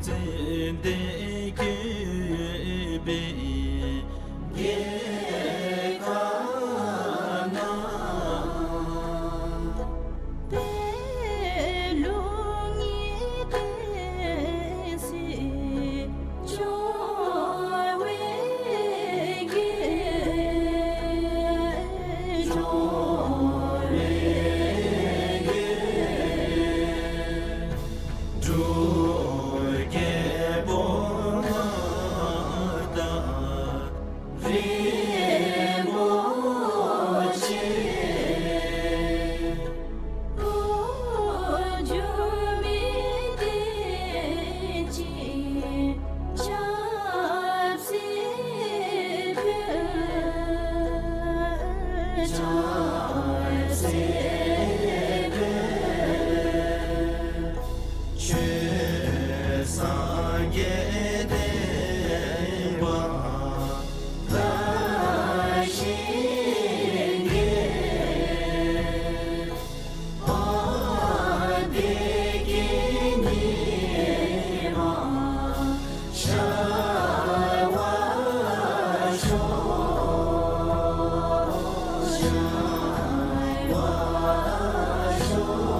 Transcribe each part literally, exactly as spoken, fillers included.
ཙན་དན་བཀོད་པའི་རྒྱལ་ཁབ་ན། པད་ལུང་གི་བསྟན་སྲིད་འབྱུང་བའི་རྒྱལ། འབྱུང་བའི་རྒྱལ། འབྲུག་རྒྱལ་པོ་མངའ་བདག་རིན་པོ་ཆེ། འགྲོ་འགྱུར་མི་བདེ་ཅིང་ཆབ་སྲིད་ཕུན། ཆབ་སྲིད་ཕུན། ཆོས་སངས་རྒྱས་བསྟན་པ་དར་ཞིང་རྒྱས། ཨ་བདེ་སྐྱིད་ཉི་མ་ཤར་བར་ཤོག། ཤར་བར་ཤོག།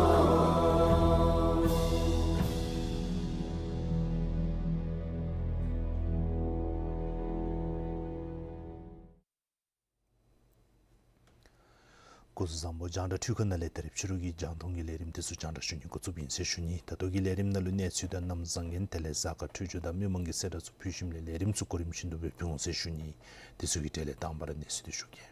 སྐུ་གཟུགས་བཟང་པོ། རྒྱང་བསྒྲགས་འཕྲུལ་ཁང་ནང་ལས་ད་རིས་ཕྱི་རུ་གི་རྒྱང་མཐོང་གི་ལས་རིམ་དེ་ཚུ་རྒྱང་བསྒྲགས་ཞུ་ནི་འགོ་བཙུགསཔ་ཨིན་ཟེར་ཞུ་ནི། ད་ལྟོ་གི་ལས་རིམ་ནང་ལུ་གནས་ཚུལ་དང་གནམ་བཟང་ངན་དེ་ལས་གཟའ་སྐར་འཕྲོད་སྦྱོར་དང་མི་མང་གི་གསལ་བསྒྲགས་ཚུ་ཕུལ་ཞིནམ་ལས་ལས་རིམ་ཚུ་གོ་རིམ་བཞིན་དུ་སྦེ་འབྱུང་ཟེར་ཞུ་ནི། དེ་ཚུ་གི་གྲས་ལས་དང་པ་ར་གནས་ཚུལ་དེ་ཞུ་གེ།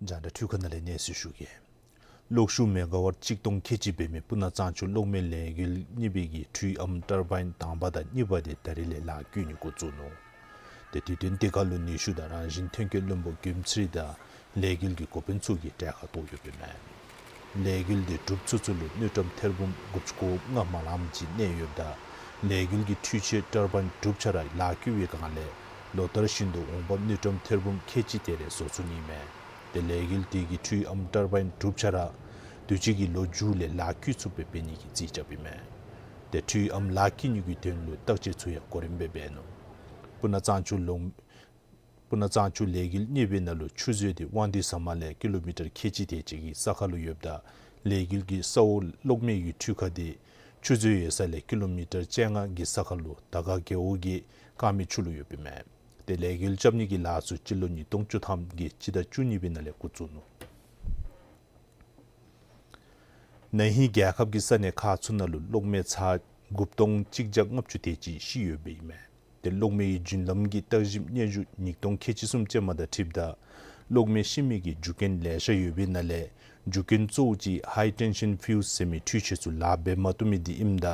རྒྱང་བསྒྲགས་འཕྲུལ་ཁང་ནང་ལས་གནས་ཚུལ་ཞུ་གེ། གློག་ཤུགས་མེ་ག་ཝཊ་གཅིག་སྟོང་ཁལ་གཅིག་འབད་མི་སྤུ་ན་གཙང་ཆུ་གློག་མེ་ལས་འགུལ་གཉིས་པའི་གི་འཕྲུལ་ཨམ་ཊར་བཱའིན་དང་པ་དང་གཉིས་པ་དེ་ད་རིས་ལས་ལཱ་བཀོད་ནི་འགོ་བཙུགས་ནུག། ཏེ་དུས་སྟོན་དེ་ཁར་ལུ་ནུས་ཤུགས་དང་རང་བཞིན་ཐོན་སྐྱེད་བློན་པོ་འགོ་ཁྲིདཔ་དང་ལས་འགུལ་གྱི་འགོ་དཔོན་ཚུ་གིས་གྲལ་ཁར་གཏོགས་ཡོདཔ་ཨིན་མས། ལས་འགུལ་དེ་གྲུབ་ཚར་ཚུ་ལུ་དངུལ་ཀྲམ་ཐེར་འབུམ་དགུ་བཅུ་གོ་ལྔ་མ་ལངམ་ཅིག་གནས་ཡོདཔ་ད་ལས་འགུལ་གྱི་འཕྲུལ་ཆས་ཊར་བཱའིན་དྲུག་ཆ་ར་ལཱ་བཀོད་པའི་སྒང་ལས་ལོ་ལྟར་བཞིན་དུ་འོང་འབབ་དངུལ་ཀྲམ་ཐེར་འབུམ་ཁལ་གཅིག་དེ་རེ་བཟོ་ཚུགས་ནི་མས། ཏེ་ལས་འགུལ་དེ་གིས་འཕྲུལ་ཨམ་ཊར་བཱའིན་དྲུག་ཆ་ར་དུས་ཅི་གི་ལོ་མཇུག་ལས་ལཱ་བཀོད་ཚུགསཔ་སྦེ་འབད་ནི་གི་རྩིས་རྐྱབ་ཨིན་མས། ཏེ་འཕྲུལ་ཨམ་ལཱ་བཀོད་ནི་གི་དོན་ལུ་བརྟག་དཔྱད་ཚུ་ཡང་གོ་རིམ་སྦེ་འབད་ནུག། སྤུ་ན་གཙང་ཆུ་ལོང་སྤུ་ན་གཙང་ཆུ་ལས་འགུལ་གཉིས་པའི་ནང་ལུ་ཆུ་མཛོད་དེ་དབང་འདུས་ས་མ་ལས་ཀི་ལོ་མི་ཊར་ཁལ་གཅིག་དེ་ཅིག་གི་ས་ཁར་ལུ་ཡོདཔ་ད་ལས་འགུལ་གྱི་ས་འོག་གློག་མེ་གི་འཕྲུལ་ཁང་དེ་ཆུ་མཛོད་ཡོད་ས་ལས་ཀི་ལོ་མི་ཊར་བཅོ་ལྔ་གི་ས་ཁར་ལུ་དར་དཀར་རྒེད་འོག་གི་དཀར་མེ་ཆུ་ལུ་ཡོདཔ་ཨིན་མས། ཏེ་ལས་འགུལ་རྐྱབ་ནི་གི་ལཱ་ཚུ་སྤྱི་ལོ་ཉིས་སྟོང་བཅུ་ཐམ་གྱི་སྤྱི་ཟླ་བཅུ་གཉིས་པའི་ནང་ལས་འགོ་བཙུགས་ནུག། ན་ཧིང་རྒྱལ་ཁབ་ཀྱི་ས་གནས་ཁག་ཚུ་ནང་ལུ་གློག་མེ་ཚར་དགུ་སྟོང་གཅིག་བརྒྱ་ལྔ་བཅུ་དེ་ཅིག་ཤི་ཡོདཔ་ཨིན་མས། ཏེ་གློག་མེ་ཡི་རྒྱུན་ལམ་གྱི་བརྟག་ཞིབ་སྙན་ཞུ་ཉིས་སྟོང་ཁལ་གཅིག་གསུམ་ཅན་མ་དང་འཁྲིལཝ་ད་གློག་མེ་ཤི་མི་གི་རྒྱུ་རྐྱེན་ལེ་ཤ་ཡོད་པའི་ནང་ལས་རྒྱུ་རྐྱེན་གཙོ་བོ་ཅིག་ཧའི་ཊེན་ཤཱན་ཕིའུས་ཟེར་མི་འཕྲུལ་ཆས་ཚུ་ལཱ་འབད་མ་བཏུབ་མི་དེ་ཨིནམ་ད་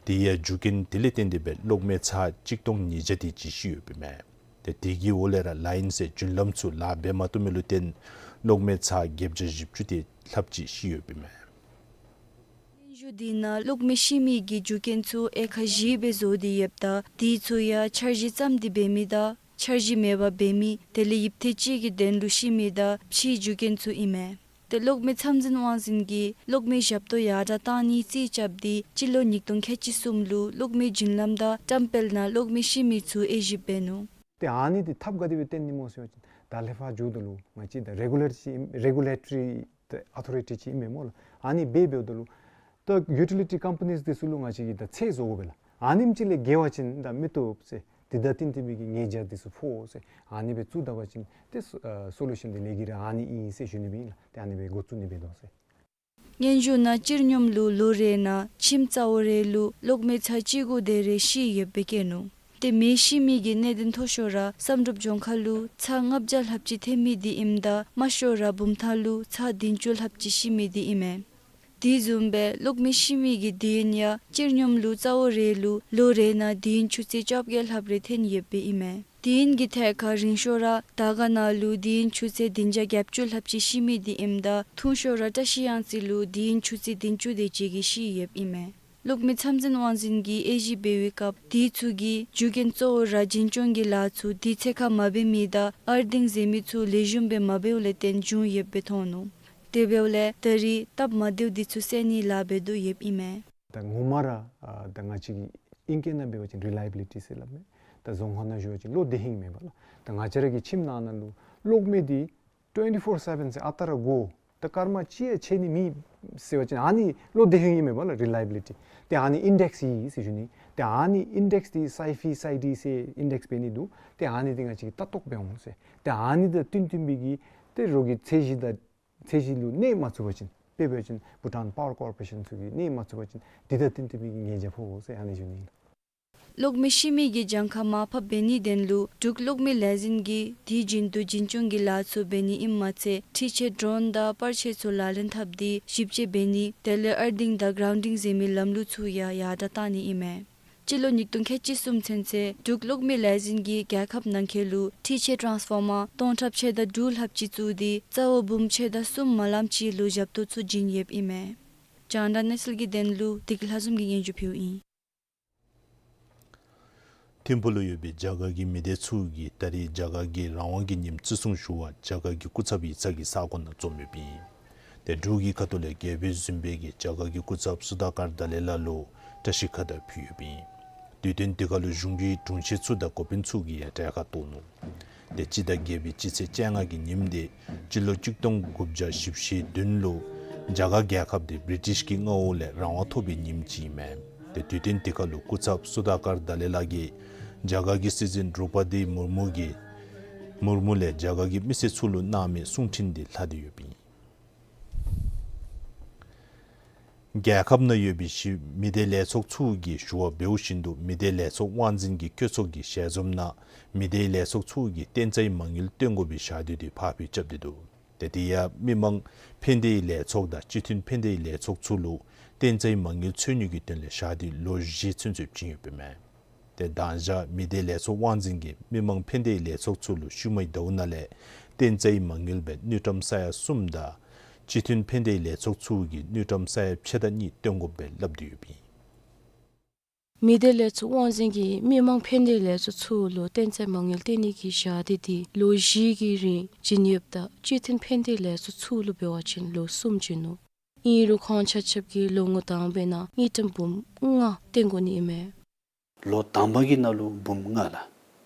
དེ་ཡང་རྒྱུ་རྐྱེན་དེ་ལས་བརྟེན་ཏེ་སྦེ་གློག་མེ་ཚར་གཅིག་སྟོང་ཉིས་བརྒྱ་དེ་ཅིག་ཤི་ཡོདཔ་ཨིན་མས། ཏེ་དེ་གི་འོག་ལས་ར་ལའིན་ཟེར་རྒྱུན་ལམ་ཚུ་ལཱ་འབད་མ་བཏུབ་མི་ལུ་བརྟེན་གློག་མེ་ཚར་བརྒྱད་བརྒྱ་བཞི་བཅུ་དེ་ལྷགཔ་ཅིག་ཤི་ཡོདཔ་ཨིན་མས། སྙན་ཞུ་དེ་ནང་གློག་མེ་ཤི་མི་གི་རྒྱུ་རྐྱེན་ཚུ་དབྱེ་ཁག་བཞི་སྦེ་བཟོ་སྟེ་ཡོདཔ་ད་དེ་ཚུ་ཡང་འཆར་གཞི་བརྩམས་ཏེ་འབད་མི་དང་འཆར་གཞི་མེད་པར་འབད་མི་དེ་ལས་ཡིབ་ཐེ་ཅིག་གི་དོན་ལུ་ཤི་མི་དང་ཕྱིའི་རྒྱུ་རྐྱེན་ཚུ་ཨིན་མས། ཏེ་གློག་མེ་མཚམས་འཛིན་དབང་འཛིན་གྱིས་གློག་མེ་ཞབས་ཏོག་ཡར་དྲག་བཏང་ནིའི་རྩིས་རྐྱབ་སྟེ་སྤྱི་ལོ་ཉིས་སྟོང་ཁལ་གཅིག་གསུམ་ལུ་གློག་མེ་རྒྱུན་ལམ་དང་བཀྲམ་སྤེལ་ནང་གློག་མེ་ཤི་མི་ཚུ་དབྱེ་ཞིབ་འབད་ནུག། ཏེ་ཨ་ནི་འདི་ཐབས་ག་དེ་སྦེ་བཏོན་ནི་སྨོ་ཟེར་བ་ཅིན་ད་ལས་ཕར་མཇུག་ད་ལུ་ང་བཅས་ད་རེ་གུ་ལེ་ཊི་རེ་གུ་ལེ་ཊོ་རི་ཨ་ཐོ་རི་ཊི་ཅིག་ཨིན་མས་སྨོ་ལགས། ཨ་ནི་འབད་འབདཝ་ད་ལུ་ད་ཡུ་ཊི་ལི་ཊི་ཀམ་པ་ནིས་འདི་ཚུ་ལུ་ང་བཅས་ཀྱིས་ད་ཚད་བཟོ་དགོ་པས་ལགས། ཨ་ནེམ་ཅིག་ལས་བརྒལ་བ་ཅིན་ད་མི་བཏུབ་ཟེར། དེ་དང་བསྟུན་ཏེ་མི་གི་ཉེས་བྱ་འདི་ཚུ་ཕོག་ཟེར། ཨ་ནི་སྦེ་བཙུགས་ད་པ་ཅིན་ཏེ་སོ་ཨ་སོ་ལུ་ཤཱན་འདི་ལས་འགུལ་ར་ཨ་ནི་ཨིན་ཟེར་ཞུ་ནི་སྦེ་ཨིན་ལགས། ཏེ་ཨ་ནི་སྦེ་འགོ་བཙུགས་ནི་འབད་དོ་ཟེར། སྙན་ཞུ་ནང་སྤྱིར་སྙོམས་ལུ་ལོ་རེ་ནང་ཁྱིམ་གཙོ་བོ་རེ་ལུ་གློག་མེ་ཚར་གཅིག་དགུ་དེ་རེ་ཤི་ཡོདཔ་སྦེ་བཀོད་ནུག། ཏེ་མེ་ཤི་མི་གི་གནད་དོན་མཐོ་ཤོས་ར་བསམ་གྲུབ་ལྗོངས་མཁར་ལུ་ཚར་ལྔ་བརྒྱ་ལྷགཔ་ཅིག་ཐོན་མི་འདི་ཨིནམ་ད་དམའ་ཤོས་ར་བུམ་ཐང་ལུ་ཚར་བདུན་ཅུ་ལྷགཔ་ཅིག་ཤི་མི་འདི་ཨིན་མས། དེ་བཟུམ་སྦེ་གློག་མེ་ཤི་མི་གི་དུས་ཡུན་ཡང་སྤྱིར་སྙོམས་ལུ་རྩ་བོ་རེ་ལུ་ལོ་རེ་ནང་དུས་ཡུན་ཆུ་ཚོད་བཅོ་བརྒྱད་ལྷགཔ་རེ་འཐེན་ཡོདཔ་སྦེ་ཨིན་མས། དུས་ཡུན་གྱི་ཐད་ཁར་རིང་ཤོས་ར་དར་དཀར་ན་ལུ་དུས་ཡུན་ཆུ་ཚོད་བདུན་བརྒྱ་བརྒྱད་ཅུ་ལྷགཔ་ཅིག་ཤི་མི་དེ་ཨིནམ་ད་ཐུང་ཤོས་ར་བཀྲ་ཤིས་གཡང་རྩེ་ལུ་དུས་ཡུན་ཆུ་ཚོད་བདུན་ཅུ་དེ་ཅིག་གིས་ཤི་ཡོདཔ་ཨིན་མས། གློག་མེ་མཚམས་འཛིན་དབང་འཛིན་གྱིས་དབྱེ་ཞིབ་འབད་བའི་སྐབས་དེ་ཚུ་གི་རྒྱུ་རྐྱེན་གཙོ་བོ་ར་འཛིན་སྐྱོང་གི་ལཱ་ཚུ་དུས་ཚོད་ཁར་མ་འབད་མི་དང་ཨར་ཐིང་ཟེར་མི་ཚུ་ལེགས་ཤོམ་སྦེ་མ་འབདཝ་ལས་བརྟེན་བྱུང་ཡོདཔ་སྦེ་མཐོང་ནུག། དེ་འབདཝ་ལས་ད་རེས་སྟབས་མ་བདེཝ་དེ་ཚུ་སེལ་ནིའི་ལཱ་འབད་དོ་ཡོདཔ་ཨིན་མས། ད་ངོ་མ་ར་ཨ་ད་ང་བཅས་ཀྱི་ཨིང་སྐད་ནང་འབད་བ་ཅིན་རི་ལའི་བི་ལི་ཊི་ཟེར་སླབ་མས། ད་རྫོང་ཁ་ནང་ཞུ་བ་ཅིན་བློ་བདེ་ཧིང་མེད་པ་ལགས། ད་ང་བཅས་ར་གི་ཁྱིམ་ནང་ན་ལུ་གློག་མེ་འདི་ཊུ་ཝེན་ཊི་ཕོར་སེ་བེན་ཟེར་ཨ་རྟག་ར་དགོ། ད་སྐར་མ་གཅིག་ཡང་ཆད་ནི་མེད་ཟེར་བ་ཅིན་ཨ་ནི་བློ་བདེ་ཧིང་ཨིན་མས་པ་ལགས་རི་ལའི་བི་ལི་ཊི། ཏེ་ཨ་ནི་ཨིན་ཌེགསི་ཨིན་ཟེར་ཞུ་ནི། ཏེ་ཨ་ནི་ཨིན་ཌེགསི་འདི་སའི་ཕི་སའི་ཌི་ཟེར་ཨིན་ཌེགསི་འབད་ནི་འདུག། ཏེ་ཨ་ནི་འདི་ང་བཅས་ཀྱིས་ལྟ་རྟོག་འབད་འོང་ཟེར། ཏེ་ཨ་ནི་དང་བསྟུན་བསྟུན་པའི་གི་ཏེ་རོགས་ཀྱི་ཚད་གཞི་དང་ཚད་གཞི་ལུ་གནས་མ་ཚུགས་པ་ཅིན་དཔེ་འབད་བ་ཅིན་བྷུ་ཊཱན་པ་ཝར་ཀོར་པོ་རེ་ཤཱན་ཚུ་གིས་གནས་མ་ཚུགས་པ་ཅིན་འདི་དང་བསྟུན་བསྟུན་པའི་གི་ཉེས་བྱ་ཕོག་འོང་ཟེར་ཨ་ནི་ཞུ་ནི་ཨིན། གློག་མེ་ཤི་མི་གི་གྱངས་ཁ་མར་ཕབ་འབད་ནིའི་དོན་ལུ་འབྲུག་གློག་མེ་ལས་འཛིན་གྱིས་དུས་རྒྱུན་དུ་འཛིན་སྐྱོང་གི་ལཱ་ཚུ་འབད་ནི་ཨིནམ་མ་ཚད་འཕྲུལ་ཆས་ཌོ་རོན་དང་པར་ཆས་ཚུ་ལག་ལེན་འཐབ་སྟེ་ཞིབ་དཔྱད་འབད་ནི་དེ་ལས་ཨར་ཐིང་དང་གྲའུན་ཌིང་ཟེར་མི་ལམ་ལུགས་ཚུ་ཡང་ཡར་དྲགས་གཏང་ནི་ཨིན་མས། སྤྱི་ལོ་ཉིས་སྟོང་ཁལ་གཅིག་གསུམ་ཚུན་ཚོད་འབྲུག་གློག་མེ་ལས་འཛིན་གྱིས་རྒྱལ་ཁབ་ནང་འཁོད་ལུ་འཕྲུལ་ཆས་ཊཱནས་ཕོར་མར་སྟོང་ཕྲག་ཕྱེད་དང་དྲུག་ལྷགཔ་ཅིག་བཙུགས་ཏེ་རྩ་བོ་འབུམ་ཕྱེད་དང་གསུམ་མ་ལངམ་ཅིག་ལུ་ཞབས་ཏོག་ཚུ་བྱིན་ཡོདཔ་ཨིན་མས། རྒྱང་བསྒྲགས་གནས་ཚུལ་གྱི་དོན་ལུ་བདེ་སྐྱིད་ལྷ་འཛོམས་ཀྱིས་སྙན་ཞུ་ཕུལཝ་ཨིན། ཐིམ་ཕུག་ལུ་ཡོད་པའི་རྒྱ་གར་གྱི་མི་སྡེ་ཚུ་གིས་ད་རེས་རྒྱ་གར་གྱི་རང་དབང་གི་ཉིནམ་བརྩི་སྲུང་ཞུ་བར་རྒྱ་གར་གྱི་སྐུ་ཚབ་ཡིག་ཚང་གི་ས་གོ་ནང་འཛོམས་ཡོདཔ་ཨིན། ཏེ་འབྲུག་གི་ཁ་ཐུག་ལས་རྒྱལ་པོའི་གཟིམ་དཔོན་གྱིས་རྒྱ་གར་གྱི་སྐུ་ཚབ་སུ་དཱ་ཀར་དཱ་ལའི་ལ་ལུ་བཀྲ་ཤིས་ཁ་དར་ཕུལ་ཡོདཔ་ཨིན། དུས་སྟོན་འདི་ཁར་ལུ་གཞུང་གི་དྲུང་ཆེན་ཚུ་དང་འགོ་དཔོན་ཚུ་གིས་ཡང་གྲལ་ཁར་གཏོགས་ནུག། ཏེ་སྤྱི་ཟླ་བརྒྱད་པའི་སྤྱི་ཚེས་བཅོ་ལྔ་གི་ཉིནམ་འདི་སྤྱི་ལོ་གཅིག་སྟོང་དགུ་བརྒྱ་བཞི་བཅུ་ཞེ་བདུན་ལུ་རྒྱ་གར་རྒྱལ་ཁབ་འདི་བི་རི་ཊིཤ་གི་མངའ་འོག་ལས་རང་དབང་ཐོབ་པའི་ཉིནམ་ཅིག་ཨིན་མས། ཏེ་དུས་སྟོན་འདི་ཁར་ལུ་སྐུ་ཚབ་སུ་དཱ་ཀར་དཱ་ལའི་ལ་གིས་རྒྱ་གར་གྱི་སྲིད་འཛིན་དྲོ་པ་དི་མུར་མུ་གིས་མུར་མུ་ལས་རྒྱ་གར་གྱི་མི་སེར་ཚུ་ལུ་གནང་མི་གསུང་འཕྲིན་འདི་ལྷག་སྟེ་ཡོདཔ་ཨིན། རྒྱལ་ཁབ་ནང་ཡོད་པའི་ཞི་མི་སྡེ་ལས་ཚོགས་ཚུ་གིས་ཞུ་བ་འབདཝ་བཞིན་དུ་མི་སྡེ་ལས་ཚོགས་དབང་འཛིན་གྱི་བཀོད་ཚོགས་ཀྱི་ཞལ་འཛོམས་ནང་མི་སྡེ་ལས་ཚོགས་ཚུ་གིས་རྟེན་རྫས་མ་དངུལ་བཏོན་དགོ་པའི་ཞག་དུས་འདི་ཕར་འགྱངས་རྐྱབ་སྟེ་འདུག། ཏེ་དེ་ཡང་མི་མང་ཕན་བདེའི་ལས་ཚོགས་དང་སྤྱི་མཐུན་ཕན་བདེའི་ལས་ཚོགས་ཚུ་ལུ་རྟེན་རྫས་མ་དངུལ་འཚོལ་ནིའི་དོན་ལས་ཞག་དུས་ལོ་བཞི་ཚུན་ཚོད་བྱིན་ཡོདཔ་ཨིན་མས། ཏེ་མདང་ཞག་མི་སྡེ་ལས་ཚོགས་དབང་འཛིན་གྱིས་མི་མང་ཕན་བདེའི་ལས་ཚོགས་ཚུ་ལུ་ཤུལ་མའི་ཟླཝ་ནང་ལས་རྟེན་རྫས་མ་དངུལ་སྦེ་དངུལ་ཀྲམ་ས་ཡ་གསུམ་དང་སྤྱི་མཐུན་ཕན་བདེའི་ལས་ཚོགས་ཚུ་གིས་དངུལ་ཀྲམ་ས་ཡ་ཕྱེད་དང་གཉིས་བཏོན་དགོཔ་སྦེ་སླབ་སྟེ་ཡོདཔ་ཨིན། མི་སྡེ་ལས་ཚོགས་དབང་འཛིན་གྱིས་མི་མང་ཕན་བདེའི་ལས་ཚོགས་ཚུ་ལུ་རྟེན་རྫས་མ་དངུལ་བཏོན་ནིའི་ཞག་དུས་འདི་ལོ་བཞིའི་རིང་བྱིན་ཡོདཔ་ད་སྤྱི་མཐུན་ཕན་བདེའི་ལས་ཚོགས་ཚུ་ལུ་འབད་བ་ཅིན་ལོ་གསུམ་བྱིན་ནུག། ཨིན་རུང་ཁོང་ཆ་ཁྱབ་ཀྱིས་ལོ་ངོ་དང་པའི་ནང་དངུལ་ཀྲམ་འབུམ་ལྔ་བཏོན་དགོ་ནི་ཨིན་མས། ལོ་དང་པ་གི་ནང་ལུ་འབུམ་ལྔ་ལགས།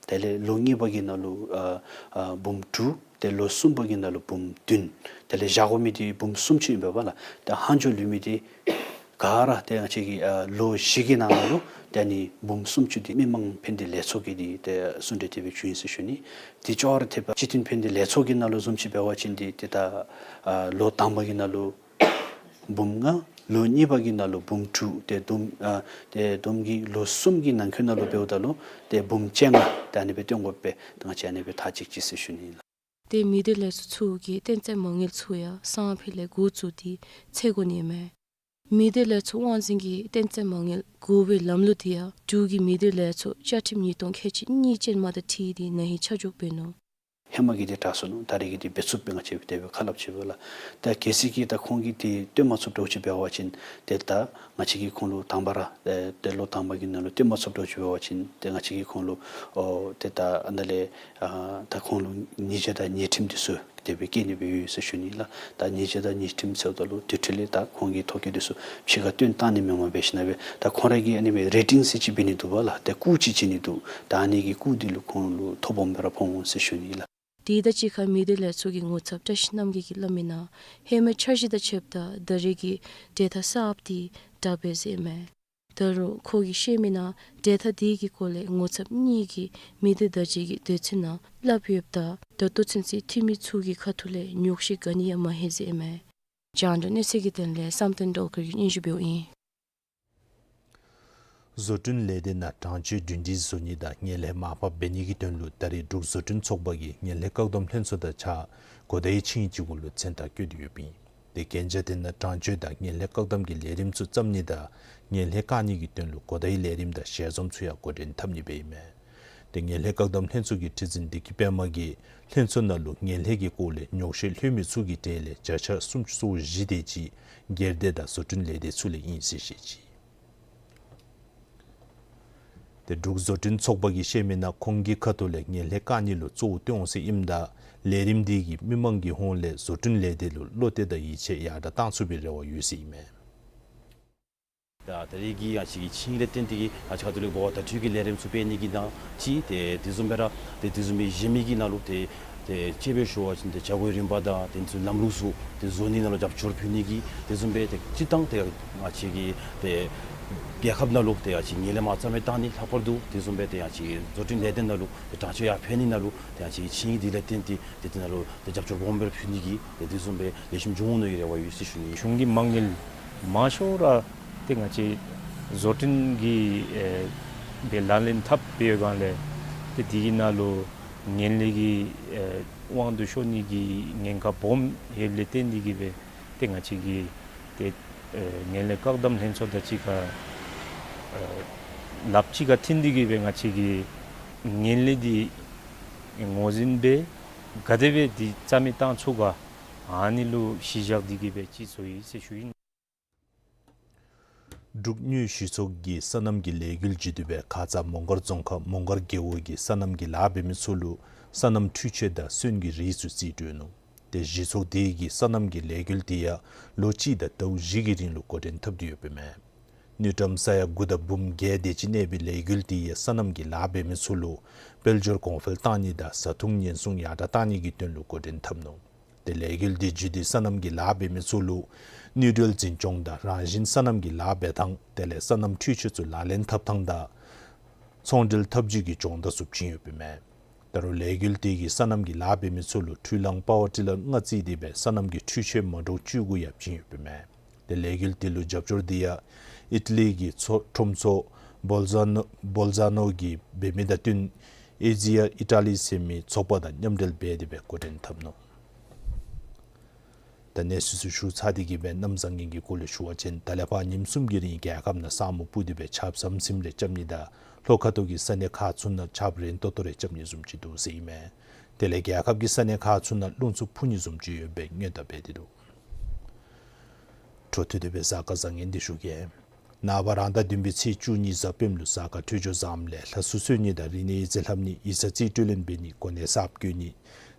དེ་ལས་ལོ་གཉིས་པ་གི་ནང་ལུ་ཨ་ཨ་འབུམ་དྲུག། ཏེ་ལོ་གསུམ་པ་གི་ནང་ལུ་འབུམ་བདུན། དེ་ལས་བཞག་དགོ་མི་འདི་འབུམ་སུམ་ཅུ་ཨིན་པས་ལགས། ཏེ་ལྷག་འཕྲོ་ལུས་མི་འདི་ག་ར་ཏེ་ང་བཅས་ཀྱི་ཨ་ལོ་བཞི་གི་ནང་ལུ་ཏེ་ཨ་ནི་འབུམ་སུམ་ཅུ་འདི་མི་མང་ཕན་བདེ་ལས་ཚོགས་ཀྱི་འདི་ཏེ་གསུང་གྲོས་དེ་སྦེ་བྱུང་ཡི་ཟེར་ཞུ་ནི། འདི་ཅོག་ར་འཐདཔ་སྤྱི་མཐུན་ཕན་བདེ་ལས་ཚོགས་ཀྱི་ནང་ལུ་བཟུམ་ཅིག་འབད་བ་ཅིན་འདི་ཏེ་ད་ཨ་ལོ་དང་པ་གི་ནང་ལུ་འབུམ་ལྔ། ལོ་གཉིས་པ་གི་ནང་ལུ་འབུམ་དྲུག། ཏེ་བསྡོམས་ཨ་ཏེ་བསྡོམས་ཀྱིས་ལོ་གསུམ་གྱི་ནང་འཁོད་ནང་ལུ་འབདཝ་ད་ལུ་ཏེ་འབུམ་བཅོ་ལྔ་ཏེ་ཨ་ནི་སྦེ་བཏོན་དགོཔ་སྦེ་ཏེ་ང་བཅས་ཨ་ནི་སྦེ་ཐག་བཅད་ཅི་ཟེར་ཞུ་ནི་ལགས། ཏེ་མི་སྡེ་ལས་ཚོགས་ཚུ་གིས་རྟེན་རྫས་མ་དངུལ་ཚུ་ཡང་སང་ཕོད་ལས་འགོ་བཙུགས་ཏེ་འཚོལ་དགོ་ནི་ཨིན་མས། མི་སྡེ་ལས་ཚོགས་དབང་འཛིན་གྱིས་རྟེན་རྫས་མ་དངུལ་བགོ་བའི་ལམ་ལུགས་འདི་ཡང་འབྲུག་གི་མི་སྡེ་ལས་ཚོགས་བཅའ་ཁྲིམས་ཉིས་སྟོང་ཁལ་གཅིག་གཉིས་ཅན་མ་དང་འཁྲིལ་ཏེ་ན་ཧིང་ཆ་འཇོག་འབད་ནུག། ཧེ་མ་གི་འདི་དྲག་སོ་ནུག། ད་རེས་ཀྱི་འདི་འབད་ཚུགསཔ་སྦེ་ང་བཅས་དེ་སྦེ་ཁ་སླབ་ཅི་པས་ལགས། ད་གལ་སྲིད་ཀྱིས་ད་ཁོང་གིས་འདི་བཏོན་མ་ཚུགསཔ་འདྲཝ་ཅིག་འབད་བ་ཅིན་ཏེ་ད་ང་བཅས་ཀྱིས་ཁོང་ལུ་དང་པ་ར་ཏེ་ཏེ་ལོ་དང་པ་གི་ནང་ལུ་བཏོན་མ་ཚུགསཔ་འདྲཝ་ཅིག་འབད་བ་ཅིན་ཏེ་ང་བཅས་ཀྱིས་ཁོང་ལུ་ཨོ་ཏེ་ད་ཨ་ནཱ་ལས་ཨ་ད་ཁོང་ལུ་ཉེས་བྱ་དང་ཉེས་ཁྲིམས་འདི་ཚུ་དེ་སྦེ་བཀལ་ནི་སྦེ་ཡོད་ཟེར་ཞུ་ནི་ལགས། ད་ཉེས་བྱ་དང་ཉེས་ཁྲིམས་ཟེརཝ་ད་ལུ་དེ་འཕྲོ་ལས་ད་ཁོང་གི་ཐོ་བཀོད་འདི་ཚུ་ཕྱི་ཁར་བཏོན་བཏང་ནི་མེནམ་འབད་ཞིནམ་ལས་ད་ཁོང་ར་གིས་ཨ་ནི་སྦེ་རེ་ཊིང་ཟེར་ཅིག་འབད་ནི་འདུག་པ་ལགས། ཏེ་རྐུ་ཅིག་བྱིན་ནི་འདུག། ད་ཨ་ནི་གི་རྐུ་འདི་ལུ་ཁོང་ལུ་ཐོ་སྦོམ་སྦེ་ར་ཕོག་འོང་ཟེར་ཞུ་ནི་ལགས། དེ་དང་གཅིག་ཁར་མི་སྡེ་ལས་ཚོགས་ཀྱི་ངོ་ཚབ་བཀྲ་ཤིས་རྣམ་རྒྱལ་གྱིས་སླབ་མིའི་ནང་ཧེ་མའི་འཆར་གཞི་དང་ཕྱདཔ་ད་ད་རེས་ཀྱི་གྲོས་ཐག་གསརཔ་འདི་དྲག་པས་ཟེར་མས། ད་རུང་ཁོ་གིས་བཤད་མིའི་ནང་གྲོས་ཐག་འདི་གི་སྐོར་ལས་ངོ་ཚབ་གཉིས་ཀྱིས་མི་སྡེ་བརྡ་བརྒྱུད་ཀྱི་དུས་ཚོད་ནང་སླབ་ཡོདཔ་ད་ད་ལྟོ་ཚུན་ཚོད་འཐུས་མི་ཚུ་གི་ཁ་ཐུག་ལས་ཉོགས་བཤད་ག་ནི་ཡང་མ་ལྷོད་ཟེར་མས། རྒྱང་བསྒྲགས་གནས་ཚུལ་གྱི་དོན་ལས་བསམ་གཏན་སྒྲོལ་དཀར་གྱིས་སྙན་ཞུ་འབདཝ་ཨིན། བཟོ་སྐྲུན་ལས་སྡེ་ནང་གྲངས་བཅད་སྒྲིང་སྒྲིང་བཟོ་ནི་དང་ངན་ལྷད་མར་ཕབ་འབད་ནི་གི་དོན་ལུ་ད་རེས་འབྲུག་བཟོ་སྐྲུན་ཚོགས་པ་གིས་ངན་ལྷད་བཀག་སྡོམ་ལྷན་ཚོགས་དང་གཅིག་ཁར་གོ་དའི་ཆིངས་ཡིག་ཅིག་གུ་ལུ་མཚན་རྟགས་བཀོད་དེ་ཡོདཔ་ཨིན། ཏེ་གན་རྒྱ་དེ་ནང་དྲང་སྤྱོད་དང་ངན་ལྷད་བཀག་སྡོམ་གྱི་ལས་རིམ་ཚུ་བརྩམ་ནི་དང་ངན་ལྷད་བཀག་ནི་གི་དོན་ལུ་གོ་བརྡའི་ལས་རིམ་དང་ཞལ་འཛོམས་ཚུ་ཡང་འགོ་འདྲེན་འཐབ་ནི་སྦེ་ཨིན་མས། ཏེ་ངན་ལྷད་བཀག་སྡོམ་ལྷན་ཚོགས་ཀྱི་ཁྲི་འཛིན་བདེ་སྐྱིད་པདྨ་གིས་ལྷན་ཚོགས་ནང་ལུ་ངན་ལྷད་ཀྱི་སྐོར་ལས་ཉོགས་བཤད་ལྷོད་མི་ཚུ་གི་གྲས་ལས་བརྒྱ་ཆ་སུམ་ཅུ་སོ་བཞི་དེ་ཅིག་སྒེར་སྡེ་དང་བཟོ་སྐྲུན་ལས་སྡེ་ཚུ་ལས་ཨིན་ཟེར་བཤད་ཅི། ཏེ་འབྲུག་བཟོ་སྐྲུན་ཚོགས་པ་གིས་བཤད་མི་ནང་ཁོང་གི་ཁ་ཐུག་ལས་ངན་ལྷད་བཀག་ནི་ལུ་གཙོ་བོ་བཏོན་འོང་ཟེར་ཨིནམ་ད་ལས་རིམ་འདི་གིས་མི་མང་གི་ཧོངས་ལས་བཟོ་སྐྲུན་ལས་སྡེ་ལུ་བློ་གཏད་དང་ཡིད་ཆེས་ཡར་དྲག་བཏང་ཚུགས་པའི་རེ་བ་ཡོད་ཟེར་ཨིན་མས། ད་ད་རེས་ཀྱི་ཡང་ཅིག་ཆིངས་ལས་བརྟེན་ཏེ་གིས་ཡང་ཅིག་ཁ་ཐུག་ལས་གོ་བ་བརྡ་སྤྲོད་ཀྱི་ལས་རིམ་ཚུ་སྤེལ་ནི་གི་ནང་ཅིག་ཏེ་དེ་བཟུམ་སྦེ་ར་ཏེ་དེ་བཟུམ་སྦེ་གཞན་མི་གི་ནང་ལུ་ཏེ་ཏེ་དཔྱེ་སྦེ་ཞུ་བ་ཅིན་ཏེ་བྱ་སྒོའི་རིམ་པ་དང་དེ་ཚུ་ལམ་ལུགས་ཚུ་ཏེ་བཟོ་ནི་ནང་ལུ་རྒྱབ་སྐྱོར་ཕུལ་ནི་གི་དེ་བཟུམ་སྦེ་ཏེ་སྤྱིར་བཏང་ཏེ་ང་བཅས་ཀྱི་ཏེ་རྒྱལ་ཁབ་ནང་ལུ་ཏེ་ཡང་ཅིག་ངན་ལྷད་མ་རྩ་མེད་བཏང་ནི་ལྷག་པར་དུ་དེ་བཟུམ་སྦེ་ཏེ་ཡང་ཅིག་བཟོ་སྐྲུན་ལས་སྡེ་ནང་ལུ་ཏེ་དྲག་སྤྱོད་ཡར་འཕེལ་ནི་ནང་ལུ་ཏེ་ཡང་ཅིག་ཆིངས་ཡིག་འདི་ལས་བརྟེན་ཏེ་ཏེ་དེ་ནང་ལུ་ཏེ་རྒྱབ་སྐྱོར་སྦོམ་སྦེ་ཕུལ་ནི་གི་ཏེ་དེ་བཟུམ་སྦེ་ལེགས་ཤོམ་འབྱུང་འོང་མནོ་བའི་རེ་བ་ཡོད་ཟེར་ཞུ་ནི། གཞུང་གི་མ་དངུལ་མང་ཤོས་ར་ཏེ་ང་བཅས་བཟོ་སྐྲུན་གྱི་ཨེ་སྦེ་ལག་ལེན་འཐབ་སྦེ་ཡོད་གང་ལས་ཏེ་དེ་གི་ནང་ལུ་ངན་ལྷད་ཀྱི་ཨེ་དབང་དུ་ཤོར་ནི་གི་ཉེན་ཁ་སྦོམ་ཡོདཔ་ལས་བརྟེན་ཏེ་གིས་སྦེ་ཏེ་ང་བཅས་ཀྱི་ཏེ་ཨེ་ངན་ལྷད་བཀག་སྡོམ་ལྷན་ཚོགས་དང་གཅིག་ཁར་ཨེ་ལགཔ་གཅིག་ཁར་མཐུན་ཏེ་གིས་སྦེ་ང་བཅས་ཀྱིས་ངན་ལྷད་འདི་ངོས་འཛིན་འབད་ག་དེ་སྦེ་འདི་རྩ་མེད་བཏང་ཚུགས་ག་ཨ་ནི་ལུ་གཞི་བཞག་སྟེ་གིས་སྦེ་ཅིག་བཟོ་ཡི་ཟེར་ཞུ་ཡི། འབྲུག་དངུལ་ཞུ་ཚོགས་ཀྱིས་སོ་ནམ་གྱི་ལས་འགུལ་བརྒྱུད་དེ་སྦེ་ཁ་ཙ་མོང་སྒར་རྫོང་ཁག་མོང་སྒར་རྒེད་འོག་གི་སོ་ནམ་གྱི་ལཱ་འབད་མི་ཚུ་ལུ་སོ་ནམ་འཕྲུལ་ཆས་དང་སོན་གྱི་རིགས་ཚུ་རྩིས་སྤྲོད་ནུག། ཏེ་ཞུ་ཚོགས་དེ་གིས་སོ་ནམ་གྱི་ལས་འགུལ་དེ་ཡང་ལོ་གཅིག་དང་ཟླཝ་བཞི་གི་རིང་ལུ་འགོ་འདྲེན་འཐབ་སྟེ་ཡོདཔ་ཨིན་མས། དངུལ་ཀྲམ་ས་ཡ་དགུ་དང་འབུམ་བརྒྱད་དེ་ཅིག་གནས་པའི་ལས་འགུལ་དེ་ཡང་སོ་ནམ་གྱི་ལཱ་འབད་མི་ཚུ་ལུ་དཔལ་འབྱོར་གོང་འཕེལ་བཏང་ནི་དང་བཟའ་འཐུང་ཉེན་སྲུང་ཡར་དྲག་བཏང་ནི་གི་དོན་ལུ་འགོ་འདྲེན་འཐབ་ནུག། ཏེ་ལས་འགུལ་དེ་བརྒྱུད་དེ་སོ་ནམ་གྱི་ལཱ་འབད་མི་ཚུ་ལུ་དངུལ་འབྲེལ་འཛིན་སྐྱོང་དང་རང་བཞིན་སོ་ནམ་གྱི་ལཱ་འབད་ཐངས་དེ་ལས་སོ་ནམ་འཕྲུལ་ཆས་ཚུ་ལག་ལེན་འཐབ་ཐངས་དང་ཚོང་འབྲེལ་འཐབ་ཇུས་ཀྱི་སྦྱོང་བརྡར་ཚུ་བྱིན་ཡོདཔ་ཨིན་མས། ད་རུང་ལས་འགུལ་དེ་གིས་སོ་ནམ་གྱི་ལཱ་འབད་མི་ཚུ་ལུ་འཕྲུལ་གླང་པ་ཝར་ཊི་ལར་ལྔ་རྩིས་ཏེ་སྦེ་སོ་ནམ་གྱི་འཕྲུལ་ཆས་མ་འདྲཝ་བཅུ་དགུ་ཡང་བྱིན་ཡོདཔ་ཨིན་མས། ཏེ་ལས་འགུལ་དེ་ལུ་རྒྱབ་སྐྱོར་དེ་ཡང་ཨི་ཊ་ལི་གི་ཚོགས་ཁྲོམ་ཚོགས་བོལ་ཛ་ནོ་བོལ་ཛ་ནོ་གིས་འབད་མི་དང་བསྟུན་ཨེ་ཛི་ཡ་ཨི་ཊ་ལི་ཟེར་མི་ཚོགས་པ་དང་མཉམ་འབྲེལ་འབད་དེ་སྦེ་འགོ་འདྲེན་འཐབ་ནུག། ད་གནས་ཚུལ་ཚུ་ཞུ་ཚར་ཏེ་གིས་སྦེ་གནམ་བཟང་ངན་གྱི་སྐོར་ལས་ཞུ་བ་ཅིན་ད་ལས་ཕར་ཉིནམ་གསུམ་གྱི་རིང་རྒྱལ་ཁབ་ནང་ས་སྨུག་སྤུབས་ཏེ་སྦེ་ཆརཔ་ཟམ་ཟིམ་རེ་རྐྱབ་ནི་དང་ལྷོ་ཁ་ཐུག་གི་ས་གནས་ཁག་ཚུ་ནང་ཆརཔ་རན་ཏོག་ཏོ་རེ་རྐྱབ་ནི་བཟུམ་ཅིག་འདུག་ཟེར་ཨིན་མས། དེ་ལས་རྒྱལ་ཁབ་ཀྱི་ས་གནས་ཁག་ཚུ་ནང་རླུང་འཚུབ་འཕུ་ནི་བཟུམ་ཅིག་ཡོད་པའི་སྔོན་བརྡ་འབད་དེ་འདུག། འཕྲོ་མཐུད་དེ་སྦེ་གཟའ་སྐར་བཟང་ངན་འདི་ཞུ་གེ། ནངས་པ་རང་ཟླ་བདུན་པའི་ཚེས་བཅུ་གཉིས་གཟའ་སྤེནམ་ལུ་གཟའ་སྐར་འཕྲོད་སྦྱོར་བཟངམ་ལས་ལྷ་གསོལ་གསོལ་ནི་དང་རིག་གནས་ཡིག་རྩིས་ལྷབ་ནི་ཡིག་ཚང་རྩིས་སྤྲོད་ལེན་འབད་ནི་གོ་གནས་གསརཔ་བསྐོ་ནི་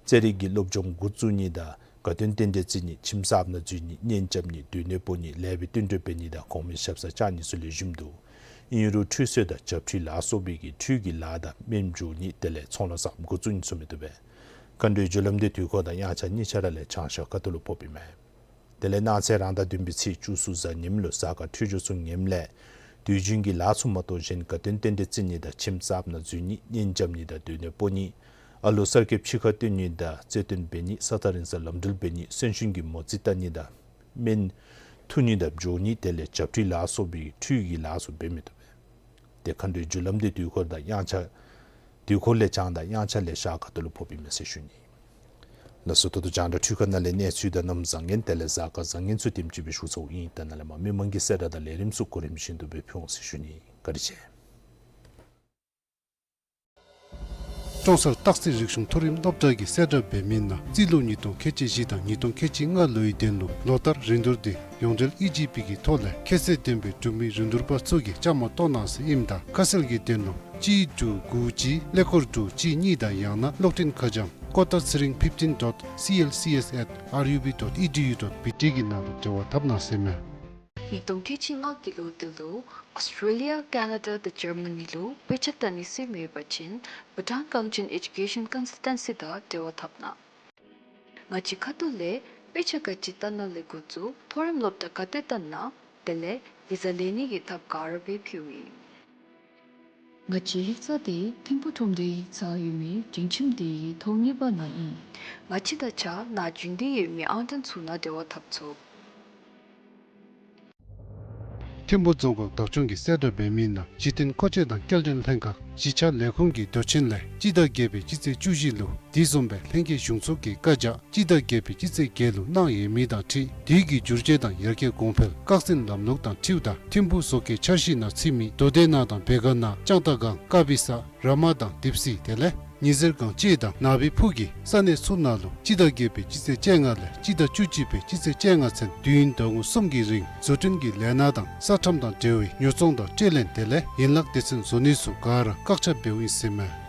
རྩེད་རིགས་ཀྱི་སློབ་སྦྱོང་འགོ་བཙུགས་ནི་དང་དགའ་སྟོན་རྟེན་འབྲེལ་རྩི་ནི་ཁྱིམ་གསརཔ་ནང་འཛུལ་ནི་གཉེན་རྐྱབ་ནི་སྡོད་གནས་སྤོ་ནི་ལེགས་པའི་བསྟུན་གྲོས་འབད་ནི་དང་གོང་མའི་ཞབས་སར་བཅར་ནི་ཚུ་ལེགས་ཤོམ་འདུག། ཨིན་རུང་ཁྲུས་གསོལ་དང་བྱབས་ཁྲུས་ལ་སོགས་པའི་གི་ཁྲུས་ཀྱི་ལཱ་དང་སྨན་འཇོག་ནི་དེ་ལས་ཚོང་ལཱ་གསརཔ་འགོ་བཙུགས་ནི་ཚུ་མི་བཏུབ་པས། མཁའ་འགྲོའི་རྒྱུ་ལམ་འདི་དུས་འཁོར་དང་དབྱངས་འཆར་གཉིས་ཆ་ར་ལས་བྱང་ཤར་ཁ་ཐུག་ལུ་ཕོགཔ་ཨིན་མས། དེ་ལས་གནངས་ཚེ་རང་ཟླ་བདུན་པའི་ཚེས་བཅུ་གསུམ་གཟའ་ཉིམ་ལུ་གཟའ་སྐར་འཕྲོད་སྦྱོར་ཚུ་ངནམ་ལས་དུས་རྒྱུན་གྱི་ལཱ་ཚུ་མ་གཏོགས་གཞན་དགའ་སྟོན་རྟེན་འབྲེལ་རྩི་ནི་དང་ཁྱིམ་གསརཔ་ནང་འཛུལ་ནི་གཉེན་རྐྱབ་ནི་དང་སྡོད་གནས་སྤོ་ནི་ཨ་ལོ་གསར་སྐྱེས་ཕྱི་ཁར་བཏོན་ནི་དང་རྩེད་འགྲན་འབད་ནི་ས་ཐག་རིང་སར་ལམ་འགྲུལ་འབད་ནི་གསོན་གཤིན་གྱི་མོ་རྩིས་བལྟ་ནི་དང་སྨན་འཐུ་ནི་དང་འཇོག་ནི་དེ་ལས་བྱབས་ཁྲུས་ལ་སོགས་པའི་ཁྲུས་ཀྱི་ལཱ་ཚུ་འབད་མི་བཏུབ་པས། ཏེ་མཁའ་འགྲོའི་རྒྱུ་ལམ་འདི་དུས་འཁོར་དང་དབྱངས་འཆར་དུས་འཁོར་ལས་བྱང་དང་དབྱངས་འཆར་ལས་ཤར་ཁ་ཐུག་ལུ་ཕོགཔ་ཨིན་མས་ཟེར་ཞུ་ནི། ལགས་སོ། ད་ལྟོ་རྒྱང་བསྒྲགས་འཕྲུལ་ཁང་ནང་ལས་གནས་ཚུལ་དང་གནམ་བཟང་ངན་དེ་ལས་གཟའ་སྐར་བཟང་ངན་ཚུ་དེམ་ཅིག་སྦེ་ཞུ་ཚརཝ་ཨིན། ད་ནཱ་ལས་མར་མི་མང་གི་གསལ་བསྒྲགས་དང་ལས་རིམ་ཚུ་གོ་རིམ་བཞིན་དུ་སྦེ་ཕུལ་འོང་ཟེར་ཞུ་ནི། བཀའ་དྲིན་ཆེ། ཀྲོང་གསར་སྟག་རྩེ་རིག་གཞུང་མཐོ་རིམ་སློབ་གྲྭ་གིས་གསལ་བསྒྲགས་འབད་མི་ནང་རྩིས་ལོ་ཉིས་སྟོང་ཁལ་གཅིག་བཞི་དང་ཉིས་སྟོང་ཁལ་གཅིག་ལྔ་ལོའི་དོན་ལུ་ལོ་ལྟར་རིན་བསྡུར་འདི་ཡོངས་འབྲེལ་ཨི་ཇི་པི་གི་ཐོག་ལས་ཁྱད་ཚད་ལྡན་པའི་གྲུབ་མི་རིན་བསྡུར་པ་ཚུ་གིས་བཅའ་མར་གཏོགས་གནང་ཟེར་ཨིནམ་ད་ཁ་གསལ་གྱི་དོན་ལུ་གཅིག་དྲུག་དགུ་གཅིག་ཀླད་ཀོར་དྲུག་གཅིག་གཉིས་དང་ཡང་ན་གློག་འཕྲིན་ཁ་བྱང་quota three fifteen dot C L C S at R U B dot E D U dot B T གི་ནང་ལུ་འབྲེལ་བ་འཐབ་གནང་ཟེར་མས། ཉིས་སྟོང་ཁལ་གཅིག་ལྔ་གི་ལོ་འདི་ལུ་ཨོསི་ཊེ་ལི་ཡ་ཀེ་ན་ཌ་དང་ཇར་མ་ནི་ལུ་དཔེ་ཆ་ལྟ་ནི་ཟེར་མི་ཡོད་པ་ཅིན་བྷུ་ཊཱན་ཀའུན་ཊིང་ཨེ་ཌུ་ཀེ་ཤཱན་ཀོན་སཱལ་ཊན་སི་དང་འབྲེལ་བ་འཐབ་གནང་། ང་བཅས་ཁ་ཐུག་ལས་དཔེ་ཆ་ག་ཅི་ལྟ་ན་ལས་འགོ་བཙུགས་མཐོ་རིམ་སློབ་གྲྭ་ག་ཏེ་ལྟ་ན་དེ་ལས་ཡིག་ཚང་ལེན་ནི་གི་ཐབས་ག་ར་སྦེ་ཕུལཝ་ཨིན། ང་བཅས་ཡིག་ཚང་འདི་ཐིམ་ཕུག་ཁྲོམ་སྡེའི་ཡིག་ཚང་ཡོད་མི་སྒྲིང་ཁྱིམ་སྡེའི་ཐོག་གཉིས་པ་ནང་ཨིན། ང་བཅས་དང་གཅིག་ཁར་ནཱ་རྒྱུན་ལྡན་ཡོད་མི་ཨང་གྲངས་ཚུ་ནང་འབྲེལ་བ་འཐབ་ཚུགས། ཐིམ་ཕུ་རྫོང་ཁག་བདག་སྐྱོང་གིས་གསལ་བསྒྲགས་འབད་མི་ནང་གཞི་རྟེན་མཁོ་ཆས་དང་སྐྱེལ་འདྲེན་ལྷན་ཁག་གཞིས་ཆགས་ལས་ཁུངས་ཀྱི་དོན་ཆེན་ལས་སྤྱི་ཟླ་བརྒྱད་པའི་སྤྱི་ཚེས་བཅུ་བཞི་ལུ་དེ་བཟུམ་སྦེ་ལྷན་རྒྱས་གཞུང་ཚོགས་ཀྱི་བཀའ་རྒྱ་སྤྱི་ཟླ་བརྒྱད་པའི་སྤྱི་ཚེས་བརྒྱད་ལུ་གནང་ཡོད་མི་དང་འཁྲིལ་དུས་ཀྱི་བསྒྱུར་བཅོས་དང་ཡར་རྒྱས་གོང་འཕེལ་སྐག་འཛིན་ལམ་ལུགས་དང་འཁྲིལཝ་ད་ཐིམ་ཕུ་བཟོ་བཀོད་འཆར་གཞི་ནང་ཚུད་མི་མདོ་སྡེ་ན་དང་བེ་ག་ན་ལྕང་རྟ་སྒང་ཀ་པི་ས་ར་མ་དང་དིབ་སི་དེ་ལས་ཉི་ཟེར་སྒང་བཅས་དང་ནགས་པའི་ཕུག་གི་ས་གནས་ཚུ་ནང་ལུ་སྤྱི་ཟླ་བརྒྱད་པའི་སྤྱི་ཚེས་བཅོ་ལྔ་ལས་སྤྱི་ཟླ་བཅུ་གཅིག་པའི་སྤྱི་ཚེས་བཅོ་ལྔ་ཚུན་དུས་ཡུན་ཟླ་ངོ་གསུམ་གྱི་རིང་བཟོ་སྐྲུན་གྱི་ལས་སྣ་དང་ས་ཁྲམ་དང་འབྲེལ་བའི་ཉོ་ཚོང་དང་སྤྲོད་ལེན་དེ་ལས་ཡན་ལག་སྡེ་ཚན་བཟོ་ནི་ཚུ་ག་ར་བཀག་ཆ་འབདཝ་ཨིན་ཟེར་མས།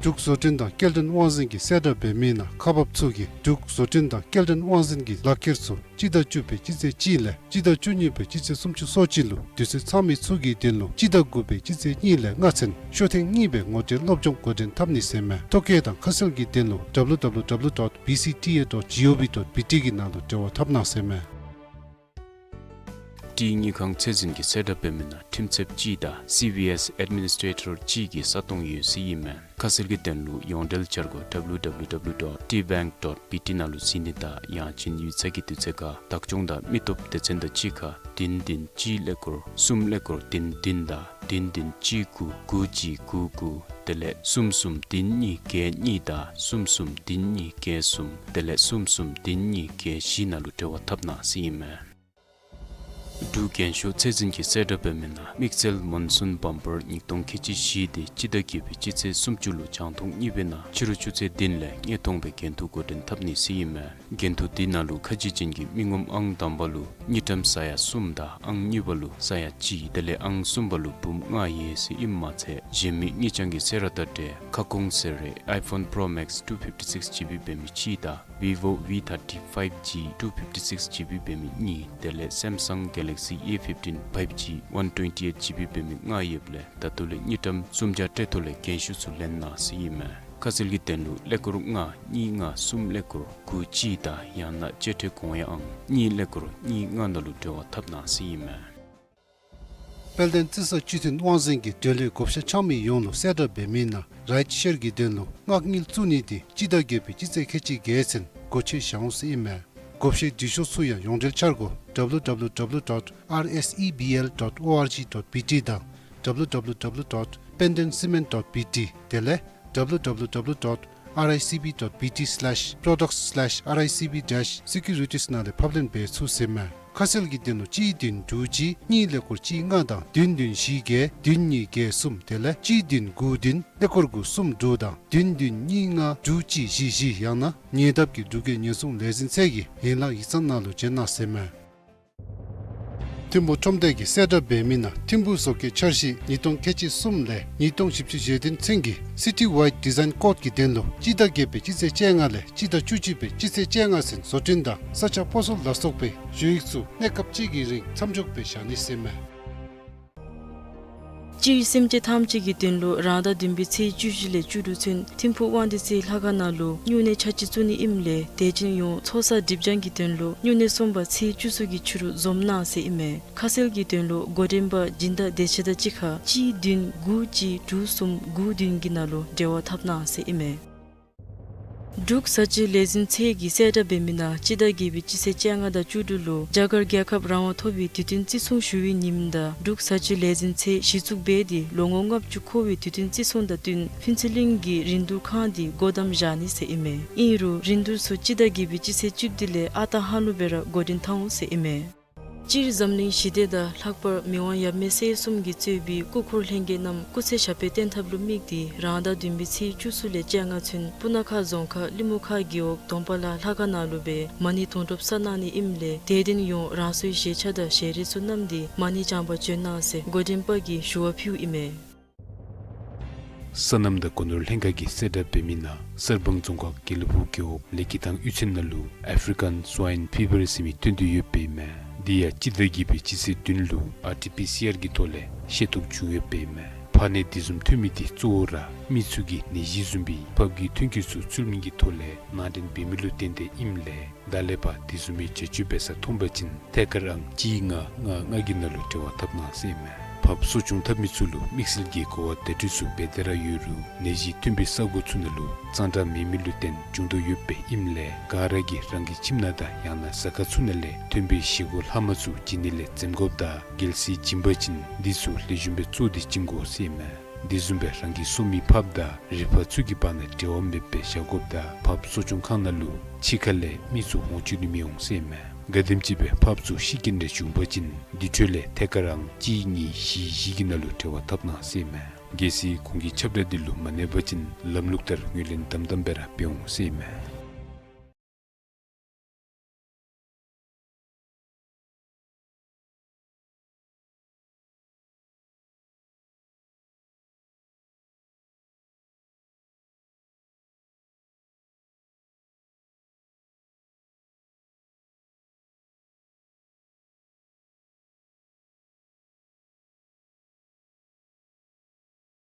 འབྲུག་བཟོ་སྐྲུན་དང་སྐྱེལ་འདྲེན་དབང་འཛིན་གྱིས་གསལ་བསྒྲགས་འབད་མི་ནང་ཁག་འབགཔ་ཚུ་གིས་འབྲུག་བཟོ་སྐྲུན་དང་སྐྱེལ་འདྲེན་དབང་འཛིན་གྱི་ལག་ཁྱེར་ཚུ་སྤྱི་ཟླ་བཅུ་པའི་སྤྱི་ཚེས་གཅིག་ལས་སྤྱི་ཟླ་བཅུ་གཉིས་པའི་སྤྱི་ཚེས་སུམ་ཅུ་སོ་གཅིག་ལུ་དུས་ཚོད་ཚང་མི་ཚུ་གི་དོན་ལུ་སྤྱི་ཟླ་དགུ་པའི་སྤྱི་ཚེས་གཉིས་ལས་ལྔ་ཚུན་ཤོག་ཐེངས་གཉིས་སྦེ་ངོ་སྤྲོད་སློབ་སྦྱོང་འགོ་འདྲེན་འཐབ་ནི་ཟེར་མས། ཐོ་བཀོད་དང་ཁ་གསལ་གྱི་དོན་ལུ་W W W dot B C T A dot G O V dot B T གི་ནང་ལུ་འབྲེལ་བ་འཐབ་གནང་ཟེར་མས། ཊི་དངུལ་ཁང་ཚད་འཛིན་གྱིས་གསལ་བསྒྲགས་འབད་མི་ནང་ཁྲིམས་ཚབ་གཅིག་དང་སི་བི་ཨེསི་ཨེཌ་མི་ནིས་ཊེ་ཊར་གཅིག་གི་ས་སྟོང་ཡོད་ཟེར་ཨིན་མས། ཁ་གསལ་གྱི་དོན་ལུ་ཡོངས་འབྲེལ་འཆར་སྒོ་W W W dot T bank dot B T ནང་ལུ་གཟིགས་ནི་དང་ཡང་ཅིན་ཡིག་ཚང་གི་དུས་ཚོད་ཁར་བདག་སྐྱོང་དང་མི་སྟོབས་སྡེ་ཚན་དང་གཅིག་ཁར་བདུན་བདུན་གཅིག་ཀླད་ཀོར་གསུམ་ཀླད་ཀོར་བདུན་བདུན་དང་བདུན་བདུན་གཅིག་དགུ་དགུ་གཅིག་དགུ་དགུ་དེ་ལས་གསུམ་གསུམ་བདུན་གཉིས་བརྒྱད་གཉིས་དང་གསུམ་གསུམ་བདུན་གཉིས་བརྒྱད་གསུམ་དེ་ལས་གསུམ་གསུམ་བདུན་གཉིས་བརྒྱད་བཞི་ནང་ལུ་འབྲེལ་བ་འཐབ་གནང་ཟེར་ཨིན་མས། འབྲུག་རྒྱན་ཤོག་ཚད་འཛིན་གྱིས་གསལ་བསྒྲགས་འབད་མི་ནང་དམིགས་བསལ་མོན་སུན་བམ་པར་ཉིས་སྟོང་ཁལ་གཅིག་བཞི་དེ་སྤྱི་ཟླ་བརྒྱད་པའི་སྤྱི་ཚེས་སུམ་ཅུ་ལུ་རྒྱང་མཐོང་གཉིས་པའི་ནང་ཕྱི་རུ་ཆུ་ཚོད་བདུན་ལས་ཉེ་མཐོང་སྦེ་འགན་ཐུག་འགོ་འདྲེན་འཐབ་ནི་ཟེར་ཨིན་མས། འགན་ཐུག་དེ་ནང་ལུ་ཁ་རྗེ་ཅན་གྱི་མི་ངོམ་ཨང་དང་པ་ལུ་དངུལ་ཀྲམ་ས་ཡ་གསུམ་དང་ཨང་གཉིས་པ་ལུ་ས་ཡ་གཅིག་དེ་ལས་ཨང་གསུམ་པ་ལུ་འབུམ་ལྔ་ཡོད་ཟེར་ཨིནམ་མ་ཚད་གཞན་མི་དངུལ་རྐྱང་གི་གསོལ་རས་དང་འབྲེལ་ཁ་སྐོང་ཟེར་རེ་iPhone Pro Max two fifty-six G B འབད་མི་གཅིག་དང་Vivo V thirty-five G two fifty-six G B འབད་མི་གཉིས་དེ་ལས་Samsung Galaxy A fifteen five G one twenty-eight G B འབད་མི་ལྔ་ཡོདཔ་ལས་ད་ལྟོ་ལས་དངུལ་ཀྲམ་སུམ་བརྒྱ་སྤྲོད་ཐོག་ལས་རྒྱན་ཤོག་ཚུ་ལེན་གནང་ཟེར་ཨིན་མས། ཁ་གསལ་གྱི་དོན་ལུ་ཀླད་ཀོར་ལྔ་གཉིས་ལྔ་གསུམ་ཀླད་ཀོར་དགུ་གཅིག་དང་ཡང་ན་བཅད་ཁྲའི་གོང་ཡང་ཨང་གཉིས་ཀླད་ཀོར་གཉིས་ལྔ་ནང་ལུ་འབྲེལ་བ་འཐབ་གནང་ཟེར་ཨིན་མས། དཔལ་ལྡན་རྩི་ས་སྤྱི་མཐུན་དབང་འཛིན་གྱིས་འབྲེལ་ཡོད་བགོ་བཤའ་འཆང་མི་ཡོངས་ལུ་གསལ་བསྒྲགས་འབད་མི་ནང་རའིཊ་ཤེར་གྱི་དོན་ལུ་མངགས་དངུལ་བཙུགས་ནི་དེ་སྤྱི་ཟླ་བརྒྱད་པའི་སྤྱི་ཚེས་ཁལ་གཅིག་བརྒྱད་ཚུན་སྒོ་ཕྱེ་བཞག་འོང་ཟེར་ཨིན་མས། བགོ་བཤའི་འབྲི་ཤོག་ཚུ་ཡང་ཡོངས་འབྲེལ་འཆར་སྒོ་W W W dot R S E B L dot O R G dot B T དང་W W W dot pendentcement dot B T དེ་ལས་W W W dot R I C B dot B T slash products slash R I C B dash securities ནང་ལས་ཕབ་ལེན་འབད་ཚུགས་ཟེར་མས། ཁ་གསལ་གྱི་དོན་ལུ་གཅིག་བདུན་དྲུག་གཅིག་གཉིས་ཀླད་ཀོར་གཅིག་ལྔ་དང་བདུན་བདུན་བཞི་བརྒྱད་བདུན་གཉིས་བརྒྱད་གསུམ་དེ་ལས་གཅིག་བདུན་དགུ་བདུན་ཀླད་ཀོར་དགུ་གསུམ་དྲུག་དང་བདུན་བདུན་གཉིས་ལྔ་དྲུག་གཅིག་བཞི་བཞི་ཡང་ན་ཉེ་འདབས་ཀྱི་འབྲུག་རྒྱལ་ཉེན་སྲུང་ལས་འཛིན་ཚད་ཀྱི་ཡན་ལག་ཡིག་ཚང་ནང་ལུ་བྱོན་གནང་ཟེར་མས། ཐིམ་ཕུ་ཁྲོམ་སྡེ་གིས་གསལ་བསྒྲགས་འབད་མི་ནང་ཐིམ་ཕུ་བཟོ་བཀོད་འཆར་གཞི་ཉིས་སྟོང་ཁལ་གཅིག་གསུམ་ལས་ཉིས་སྟོང་བཞི་བཅུ་ཞེ་བདུན་ཚུན་གྱི་City Wide Design Code གི་དོན་ལུ་སྤྱི་ཟླ་བརྒྱད་པའི་སྤྱི་ཚེས་བཅོ་ལྔ་ལས་སྤྱི་ཟླ་བཅུ་གཅིག་པའི་སྤྱི་ཚེས་བཅོ་ལྔ་ཚུན་བཟོ་སྐྲུན་དང་ས་ཆ་སྤོ་སོར་ལ་སོགས་པའི་ཞུ་ཡིག་ཚུ་གནས་སྐབས་གཅིག་གི་རིང་མཚམས་འཇོག་སྦེ་བཞག་ནི་ཟེར་མས། སྤྱིར་སེམས་ཅན་ཐམས་ཅད་ཀྱི་དོན་ལུ་རང་ཟླ་བདུན་པའི་ཚེས་བཅུ་བཞི་ལས་བཅུ་དྲུག་ཚུན་ཐིམ་ཕུ་དབང་འདུས་རྩེ་ལྷ་ཁང་ནང་ལུ་སྨྱུང་གནས་ཆ་གཅིག་བཙུགས་ནི་ཨིནམ་ལས་དད་ཅན་ཡོངས་ཚོགས་བསགས་སྒྲིབ་སྦྱང་གི་དོན་ལུ་སྨྱུང་གནས་གསུམ་པ་ཚེས་བཅུ་གསུམ་གྱི་ཕྱི་རུ་འཛོམས་གནང་ཟེར་ཨིན་མས། ཁ་གསལ་གྱི་དོན་ལུ་འགོ་འདྲེན་པ་སྦྱིན་བདག་བདེ་ཆེན་དང་གཅིག་ཁར་གཅིག་བདུན་དགུ་གཅིག་དྲུག་གསུམ་དགུ་བདུན་གྱི་ནང་ལུ་འབྲེལ་བ་འཐབ་གནང་ཟེར་ཨིན་མས། འབྲུག་བཟའ་བཅའི་ལས་འཛིན་ཚད་ཀྱིས་གསལ་བསྒྲགས་འབད་མི་ནང་སྤྱི་ཟླ་བརྒྱད་པའི་སྤྱི་ཚེས་བཅོ་ལྔ་དང་བཅུ་དྲུག་ལུ་རྒྱ་གར་རྒྱལ་ཁབ་རང་དབང་ཐོབ་པའི་དུས་སྟོན་བརྩི་སྲུང་ཞུ་བའི་ཉིནམ་དང་འབྲུག་བཟའ་བཅའི་ལས་འཛིན་ཚད་གཞི་བཙུགས་འབད་དེ་ལོ་ངོ་ལྔ་བཅུ་འཁོར་བའི་དུས་སྟོན་བརྩི་སྲུང་དང་བསྟུན་ཕུན་ཚོགས་གླིང་གི་རིན་བསྡུར་ཁང་འདི་སྒོ་བསྡམས་བཞག་ནི་ཟེར་ཨིན་མས། ཨིན་རུང་རིན་བསྡུར་ཚུ་སྤྱི་ཟླ་བརྒྱད་པའི་སྤྱི་ཚེས་བཅུ་བདུན་ལས་ཨ་རྟག་ཧ་ལུགས་སྦེ་ར་འགོ་འདྲེན་འཐབ་འོང་ཟེར་ཨིན་མས། སྤྱིར་འཛམ་གླིང་ཞི་བདེ་དང་ལྷག་པར་མི་དབང་ཡབ་མེས་སྲས་གསུམ་གྱིས་གཙོས་པའི་སྐུ་འཁོར་ལྷན་རྒྱས་རྣམས་སྐུ་ཚེ་ཞབས་པད་བརྟན་ཐབས་ལུ་དམིགས་ཏེ་རང་ཟླ་བདུན་པའི་ཚེས་བཅུ་གསུམ་ལས་བཅོ་ལྔ་ཚུན་སྤུ་ན་ཁ་རྫོང་ཁག་ཀླུ་མོ་ཁ་གི་འོག་དོམ་པ་ལ་ལྷ་ཁང་ནང་ལུ་སྦེ་མ་ཎི་དུང་སྒྲུབ་གསར་གནང་ནི་ཨིནམ་ལས་དད་ལྡན་ཡོངས་རང་སོའི་བཞེས་ཆ་དང་ཞལ་རས་ཚུ་བསྣམས་ཏེ་མ་ཎི་བགྱང་པར་བྱོན་གནང་ཟེར་འགོ་འདྲེན་པ་གིས་ཞུ་བ་ཕུལཝ་ཨིན་མས། སོ་ནམ་དང་སྒོ་ནོར་ལྷན་ཁག་གིས་གསལ་བསྒྲགས་འབད་མི་ནང་གསར་སྤང་རྫོང་ཁག་དགེ་ལེགས་ཕུག་རྒེད་འོག་ལེགས་སྐྱིད་ཐང་གཡུས་ཚན་ནང་ལུ་African Swine Fever ཟེར་མི་ཐོན་དོ་ཡོདཔ་ཨིན་མས། དེ་ཡང་སྤྱི་ཟླ་བརྒྱད་པའི་སྤྱི་ཚེས་བདུན་ལུ་ཨར་ཊི་པི་སི་ཨར་གྱི་ཐོག་ལས་ཤེས་རྟོགས་བྱུང་ཡོདཔ་ཨིན་མས། ཕག་ནད་དེ་བཟུམ་ཐོན་མི་དེ་གཙོ་བོ་ར་མི་ཚུ་གིས་ནད་གཞི་བཟུམ་སྦེ་ཕགཔ་གི་ཐོན་སྐྱེད་ཚུ་ཚུལ་མིན་གྱི་ཐོག་ལས་ནང་འདྲེན་འབད་མི་ལུ་བརྟེན་ཏེ་ཨིནམ་ལས་ད་ལས་ཕར་དེ་བཟུམ་མའི་བྱ་སྤྱོད་འབད་ས་མཐོང་པ་ཅིན་ཐད་ཀར་ཨང་གཅིག་ལྔ་ལྔ་ལྔ་གི་ནང་ལུ་འབྲེལ་བ་འཐབ་གནང་ཟེར་ཨིན་མས། ཕགཔ་གསོ་སྐྱོང་འཐབ་མི་ཚུ་ལུ་དམིགས་བསལ་གྱི་གོ་བ་བརྡ་སྤྲོད་ཚུ་འབད་དེ་ར་ཡོད་རུང་ནད་གཞི་ཐོན་པའི་ས་གོ་ཚུ་ནང་ལུ་གཙང་སྦྲ་མེད་མི་ལུ་བརྟེན་འབྱུང་དོ་ཡོདཔ་ཨིནམ་ལས་ག་ར་གིས་རང་གི་ཁྱིམ་ནང་དང་ཡང་ན་ཟ་ཁང་ཚུ་ནང་ལས་ཐོན་པའི་བཞེས་སྒོ་ལྷག་མ་ཚུ་བྱིན་ནི་ལས་འཛེམ་དགོཔ་དང་རྒྱལ་སྲིད་བྱིན་པ་ཅིན་འདི་ཚུ་ལེགས་ཤོམ་སྦེ་བཙོ་སྟེ་བྱིན་དགོ་ཟེར་ཨིན་མས། དེ་བཟུམ་སྦེ་རང་གི་གསོ་མི་ཕགཔ་དང་རི་ཕག་ཚུ་གི་བར་ན་འབྲེལ་བ་མེདཔ་སྦེ་བཞག་དགོཔ་དང་ཕགཔ་གསོ་སྐྱོང་ཁང་ནང་ལུ་ཕྱི་ཁ་ལས་མི་ཚུ་འོང་བཅུག་ནི་མི་འོང་ཟེར་ཨིན་མས། ག་དེམ་ཅིག་སྦེ་ཕགཔ་ཚུ་ཤི་རྐྱེན་རེ་བྱུང་པ་ཅིན་དེ་འཕྲོ་ལས་ཐད་ཀར་རང་གཅིག་གཉིས་བཞི་བཞི་གི་ནང་ལུ་འབྲེལ་བ་འཐབ་གནང་ཟེར་ཨིན་མས། གལ་སྲིད་ཁོང་གི་ཁྱབ་བསྒྲགས་འདི་ལུ་མ་གནས་པ་ཅིན་ལམ་ལུགས་ལྟར་ངོས་ལེན་དམ་དམ་སྦེ་ར་འབད་འོང་ཟེར་ཨིན་མས།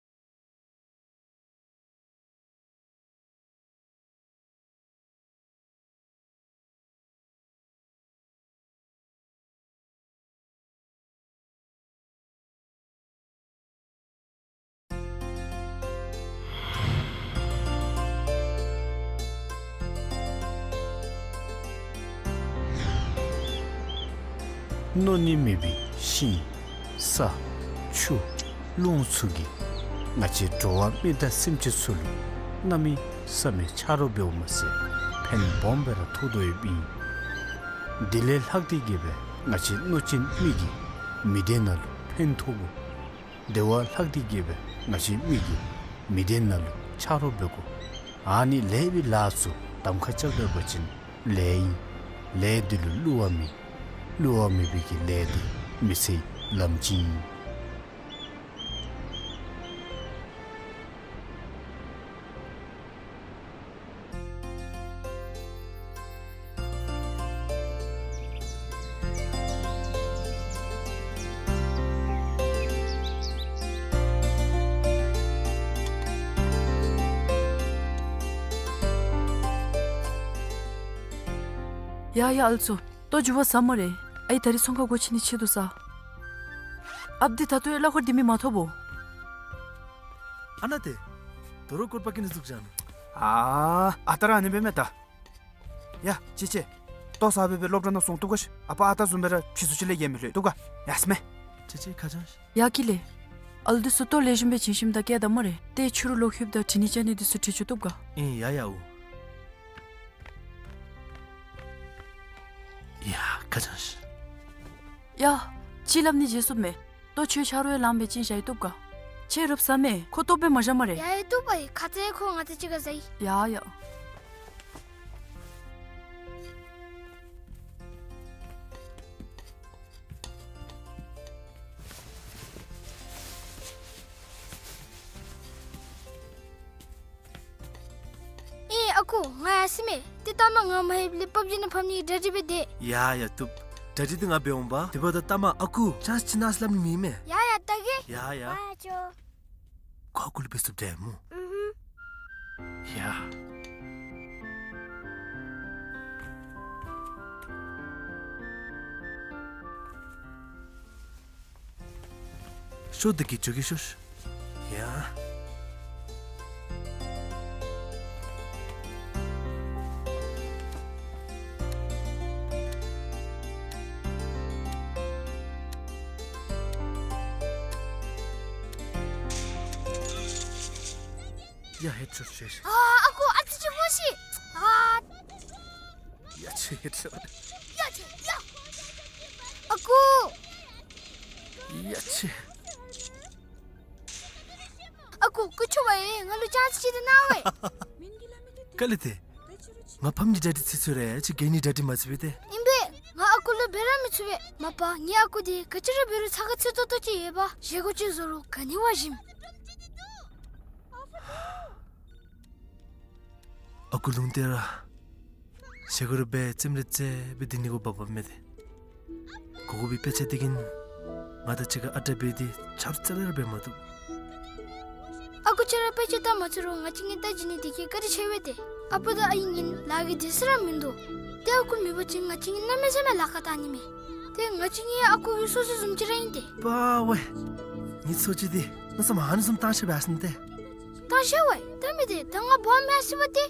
མནོ་ནི་མེད་པའི་ཤིང་། ས། ཆུ། རླུང་ཚུ་གིས་ང་བཅས་འགྲོ་བ་མི་དང་སེམས་ཅན་ཚུ་ལུ་གནམ་མེད་ས་མེད་ཆ་རོགས་འབདཝ་མ་ཚད་ཕན་སྦོམ་སྦེ་ར་ཐོགས་དོ་ཡོདཔ་ཨིན། དེ་ལས་ལྷག་སྟེ་གི་སྦེ་ང་བཅས་གནོད་སྦྱིན་མི་གིས་མི་སྡེ་ནང་ལུ་ཕན་ཐོགས་དགོ། དེ་བ་ལྷག་སྟེ་གི་སྦེ་ང་བཅས་མི་གིས་མི་སྡེ་ནང་ལུ་ཆ་རོགས་འབད་དགོ། ཨ་ནི་ལེགས་པའི་ལཱ་ཚུ་གདམ་ཁ་རྐྱབ་སྡོད་པ་ཅིན་ལེགས་ཨིན། ལས་འདི་ལུ་བསླུ་བ་མེད། བསླུ་བ་མེད་པའི་གི་ལས་འདི་མི་ཚེའི་ལམ་ཅིག་ཨིན། ཡ་ཡ་ཨལ་ཚོ། ལྟོ་འགྱུར་བ་ཟ་སྨ་རེ། ཨའི་ད་རིས་ཚོང་ཁང་སྒོ་ཕྱེ་ནི་ཆེད་དུ་ཟ། ཨཔ་འདི་ད་ལྟོ་ཡང་གླ་འཁོར་འདི་མི་མ་ཐོབ་བོ། ཨ་ནཱ་ཏེ། དོ་རུང་སྐོར་པ་གི་ནི་ཟུག་ཅན། ཨ་ཨ་ད་ར་ཨ་ནི་འབད་མས་ད། ཡ་ཅི་ཅི། ལྟོ་ཟ་སྦེ་སྦེ་སློབ་གྲྭ་ནང་སོང་བཏུབ་ག་ཤིག། ཨ་པ་ཨ་ད་བཟུམ་སྦེ་ར་ཕྱི་སུ་ཅིག་ལས་ཡལ་མི་ལྷོད་བཏུབ་ག། ཡ་སྨས། ཅི་ཅི་ཁ་ཅང་ཤིག། ཡ་ཀི་ལེ། ཨལ་འདི་ཚུ་ལྟོ་ལེགས་ཤོམ་སྦེ་བྱིན་ཞིནམ་ད་བཀལ་ད་སྨ་རེ། ཏེ་ཕྱི་རུ་ལོག་ལྷོདཔ་ད་དྲི་ནི་ཅ་ནི་འདི་ཚུ་དྲི་བཅུག་བཏུབ་ག། ཨིན་ཡ་ཡ་འོ། ཡ་ཁ་ཅང་ཤིག། ཡ། ཅིག་སླབ་ནི་བརྗེད་སོངམ་མས། ལྟོ་ཁྱོད་ཆ་རོགས་ཡང་ལངམ་སྦེ་ཅིག་བཞག་ཡི་བཏུབ་ག། ཁྱོད་རོགས་ཟ་སྨས། ཁོ་ལྟོཝ་སྦེ་མ་བཞག་སྨ་རེ། ཡ་ཡ་བཏུབ་པ་ཨིན། ཁ་ཙ་ཁོ་ང་བཅས་གཅིག་ཁར་བཟའ་ཡི། ཡ་ཡ། ཨེ་ཨ་ཁུ་ང་ཡར་སོ་མས། ཏེ་ལྟ་མ་ང་མ་ལྷོདཔ་ལས་པབ་ཇི་ནང་ཕབ་ནི་གི་གྲ་སྒྲིག་འབད་དེས། ཡ་ཡ་བཏུབ། གྲ་སྒྲིག་འདི་ང་འབད་འོང་པ། དེ་འབདཝ་ད་ལྟ་མ་ཨ་ཁུ་ཅཱནསི་ཅིག་གནང་སླབ་ནི་མེད་མས། ཡ་ཡ་ད་གེ། ཡ་ཡ། ཨ་ཅོ། ཁོ་ཨ་ཁུ་ལུ་འབད་ཚུགསཔ་འདྲས་སྨོ། ཨུ་ཧུམ། ཡ། ཤོག་འདི་གིས་འགྱོ་གེ་ཤོག། ཡ། ཡ་ཧེད་ཤོག་ཤོག། ཨ་ཨ་ཁུ་ཨ་ཙི་ཅིག་སྨོ་ཤིག། ཨ། ཡ་ཆེ་ཧེད་ཤོག། ཡ་ཆེ་ཡ། ཨ་ཁུ། ཡ་ཆེ། ཨ་ཁུ་སྐུ་མཁྱེན་པ་ཨེ་ང་ལུ་ཅཱནསི་ཅིག་ཏེ་གནང་བས། ག་ལས་ཏེ། ང་ཕམ་གྱི་གྲ་སྒྲིག་ཚར་ཚར་ར་ཅིག་གི་ནི་གྲ་སྒྲིག་མ་ཚར་བས་ཏེ། ཨིན་པས། ང་ཨ་ཁུ་ལུ་འབད་ར་མི་ཚུགས་པས། མ་པ་ངེའི་ཨ་ཁུ་འདི་ག་ཅི་ར་འབད་རུང་ཚ་ཁ་ཚུད་ཏོག་ཏོ་ཅིག་ཡོད་པས། བཞེས་སྒོ་ཅིག་བཟོ་རུང་ག་ནི་བ་ཞིམ། ཨ་ཁུ་ལུང་བསྟན་ར། བཞེས་སྒོ་རེ་འབད་རྩེདམོ་རེ་རྩེ་སྦེ་སྡོད་ནི་གུ་བབ་བབ་མས་ཏེ། གོ་གོ་བའི་དཔེ་ཆ་འདི་གིས་ང་དང་གཅིག་ཁར་ཨ་རྟག་འབད་དེ་ཆ་རོགས་རྩ་ལས་ར་འབད་མ་བཏུབ། ཨ་ཁུ་ཁྱོད་ར་དཔེ་ཆ་ལྟ་མ་ཚུགས་རུང་ང་བཅས་གཉིས་ལྟ་བྱིན་ནི་འདི་གིས་བཀའ་དྲིན་ཆེ་བས་ཏེ། ཨ་པ་དང་ཨའི་གཉིས་ལཱ་གི་དུས་ཚོད་ར་མིན་འདུག། ཏེ་ཨ་ཁུ་མེད་པ་ཅིན་ང་བཅས་གཉིས་གནམ་མེད་ས་མེད་ལཱ་ཁག་བཏང་ནི་མས། ཏེ་ང་བཅས་གཉིས་ཨ་ཁུ་གི་སོ་སོ་བཟུམ་ཅིག་ར་ཨིན་ཏེ། པ་ཝེ། ངེའི་འཚོ་བྱེད་འདི་གནམ་མེད་ས་མེད་ཧ་ནུ་བཟུམ་བཏང་ཤེས་པས་ཟེར་ཏེ། བཏང་ཤེས་པས། ད་མི་དེ་ད་ང་སྦོམ་མེད་ཟེར་བ་དེ།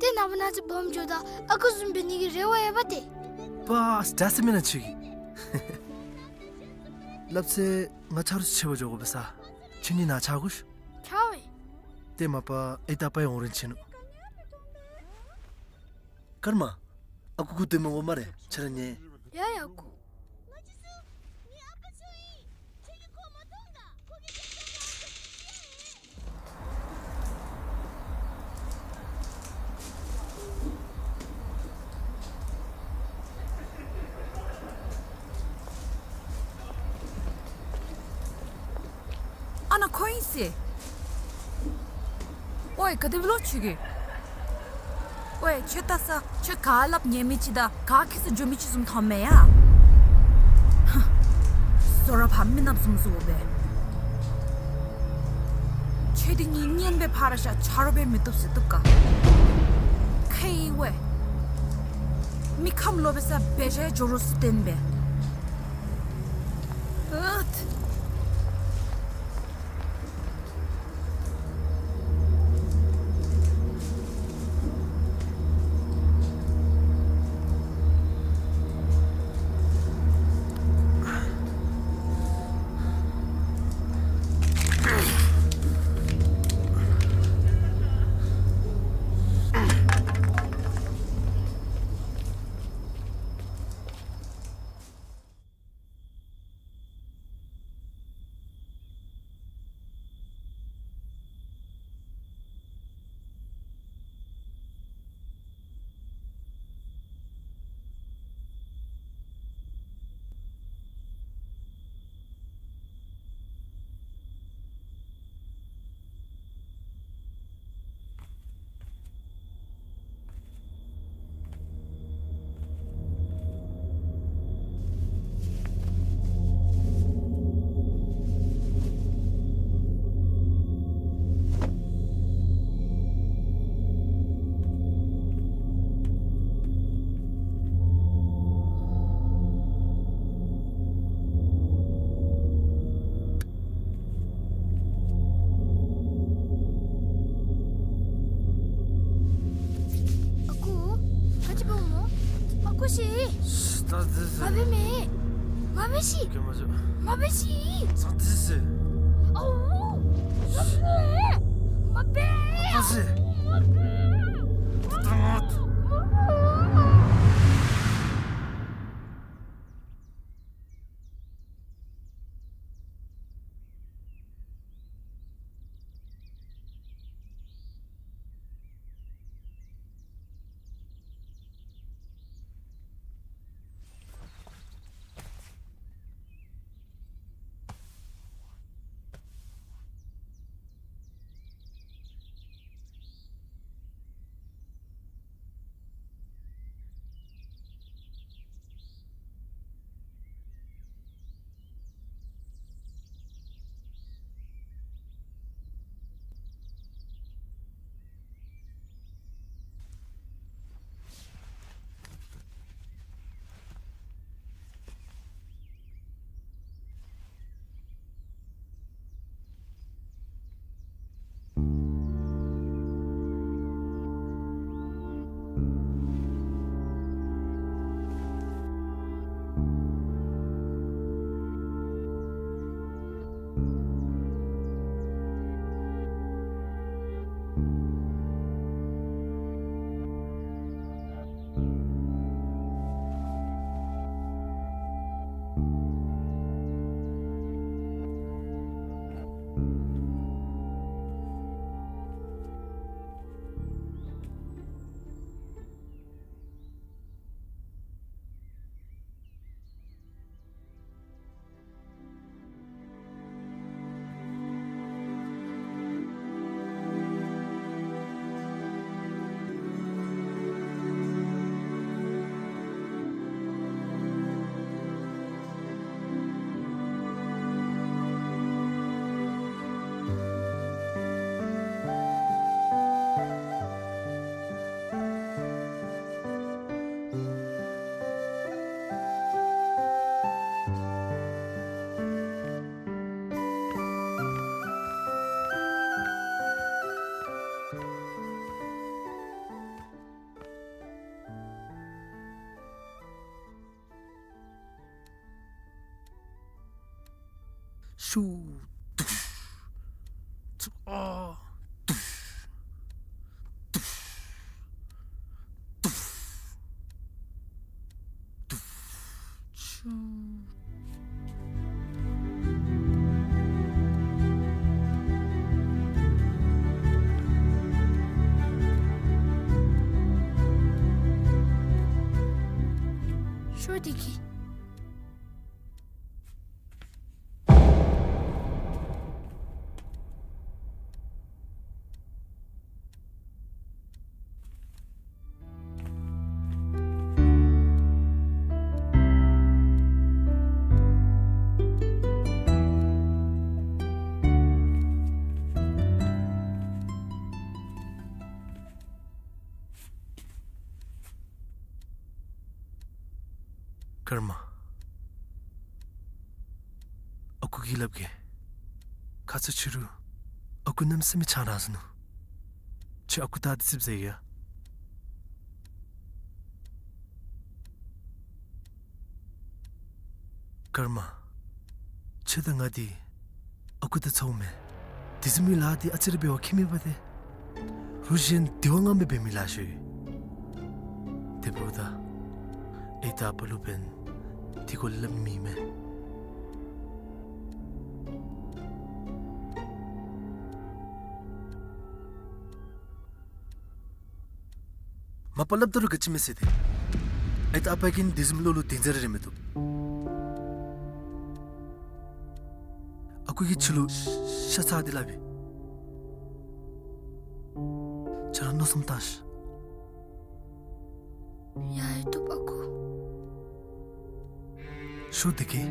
དེ་ནངས་པ་གནངས་ཚེ་སྦོམ་འགྱོཝ་ད་ཨ་ཁུ་བཟུམ་འབད་ནི་གི་རེ་བ་ཡོད་པ་དེ། པཱ་ཨ་ཙི་ད་ཟེར་མེན་ན་ཁྱོད་ཀྱིས། སླབ་ཚེ་ང་ཆ་རོགས་ཅིག་འབད་འགྱོ་དགོ་པས་ས། ཁྱོད་ནི་ནཱ་ཆ་དགོ་ཤིག། ཆ་བས། དེ་མ་པ་ཨའི་དང་ཨ་པ་ཡང་འོང་རན་ཆི་ནུག། ཀརྨ། ཨ་ཁུ་སྒུག་སྡོད་མི་དགོ་སྨ་རེ། ཁྱོད་ར་ཉལ། ཡ་ཡ་ཨ་ཁུ། ཨ་ནཱ་ཁོ་ཨིན་ཟེར། ཝའི་ག་དེ་སྦེ་ལོ་ཁྱོད་ཀྱིས། ཝའི་ཁྱོད་ལྟ་ས་ཁྱོད་ག་སླབ་ཉན་མི་ཅིག་དང་ག་ཁྱད་གསོད་འགྱོ་མི་ཅིག་བཟུམ་མཐོངམ་མས་ཡ། ཧ། བཟོ་ར་ཕར་མི་ནགཔ་བཟུམ་བཟོ་སྦེ། ཁྱོད་འདི་ངེའི་གཉེན་སྦེ་ཕར་བཞག་ཆ་རོགས་སྦེ་མི་བཏུབ་ཟེར་བཏུབ་ག། ཁེ་ཝའི། མི་ཁམས་ལོག་པའི་ས་འབད་བཞག་འགྱོ་རོགས་ཟེར་བསྟན་པས། ཨུད། ཨ་ཁུ། ག་ཅི་འབདཝ་སྨོ། ཨ་ཁུ་ཤི། ད་དེ་ཟེར། མ་འབད་མེ། མ་འབད་ཤི། ཀྱེ་མ་ཟེར། མ་འབད་ཤི། ད་དེ་ཟེར། ཨའུ། མ་འབད། མ་འབད། ཨ་ཁུ་ཟེར། མ་འབད། ད་ང་། མ་འབད། ཤུ། དུག། ཚུ། ཨ། དུག། དུག། དུག། དུག། ཤུ། ཤོ་དེ་གི། ཀརྨ། ཨ་ཁུ་གིས་སླབ་གེ། ཁ་ཙ་ཕྱི་རུ་ཨ་ཁུ་གནམ་མེད་ས་མེད་ཆང་རག་སོ་ནུག། ཁྱོད་ཨ་ཁུ་ལྟ་སྟེ་ཙིགཔ་ཟ་ཡ། ཀརྨ། ཁྱོད་དང་ང་འདི་ཨ་ཁུ་དང་ཚ་བོ་མེན། དེ་བཟུམ་མའི་ལཱ་འདི་ཨ་ཙི་རེ་འབད་བ་ཁྱད་མེད་པ་ཏེ། རུ་གཞན་དེ་བ་ང་མི་འབད་མི་ལཱ་ཤོ་ཡི། དེ་འབདཝ་ད་ཨའི་དང་ཨ་པ་ལུ་འབདན་དེ་སྐོར་ལས་སླབ་མི་མེད། མ་པ་སླབ་ད་རུང་ག་ཅི་མེད་ཟེར་ཏེ། ཨའི་དང་ཨ་པ་གིས་དེ་བཟུམ་བློ་ལུ་གདེང་ཚད་རེ་རེ་མི་བཏུབ། ཨ་ཁུ་གིས་ཁྱོད་ལུ་ཤ་ཚ་སྟེ་སླབ་ཨིན། ཁྱོད་ར་མནོ་བསམ་བཏང་ཤིག། ཡ་ཡ་བཏུབ་ཨ་ཁུ། ཤོ་དེ་གི།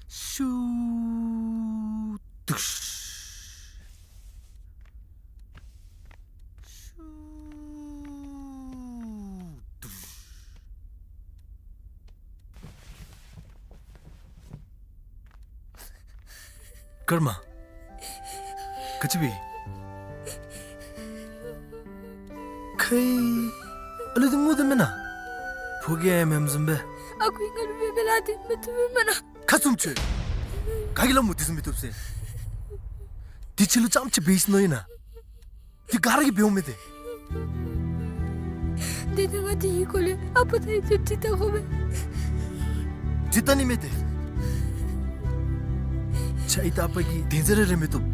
ཤུ། དུག། ཤུ། དུག། ཀརྨ། ག་ཅི་འབད། ཁའི་ཨ་ལུ་འདི་ངུ་དོ་མེན་ན། ཕོ་རྒྱས་ཨེམ་ཨེམ་བཟུམ་སྦེ། ཨ་ཁུ་ང་ལུ་འབད་མི་ལཱ་འདི་མི་བཏུབ་མེན་ན། ཁ་བཙུམ་ཁྱོད། ག་གིས་སླབ་མོ་དེ་བཟུམ་མི་བཏུབ་ཟེར། དེ་ཁྱོད་ལུ་རྐྱངམ་ཅིག་འབད་ཡི་ཟེར་མནོ་ཡི་ན། དེ་ག་ར་གིས་འབདཝ་མས་ཏེ། དེ་ནི་ང་དེ་གི་སྐོར་ལས་ཨ་པ་དང་ཨའི་ཚུ་དྲི་བལྟ་དགོ་པས། དྲི་བལྟ་ནི་མེད་དེ། ཁྱོད་ཨའི་དང་ཨ་པ་གིས་གདེང་ཚད་རེ་རེ་མི་བཏུབ།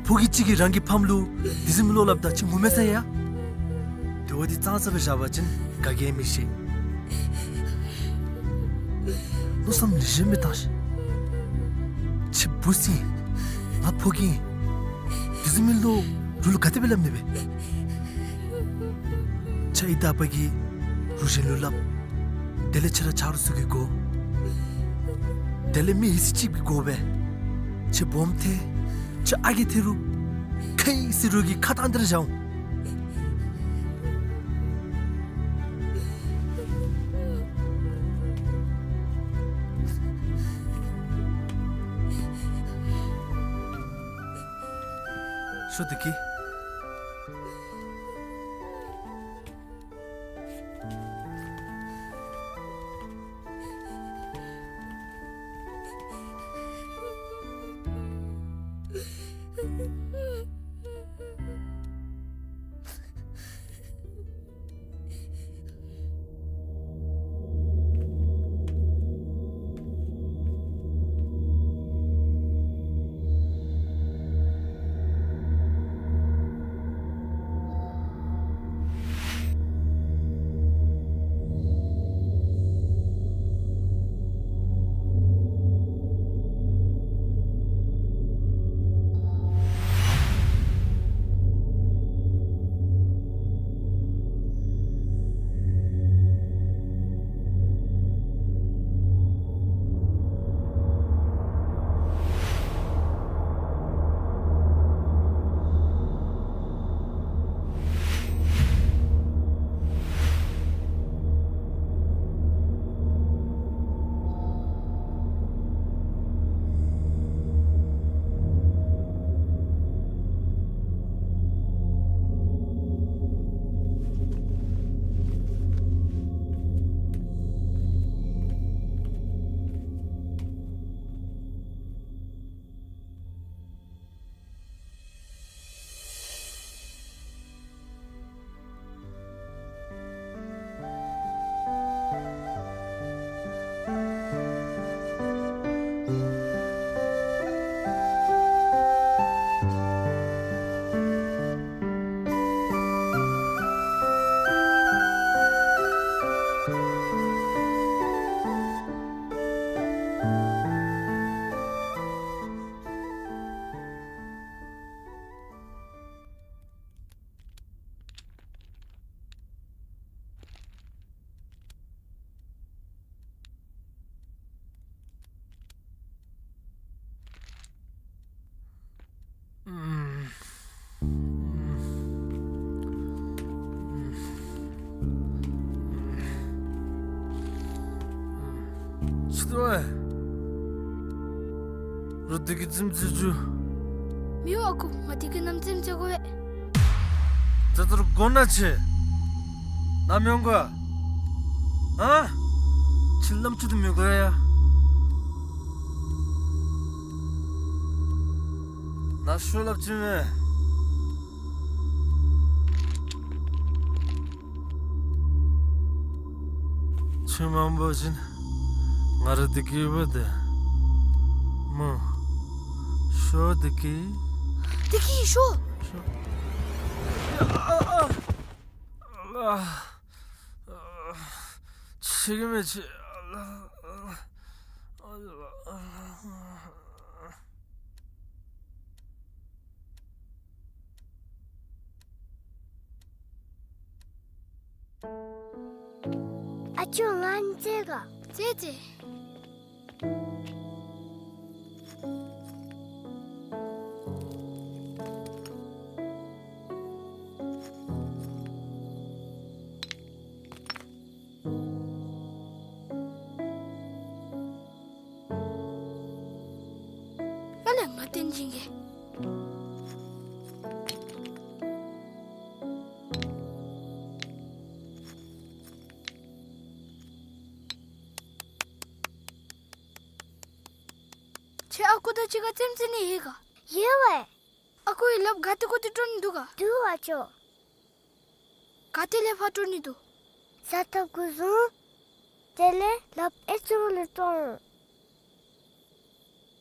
ཕོ་རྒྱས་ཅིག་གིས་རང་གི་ཕམ་ལུ་དེ་བཟུམ་བློ་སླབ་ད་ཁྱོད་ངོ་མ་ཚ་ཡ། དེ་བ་འདི་གཙང་ས་སྦེ་བཞག་པ་ཅིན་ག་གིས་མི་ཤེས། མནོ་བསམ་ལེགས་ཤོམ་སྦེ་བཏང་ཤིག། ཁྱོད་བུ་ཚ་ཨིན། ང་ཕོ་རྒྱས་ཨིན། དེ་བཟུམ་མའི་བློ་རོགས་ལུ་ག་དེ་སྦེ་སླབ་ནི་སྦེ། ཁྱོད་ཨའི་དང་ཨ་པ་གིས་རོགས་གཞན་ལུ་སླབ། དེ་ལས་ཁྱོད་ར་ཆ་རོགས་ཚུ་གི་སྒོ། དེ་ལས་མི་ཡི་སེམས་ཅིག་གི་སྒོ་སྦེ། ཁྱོད་སྦོམ་ཐལ། ཁྱོད་ཨ་རྒས་ཐལ་རུང་། ཁའི་ཟེར་རོགས་ཀྱི་ཁ་བཏང་སྟེ་ར་བཞག་འོང་། ཤོ་དེ་གི། ལྟོས། རོགས་བདེ་སྐྱིད་རྩེདམོ་རྩེ་བཅུག། མི་འོང་ཨ་ཁུ། ང་བདེ་སྐྱིད་རྣམ་རྩེདམོ་རྩེ་དགོ་པས། ད་ལྟོ་ར་དགོ་ན་ཆེ། ནཱ་མི་འོང་ག། ཨ། ཁྱོད་རྣམ་ཅོ་དེ་མི་དགོ་ཡ། ནཱ་ཤོག་སླབ་ཅི་མས། ཁྱོད་མ་འོང་པ་ཅིན་ང་ར་བདེ་སྐྱིད་ཡོད་པ་དེ་སྨོ། ཤོག་བདེ་སྐྱིད། བདེ་སྐྱིད་ཤོག། ཤོག། ཨ་ཨ་ཨ། ཨ་ཨ། ཆེ་གི་མས་ཆེ། ཨ་ཨ། ཨ་ཅོ་ང་རྩེད་ག། རྩེད་རྩེད། ཨ་ལས་ང་བསྟན་སྦྱིན་གྱིས། ཁྱོད་ཨ་ཁུ་དང་གཅིག་ཁར་རྩེདམོ་རྩེ་ནི་ཡོད་ག། ཡོད་པས། ཨ་ཁུ་གིས་ལགཔ་ག་ཏེ་གུ་ཏེ་སྤྲོ་ནི་འདུག་ག། འདུག་ཨ་ཅོ། ག་ཏེ་ལས་ཕར་སྤྲོ་ནི་འདུག། ས་ཐོབ་གུ་བཟུང་། དེ་ལས་ལགཔ་ཨེ་ཙི་རུ་ལས་སྤྲོ་འོང་།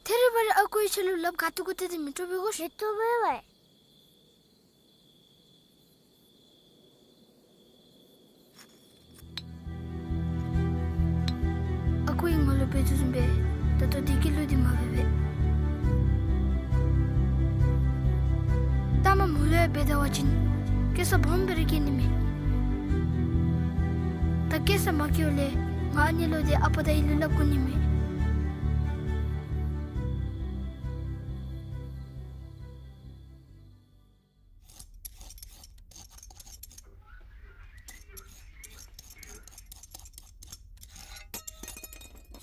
ཐད་རི་བ་རི་ཨ་ཁུ་གིས་ཁྱོད་ལུ་ལགཔ་ག་ཏེ་གུ་ཏེ་དེ་མི་སྤྲོ་བས་གོ། མི་སྤྲོ་བས་པས། ཨ་ཁུ་གིས་ང་ལུ་འབད་དོ་བཟུམ་སྦེ་ད་ལྟོ་བདེ་སྐྱིད་ལུ་འདི་མ་འབད་བས། ལྟ་མ་མུ་ལུ་ཡང་འབད་ད་བ་ཅིན་སྐྱེ་ས་སྦོམ་སྦེ་ར་སྐྱེ་ནི་མས། ད་སྐྱེ་ས་མ་སྐྱེཝ་ལས་ང་ཨ་ནི་ལུ་དེ་ཨ་པ་དང་ཨའི་ལུ་སླབ་དགོ་ནི་མས།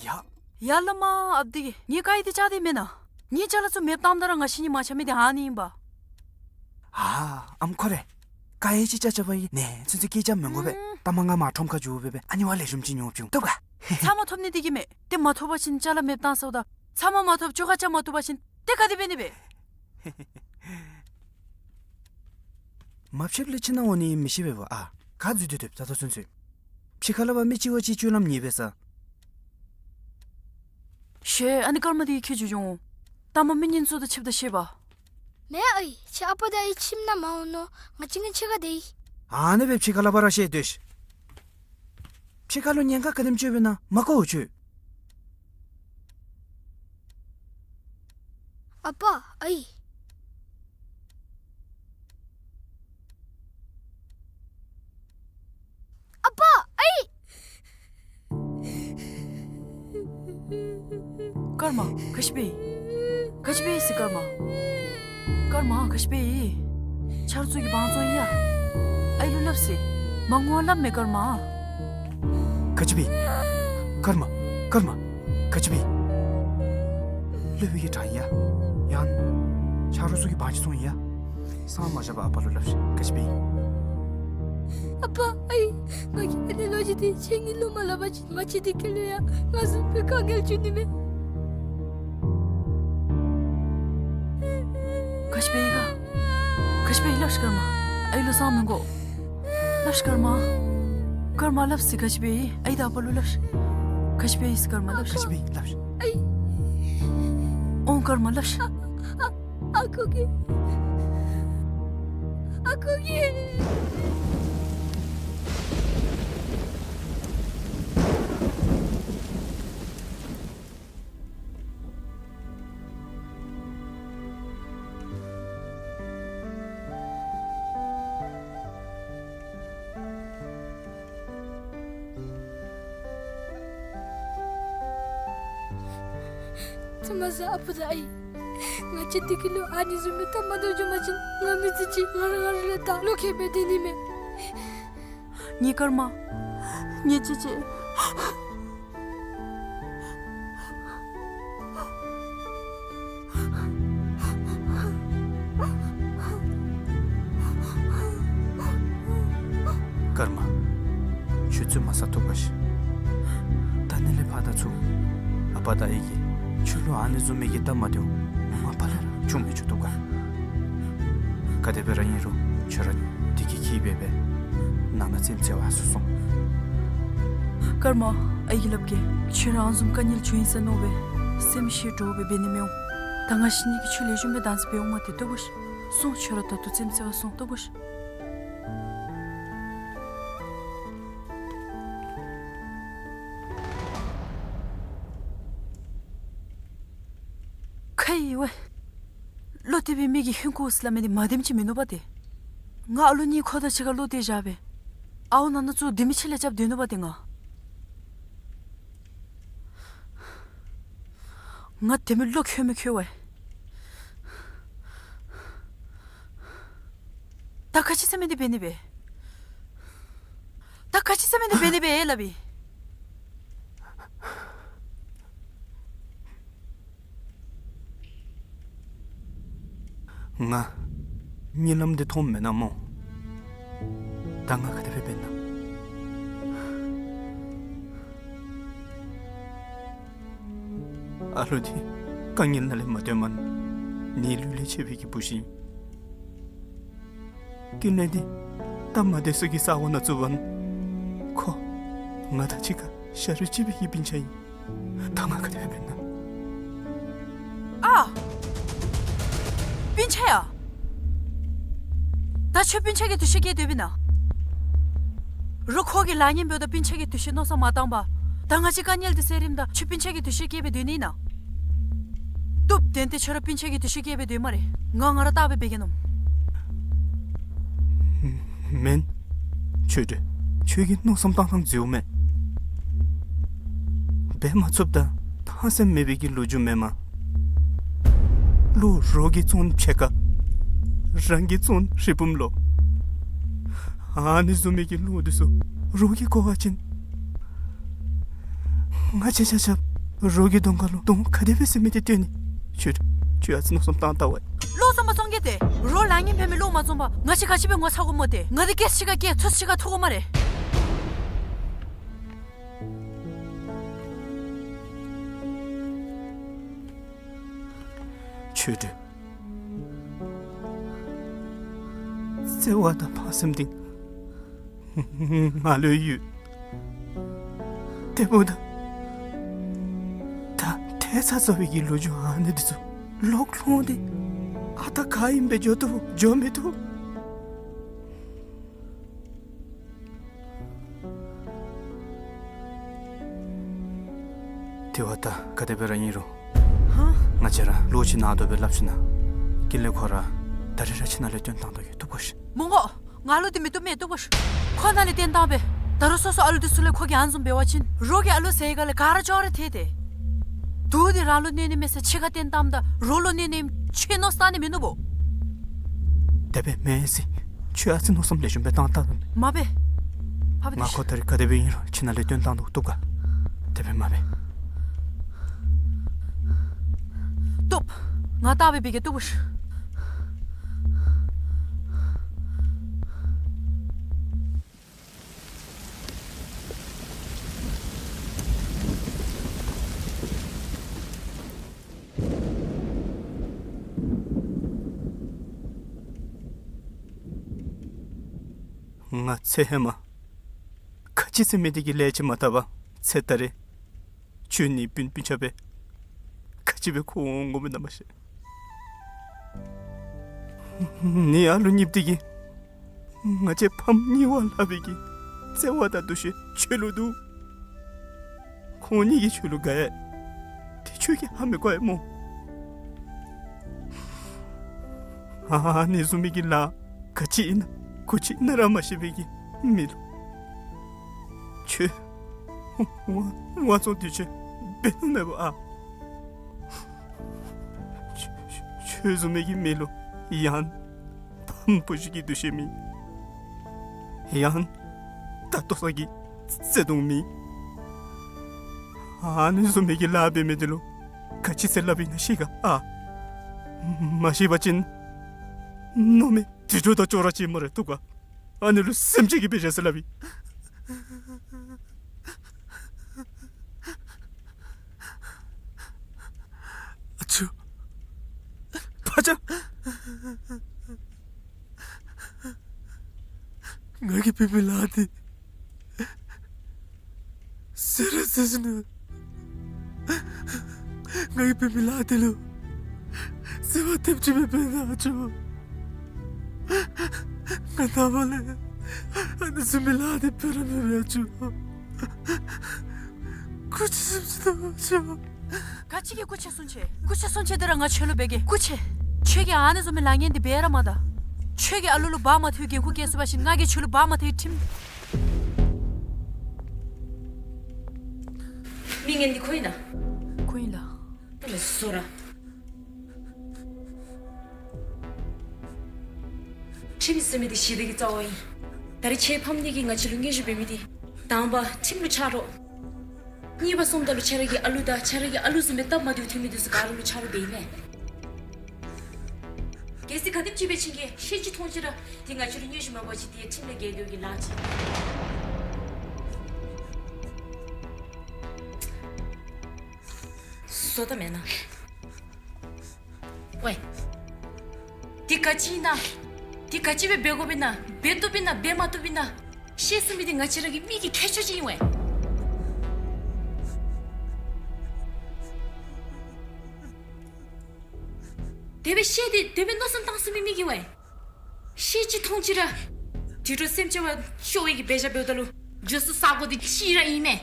ཡ། ཡ་བླ་མ་ཨཔ་དེ་གིས་ངེའི་དཀར་ཡོལ་དེ་བཅག་སྟེ་མེན་ན། ངེའི་ཅ་ལ་ཚུ་མེདཔ་བཏངམ་ད་ར་ང་ཤི་ནི་མ་ཆ་མི་དེ་ཨ་ནི་ཨིན་པ། ཨ་ཨམ་ཁོ་རེ། དཀར་ཡོལ་ཅིག་བཅག་བཅགཔ་ཨིན་ནི་ཚུན་ཚོད་སྐད་རྐྱབ་མི་དགོ་པས། ཨུམ། ལྟ་མ་ང་མར་ཁྲོམ་ཁར་འགྱོ་སྦེ་སྦེ་ཨ་ནི་བ་ལེགས་ཤོམ་ཅིག་ཉོ་བཅུག། བཏུབ་ག། ཚབ་མ་ཐོབ་ནི་དེ་གིས་མེན། ཏེ་མ་ཐོབ་པ་ཅིན་ཅ་ལ་མེདཔ་བཏང་སོ། ད་ཚབ་མ་མ་ཐོབ་ཅོག་ཁ་རྐྱབ་མ་བཏུབ་པ་ཅིན་ཏེ་ག་དེ་འབད་ནི་སྦེ། མ་ཕྱདཔ་ལས་ཁྱིམ་ནང་འོང་ནི་མི་ཤེས་པས་པ། ཨ་ག་འཛུལ་ཏེ་སྡོདཔ་ད་ལྟོ་ཚུན་ཚོད། ཕྱི་ཁ་ལས་ཕར་མི་གཅིག་བ་གཅིག་སྤྱོད་ལམ་ཉེས་པས་ས། ཤེས། ཨ་ནི་སྐར་མ་དེ་གིས་ཁྱོད་ཚུ་འགྱོ་འོང་། ལྟ་མ་མི་ངན་ཚུ་དང་ཕྱདཔ་ད་ཤེས་པ། མེན་ཨའི། ཁྱོད་ཨ་པ་དང་ཨའི་ཁྱིམ་ནང་མ་འོང་ནོ། ང་གཅིག་ངེའི་ཕྱི་ཁར་སྡོད་ཡི། ཨ་ནི་སྦེ་ཕྱི་ཁ་ལས་ཕར་ར་ཤེས་སྡོད་ཤིག། ཕྱི་ཁ་ལུ་ཉེན་ཁ་ག་དེམ་ཅིག་ཡོདཔ་ཨིན་ན་མ་གོ་འོང་ཁྱོད། ཨ་པ་ཨའི། ཨ་པ་ཨའི། སྐར་མ་ག་ཅི་འབད་ཡི། ག་ཅི་འབད་ཡི་ཟེར་སྐར་མ། སྐར་མ་ག་ཅི་འབད་ཡི། ཆ་རོགས་ཚུ་གིས་དབང་བཙོང་ཡི་ཡ། ཨའི་ལུ་སླབ་ཟེར། མ་ངུ་བར་སླབ་མས་སྐར་མ། ག་ཅི་འབད་ཡི། སྐར་མ། སྐར་མ། ག་ཅི་འབད་ཡི། སློབ་དཔོན་གྱིས་དྲང་ཡི་ཡ། ཡང་ཆ་རོགས་ཚུ་གིས་དབང་ཅིག་བཙོང་ཡི་ཡ། སང་མ་བཞག་པར་ཨ་པ་ལུ་སླབ་ཤིག། ག་ཅི་འབད་ཡི། ཨ་པ་ཨའི། ང་གིས་ཨ་ནི་ལོ་རྒྱུས་འདི་ཁྱེད་གཉིས་ལུ་མ་སླབ་པ་ཅིན་ང་བཅས་འདི་ཁྱེད་ལུ་ཡང་ང་བཟུམ་སྦེ་དཀའ་ངལ་འབྱུང་ནི་མས། ག་ཅི་འབད་ཡི་ག། ག་ཅི་འབད་ཡི་སླབ་ཤིག་སྐར་མ། ཨའི་ལུ་གསང་མི་དགོ། སླབ་ཤིག་སྐར་མ། སྐར་མ་སླབ་ཟེར་ག་ཅི་འབད་ཡི། ཨའི་དང་ཨ་པ་ལུ་སླབ་ཤིག། ག་ཅི་འབད་ཡི་ཟེར་སྐར་མ་སླབ་ཤིག། ག་ཅི་འབད་ཡི་སླབ་ཤིག། ཨའི། འོང་སྐར་མ་སླབ་ཤིག། ཨ་ཁུ་གིས། ཨ་ཁུ་གིས། ཐུ་མ་ཟ་ཨ་པ་དང་ཨའི། ང་བཅས་འདི་གི་ལུ་ཨ་ནི་བཟུམ་མའི་ཐ་མ་དོན་བྱུང་པ་ཅིན་ང་མི་ཚེ་གཅིག་ང་ར་ང་ར་ལུ་ད་བློ་ཁེལ་སྦེ་སྡོད་ནི་མས། ངེའི་སྐར་མ། ངེའི་ཅེ་ཅེ། ས་ཐུབ་ག་ཤིག། ད་ནི་ལས་ཕར་ད་ཚུར་ཨ་པ་དང་ཨའི་གིས་ཁྱོད་ལུ་ཨ་ནི་བཟུམ་མའི་གི་སྟབས་མ་བདེཝ་མ་པ་ལས་ར་བྱུང་མི་ཆོག་ཐུབ་ག། ག་དེ་སྦེ་ར་ཨིན་རུང་ཁྱོད་ར་དེ་གི་གི་སྦེ་སྦེ་ནང་ན་རྩེདམོ་རྩེ་བར་སོང་། ཀརྨ། ཨའི་གིས་སླབ་གེ། ཁྱོད་ར་ཨ་ནི་བཟུམ་དཀའ་ངལ་བྱུང་ཡི་ཟེར་མནོ་སྦེ་སེམས་ཤི་འདྲོག་སྦེ་འབད་ནི་མི་འོང་། ད་ང་བཅས་གཉིས་ཀྱིས་ཁྱོད་ལེགས་ཤོམ་སྦེ་བདག་འཛིན་འབད་འོང་མ་སྟེར་ཐུབ་ག་ཤིག། སོང་། ཁྱོད་ར་ད་ལྟོ་རྩེདམོ་རྩེ་བར་སོང་། ཐུབ་ག་ཤིག། ཁ་ཡི་ཝེ། བློ་གཏད་པའི་མི་གིས་ཧིང་ཁུ་སི་ལ་མེ་འདི་མ་དེམ་ཅིག་མིན་ནུག་པ་ཏེ། ང་ཨ་ལུ་གཉིས་ཁོ་དང་གཅིག་ཁར་བློ་གཏད་བཞག་སྦེ་ཨརཝ་ནང་ན་བཙུགས་དེ་མི་ཆེ་ལས་རྐྱབ་སྡོད་ནུག་པ་ཏེ་ང་། ང་དེ་མི་བློ་ཁོལ་མི་ཁོལ་ཝེ། ད་ག་ཅི་ཟེར་མི་འདི་འབད་ནི་སྦེ། ད་ག་ཅི་ཟེར་མི་འདི་འབད་ནི་སྦེ་ཨེ་སླབ་ཨིན། ང་གཉིད་ལམ་འདི་མཐོངམ་མེན་ན་སྨོ། ད་ང་ག་དེ་སྦེ་འབད་ན། ཨ་ལུ་འདི་དཀའ་ངལ་ནང་ལས་མ་བཏོན་མ་ནི་ལུས་ལས་ཆད་པའི་གི་བུ་ཅིག་ཨིན། ཀུན་ལེགས་འདི་སྟབས་མ་བདེ་ས་གི་ས་གོ་ནང་བཙུགས་པ་ནི་ཁོ་ང་དང་གཅིག་ཁར་ཤ་རུས་གཅིག་པའི་གི་སྤུན་ཆ་ཨིན། ད་ང་ག་དེ་སྦེ་འབད་ན། ཨ། སྤུན་ཆ་ཡ། ད་ཁྱོད་སྤུན་ཆ་གི་འདུ་ཤེས་བསྐྱེད་སྡོད་པས་ན། རོགས་ཁོ་གིས་ལཱ་ངན་འབདཝ་ད་སྤུན་ཆ་གི་འདུ་ཤེས་མནོ་བསམ་མ་བཏང་པར་ད་ང་བཅས་དཀའ་ངལ་འདི་སེལ་རནམ་ད་ཁྱོད་སྤུན་ཆ་གི་འདུ་ཤེས་བསྐྱེད་སྦེ་སྡོད་ནི་ཨིན་ན། བཏུབ། དེ་འདི་ཁྱོད་ར་སྤུན་ཆ་གི་འདུ་ཤེས་བསྐྱེད་སྦེ་སྡོད་སྨ་རེ། ང་ང་ར་བལྟ་སྦེ་འབད་གེ་ནོ། མེན། ཆོས་སྒྲོན། ཁྱོད་ཀྱི་མནོ་བསམ་བཏང་ཐངས་འཛོལཝ་མས། འབད་མ་ཚུགསཔ་དང་ཕངས་སེམས་མེད་པའི་གི་ལོ་རྒྱུས་མེན་མས། བློ་རོགས་ཀྱིས་བཙོང་ཕྱེད་ཀ། རང་གིས་བཙོང་རི་བུམ་ལོ། ཨ་ནི་བཟུམ་མའི་གི་བློ་འདི་ཚུ་རོགས་ཀྱིས་གོ་བ་ཅིན། ང་བཅས་ཆ་ཁྱབ་རོགས་ཀྱི་གདོང་ཁ་ལུ་གདོང་ག་དེ་སྦེ་ཟེར་མི་འདི་སྟོན་ནི། ཁྱོད་ཁྱོད་ཨ་ཙི་མནོ་བསམ་བཏང་ད་ཝེ། བློ་བཟང་པོ་བཙོང་གེ་ཏེ། རོགས་ལཱ་ངན་འབད་མི་བློ་མ་བཟང་པར་ང་བཅས་ག་ཅི་སྦེ་ངོ་ཚ་དགོ་སྨོ་ཏེ། ང་འདི་སྐད་ཆ་གཅིག་ཁར་སྐད་ཚོད་ཅིག་ཁར་ཐུག་དགོ་སྨ་རེ། ཆོས་སྒྲོན། བརྩེ་བ་དང་ཕངས་སེམས་འདི་ང་ལུ་ཡོད། དེ་འབདཝ་ད་ད་ཐལ་ཚ་ཚ་བའི་གི་ལོ་རྒྱུས་ཨ་ནི་འདི་ཚུ་ལོག་ལྷོང་སྟེ་ཨ་རྟག་ག་ཨིནམ་སྦེ་འགྱོ་བཏུབ་འགྱོ་མི་བཏུབ། དེ་བ་ད་ག་དེ་སྦེ་ར་ཨིན་རུང་། ཧ། ང་བཅས་ར་ལོག་ཁྱིམ་ནང་སྡོད་སྦེ་སླབ་ཞིན་ན། ཀུན་ལེགས་ཁོ་ར་ད་རིས་ར་ཁྱིམ་ནང་ལས་བཏོན་བཏང་དོ་ཡོད། བཏུབ་ག་ཤིག། མི་དགོ། ང་ལུ་འདི་མི་བཏུབ་མས། བཏུབ་ག་ཤིག། ཁོ་ནང་ལས་བཏོན་བཏང་པས། ད་རུང་སོ་སོ་ཨ་ལུ་འདི་ཚུ་ལས་ཁོ་གིས་ཨ་ནི་བཟུམ་འབད་བ་ཅིན་རོགས་ཀྱིས་ཨ་ལུ་ཟེར་ག་ལས་ག་ར་ཅོག་ར་ཐལ་ཏེ། དུག་འདི་རང་ལུ་གནོད་ནི་མེད་ས་ཕྱི་ཁར་བཏོན་བཏངམ་ད་རོགས་ལུ་གནོད་ནི་ཨིནམ་ཁྱོད་མནོ་བསམ་བཏང་ནི་མིན་ནུག་པོ། དེ་སྦེ་མེན་ཟེར། ཁྱོད་ཨ་ཙི་མནོ་བསམ་ལེགས་ཤོམ་སྦེ་བཏང་ད། མ་འབད། ཕར་འབད། ང་ཁོ་ད་རིས་ག་དེ་སྦེ་ཨིན་རུང་ཁྱིམ་ནང་ལས་བཏོན་བཏང་དོ། བཏུབ་ག། དེ་སྦེ་མ་འབད། བཏུབ། ང་བལྟ་སྦེ་འབད་གེ། བཏུབ་ག་ཤིག། ང་ཚེ་ཧེ་མ་ག་ཅི་ཟེར་མི་འདི་གི་ལས་ཅིག་མ་བཏབ་པར་ཚེ་ད་རིས་ཁྱོད་ནི་སྤུན་སྤུན་ཆ་སྦེ་ག་ཅི་སྦེ་འཁོར་འོང་འོང་མི་ན་མ་ཤེས། ནི་ཨ་ལུ་གཉིསཔོ་འདི་གིས་ང་བཅས་ཕམ་གཉིས་པ་སླབ་པའི་གི་བརྩེ་བ་དང་འདུ་ཤེས་ཁྱོད་ལུ་འདུག། ཁོང་གཉིས་ཀྱིས་ཁྱོད་ལུ་དགའ་ཡི། དེ་ཁྱོད་ཀྱིས་ཧ་མི་གོ་ཡི་སྨོ། ཨ་ནི་བཟུམ་མའི་གི་ལཱ་ག་ཅི་ཨིན་ན་གུ་ཅི་ཨིན་ན་ར་མ་ཤེས་པའི་གི་མི་ལུ་ཁྱོད་དབང་དབང་བཙོང་འདི་ཚུ་འབད་ནི་མེད་པ་ཨ། ཁྱོད་ཁྱོད་བཟུམ་མའི་གི་མི་ལུ་ཡང་ཕམ་བུ་གཞི་གི་འདུ་ཤེས་མེད། ཡང་ད་ལྟོ་ས་གི་བརྩེ་གདུང་མེད། ཨ་ནི་བཟུམ་མའི་གི་ལཱ་འབད་མི་འདི་ལུ་ག་ཅི་ཟེར་སླབ་ཨིན་ན་ཤེས་ག་ཨ། མ་ཤེས་པ་ཅིན་མནོ་མེད་དྲི་རོ་དང་ཅོག་ར་ཅིག་སྨ་རེ། བཏུབ་ག། ཨ་ནི་ལུ་སེམས་ཅན་གྱི་དཔེ་བཞག་སྟེ་སླབ་ཨིན། ཕ་ཆ། ང་གིས་འབད་མི་ལཱ་འདི་ཟེར་ར་ཟེར་ཞིནམ་ལས། ང་གིས་འབད་མི་ལཱ་འདི་ལུ་ཟེར་བ་ཐེབས་ཅིག་སྦེ་འབད་ད་ཆོག། ང་ནངས་པ་ལས་ཨ་ནི་བཟུམ་མའི་ལཱ་འདི་འབད་ར་མི་འབད་ཆོག། སྐུ་མཁྱེན་གསུང་ཅི་ད་ཆོག། ག་ཅི་གི་སྐུ་མཁྱེན་གསུང་ཅི། སྐུ་མཁྱེན་གསུང་ཅི་འདི་ར་ང་ཁྱོད་ལུ་འབད་གེ། སྐུ་མཁྱེན། ཁྱོད་ཀྱིས་ཨ་ནི་བཟུམ་མའི་ལཱ་ངན་འདི་འབད་ར་མ་ད། ཁྱོད་ཀྱིས་ཨ་ལུ་ལུ་འབག་མ་ཐུབ་པའི་འགན་ཁུར་བཀལ་ཚུགས་པ་ཅིན་ང་གིས་ཁྱོད་ལུ་འབག་མ་ཐུབ་པའི་ཁྲིམས། མི་ངན་འདི་ཁོ་ཨིན་ན། ཁོ་ཨིན་ལགས། ཨ་ལས་བཟོ་ར། ཁྲིམས་ཟེར་མི་འདི་ཞི་བདེ་གི་རྩ་བ་ཨིན། ད་རེས་ཁྱོད་ཕམ་ནི་གི་ང་བཅས་ལུ་མངོན་ཤེས་འབད་མི་འདི། དང་པ་ཁྲིམས་ལུ་ཆ་རོགས། གཉིས་པ་སོངམ་ད་ལུ་ཁྱོད་ར་གི་ཨ་ལུ་དང་ཁྱོད་ར་གི་ཨ་ལུ་བཟུམ་སྦེ་སྟབས་མ་བདེཝ་ཐོན་མི་འདི་ཚུ་ག་ར་ལུ་ཆ་རོགས་འབད་ཨིན་མས། གལ་སྲིད་ག་དེམ་ཅིག་སྦེ་ཁྱོད་ཀྱིས་ཤེས་ཅི་མཐོང་ཅི་ར་འདི་ང་བཅས་ལུ་མངོན་ཤེས་མ་འབད་བ་ཅིན་འདི་ཁྲིམས་ལས་འགལ་འགལཝ་གི་ལཱ་ཅིག། བཟོ་ད་མེན་ན། ཝའེ། འདི་ག་ཅི་ཨིན་ན། འདི་ག་ཅི་སྦེ་འབད་དགོཔ་ཨིན་ན། འབད་བཏུབ་ཨིན་ན། འབད་མ་བཏུབ་ཨིན་ན། ཤེས་ཚུགས་མི་འདི་ང་བཅས་ར་གི་མི་གི་ཁྱད་ཆོས་ཅིག་ཨིན་ཝའེ། དེ་སྦེ་ཤེས་ཏེ་དེ་སྦེ་མནོ་བསམ་བཏང་ཚུགས་མི་མི་གིས་ཝའེ། ཤེས་ཅི་མཐོང་ཅི་ར། དུད་འགྲོ་སེམས་ཅན་བ་ཤོར་བའི་གི་འབད་བཞག་འབདཝ་ད་ལུ། རྒྱུ་ས་ས་གོ་འདི་གཅིག་ར་ཨིན་མས།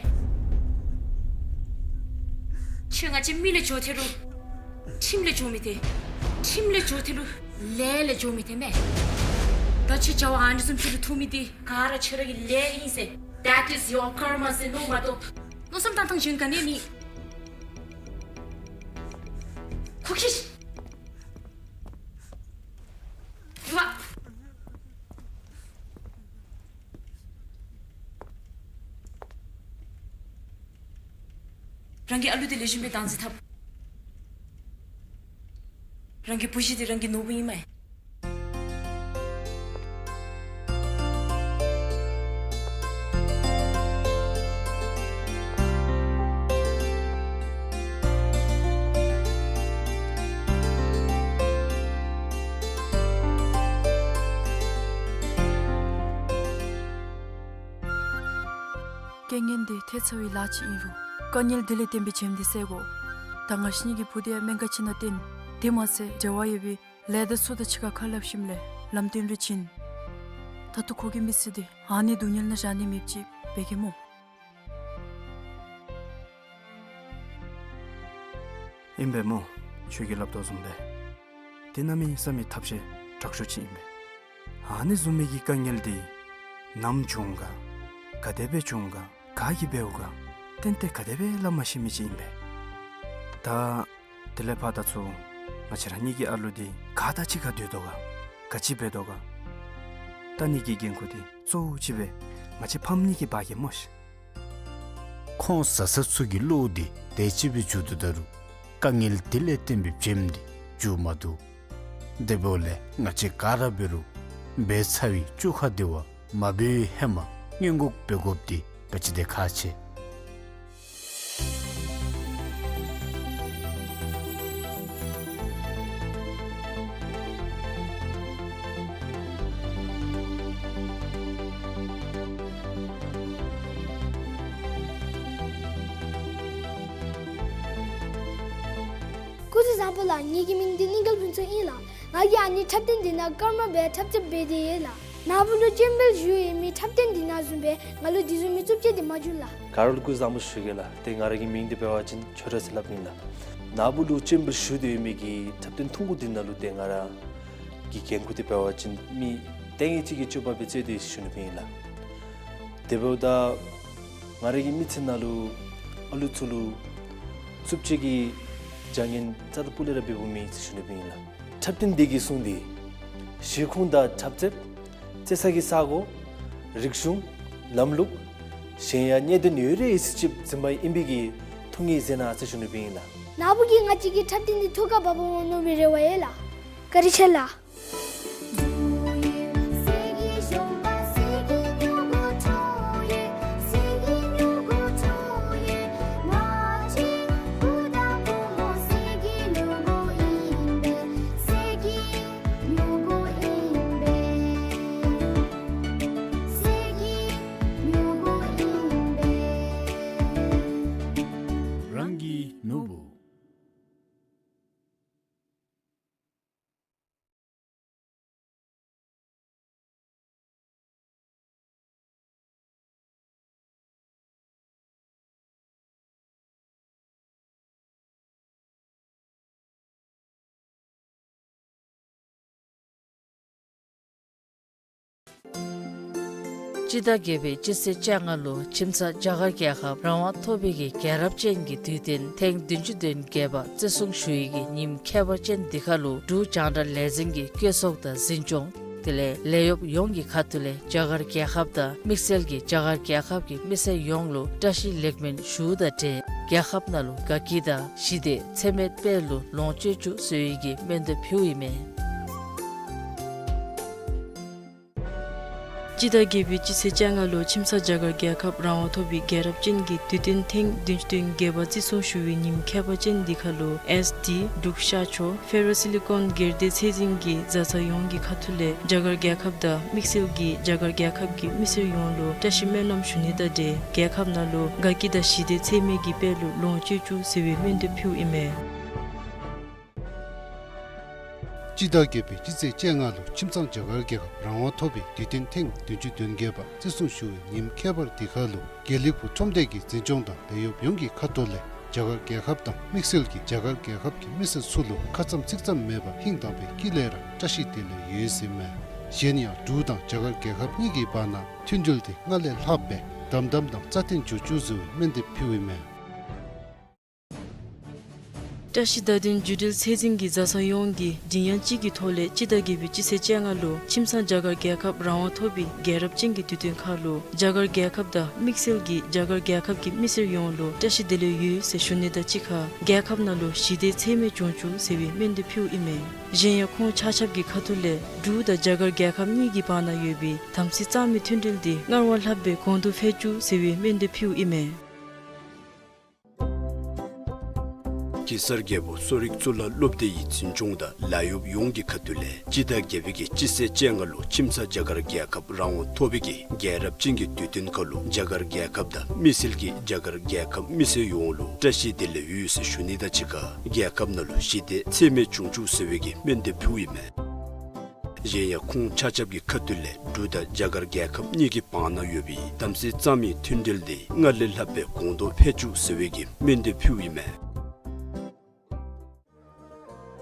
ཁྱོད་ང་བཅས་མི་ལས་འགྱོ་ཐལ་རུང་ཁྲིམས་ལས་འགྱོ་མི་ཐལ། ཁྲིམས་ལས་འགྱོ་ཐལ་རུང་ལས་ལས་འགྱོ་མི་ཐལ་མས། ད་ཁྱོད་བྱ་བ་ཨ་ནི་བཟུམ་ཅིག་ལུ་ཐུག་མི་འདི་ག་ར་ཁྱོད་ར་གི་ལས་ཨིན་ཟེར། That is your karma ཟེར་མནོ་མ་གཏོགས། མནོ་བསམ་བཏང་ཐངས་གཞན་ག་ནི་མེད། ཁོ་ཁྱོད། ཡུ་བ། རང་གི་ཨ་ལུ་འདི་ལེགས་ཤོམ་སྦེ་བདག་འཛིན་འཐབ། རང་གི་བུ་གཞི་འདི་རང་གི་ནོར་བུ་ཨིན་མས། རྐྱེན་ངན་འདི་ཐལ་ཚར་བའི་ལཱ་ཅིག་ཨིན་རུང་དཀའ་ངལ་འདི་ལས་བརྟེན་པའི་བྱེམ་འདི་བསལ་དགོ། ད་ང་བཅས་གཉིས་ཀྱི་བུ་འདི་ཡང་སྨན་ཁང་ཅིག་ནང་བསྟེན། དེ་མ་ཚད་འབྲེལ་བ་ཡོད་པའི་ལས་སྡེ་ཚུ་དང་གཅིག་ཁར་ཁ་སླབ་ཞིནམ་ལས་ལམ་སྟོན་རེ་བྱིན། ད་ལྟོ་ཁོ་གི་མི་ཚེ་འདི་ཨ་ནི་སྡུག་བསྔལ་ནང་བཞག་ནི་མེདཔ་ཅིག་འབད་གེ་སྨོ། ཨིན་པས་སྨོ། ཁྱོད་ཀྱིས་སླབ་དོ་བཟུམ་སྦེ་འདི་གནམ་མེད་ས་མེད་ཐབས་ཤེས་དྲག་ཤོས་ཅིག་ཨིན་པས། ཨ་ནི་བཟུམ་མའི་གི་དཀའ་ངལ་འདི་ནམ་བྱུང་ག། ག་དེ་སྦེ་བྱུང་ག། ག་གིས་འབདཝ་ག། ཏན་ཏན་ག་དེ་སྦེ་སླབ་མ་ཤེས་མི་ཅིག་ཨིན་པས། ད་དེ་ལས་ཕར་ད་ཚུར་ང་བཅས་ར་གཉིས་ཀྱི་ཨ་ལུ་འདི་ག་དང་གཅིག་ཁར་སྡོད་དོ་ག། ག་ཅི་འབད་དོ་ག། ད་ནི་གི་འགན་ཁུར་འདི་གཙོ་བོ་ཅིག་སྦེ་ང་བཅས་ཕམ་གཉིས་ཀྱིས་འབག་གེ་སྨོ་ཤིག། ཁོང་བཟའ་ཚང་ཚུ་གི་བློ་འདི་དེ་ཅིག་སྦེ་འགྱུར་དོ་ད་རུང་དཀའ་ངལ་འདི་ལས་བརྟེན་པའི་བྱེམ་འདི་འགྱུར་མ་བཏུབ། དེ་འབདཝ་ལས་ང་བཅས་ག་ར་འབད་རུང་འབད་ཚར་བའི་བཅོ་ཁ་འདི་བ་མ་འབད་བའི་ཧེ་མ་སྔོན་འགོག་འབད་དགོཔ་འདི་ག་ཅི་དེ་ཁག་ཆེ། སྐུ་གཟུགས་བཟང་པོ་ལགས། ངེ་གི་མིང་འདི་གླིང་དཀར་ཕུན་ཚོགས་ཨིན་ལགས། ང་གིས་ཨ་ནི་འཁྲབ་སྟོན་འདི་ནང་སྐར་མ་སྦེ་འཁྲབ་རྩེདཔ་འབད་དེ་ཡོད་ལགས། ནཱ་བུ་ལུ་སྤྱན་འབུལ་ཞུ་ཡོད་མི་འཁྲབ་སྟོན་འདི་ནང་བཟུམ་སྦེ་ང་ལུ་འདི་བཟུམ་མའི་རྩུབ་སྤྱོད་འདི་མ་བྱུང་ལགས། ག་ར་ལུ་སྐུ་གཟུགས་བཟང་པོ་ཞུ་གེ་ལགས། ཏེ་ང་ར་གི་མིང་འདི་འབད་བ་ཅིན་ཆོས་གྲགས་ཟེར་སླབ་ཨིན་ལགས། ནཱ་བུ་ལུ་སྤྱན་འབུལ་ཞུ་སྟེ་ཡོད་མི་གི་འཁྲབ་སྟོན་ཐུང་ཀུ་འདི་ནང་ལུ་ཏེ་ང་ར་གི་འགན་ཁུར་འདི་འབད་བ་ཅིན་མི་ལྟས་ངན་ཅིག་གི་སྤྱོད་པ་སྦེ་རྩེད་དེ་ཞུ་ནི་སྦེ་ཨིན་ལགས། དེ་འབདཝ་ད་ང་ར་གི་མི་ཚེ་ནང་ལུ་ཨ་ལུ་ཚུ་ལུ་རྩུབ་སྤྱོད་ཀྱི་བྱ་ངན་རྩ་དང་སྤུ་ལས་ར་འབདཝ་མེད་ཟེར་ཞུ་ནི་སྦེ་ཨིན་ལགས། འཁྲབ་སྟོན་འདི་གིས་བཟུང་སྟེ་གཞིས་ཁོངས་དང་འཁྲབ་རྩེདཔ་རྩེ་ས་གི་ས་གོ་རིག་གཞུང་ལམ་ལུགས་གཞན་ཡང་གནད་དོན་ཡོད་རིགས་ཅིག་འཛིན་པ་ཨིན་པའི་གི་ཐུགས་ངེས་མཛད་གནང་ཟེར་ཞུ་ནི་སྦེ་ཨིན་ལགས། ནཱ་བུ་གིས་ང་བཅས་ཀྱི་འཁྲབ་སྟོན་འདི་ཐུགས་ཁར་འབག་འོང་མནོ་བའི་རེ་བ་ཡོད་ལགས། བཀའ་དྲིན་ཆེ་ལགས། སྤྱི་ཟླ་བརྒྱད་པའི་སྤྱི་ཚེས་བཅོ་ལྔ་ལུ་ཁྱིམ་ཚང་རྒྱ་གར་རྒྱལ་ཁབ་རང་དབང་ཐོབ་པའི་གི་རྒྱལ་རབས་ཅན་གྱི་དུས་སྟོན་ཐེངས་བདུན་ཅུ་དོན་བརྒྱད་པ་བརྩི་སྲུང་ཞུ་ཡི་གི་ཉིནམ་ཁྱད་པར་ཅན་འདི་ཁར་ལུ་འབྲུག་རྒྱང་བསྒྲགས་ལས་འཛིན་གྱི་བཀོད་ཚོགས་དང་འཛིན་སྐྱོང་དེ་ལས་ལས་གཡོགཔ་ཡོངས་ཀྱི་ཁ་ཐུག་ལས་རྒྱ་གར་རྒྱལ་ཁབ་དང་དམིགས་བསལ་གྱི་རྒྱ་གར་རྒྱལ་ཁབ་ཀྱི་མི་སེར་ཡོངས་ལུ་བཀྲ་ཤིས་ལེགས་སྨོན་ཞུཝ་དང་འབྲེལ་རྒྱལ་ཁབ་ནང་ལུ་དགའ་སྐྱིད་དང་ཞི་བདེ་ཚད་མེད་དཔལ་ལུ་ལོངས་སྤྱོད་བཅུག་ཟེར་བའི་གི་སྨོན་འདེབས་ཕུལཝ་ཨིན་མས། སྤྱི་ཟླ་བརྒྱད་པའི་སྤྱི་ཚེས་བཅོ་ལྔ་ལུ་ཁྱིམ་ཚང་རྒྱ་གར་རྒྱལ་ཁབ་རང་དབང་ཐོབ་པའི་རྒྱལ་རབས་ཅན་གྱི་དུས་སྟོན་ཐེངས་བདུན་ཅུ་དོན་བརྒྱད་པ་བརྩི་སྲུང་ཞུ་བའི་ཉིནམ་ཁྱད་པར་ཅན་འདི་ཁར་ལུ་ཨེསི་ཌི་འབྲུག་ཤར་ཕྱོགས་ཕེ་རོ་སི་ལི་ཀོན་སྒེར་སྡེ་ཚད་འཛིན་གྱི་བཟའ་ཚང་ཡོངས་ཀྱི་ཁ་ཐུག་ལས་རྒྱ་གར་རྒྱལ་ཁབ་དང་དམིགས་བསལ་གྱི་རྒྱ་གར་རྒྱལ་ཁབ་ཀྱི་མི་སེར་ཡོངས་ལུ་བཀྲ་ཤིས་སྨོན་ལམ་ཞུ་ནི་དང་འབྲེལ་རྒྱལ་ཁབ་ནང་ལུ་དགའ་སྐྱིད་དང་ཞི་བདེ་ཚད་མེད་ཀྱི་དཔལ་ལུ་ལོངས་སྤྱོད་བཅུག་ཟེར་བའི་སྨོན་འདེབས་ཕུལཝ་ཨིན་མས། སྤྱི་ཟླ་བརྒྱད་པའི་སྤྱི་ཚེས་བཅོ་ལྔ་ལུ་ཁྱིམ་ཚང་རྒྱ་གར་རྒྱལ་ཁབ་རང་དབང་ཐོབ་པའི་དུས་སྟོན་ཐེངས་བདུན་ཅུ་དོན་བརྒྱད་པ་བརྩི་སྲུང་ཞུ་བའི་ཉིནམ་ཁྱད་པར་འདི་ཁར་ལུ་དགེ་ལེགས་ཕུག་ཁྲོམ་སྡེ་གི་འཛིན་སྐྱོང་དང་ལས་གཡོགཔ་ཡོངས་ཀྱི་ཁ་ཐུག་ལས་རྒྱ་གར་རྒྱལ་ཁབ་དང་དམིགས་བསལ་གྱི་རྒྱ་གར་རྒྱལ་ཁབ་ཀྱི་མི་སེར་ཚུ་ལུ་ཁ་ཙམ་ཚིག་ཙམ་མེད་པར་ཧིང་དྭངས་པའི་དཀྱིལ་ལས་ར་བཀྲ་ཤིས་བདེ་ལེགས་ཡོད་ཟེར་ཨིན་མས། གཞན་ཡང་འབྲུག་དང་རྒྱ་གར་རྒྱལ་ཁབ་གཉིས་ཀྱི་བར་ན་མཐུན་འབྲེལ་འདི་སྔར་ལས་ལྷག་སྦེ་དམ་དམ་དང་རྩ་བརྟན་འགྱོ་བཅུག་ཟེར་བའི་སྨོན་འདེབས་ཕུལཝ་ཨིན་མས། བཀྲ་ཤིས་བདག་ལྡན་རྒྱུད་འགྲེལ་ཚད་འཛིན་གྱི་བཟའ་ཚང་ཡོངས་ཀྱིས་མགྲིན་དབྱངས་གཅིག་གི་ཐོག་ལས་སྤྱི་ཟླ་བརྒྱད་པའི་སྤྱི་ཚེས་བཅོ་ལྔ་ལུ་ཁྱིམ་ཚང་རྒྱ་གར་རྒྱལ་ཁབ་རང་དབང་ཐོབ་པའི་རྒྱལ་རབས་ཅན་གྱི་དུས་སྟོན་ཁར་ལུ་རྒྱ་གར་རྒྱལ་ཁབ་དང་དམིགས་བསལ་གྱི་རྒྱ་གར་རྒྱལ་ཁབ་ཀྱི་མི་སེར་ཡོངས་ལུ་བཀྲ་ཤིས་བདེ་ལེགས་ཡོད་ཟེར་ཞུ་ནི་དང་གཅིག་ཁར་རྒྱལ་ཁབ་ནང་ལུ་ཞི་བདེ་ཚད་མེད་འབྱུང་བཅུག་ཟེར་བའི་སྨོན་འདེབས་ཕུལཝ་ཨིན་མས། གཞན་ཡང་ཁོང་ཆ་ཁྱབ་ཀྱི་ཁ་ཐུག་ལས་འབྲུག་དང་རྒྱ་གར་རྒྱལ་ཁབ་གཉིས་ཀྱི་བར་ན་ཡོད་པའི་དམ་ཚིག་གཙང་མའི་མཐུན་འབྲེལ་འདི་སྔར་བ་ལྷག་སྦེ་གོང་དུ་འཕེལ་བཅུག་ཟེར་བའི་སྨོན་འདེབས་ཕུལཝ་ཨིན་མས། གེ་སར་རྒྱལ་པོ་གསོ་རིག་གཙུག་ལག་སློབ་སྡེ་ཡི་འཛིན་སྐྱོང་དང་ལཱ་གཡོགཔ་ཡོངས་ཀྱི་ཁ་ཐུག་ལས་སྤྱི་ཟླ་བརྒྱད་པའི་གི་སྤྱི་ཚེས་བཅོ་ལྔ་ལུ་ཁྱིམ་ཚང་རྒྱ་གར་རྒྱལ་ཁབ་རང་དབང་ཐོབ་པའི་གི་རྒྱལ་རབས་ཅན་གྱི་དུས་སྟོན་ཁར་ལུ་རྒྱ་གར་རྒྱལ་ཁབ་དང་དམིགས་བསལ་གྱི་རྒྱ་གར་རྒྱལ་ཁབ་མི་སེར་ཡོངས་ལུ་བཀྲ་ཤིས་བདེ་ལེགས་ཡོད་ཟེར་ཞུ་ནི་དང་གཅིག་ཁར་རྒྱལ་ཁབ་ནང་ལུ་ཞི་བདེ་ཚད་མེད་འབྱུང་བཅུག་ཟེར་བའི་གི་སྨོན་འདེབས་ཕུལཝ་ཨིན་མས། གཞན་ཡང་ཁོང་ཆ་ཁྱབ་ཀྱི་ཁ་ཐུག་ལས་འབྲུག་དང་རྒྱ་གར་རྒྱལ་ཁབ་གཉིས་ཀྱི་བར་ན་ཡོད་པའི་དམ་ཚིག་གཙང་མའི་མཐུན་འབྲེལ་འདི་སྔར་ལས་ལྷག་སྦེ་གོང་དུ་འཕེལ་བཅུག་ཟེར་བའི་གི་སྨོན་འདེབས་ཕུལཝ་ཨིན་མས།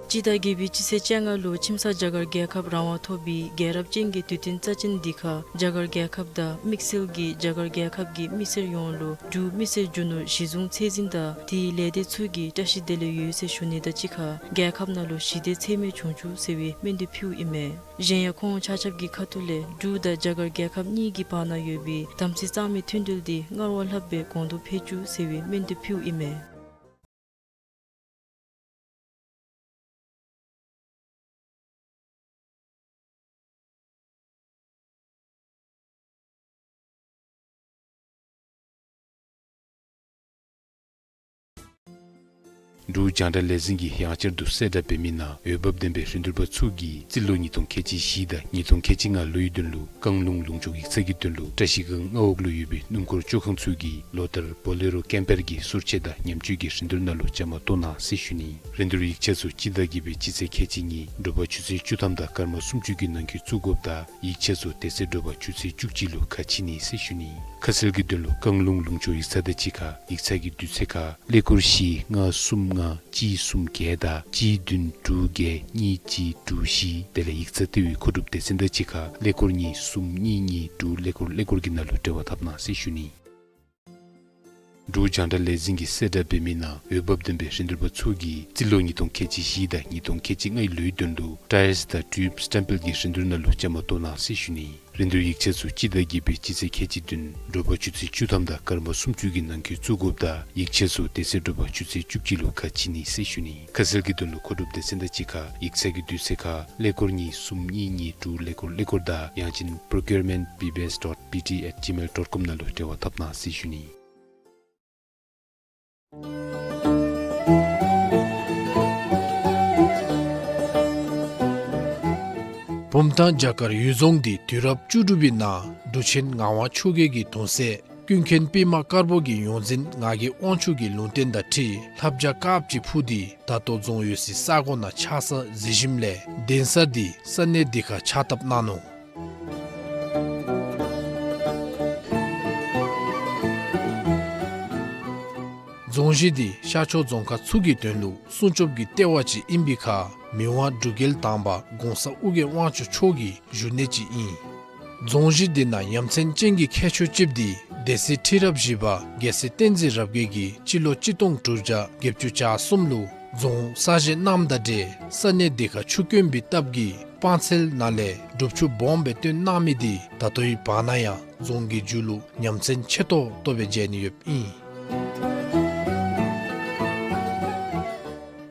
སྤྱི་ཟླ་བརྒྱད་པའི་སྤྱི་ཚེས་བཅོ་ལྔ་ལུ་ཁྱིམ་ཚང་རྒྱ་གར་རྒྱལ་ཁབ་རང་དབང་ཐོབ་པའི་རྒྱལ་རབས་ཅན་གྱི་དུས་སྟོན་རྩ་ཅན་འདི་ཁར་རྒྱ་གར་རྒྱལ་ཁབ་དང་དམིགས་བསལ་གྱི་རྒྱ་གར་རྒྱལ་ཁབ་ཀྱི་མི་སེར་ཡོངས་ལུ་འབྲུག་མི་སེར་རྒྱུ་ནོར་གཞི་བཟུང་ཚད་འཛིན་དང་དེའི་ལས་སྡེ་ཚུ་གིས་བཀྲ་ཤིས་བདེ་ལེགས་ཡོད་ཟེར་ཞུ་ནི་དང་གཅིག་ཁར་རྒྱལ་ཁབ་ནང་ལུ་ཞི་བདེ་ཚད་མེད་འབྱུང་བཅུག་ཟེར་བའི་སྨོན་འདེབས་ཕུལཝ་ཨིན་མས། གཞན་ཡང་ཁོང་ཆ་ཁྱབ་ཀྱི་ཁ་ཐུག་ལས་འབྲུག་དང་རྒྱ་གར་རྒྱལ་ཁབ་གཉིས་ཀྱི་བར་ན་ཡོད་པའི་དམ་ཚིག་གཙང་མའི་མཐུན་འབྲེལ་འདི་སྔར་བ་ལྷག་སྦེ་གོང་དུ་འཕེལ་བཅུག་ཟེར་བའི་སྨོན་འདེབས་ཕུལཝ་ཨིན་མས། འབྲུག་རྒྱང་བསྒྲགས་ལས་འཛིན་གྱིས་ཡང་བསྐྱར་དུ་གསལ་བསྒྲགས་འབད་མི་ནང་འོས་འབབ་ལྡན་པའི་རིན་བསྡུར་པ་ཚུ་གིས་རྩིས་ལོ་ཉིས་སྟོང་ཁལ་གཅིག་བཞི་དང་ཉིས་སྟོང་ཁལ་གཅིག་ལྔ་ལོའི་དོན་ལུ་བཀང་ལུང་ལུང་ཕྱོགས་ཡིག་ཚང་གི་དོན་ལུ་བཀྲ་ཤིས་སྒང་མངའ་འོག་ལུ་ཡོད་པའི་སྣུམ་འཁོར་བཅོ་ཁང་ཚུ་གིས་ལོ་ལྟར་བོ་ལེ་རོ་ཀེམ་པར་གྱི་གསུར་ཆས་དང་ཉམས་བཅོས་ཀྱི་རིན་བསྡུར་ནང་ལུ་བཅའ་མར་གཏོགས་གནང་ཟེར་ཞུ་ནི། རིན་བསྡུར་ཡིག་ཆ་ཚུ་སྤྱི་ཟླ་བརྒྱད་པའི་སྤྱི་ཚེས་ཁལ་གཅིག་གཉིས་དྲོ་པ་ཆུ་ཚོད་བཅུ་ཐམ་དང་སྐར་མ་སུམ་ཅུ་གི་ནང་འཁོད་བཙུགས་དགོཔ་དང་ཡིག་ཆ་ཚུ་དེ་ཚེ་དྲོ་པ་ཆུ་ཚོད་བཅུ་གཅིག་ལུ་ཁ་ཕྱེ་ནི་ཟེར་ཞུ་ནི། ཁ་གསལ་གྱི་དོན་ལུ་བཀང་ལུང་ལུང་ཕྱོགས་ཡིག་ཚང་དང་གཅིག་ཁར་ཡིག་ཚང་གི་དུས་ཚོད་ཁར་ཀླད་ཀོར་བཞི་ལྔ་གསུམ་ལྔ་གཅིག་གསུམ་བརྒྱད་དང་གཅིག་བདུན་དྲུག་བརྒྱད་གཉིས་གཅིག་དྲུག་བཞི་དེ་ལས་ཡིག་ཚང་ལྟེ་བའི་མཁོ་སྒྲུབ་སྡེ་ཚན་དང་གཅིག་ཁར་ཀླད་ཀོར་གཉིས་གསུམ་གཉིས་གཉིས་དྲུག་ཀླད་ཀོར་ཀླད་ཀོར་གྱི་ནང་ལུ་འབྲེལ་བ་འཐབ་གནང་ཟེར་ཞུ་ནི། འབྲུག་རྒྱང་བསྒྲགས་ལས་འཛིན་གྱིས་གསལ་བསྒྲགས་འབད་མི་ནང་འོས་འབབ་ལྡན་པའི་རིན་བསྡུར་པ་ཚུ་གིས་རྩིས་ལོ་ཉིས་སྟོང་ཁལ་གཅིག་བཞི་དང་ཉིས་སྟོང་ཁལ་གཅིག་ལྔའི་ལོའི་དོན་ལུ་ཊའིརསི་དང་ཊིའུབ་སི་ཊེམ་པལ་གྱི་རིན་བསྡུར་ནང་ལུ་བཅའ་མར་གཏོགས་གནང་ཟེར་ཞུ་ནི། རིན་བསྡུར་ཡིག་ཆ་ཚུ་སྤྱི་ཟླ་བརྒྱད་པའི་སྤྱི་ཚེས་ཁལ་གཅིག་བདུན་དྲོ་པ་ཆུ་ཚོད་བཅུ་ཐམ་དང་སྐར་མ་སུམ་ཅུ་གི་ནང་འཁོད་བཙུགས་དགོཔ་དང་ཡིག་ཆ་ཚུ་དེ་ཚེ་དྲོ་པ་ཆུ་ཚོད་བཅུ་གཅིག་ལུ་ཁ་ཕྱེ་ནི་ཟེར་ཞུ་ནི། ཁ་གསལ་གྱི་དོན་ལུ་མཁོ་སྒྲུབ་སྡེ་ཚན་དང་གཅིག་ཁར་ཡིག་ཚང་གི་དུས་ཚོད་ཁར་ཀླད་ཀོར་གཉིས་གསུམ་གཉིས་གཉིས་དྲུག་ཀླད་ཀོར་ཀླད་ཀོར་དང་ཡང་ཅིན་procurement B B S dot B T at gmail dot com ནང་ལུ་འབྲེལ་བ་འཐབ་གནང་ཟེར་ཞུ་ནི། བུམ་ཐང་རྒྱ་གར་ཡུལ་རྫོང་འདི་དུས་རབས་བཅུ་དྲུག་པའི་ནང་འབྲུག་ཆེན་ངག་དབང་ཆོས་རྒྱལ་གྱི་གདུང་སྲས་ཀུན་མཁྱེན་པདྨ་དཀར་པོ་གི་ཡོངས་འཛིན་ངག་གི་དབང་ཕྱུག་གི་ལུང་བསྟན་དང་འཁྲིལ་ལྷ་བྱ་དཀརཔོ་ཅིག་འཕུར་ཏེ་ད་ལྟོ་རྫོང་ཡོད་སའི་ས་གོ་ནང་ཆགས་ས་གཟིགས་ཞིནམ་ལས་གདན་ས་འདི་ས་གནས་འདི་ཁར་ཕྱག་བཏབ་གནང་ནུག། རྫོང་གཞི་འདི་ཤར་ཕྱོགས་རྫོང་ཁག་ཚུ་གི་དོན་ལུ་སྲུང་སྐྱོབ་ཀྱི་ལྟེ་བ་ཅིག་ཨིན་པའི་ཁར་མི་དབང་འབྲུག་རྒྱལ་དང་པ་གོང་ས་ཨོ་རྒྱན་དབང་ཕྱུག་མཆོག་གི་བཞུགས་གནས་ཅིག་ཨིན། རྫོང་གཞི་འདི་ནང་ཡ་མཚན་ཅན་གྱི་ཁྱད་ཆོས་ཅིག་འདི་སྡེ་སྲིད་ཁྲི་རབས་བཞི་པ་རྒྱལ་སྲས་བསྟན་འཛིན་རབ་རྒྱས་ཀྱིས་སྤྱི་ལོ་གཅིག་སྟོང་དྲུག་བརྒྱ་བརྒྱད་ཅུ་གྱ་གསུམ་ལུ་རྫོང་གསར་བཞེངས་གནངམ་དང་འབྲེལ་ས་གནས་འདི་ཁར་ཆུ་དཀོན་པའི་སྟབས་ཀྱིས་སྤང་ཚལ་ནང་ལས་སྒྲུབ་ཆུ་སྦོམ་སྦེ་བཏོན་གནང་མི་འདི་ད་ལྟོའི་བར་ན་ཡང་རྫོང་གི་མཇུག་ལུ་ཡ་མཚན་ཆེ་ཏོག་ཏོ་སྦེ་མཇལ་ནི་ཡོདཔ་ཨིན།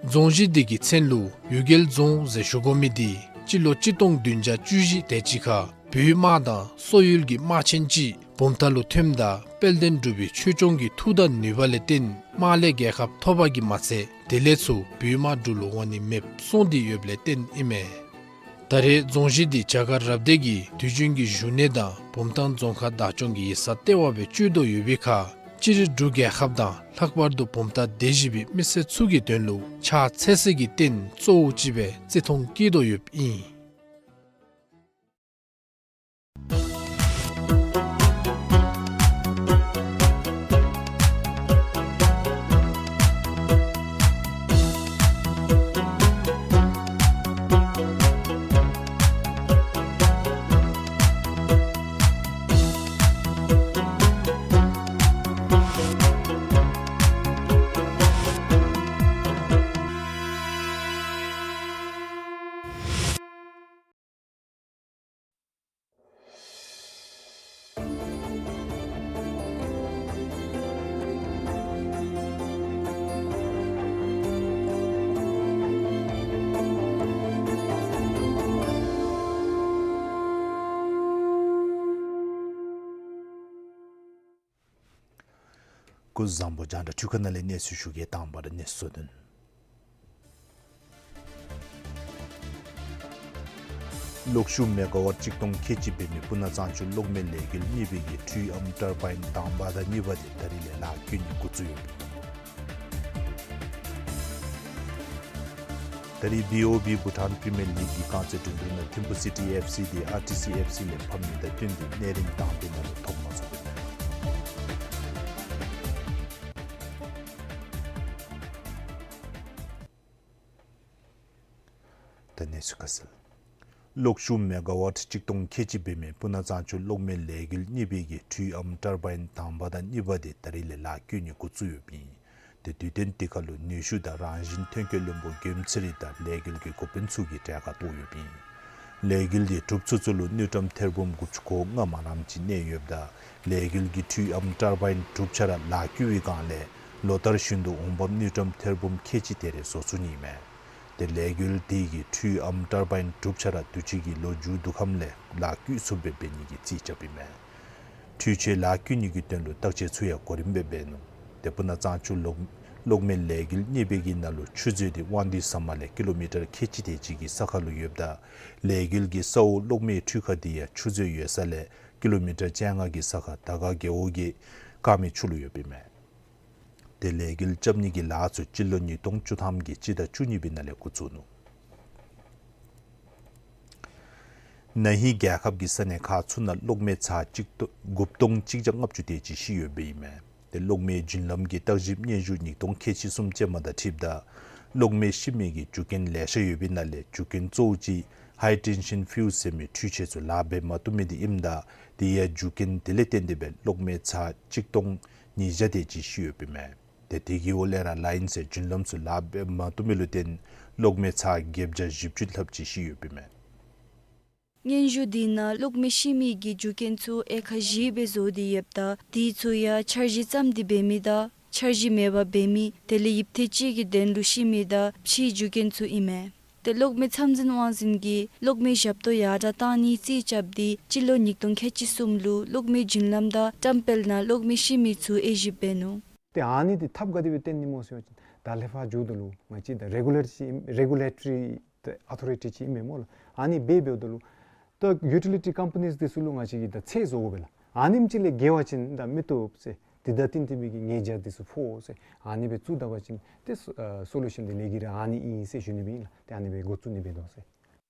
རྫོང་གཞི་འདི་གི་མཚན་ལུ་གཡུལ་རྒྱལ་རྫོང་ཟེར་ཞུ་དགོ་མི་འདི་སྤྱི་ལོ་གཅིག་སྟོང་བདུན་བརྒྱ་བཅུ་བཞི་དེ་ཅིག་ཁར་བོད་དམག་དང་སོག་ཡུལ་གྱི་དམག་ཆེན་ཅིག་བུམ་ཐང་ལུ་ཐོནམ་ད་དཔལ་ལྡན་འབྲུག་པའི་ཆོས་སྐྱོང་གི་མཐུ་དང་ནུས་པ་ལས་བརྟེན་དམག་ལས་རྒྱལ་ཁ་ཐོབ་པ་གིས་མ་ཚད་དེ་ལས་ཚུར་བོད་དམག་འབྲུག་ལུ་འོང་ནི་མེདཔ་སོང་སྟེ་ཡོདཔ་ལས་བརྟེན་ཨིན་མས། ད་རེས་རྫོང་གཞི་འདི་བྱ་དཀར་རབ་སྡེ་གིས་དུས་རྒྱུན་གྱི་བཞུགས་གནས་དང་བུམ་ཐང་རྫོང་ཁག་བདག་སྐྱོང་གི་ཡིག་ཚང་ལྟེ་བ་སྦེ་སྤྱོད་དོ་ཡོད་པའི་ཁར་སྤྱིར་འབྲུག་རྒྱལ་ཁབ་དང་ལྷག་པར་དུ་བུམ་ཐང་སྡེ་བཞི་པའི་མི་སེར་ཚུ་གི་དོན་ལུ་ཕྱག་འཚལ་སྲིད་ཀྱི་རྟེན་གཙོ་བོ་ཅིག་སྦེ་བརྩི་མཐོང་བསྐྱེད་དོ་ཡོདཔ་ཨིན། སྐུ་གཟུགས་བཟང་པོ། རྒྱང་བསྒྲགས་འཕྲུལ་ཁང་ནང་ལས་གནས་ཚུལ་ཞུ་གེ། དང་པ་ར་གནས་ཚུལ་དོན། གློག་ཤུགས་མེ་ག་ཝཊ་གཅིག་སྟོང་ཁལ་གཅིག་འབད་མི་སྤུ་ན་གཙང་ཆུ་གློག་མེ་ལས་འགུལ་གཉིས་པའི་གི་འཕྲུལ་ཨམ་ཊར་བཱའིན་དང་པ་དང་གཉིས་པ་དེ་ད་རིས་ལས་ལཱ་བཀོལ་ནི་འགོ་བཙུགས་ཡོད། ད་རིས་བི་ཨོ་བི་བྷུ་ཊཱན་པི་རི་མི་ཡར་ལིག་གི་རྐང་རྩེད་འགྲན་བསྡུར་ནང་ཐིམ་ཕུ་སི་ཊི་ཨེཕ་སི་དེ་ཨར་ཊི་སི་ཨེཕ་སི་ལས་ཕམ་ནི་དང་བསྟུན་ཏེ་གནས་རིམ་དང་པའི་ནང་ལུ་ཐོབ་མ་ཚུགས་པས། ད་གནས་ཚུལ་ཁ་གསལ། གློག་ཤུགས་མེ་ག་ཝཊ་གཅིག་སྟོང་ཁལ་གཅིག་འབད་མི་སྤུ་ན་གཙང་ཆུ་གློག་མེ་ལས་འགུལ་གཉིས་པའི་གི་འཕྲུལ་ཨམ་ཊར་བཱའིན་དང་པ་དང་གཉིས་པ་དེ་ད་རིས་ལས་ལཱ་བཀོལ་ནི་འགོ་བཙུགས་ཡོདཔ་ཨིན། དེ་དུས་སྟོན་དེ་ཁར་ལུ་ནུས་ཤུགས་དང་རང་བཞིན་ཐོན་སྐྱེད་བློན་པོ་མགོནམ་ཚེ་རིང་དང་ལས་འགུལ་གྱི་འགོ་དཔོན་ཚུ་གིས་གྲལ་ཁར་གཏོགས་ཡོདཔ་ཨིན། ལས་འགུལ་དེ་གྲུབ་ཚར་ཚུན་ལུ་དངུལ་ཀྲམ་ཐེར་འབུམ་དགུ་བཅུ་གོ་ལྔ་མ་རྣམས་ཅིག་གནས་ཡོདཔ་ད་ལས་འགུལ་གྱི་འཕྲུལ་ཨམ་ཊར་བཱའིན་དྲུག་ཆ་ར་ལཱ་བཀོལ་བའི་སྒང་ལས་ལོ་ལྟར་བཞིན་དུ་འོང་འབབ་དངུལ་ཀྲམ་ཐེར་འབུམ་ཁལ་གཅིག་དེ་རེ་བཟོ་ཚུགས་ནི་ཨིན་མས། དེ་ལས་འགུལ་དེ་གིས་འཕྲུལ་ཨམ་ཊར་བཱའིན་དྲུག་ཆ་ར་དུས་ཅི་གི་ལོ་མཇུག་བསྡུ་ཁམས་ལས་ལཱ་བཀོལ་ཚུགསཔ་སྦེ་འབད་ནི་གི་རྩིས་རྐྱབ་ཨིན་མས། འཕྲུལ་ཆས་ལཱ་བཀོལ་ནི་གི་དོན་ལུ་བརྟག་དཔྱད་ཚུ་ཡང་གོ་རིམ་སྦེ་འབད་ནུག། དེ་སྤུ་ན་གཙང་ཆུ་གློག་གློག་མེ་ལས་འགུལ་གཉིས་པའི་གི་ནང་ལུ་ཆུ་མཛོད་དེ་དབང་འདུས་ས་མ་ལས་ཀི་ལོ་མི་ཊར་ཁལ་གཅིག་དེ་ཅིག་གི་ས་ཁར་ལུ་ཡོདཔ་ད་ལས་འགུལ་གྱི་ས་འོག་གློག་མེ་འཕྲུལ་ཁང་དེ་ཡང་ཆུ་མཛོད་ཡོད་ས་ལས་ཀི་ལོ་མི་ཊར་བཅོ་ལྔ་གི་ས་ཁར་དར་དཀར་རྒེད་འོག་གི་དཀར་མེ་ཆུ་ལུ་ཡོདཔ་ཨིན་མས། དེ་ལས་འགུལ་རྐྱབ་ནི་གི་ལཱ་ཚུ་སྤྱི་ལོ་ཉིས་སྟོང་བཅུ་ཐམ་གྱི་སྤྱི་ཟླ་བཅུ་གཉིས་པའི་ནང་ལས་འགོ་བཙུགས་ནུག། ན་ཧིང་རྒྱལ་ཁབ་ཀྱི་ས་གནས་ཁག་ཚུ་ནང་གློག་མེ་ཚར་གཅིག་སྟོང་དགུ་སྟོང་གཅིག་བརྒྱ་ལྔ་བཅུ་དེ་ཅིག་ཤི་ཡོདཔ་ཨིན་མས། དེ་གློག་མེའི་རྒྱུན་ལམ་གྱི་བརྟག་ཞིབ་སྙན་ཞུ་ཉིས་སྟོང་ཁལ་གཅིག་གསུམ་ཅན་མ་དང་འཁྲིལཝ་ད་གློག་མེ་ཤི་མི་གི་རྒྱུ་རྐྱེན་ལེ་ཤ་ཡོད་པའི་ནང་ལས་རྒྱུ་རྐྱེན་གཙོ་བོ་ཅིག་ཧའི་ཊེན་ཤཱན་ཕིའུ་ཟེར་མི་འཕྲུལ་ཆས་ཚུ་ལཱ་འབད་མ་བཏུབ་མི་དེ་ཨིནམ་ད་དེ་ཡང་རྒྱུ་རྐྱེན་དེ་ལས་བརྟེན་ཏེ་སྦེ་གློག་མེ་ཚར་གཅིག་སྟོང་ཉིས་བརྒྱ་དེ་ཅིག་ཤི་ཡོདཔ་ཨིན་མས། དེ་དེ་གི་འོག་ལས་ར་ལཱའིན་ཟེར་རྒྱུན་ལམ་ཚུ་ལཱ་འབད་མ་བཏུབ་མི་ལུ་བརྟེན་གློག་མེ་ཚར་བརྒྱད་བརྒྱ་བཞི་བཅུ་ལྷགཔ་ཅིག་ཤི་ཡོདཔ་ཨིན་མས། སྙན་ཞུ་དེ་ནང་གློག་མེ་ཤི་མི་གི་རྒྱུ་རྐྱེན་ཚུ་དབྱེ་ཁག་བཞི་སྦེ་བཟོ་སྟེ་ཡོདཔ་ད་དེ་ཚུ་ཡང་འཆར་གཞི་བརྩམས་ཏེ་འབད་མི་དང་འཆར་གཞི་མེད་པར་འབད་མི་དེ་ལས་ཡིབ་ཐེངས་གཅིག་གི་དོན་ལུ་ཤི་མི་དང་ཕྱིའི་རྒྱུ་རྐྱེན་ཚུ་ཨིན་མས། དེ་གློག་མེ་ཚད་འཛིན་དབང་འཛིན་གྱིས་གློག་མེ་ཞབས་ཏོག་ཡར་དྲག་གཏང་ནིའི་རྩིས་རྐྱབ་སྟེ་སྤྱི་ལོ་ཉིས་སྟོང་ཁལ་གཅིག་གསུམ་ལུ་གློག་མེ་རྒྱུན་ལམ་དང་བཀྲམ་སྤེལ་ནང་གློག་མེ་ཤི་མི་ཚུ་དབྱེ་ཞིབ་འབད་ནུག། ཏེ་ཨ་ནི་འདི་ཐབས་ག་དེ་སྦེ་བཏོན་ནི་སྨོ་ཟེར་བ་ཅིན་ད་ལས་ཕར་འགྱོཝ་ད་ལུ་ང་བཅས་ད་རེ་གུ་ལེ་ཊོ་རི་ཅིག་རེ་གུ་ལེ་ཊོ་རི་ཨོ་ཐོ་རི་ཊི་ཅིག་ཨིན་མས་སྨོ་ལགས། ཨ་ནི་འབད་འབདཝ་ད་ལུ་ད་ཡུ་ཊི་ལི་ཊི་ཀམ་པ་ནིས་འདི་ཚུ་ལུ་ང་བཅས་ཀྱིས་ད་ཚད་བཟོ་དགོ་པས་ལགས། ཨ་ནེམ་ཅིག་ལས་བརྒལ་བ་ཅིན་ད་མི་བཏུབ་ཟེར་དེ་དང་བསྟུན་ཏེ་སྦེ་གི་ཉེས་བྱ་འདི་ཚུ་ཕོག་ཟེར་ཨ་ནི་སྦེ་བཙུགས་ད་པ་ཅིན་ཏེ་སོ་ཨ་སོ་ལུ་ཤཱན་འདི་ལས་འགུལ་ར་ཨ་ནི་ཨིན་ཟེར་ཞུ་ནི་སྦེ་ཨིན་ལགས། ཏེ་ཨ་ནི་སྦེ་འགོ་བཙུགས་ནི་འབད་དོ་ཟེར།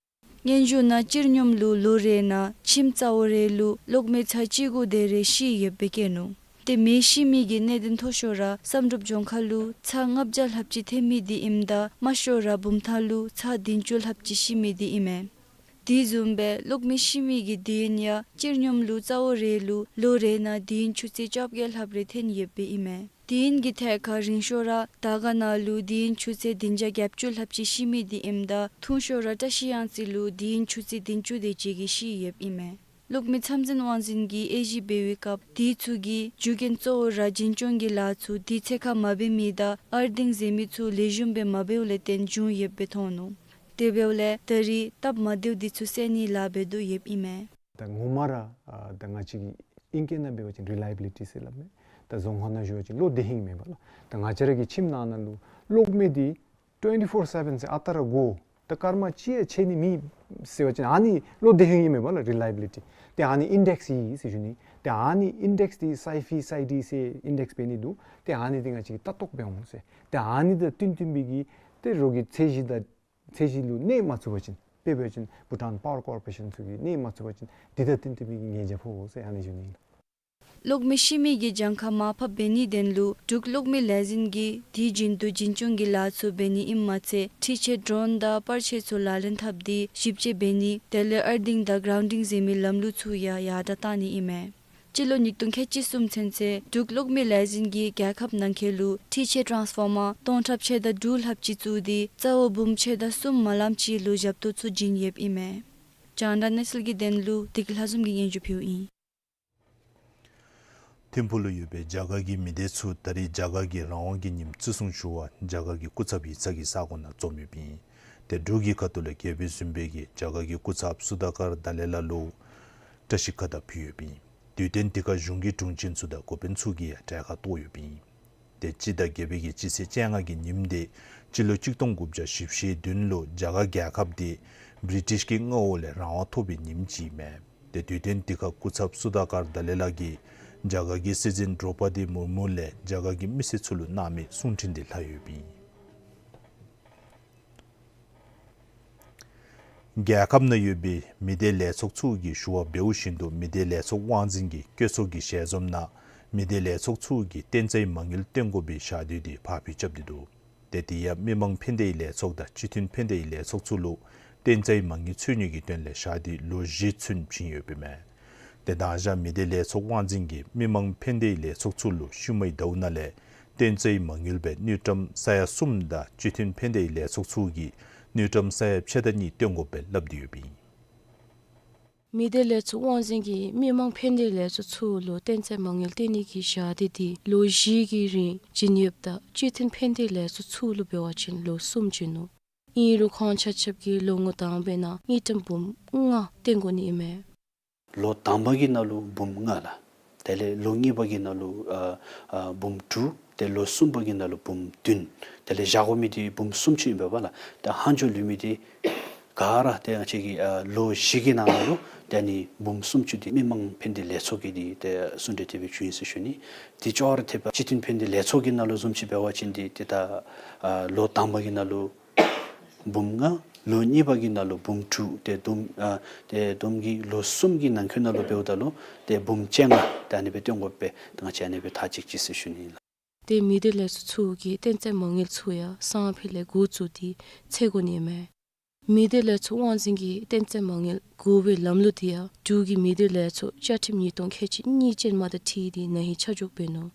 སྙན་ཞུ་ནང་སྤྱིར་སྙོམས་ལུ་ལོ་རེ་ནང་ཁྱིམ་གཙོ་བོ་རེ་ལུ་གློག་མེ་ཚར་གཅིག་དགུ་དེ་རེ་ཤི་ཡོདཔ་སྦེ་བཀོད་ནུག། ཏེ་མེ་ཤི་མི་གི་གནད་དོན་མཐོ་ཤོས་ར་བསམ་གྲུབ་ལྗོངས་མཁར་ལུ་ཚར་ལྔ་བརྒྱ་ལྷགཔ་ཅིག་ཐོན་མི་དེ་ཨིནམ་ད་དམའ་ཤོས་ར་བུམ་ཐང་ལུ་ཚར་བདུན་ཅུ་ལྷགཔ་ཅིག་ཤི་མི་དེ་ཨིན་མས། དེ་བཟུམ་སྦེ་གློག་མེ་ཤི་མི་གི་དུས་ཡུན་ཡང་སྤྱིར་སྙོམས་ལུ་རྩ་བོ་རེ་ལུ་ལོ་རེ་ནང་དུས་ཡུན་ཆུ་ཚོད་བཅོ་བརྒྱད་ལྷགཔ་རེ་འཐེན་ཡོདཔ་སྦེ་ཨིན་མས། དུས་ཡུན་གྱི་ཐད་ཁར་རིང་ཤོས་ར་དར་དཀར་ནང་ལུ་དུས་ཡུན་ཆུ་ཚོད་བདུན་བརྒྱ་གྱ་བཅུ་ལྷགཔ་ཅིག་ཤི་མི་དེ་ཨིནམ་ད་ཐུང་ཤོས་ར་བཀྲ་ཤིས་གཡང་རྩེ་ལུ་དུས་ཡུན་ཆུ་ཚོད་བདུན་ཅུ་དེ་ཅིག་གིས་ཤི་ཡོདཔ་ཨིན་མས། གློག་མེ་མཚམས་འཛིན་དབང་འཛིན་གྱིས་དབྱེ་ཞིབ་འབད་བའི་སྐབས་དེ་ཚུ་གིས་རྒྱུ་རྐྱེན་གཙོ་བོ་ར་འཛིན་སྐྱོང་གི་ལཱ་ཚུ་དུས་ཚོད་ཁར་མ་འབད་མི་དང་ཨར་ཐིང་ཟེར་མི་ཚུ་ལེགས་ཤོམ་སྦེ་མ་འབདཝ་ལས་བརྟེན་བྱུང་ཡོདཔ་སྦེ་མཐོང་ནུག། དེ་འབདཝ་ལས་ད་རེས་སྟབས་མ་བདེཝ་དེ་ཚུ་སེལ་ནིའི་ལཱ་འབད་དོ་ཡོདཔ་ཨིན་མས། ད་ངོ་མ་ར་ཨ་ད་ང་བཅས་ཀྱི་ཨིང་སྐད་ནང་འབད་བ་ཅིན་རི་ལའི་བི་ལི་ཊི་ཟེར་སླབ་མས། ད་རྫོང་ཁ་ནང་ཞུ་བ་ཅིན་བློ་བདེ་ཧིང་མེད་པ་ལགས། ད་ང་བཅས་ར་གི་ཁྱིམ་ནང་ན་ལུ་གློག་མེ་འདི་ཊུ་ཝེན་ཊི་ཕོར་སེ་བེན་ཟེར་ཨ་རྟག་ར་དགོ། ད་སྐར་མ་གཅིག་ཡང་ཆད་ནི་མེད་ཟེར་བ་ཅིན་ཨ་ནི་བློ་བདེ་ཧིང་ཨིན་མས་པ་ལགས། རི་ལའི་བི་ལི་ཊི་ཏེ་ཨ་ནི་ཨིན་ཌེགསི་ཨིན་ཟེར་ཞུ་ནི། ཏེ་ཨ་ནི་ཨིན་ཌེགསི་འདི་སའི་ཕི་སའི་ཌི་ཟེར་ཨིན་ཌེགསི་འབད་ནི་འདུག། ཏེ་ཨ་ནི་འདི་ང་བཅས་ཀྱིས་ལྟ་རྟོག་འབད་འོང་ཟེར། ཏེ་ཨ་ནི་དང་བསྟུན་བསྟུན་པའི་གི་ཏེ་རོགས་ཀྱི་ཚད་གཞི་དང་ཚད་གཞི་ལུ་གནས་མ་ཚུགས་པ་ཅིན་དཔེ་འབད་བ་ཅིན་བྷུ་ཊཱན་པ་ཝར་ཀོར་པོ་རེ་ཤཱན་ཚུ་གིས་གནས་མ་ཚུགས་པ་ཅིན་འདི་དང་བསྟུན་བསྟུན་པའི་གི་ཉེས་བྱ་ཕོག་འོང་ཟེར་ཨ་ནི་ཞུ་ནི་ཨིན། གློག་མེ་ཤི་མི་གི་གྱངས་ཁ་མར་ཕབ་འབད་ནིའི་དོན་ལུ་འབྲུག་གློག་མེ་ལས་འཛིན་གྱིས་དུས་རྒྱུན་དུ་འཛིན་སྐྱོང་གི་ལཱ་ཚུ་འབད་ནི་ཨིནམ་མ་ཚད་འཕྲུལ་ཆས་ཌོ་རོན་དང་པར་ཆས་ཚུ་ལག་ལེན་འཐབ་སྟེ་ཞིབ་དཔྱད་འབད་ནི་དེ་ལས་ཨར་ཐིང་དང་གྲའུན་ཌིང་ཟེར་མི་ལམ་ལུགས་ཚུ་ཡང་ཡར་དྲགས་གཏང་ནི་ཨིན་མས། སྤྱི་ལོ་ཉིས་སྟོང་ཁལ་གཅིག་གསུམ་ཚུན་ཚོད་འབྲུག་གློག་མེ་ལས་འཛིན་གྱིས་རྒྱལ་ཁབ་ནང་འཁོད་ལུ་འཕྲུལ་ཆས་ཊཱནས་ཕོར་མར་སྟོང་ཕྲག་ཕྱེད་དང་དྲུག་ལྷགཔ་ཅིག་བཙུགས་ཏེ་རྩ་བོ་འབུམ་ཕྱེད་དང་གསུམ་མ་ལངམ་ཅིག་ལུ་ཞབས་ཏོག་ཚུ་བྱིན་ཡོདཔ་ཨིན་མས། རྒྱང་བསྒྲགས་གནས་ཚུལ་གྱི་དོན་ལུ་བདེ་སྐྱིད་ལྷ་འཛོམས་ཀྱིས་སྙན་ཞུ་ཕུལཝ་ཨིན། ཐིམ་ཕུག་ལུ་ཡོད་པའི་རྒྱ་གར་གྱི་མི་སྡེ་ཚུ་ད་རེས་རྒྱ་གར་གྱི་རང་དབང་གི་ཉིནམ་བརྩི་སྲུང་ཞུ་བར་རྒྱ་གར་གྱི་སྐུ་ཚབ་ཡིག་ཚང་གི་ས་གོ་ནང་འཛོམས་ཡོདཔ་ཨིན། ཏེ་འབྲུག་གི་ཁ་ཐུག་ལས་རྒྱལ་པོའི་གཟིམ་དཔོན་གྱིས་རྒྱ་གར་གྱི་སྐུ་ཚབ་སུ་དཱ་ཀར་དཱ་ལའི་ལ་ལུ་བཀྲ་ཤིས་ཁ་བཏགས་ཕུལ་ཡོདཔ་ཨིན། དུས་སྟོན་འདི་ཁར་གཞུང་གི་དྲུང་ཆེན་ཚུ་དང་འགོ་དཔོན་ཚུ་གིས་ཡང་གྲལ་ཁར་གཏོགས་ཡོདཔ་ཨིན། ཏེ་སྤྱི་ཟླ་བརྒྱད་པའི་གི་སྤྱི་ཚེས་བཅོ་ལྔ་གི་ཉིནམ་དེ་སྤྱི་ལོ་གཅིག་སྟོང་དགུ་བརྒྱ་བཞི་བཅུ་ཞེ་བདུན་ལུ་རྒྱ་གར་རྒྱལ་ཁབ་དེ་བི་རི་ཊིཤ་གི་མངའ་འོག་ལས་རང་དབང་ཐོབ་པའི་ཉིནམ་ཅིག་ཨིན་མས། ཏེ་དུས་སྟོན་འདི་ཁར་སྐུ་ཚབ་སུ་དཱ་ཀར་དཱ་ལའི་ལ་གིས་རྒྱ་གར་གྱི་སྲིད་འཛིན་ཌྲོ་པ་དི་མུར་མུ་ལས་རྒྱ་གར་གྱི་མི་སེར་ཚུ་ལུ་གནང་མི་གསུང་འཕྲིན་དེ་ལྷག་ཡོདཔ་ཨིན། རྒྱལ་ཁབ་ནང་ཡོད་པའི་མི་སྡེ་ལས་ཚོགས་ཚུ་གིས་ཞུ་བ་འབདཝ་བཞིན་དུ་མི་སྡེ་ལས་ཚོགས་དབང་འཛིན་གྱིས་བཀོད་ཚོགས་ཀྱི་ཞལ་འཛོམས་ནང་མི་སྡེ་ལས་ཚོགས་ཚུ་གིས་བརྟན་རྩིས་མ་དངུལ་བཏོན་དགོ་པའི་ཞལ་འདེབས་དེ་ཕར་འབུལ་རྐྱབ་སྟེ་འདུག། ཏེ་དེ་ཡང་མི་མང་ཕན་བདེའི་ལས་ཚོགས་དང་སྤྱི་མཐུན་ཕན་བདེའི་ལས་ཚོགས་ཚུ་ལུ་བརྟན་རྩིས་མ་དངུལ་འཚོལ་ནིའི་དོན་ལས་ཞལ་འདེབས་ལོ་བཞི་ཚུན་བྱིན་ཡོདཔ་ཨིན་མས། ཏེ་མདང་ཞག་མི་སྡེ་ལས་ཚོགས་དབང་འཛིན་གྱིས་མི་མང་ཕན་བདེའི་ལས་ཚོགས་ཚུ་ལུ་ཤུལ་མའི་ཟླཝ་ནང་ལས་བརྟན་རྩིས་མ་དངུལ་སྦེ་དངུལ་ཀྲམ་ས་ཡ་གསུམ་དང་སྤྱི་མཐུན་ཕན་བདེའི་ལས་ཚོགས་ཚུ་གིས་དངུལ་ཀྲམ་ས་ཡ་ཕྱེད་དང་གཉིས་བཏོན་དགོཔ་སྦེ་སླབ་སྟེ་ཡོདཔ་ཨིན། མི་སྡེ་ལས་ཚོགས་དབང་འཛིན་གྱིས་མི་མང་ཕན་བདེའི་ལས་ཚོགས་ཚུ་ལུ་བརྟན་རྩིས་མ་དངུལ་བཏོན་ནིའི་ཞལ་འདེབས་དེ་ལོ་བཞིའི་རིང་བྱིན་ཡོདཔ་ད་སྤྱི་མཐུན་ཕན་བདེའི་ལས་ཚོགས་ཚུ་ལུ་འབད་བ་ཅིན་ལོ་གསུམ་བྱིན་ནུག། ཨིན་རུང་ཁོང་ཆ་ཁྱབ་ཀྱིས་ལོ་ངོ་དང་པའི་ནང་དངུལ་ཀྲམ་འབུམ་ལྔ་བཏོན་དགོ་ནི་ཨིན་མས། ལོ་དང་པ་གི་ནང་ལུ་འབུམ་ལྔ་ལགས། དེ་ལས་ལོ་གཉིས་པ་གི་ནང་ལུ་ཨ་ཨ་འབུམ་དྲུག། ཏེ་ལོ་གསུམ་པ་གི་ནང་ལུ་འབུམ་བདུན། དེ་ལས་བཞག་དགོ་མི་འདི་འབུམ་སུམ་ཅུ་ཨིན་པས་ལགས། ཏེ་ཧང་ཇོ་ལུས་མི་འདི་ག་ར་ཏེ་ང་བཅས་ཀྱི་ཨ་ལོ་བཞི་གི་ནང་ལུ་ཏེ་ཨ་ནི་འབུམ་སུམ་ཅུ་འདི་མི་མང་ཕན་བདེ་ལས་ཚོགས་ཀྱིས་འདི་ཏེ་གསུང་གྲོས་དེ་སྦེ་ཞུ་ཡི་ཟེར་ཞུ་ནི། འདི་ཅོག་ར་འཐདཔ་སྤྱི་མཐུན་ཕན་བདེ་ལས་ཚོགས་ཀྱི་ནང་ལུ་བཟུམ་ཅིག་འབད་བ་ཅིན་འདི་ཏེ་ད་ཨ་ལོ་དང་པ་གི་ནང་ལུ་འབུམ་ལྔ། ལོ་གཉིས་པ་གི་ནང་ལུ་འབུམ་དྲུག། ཏེ་བསྡོམས་ཨ་ཏེ་བསྡོམས་ཀྱིས་ལོ་གསུམ་གྱི་ནང་འཁོད་ནང་ལུ་འབདཝ་ད་ལུ་ཏེ་འབུམ་བཅོ་ལྔ་ཏེ་ཨ་ནི་སྦེ་བཏོན་དགོཔ་སྦེ་ཏེ་ང་བཅས་ཨ་ནི་སྦེ་ཐག་བཅད་ཅི་ཟེར་ཞུ་ནི་ལགས། ཏེ་མི་སྡེ་ལས་ཚོགས་ཚུ་གིས་བརྟན་རྩིས་མ་དངུལ་ཚུ་ཡང་སང་ཕོད་ལས་འགོ་བཙུགས་ཏེ་འཚོལ་དགོ་ནི་མས། མི་སྡེ་ལས་ཚོགས་དབང་འཛིན་གྱིས་བརྟན་རྩིས་མ་དངུལ་བགོ་བའི་ལམ་ལུགས་དེ་ཡང་འབྲུག་གི་མི་སྡེ་ལས་ཚོགས་བཅའ་ཁྲིམས་ཉིས་སྟོང་ཁལ་གཅིག་གཉིས་ཅན་མ་དང་འཁྲིལ་ཏེ་ན་ཧིང་ཆ་འཇོག་འབད་ནུག།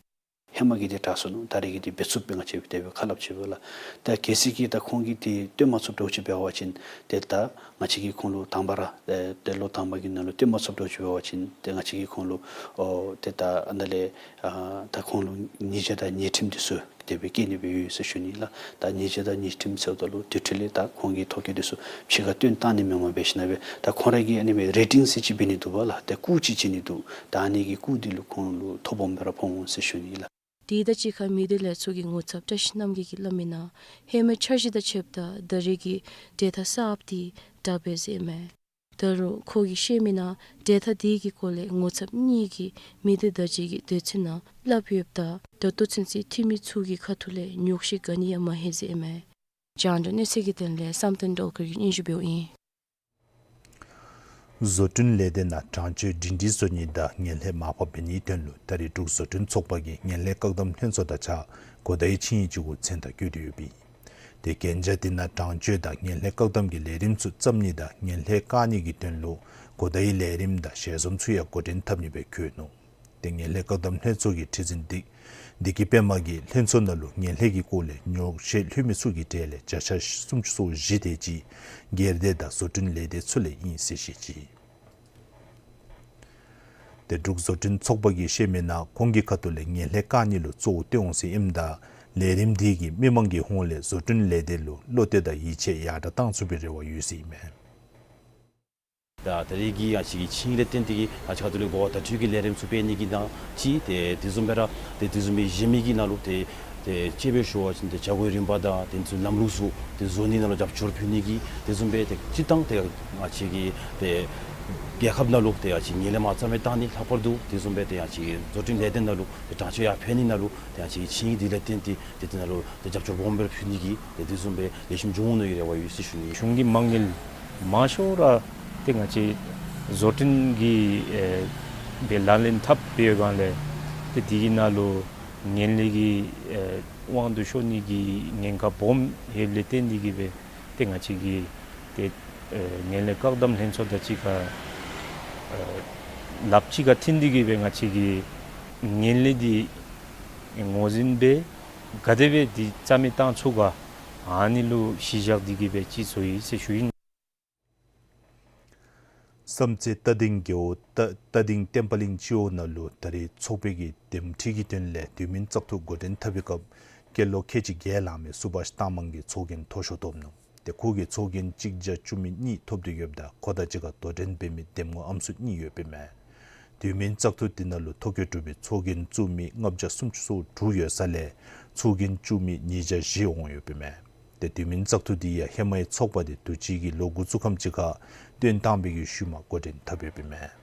ཧེ་མ་གི་འདི་དྲག་སོ་ནུག། ད་རེས་ཀྱི་འདི་འབད་ཚུགསཔ་སྦེ་ང་བཅས་དེ་སྦེ་ཁ་སླབ་ཅི་པས་ལགས། ད་གལ་སྲིད་ཀྱིས་ད་ཁོང་གིས་འདི་བཏོན་མ་ཚུགསཔ་འདྲཝ་ཅིག་འབད་བ་ཅིན་ཏེ་ད་ང་བཅས་ཀྱིས་ཁོང་ལུ་དང་པ་ར་ཏེ་ཏེ་ལོ་དང་པ་གི་ནང་ལུ་བཏོན་མ་ཚུགསཔ་འདྲཝ་ཅིག་འབད་བ་ཅིན་ཏེ་ང་བཅས་ཀྱིས་ཁོང་ལུ་ཨོ་ཏེ་ད་ཨ་ནཱ་ལས་ཨ་ད་ཁོང་ལུ་ཉེས་བྱ་དང་ཉེས་ཁྲིམས་འདི་ཚུ་དེ་སྦེ་བཀལ་ནི་སྦེ་ཡོད་ཟེར་ཞུ་ནི་ལགས། ད་ཉེས་བྱ་དང་ཉེས་ཁྲིམས་ཟེརཝ་ད་ལུ་དེ་འཕྲོ་ལས་ད་ཁོང་གི་ཐོ་བཀོད་འདི་ཚུ་ཕྱི་ཁར་བཏོན་བཏང་ནི་མེནམ་འབད་ཞིནམ་ལས་ད་ཁོང་ར་གིས་ཨ་ནི་སྦེ་རེ་ཊིང་ཟེར་ཅིག་འབད་ནི་འདུག་པ་ལགས། ཏེ་བཀོད་ཅིག་བྱིན་ནི་འདུག། ད་ཨ་ནི་གི་བཀོད་འདི་ལུ་ཁོང་ལུ་ཐོ་སྦོམ་སྦེ་ར་ཕོག་འོང་ཟེར་ཞུ་ནི་ལགས། དེ་དང་གཅིག་ཁར་མི་སྡེ་ལས་ཚོགས་ཀྱི་ངོ་ཚབ་བཀྲ་ཤིས་རྣམ་རྒྱལ་གྱིས་སླབ་མིའི་ནང་ཧེ་མའི་འཆར་གཞི་དང་ཕྱདཔ་ད་ད་རེས་ཀྱི་གྲོས་ཐག་གསརཔ་འདི་དྲག་པས་ཟེར་མས། ད་རུང་ཁོ་གིས་བཤད་མིའི་ནང་གྲོས་ཐག་དེ་གི་སྐོར་ལས་ངོ་ཚབ་གཉིས་ཀྱིས་མི་སྡེ་བདག་གཅེས་ཀྱི་དོན་ཚན་ནང་སླབ་ཡོདཔ་ད་ད་ལྟོ་ཚུན་ཚོད་འཐུས་མི་ཚུ་གི་ཁ་ཐུག་ལས་ཉོགས་བཤད་ག་ནི་ཡང་མ་ལྷོད་ཟེར་མས། རྒྱང་བསྒྲགས་གནས་ཚུལ་གྱི་དོན་ལས་བསམ་གཏན་སྒྲོལ་དཀར་གྱིས་སྙན་ཞུ་འབདཝ་ཨིན། བཟོ་སྐྲུན་ལས་སྡེ་ནང་གྲངས་བཅོས་སྒྲིང་སྒྲིང་བཟོ་ནི་དང་ངན་ལྷད་མར་ཕབ་འབད་ནིའི་དོན་ལུ་ད་རེས་འབྲུག་བཟོ་སྐྲུན་ཚོགས་པ་གིས་ངན་ལྷད་བཀག་སྡོམ་ལྷན་ཚོགས་དང་བཅས་གོ་དའི་ཆིངས་ཡིག་ཅིག་གུ་མཚན་རྟགས་བཀོད་དེ་ཡོདཔ་ཨིན། ཏེ་གན་རྒྱ་དེ་ནང་དྲང་སྤྱོད་དང་ངན་ལྷད་བཀག་སྡོམ་གྱི་ལས་རིམ་ཚུ་བརྩམ་ནི་དང་ངན་ལྷད་བཀག་ནི་གི་དོན་ལུ་གོ་བརྡའི་ལས་རིམ་དང་ཞལ་འཛོམས་ཚུ་ཡང་འགོ་འདྲེན་འཐབ་ནི་སྦེ་བཀོད་ནུག། ཏེ་ངན་ལྷད་བཀག་སྡོམ་ལྷན་ཚོགས་ཀྱི་ཁྲི་འཛིན་བདེ་བདེ་སྐྱིད་པདྨ་གིས་ལྷན་ཚོགས་ནང་ལུ་ངན་ལྷད་ཀྱི་སྐོར་ལས་ཉོགས་བཤད་ལྷོད་མི་ཚུ་གི་གྲས་ལས་བརྒྱ་ཆ་སུམ་ཅུ་སོ་བཞི་དེ་ཅིག་སྒེར་སྡེ་དང་བཟོ་སྐྲུན་ལས་སྡེ་ཚུ་ལས་ཨིན་ཟེར་བཤད་ཅི། ཏེ་འབྲུག་བཟོ་སྐྲུན་ཚོགས་པ་གིས་བཤད་མི་ནང་ཁོང་གི་ཁ་ཐུག་ལས་ངན་ལྷད་བཀག་ནི་ལུ་གཙོ་བོ་བཏོན་འོང་ཟེར་ཨིནམ་ད་ལས་རིམ་དེ་གིས་མི་མང་གི་ཧོངས་ལས་བཟོ་སྐྲུན་ལས་སྡེ་ལུ་བློ་གཏད་དང་ཡིད་ཆེས་ཡར་དྲག་བཏང་ཚུགས་པའི་རེ་བ་ཡོད་ཟེར་ཨིན་མས། ད་ད་རེས་ཀྱི་ཡང་ཅིག་ཆིངས་ལས་བརྟེན་ཏེ་གིས་ང་བཅས་ཁ་ཐུག་ལས་གོ་བ་བརྡ་སྤྲོད་ཀྱི་ལས་རིམ་ཚུ་སྤེལ་ནི་གི་ནང་ཅིག་ཏེ་དེ་བཟུམ་སྦེ་ར་ཏེ་དེ་བཟུམ་སྦེ་གཞན་མི་གི་ནང་ལུ་ཏེ་ཏེ་དཔྱེ་སྦེ་ཞུ་བ་ཅིན་ཏེ་བྱ་སྒོའི་རིམ་པ་དང་དེ་ཚུ་ལམ་ལུགས་ཚུ་ཏེ་བཟོ་ནི་ནང་ལུ་རྒྱབ་སྐྱོར་ཕུལ་ནི་གི་དེ་བཟུམ་སྦེ་ཏེ་སྤྱིར་བཏང་ཏེ་ང་བཅས་ཀྱི་ཏེ་རྒྱལ་ཁབ་ནང་ལུ་ཏེ་ཡང་ཅིག་ངན་ལྷད་མ་རྩ་མེད་བཏང་ནི་ལྷག་པར་དུ་དེ་བཟུམ་སྦེ་ཏེ་ཡང་ཅིག་བཟོ་སྐྲུན་ལས་སྡེ་ནང་ལུ་ཏེ་དྲང་སྤྱོད་ཡར་འཕེལ་ནི་ནང་ལུ་ཏེ་ཡང་ཅིག་ཆིངས་ཡིག་དེ་ལས་བརྟེན་ཏེ་ཏེ་དེ་ནང་ལུ་ཏེ་རྒྱབ་སྐྱོར་སྦོམ་སྦེ་ཕུལ་ནི་གི་ཏེ་དེ་བཟུམ་སྦེ་ལེགས་ཤོམ་འབྱུང་འོང་མནོ་བའི་རེ་བ་ཡོད་ཟེར་ཞུ་ནི། གཞུང་གི་མ་དངུལ་མང་ཤོས་ར་ཏེ་ང་བཅས་བཟོ་སྐྲུན་གྱི་ཨེ་སྦེ་ལག་ལེན་འཐབ་སྦེ་ཡོད་སྒང་ལས་ཏེ་དེ་གི་ནང་ལུ་ངན་ལྷད་ཀྱི་ཨེ་དབང་དུ་ཤོར་ནི་གི་ཉེན་ཁ་སྦོམ་ཡོདཔ་ལས་བརྟེན་ཏེ་གིས་སྦེ་ཏེ་ང་བཅས་ཀྱིས་ཏེ་ཨེ་ངན་ལྷད་བཀག་སྡོམ་ལྷན་ཚོགས་དང་གཅིག་ཁར་ཨེ་ལགཔ་གཅིག་ཁར་མཐུན་ཏེ་གིས་སྦེ་ང་བཅས་ཀྱིས་ངན་ལྷད་འདི་ངོས་འཛིན་འབད་ག་དེ་སྦེ་འདི་རྩ་མེད་བཏང་ཚུགས་ག་ཨ་ནི་ལུ་གཞི་བཞག་སྟེ་གིས་སྦེ་ཅིག་བཟོ་ཡི་ཟེར་ཞུ་ཡི། བསམ་རྩེ་རྟ་སྡིང་རྒེད་འོག་རྟ་རྟ་སྡིང་བསྟན་པ་གླིང་སྤྱི་འོག་ནང་ལུ་ད་རེས་ཚོགས་པའི་གི་འདེམས་ཁྲི་གི་དོན་ལས་དུས་མིན་བཙག་འཐུ་འགོ་འདྲེན་འཐབ་པའི་སྐབས་སྐྱེས་ལོ་ཁལ་གཅིག་བརྒྱད་ལང་མི་སུ་བྷཱཤ་རྟགས་མང་གིས་ཚོགས་རྒྱན་མཐོ་ཤོས་ཐོབ་ནུག། ཏེ་ཁོ་གིས་ཚོགས་རྒྱན་གཅིག་བརྒྱ་བཅུ་མེད་གཉིས་ཐོབ་སྟེ་ཡོདཔ་ད་ཁོ་དང་གཅིག་ཁར་དོ་འགྲན་འབད་མི་འདེམས་ངོ་ཨམ་སྲུ་གཉིས་ཡོདཔ་ཨིན་མས། དུས་མིན་བཙག་འཐུ་དེ་ནང་ལུ་ཐོ་བཀོད་གྲུབ་པའི་ཚོགས་རྒྱན་བཙུགས་མི་ལྔ་བརྒྱ་སུམ་ཅུ་སོ་དྲུག་ཡོད་ས་ལས་ཚོགས་རྒྱན་བཙུགས་མི་ཉིས་བརྒྱ་བཞི་འོང་ཡོདཔ་ཨིན་མས། ཏེ་དུས་མིན་བཙག་འཐུ་དེ་ཡང་ཧེ་མའི་ཚོགས་པ་དེ་དུས་ཅི་གི་ལོ་འགོ་བཙུགས་ཁམས་ཅིག་ཁར་བཏོན་བཏང་བའི་གི་ཤུལ་མ་འགོ་འདྲེན་འཐབ་ཡོདཔ་ཨིན་མས།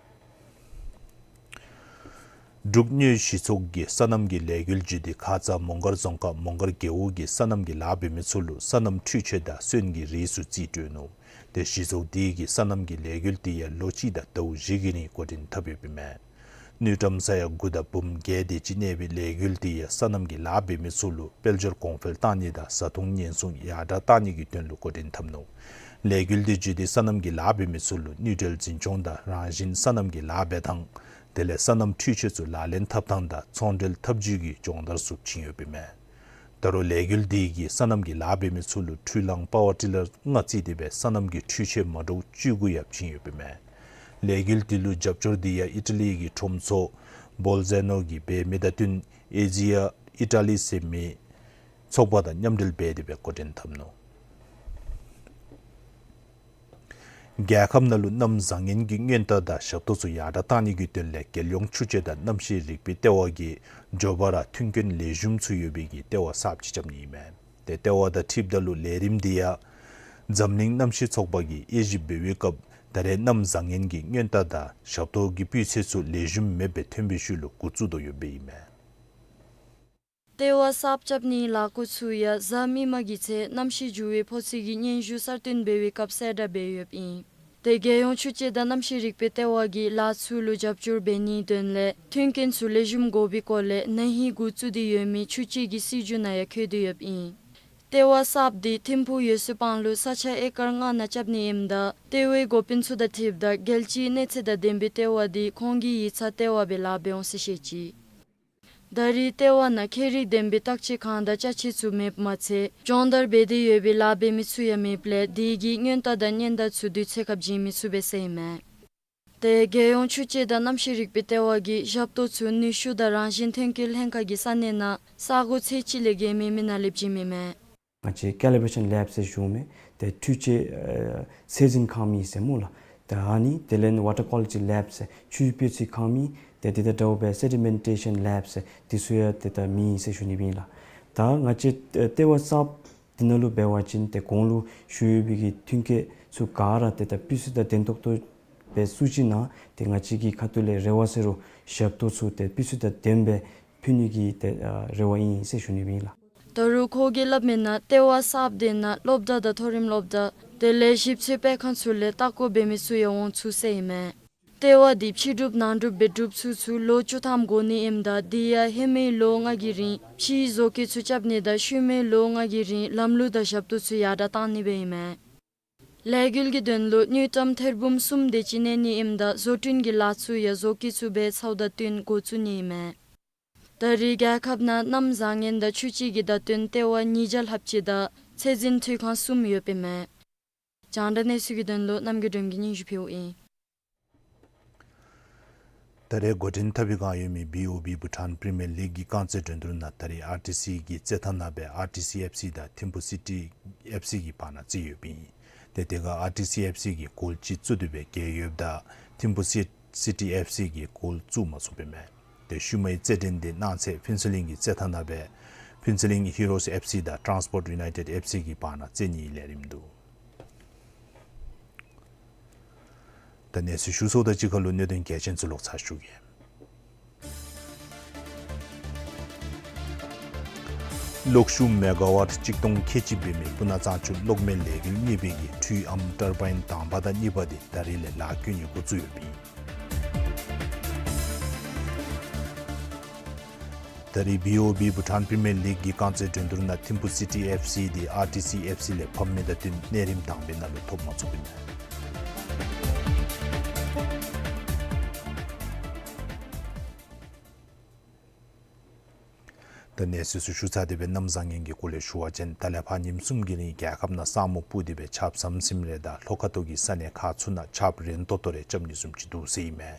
འབྲུག་གནོད་སྦྱིན་ཚོགས་ཀྱིས་སོ་ནམ་གྱི་ལས་འགུལ་བརྒྱུད་དེ་ཁ་ཙ་མོང་སྒར་རྫོང་ཁག་མོང་སྒར་རྒེད་འོག་གི་སོ་ནམ་གྱི་ལཱ་འབད་མི་ཚུ་ལུ་སོ་ནམ་འཕྲུལ་ཆས་དང་སོན་གྱི་རིགས་ཚུ་རྩིས་སྤྲོད་ནུག། ཏེ་སྦྱིན་ཚོགས་དེ་གིས་སོ་ནམ་གྱི་ལས་འགུལ་དེ་ཡང་ལོ་གཅིག་དང་ཟླཝ་བཞི་གི་རིང་འགོ་འདྲེན་འཐབ་ཡོདཔ་ཨིན་མས། དངུལ་ཀྲམ་ས་ཡ་དགུ་དང་འབུམ་བརྒྱད་དེ་ཅིག་གནས་པའི་ལས་འགུལ་དེ་ཡང་སོ་ནམ་གྱི་ལཱ་འབད་མི་ཚུ་ལུ་དཔལ་འབྱོར་གོང་འཕེལ་བཏང་ནི་དང་བཟའ་འཐུང་ཉེན་སྲུང་ཡར་དྲག་བཏང་ནི་གི་དོན་ལུ་འགོ་འདྲེན་འཐབ་ནུག། ལས་འགུལ་དེ་བརྒྱུད་དེ་སོ་ནམ་གྱི་ལཱ་འབད་མི་ཚུ་ལུ་དངུལ་འབྲེལ་འཛིན་སྐྱོང་དང་རང་བཞིན་སོ་ནམ་གྱི་ལཱ་འབད་ཐངས་དེ་ལས་སོ་ནམ་འཕྲུལ་ཆས་ཚུ་ལག་ལེན་འཐབ་ཐངས་དང་ཚོང་འབྲེལ་འཐབ་ཇུས་ཀྱི་སྦྱོང་བརྡར་ཚུ་བྱིན་ཡོདཔ་ཨིན་མས། ད་རུང་ལས་འགུལ་དེ་གིས་སོ་ནམ་གྱི་ལཱ་འབད་མི་ཚུ་ལུ་འཕྲུལ་གླང་པ་ཝར་ཊི་ལར་ལྔ་བརྩིས་ཏེ་སྦེ་སོ་ནམ་གྱི་འཕྲུལ་ཆས་མ་འདྲཝ་བཅུ་དགུ་ཡང་བྱིན་ཡོདཔ་ཨིན་མས། ལས་འགུལ་དེ་ལུ་རྒྱབ་སྐྱོར་དེ་ཡང་ཨི་ཊ་ལི་གི་ཁྲོམ་ཚོགས་བོལ་ཛེ་ནོ་གིས་འབད་མི་དང་བསྟུན་ཨེ་ཛི་ཡ་ཨི་ཊ་ལི་ཟེར་མི་ཚོགས་པ་དང་མཉམ་འབྲེལ་འབད་དེ་སྦེ་འགོ་འདྲེན་འཐབ་ནུག། རྒྱལ་ཁབ་ནང་ལུ་གནམ་བཟང་ངན་གྱི་སྔོན་བརྡ་དང་ཞབས་ཏོག་ཚུ་ཡར་དྲག་བཏང་ནི་གི་དོན་ལས་རྒྱལ་ཡོངས་ཆུ་དཔྱད་དང་གནམ་གཤིས་རིག་པའི་ལྟེ་བ་གིས་མགྱོགས་པ་ར་མཐུན་རྐྱེན་ལེགས་ཤོམ་ཚུ་ཡོད་པའི་གི་ལྟེ་བ་གསརཔ་ཅིག་རྐྱབ་ནི་ཨིན་མས། ཏེ་ལྟེ་བ་དང་འཁྲིལཝ་ད་ལུ་ལས་རིམ་དེ་ཡང་འཛམ་གླིང་གནམ་གཤིས་ཚོགས་པ་གིས་དབྱེ་ཞིབ་འབད་བའི་སྐབས་ད་རེས་གནམ་བཟང་ངན་གྱི་སྔོན་བརྡ་དང་ཞབས་ཏོག་གི་སྤུས་ཚད་ཚུ་ལེགས་ཤོམ་མེདཔ་སྦེ་ཐོན་པའི་ཤུལ་ལུ་འགོ་བཙུགས་དོ་ཡོདཔ་ཨིན་མས། ལྟེ་བ་གསརཔ་རྐྱབ་ནིའི་ལས་འགུལ་ཚུ་ཡང་གཟའ་མིག་དམར་གྱི་ཚེ་གནམ་གཤིས་འགྱུར་བའི་ཕོག་ཐུག་གི་སྙན་ཞུ་གསར་བཏོན་འབད་བའི་སྐབས་གསལ་བསྒྲགས་འབད་ཡོདཔ་ཨིན། ཏེ་རྒྱལ་ཡོངས་ཆུ་དཔྱད་དང་གནམ་གཤིས་རིག་པའི་ལྟེ་བ་གིས་ལཱ་ཚུ་ལུ་རྒྱབ་སྐྱོར་འབད་ནིའི་དོན་ལས་མཐུན་རྐྱེན་ཚུ་ལེགས་ཤོམ་དགོ་པའི་སྐོར་ལས་ན་ཧིང་འགོ་བཙུགས་ཏེ་ཡོད་མི་ཆུ་དཔྱད་ཀྱི་སྲིད་བྱུས་ནང་ཡང་འཁོད་དེ་ཡོདཔ་ཨིན། ལྟེ་བ་གསརཔ་དེ་ཐིམ་ཕུག་ཡོད་སུ་སྤང་ལུ་ས་ཆ་ཨེ་ཀར་ལྔ་ནང་རྐྱབ་ནི་ཨིནམ་ད་ལྟེ་བའི་འགོ་དཔོན་ཚུ་དང་འཁྲིལཝ་ད་རྒྱལ་སྤྱིའི་གནས་ཚད་དང་ལྡན་པའི་ལྟེ་བ་དེ་ཁོང་གི་ཡིག་ཚང་ལྟེ་བ་སྦེ་ལཱ་འབད་འོང་ཟེར་བཤད་ཅི། ད་རེས་ལྟེ་བ་ནང་ཁྱད་རིག་ལྡན་པའི་བརྟག་དཔྱད་ཁང་དང་ཅ་ཆས་ཚུ་མེདཔ་མ་ཚད་སྦྱོང་བརྡར་འབད་དེ་ཡོད་པའི་ལཱ་འབད་མི་ཚུ་ཡང་མེདཔ་ལས་དེ་གིས་སྔོན་བརྡ་དང་སྙན་བརྡ་ཚུ་དུས་ཚོད་ཁར་བྱིན་མི་ཚུགས་པས་ཟེར་ཨིན་མས། ཏེ་རྒྱལ་ཡོངས་ཆུ་དཔྱད་དང་གནམ་གཤིས་རིག་པའི་ལྟེ་བ་གིས་ཞབས་ཏོག་ཚུ་ནུས་ཤུགས་དང་རང་བཞིན་ཐོན་སྐྱེད་ལྷན་ཁག་གི་ས་གནས་ནང་ས་གོ་ཚད་གཅིག་ལས་བརྒལ་མེད་མི་ནང་ལས་བྱིནམ་ཨིན་མས། ང་བཅས་calibration lab ཟེར་ཞུཝ་མས། ཏེ་འཕྲུལ་ཆས་ཨེ་ཚད་འཛིན་ཁང་མི་ཟེར་སྨོ་ལགས། ཏེ་ཨ་ནི་དེ་ལས་water quality lab ཟེར་ཆུའི་སྤུས་ཚད་ཁང་མི། ཏེ་དེ་དང་འདྲཝ་སྦེ་sedimentation lab ཟེར་དེ་ཚུ་ཡང་ཏེ་ད་མི་ཟེར་ཞུ་ནི་ཨིན་ལགས། ད་ང་བཅས་ཨེ་ལྟེ་བ་གསརཔ་དེ་ནང་ལུ་འབད་བ་ཅིན་ཏེ་གོང་ལུ་ཞུ་ཡོད་པའི་གི་མཐུན་རྐྱེན་ཚུ་ག་ར་ཏེ་ད་སྤུས་ཚད་དང་ལྡན་ཏོག་ཏོ་སྦེ་བཙུགས་ཅི་ན་ཏེ་ང་བཅས་ཀྱི་ཁ་ཐུག་ལས་རེ་བ་ཟེར་རུང་ཞབས་ཏོག་ཚུ་ཏེ་སྤུས་ཚད་དང་ལྡནམ་སྦེ་ཕུལ་ནི་གི་ཏེ་ཨ་རེ་བ་ཨིན་ཟེར་ཞུ་ནི་ཨིན་ལགས། ད་རུང་ཁོ་གིས་སླབ་མི་ནང་ལྟེ་བ་གསརཔ་དེ་ནང་སློབ་གྲྭ་དང་མཐོ་རིམ་སློབ་གྲྭ་དེ་ལས་ཞིབ་འཚོལ་སྤེལ་ཁང་ཚུ་ལས་ལྟ་སྐོར་འབད་མི་ཚུ་ཡང་འོང་ཚུགས་ཟེར་ཨིན་མས། ལྟེ་བ་འདི་ཕྱི་གྲུབ་ནང་གྲུབ་སྦེ་གྲུབ་ཚུགས་ཚུགས་ལོ་བཅུ་ཐམ་འགོར་ནི་ཨིནམ་ད་དེ་ཡང་ཧེ་མའི་ལོ་ལྔ་གི་རིང་ཕྱིའི་བཟོ་བཀོད་ཚུ་རྐྱབ་ནི་དང་ཤུལ་མའི་ལོ་ལྔ་གི་རིང་ལམ་ལུགས་དང་ཞབས་ཏོག་ཚུ་ཡར་དྲག་གཏང་ནི་སྦེ་ཨིན་མས། ལས་འགུལ་གྱི་དོན་ལུ་དངུལ་ཀྲམ་ཐེར་འབུམ་གསུམ་དེ་ཅིག་གནས་ནི་ཨིནམ་ད་བཟོ་སྐྲུན་གྱི་ལཱ་ཚུ་ཡང་བཟོ་བཀོད་ཚུ་སྦེ་ཚཝ་དང་བསྟུན་འགོ་བཙུགས་ནི་ཨིན་མས། ད་རེས་རྒྱལ་ཁབ་ནང་གནམ་བཟང་ངན་དང་ཆུ་སྤྱི་གི་བརྡ་སྟོན་ལྟེ་བ་ཉིས་བརྒྱ་ལྷགཔ་ཅིག་དང་ཚད་འཛིན་འཕྲུལ་ཁང་གསུམ་ཡོདཔ་ཨིན་མས། རྒྱང་བསྒྲགས་གནས་ཚུལ་གྱི་དོན་ལུ་རྣམ་རྒྱལ་སྒྲོལ་མ་གིས་སྙན་ཞུ་ཕུལཝ་ཨིན། ད་རེས་འགོ་འདྲེན་འཐབ་པའི་བསྒང་ཡོད་མི་བི་ཨོ་བི་བྷུ་ཊཱན་པི་རི་མི་ཡར་ལིག་གི་རྐང་རྩེད་འགྲན་བསྡུར་ནང་ད་རེས་ཨར་ཊི་སི་གི་རྩེད་ཐང་ནང་སྦེ་ཨར་ཊི་སི་ཨེཕ་སི་དང་ཐིམ་ཕུ་སི་ཊི་ཨེཕ་སི་གི་བར་ན་རྩེད་ཡོདཔ་ཨིན། ཏེ་དེ་ཁར་ཨར་ཊི་སི་ཨེཕ་སི་གིས་གོལ་གཅིག་བཙུགས་ཏེ་སྦེ་རྒྱལ་ཡོདཔ་ད་ཐིམ་ཕུ་སི་སི་ཊི་ཨེཕ་སི་གིས་གོལ་བཙུགས་མ་ཚུགསཔ་ཨིན་མས། ཏེ་ཤུལ་མའི་རྩེད་འགྲན་འདི་གནངས་ཚེ་ཕུན་ཚོགས་གླིང་གི་རྩེད་ཐང་ནང་སྦེ་ཕུན་ཚོགས་གླིང་ཧི་རོས་ཨེཕ་སི་དང་ཊཱན་སི་པོརཊ་ཡུ་ནའི་ཊེཌ་ཨེཕ་སི་གི་བར་ན་རྩེད་ནིའི་ལས་རིམ་འདུག། ད་གནས་ཚུལ་ཞུ་ཚརཝ་དང་གཅིག་ཁར་ལུ་གནད་དོན་གལ་ཆེན་ཚུ་ལོག་ཚར་ཞུ་གེ། གློག་ཤུགས་མེ་ག་ཝཊ་གཅིག་སྟོང་ཁལ་གཅིག་འབད་མི་སྤུ་ན་གཙང་ཆུ་གློག་མེ་ལས་འགུལ་གཉིས་པའི་གི་འཕྲུལ་ཨམ་ཊར་བཱའིན་དང་པ་དང་གཉིས་པ་འདི་ད་རེས་ལས་ལཱ་བཀོལ་ནི་འགོ་བཙུགས་ཡོདཔ་ཨིན། ད་རེས་བི་ཨོ་བི་བྷུ་ཊཱན་པི་རི་མི་ཡར་ལིག་གི་རྐང་རྩེད་འགྲན་བསྡུར་ནང་ཐིམ་ཕུ་སི་ཊི་ཨེཕ་སི་འདི་ཨར་ཊི་སི་ཨེཕ་སི་ལས་ཕམ་མི་དང་བསྟུན་གནས་རིམ་དང་པའི་ནང་ལུ་ཐོབ་མ་ཚུགསཔ་ཨིན། ད་གནས་ཚུལ་ཚུ་ཞུ་ཚར་ཏེ་སྦེ་གནམ་བཟང་ངན་གྱི་སྐོར་ལས་ཞུ་བ་ཅིན་ད་ལས་ཕར་ཉིནམ་གསུམ་གྱི་རིང་རྒྱལ་ཁབ་ནང་ས་སྨུག་སྤུབས་ཏེ་སྦེ་ཆརཔ་ཟམ་ཟིམ་རེ་དང་ལྷོ་ཁ་ཐུག་གི་ས་གནས་ཁག་ཚུ་ནང་ཆརཔ་རན་ཏོག་ཏོ་རེ་རྐྱབ་ནི་བཟུམ་ཅིག་འདུག་ཟེར་ཨིན་མས།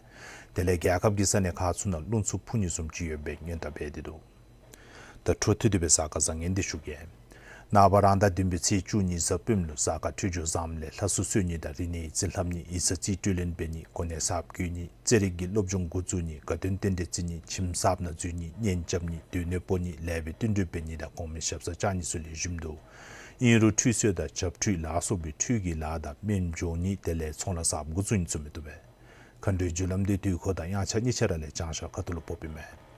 དེ་ལས་རྒྱལ་ཁབ་ཀྱི་ས་གནས་ཁག་ཚུ་ནང་རླུང་འཚུབ་འཕུ་ནི་བཟུམ་ཅིག་ཡོད་པའི་སྔོན་བརྡ་འབད་དེ་འདུག། ད་འཕྲོ་མཐུད་དེ་སྦེ་གཟའ་སྐར་བཟང་ངན་འདི་ཞུ་གེ། ནངས་པ་རང་ཟླ་བདུན་པའི་ཚེས་བཅུ་གཉིས་གཟའ་སྤེནམ་ལུ་གཟའ་སྐར་འཕྲོད་སྦྱོར་བཟངམ་ལས་ལྷ་སྲུ་གསོལ་ནི་དང་རིག་གནས་ཡིག་རྩིས་ལྷབ་ནི་ཡིག་ཚང་རྩིས་སྤྲོད་ལེན་འབད་ནི་གོ་གནས་གསརཔ་བསྐོ་ནི་རྩེད་རིགས་ཀྱི་སློབ་སྦྱོང་འགོ་བཙུགས་ནི་དགའ་སྟོན་རྟེན་འབྲེལ་རྩི་ནི་ཁྱིམ་གསརཔ་ནང་འཛུལ་ནི་གཉེན་རྐྱབ་ནི་སྡོད་གནས་སྤོ་ནི་ལེགས་པའི་བསྟུན་གྲོས་འབད་ནི་དང་གོང་མའི་ཞབས་སར་བཅར་ནི་ཚུ་ལེགས་ཤོམ་འདུག། ཨིན་རུང་ཁྲུས་གསོལ་དང་བྱབས་ཁྲུས་ལ་སོགས་པའི་ཁྲུས་ཀྱི་ལཱ་དང་སྨན་སྦྱོང་ནི་དེ་ལས་ཚོང་ལཱ་གསརཔ་འགོ་བཙུགས་ནི་ཚུ་མི་བཏུབ་པས། མཁའ་འགྲོའི་རྒྱུ་ལམ་འདི་དུས་འཁོར་དང་དབྱངས་འཆར་གཉིས་ཆ་ར་ལས་བྱང་ཤར་ཁ་ཐུག་ལུ་ཕོགཔ་ཨིན་མས།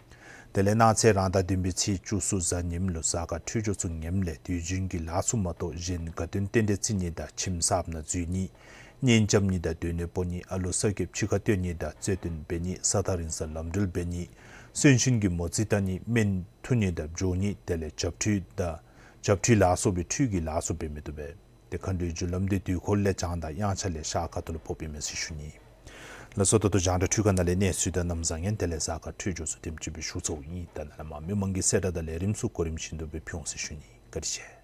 དེ་ལས་གནངས་ཚེ་རང་ཟླ་བདུན་པའི་ཚེས་བཅུ་གསུམ་གཟའ་ཉིམ་ལུ་གཟའ་སྐར་འཕྲོད་སྦྱོར་ཚུ་ངནམ་ལས་དུས་རྒྱུན་གྱི་ལཱ་ཚུ་མ་གཏོགས་གཞན་དགའ་སྟོན་རྟེན་འབྲེལ་རྩི་ནི་དང་ཁྱིམ་གསརཔ་ནང་འཛུལ་ནི་གཉེན་རྐྱབ་ནི་དང་སྡོད་གནས་སྤོ་ནི་ཨ་ལོ་གསར་སྐྱེསཔ་ཕྱི་ཁར་བཏོན་ནི་དང་རྩོད་ལྡན་འབད་ནི་ས་ཐག་རིང་སར་ལམ་འགྲུལ་འབད་ནི་གསོན་གཤིན་གྱི་མོ་རྩིས་བལྟ་ནི་སྨན་འཐུ་ནི་དང་སྦྱོང་ནི་དེ་ལས་བྱབས་ཁྲུས་དང་བྱབས་ཁྲུས་ལ་སོགས་པའི་ཁྲུས་ཀྱི་ལཱ་ཚུ་འབད་མི་བཏུབ་པས། ཏེ་མཁའ་འགྲོའི་རྒྱུ་ལམ་འདི་དུས་འཁོར་ལས་བྱང་དང་དབྱངས་འཆར་ལས་ཤར་ཁ་ཐུག་ལུ་ཕོགཔ་ཨིན་མས་ཟེར་ཞུ་ནི། ལགས་སོ། ད་ལྟོ་རྒྱང་བསྒྲགས་འཕྲུལ་ཁང་ནང་ལས་གནས་ཚུལ་དང་གནམ་བཟང་ངན་དེ་ལས་གཟའ་སྐར་འཕྲོད་སྦྱོར་ཚུ་དེམ་ཅིག་སྦེ་ཞུ་ཚརཝ་ཨིན། ད་ནཱ་ལས་མར་མི་མང་གི་གསལ་བསྒྲགས་དང་ལས་རིམ་ཚུ་གོ་རིམ་བཞིན་དུ་སྦེ་ཕུལ་འོང་ཟེར་ཞུ་ནི། བཀའ་དྲིན་ཆེ།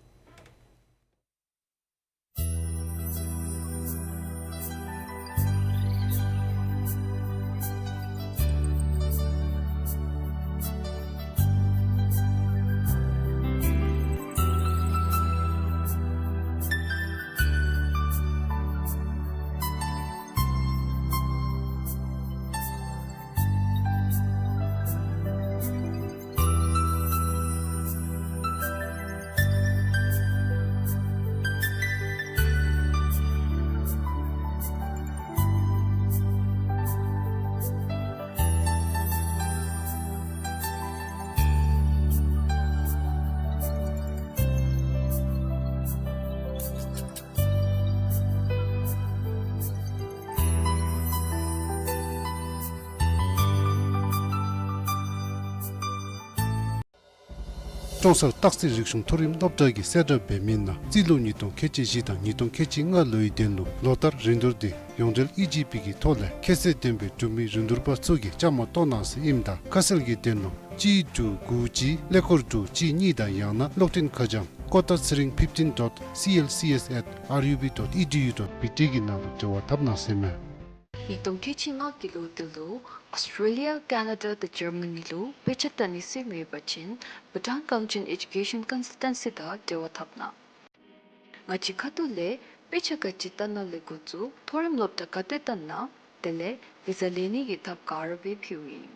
ཀྲོང་གསར་སྟག་རྩེ་རིག་གཞུང་མཐོ་རིམ་སློབ་གྲྭ་གིས་གསལ་བསྒྲགས་འབད་མི་ནང་རྩིས་ལོ་ཉིས་སྟོང་ཁལ་གཅིག་བཞི་དང་ཉིས་སྟོང་ཁལ་གཅིག་ལྔ་ལོའི་དོན་ལུ་ལོ་ལྟར་རིན་བསྡུར་འདི་ཡོངས་འབྲེལ་ཨི་ཇི་པི་གི་ཐོག་ལས་ཁྱད་ཚད་ལྡན་པའི་གྲུབ་མི་རིན་བསྡུར་པ་ཚུ་གིས་བཅའ་མར་གཏོགས་གནང་ཟེར་ཨིནམ་ད་ཁ་གསལ་གྱི་དོན་ལུ་གཅིག་དྲུག་དགུ་གཅིག་ཀླད་ཀོར་དྲུག་གཅིག་གཉིས་དང་ཡང་ན་གློག་འཕྲིན་ཁ་བྱང་ཀོ་ཏ་ཚེ་རིང་fifteen dot C L C S at R U B dot E D U dot B T གི་ནང་ལུ་འབྲེལ་བ་འཐབ་གནང་ཟེར་མས། ཉིས་སྟོང་ཁལ་གཅིག་ལྔ་གི་ལོ་དེ་ལུ་ཨོསི་ཊེ་ལི་ཡ་ཀེ་ན་ཌ་དང་ཇར་མ་ནི་ལུ་དཔེ་ཆ་ལྟ་ནི་སྲོལ་མེད་པ་ཅིན་བྷུ་ཊཱན་ཀལ་ཅར་ཨེ་ཌུ་ཀེ་ཤཱན་ཀོན་སཱལ་ཊན་སི་དང་འབྲེལ་བ་འཐབ་གནང་། ང་བཅས་ཁ་ཐུག་ལས་དཔེ་ཆ་ག་ཅི་ལྟ་ན་ལས་འགོ་བཙུགས་མཐོ་རིམ་སློབ་གྲྭ་ག་ཏེ་ལྟ་ན་དེ་ལས་བི་ཟ་ལེན་ནི་གི་ཐབས་ག་ར་སྦེ་ཕུལཝ་ཨིན།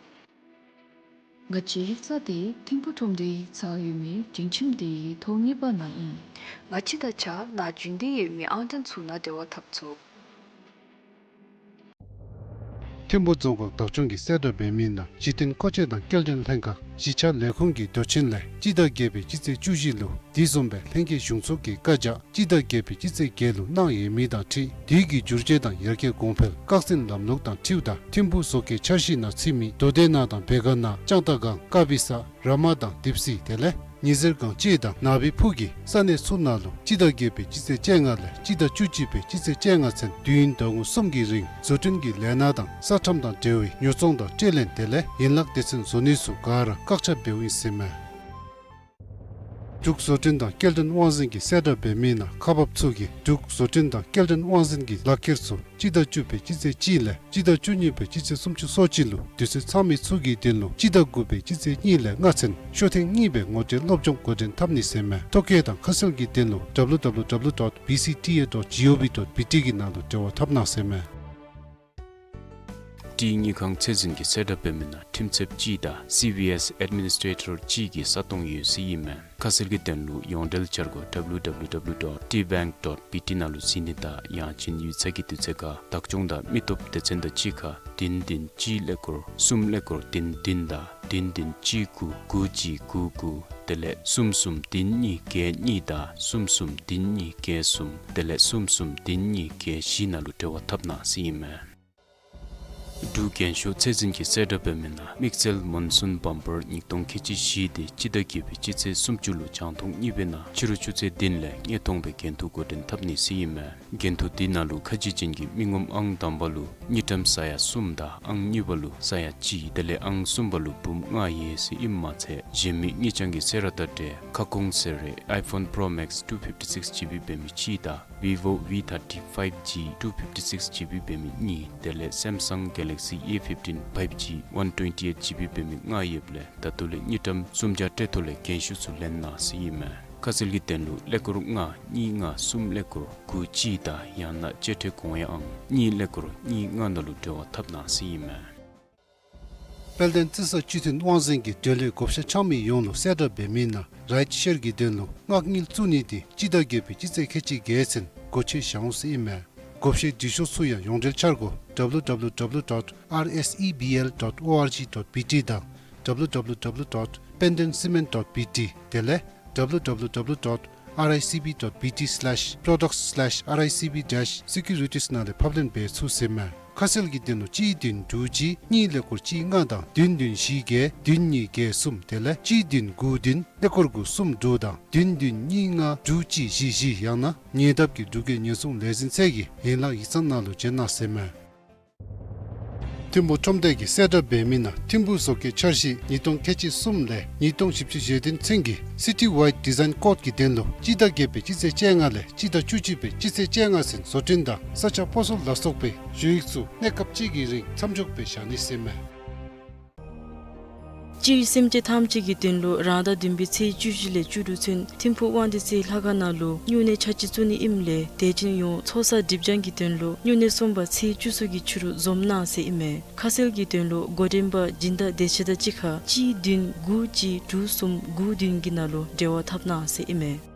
ང་བཅས་ཡིག་ཚང་འདི་ཐིམ་ཕུ་ཁྲོམ་སྡེའི་ཡིག་ཚང་ཡོད་མི་སྒྲིང་ཁྱིམ་འདི་ཐོག་གཉིས་པ་ནང་ཨིན། ང་བཅས་དང་གཅིག་ཁར་ན་གཞོན་འདི་ཡོད་མི་ཨང་གྲངས་ཚུ་ནང་འབྲེལ་བ་འཐབ་ཚུགས། ཐིམ་ཕུ་རྫོང་ཁག་བདག་སྐྱོང་གིས་གསལ་བསྒྲགས་འབད་མི་ནང་གཞི་རྟེན་མཁོ་ཆས་དང་སྐྱེལ་འདྲེན་ལྷན་ཁག་གཞིས་ཆགས་ལས་ཁུངས་ཀྱི་དོན་ཆེན་ལས་སྤྱི་ཟླ་བརྒྱད་པའི་སྤྱི་ཚེས་བཅུ་བཞི་ལུ་དེ་བཟུམ་སྦེ་ལྷན་རྒྱས་གཞུང་ཚོགས་ཀྱི་བཀའ་རྒྱ་སྤྱི་ཟླ་བརྒྱད་པའི་སྤྱི་ཚེས་བརྒྱད་ལུ་གནང་ཡོད་མི་དང་འཁྲིལ་དེ་གི་བསྒྱུར་བཅོས་དང་ཡར་རྒྱས་གོང་འཕེལ་དཀག་ཟིན་ལམ་ལུགས་དང་འཁྲིལཝ་ད་ཐིམ་ཕུ་བཟོ་བཀོད་འཆར་གཞི་ནང་ཚུད་མི་མདོ་སྡེ་ན་དང་བེ་ག་ན་ལྕང་རྟ་སྒང་དཀར་སྦི་ས་ར་མ་དང་དིབ་སི་དེ་ལས་ཉི་ཟེར་སྒང་བཅས་དང་ནགས་པའི་ཕུག་གི་ས་གནས་ཚུ་ནང་ལུ་སྤྱི་ཟླ་བརྒྱད་པའི་སྤྱི་ཚེས་བཅོ་ལྔ་ལས་སྤྱི་ཟླ་བཅུ་གཅིག་པའི་སྤྱི་ཚེས་བཅོ་ལྔ་ཚུན་དུས་ཡུན་ཟླ་ངོ་གསུམ་གྱི་རིང་བཟོ་སྐྲུན་གྱི་ལས་སྣ་དང་ས་ཁྲམ་དང་འབྲེལ་བའི་ཉོ་ཚོང་དང་སྤྲོད་ལེན་དེ་ལས་ཡན་ལག་སྡེ་ཚན་བཟོ་ནི་ཚུ་ག་ར་བཀག་ཆ་འབདཝ་ཨིན་ཟེར་མས། འབྲུག་བཟོ་སྐྲུན་དང་སྐྱེལ་འདྲེན་དབང་འཛིན་གྱིས་གསལ་བསྒྲགས་འབད་མི་ནང་ཁག་འབགཔ་ཚུ་གིས་འབྲུག་བཟོ་སྐྲུན་དང་སྐྱེལ་འདྲེན་དབང་འཛིན་གྱི་ལག་ཁྱེར་ཚུ་སྤྱི་ཟླ་བཅུ་པའི་སྤྱི་ཚེས་གཅིག་ལས་སྤྱི་ཟླ་བཅུ་གཉིས་པའི་སྤྱི་ཚེས་སུམ་ཅུ་སོ་གཅིག་ལུ་དུས་ཚོད་ཚང་མི་ཚུ་གི་དོན་ལུ་སྤྱི་ཟླ་དགུ་པའི་སྤྱི་ཚེས་གཉིས་ལས་ལྔ་ཚུན་ཤོག་ཐེངས་གཉིས་སྦེ་ངོ་སྤྲོད་སློབ་སྦྱོང་འགོ་འདྲེན་འཐབ་ནི་ཟེར་མས། ཐོ་བཀོད་དང་ཁ་གསལ་གྱི་དོན་ལུ་W W W dot B C T A dot G O V dot B T གི་ནང་ལུ་འབྲེལ་བ་འཐབ་གནང་ཟེར་མས། ཊི་དངུལ་ཁང་ཚད་འཛིན་གྱིས་གསལ་བསྒྲགས་འབད་མི་ནང་ཁྲིམས་ཚབ་གཅིག་དང་སི་བི་ཨེསི་ཨེཌ་མི་ནིས་ཊེ་ཊར་གཅིག་གི་ས་སྟོང་ཡོད་ཟེར་ཨིན་མས། ཁ་གསལ་གྱི་དོན་ལུ་ཡོངས་འབྲེལ་འཆར་སྒོ་W W W dot T bank dot B T ནང་ལུ་གཟིགས་ནི་དང་ཡང་ཅིན་ཡིག་ཚང་གི་དུས་ཚོད་ཁར་བདག་སྐྱོང་དང་མི་སྟོབས་སྡེ་ཚན་དང་གཅིག་ཁར་བདུན་བདུན་གཅིག་ཀླད་ཀོར་གསུམ་ཀླད་ཀོར་བདུན་བདུན་དང་བདུན་བདུན་གཅིག་དགུ་དགུ་གཅིག་དགུ་དགུ་དེ་ལས་གསུམ་གསུམ་བདུན་གཉིས་བརྒྱད་གཉིས་དང་གསུམ་གསུམ་བདུན་གཉིས་བརྒྱད་གསུམ་དེ་ལས་གསུམ་གསུམ་བདུན་གཉིས་བརྒྱད་བཞི་ནང་ལུ་འབྲེལ་བ་འཐབ་གནང་ཟེར་ཨིན་མས། འབྲུག་རྒྱན་ཤོག་ཚད་འཛིན་གྱིས་གསལ་བསྒྲགས་འབད་མི་ནང་དམིགས་བསལ་མོན་སུན་བམ་པར་ཉིས་སྟོང་ཁལ་གཅིག་བཞི་དེ་སྤྱི་ཟླ་བརྒྱད་པའི་སྤྱི་ཚེས་སུམ་ཅུ་ལུ་རྒྱང་མཐོང་གཉིས་པའི་ནང་ཕྱི་རུ་ཆུ་ཚོད་བདུན་ལས་ཉེ་མཐོང་སྦེ་འགན་ཐུག་འགོ་འདྲེན་འཐབ་ནི་ཟེར་ཨིན་མས། འགན་ཐུག་དེ་ནང་ལུ་ཁ་རྗེ་ཅན་གྱི་མི་ངོམ་ཨང་དང་པ་ལུ་དངུལ་ཀྲམ་ས་ཡ་གསུམ་དང་ཨང་གཉིས་པ་ལུ་ས་ཡ་གཅིག་དེ་ལས་ཨང་གསུམ་པ་ལུ་འབུམ་ལྔ་ཡོད་ཟེར་ཨིནམ་མ་ཚད་གཞན་མི་དངུལ་རྐྱང་གི་གསོལ་རས་དང་འབྲེལ་ཁ་སྐོང་ཟེར་རེ་iPhone Pro Max two fifty-six G B འབད་མི་གཅིག་དང་Vivo V thirty five G two fifty-six G B འབད་མི་གཉིས་དེ་ལས་Samsung Galaxy A fifteen five G one twenty-eight G B འབད་མི་ལྔ་ཡོདཔ་ལས་ད་ལྟོ་ལས་དངུལ་ཀྲམ་སུམ་བརྒྱ་སྤྲོད་ཐོག་ལས་རྒན་ཤོས་ཚུ་ལེན་གནང་ཟེར་ཨིན་མས། ཁ་གསལ་གྱི་དོན་ལུ་ཀླད་ཀོར་ལྔ་གཉིས་ལྔ་གསུམ་ཀླད་ཀོར་དགུ་གཅིག་དང་ཡང་ན་བཅད་ཁྲའི་གོང་ཡངས་ཨང་གཉིས་ཀླད་ཀོར་གཉིས་ལྔ་ནང་ལུ་འབྲེལ་བ་འཐབ་གནང་ཟེར་ཨིན་མས། དཔལ་ལྡན་རྩི་ས་སྤྱི་མཐུན་དབང་འཛིན་གྱིས་འབྲེལ་ཡོད་བགོ་བཤའ་འཆང་མི་ཡོངས་ལུ་གསལ་བསྒྲགས་འབད་མི་ནང་རའིཌ་ཤེར་གྱི་དོན་ལུ་མངགས་དངུལ་བཙུགས་ནི་དེ་སྤྱི་ཟླ་བརྒྱད་པའི་སྤྱི་ཚེས་ཁལ་གཅིག་བརྒྱད་ཚུན་སྒོ་ཕྱེ་བཞག་འོང་ཟེར་ཨིན་མས། བགོ་བཤའི་འབྲི་ཤོག་ཚུ་ཡང་ཡོངས་འབྲེལ་འཆར་སྒོ W W W dot R S E B L dot O R G dot B T དང་W W W dot pendentcement dot B T དེ་ལས W W W dot R I C B dot B T slash products slash R I C B dash securities ནང་ལས་ཕབ་ལེན་འབད་ཚུགས་ཟེར་མས། ཁ་གསལ་གྱི་དོན་ལུ་གཅིག་བདུན་དྲུག་གཅིག་གཉིས་ཀླད་ཀོར་གཅིག་ལྔ་དང་བདུན་བདུན་བཞི་བརྒྱད་བདུན་གཉིས་བརྒྱད་གསུམ་དེ་ལས་གཅིག་བདུན་དགུ་བདུན་ཀླད་ཀོར་དགུ་གསུམ་དྲུག་དང་བདུན་བདུན་གཉིས་ལྔ་དྲུག་གཅིག་བཞི་བཞི་ཡང་ན་ཉེ་འདབས་ཀྱི་འབྲུག་རྒྱལ་ཉེན་སྲུང་ལས་འཛིན་ཚད་ཀྱི་ཡན་ལག་ཡིག་ཚང་ནང་ལུ་བྱོན་གནང་ཟེར་མས། ཐིམ་ཕུ་ཁྲོམ་སྡེ་གིས་གསལ་བསྒྲགས་འབད་མི་ནང་ཐིམ་ཕུ་བཟོ་བཀོད་འཆར་གཞི་ཉིས་སྟོང་ཁལ་གཅིག་གསུམ་ལས་ཉིས་སྟོང་བཞི་བཅུ་ཞེ་བདུན་ཚུན་གྱི་City Wide Design Code གི་དོན་ལུ་སྤྱི་ཟླ་བརྒྱད་པའི་སྤྱི་ཚེས་བཅོ་ལྔ་ལས་སྤྱི་ཟླ་བཅུ་གཅིག་པའི་སྤྱི་ཚེས་བཅོ་ལྔ་ཚུན་བཟོ་སྐྲུན་དང་ས་ཆ་སྤོ་སོར་ལ་སོགས་པའི་ཞུ་ཡིག་ཚུ་གནས་སྐབས་གཅིག་གི་རིང་མཚམས་འཇོག་སྦེ་བཞག་ནི་ཟེར་མས། སྤྱིར་སེམས་ཅན་ཐམས་ཅད་ཀྱི་དོན་ལུ་རང་ཟླ་བདུན་པའི་ཚེས་བཅུ་བཞི་ལས་བཅུ་དྲུག་ཚུན་ཐིམ་ཕུག་དབང་འདུས་རྩེ་ལྷ་ཁང་ནང་ལུ་སྨྱུང་གནས་ཆ་བྱད་བཙུགས་ནི་ཨིནམ་ལས་དད་ཅན་ཡོངས་ཚོགས་བསགས་སྒྲིབ་སྦྱང་གི་དོན་ལུ་སྨྱུང་གནས་སོང་པ་ཚེས་བཅུ་གསུམ་གྱི་ཕྱི་རུ་འཛོམས་གནང་ཟེར་ཨིན་མས། ཁ་གསལ་གྱི་དོན་ལུ་འགོ་འདྲེན་པ་སྦྱིན་བདག་བདེ་ཆེན་དང་གཅིག་ཁར་གཅིག་བདུན་དགུ་གཅིག་དྲུག་གསུམ་དགུ་བདུན་གྱི་ནང་ལུ་འབྲེལ་བ་འཐབ་གནང་ཟེར་ཨིན་མས།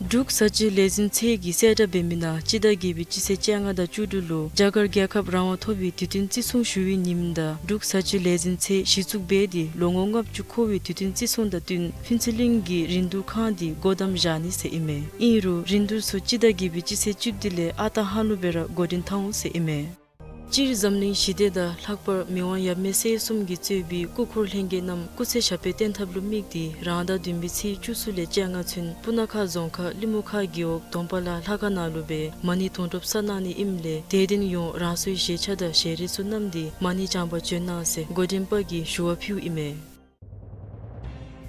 འབྲུག་བཟའ་བཅའི་ལས་འཛིན་ཚད་ཀྱིས་གསལ་བསྒྲགས་འབད་མི་ནང་སྤྱི་ཟླ་བརྒྱད་པའི་སྤྱི་ཚེས་བཅོ་ལྔ་དང་བཅུ་དྲུག་ལུ་རྒྱ་གར་རྒྱལ་ཁབ་རང་དབང་ཐོབ་པའི་དུས་སྟོན་བརྩི་སྲུང་ཞུ་བའི་ཉིནམ་དང་འབྲུག་བཟའ་བཅའི་ལས་འཛིན་ཚད་གཞི་བཙུགས་འབད་དེ་ལོ་ངོ་ལྔ་བཅུ་འཁོར་བའི་དུས་སྟོན་བརྩི་སྲུང་དང་བསྟུན་ཕུན་ཚོགས་གླིང་གི་རིན་བསྡུར་ཁང་དེ་སྒོ་བསྡམས་བཞག་ནི་ཟེར་ཨིན་མས། ཨིན་རུང་རིན་བསྡུར་ཚུ་སྤྱི་ཟླ་བརྒྱད་པའི་སྤྱི་ཚེས་བཅུ་བདུན་ལས་ཨ་རྟག་ཧ་ལུགས་སྦེ་ར་འགོ་འདྲེན་འཐབ་འོང་ཟེར་ཨིན་མས། སྤྱིར་འཛམ་གླིང་ཞི་བདེ་དང་ལྷག་པར་མི་དབང་ཡབ་མེས་སྲས་གསུམ་གྱིས་གཙོས་པའི་སྐུ་འཁོར་ལྷན་རྒྱས་རྣམས་སྐུ་ཚེ་ཞབས་པད་བརྟན་ཐབས་ལུ་དམིགས་ཏེ་རང་ཟླ་བདུན་པའི་ཚེས་བཅུ་གསུམ་ལས་བཅོ་ལྔ་ཚུན་སྤུ་ན་ཁ་རྫོང་ཁག་ཀླུ་མོ་ཁ་རྒེད་འོག་དོམ་པ་ལ་ལྷ་ཁང་ནང་ལུ་སྦེ་མ་ཎི་དུང་སྒྲུབ་གསན་གནང་ནི་ཨིནམ་ལས་དད་ལྡན་ཡོངས་རང་སོའི་བཞེས་ཆས་དང་ཞལ་རས་ཚུ་བསྣམས་ཏེ་མ་ཎི་བགྱང་པར་བྱོན་གནང་ཟེར་འགོ་འདྲེན་པ་གིས་ཞུ་བ་ཕུལཝ་ཨིན་མས།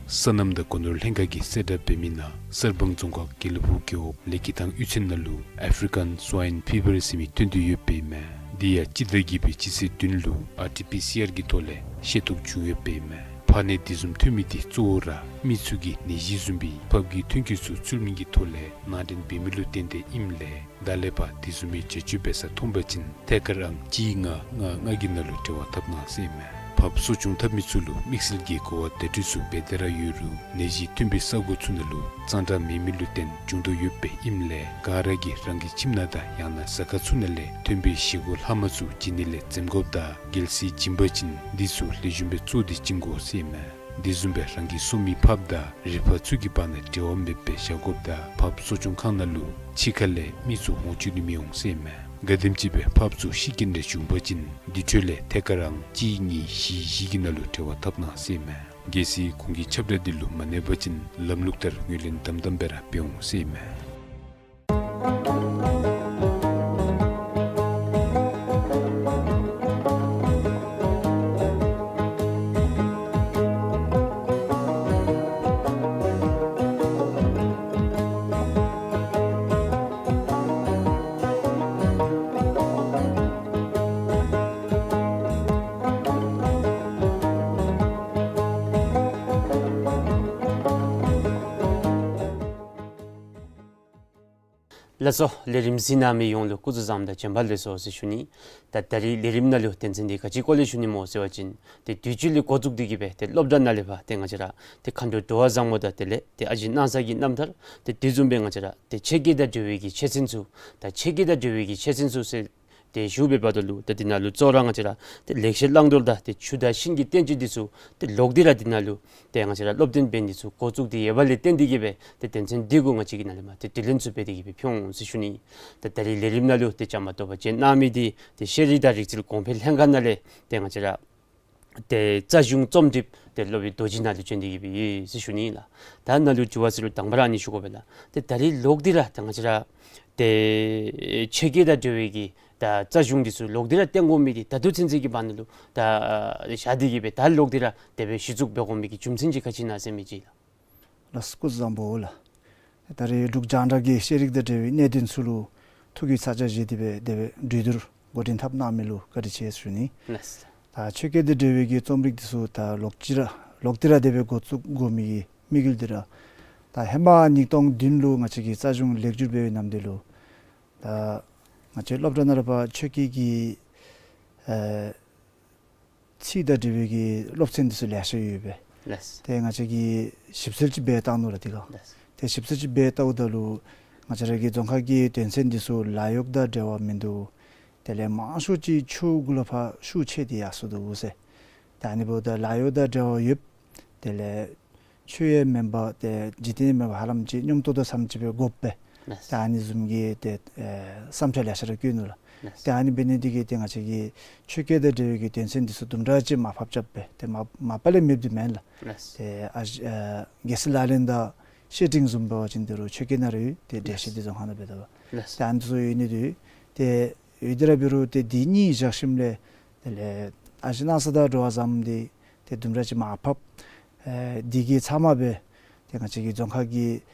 སོ་ནམ་དང་སྒོ་ནོར་ལྷན་ཁག་གིས་གསལ་བསྒྲགས་འབད་མི་ནང་གསར་སྤང་རྫོང་ཁག་དགེ་ལེགས་ཕུག་རྒེད་འོག་ལེགས་སྐྱིད་ཐང་གཡུས་ཚན་ནང་ལུ་African Swine Fever ཟེར་མི་ཐོན་ཏེ་ཡོདཔ་ཨིན་མས། དེ་ཡང་སྤྱི་ཟླ་བརྒྱད་པའི་སྤྱི་ཚེས་བདུན་ལུ་ཨར་ཊི་པི་སི་ཨར་གྱི་ཐོག་ལས་ཤེས་རྟོགས་བྱུང་ཡོདཔ་ཨིན་མས། ཕག་ནད་དེ་བཟུམ་ཐོན་མི་དེ་གཙོ་བོ་ར་མི་ཚུ་གིས་ནད་གཞི་བཟུམ་སྦེ་ཕགཔ་གི་ཐོན་སྐྱེད་ཚུ་ཚུལ་མིན་གྱི་ཐོག་ལས་ནང་འདྲེན་འབད་མི་ལུ་བརྟེན་ཏེ་ཨིནམ་ལས་ད་ལས་ཕར་དེ་བཟུམ་མའི་བྱ་སྤྱོད་འབད་ས་མཐོང་པ་ཅིན་ཐད་ཀར་ཨང་གཅིག་ལྔ་ལྔ་ལྔ་གི་ནང་ལུ་འབྲེལ་བ་འཐབ་གནང་ཟེར་ཨིན་མས། ཕར་གསོ་སྐྱོང་འཐབ་མི་ཚུ་ལུ་དམིགས་བསལ་གྱི་གོ་བ་བརྡ་སྤྲོད་ཚུ་འབད་དེ་ར་ཡོད་རུང་ནད་གཞི་ཐོན་པའི་ས་གོ་ཚུ་ནང་ལུ་གཙང་སྦྲ་མེད་མི་ལུ་བརྟེན་འབྱུང་དོ་ཡོདཔ་སྦེ་ཨིནམ་ལས་ག་ར་གིས་རང་གི་ཁྱིམ་ནང་དང་ཡང་ན་ཟ་ཁང་ཚུ་ནང་ལས་ཐོན་པའི་བཞེས་སྒོ་ལྷག་མ་ཚུ་བྱིན་ནི་ལས་འཛེམ་དགོཔ་དང་རྒྱལ་སྲིད་སྦྱིན་པ་ཅིན་འདི་ཚུ་ལེགས་ཤོམ་སྦེ་བཙོ་སྟེ་བྱིན་དགོ་ཟེར་ཨིན་མས། དེ་བཟུམ་སྦེ་རང་གི་སོ་མི་ཕགཔ་དང་རི་ཕག་ཚུ་གི་བར་ན་འབྲེལ་བ་མེདཔ་སྦེ་བཞག་དགོཔ་དང་ཕགཔ་གསོ་སྐྱོང་ཁང་ནང་ལུ་ཕྱི་ཁ་ལས་མི་ཚུ་འོང་བཅུག་ནི་མི་འོང་ཟེར་ཨིན་མས། ག་དེམ་ཅིག་སྦེ་ཕགཔ་ཚུ་ཤི་རྐྱེན་རེ་བྱུང་པ་ཅིན་དེ་འཕྲོ་ལས་ཐད་ཀར་རང་གཅིག་གཉིས་བཞི་བཞི་གི་ནང་ལུ་འབྲེལ་བ་འཐབ་གནང་ཟེར་ཨིན་མས། གལ་སྲིད་ཁོང་གི་ཁྱབ་བསྒྲགས་འདི་ལུ་མ་གནས་པ་ཅིན་ལམ་ལུགས་ལྟར་ངོས་ལེན་དམ་དམ་སྦེ་ར་འབད་འོང་ཟེར་ཨིན་མས། ལགས་སོ། ལས་རིམ་གཟིགས་གནང་མི་ཡོངས་ལུ་སྐུ་གཟུགས་བཟང་དང་བྱོན་པ་ལེགས་སོ་ཟེར་ཞུ་ནི། ད་ད་རིས་ལས་རིམ་ནང་ལུ་དོན་ཚན་འདི་ག་ཅི་སྐོར་ལས་ཞུ་ནི་སྨོ་ཟེར་བ་ཅིན་ཏེ་དུས་ཅི་ལས་འགོ་བཙུགས་ཏེ་གི་སྦེ་ཏེ་སློབ་གྲྭ་ནང་ལས་ཕར་ཏེ་ང་བཅས་ར་ཏེ་མཁའ་འགྲོ་འགྲོ་བ་བཟང་མོ་དང་དེ་ལས་ཏེ་ཨ་ཞེ་སྣང་ས་གི་རྣམ་ཐར་ཏེ་དེ་བཟུམ་སྦེ་ང་བཅས་ར་ཏེ་ཆོས་སྐད་དང་འབྲེལ་བའི་གི་ཆོས་ཚན་ཚུ་ད་ཆོས་སྐད་དང་འབྲེལ་བའི་གི་ཆོས་ཚན་ཚུ་ཟེར་ཏེ་ཞུ་བའི་བར་དུ་ལུ་ད་འདི་ནང་ལུ་གཙོ་བོ་ར་ང་བཅས་ར་ཏེ་ལེགས་བཤད་བླང་དོར་དང་ཏེ་ཆུ་དང་ཤིང་གི་བསྟན་བཅོས་འདི་ཚུ་ཏེ་ལོག་སྟེ་ར་འདི་ནང་ལུ་ཏེ་ང་བཅས་ར་སློབ་སྟོན་འབད་ནི་ཚུ་འགོ་བཙུགས་ཏེ་ཡོད་པ་ལས་བརྟེན་ཏེ་གི་སྦེ་ཏེ་དོན་ཚན་འདི་གུ་ང་བཅས་ཀྱི་ནང་ལས་མར་ཏེ་དྲི་ལན་ཚུ་འབད་དེ་གི་སྦེ་ཕུལ་འོང་ཟེར་ཞུ་ནི། ད་ད་རིས་ལས་རིམ་ནང་ལུ་ཏེ་བཅའ་མར་གཏོགས་པར་བྱོན་གནང་མི་འདི་ཏེ་ཤེས་རིག་དང་རིག་རྩལ་གོང་འཕེལ་ལྷན་ཁག་ནང་ལས་ཏེ་ང་བཅས་ར་ཏེ་རྩ་གཞུང་རྩོམ་སྒྲིགཔ་ཏེ་སློབ་དཔོན་རྡོ་རྗེ་ནཱ་ལུ་བྱོན་ཏེ་གི་སྦེ་ཡོད་ཟེར་ཞུ་ནི་ལགས། ད་ནཱ་ལུ་དྲི་བ་ཟེར་རུང་དང་པ་ར་ཨ་ནི་ཞུ་དགོ་པས་ལགས། ཏེ་ད་རིས་ལོག་སྟེ་ར་ད་ང་བཅས་ར་ཏེ་ཆོས་སྐད་དང་འབྲེལ་བའི་གི་ད་རྩ་གཞུང་འདི་ཚུ་ལོག་སྟེ་ར་བཏོན་དགོ་མི་འདི་ད་ལྟོ་ཚུན་ཚོད་ཀྱི་བར་ན་ལུ་ད་བཞག་སྟེ་གི་སྦེ་ད་ལོག་སྟེ་ར་དེ་སྦེ་གཞི་བཙུགས་འབད་དགོ་མི་གི་རྒྱུ་མཚན་ཅིག་ག་ཅི་ཨིན་ན་ཟེར་མི་ཅིག་ལགས། ལགས་སོ། སྐུ་གཟུགས་བཟང་པོ་ལགས། ད་རེས་འབྲུག་རྒྱང་བསྒྲགས་ཀྱིས་ཤེས་རིག་དང་འབྲེལ་བའི་གནད་དོན་ཚུ་ལུ་ཐུགས་ཀྱི་ཚ་གྱང་བཞེས་ཏེ་སྦེ་དེ་སྦེ་གྲོས་བསྡུར་འགོ་འདྲེན་འཐབ་གནང་མི་ལུ་བཀའ་དྲིན་ཆེ་ཞུ་ནི། ལགས། ད་ཆོས་སྐད་དང་འབྲེལ་བའི་གི་རྩོམ་རིག་འདི་ཚུ་ད་ལོག་ཅི་ར་ལོག་སྟེ་ར་དེ་སྦེ་འགོ་བཙུགས་དགོ་མི་གི་དམིགས་ཡུལ་འདི་ར་ད་ཧེ་མ་ཉིས་སྟོང་བདུན་ལུ་ང་བཅས་ཀྱི་རྩ་གཞུང་ལེགས་བསྒྱུར་འབད་བའི་ནམ་དུས་ལུ་ད་ང་བཅས་སློབ་གྲྭ་ནང་ར་ཕར་ཆོས་སྐད་ཀྱི་ཨེ་ཚིག་དང་འབྲེལ་བའི་གི་སློབ་ཚན་འདི་ཚུ་ལེ་ཤ་ཡོད་པས། ལགས། ཏེ་ང་བཅས་ཀྱིས་ཞིབ་འཚོལ་ཅིག་འབད་བལྟ་ནུག་ལགས་དེ་ཁར། ལགས། ཏེ་ཞིབ་འཚོལ་ཅིག་འབད་བལྟཝ་ད་ལུ་ང་བཅས་ར་གི་རྫོང་ཁ་གི་དོན་ཚན་འདི་ཚུ་ལཱ་གཡོག་དང་འབྲེལ་བ་མིན་འདུག། དེ་ལས་མང་ཤོས་ཅིག་ཆོས་གུ་ལུ་ཕར་ཤུགས་ཆེ་སྟེ་ཡར་སོང་འདུག་ཟེར། ཏེ་ཨ་ནི་འབདཝ་ད་ལཱ་གཡོག་དང་འབྲེལ་བ་ཡོདཔ་དེ་ལས་ཆོས་ཡང་མེན་པར་ཏེ་འཇིག་རྟེན་མེན་པར་ཧ་ལམ་ཅིག་སྙོམས་ཏོག་ཏོ་ཙམ་ཅིག་སྦེ་དགོ་པས། ལགས། ཏེ་ཨ་ནི་བཟུམ་གྱི་ཏེ་ཨེ་བསམ་འཆར་ལེ་ཤ་ར་བཀོད་ནུག་ལགས། ལགས། ཏེ་ཨ་ནི་འབད་ནི་འདི་གིས་ཏེ་ང་བཅས་ཀྱི་ཆོས་སྐད་དང་འབྲེལ་བའི་གི་དོན་ཚན་འདི་ཚུ་དུམ་གྲ་ཅིག་མར་ཕབ་རྐྱབ་སྦེ་ཏེ་མ་མ་པ་ལས་མེདཔ་འདི་མེན་ལགས། ལགས། ཏེ་ཨ་ཨེ་རྒྱལ་སྲས་ལག་ལེན་དང་བཤེས་སྤྲིང་བཟུམ་འབད་བ་ཅིན་ཏེ་རུང་ཆོས་སྐད་ནང་ར་ཡོད། ཏེ་འགྲེལ་བཤད་འདི་རྫོང་ཁ་ནང་འབད་དོ། ལགས། ཏེ་ཨ་ནི་ཚུ་ཡོད་ནི་འདི་ཏེ་ཡོད་དེ་ར་འབད་རུང་ཏེ་འདི་གཉིས་བཞག་ཞིནམ་ལས་དེ་ལས་ཨ་ཞེ་སྣང་ས་དང་འགྲོ་བ་བཟང་མོ་འདི་ཏེ་དུམ་གྲ་ཅིག་མར་ཕབ། ཨེ་འདི་གི་ཚབ་མ་སྦེ་ཏེ་ང་བཅས་ཀྱི་རྫོང་ཁ་གི་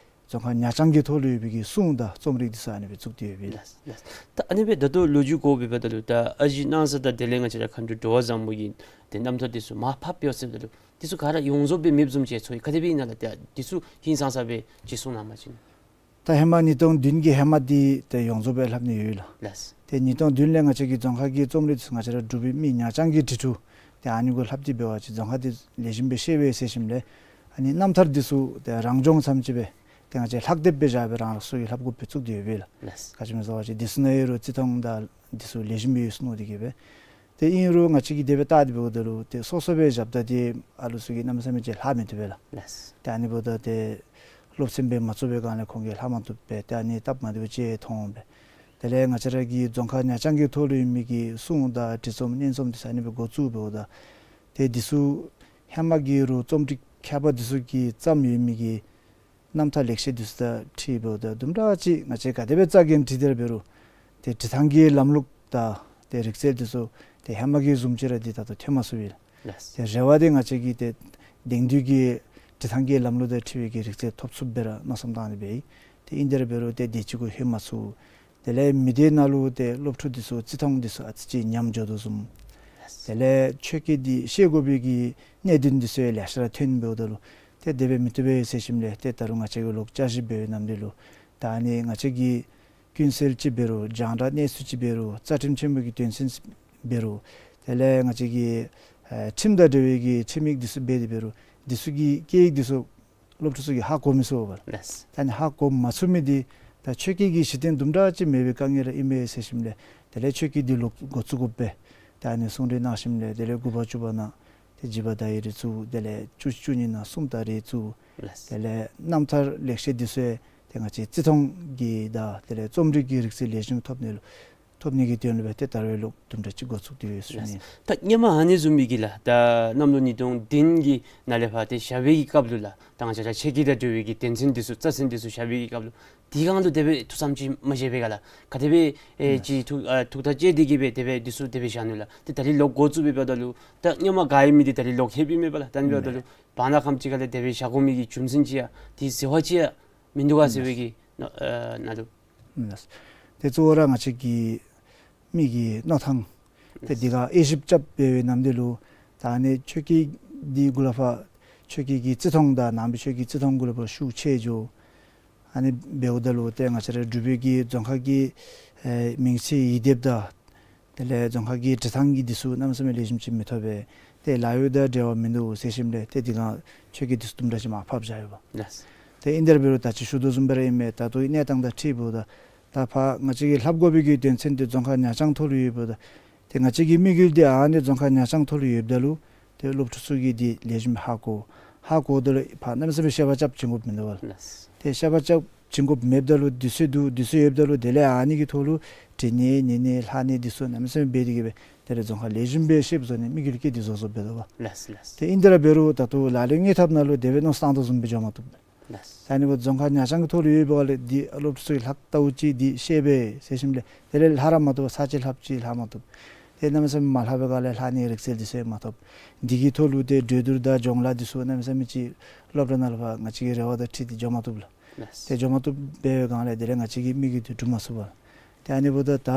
རྫོང་ཁ་ཉག་རྐྱང་གི་ཐོག་ལུ་ཡོད་པའི་གི་སྲུང་དང་རྩོམ་རིག་འདི་ཚུ་ཨ་ནི་སྦེ་བཙུགས་ཏེ་ཡོད་པས། ལགས་ལགས། ད་ཨ་ནི་སྦེ་ད་ལྟོ་ལོ་རྒྱུས་གོ་བའི་བར་ན་ལུ་ད་ཨ་ཞེ་སྣང་ས་དང་དེ་ལས་ང་བཅས་ར་མཁའ་འགྲོ་འགྲོ་བ་བཟང་མོ་གི་ཏེ་རྣམ་ཐར་འདི་ཚུ་མར་ཕབ་ཡོད་ཟེརཝ་ད་ལུ་འདི་ཚུ་ག་ར་ཡོངས་རྫོགས་སྦེ་མེདཔ་བཟུམ་ཅིག་ཚོར་ཡི། ག་དེ་སྦེ་ཨིན་ན་ལགས། ད་འདི་ཚུ་ཧིང་སངས་ས་སྦེ་ཅིག་གསུང་གནང་པ་ཅིན། ད་ཧེ་མ་ཉིས་སྟོང་བདུན་གྱི་ཧེ་མ་འདི་ཏེ་ཡོངས་རྫོགས་སྦེ་ལྷག་ནི་ཡོད་ལགས། ལགས། ཏེ་ཉིས་སྟོང་བདུན་ལས་ང་བཅས་ཀྱི་རྫོང་ཁ་གི་རྩོམ་རིག་འདི་ཚུ་ང་བཅས་ར་འབྲུག་པའི་མི་ཉག་རྐྱང་གི་འབྲི་འབྲུ་ཏེ་ཨ་ནི་གུ་ལྷག་སྟེ་འབད་བ་ཅིན་རྫོང་ཁ་འདི་ལེགས་ཤོམ་སྦེ་ཤེས་པས་ཟེར་ཞིནམ་ལས་ཨ་ནི་རྣམ་ཐར་འདི་ཚུ་ཏེ་རང་སྦྱོང་ཙམ་ཅིག་སྦེ་ཏེ་ང་བཅས་ལྷག་དེབ་སྦེ་བཞག་སྦེ་རང་རང་སོ་སོ་གིས་ལྷབ་དགོཔ་སྦེ་བཙུགས་ཏེ་ཡོད་པས་ལགས། ལགས། ག་ཅི་སྨོ་ཟེར་བ་ཅིན་འདི་ཚུ་ནང་ཡོད་རུང་རྩིས་མཐོང་དང་འདི་ཚུ་ལེགས་ཤོམ་སྦེ་ཡོད་ཟེར་མནོ་སྟེ་གི་སྦེ། ཏེ་ཨིན་རུང་ང་བཅས་ཀྱིས་དེ་སྦེ་བལྟ་སྟེ་འབདཝ་ད་ལུ་ཏེ་སོ་སོ་སྦེ་བཞགཔ་ད་ཏེ་ཨ་ལུ་ཚུ་གིས་གནམ་མེད་ས་མེད་ཅིག་ལྷག་མི་བཏུབ་པས་ལགས། ལགས། ཏེ་ཨ་ནི་འབདཝ་ད་ཏེ་སློབ་ཚན་སྦེ་མ་བཙུགས་པའི་སྒང་ལས་ཁོང་གིས་ལྷག་མ་བཏུབ་པས། ཏེ་ཨ་ནི་སྟབས་མ་བདེཝ་ཅིག་མཐོང་འོང་པས། དེ་ལས་ང་བཅས་ར་གི་རྫོང་ཁ་ཉག་རྐྱང་གི་ཐོག་ལུ་ཡོད་མི་གི་སྲུང་དང་འབྲི་རྩོམ་སྙན་རྩོམ་འདི་ཚུ་ཨ་ནི་སྦེ་འགོ་བཙུགས་འབདཝ་ད་ཏེ་འདི་ཚུ་ཧེ་མ་གི་རུང་རྩོམ་སྒྲིག་མཁས་པ་འདི་ཚུ་གིས་བརྩམས་ཡོད་མི་གི་རྣམ་ཐར་ལེགས་བཤད་འདི་ཚུ་དང་འཁྲིལ་འབདཝ་ད་དུམ་གྲ་ཅིག་ང་བཅས་ག་དེ་སྦེ་རྩ་འགེངས་འབྲི་དེ་ར་འབད་རུང་ཏེ་འབྲི་ཐངས་ཀྱི་ལམ་ལུགས་དང་ཏེ་རིག་རྩལ་འདི་ཚུ་ཏེ་ཧེ་མ་གི་བཟུམ་ཅིག་ར་འདི་ད་ལྟོ་ཐོན་མ་ཚུགས་པས། ལགས། ཏེ་རེ་བ་འདི་ང་བཅས་ཀྱིས་ཏེ་དེང་དུས་ཀྱི་འབྲི་ཐངས་ཀྱི་ལམ་ལུགས་དང་འཁྲིལ་བའི་གི་རིག་རྩལ་ཐོབ་ཚུགསཔ་སྦེ་ར་མནོ་བསམ་བཏང་སྟེ་འབད་ཡི། ཏེ་ཨིན་དེ་ར་འབད་རུང་ཏེ་དེ་ཅིག་གུ་ལྷོད་མ་ཚུགས། དེ་ལས་མི་སྡེ་ནང་ལུ་ཏེ་སློབ་ཕྲུག་འདི་ཚུ་རྩིས་མཐོང་འདི་ཚུ་ཨ་ཙི་ཅིག་ཉམས་འགྱོ་དོ་བཟུམ། དེ་ལས་ཆོས་སྐད་འདི་ཤེས་དགོ་པའི་གི་གནད་དོན་འདི་ཚུ་ཡང་ལེ་ཤ་ར་ཐོན་འབདཝ་ད་ལུ་ཏེ་དེ་སྦེ་མི་བཏུབ་པས་ཟེར་ཞིནམ་ལས་ཏེ་ད་རུང་ང་བཅས་ཀྱིས་ལོག་བསྐྱར་ཞིབ་འབད་བའི་ནམ་དུས་ལུ་ད་ཨ་ནི་ང་བཅས་ཀྱི་ཀུན་གསལ་ཅིག་འབད་རུང་རྒྱང་བསྒྲགས་གནས་ཚུལ་ཅིག་འབད་རུང་རྩ་ཁྲིམས་ཆེན་མོ་གི་དོན་ཚན་འབད་རུང་དེ་ལས་ང་བཅས་ཀྱི་ ཨ་ཁྲིམས་དང་འབྲེལ་བའི་གི་ཁྲིམས་ཡིག་འདི་ཚུ་འབད་དེ་འབད་རུང་འདི་ཚུ་གི་སྐད་ཡིག་འདི་ཚུ་སློབ་ཕྲུག་ཚུ་གིས་ཧ་གོ་མི་ཚུགས་པས་ལགས། ལགས། ད་ཨ་ནི་ཧ་གོ་མ་ཚུགས་མི་འདི་ད་ཆོས་སྐད་ཀྱི་གཞི་རྟེན་དུམ་གྲ་ཅིག་མེད་པའི་དཀའ་ངལ་ར་ཨིན་མས་ཟེར་ཞིནམ་ལས་དེ་ལས་ཆོས་སྐད་འདི་ལོག་འགོ་བཙུགས་དགོ་པས། ད་ཨ་ནི་གསུང་གྲོས་གནང་ཞིནམ་ལས་དེ་ལས་དགུ་པ་བཅུ་པ་ནང་ཏེ་འཇིགས་པ་དར་ཡི་རེ་བཙུགས། དེ་ལས་བཅུ་བཅུ་གཉིས་ནང་སུམ་རྟགས་རེ་བཙུགས། ལགས། དེ་ལས་རྣམ་ཐར་ལེགས་བཤད་འདི་ཚུ་ཡང་ཏེ་ང་བཅས་རྩིས་མཐོང་གི་དང་དེ་ལས་རྩོམ་རིག་གི་རིག་རྩལ་ལེགས་ཤོམ་ཐོབ་ནི་ལུ་ཐོབ་ནི་གི་དོན་ལུ་སྦེ་ཏེ་ད་རུང་ལོག་དུམ་གྲ་ཅིག་འགོ་བཙུགས་ཏེ་ཡོད་ཟེར་ཞུ་ནི། ད་སྔོན་མ་ཨ་ནི་བཟུམ་མའི་གི་ལགས་ད་གནམ་ལོ་ཉིས་སྟོང་བདུན་གྱི་ནང་ལས་ཕར་ཏེ་བཞག་པའི་གི་སྐབས་ལུ་ལགས་ད་ང་བཅས་ར་ཆོས་སྐད་དང་འབྲེལ་བའི་གི་དོན་ཚན་འདི་ཚུ་རྩ་ཚན་འདི་ཚུ་བཞག་པའི་གི་སྐབས་ལུ་དེ་སྒང་ལུ་དེ་སྦེ་ཐུགས་བསམ་ཅིག་མ་བཞེས་པས་ག་ལགས། ག་དེ་སྦེ་ཨེ་ཅིག་ཐུགས་ཨ་ཐུགས་ཐག་བཅད་དེ་གིས་སྦེ་དེ་སྦེ་འདི་ཚུ་དེ་སྦེ་བཞག་ནུག་ལགས། ཏེ་ད་རིས་ལོག་འགོ་བཙུགས་པའི་འབདཝ་ད་ལུ་ད་སྔོན་མ་ག་ཨིན་མི་འདི་ད་རིས་ལོག་ལྷོདཔ་ཨིན་མས་པ་ལགས། ད་ཨ་ནི་འབདཝ་ད་ལུ་བར་ན་ཁམས་ཅིག་ཁ་ལས་དེ་སྦེ་བཞག་དགོ་མི་གི་རྒྱུ་མཚན་ཅིག་ཡང་དེའི་ཟེར་བ་ཅིག་ཡང་མིན་འདུག་ག་ཟེར་བའི་གི་ཨ་ནཱ་ལུ། ལགས། ཏེ་གཙོ་བོ་ར་ང་བཅས་ཀྱི་མི་གི་མནོ་ཐངས་ཏེ་འདི་ཁར་དབྱེ་ཞིབ་རྐྱབ་འབད་བའི་ནམ་དུས་ལུ་ད་ཨ་ནི་ཆོས་སྐད་འདི་གུ་ལས་ཕར་ཆོས་སྐད་ཀྱི་རྩིས་མཐོང་དང་ནང་པའི་ཆོས་ཀྱི་རྩིས་མཐོང་གུ་ལས་ཕར་ཤུགས་ཆེ་འགྱོ། ཨ་ནི་འབདཝ་ད་ལུ་ཏེ་ང་བཅས་ར་འབྲུག་པའི་གི་རྫོང་ཁ་གི་ཨེ་མིང་ཚིག་ཡིག་སྡེབ་དང་དེ་ལས་རྫོང་ཁ་གི་འབྲི་ཐངས་ཀྱི་འདི་ཚུ་གནམ་མེད་ས་མེད་ལེགས་ཤོམ་ཅིག་མི་ཐོབ་པས། ཏེ་ལཱ་གཡོག་དང་འབྲེལ་བ་མིན་འདུག་ཟེར་ཞིནམ་ལས་ཏེ་འདི་ཁར་ཆོས་སྐད་འདི་ཚུ་དུམ་གྲ་ཅིག་མར་ཕབ་བཞག་ཡོདཔ། ལགས། ཏེ་ཨིན་དེ་ར་འབད་རུང་ད་ཅི་ཞུ་དོ་བཟུམ་སྦེ་ར་ཨིན་མས། ད་ལྟོའི་གནས་སྟངས་དང་འཁྲིལཝ་ད་ད་ཕར་ང་བཅས་ཀྱིས་ལྷབ་དགོ་པའི་གི་དོན་ཚན་འདི་རྫོང་ཁ་ཉག་རྐྱང་ཐོག་ལུ་ཡོདཔ་ད་ཏེ་ང་བཅས་ཀྱི་དམིགས་ཡུལ་འདི་ཨ་ནི་རྫོང་ཁ་ཉག་རྐྱང་ཐོག་ལུ་ཡོདཔ་ད་ལུ་ཏེ་སློབ་ཕྲུག་ཚུ་གིས་འདི་ལེགས་ཤོམ་ཧ་གོ། ཧ་གོཝ་ད་ལུ་ཕར་གནམ་མེད་ས་མེད་བཤད་པ་རྐྱབ་བྱིན་དགོཔ་མིན་འདུག་པ་ལགས། ལགས། ཏེ་བཤད་པ་རྐྱབ་བྱིན་དགོཔ་མེདཔ་ད་ལུ་འདི་ཚུ་འདུག། འདི་ཚུ་ཡོདཔ་ད་ལུ་དེ་ལས་ཨ་ནི་གི་ཐོག་ལུ་འབྲི་ནི་ཉན་ནི་ལྷག་ནི་འདི་ཚུ་གནམ་མེད་ས་མེད་འབད་དེ་གིས་སྦེ་དེ་ལས་རྫོང་ཁ་ལེགས་ཤོམ་སྦེ་ཤེསཔ་བཟོ་ནི་དམིགས་ཡུལ་གྱིས་འདི་བཟོ་བཟོཝ་འབད་དོ་པ། ལགས་ལགས། ཏེ་ཨིན་དེ་ར་འབད་རུང་ད་ལྟོ་ལག་ལེན་དངོས་ཐབས་ནང་ལུ་དེ་སྦེ་མནོ་བསམ་བཏང་དོ་བཟུམ་སྦེ་འགྱོ་མ་བཏུབ། ལགས། ད་ཨ་ནི་འབདཝ་རྫོང་ཁ་ཉག་རྐྱང་གི་ཐོག་ལུ་ཡོད་པའི་སྒང་ལས་འདི་སློབ་ཕྲུག་ཚུ་གིས་ལྷག་ལྟཝ་ཅིག་འདི་ཤེས་པས་ཟེར་ཞིནམ་ལས་དེ་ལས་ལྷག་ར་མ་བཏུབ། ཚར་གཅིག་ལྷགཔ་ཅིག་ལྷག་མ་བཏུབ། ཏེ་གནམ་མེད་ས་མེད་མ་ལྷག་པའི་སྒང་ལས་ལྷག་ནི་རིག་རྩལ་འདི་ཚུ་མ་ཐོབ། འདི་གི་ཐོག་ལུ་ཏེ་གྲོས་བསྡུར་དང་སྦྱོང་ལཱ་འདི་ཚུ་གནམ་མེད་ས་མེད་ཅིག་སློབ་གྲྭ་ནང་ལུ་ཕར་ང་བཅས་ཀྱི་རེ་བ་དང་འཁྲིལ་ཏེ་འགྱོ་མ་བཏུབ་ལགས། ལགས། ཏེ་འགྱོ་མ་བཏུབ་འབད་བའི་སྒང་ལས་དེ་ལས་ང་བཅས་ཀྱི་དམིགས་ཡུལ་འདི་འགྲུབ་མ་ཚུགས་པ། ཏེ་ཨ་ནི་འབདཝ་ད་ད་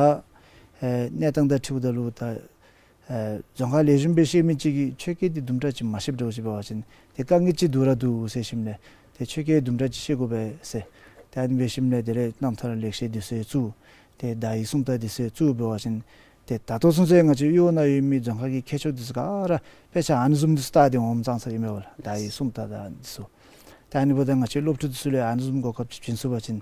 ཨེ་གནས་སྟངས་དང་འཁྲིལཝ་ད་ལུ་ད་ཨེ་རྫོང་ཁ་ལེགས་ཤོམ་སྦེ་ཤེས་མི་ཅིག་གིས་ཆོས་སྐད་འདི་དུམ་གྲ་ཅིག་མ་ཤེསཔ་འདྲཝ་ཅིག་འབད་བ་ཅིན་ཏེ་དཀའ་ངལ་ཅིག་འདུག་ར་འདུག་ཟེར་ཞིནམ་ལས་ཏེ་ཆོས་སྐད་དུམ་གྲ་ཅིག་ཤེས་དགོ་པས་ཟེར། ཏེ་ཨ་ནི་འབད་ཞིནམ་ལས་དེ་ལས་རྣམ་ཐར་ལེགས་བཤད་འདི་ཚུ་བཙུགས། ཏེ་དག་ཡིག་སུམ་རྟགས་འདི་ཚུ་བཙུགས་འབད་བ་ཅིན་ཏེ་ད་ལྟོ་ཚུན་ཚོད་ང་བཅས་གཡུས་ནང་ཡོད་མི་རྫོང་ཁ་གི་མཁས་མཆོག་འདི་ཚུ་ག་ར་དཔེ་ཆ་ཨ་ནི་བཟུམ་འདི་ཚུ་བལྟ་སྟེ་འོངམ་ཙང་ཙ་ཨིན་མས་པ་ལགས། དག་ཡིག་སུམ་རྟགས་དང་འདི་ཚུ། ཏེ་ཨ་ནི་འབདཝ་ད་ང་བཅས་སློབ་ཕྲུག་འདི་ཚུ་ལུ་ཨ་ནི་བཟུམ་གོ་སྐབས་ཅིག་བྱིན་ཚུགས་པ་ཅིན་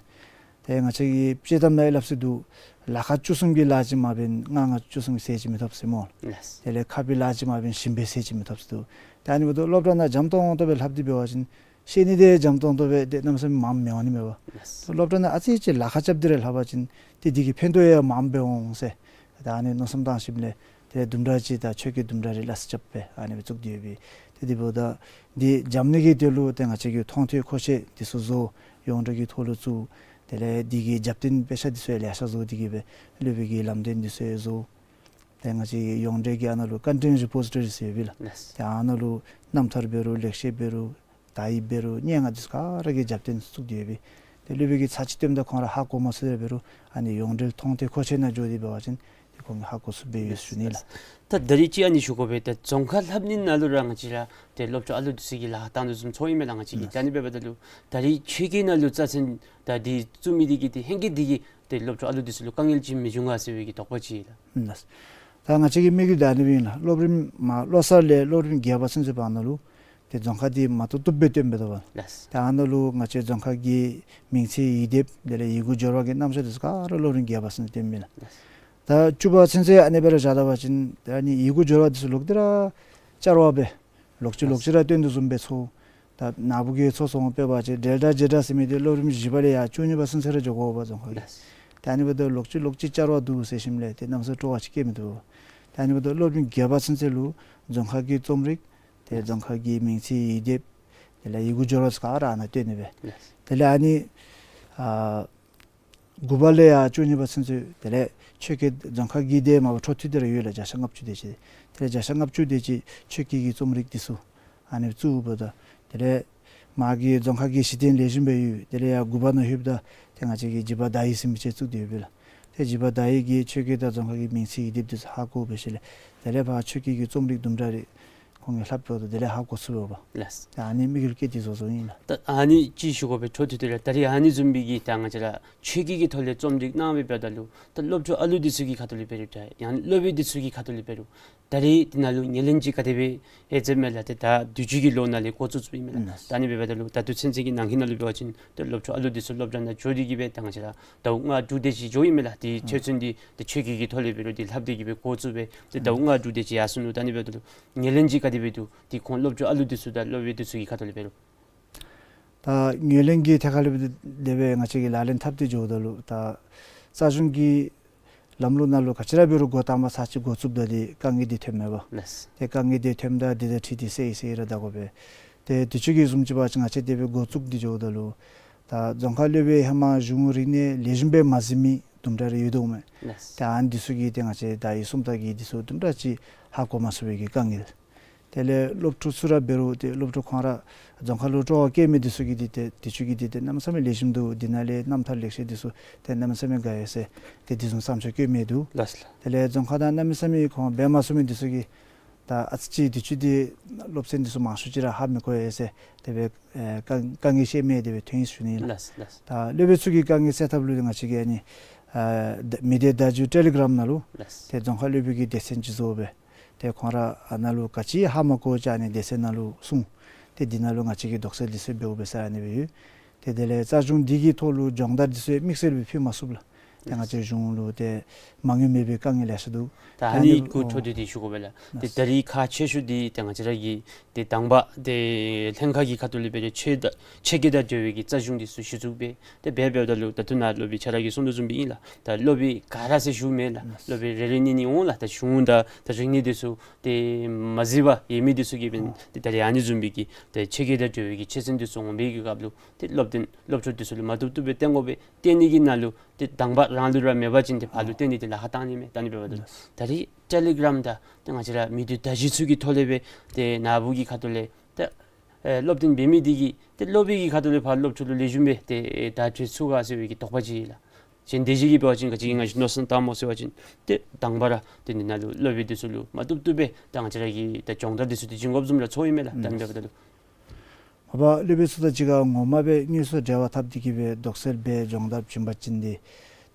ཏེ་ང་བཅས་ཀྱི་དཔྱེ་གཏམ་ནང་ཡང་སླབ་སྲོལ་འདུག། ལ་ཁ་བཅུ་གསུམ་གྱི་ལཱ་ཅིག་མ་འབད་ན་ལྔ་ལྔ་བཅུ་གསུམ་གྱི་ཟས་ཅིག་མི་ཐོབ་ཟེར་སྨོ། ལགས། དེ་ལས་ཁ་སྦུབ་ལཱ་ཅིག་མ་འབད་ན་ཞིམ་པའི་ཟས་ཅིག་མི་ཐོབ་ཟེར་འདུག། ཏེ་ཨ་ནི་འབདཝ་ད་སློབ་གྲྭ་ནང་འཇམ་ཏོང་ཏོ་སྦེ་ལྷབ་སྟེ་འབད་བ་ཅིན་ཤེས་ནི་འདི་འཇམ་ཏོང་ཏོ་སྦེ་ཏེ་གནམ་མེད་ས་མེད་མངམ་མི་འོང་ནི་མས་པ། ལགས། སློབ་གྲྭ་ནང་ཨ་ཙི་ཅིག་ལ་ཁ་རྐྱབ་སྟེ་ར་ལྷབ་པ་ཅིན་ཏེ་འདི་གི་ཕན་ཐོགས་ཡང་མངམ་སྦེ་འོང་ཟེར། ད་ཨ་ནི་མནོ་བསམ་བཏང་ཞིནམ་ལས་དེ་ལས་དུམ་གྲ་ཅིག་ད་ཆོས་སྐད་དུམ་གྲ་རེ་སླ་བསྲེ་རྐྱབ་སྦེ་ཨ་ནི་སྦེ་བཙུགས་ཏེ་ཡོད་པས། ཏེ་དེ་འབདཝ་ད་འདི་འཇམ་ནི་གི་དོན་ལུ་ཏེ་ང་བཅས་ཀྱིས་མཐོང་ཐོས་མཁོ་ཆས་འདི་ཚུ་བཟོ། ཡོངས་འབྲེལ་གྱི་ཐོག་ལུ་བཙུགས། དེ་ལས་འདི་གི་རྒྱབ་རྟེན་དཔེ་ཆ་འདི་ཚུ་ཡང་ལེ་ཤ་བཟོ་སྟེ་གིས་སྦེ་སློབ་དཔོན་གྱི་ལམ་སྟོན་འདི་ཚུ་ཡང་བཟོ། ཏེ་ང་བཅས་ཡོངས་འབྲེལ་གྱི་ཨ་ནཱ་ལུ་ཀོན་ཊེནཊ་རི་པོ་ཟི་ཊོ་རི་ཟེར་ཡོད་པས་ལགས། ལགས། ཏེ་ཨ་ནཱ་ལུ་རྣམ་ཐར་འབད་རུང་ལེགས་བཤད་འབད་རུང་དག་ཡིག་འབད་རུང་སྙན་ངག་འདི་ཚུ་ག་ར་གི་རྒྱབ་རྟེན་བཙུགས་ཏེ་ཡོད་པས། ཏེ་སློབ་དཔོན་གྱིས་ཚར་གཅིག་སྟོནམ་ད་ཁོང་ར་ཧ་གོ་མ་ཚུགས་ར་འབད་རུང་ཨ་ནི་ཡོངས་འབྲེལ་མཐོང་ཐོས་མཁོ་ཆས་ནང་འགྱོ་སྟེ་འབད་བ་ཅིན་ཏེ་ཁོང་གིས་ཧ་གོ་ཚུགསཔ་སྦེ་ཡོད་ཟེར་ཞུ་ནི་ལགས། ད་ད་རིས་ཅིག་ཨ་ནི་ཞུ་དགོ་པས། ད་རྫོང་ཁ་ལྷབ་ནི་ནང་ལུ་ར་ང་བཅས་ར་ཏེ་སློབ་ཕྲུག་ཨ་ལུ་འདི་ཚུ་གིས་ལཱ་བཏང་དོ་བཟུམ་ཚོར་ཨིན་མས་ལགས། ང་བཅས་ཀྱིས་ད་ཨ་ནི་འབདཝ་ད་ལུ་ད་རིས་ཆོས་སྐད་ནང་ལུ་རྩ་ཚན་ད་འདི་བཙུགས་མི་འདི་གིས་ཏེ་ཧེང་སྐལ་འདི་གིས་ཏེ་སློབ་ཕྲུག་ཨ་ལུ་འདི་ཚུ་ལུ་དཀའ་ངལ་ཅིག་མི་འབྱུང་ག་ཟེར་བའི་གི་དོགས་པ་ཅིག་ལགས། ལགས། ད་ང་བཅས་ཀྱི་དམིགས་ཡུལ་ད་ཨ་ནི་སྦེ་ཨིན་ལགས། སློབ་རིམ་མ་བློ་གསར་ལས་སློབ་རིམ་བརྒྱད་པ་ཚུན་ཚོད་བར་ན་ལུ་ཏེ་རྫོང་ཁ་འདི་མ་བཏུབ་བཏུབ་སྦེ་སྟོན་འབད་དོ་པ། ལགས། ཏེ་ཨ་ནཱ་ལུ་ང་བཅས་རྫོང་ཁ་གི་མིང་ཚིག་ཡིག་སྡེབ་དེ་ལས་ཡི་གུ་སྦྱོར་བ་གི་རྣམ་གཞག་འདི་ཚུ་ག་ར་སློབ་རིམ་བརྒྱད་པ་ཚུན་ཚོད་སྟོན་མི་ལགས། ལགས། ད་བཅུ་པ་ཚུན་ཚོད་ཨ་ནི་སྦེ་ར་བཞག་ད་པ་ཅིན་ད་ཨ་ནི་ཡི་གུ་སྦྱོར་བ་འདི་ཚུ་ལོག་སྟེ་ར་བསྐྱར་བ་སྦེ་ལོག་ཅི་ལོག་ཅི་ར་སྟོན་དོ་བཟུམ་སྦེ་ཚོར། ད་ནཱ་བུ་གིས་ཚོར་སོང་། དཔེ་འབད་བ་ཅིན་འབྲེལ་སྒྲ་བྱེད་སྒྲ་ཟེར་མི་འདི་སློབ་རིམ་བཞི་པ་ལས་ཡར་བཅུ་གཉིས་པ་ཚུན་ཚོད་ར་འགྱོ་དགོ་པས་རྫོང་ཁ་གི། ལགས། ད་ཨ་ནི་འབདཝ་ད་ལོག་ཅི་ལོག་ཅི་བསྐྱར་བ་འདུག་ཟེར་ཞིནམ་ལས་ཏེ་གནམ་མེད་ས་མེད་སྤྲོ་བ་ཅིག་སྐྱེ་མི་བཏུབ། ད་ཨ་ནི་འབདཝ་ད་སློབ་རིམ་བརྒྱད་པ་ཚུན་ཚོད་ལུ་རྫོང་ཁ་གི་རྩོམ་རིག་ཏེ་རྫོང་ཁ་གི་མིང་ཚིག་ཡིག་སྡེབ་དེ་ལས་ཡི་གུ་སྦྱོར་བ་ཚུ་ག་ར་ཨ་ནཱ་སྟོན་ནི་སྦེ། ལགས། དེ་ལས་ཨ་ནི་ཨ་དགུ་པ་ལས་ཡར་བཅུ་གཉིས་པ་ཚུན་ཚོད་དེ་ལས་ཆོས་སྐད་རྫོང་ཁ་གི་དེ་མ་པ་འཕྲོ་མཐུད་དེ་ར་ཡོད་ལགས། བརྒྱ་ཆ་ལྔ་བཅུ་དེ་ཅིག། དེ་ལས་བརྒྱ་ཆ་ལྔ་བཅུ་དེ་ཅིག་ཆོས་སྐད་ཀྱི་རྩོམ་རིག་འདི་ཚུ་ཨ་ནི་བཙུགས་འབདཝ་ད་དེ་ལས་མ་གི་རྫོང་ཁ་གི་གཞི་རྟེན་ལེགས་ཤོམ་སྦེ་ཡོད། དེ་ལས་ཡར་དགུ་པ་ནང་ལྷོདཔ་ད་ཏེ་ང་བཅས་ཀྱིས་འཇིགས་པ་དག་ཡིག་ཟེར་མི་ཅིག་བཙུགས་ཏེ་ཡོད་པས་ལགས། ཏེ་འཇིགས་པ་དག་ཡིག་གིས་ཆོས་སྐད་དང་རྫོང་ཁ་གི་མིང་ཚིག་ཡིག་སྡེབ་འདི་ཚུ་ཧ་གོ་འབད་ཞིནམ་ལས་དེ་ལས་ཕར་ཆོས་སྐད་ཀྱི་རྩོམ་རིག་དུམ་གྲ་རེ་ ཁོང་གིས་ལྷབ་འགྱོཝ་ད་དེ་ལས་ཧ་གོ་ཚུགས་པས་པ། ལགས། ད་ཨ་ནི་དམིགས་ཡུལ་བསྐྱེད་དེ་བཟོ་བཟོཝ་ཨིན་ལགས། ད་ཨ་ནི་ཅིག་ཞུ་དགོ་པས། འཕྲོ་མཐུད་དེ་ར་ད་རིས་ཨ་ནི་བཟུམ་མའི་གི་ད་ང་བཅས་ར་ཆོས་བརྒྱུད་ཀྱི་ཐོག་ལས་རྩོམ་སྒྲིག་གནང་བའི་འབདཝ་ད་ལུ་ད་སློབ་ཕྲུག་ཨ་ལུ་འདི་ཚུ་གི་ཁ་ཐུག་ལས་འབད་རུང་ད་ཡང་སློབ་དཔོན་འདི་ཚུ་གི་ཁ་ཐུག་ལས་འབད་རུང་ད་རིས་འདི་ནང་ལུ་ངོས་ལེན་ཅིག་ག་དེ་སྦེ་ཨེ་མཛདཔ་མས་ལགས། ཏེ་ད་དུས་ཅི་གི་ལོ་ནང་ལས་འགོ་བཙུགས་བཙུགསཔ་ཨིན་མས་ལགས། ལགས། ད་ཨ་ནི་འབདཝ་ད་ལུ་ད་ལྟོ་ཚུན་ཚོད་ཀྱི་ནང་འཁོད་ནང་ལུ་འབད་བ་ཅིན་ད་སློབ་ཕྲུག་ཨ་ལུ་འདི་ཚུ་སློབ་གྲྭ་ནང་འགྱོ་སྟེ་གི་སྦེ་ད་ང་བཅས་ར་ཟླཝ་ལྔ་དྲུག་དེ་ཅིག་འགྱོཝ་ཨིན་མས་ལགས། ཏེ་ཨ་ཆོས་ཚན་འདི་ཏེ་ཆོས་བརྒྱུད་ཀྱི་ཐོག་ལས་འབད་རུང་ཏེ་ལྷབ་སྟེ་གི་སྦེ་འགོ་བཙུགས་སྦེ་ཏེ་ཟླཝ་ཨ་ལྔ་དྲུག་དེ་ཅིག་ཡར་སོ་ནུག། ད་ཨ་ནི་འབདཝ་ད་ལུ་ངོས་ལེན་ཅིག་ག་དེ་སྦེ་འདུག། ཏེ་ཁོང་སློབ་ཕྲུག་ཨ་ལུ་འདི་ཚུ་དང་སློབ་དཔོན་འདི་ཚུ་གི་ཁ་ཐུག་ལས་འབད་རུང་། ད་ངོས་ལེན་གྱི་ཐད་ཁར་ལས་འབད་དེ་སྦེ་ང་བཅས་ཀྱིས་ལག་ལེན་འཐབ་སྟེ་འགྱོཝ་ད་ལུ་ད་རྩ་གཞུང་གི་ལམ་ལུགས་ནང་ལུ་ག་ཅི་ར་འབད་རུང་འགོ་དང་པ་ཚར་གཅིག་འགོ་བཙུགསཔ་ད་དེ་དཀའ་ངལ་འདི་ཐོནམ་མས་པ། ལགས། ཏེ་དཀའ་ངལ་འདི་ཐོནམ་ད་འདི་དང་འཁྲིལ་ཏེ་སེལ་ཡི་སེལ་ཡི་ར་ད་དགོ་པས། ཏེ་དུས་ཅི་གི་བཟུམ་ཅིག་འབད་བ་ཅིན་ང་བཅས་དེ་སྦེ་འགོ་བཙུགས་ཏེ་འགྱོཝ་ད་ལུ་ད་རྫོང་ཁ་སློབ་དཔོན་ཧེ་མ་གཞུང་རིག་གནས་ལེགས་ཤོམ་སྦེ་མ་གཟིགས་མི་དུམ་གྲ་རེ་ཡོད་དོ་མས། ལགས། ཏེ་ཨ་ནི་འདི་ཚུ་གིས་ཏེ་ང་བཅས་ད་ཡིག་སྲུང་དང་གི་འདི་ཚུ་དུམ་གྲ་ཅིག་ཧ་གོ་མ་ཚུགས་པའི་གི་དཀའ་ངལ། དེ་ལས་སློབ་ཕྲུག་ཚུ་ར་འབད་རུང་ཏེ་སློབ་ཕྲུག་ཁོང་ར་རྫོང་ཁ་ལུ་སྤྲོ་བ་བསྐྱེད་མི་འདི་ཚུ་གིས་འདི་ཏེ་དུས་ཅི་གི་འདི་ཏེ་གནམ་མེད་ས་མེད་ལེགས་ཤོམ་འདུག། འདི་ནང་ལས་རྣམ་ཐར་ལེགས་བཤད་འདི་ཚུ་ཏེ་གནམ་མེད་ས་མེད་དགའ་ཡོད་ཟེར་ཏེ་འདི་བཟུམ་བསམ་ཚུལ་བཀོད་མི་འདུག། ལགས་ལགས། དེ་ལས་རྫོང་ཁ་དང་གནམ་མེད་ས་མེད་ཁོང་འབད་མ་ཚུགས་མི་འདི་ཚུ་གིས་ད་ཨ་ཙི་ཅིག་དུས་ཅི་འདི་སློབ་ཚན་འདི་ཚུ་མང་ཤོས་ཅིག་ར་ཧ་མི་གོ་ཡོད་ཟེར་དེ་སྦེ་ཨེ་དཀའ་དཀའ་ངལ་བཤད་མི་དེ་སྦེ་ཐོན་ཡི་ཟེར་ཞུ་ནི་ལགས། ལགས་ལགས། ད་སློབ་དཔོན་ཚུ་གི་དཀའ་ངལ་སེལ་ཐབས་ལུ་ང་བཅས་ཀྱིས་ཨ་ནི་ཨ་མི་སྡེ་བརྡ་བརྒྱུད་ཊེ་ལི་གྲམ་ནང་ལུ། ལགས། ཏེ་རྫོང་ཁ་སློབ་དཔོན་གྱི་སྡེ་ཚན་ཅིག་བཟོ་སྦེ་ཏེ་ཁོང་ར་ཨ་ནཱ་ལུ་ག་ཅི་ཧ་མ་གོ་ཅིག་ཨ་ནི་སྡེ་ཚན་ནང་ལུ་གསུང་། ཏེ་འདི་ནང་ལུ་ང་བཅས་ཀྱིས་དོགས་སེལ་འདི་ཚུ་འབདཝ་འབད་ས་ཨ་ནི་སྦེ་ཡོད། ཏེ་དེ་ལས་རྩ་གཞུང་འདི་གི་ཐོག་ལུ་སྦྱོང་བརྡར་འདི་ཚུ་དམིགས་བསལ་སྦེ་ཕུལ་མ་ཚུགས་ལགས། ཏེ་ང་བཅས་གཞུང་ལུ་ཏེ་མ་དངུལ་མེད་པའི་དཀའ་ངལ་ལེ་ཤ་འདུག། ད་ཨ་ནི་གུ་འཕྲོ་མཐུད་དེ་ཞུ་དགོ་པས་ལགས། ཏེ་ད་རིས་ཁག་ཆེ་ཤོས་འདི་ཏེ་ང་བཅས་ར་གི་ཏེ་དང་པ་ཏེ་ལྷན་ཁག་གི་ཁ་ཐུག་ལས་འབད་རུང་ཆོས་དང་ཆོས་བརྒྱུད་དང་འབྲེལ་བའི་གི་རྩ་གཞུང་འདི་ཚུ་གཞི་བཙུགས་འབད། ཏེ་འབད་འབདཝ་ད་ལུ་ད་ལྟོ་ནཱ་སློབ་དཔོན་ཁྱོད་ར་གིས་གསུང་དོ་བཟུམ་སྦེ་ཨིན་ལགས། ད་སློབ་དཔོན་ག་ར་ཟེར་ཞུཝ་མེན་ལགས། སློབ་དཔོན་རེ་རེ་གཉིས་གཉིས་འོང་ལགས། ད་གཞུང་དང་ད་རིག་གནས་འདི་ཚུ་ཏེ་མ་གཟིགས་པར་ཡོད་མི་འདི་ཚུ་གིས་འབད་ཏེ་ད་རིས་ཨ་ནི་བཟུམ་སྦེ་གི་ཏེ་ཆོས་བརྒྱུད་དང་འབྲེལ་བའི་གི་ཆོས་ཚན་འདི་ཚུ་འོང་བའི་གི་སྐབས་ལུ་ཏེ་སློབ་སྟོན་སློབ་ཕྲུག་འདི་ཚུ་ལུ་མ་བཏུབ་བཏུབ་སྦེ་སྟོན་དགོ་པས། སྟོན་ནི་གི་ནང་ལུ་ཏེ་དང་པ་རང་ལུ་ར་མེད་པ་ཅིན་ཏེ་ཕར་ལུ་སྟོན་ནི་འདི་ལཱ་ཁག་བཏང་ནི་མས། ད་ཨ་ནི་འབདཝ་ད་ལུ་ད་རིས་ཊེ་ལི་གྲམ་དང་ཏེ་ང་བཅས་ར་མི་སྡེ་བརྡ་བརྒྱུད་ཚུ་གི་ཐོག་ལས་སྦེ་ཏེ་ནཱ་བུ་གི་ཁ་ཐུག་ལས་ཏེ་ཨེ་སློབ་སྟོན་འབད་མི་འདི་གིས་ཏེ་སློབ་དཔོན་གྱི་ཁ་ཐུག་ལས་ཕར་སློབ་ཕྲུག་ལུ་ལེགས་ཤོམ་སྦེ་ཏེ་ཨེ་བརྡ་སྤྲོད་ཚུགས་ག་ཟེར་བའི་གི་དོགས་པ་ཅིག་ལགས། གཞན་སྡེ་བཞི་གིས་འབད་བ་ཅིན་ག་ཅི་གི་ང་བཅས་མནོ་བསམ་བཏངམ་སྨོ་ཟེར་བ་ཅིན་ཏེ་དང་པ་ར་ཏེ་འདི་ནང་ལུ་སློབ་དཔོན་འདི་ཚུ་ལུ་མ་བཏུབ་བཏུབ་སྦེ་ད་ང་བཅས་ར་གི་ད་སྦྱོང་བརྡར་འདི་ཚུ་ཏེ་བྱིན་དགོཔ་བཟུམ་ར་ཚོརཝ་ཨིན་མས་ལགས། ད་ཨ་ནི་འབདཝ་ད་ལུ་མ་པ་སློབ་དཔོན་ཚུ་དང་གཅིག་ཁར་ངོ་མ་སྦེ་དངོས་སུ་འབྲེལ་བ་འཐབ་སྟེ་གི་སྦེ་དོགས་སེལ་འབད་སྦྱོང་བརྡར་བྱིན་པ་ཅིན་འདི་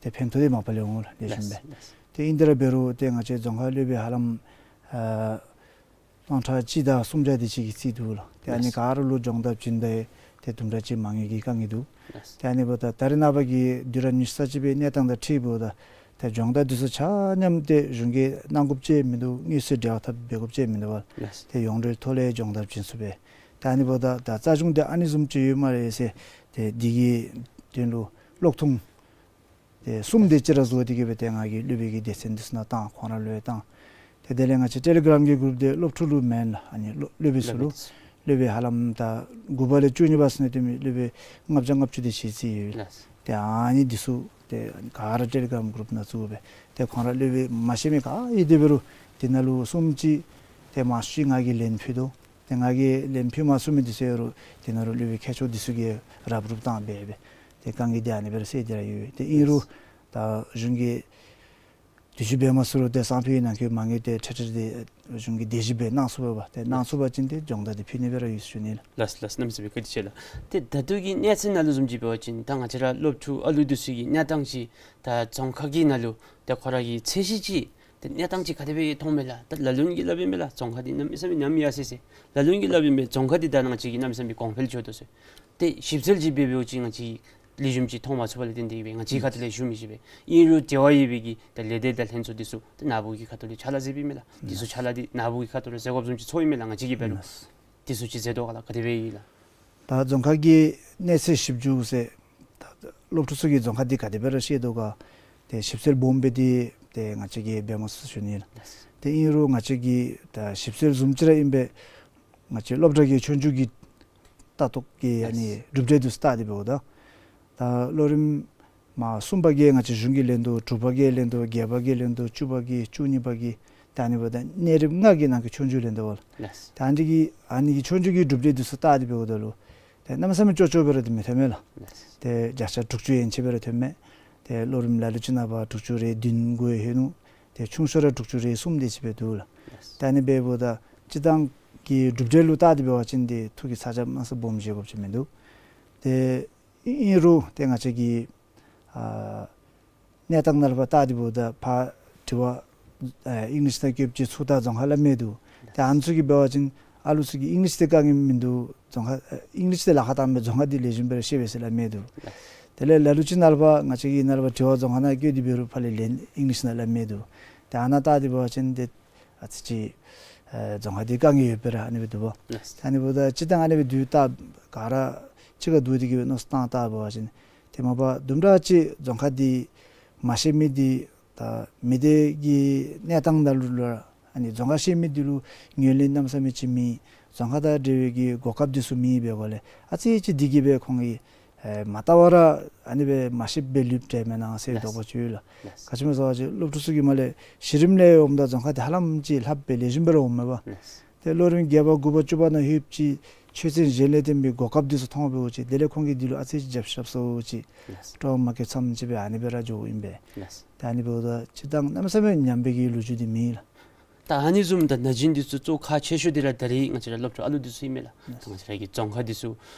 ཏེ་ཕན་ཐོགས་འདི་མ་པ་ལས་འོང་ལགས། ལེགས་ཤོམ་སྦེ། ལགས་ལགས། ཏེ་ཨིན་ཏེ་ར་འབད་རུང་ཏེ་ང་བཅས་རྫོང་ཁ་སློབ་དཔོན་ཧ་ལམ་ཨ་སྟོང་ཕྲག་གཅིག་དང་སུམ་བརྒྱ་དེ་ཅིག་གི་རྩིས་འདུག་ལགས། ཏེ་ཨ་ནི་ལགས། ག་ར་ལུ་སྦྱོང་བརྡར་བྱིན་ད་ཏེ་དུམ་གྲ་ཅིག་མ་དངུལ་གྱི་དཀའ་ངལ་འདུག། ལགས། ཏེ་ཨ་ནི་འབདཝ་ད་ད་རེས་ནངས་པ་གི་དུས་རབས་ཉི་ཤུ་རྩ་གཅིག་པའི་གནས་སྟངས་དང་འཁྲིལཝ་ད་ཏེ་སྦྱོང་བརྡར་འདི་ཚུ་ཆ་མཉམ་ཏེ་གཞུང་གིས་གནང་དགོཔ་ཅིག་མིན་འདུག། དངོས་སུ་འབྲེལ་བ་འཐབ་འབད་དགོཔ་ཅིག་མིན་འདུག་པ། ལགས། ཏེ་ཡོངས་འབྲེལ་ཐོག་ལས་སྦྱོང་བརྡར་བྱིན་ཚུགས་པས། ཏེ་ཨ་ནི་འབདཝ་ད་ད་རྩ་གཞུང་འདི་ཨ་ནི་བཟུམ་ཅིག་ཡོད་སྨ་རེ་ཟེར་ཏེ་འདི་གི་དོན་ལུ་གློག་ཐུང་ཏེ་གསུམ་དེ་ཅིག་ར་བཟོ་སྟེ་གི་སྦེ་ཏེ་ང་གིས་སློབ་དཔོན་གྱི་སྡེ་ཚན་འདི་ཚུ་ནང་བཏང་། ཁོང་ར་ལུ་ཡང་བཏང་། ཏེ་དེ་ལས་ང་བཅས་ཊེ་ལི་གྲམ་གྱི་གུ་རུབ་འདི་སློབ་ཕྲུག་ལུ་མེན་ལགས། ཨ་ནི་སློབ་སློབ་དཔོན་ཚུ་ལུ། སློབ་དཔོན་ཧ་ལམ་ད་དགུ་པ་ལས་བཅུ་གཉིས་པ་ཟེར་ནི་དེ་མི་སློབ་དཔོན་ལྔ་བརྒྱ་ལྔ་བཅུ་དེ་ཅིག་རྩིས་ཡོད། ལགས། ཏེ་ཨ་ནི་འདི་ཚུ་ཏེ་ག་ར་ཊེ་ལི་གྲམ་གུ་རུབ་ནང་བཙུགས་སྦེ་ཏེ་ཁོང་ར་སློབ་དཔོན་མ་ཤེས་མི་ག་ཡོད་དེ་འབད་རུང་དེ་ནང་ལུ་གསུམ་ཅིག་ཏེ་མང་ཤོས་ཅིག་ང་གིས་ལན་ཕུལ་དོ། ཏེ་ང་གིས་ལན་ཕུལ་མ་ཚུགས་མི་འདི་ཚུ་ཡོད་རུང་དེ་ནང་ལུ་སློབ་དཔོན་མཁས་མཆོག་འདི་ཚུ་གིས་རུབ་རུབ་བཏང་སྦེ་སྦེ་ཏེ་དཀའ་ངལ་འདི་ཨ་ནི་སྦེ་ར་སེལ་ཏེ་ར་ཡོད། ཏེ་ཨིན་རུང་ད་གཞུང་གིས་དུས་ཅི་འབད་མ་ཚུགས་རུང་ཏེ་སང་ཕོད་ནང་འཁོད་མ་དངུལ་ཏེ་ཁྲལ་ཁྲལ་འདི་གཞུང་གིས་དེ་བཞིན་སྦེ་གནང་ཚུགས་པས་པ། ཏེ་གནང་ཚུགས་པ་ཅིན་ཏེ་སྦྱོང་བརྡར་འདི་ཕུལ་ནི་སྦེ་ར་ཡོད་ཟེར་ཞུ་ནི་ལགས། ལགས་ལགས། གནམ་མེད་ས་མེད་བཀའ་དྲིན་ཆེ་ལགས། ཏེ་ད་ལྟོ་གི་གནས་ཚུལ་ནང་ལུ་བཟུམ་ཅིག་འབད་བ་ཅིན་ད་ང་བཅས་ར་སློབ་ཕྲུག་ཨ་ལུ་འདི་ཚུ་གི་གནས་སྟངས་ཅིག་ད་རྫོང་ཁག་གི་ནང་ལུ་ད་ཁོ་ར་གི་ཚད་གཞི་ཅིག་ད་གནས་སྟངས་ཅིག་ག་དེ་སྦེ་མཐོངམ་མས་ལགས། ད་ལ་ལུ་གིས་སླབ་ཨིན་མས་ལགས། རྫོང་ཁག་འདི་གནམ་མེད་ས་མེད་ཉམས་ཡར་སོ་ཡི་ཟེར། ལ་ལུ་གིས་སླབ་ཨིན་མས། རྫོང་ཁག་འདི་ད་ང་བཅས་ཀྱིས་གནམ་མེད་ས་མེད་གོང་འཕེལ་འགྱོ་དོ་ཟེར། ཏེ་ཞིབ་འཚོལ་ཅིག་འབད་འབདཝ་ཅིག་ང་བཅས་ལེགས་ཤོམ་ཅིག་མཐོང་མ་ཚུགས་པས་ལགས། ཏེ་འདི་སྦེ་ང་བཅས་ཁ་ཐུག་ལས་ཞུ་མི་ཤེས་པས། ཨིན་རུང་འབྲེལ་བ་ཡོད་པའི་གི་ད་ལས་སྡེ་དང་ལྷན་ཚོགས་འདི་ཚུ་ད་ནཱ་བུ་གི་ཁ་ཐུག་ལས་ཕྱག་ལཱ་མཛད་པའི་མས་ལགས། འདི་ཚུ་ཕྱག་ལཱ་འདི་ནཱ་བུ་གི་ཁ་ཐུག་ལས་མཛད་དགོཔ་བཟུམ་ཅིག་ཚོརཝ་ཨིན་མས་ལགས། ང་བཅས་ཀྱིས་འབད་རུང་འདི་ཚུ་ཅིག་མཛད་དོ་ག་ལགས། ག་དེ་སྦེ་ཨིན་ལགས། ད་རྫོང་ཁག་གི་གནས་ཚད་ཞིབ་འཇུག་ཟེར་ད་སློབ་ཕྲུག་ཚུ་གིས་རྫོང་ཁག་འདི་ག་དེ་སྦེ་ར་ཤེས་དོ་ག་ཏེ་ཞིབ་འཚོལ་སྦོམ་སྦེ་འདི་ཏེ་ང་བཅས་ཀྱིས་འབད་མ་ཚུགས་ཟེར་ཞུ་ནི་ལགས། ཏེ་ཨིན་རུང་ང་བཅས་ཀྱིས་ད་ཞིབ་འཚོལ་བཟུམ་ཅིག་ར་ཨིན་པས། ང་བཅས་སློབ་གྲྭ་གི་ཆོས་རྒྱུགས་ཀྱི་ལྟ་རྟོག་གི་ཨ་ནི་གྲུབ་འབྲས་འདི་ཚུ་བལྟ་སྟེ་འབདཝ་ད་ད་ལོ་རིམ་མ་གསུམ་པ་གིས་ང་བཅས་གཞུང་གིས་ལེན་དོ། དྲུག་པ་གིས་ལེན་དོ། བརྒྱད་པ་གིས་ལེན་དོ། བཅུ་པ་གིས། བཅུ་གཉིས་པ་གིས། ད་ཨ་ནི་འབདཝ་ད་གནས་རིམ་ལྔ་གི་ནང་གི་ཆོས་རྒྱུགས་ལེན་དོ་བ་ལགས། ལགས། ད་ཨ་ནི་གི་ཨ་ནི་གི་ཆོས་རྒྱུགས་ཀྱི་གྲུབ་འབྲས་འདི་ཚུ་བལྟ་སྟེ་འབདཝ་ད་ལུ་ཏེ་གནམ་མེད་ས་མེད་ཅོག་ཅོག་སྦེ་ར་འདི་མི་ཐོན་མས་ལགས། ལགས། ཏེ་བརྒྱ་ཆ་དྲུག་ཅུ་ཡན་ཆད་སྦེ་ར་ཐོན་མས། ཏེ་ལོ་རིམ་ལ་ལུ་ཅིག་ནང་པ་དྲུག་ཅུ་རེ་བདུན་འགོ་ཡོད་ནུག། ཏེ་ཆུང་ཤོས་ར་དྲུག་ཅུ་རེ་གསུམ་དེ་ཅིག་སྦེ་འདུག་ལགས། ལགས། ད་ཨ་ནི་འབདཝ་ད་སྤྱིར་བཏང་ གི་གྲུབ་འབྲས་ལུ་བལྟ་སྟེ་འབད་བ་ཅིན་ཏེ་ཐུགས་ཀྱི་ཚ་གྱང་མ་སུ་སྦོམ་བཞེས་དགོཔ་ཅིག་མིན་འདུག། ཏེ་ཨིན་རུང་ཏེ་ང་བཅས་ཀྱི་ཨ་གནས་སྟངས་ནང་ལུ་བལྟ་སྟེ་འབདཝ་ད་ཕར་དྲི་བ་ཨ་ཨིང་ལིཤ་ནང་བཀོདཔ་ཅིག་ཚུར་ད་རྫོང་ཁ་སླབ་མི་འདུག། ཏེ་ཨ་ནི་ཚུ་གིས་འབད་བ་ཅིན་ཨ་ལུ་ཚུ་གིས་ཨིང་ལིཤ་འདི་དཀའ་ངལ་མིན་འདུག། རྫོང་ཁ་ཨ་ཨིང་ལིཤ་འདི་ལཱ་ཁག་བཏངམ་སྦེ་རྫོང་ཁ་འདི་ལེགས་ཤོམ་སྦེ་ར་ཤེས་པས་ཟེར་སླབ་མི་འདུག། དེ་ལས་ལ་ལུ་ཅིག་ནང་ལུ་ཕར་ང་བཅས་ཀྱིས་ནཱ་ལུ་ཕར་དྲི་བ་རྫོང་ཁ་ནང་བཀོད་དེ་འབད་རུང་ཕར་ལས་ལན་ཨིང་ལིཤ་ནང་སླབ་མི་འདུག། ཏེ་ཨ་ནཱ་བལྟ་སྟེ་འབད་བ་ཅིན་ཏེ་ཨ་ཙི་ཅིག་ཨ་རྫོང་ཁ་འདི་དཀའ་ངལ་ཡོདཔ་སྦེ་ར་ཨ་ནི་སྦེ་འདུག་པ། ལགས། ད་ཨ་ནི་འབདཝ་ད་སྤྱིར་བཏང་ཨ་ནི་སྦེ་དུས་ད་ག་ར་གཅིག་ཁར་བསྡུ་སྟེ་གི་སྦེ་མནོ་བསམ་བཏང་བལྟ་བ་ཅིན་ཏེ་མ་པ་དུམ་གྲ་ཅིག་རྫོང་ཁ་འདི་མ་ཤེས་མི་འདི་ད་མི་སྡེ་གི་གནས་སྟངས་ནང་ལུ་ལུ་ར་ཨ་ནི་རྫོང་ཁ་ཤེས་མི་འདི་ལུ་ངོས་ལེན་གནམ་མེད་ས་མེད་ཅིག་མེད། རྫོང་ཁ་དང་འབྲེལ་བའི་གི་གོ་སྐབས་འདི་ཚུ་མེད་པའི་སྒོ་ལས་ཨ་ཙི་ཅིག་འདི་གིས་སྦེ་ཁོང་གིས་ཨེ་མ་བལྟ་བར་ར་ཨ་ནི་སྦེ་མ་ཤེསཔ་སྦེ་ལུསཔ་འདྲས་མེན་ན་ཟེར་ལགས། དོགས་པ་ཅིག་ཡོད་ལགས། ལགས། ག་ཅི་སྨོ་ཟེར་བ་ཅིན་སློབ་ཕྲུག་ཚུ་གིས་མར་ལས་གཞི་རིམ་ལས་འོངམ་ད་རྫོང་ཁ་འདི་ཧ་ལམ་ཅིག་ལྷབ་སྦེ་ལེགས་ཤོམ་སྦེ་ར་འོངམ་མས་པ། ལགས། ཏེ་ལོ་རིམ་བརྒྱད་པ་དགུ་པ་བཅུ་པ་ནང་ལྷོདཔ་ཅིག་ཆོས་ཚན་གཞན་ལས་བརྟེན་པའི་གོ་སྐབས་འདི་ཚུ་མཐོང་འབདཝ་ཅིག་དེ་ལས་ཁོང་གིས་འདི་ལུ་ཨ་ཙི་ཅིག་རྒྱབ་ཤ་རྐྱབ་སོང་ཅིག། ལགས། སྤྲོ་བ་མ་སྐྱེ་ཙམ་ཅིག་སྦེ་ཨ་ནི་སྦེ་ར་འགྱོཝ་ཨིན་པས། ལགས། ད་ཨ་ནི་འབདཝ་ད་སྤྱིར་བཏང་གནམ་མེད་ས་མེད་ཉམས་པའི་གི་ལོ་རྒྱུས་འདི་མེད་ལགས། ད་ཨ་ནི་བཟུམ་ད་ན་གཞོན་འདི་ཚུ་གཙོ་ཁག་ཆེ་ཤོས་འདི་ར་ད་རེས་ང་བཅས་ར་སློབ་ཕྲུག་ཨ་ལུ་འདི་ཚུ་ཨིན་མས་ལགས། ད་ང་བཅས་ར་གི་རྫོང་ཁ་འདི་ཚུ་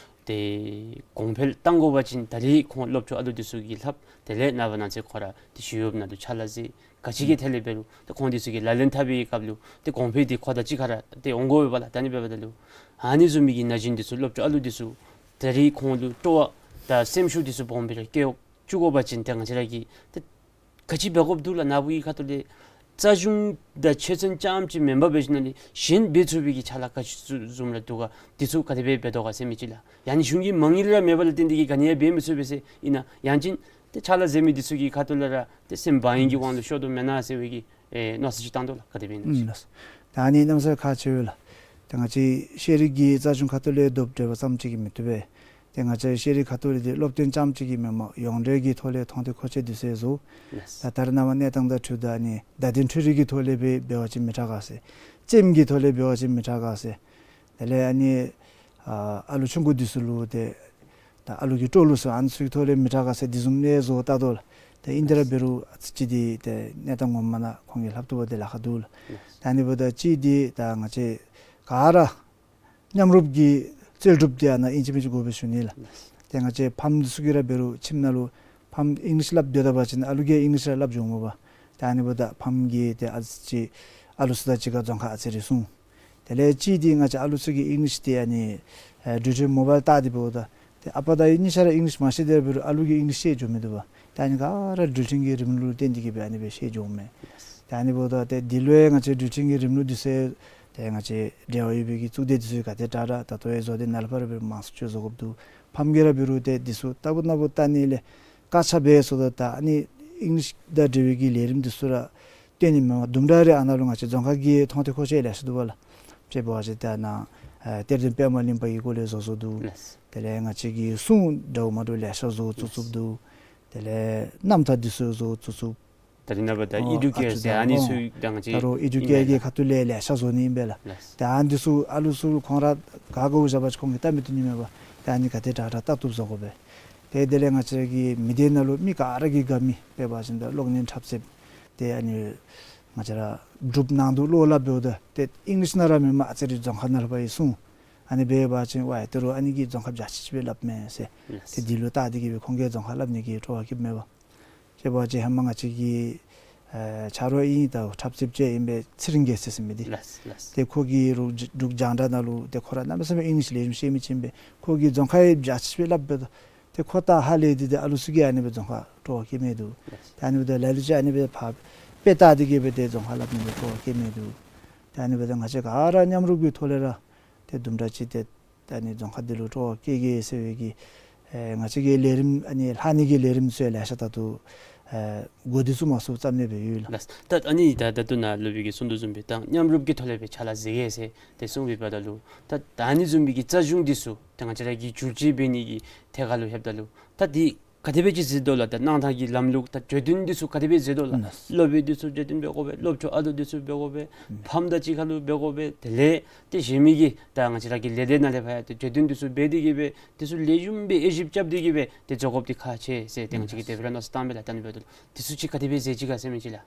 ཏེ་གོང་འཕེལ་གཏང་དགོ་པ་ཅིན་ད་རེས་ཁོང་སློབ་ཕྲུག་ཨ་ལུ་འདི་ཚུ་གིས་ལྷབ། དེ་ལས་ནངས་པ་གནངས་ཚེ་ཁོ་ར་ཏེ་ཞི་གཡོགཔ་ནང་ལུ་ཕྱག་ལཱ་མཛད། ག་ཅི་གི་ཐད་ལས་འབད་རུང་ཏེ་ཁོང་འདི་ཚུ་གིས་ལག་ལེན་འཐབ་པའི་སྐབས་ལུ་ཏེ་གོང་འཕེལ་འདི་ཁོ་དང་གཅིག་ཁར་ཏེ་འོང་དགོ་པས་ལགས། ད་ཨ་ནི་འབདཝ་ད་ལུ་ཨ་ནི་བཟུམ་མའི་གི་ན་གཞོན་འདི་ཚུ་སློབ་ཕྲུག་ཨ་ལུ་འདི་ཚུ་ད་རེས་ཁོང་ལུ་སྤྲོ་བ་དང་སེམས་ཤུགས་འདི་ཚུ་སྦོམ་སྦེ་ར་སྐྱེ་བཅུག་དགོ་པ་ཅིན་ཏེ་ང་བཅས་ར་གིས་ཏེ་ག་ཅི་འབད་དགོཔ་འདུག་ལགས། ནཱ་བུ་གི་ཁ་ཐུག་ལས་རྩ་གཞུང་དང་ཆོས་ཚན་རྐྱངམ་ཅིག་མེན་པར་འབད་ཞིནམ་ལས་གཞན་འབད་ཚུགས་པའི་གི་ཕྱག་ལཱ་ག་ཅི་བཟུམ་ར་འདུག་ག། འདི་ཚུ་ག་དེ་སྦེ་འབད་དོ་ག་ཟེར་མི་ཅིག་ལགས། ཡང་ན་གཞུང་གི་མ་དངུལ་ར་མེད་པ་ལས་བརྟེན་ཏེ་གིས་ག་ནི་ཡང་འབད་མི་ཚུགས་པས་ཟེར་ཨིན་ན། ཡང་ཅིན་ཏེ་ཕྱག་ལཱ་མཛད་མི་འདི་ཚུ་གི་ཁ་ཐུག་ལས་ར་ཏེ་སེམས་བག་གཡེང་གི་དབང་ལུ་ཤོར་དོ་མེན་ན་ཟེར་བའི་གི་ཨེ་མནོ་བསམ་ཅིག་བཏང་དོ་ལགས། ག་དེ་སྦེ་ཨིན་ན་ཅིག། ཨུམ་ལགས། ད་ཨ་ནི་གནམ་ས་ཁག་ཆེ་བས་ལགས། ད་ང་བཅས་ཤེས་རིག་གི་རྩ་གཞུང་ཁ་ཐུག་ལས་སྡོདཔ་འདྲ་བ་ཙམ་ཅིག་གིས་མི་བཏུབ་པས། ཏེ་ང་བཅས་ཤེས་རིག་ཁ་ཐུག་ལས་འདི་སློབ་སྟོན་རྐྱངམ་ཅིག་གིས་མེན་པར་ཡོངས་འབྲེལ་གྱི་ཐོག་ལས་མཐོང་ཐོས་མཁོ་ཆས་འདི་ཚུ་བཟོ། ལགས། ད་ད་རེས་ནངས་པ་གནས་སྟངས་དང་འཁྲིལཝ་ད་ཨ་ནི་བརྡ་དོན་འཕྲུལ་རིག་གི་ཐོག་ལས་སྦེ་འབད་བ་ཅིན་མི་དྲག་ག་ཟེར། རྩེདམོ་གི་ཐོག་ལས་འབད་བ་ཅིན་མི་དྲག་ག་ཟེར། དེ་ལས་ཨ་ནི་ཨ་ཨ་ལུ་ཆུང་ཀུ་འདི་ཚུ་ལུ་ཏེ་ད་ཨ་ལུ་གི་སྤྲོ་བ་ལུ་སོགས་ཨ་ནི་ཚུ་གི་ཐོག་ལས་མི་དྲག་ག་ཟེར་འདི་བཟུམ་ལས་བཟོ་བལྟ་དོ་ལགས། ཏེ་ཨིན་ཏེ་ར་འབད་རུང་ཨ་ཙི་ཅིག་འདི་ཏེ་གནས་སྟངས་ངོ་མ་ནང་ཁོང་གིས་ལྷབ་བཏུབ་པ་འདི་ལཱ་ཁག་འདུག་ལགས། ད་ཨ་ནི་འབདཝ་ད་གཅིག་འདི་ད་ང་བཅས་ག་ར་མཉམ་རུབ་ཀྱི་རྩལ་སྒྲུབ་འདི་ཨ་ནཱ་ཨིན་ཅི་མིན་ཅི་དགོ་པས་ཞུ་ནི་ལགས། ཏེ་ང་བཅས་ཕམ་འདི་ཚུ་གིས་ར་འབད་རུང་ཁྱིམ་ནང་ལུ་ཕམ་ཨིང་ལིཤ་སླབ་སྡོད་ད་པ་ཅིན་ཨ་ལུ་གིས་ཨིང་ལིཤ་ར་སླབ་འགྱོཝ་མས་པ། ཏེ་ཨ་ནི་འབདཝ་ད་ཕམ་གྱིས་ཏེ་ཨ་ཙི་ཅིག་ཨ་ལུ་ཚུ་དང་གཅིག་ཁར་རྫོང་ཁ་ཨ་ཙི་རེ་སོང་། དེ་ལས་གཅིག་འདི་ང་བཅས་ཨ་ལུ་ཚུ་གིས་ཨིང་ལིཤ་འདི་ཨ་ནི་ཨེ་འགྲུལ་འཕྲིན་མོ་བཱའིལ་བལྟ་སྟེ་འབདཝ་ད་ཏེ་ཨ་པ་དང་གཉིས་ཆ་ར་ཨིང་ལིཤ་མ་ཤེས་ཏེ་འབད་རུང་ཨ་ལུ་གིས་ཨིང་ལིཤ་ཤེས་འགྱོ་མི་འདུག་པ། ཏེ་ཨ་ནི་ག་ར་འགྲུལ་འཕྲིན་གྱི་རིམ་ལུགས་ལུ་བརྟེན་ཏེ་གིས་སྦེ་ཨ་ནི་སྦེ་ཤེས་འགྱོཝ་མས། ཏེ་ཨ་ནི་འབདཝ་ད་ཏེ་འདི་ལུ་ཡང་ང་བཅས་འགྲུལ་འཕྲིན་གྱི་རིམ་ལུགས་འདི་ཚུ་ཏེ་ང་བཅས་འབྲེལ་བ་ཡོད་པའི་གི་གཙུག་སྡེ་འདི་ཚུ་གིས་ག་དེ་དྲག་དྲག་ད་ལྟོ་ཡང་བཟོ་སྟེ་ནཱ་ལས་ཕར་སྦེ་མང་སུ་ཅིག་བཟོ་དགོཔ་འདུག། ཕམ་གིས་ར་འབད་རུང་ཏེ་འདི་ཚུ་ལྟ་བུ་ནང་བུ་བལྟ་ནི་ལས་དཀར་ཆག་སྦེ་བཟོ་དོ། ད་ཨ་ནི་ཨིང་ལིཤ་དང་འབྲེལ་བའི་གི་ལས་རིམ་འདི་ཚུ་ར་སྟོན་ནི་མེན་པར་དུམ་གྲ་རེ་ཨ་ནཱ་ལུ་ང་བཅས་རྫོང་ཁ་གི་མཐོང་ཐོས་མཁོ་ཆས་ལེ་ཤ་འདུག་པ་ལགས། དཔྱེ་འབད་བ་ཅིན་ད་ནཱ་ཨེ་གཏེར་སྟོན་པདྨ་གླིང་པ་གི་སྐོར་ལས་བཟོ་བཟོཝ་འདུག། ལགས། དེ་ལས་ང་བཅས་ཀྱི་སྲུང་འདྲཝ་མ་འདྲཝ་ལེ་ཤ་བཟོ་བཙུགས་བཙུགསཔ་འདུག། དེ་ལས་རྣམ་ཐར་འདི་ཚུ་བཟོ་བཙུགས་བཙུགསཔ། ད་རེས་ནངས་པ་ད་ཨོ་ཨི་ཌུ་ཀེར་ཨ་ཟེར་ཨ་ནི་ཚུ་ད་ང་བཅས་ད་རུང་ཨི་ཌུ་ཀེར་གྱི་ཁ་ཐུག་ལས་ལེ་ཤ་བཟོ་ནི་ཨིན་པས་ལགས། ལགས། ད་ཨ་ནི་འདི་ཚུ་ཨ་ལུ་ཚུ་ཁོང་ར་ག་ག་བོ་བཞག་པ་ཅིན་ཁོང་གིས་བལྟ་མི་བཏུབ་ནི་མས་པ། ད་ཨ་ནི་ག་དེ་དྲག་དྲག་བལྟ་བཏུབ་བཟོ་དགོ་པས། ཏེ་དེ་ལས་ང་བཅས་ཀྱི་མི་སྡེ་ནང་ལུ་མི་ག་ར་གིས་དགའ་མི་དཔེ་འབད་བ་ཅིན་ད་གློག་བརྙན་འཁྲབ་རྩེདམོ་ཏེ་ཨ་ནི་ང་བཅས་ར་འབྲུགཔ་ནང་དུ་ལོག་སླབ་འབདཝ་ད་ཏེ་ཨིང་ལིཤ་ནང་ར་མེན་པར་ཨ་ཙི་རེ་རྫོང་ཁ་ནང་ལུ་ཕར་ཡང་སོང་། ཨ་ནི་འབད་བ་ཅིན་ཝའི་ད་རུང་ཨ་ནི་གིས་རྫོང་ཁ་འཇའ་ཆི་ཆི་སྦེ་སླབ་མས་ཟེར། ལགས། ཏེ་འདི་ལུ་བལྟ་སྟེ་གིས་སྦེ་ཁོང་གིས་རྫོང་ཁ་སླབ་ནི་གི་སྤྲོ་བ་སྐྱེཝ་མས་པ། དཔྱེ་འབད་བ་ཅིན་ཧེ་མ་ང་བཅས་ཀྱི་ཨེ་ཆ་རོགས་ཨིན་ད་འཁྲབ་རྩེདམོ་ཅིག་ཨིན་པས། ཚེ་རིང་རྒྱལ་མཚན་ཟེར་མི་འདི། ལགས་ལགས། ཏེ་ཁོ་གིས་རུང་འབྲུག་རྒྱང་བསྒྲགས་ནང་ལུ་ཏེ་ཁོ་ར་གནམ་མེད་ས་མེད་ཨིང་ལིཤ་ལེགས་ཤོམ་ཤེས་མི་ཅིག་ཨིན་པས། ཁོ་གིས་རྫོང་ཁ་ཡང་འཇའ་ཆི་སྦེ་སླབ་འབདཝ་ད་ཏེ་ཁོ་བལྟ་ཧ་ལས་ཏེ་ཏེ་ཨ་ལུ་ཚུ་གིས་ཨ་ནི་སྦེ་རྫོང་ཁ་སྤྲོ་བ་བསྐྱེད་མི་འདུག། ལགས། ཏེ་ཨ་ནི་འབདཝ་ད་ལ་ལུ་ཅིག་ཨ་ནི་སྦེ་ཕར་དཔེ་བལྟ་སྟེ་གིས་སྦེ་ཏེ་རྫོང་ཁ་སླབ་ནི་ལུ་སྤྲོ་བ་བསྐྱེད་མི་འདུག། ཏེ་ཨ་ནི་འབདཝ་ད་ང་བཅས་ག་ར་མཉམ་རུབ་ཀྱི་ཐོག་ལས་ར་ཏེ་དུམ་གྲ་ཅིག་ཏེ་ད་ཨ་ནི་རྫོང་ཁ་འདི་ལུ་སྤྲོ་བ་བསྐྱེད་གེ་ཟེར་བའི་གི་ཨེ་ང་བཅས་ཀྱི་ལས་རིམ་ཨ་ནི་ལྷག་ནི་གི་ལས་རིམ་ཚུ་ཡང་ལེ་ཤ་ད་ལྟོ་ཨེ་འགོ་འདི་ཚུ་མང་སུ་བརྩམས་ནི་སྦེ་ཡོད་ལགས། ལགས། ད་ཨ་ནི་ད་ད་ལྟོ་ནཱ་སློབ་དཔོན་གྱིས་གསུངས་དོ་བཟུམ་སྦེ་ད་མཉམ་རུབ་ཀྱི་ཐོག་ལས་སྦེ་ཕྱག་ལཱ་མཛད་གེ་ཟེར་ཏེ་གསུངས་པའི་བར་ད་ལུ་ད་ད་ཨ་ནི་བཟུམ་སྦེ་གི་རྩ་གཞུང་འདི་ཚུ་ད་ང་བཅས་ར་གིས་བསྒྱུར་བཅོས་འབད་ནི་གི་ཐད་ཁར་ལུ་ལྷོདཔ་ད་ལུ་ད་འདི་ག་དེ་སྦེ་ཅིག་མཛད་དོ་ལགས། ད་གནང་ཐངས་ཀྱི་ལམ་ལུགས་ད་བརྗོད་དོན་འདི་ཚུ་ག་དེ་སྦེ་མཛད་དོ་ལགས། ལགས། སློབ་དཔོན་འདི་ཚུ་བརྗོད་དོན་འབད་དགོ་པས། སློབ་ཕྲུག་ཨ་ལུ་འདི་ཚུ་འབད་དགོ་པས། ཨུམ། ཕམ་དང་གཅིག་ཁར་ལུ་འབད་དགོ་པས། དེ་ལས་ཏེ་གཞན་མི་གི་ད་ང་བཅས་ར་གི་ལས་སྡེ་ནང་ལས་ཕར་ཡང་ཏེ་བརྗོད་དོན་འདི་ཚུ་འབད་དེ་གིས་སྦེ་འདི་ཚུ་ལེགས་ཤོམ་སྦེ་དབྱེ་ཞིབ་རྐྱབ་སྟེ་གིས་སྦེ་ཏེ་བཟོ་དགོཔ་འདི་ཁག་ཆེ་ཟེར་ཏེ་ང་བཅས་ཀྱིས་དེ་སྦེ་ར་མནོ་བསམ་བཏངམ་མས་ལགས། ད་ཨ་ནི་འབདཝ་ད་ལུ་འདི་ཚུ་ཅིག་ག་དེ་སྦེ་མཛད་ཅི་ག་ཟེར་མི་ཅིག་ལགས།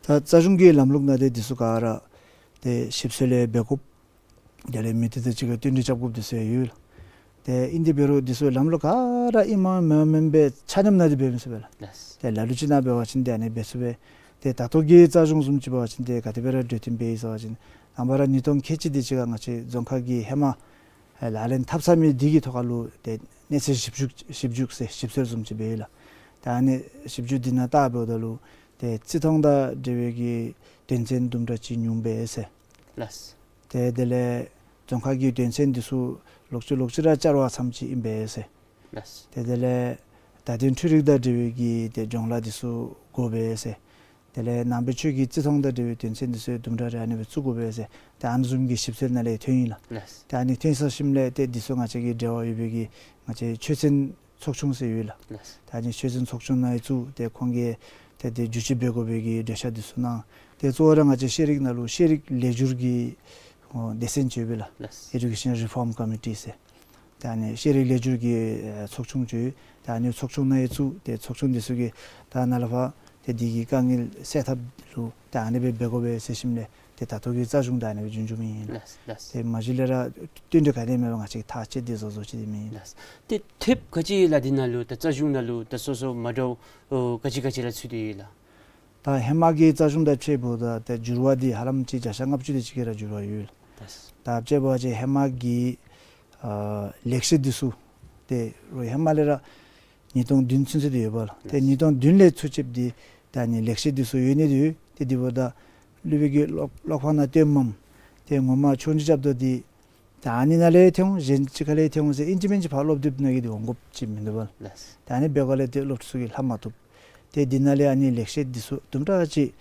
ད་རྩ་གཞུང་གི་ལམ་ལུགས་ནང་ཏེ་འདི་ཚུ་ག་ར་ཏེ་ཞིབ་འཚོལ་ལས་འབད་དགོཔ། དེ་ལས་མི་སྡེ་དང་གཅིག་ཁར་བསྟུན་གྲོས་རྐྱབ་དགོཔ་འདི་ཚུ་ཡོད་ལགས། ཏེ་ཨིན་དེ་འབད་རུང་འདི་ཚུ་ལམ་ལུགས་ག་ར་ཨིནམ་མེནམ་མེནམ་སྦེ་ཆ་མཉམ་ནང་འདི་འབད་མི་ཚུགས་པས་ལགས། ལགས། ཏེ་ལ་ལུ་ཅིག་ནང་འབད་བ་ཅིན་ཏེ་ཨ་ནི་འབད་ཚུགས་པས། ཏེ་ད་ལྟོ་གི་རྩ་གཞུང་བཟུམ་ཅིག་འབད་བ་ཅིན་ཏེ་ག་དེ་སྦེ་ར་གྲོས་བསྟུན་འབད་ཡི་ཟེར་བ་ཅིན་ནངས་པ་ར་ཉིས་སྟོང་ཁལ་གཅིག་དེ་ཅིག་ཁར་ང་བཅས་རྫོང་ཁག་གིས་ཧེ་མ་ཨེ་ལག་ལེན་འཐབ་ཚར་མི་འདི་གི་ཐོག་ཁ་ལུ་ཏེ་གནས་ཚད་ཞིབ་འཇུག་ཞིབ་འཇུག་ཟེར་ཞིབ་འཚོལ་བཟུམ་ཅིག་འབད་ཡི་ལགས། ད་ཨ་ནི་ཞིབ་འཇུག་འདི་ནང་བལྟ་འབདཝ་ད་ལུ་ཏེ་བརྩི་མཐོང་དང་འབྲེལ་བའི་གི་དོན་ཚན་དུམ་གྲ་ཅིག་ཉུང་པས་ཟེར། ལགས། ཏེ་དེ་ལས་རྫོང་ཁག་གི་དོན་ཚན་འདི་ཚུ་ལོག་ཅི་ལོག་ཅི་ར་བསྐྱར་བ་ཙམ་ཅིག་ཨིན་པས་ཟེར། ལགས། ཏེ་དེ་ལས་བརྡ་དོན་འཕྲུལ་རིག་དང་འབྲེལ་བའི་གི་ཏེ་སྦྱོང་བརྡར་འདི་ཚུ་དགོ་པས་ཟེར། དེ་ལས་ནང་པའི་ཆོས་ཀྱི་བརྩི་མཐོང་དང་འབྲེལ་བའི་དོན་ཚན་འདི་ཚུ་དུམ་གྲ་རེ་ཨ་ནི་སྦེ་བཙུགས་དགོ་པས་ཟེར། ཏེ་ཨ་ནི་བཟུམ་གྱི་ཞིབ་འཚོལ་ནང་ལས་ཐོན་ཡི་ལགས། ལགས། ཏེ་ཨ་ནི་ཐོན་སོང་ཞིནམ་ལས་ཏེ་འདི་ཚུ་ང་བཅས་ཀྱི་འབྲེལ་བ་ཡོད་པའི་གི་ང་བཅས་ཆོས་ཚན་ཚོགས་ཆུང་ཟེར་ཡོད་ལགས། ལགས། ཏེ་ཨ་ནི་ཆོས་ཚན་ཚོགས་ཆུང་ནང་ཡང་བཙུགས། ཏེ་ཁོང་གིས་ཏེ་དེ་བསྒྱུར་བཅོས་འབད་དགོ་པའི་གི་འགྲེལ་བཤད་འདི་ཚུ་གནང་། ཏེ་གཙོ་བོ་ར་ང་བཅས་ཤེས་རིག་ནང་ལུ་ཤེས་རིག་ལེགས་བསྒྱུར་གྱི་ཨོ་སྡེ་ཚན་ཅིག་ཡོད་པས་ལགས། ལགས། Education Reform Committee ཟེར། ཏེ་ཨ་ནི་ཤེས་རིག་ལེགས་བསྒྱུར་གྱི་ཨེ་ཚོགས་ཆུང་ཅིག་ཡོད། ཏེ་ཨ་ནི་ཚོགས་ཆུང་ནང་ཡང་བཙུགས། ཏེ་ཚོགས་ཆུང་འདི་ཚུ་གིས་ད་ནཱ་ལས་ཕར་ཏེ་འདི་གི་དཀའ་ངལ་སེལ་ཐབས་ལུ་ཏེ་ཨ་ནི་སྦེ་འབད་དགོ་པས་ཟེར་ཞིནམ་ལས་ཏེ་ད་ལྟོ་གི་རྩ་གཞུང་ད་ཨ་ནི་སྦེ་རྒྱུན་འགྱོ་མི་ཨིན་ལགས། ལགས། ཏེ་མ་གཞི་ལས་ར་བསྟུན་གྲོས་ག་ནི་མེད་པར་ང་བཅས་ཐག་བཅད་དེ་བཟོ་བཟོཝ་ཅིག་འདི་མེན། ལགས། ཏེ་ཐེབས་ག་ཅི་ལགས་འདི་ནང་ལུ་ད་རྩ་གཞུང་ནང་ལུ་ད་སོ་སོ་མ་འདྲཝ་ཨོ་ག་ཅི་ག་ཅི་ར་ཚུད་དེ་ཡོད་ལགས། ད་ཧེ་མ་གི་རྩ་གཞུང་དང་ཕྱདཔ་ད་ཏེ་འགྱུར་བ་འདི་ཧ་ལམ་ཅིག་བརྒྱ་ཆ་ལྔ་བཅུ་དེ་ཅིག་གི་ར་འགྱུར་བ་ཡོད། ལགས། ད་དཔྱེ་འབད་བ་ཅིན་ཧེ་མ་གི་ཨ་ལེགས་བཤད་འདི་ཚུ་ཏེ་རུང་ཧེ་མ་ལས་ར་ཉིས་སྟོང་བདུན་ཚུན་ཚོད་དེ་ཡོད་པས་ལགས། ཏེ་ལགས། ཉིས་སྟོང་བདུན་ལས་ཚུར་བཅདཔ་འདི་ད་ཨ་ནི་ལེགས་བཤད་འདི་ཚུ་ཡོད་ནི་འདི་ཡོད། ཏེ་འདི་འབདཝ་ད་སློབ་དཔོན་གྱིས་ཀློག་ཀློག་པ་ནང་སྟོནམ་ཏེ་ངོ་མ་ཆོས་རྒྱུགས་རྐྱབ་དོ་འདི་ད་ཨ་ནི་ནང་ལས་ཐོན་འོང་གཞན་ཅིག་ཁ་ལས་ཐོན་འོང་ཟེར་ཨིན་ཅི་མིན་ཅི་ཕར་སློབ་དེབ་ནང་གི་འདི་འོང་དགོཔ་ཅིག་མིན་འདུག་པས། ལགས། ད་ཨ་ནི་འབད་དགོཔ་ལས་ཏེ་སློབ་ཕྲུག་ཚུ་གིས་ལྷབ་མ་བཏུབ། ཏེ་འདི་ནང་ལས་ཨ་ནི་ལེགས་བཤད་འདི་ཚུ་དུམ་གྲ་ཅིག་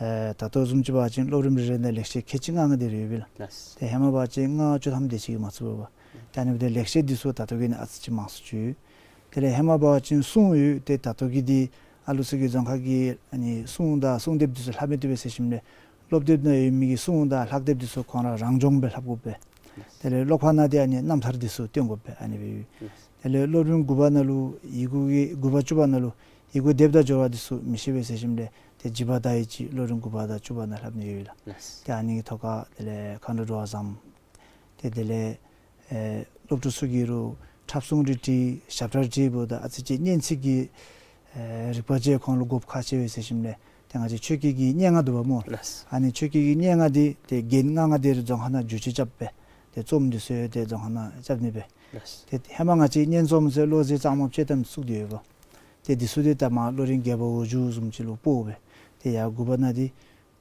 ཨེ་ད་ལྟོ་བཟུམ་ཅིག་འབད་བ་ཅིན་སློབ་རིམ་རེ་རེ་ནང་ལེགས་བཤད་ཁལ་གཅིག་ལྔ་ལྔ་དེ་རེ་ཡོད་པས་ལགས། ལགས། ཏེ་ཧེ་མ་འབད་བ་ཅིན་ལྔ་བཅུ་ཐམ་དེ་ཅིག་གིས་མ་ཚུགས་པས། ཏེ་ཨ་ནི་འབདཝ་ད་ལེགས་བཤད་འདི་ཚུ་ད་ལྟོ་གི་ནང་ཨ་ཙི་ཅིག་མང་སུ་ཅིག་ཡོད། དེ་ལས་ཧེ་མ་འབད་བ་ཅིན་སྲུང་ཡོད། ཏེ་ད་ལྟོ་གི་འདི་ཨ་ལུ་ཚུ་གི་རྫོང་ཁ་གི་ཨ་ནི་སྲུང་དང་སྲུང་དེབ་འདི་ཚུ་ལྷབ་མི་བཏུབ་པས་ཟེར་ཞིནམ་ལས་སློབ་དེབ་ནང་ཡོད་མི་གི་སྲུང་དང་ལྷག་དེབ་འདི་ཚུ་ཁོང་ར་རང་སྦྱོང་སྦེ་ལྷབ་དགོ་པས། དེ་ལས་ཀློག་པ་ནང་འདི་ཨ་ནི་རྣམ་ཐར་འདི་ཚུ་སྟོན་དགོ་པས། ཨ་ནི་སྦེ་ཡོད། དེ་ལས་སློབ་རིམ་དགུ་པ་ནང་ལུ་ཡི་གུ་གི་དགུ་པ་བཅུ་པ་ནང་ལུ་ཡི་གུ་དེབ་དང་སྦྱོར་བ་འདི་ཚུ་མི་ཤེས་པས་ཟེར་ཞིནམ་ལས་ཏེ་འཇིགས་པ་དང་ཡི་ཅིག་སློབ་རིམ་དགུ་པ་དང་བཅུ་པ་ནང་ལྷབ་ནི་ཡོད་ལགས། ལགས། ཏེ་ཨ་ནི་གི་ཐོག་ཁར་དེ་ལས་མཁའ་འགྲོ་འགྲོ་བ་བཟང་། ཏེ་དེ་ལས་ཨེ་སློབ་ཕྲུག་ཚུ་གིས་རུང་འཁྲབ་གསུང་རེ་བྲིས་ཞབས་ཁྲ་རེ་བྲིས་འབདཝ་ད་ཨ་ཙི་ཅིག་སྙན་ཚིག་གི་ཨེ་རིག་པ་ཅིག་ཁོང་ལུ་དགོཔ་ཁག་ཆེ་བས་ཟེར་ཞིནམ་ལས་ཏེ་ང་བཅས་ཆོས་སྐད་ཀྱི་སྙན་ངག་འདུག་པ་སྨོ། ལགས། ཨ་ནི་ཆོས་སྐད་ཀྱི་སྙན་ངག་འདི་ཏེ་རྒྱན་ལྔ་ལྔ་དེ་རྫོང་ཁ་ནང་བསྒྱུར་བཅོས་རྐྱབ་སྦེ་ཏེ་རྩོམ་འདི་ཚུ་ཏེ་རྫོང་ཁ་ནང་རྐྱབ་ནི་སྦེ། ལགས། ཏེ་ཧེ་མ་ང་བཅས་སྙན་རྩོམ་ཟེར་བློ་གསལ་གཙང་མ་དཔྱེ་གཏམ་ཚུ་བཙུགས་ཏེ་ཡོདཔ། ཏེ་འདི་ཚུ་ཏེ་ད་མར་སློབ་རིམ་བརྒྱད་པ་འོག་འཇུག་བཟུམ་ཅིག་ལུ་སྤོ་སྦེ། ཏེ་ཡར་དགུ་པ་ནང་འདི་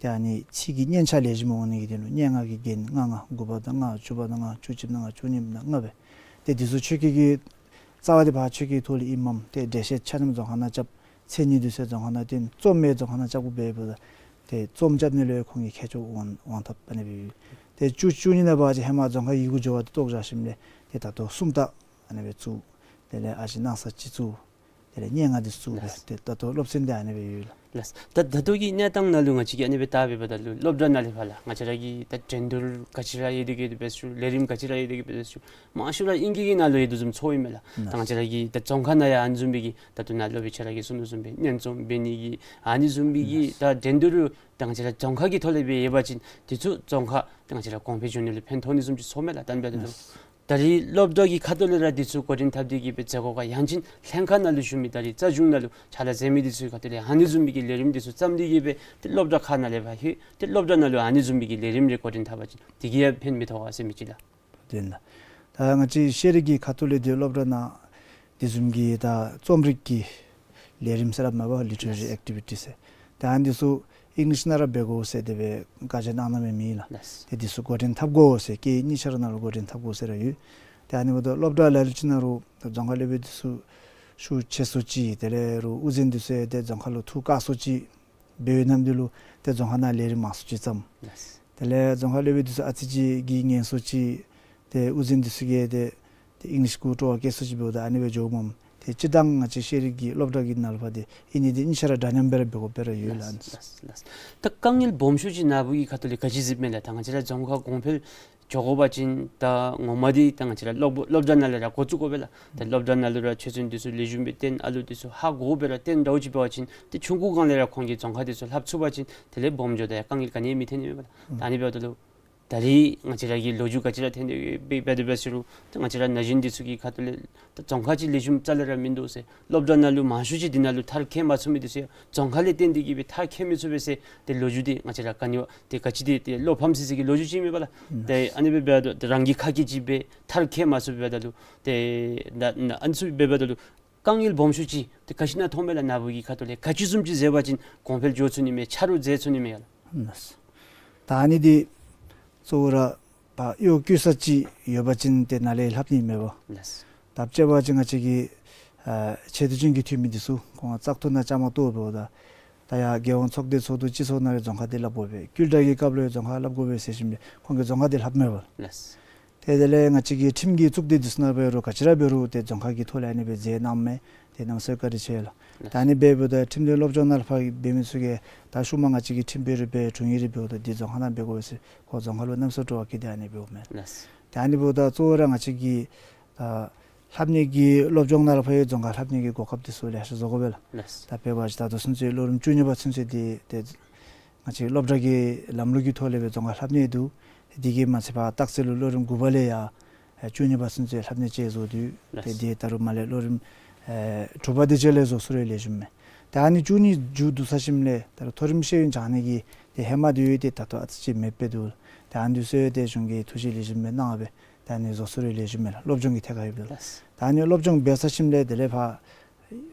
ཏེ་ཨ་ནི་ཚིག་གི་སྙན་ཆ་ལེགས་ཤོམ་འོང་ནི་གི་དོན་ལུ་སྙན་ངག་གི་རྒྱན་ལྔ་ལྔ་དགུ་པ་དང་ལྔ་བཅུ་པ་དང་ལྔ་བཅུ་གཅིག་དང་ལྔ་བཅུ་གཉིས་དང་ལྔ་སྦེ། ཏེ་འདི་ཚུ་ཆོས་སྐད་ཀྱི་རྩ་བ་འདི་ཕར་ཆོས་སྐད་ཐོག་ལས་ཨིནམ་མས། ཏེ་འགྲེལ་བཤད་ཆ་མཉམ་རྫོང་ཁ་ནང་རྐྱབ། མཚན་ཉིད་འདི་ཚུ་རྫོང་ཁ་ནང་སྟོན། རྩོམ་ཡང་རྫོང་ཁ་ནང་རྐྱབ་དགོ་པས་འབདཝ་ད། ཏེ་རྩོམ་རྐྱབ་ནི་ལུ་ཁོང་གིས་མཁས་མཆོག་དབང་དབང་ཐོབ་ཨ་ནི་སྦེ་ཡོད། ཏེ་བཅུ་བཅུ་གཉིས་ནང་འབད་བ་ཅིན་ཧེ་མ་རྫོང་ཁ་ཡི་གུ་སྦྱོར་བ་འདི་བཏོག་བཞག་ཞིནམ་ལས་ཏེ་ད་ལྟོ་སུམ་རྟགས་ཨ་ནི་སྦེ་བཙུགས། དེ་ལས་ཨ་ཙི་སྣང་ས་ཅིག་བཙུགས། དེ་ལས་སྙན་ངག་འདི་བཙུགས། ལགས། ཏེ་ད་ལྟོ་སློབ་ཚན་འདི་ཨ་ནི་སྦེ་ཡོད་ལགས། ལགས། ད་ད་ལྟོ་གི་གནས་སྟངས་ནང་ལུ་ང་བཅས་ཀྱིས་ཨ་ནི་སྦེ་བལྟ་འབདཝ་ད་ལུ་སློབ་གྲྭ་ནང་ལས་ཕར་ལགས་ང་བཅས་ར་གི་ད་འགྲན་བསྡུར་ག་ཅི་ར་ཡོད་དེ་གི་འབད་ཞུ། ལས་རིམ་ག་ཅི་ར་ཡོད་དེ་གི་འབད་ཞུ། མང་ཤོས་ར་ཨིང་སྐད་ཀྱི་ནང་ལུ་ཡོད་དོ་བཟུམ་ཚོརཝ་ཨིན་མས་ལགས། ལགས། ད་ང་བཅས་ར་གི་ད་རྫོང་ཁ་ནང་ཡང་ཨ་ནི་བཟུམ་སྦེ་གི་ད་ལྟོ་ནཱ་སློབ་དཔོན་ཁྱོད་ར་གིས་གསུངས་དོ་བཟུམ་སྦེ་སྙན་རྩོམ་འབད་ནི་གི་ཨ་ནི་བཟུམ་སྦེ་གི་ད་འགྲན་བསྡུར་ད་ང་བཅས་ར་རྫོང་ཁ་གི་ཐོག་ལས་སྦེ་ཡོད་པ་ཅིན་དེ་ཚུ་རྫོང་ཁ་ད་ང་བཅས་ར་གོང་འཕེལ་འགྱོ་ནི་ལུ་ཕན་ཐོགས་ནི་བཟུམ་ཅིག་ཚོརཝ་མས་ལགས། ད་ཨ་ནི་འབདཝ་ད་ལུ་ད་རེས་སློབ་གྲྭ་གི་ཁ་ཐུག་ལས་ར་འདི་ཚུ་འགོ་འདྲེན་འཐབ་སྟེ་གི་སྦེ་མཛད་སྒོ་ཁག་ཡང་ཅིན་ལྷན་ཁག་ནང་ལུ་ཞུ་མི་ད་རེས་རྩ་གཞུང་ནང་ལུ་ཕྱག་ལཱ་མཛད་མི་འདི་ཚུ་གི་ཁ་ཐུག་ལས་ཨ་ནི་བཟུམ་སྦེ་གི་ལས་རིམ་འདི་ཚུ་བརྩམས་ཏེ་གི་སྦེ་ཏེ་སློབ་གྲྭ་ཁག་ནང་ལས་ཕར་ལྷོད་ཏེ་སློབ་གྲྭ་ནང་ལུ་ཨ་ནི་བཟུམ་སྦེ་གི་ལས་རིམ་རེ་འགོ་འདྲེན་འཐབ་པ་ཅིན་དེ་གིས་ཡང་ཕན་མི་ཐོགས་ག་ཟེར་མི་ཅིག་ལགས། དེ་ལགས། ད་ང་བཅས་ཤེས་རིག་གི་ཁ་ཐུག་ལས་འདི་སློབ་གྲྭ་ནང་འདི་བཟུམ་གྱི་ད་རྩོམ་རིག་གི་ལས་རིམ་ཟེར་སླབ་མས་པ། Literary Activities ཟེར། ད་ཨ་ནི་ཚུ་ཨིང་ལིཤ་ནང་ར་འབད་དགོ་ཟེར་དེ་སྦེ་བཀའ་རྒྱ་གནང་གནངམ་ཨིན་ལགས། ལགས། ཏེ་འདི་ཚུ་འགོ་འདྲེན་འཐབ་དགོ་ཟེར་སྐད་གཉིས་ཆ་ར་ནང་ལུ་འགོ་འདྲེན་འཐབ་དགོ་ཟེར་ར་ཡོད། ཏེ་ཨ་ནི་འབདཝ་ད་སློབ་གྲྭ་ལ་ལུ་ཅིག་ནང་རུང་རྫོང་ཁ་སློབ་དཔོན་འདི་ཚུ་ཤུགས་ཆེ་སུ་ཅིག་དེ་ལས་རུང་དབུ་འཛིན་འདི་ཚུ་ཡང་ཏེ་རྫོང་ཁ་ལུ་ཐུགས་དཀགས་སུ་ཅིག་འབད་ནམ་འདི་ལུ་ཏེ་རྫོང་ཁ་ནང་ལས་རིམ་མང་སུ་ཅིག་བརྩམས། ལགས། དེ་ལས་རྫོང་ཁ་སློབ་དཔོན་འདི་ཚུ་ཨ་ཙི་ཅིག་གིས་ངལ་སོ་ཅིག་ཏེ་དབུ་འཛིན་འདི་ཚུ་གིས་ཏེ་ཏེ་ཨིང་ལིཤ་གུ་སྤྲོ་བ་བསྐྱེད་སུ་ཅིག་འབདཝ་ད་ཨ་ནི་སྦེ་འགྱོཝ་མས། ཏེ་སྤྱིར་བཏང་ང་བཅས་ཤེས་རིག་གི་སློབ་གྲྭ་གི་ནང་ལུ་ཕར་ཏེ་ཨིན་ནི་འདི་གཉིས་ཆ་ར་འདྲ་མཉམ་སྦེ་ར་འབད་དགོཔ་སྦེ་ར་ཡོད་ལགས། ལགས། ལགས། ད་དཀའ་ངལ་སྦོམ་ཤོས་ཅིག་ནཱ་བུ་གི་ཁ་ཐུག་ལས་ག་ཅི་གཟིགསཔ་མས་ལགས། ད་ང་བཅས་ར་རྫོང་ཁ་གོང་འཕེལ་འགྱོ་དགོ་པ་ཅིན་ད་ངོ་མ་འདི་ད་ང་བཅས་ར་སློབ་སློབ་གྲྭ་ནང་ལས་ར་འགོ་བཙུགས་དགོ་པས་ལགས། ད་སློབ་གྲྭ་ནང་ལུ་ར་ཆོས་ཚན་འདི་ཚུ་ལེགས་ཤོམ་སྦེ་སྟོན། ཨ་ལུ་འདི་ཚུ་ཧ་གོ་སྦེ་ར་སྟོན་འདྲཝ་ཅིག་འབད་བ་ཅིན་ཏེ་ཆུང་ཀུ་སྒང་ལས་ར་ཁོང་གིས་རྫོང་ཁ་འདི་ཚུ་ལྷབ་ཚུགས་པ་ཅིན་དེ་ལས་སྦོམ་འགྱོཝ་ད་ཡང་དཀའ་ངལ་ག་ནི་ཡང་མི་འཐོན་ནི་མས་པ་ལགས། ད་ཨ་ནི་འབདཝ་ད་ལུ་ ད་རིས་ང་བཅས་ར་གི་ལོ་རྒྱུས་ག་ཅི་ར་ཐོན་ཏེ་འབད་འབད་དེ་འབད་ཟེར་རུང་ད་ང་བཅས་ར་ན་གཞོན་འདི་ཚུ་གི་ཁ་ཐུག་ལས་ད་རྫོང་ཁ་ཅིག་ལེགས་ཤོམ་རྩ་ལས་ར་མིན་འདུག་ཟེར། སློབ་གྲྭ་ནང་ལུ་མང་ཤོས་ཅིག་འདི་ནང་ལུ་མཐར་འཁྱོལ་མ་ཚུགས་མི་འདི་ཚུ་ཡང་རྫོང་ཁ་ལས་བརྟེན་ཏེ་གིས་སྦེ་མཐར་འཁྱོལ་མི་ཚུགས་པས་ཟེར་ཏེ་ལོ་རྒྱུས་འདི་ང་བཅས་ར་ག་ནི་བ་ཏེ་ག་ཅི་འདི་ཏེ་བློ་ཕམ་སི་སི་གི་ལོ་རྒྱུས་ཅིག་མེན་པ་ལགས། ཏེ་ཨ་ནི་སྦེ་འབདཝ་ད་རང་གི་ཁ་སྐད་ཅིག་སྦེ་མཐར་འཁྱོལ་མ་ཚུགས་པར་འབདཝ་ད་ལུ་ཏེ་ད་ཨ་ནི་ཚུ་སྦེ་འབདཝ་ད་ལུ་དཀའ་ངལ་སྦོམ་ཤོས་ཅིག་ཏེ་ག་ཅི་ནང་མཐོང་མས་ལགས། ནཱ་བུ་གི་ཁ་ཐུག་ལས་ག་ཅི་བཟུམ་ཅིག་མཛད་པ་ཅིན་གོང་འཕེལ་འགྱོ་ཚུགས་ནི་མས། ཆ་རོགས་མཛད་ཚུགས་ནི་མས་ཡ་ལགས། ད་ཨ་ནི་འདི་གཙོ་བོ་ར་ཕར་གཡོག་བཀོལ་ས་ཅིག་ཡོད་པ་ཅིན་ཏེ་ནཱ་ལས་ལྷབ་ནི་མས་པ། ལགས། ད་དཔྱེ་འབད་བ་ཅིན་ང་བཅས་ཀྱི་ཨ་ཆེ་བསྟོད་ཅན་གྱི་འཐུས་མི་འདི་ཚུ་ཁོང་བཙག་འཐུ་ནང་བཅའ་མར་གཏོགས་འབདཝ་ད་ད་ཡར་རྒྱལ་ཡོངས་ཚོགས་སྡེ་ཚོགས་འདུ་སྤྱི་ཚོགས་ནང་ར་རྫོང་ཁ་འདི་ལྷབ་དགོ་པས། བསྐུལ་བསྒྲགས་ཀྱི་སྐབས་ལུ་རྫོང་ཁ་ལྷབ་དགོ་པས་ཟེར་ཞིནམ་ལས་ཁོང་གིས་རྫོང་ཁ་འདི་ལྷབ་མས་པ། ལགས། ཏེ་དེ་ལས་ང་བཅས་ཀྱི་ཁྲིམས་ཀྱི་གཙུག་སྡེ་འདི་ཚུ་ནང་འབད་རུང་ག་ཅི་ར་འབད་རུང་ཏེ་རྫོང་ཁ་གི་ཐོག་ལས་ཨ་ནི་སྦེ་མཛད་གནངམ་མས། ཏེ་གནམ་མེད་ས་མེད་བཀའ་དྲིན་ཆེ་ལགས། ད་ཨ་ནི་འབདཝ་ད་ཁྲིམས་དོན་སློབ་སྦྱོང་ནང་ལུ་ཕར་འབད་མི་ཚུ་གིས་ད་ཤུལ་མ་ང་བཅས་ཀྱི་ཁྲིམས་དཔོན་རེ་འབད་དྲུང་ཡིག་རེ་འབདཝ་ད་འདི་རྫོང་ཁ་ནང་འབད་དགོ་པས་ཟེར་ཁོང་རྫོང་ཁ་ལུ་གནམ་མེད་ས་མེད་སྤྲོ་བ་བསྐྱེད་དེ་ཨ་ནི་འབདཝ་མས། ལགས། ཏེ་ཨ་ནི་འབདཝ་ད་གཙོ་བོ་ར་ང་བཅས་ཀྱི་ད་ལྷབ་ནི་གི་སློབ་སྦྱོང་ནང་ལུ་ཕར་རྫོང་ཁ་ལྷབ་ནི་གི་གོ་སྐབས་འདི་ཚུ་ལེ་ཤ་བཟོ་དགོ་པས་ལགས། ལགས། ད་དཔེ་འབད་བ་ཅིན་ད་ལྟོ་ཚུན་ཚོད་ལོ་རིམ་བཅུ་གཉིས་པ་ཚུན་ཚོད་འདི་ཏེ་ང་བཅས་སློབ་གྲྭ་གི་ལམ་ལུགས་ཀྱི་ཐོག་ལས་སྦེ་རྫོང་ཁ་ལྷབ་ནི་འདུག། དེ་གིས་མ་ཚད་ཕར་སྟག་རྩེ་ལུ་ལོ་རིམ་དགུ་པ་ལས་ཡར་ཨེ་བཅུ་གཉིས་པ་ཚུན་ཚོད་ལྷབ་ནི་ཅིག་བཟོ་དོ། ལགས། ཏེ་འདི་ད་རུང་མར་ལས་ལོ་རིམ་ཨེ་དྲུག་པ་དེ་ཅིག་ལས་བཟོ་ཚུགས་རུང་ལེགས་ཤོམ་མས། ཏེ་ཨ་ནི་བཅུ་གཉིས་མཇུག་བསྡུ་ཚར་ཞིནམ་ལས་ད་རུང་མཐོ་རིམ་ཤེས་ཡོན་སྦྱང་ནི་གི་ཏེ་ཧེ་མ་འདི་ཡོད་དེ་ད་ལྟོ་ཨ་ཙི་ཅིག་མེདཔ་སྦེ་འདུག། ཏེ་ཨ་ནི་ཚུ་ཏེ་གཞུང་གིས་ཐུགས་བཞེད་ལེགས་ཤོམ་སྦེ་གནང་སྦེ་ད་ཨ་ནི་བཟོ་ཚུགས་རུང་ལེགས་ཤོམ་མས་ལགས། སློབ་སྦྱོང་གི་ཐད་ཁར་ཡོདཔ་ད་ལགས། ད་ཨ་ནི་སློབ་སྦྱོང་འབད་ཚར་ཞིནམ་ལས་དེ་ལས་ཕར་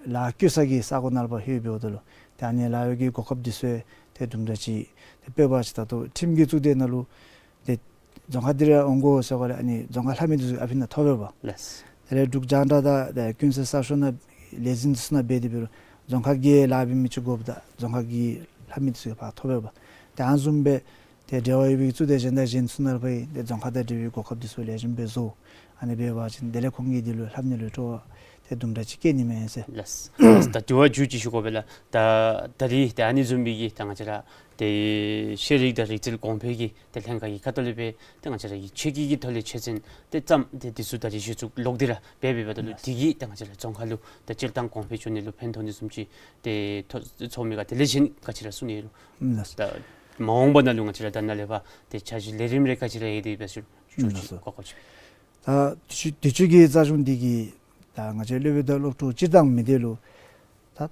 ལཱ་བཀོལ་ས་གི་ས་གོ་ནང་ལུ་ཕར་ལྷོད་འབདཝ་ད་ལུ་ཏེ་ཨ་ནི་ལཱ་གཡོག་གི་གོ་སྐབས་འདི་ཚུ་ཏེ་དུམ་གྲ་ཅིག་ཏེ་དཔེ་འབད་བ་ཅིན་ད་ལྟོ་ཁྲིམས་ཀྱི་གཙུག་སྡེ་ནང་ལུ་ཏེ་རྫོང་ཁ་འདི་ར་འོང་དགོ་ཟེར་ག་ལས་ཨ་ནི་རྫོང་ཁ་ལྷབ་མི་འདི་ཚུ་ཨ་ཕི་ནང་ཐོབ་པས་པ། ལགས། དེ་ལས་འབྲུག་རྒྱང་བསྒྲགས་དང་ཏེ་ཀུན་གསལ་གསར་ཤོག་ནང་ལས་འཛིན་འདི་ཚུ་ནང་འབད་དེ་འབད་རུང་རྫོང་ཁ་གི་ལཱ་འབད་མི་ཅིག་དགོཔ་ད་རྫོང་ཁ་གི་ལྷབ་མི་འདི་ཚུ་ཕར་ཐོབ་པས་པ། ཏེ་ཨ་ནི་བཟུམ་སྦེ་ཏེ་འབྲེལ་བ་ཡོད་པའི་གཙུག་སྡེ་གཞན་དང་གཞན་ཚུ་ནང་ལུ་ཕར་ཏེ་རྫོང་ཁ་དང་འབྲེལ་བའི་གོ་སྐབས་འདི་ཚུ་ལེགས་ཤོམ་སྦེ་བཟོ། ཨ་ནི་འབད་བ་ཅིན་དེ་ལས་ཁོང་གིས་འདི་ལུ་ལྷབ་ནི་ལུ་སྤྲོ་བ་ཏེ་དུམ་གྲ་ཅིག་སྐྱེ་ནི་མས་ཟེར། ལགས། ད་དེ་བ་མཇུག་ཅིག་ཞུ་དགོ་པས་ལགས། ད་ད་རིས་ཏེ་ཨ་ནི་བཟུམ་སྦེ་གི་ད་ང་བཅས་ར་ཏེ་ཤེས་རིག་དང་རིག་རྩལ་གོང་འཕེལ་གྱི་ཏེ་ལྷན་ཁག་གི་ཁ་ཐུག་ལས་སྦེ་ཏེ་ང་བཅས་ར་གི་ཆོས་སྐད་ཀྱི་ཐོག་ལས་ཆོས་ཚན་ཏེ་བརྩམས་ཏེ་འདི་ཚུ་ད་རིས་གཞི་བཙུགས་ལོག་སྟེ་ར་འབད་འབདཝ་ད་ལུ་དེ་གིས་ཏེ་ང་བཅས་ར་རྫོང་ཁ་ལུ་ཏེ་སྤྱིར་བཏང་གོང་འཕེལ་འགྱོ་ནི་ལུ་ཕན་ཐོགས་ནི་བཟུམ་ཅིག་ཏེ་ཐོ་ཚོར་མི་ག་དེ་ལས་གཞན་ག་ཅི་ར་གསུང་ནི་ཡོད་རུང་། ལགས། ད་མ་འོངས་པ་ནང་ལུ་ང་བཅས་ར་ད་ནཱ་ལས་ཕར་ཏེ་འཆར་གཞི་ལས་རིམ་རེ་ག་ཅི་ར་ཡོད་དེ་འབད་ཟེར་ཞུ་ཅིག་ལགས། གོ་སྐབས་ཅིག། ད་དུས་ཅི་དུས་ཅི་གི་རྩ་གཞུང་འདི་གིས་ད་ང་བཅས་སློབ་དཔོན་དང་སློབ་ཕྲུག་སྤྱིར་བཏང་མི་སྡེ་ལུ་ད་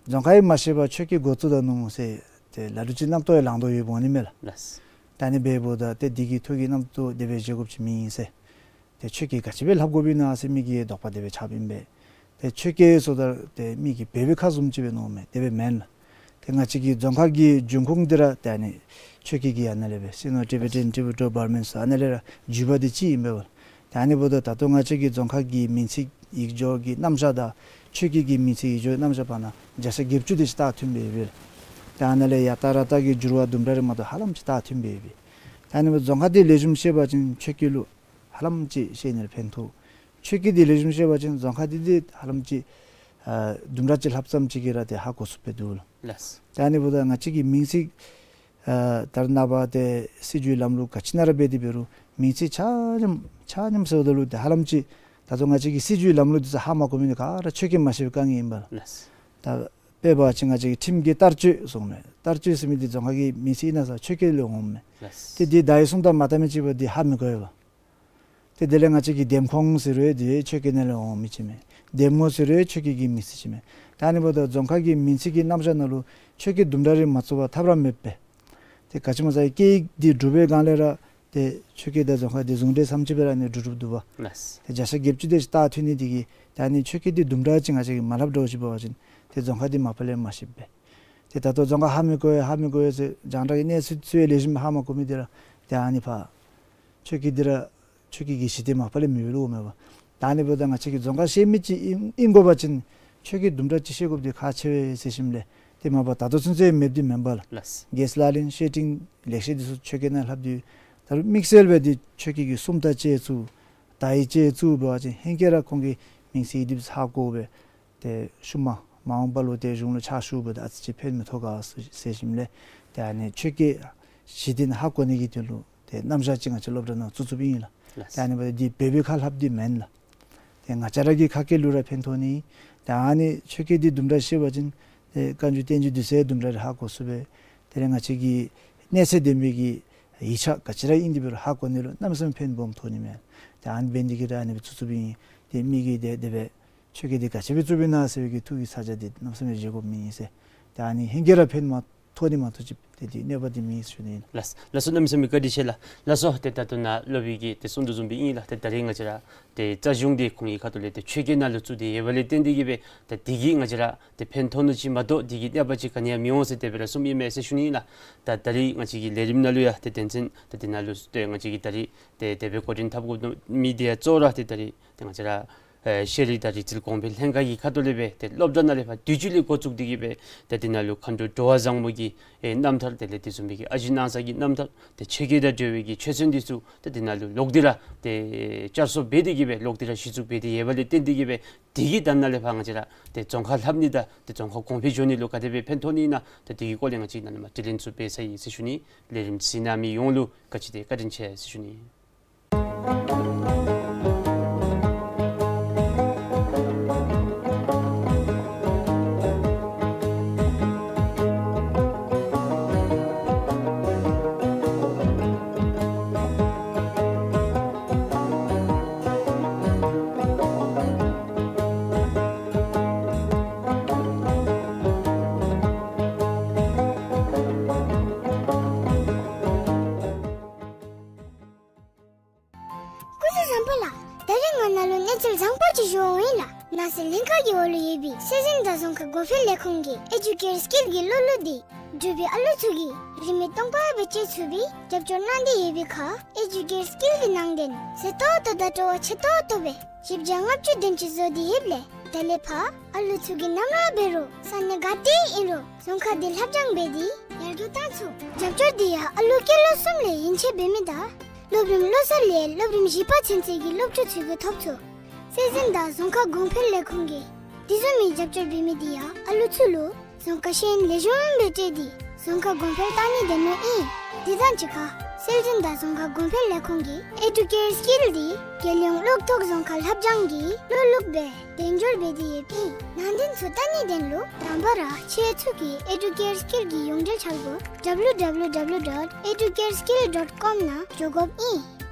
རྫོང་ཁ་ཡང་མ་ཤེས་པར་ཆོས་སྐད་འགོ་བཙུགས་ད་ནུག་ཟེར་ཏེ་ལ་ལུ་ཅིག་རྣམ་རྟོག་ཡང་ལང་དོ་ཡོདཔ་འོང་ནི་མས་ལགས། ལགས། ད་ཨ་ནི་འབདཝ་ད་ཏེ་འདི་གི་ཐོག་གི་རྣམ་རྟོག་དེ་སྦེ་བཞེས་དགོཔ་ཅིག་མེད་ཟེར། ཏེ་ཆོས་སྐད་ག་ཅི་སྦེ་ལྷབ་དགོཔ་ཨིན་ན་ཟེར་མི་གི་དོགས་པ་དེ་སྦེ་ཆགསཔ་ཨིན་པས། ཏེ་ཆོས་སྐད་ཟེརཝ་ད་ཏེ་མི་གིས་འབད་བའི་ཁ་བཟུམ་ཅིག་སྦེ་མནོཝ་མས། དེ་སྦེ་མེན་ལགས། ཏེ་ང་བཅས་ཀྱི་རྫོང་ཁ་གི་འབྱུང་ཁུངས་འདི་ར་ཏེ་ཨ་ནི་ཆོས་སྐད་ཀྱི་ཡང་ན་ལས་སྦེ་སིནོ་ཊི་བེ་ཊན་ཊི་བེ་ཊོ་བར་མན་ཟེར་ཨ་ནི་ལས་ར་བརྒྱུད་པ་འདི་ཅིག་ཨིན་པས་པ། ཏེ་ཨ་ནི་འབདཝ་ད་ད་ལྟོ་ང་བཅས་ཀྱི་རྫོང་ཁ་གི་མིང་ཚིག་ཡིག་སྦྱོར་གྱི་རྣམ་གཞག་དང་ཆོས་སྐད་ཀྱི་མིང་ཚིག་ཡིག་སྦྱོར་རྣམ་གཞག་བར་ན་བརྒྱ་ཆ་བརྒྱད་ཅུ་དེ་ཅིག་ད་མཐུནམ་སྦེ་ཡོད་པས། ཏེ་ཨ་ནཱ་ལས་ཡ་ཏ་ར་ཏ་གི་འགྱུར་བ་དུམ་གྲ་རེ་མ་གཏོགས་ཧ་ལམ་ཅིག་ད་མཐུནམ་སྦེ་ཡོད་པས། ཏེ་ཨ་ནི་འབདཝ་རྫོང་ཁ་འདི་ལེགས་ཤོམ་ཤེས་པ་ཅིན་ཆོས་སྐད་ལུ་ཧ་ལམ་ཅིག་ཤེས་ནི་ལུ་ཕན་ཐོགས། ཆོས་སྐད་འདི་ལེགས་ཤོམ་ཤེས་པ་ཅིན་རྫོང་ཁ་འདི་འདི་ཧ་ལམ་ཅིག་ཨ་དུམ་གྲ་ཅིག་ལྷབ་ཙམ་ཅིག་གིས་ར་ཏེ་ཧ་གོ་ཚུགསཔ་སྦེ་འདུག་ལགས། ལགས། ཏེ་ཨ་ནི་འབདཝ་ད་ང་བཅས་ཀྱི་མིང་ཚིག་ཨ་ད་རེས་ནངས་པ་ཏེ་སྲིད་བྱུས་ལམ་ལུགས་ག་ཅི་ནང་ར་འབད་དེ་འབད་རུང་མིང་ཚིག་ཆ་མཉམ་ཆ་མཉམ་ཟེརཝ་ད་ལུ་ཏེ་ཧ་ལམ་ཅིག་ད་ལྟོ་ང་བཅས་ཀྱི་སྲིད་བྱུས་ལམ་ལུགས་འདི་ཚུ་ཧ་མ་གོ་མི་འདི་ག་ར་ཆོས་སྐད་མ་ཤེས་པའི་དཀའ་ངལ་ཨིན་པས་ལགས། ལགས། ད་དཔེ་འབད་བ་ཅིན་ང་བཅས་ཀྱི་ཁྲིམས་ཀྱི་བསྟར་སྤྱོད་གསུངམ་མས། བསྟར་སྤྱོད་ཟེར་མི་འདི་རྫོང་ཁ་གི་མིང་ཚིག་ཨིན་ན་ས་ཆོས་སྐད་ལས་འོངམ་མས། ལགས། ཏེ་འདི་བརྡ་ཡིག་སྲུང་དང་མ་བལྟ་མི་ཅིག་འབདཝ་འདི་ཧ་མི་གོ་བས་པ། ཏེ་དེ་ལས་ང་བཅས་ཀྱི་འདེམས་ཁོངས་ཟེར་རུང་འདི་ཆོས་སྐད་ནང་ལས་འོང་མི་ཅིག་མས། འདེམས་ངོ་ཟེར་རུང་ཆོས་སྐད་ཀྱི་མིང་ཚིག་ཅིག་མས། ད་ཨ་ནི་འབདཝ་ད་རྫོང་ཁ་གི་མིང་ཚིག་གི་རྣམ་གཞག་ནང་ལུ་ཆོས་སྐད་དུམ་གྲ་རེ་མ་ཚུད་པར་ཐབས་ར་མེདཔ་སྦེ། ཏེ་ག་ཅི་སྨོ་ཟེར་སྐད་ཡིག་འདི་གྲུབ་པའི་སྒང་ལས་ར་ཏེ་ཆོས་སྐད་དང་རྫོང་ཁ་འདི་ཟུང་འབྲེལ་ཙམ་ཅིག་སྦེ་ར་ཨ་ནི་གྲུབ་གྲུབ་འདུག་པ། ལགས། ཏེ་བརྒྱ་ཆ་བརྒྱད་ཅུ་དེ་ཅིག་ད་མཐུན་ནི་འདི་གིས་ད་ཨ་ནི་ཆོས་སྐད་འདི་དུམ་གྲ་ཅིག་ང་བཅས་ཀྱིས་མ་ལྷབ་འགྱོ་ཅིག་འབད་བ་ཅིན་ཏེ་རྫོང་ཁ་འདི་མ་པ་ལས་མ་ཤེསཔ་སྦེ། ཏེ་ད་ལྟོ་རྫོང་ཁ་ཧ་མི་གོ་བས་ཧ་མི་གོ་བས་ཟེར་རྒྱང་བསྒྲགས་ཀྱི་གནས་ཚུལ་ཚུ་ཡང་ལེགས་ཤོམ་ཧ་མ་གོ་མི་འདི་ར་ཏེ་ཨ་ནི་ཕར་ཆོས་སྐད་འདི་ར་ཆོས་སྐད་ཀྱི་གཞི་རྟེན་མ་པ་ལས་མེདཔ་སྦེ་ལུས་འོང་མས་པ། ད་ཨ་ནི་འབདཝ་ད་ང་བཅས་ཀྱིས་རྫོང་ཁ་ཤེས་མི་ཅིག་ཨིན་ཨིན་དགོ་པ་ཅིན་ཆོས་སྐད་དུམ་གྲ་ཅིག་ཤེས་དགོཔ་འདི་ཁག་ཆེ་བས་ཟེར་ཞིནམ་ལས་ཏེ་མ་པ་ད་ལྟོ་ཚུན་ཚོད་མེདཔ་འདི་མེན་པ་ལགས། ལགས། རྒྱལ་སྲས་ལག་ལེན་བཤེས་སྤྲིང་ལེགས་བཤད་འདི་ཚུ་ཆོས་སྐད་ནང་ལྷབ་སྟེ་ད་རུང་དམིགས་བསལ་སྦེ་འདི་ཆོས་སྐད་ཀྱི་སུམ་རྟགས་ཅིག་བཙུགས་བརྡ་ཡིག་ཅིག་བཙུགས་འབད་བ་ཅིན་ཧེང་སྐལ་ར་ཁོང་གིས་མིང་ཚིག་ཡིག་སྒྲིག་ཧ་གོ་སྦེ་ཏེ་ཤུལ་མ་མ་འོངས་པ་ལུ་ཏེ་གཞུང་ལུ་ཕྱག་ཞུཝ་ད་ཨ་ཙི་ཅིག་ཕན་མི་ཐོགས་ག་ཟེར་ཞིནམ་ལས་ཏེ་ཨ་ནི་ཆོས་སྐད་གཞི་རྟེན་ཧ་གོ་ནི་གི་དོན་ལུ་ཏེ་རྣམ་གཞག་ཅིག་ང་བཅས་སློབ་གྲྭ་ནང་བཙུགས་བཙུགསཔ་ཨིན་ལགས། ལགས། ཏེ་ཨ་ནི་འབདཝ་ད་འདི་འབད་བའི་ཁ་ལྷབ་འདི་མེན་ལགས། ཏེ་ང་བཅས་ར་གི་ཁ་སྐད་ལུ་ར་ཕན་ཐོགས་ནི། ཏེ་ཨ་ནི་ཆོས་སྐད་འདི་དུམ་གྲ་ཤེས་པ་ཅིན་ཏེ་བཀའ་འགྱུར་བསྟན་འགྱུར་འདི་ཚུ་དུམ་གྲ་རེ་ཧ་གོ་ཚུགས་པས། དེ་ལས་ང་བཅས་ཀྱི་གནས་ཚད་ལྡན་པའི་གི་ ཡིག་ཆ་ག་ཅི་ར་ཨིན་དེ་སྦེ་ར་ཧ་གོ་ནི་ལུ་གནམ་མེད་ས་མེད་ཕན་སྦོམ་ཐོགས་ནི་མས། ཏེ་ཨ་ནི་འབད་ནི་དེ་གིས་ར་ཨ་ནི་སྦེ་བཙུགས་བཙུགསཔ་ཨིན། ཏེ་མི་གིས་ཏེ་དེ་སྦེ་ཆོས་སྐད་འདི་ག་ཅི་སྦེ་བཙུགསཔ་ཨིན་ན་ཟེར་བའི་གི་ཐུགས་ཀྱི་ཚ་གྱང་འདི་གནམ་མེད་ས་མེད་བཞེས་དགོཔ་མེན་ཟེར། ཏེ་ཨ་ནི་ཧེང་སྐལ་ར་ཕན་མ་ཐོགས་ནི་མ་གཏོགས་ཅིག་ཏེ་འདི་གནོད་པ་འདི་མེད་ཟེར་ཞུ་ནི་ཨིན། ལགས་ལགས་སོ། གནམ་མེད་ས་མེད་བཀའ་དྲིན་ཆེ་ལགས། ལགས་སོ། ཏེ་ད་ལྟོ་ནཱ་སློབ་དཔོན་གྱིས་ཏེ་གསུང་དོ་བཟུམ་སྦེ་ཨིན་ལགས། ཏེ་ད་རིས་ང་བཅས་ར་ཏེ་རྩ་གཞུང་འདི་ཁོང་གི་ཁ་ཐུག་ལས་ཏེ་ཆོས་སྐད་ནང་ལུ་བཙུགས་ཏེ་ཡོདཔ་ལས་བརྟེན་ཏེ་གིས་སྦེ་ཏེ་འདི་གིས་ང་བཅས་ར་ཏེ་ཕན་ཐོགས་ནི་ཅིག་མ་གཏོགས་འདི་གིས་གནོད་པ་ཅིག་ག་ནི་ཡང་མི་འོང་ཟེར་དེ་སྦེ་ར་གསུངམ་ཨིན་མས་ཟེར་ཞུ་ནི་ཨིན་ལགས། ད་ད་རིས་ང་བཅས་ཀྱི་ལས་རིམ་ནང་ལུ་ཡང་ཏེ་དོན་ཚན་ད་འདི་ནང་ལུ་ཏེ་ང་བཅས་ཀྱིས་ད་རིས་ཏེ་དེ་སྦེ་འགོ་འདྲེན་འཐབ་དགོ་མི་འདི་ཡང་གཙོ་བོ་ར་ཏེ་ད་རིས་ཏེ་ང་བཅས་ར་ཨེ་ཤེས་རིག་དང་རིག་རྩལ་གོང་འཕེལ་ལྷན་ཁག་གི་ཁ་ཐུག་ལས་སྦེ་ཏེ་སློབ་གྲྭ་ནང་ལས་ཕར་དུས་ཅི་ལས་འགོ་བཙུགས་ཏེ་གིས་སྦེ་ཏེ་འདི་ནང་ལུ་མཁའ་འགྲོ་འགྲོ་བ་བཟང་མོ་གི་ཨེ་རྣམ་ཐར་དེ་ལས་དེ་བཟུམ་མའི་གི་ཨ་ཞེ་སྣང་ས་གི་རྣམ་ཐར་ཏེ་ཆོས་སྐད་དང་འབྲེལ་བའི་གི་ཆོས་ཚན་འདི་ཚུ་ཏེ་འདི་ནང་ལུ་ལོག་སྟེ་ར་ཏེ་བསྐྱར་གསོ་འབད་དེ་གིས་སྦེ་ལོག་སྟེ་ར་གཞི་བཙུགས་འབད་དེ་ཡོདཔ་ལས་བརྟེན་ཏེ་གིས་སྦེ་འདི་གིས་ད་ནཱ་ལས་ཕར་ང་བཅས་ར་ཏེ་རྫོང་ཁ་ལྷབ་ནི་དང་ཏེ་རྫོང་ཁ་གོང་འཕེལ་འགྱོ་ནི་ལུ་ག་དེ་སྦེ་ཕན་ཐོགས་ནི་ཨིན་ན་ཏེ་འདི་གི་སྐོར་ལས་ང་བཅས་ནཱ་ལས་མར་དྲི་ལན་ཚུ་འབད་ཚར་ཡི་ཟེར་ཞུ་ནི། ལས་རིམ་གཟིགས་གནང་མི་ཡོངས་ལུ་ག་ཅི་ཏེ་བཀའ་དྲིན་ཆེ་ཟེར་ཞུ་ནི། སྐུ་གཟུགས་བཟང་པོ་ལགས། ད་རིས་ང་ནཱ་ལུ་གནས་ཚུལ་བཟང་པོ་ཅིག་ཞུ་འོང་ཡི་ལགས། ནང་སྲིད་ལྷན་ཁག་གི་འོག་ལུ་ཡོད་པའི་སྲོལ་འཛིན་དང་རྫོང་ཁ་གོང་འཕེལ་ལས་ཁུངས་ཀྱི་ཨེ་ཌུ་ཀེར་སི་ཀིལ་གྱི་བློ་ལུགས་འདི་འབྲུག་པའི་ཨ་ལུ་ཚུ་གིས་རིན་མེད་སྟོང་པ་སྦེ་སྤྱོད་ཚུགས་པའི་རྒྱབ་སྐྱོར་གནང་སྟེ་ཡོད་པའི་ཁར་ཨེ་ཌུ་ཀེར་སི་ཀིལ་གྱི་ནང་དོན་ཟད་ཏོག་ཏོ་དང་སྤྲོ་བ་ཆེ་ཏོག་ཏོ་སྦེ་བཞི་བརྒྱ་ལྔ་བཅུ་དེམ་ཅིག་བཟོ་སྟེ་ཡོདཔ་ལས་ད་ལས་ཕར་ཨ་ལུ་ཚུ་གིས་ནམ་ར་འབད་རུང་ས་གནས་ག་ཏེ་ཨིན་རུང་རྫོང་ཁ་འདི་ལྷབ་སྦྱང་འབད་དེ་ཡར་རྒྱས་བཏང་ཚུགས། རྒྱབ་སྐྱོར་འདི་ཡང་ཨ་ལུ་སྐྱེས་ལོ་གསུམ་ལས་ཡན་ཆད་འབད་མི་དང་སློབ་རིམ་བློ་གསར་ལས་སློབ་རིམ་བཞི་པ་ཚུན་ཚོད་ཀྱི་སློབ་ཕྲུག་ཚུ་གིས་ཐོབ་ཚུགས། སྲོལ་འཛིན་དང་རྫོང་ཁ་གོང་འཕེལ་ལས་ཁུངས་ཀྱིས་དེ་བཟུམ་མའི་རྒྱབ་སྐྱོར་འབད་མི་འདི་ཡང་ཨ་ལུ་ཚུ་ལུ་རྫོང་ཁ་ཤེས་ཡོན་ལེགས་ཤོམ་སྦེ་སྤྲོད་དེ་རྫོང་ཁ་གོང་འཕེལ་བཏང་ནི་དོན་ལུ་ཨིན། དེ་དང་གཅིག་ཁར་སྲོལ་འཛིན་དང་རྫོང་ཁ་གོང་འཕེལ་ལས་ཁུངས་ཀྱིས་ཨེ་ཌུ་ཀེར་སི་ཀིལ་འདི་རྒྱལ་ཡོངས་གློག་ཐོག་རྫོང་ཁ་ལྷབ་སྦྱང་གི་བློ་ལུགས་སྦེ་དོན་འཁྱོལ་འབད་དེ་ཡོདཔ་ཨིན། ནང་དོན་ཚུ་བལྟ་ནི་དོན་ལུ་དང་པ་ར་ཁྱེད་ཚུ་གིས་ཨེ་ཌུ་ཀེར་སི་ཀིལ་གྱི་ཡོངས་འབྲེལ་འཆར་སྒོ་W W W dot educare skill dot com ནང་འགྱོ་དགོཔ་ཨིན།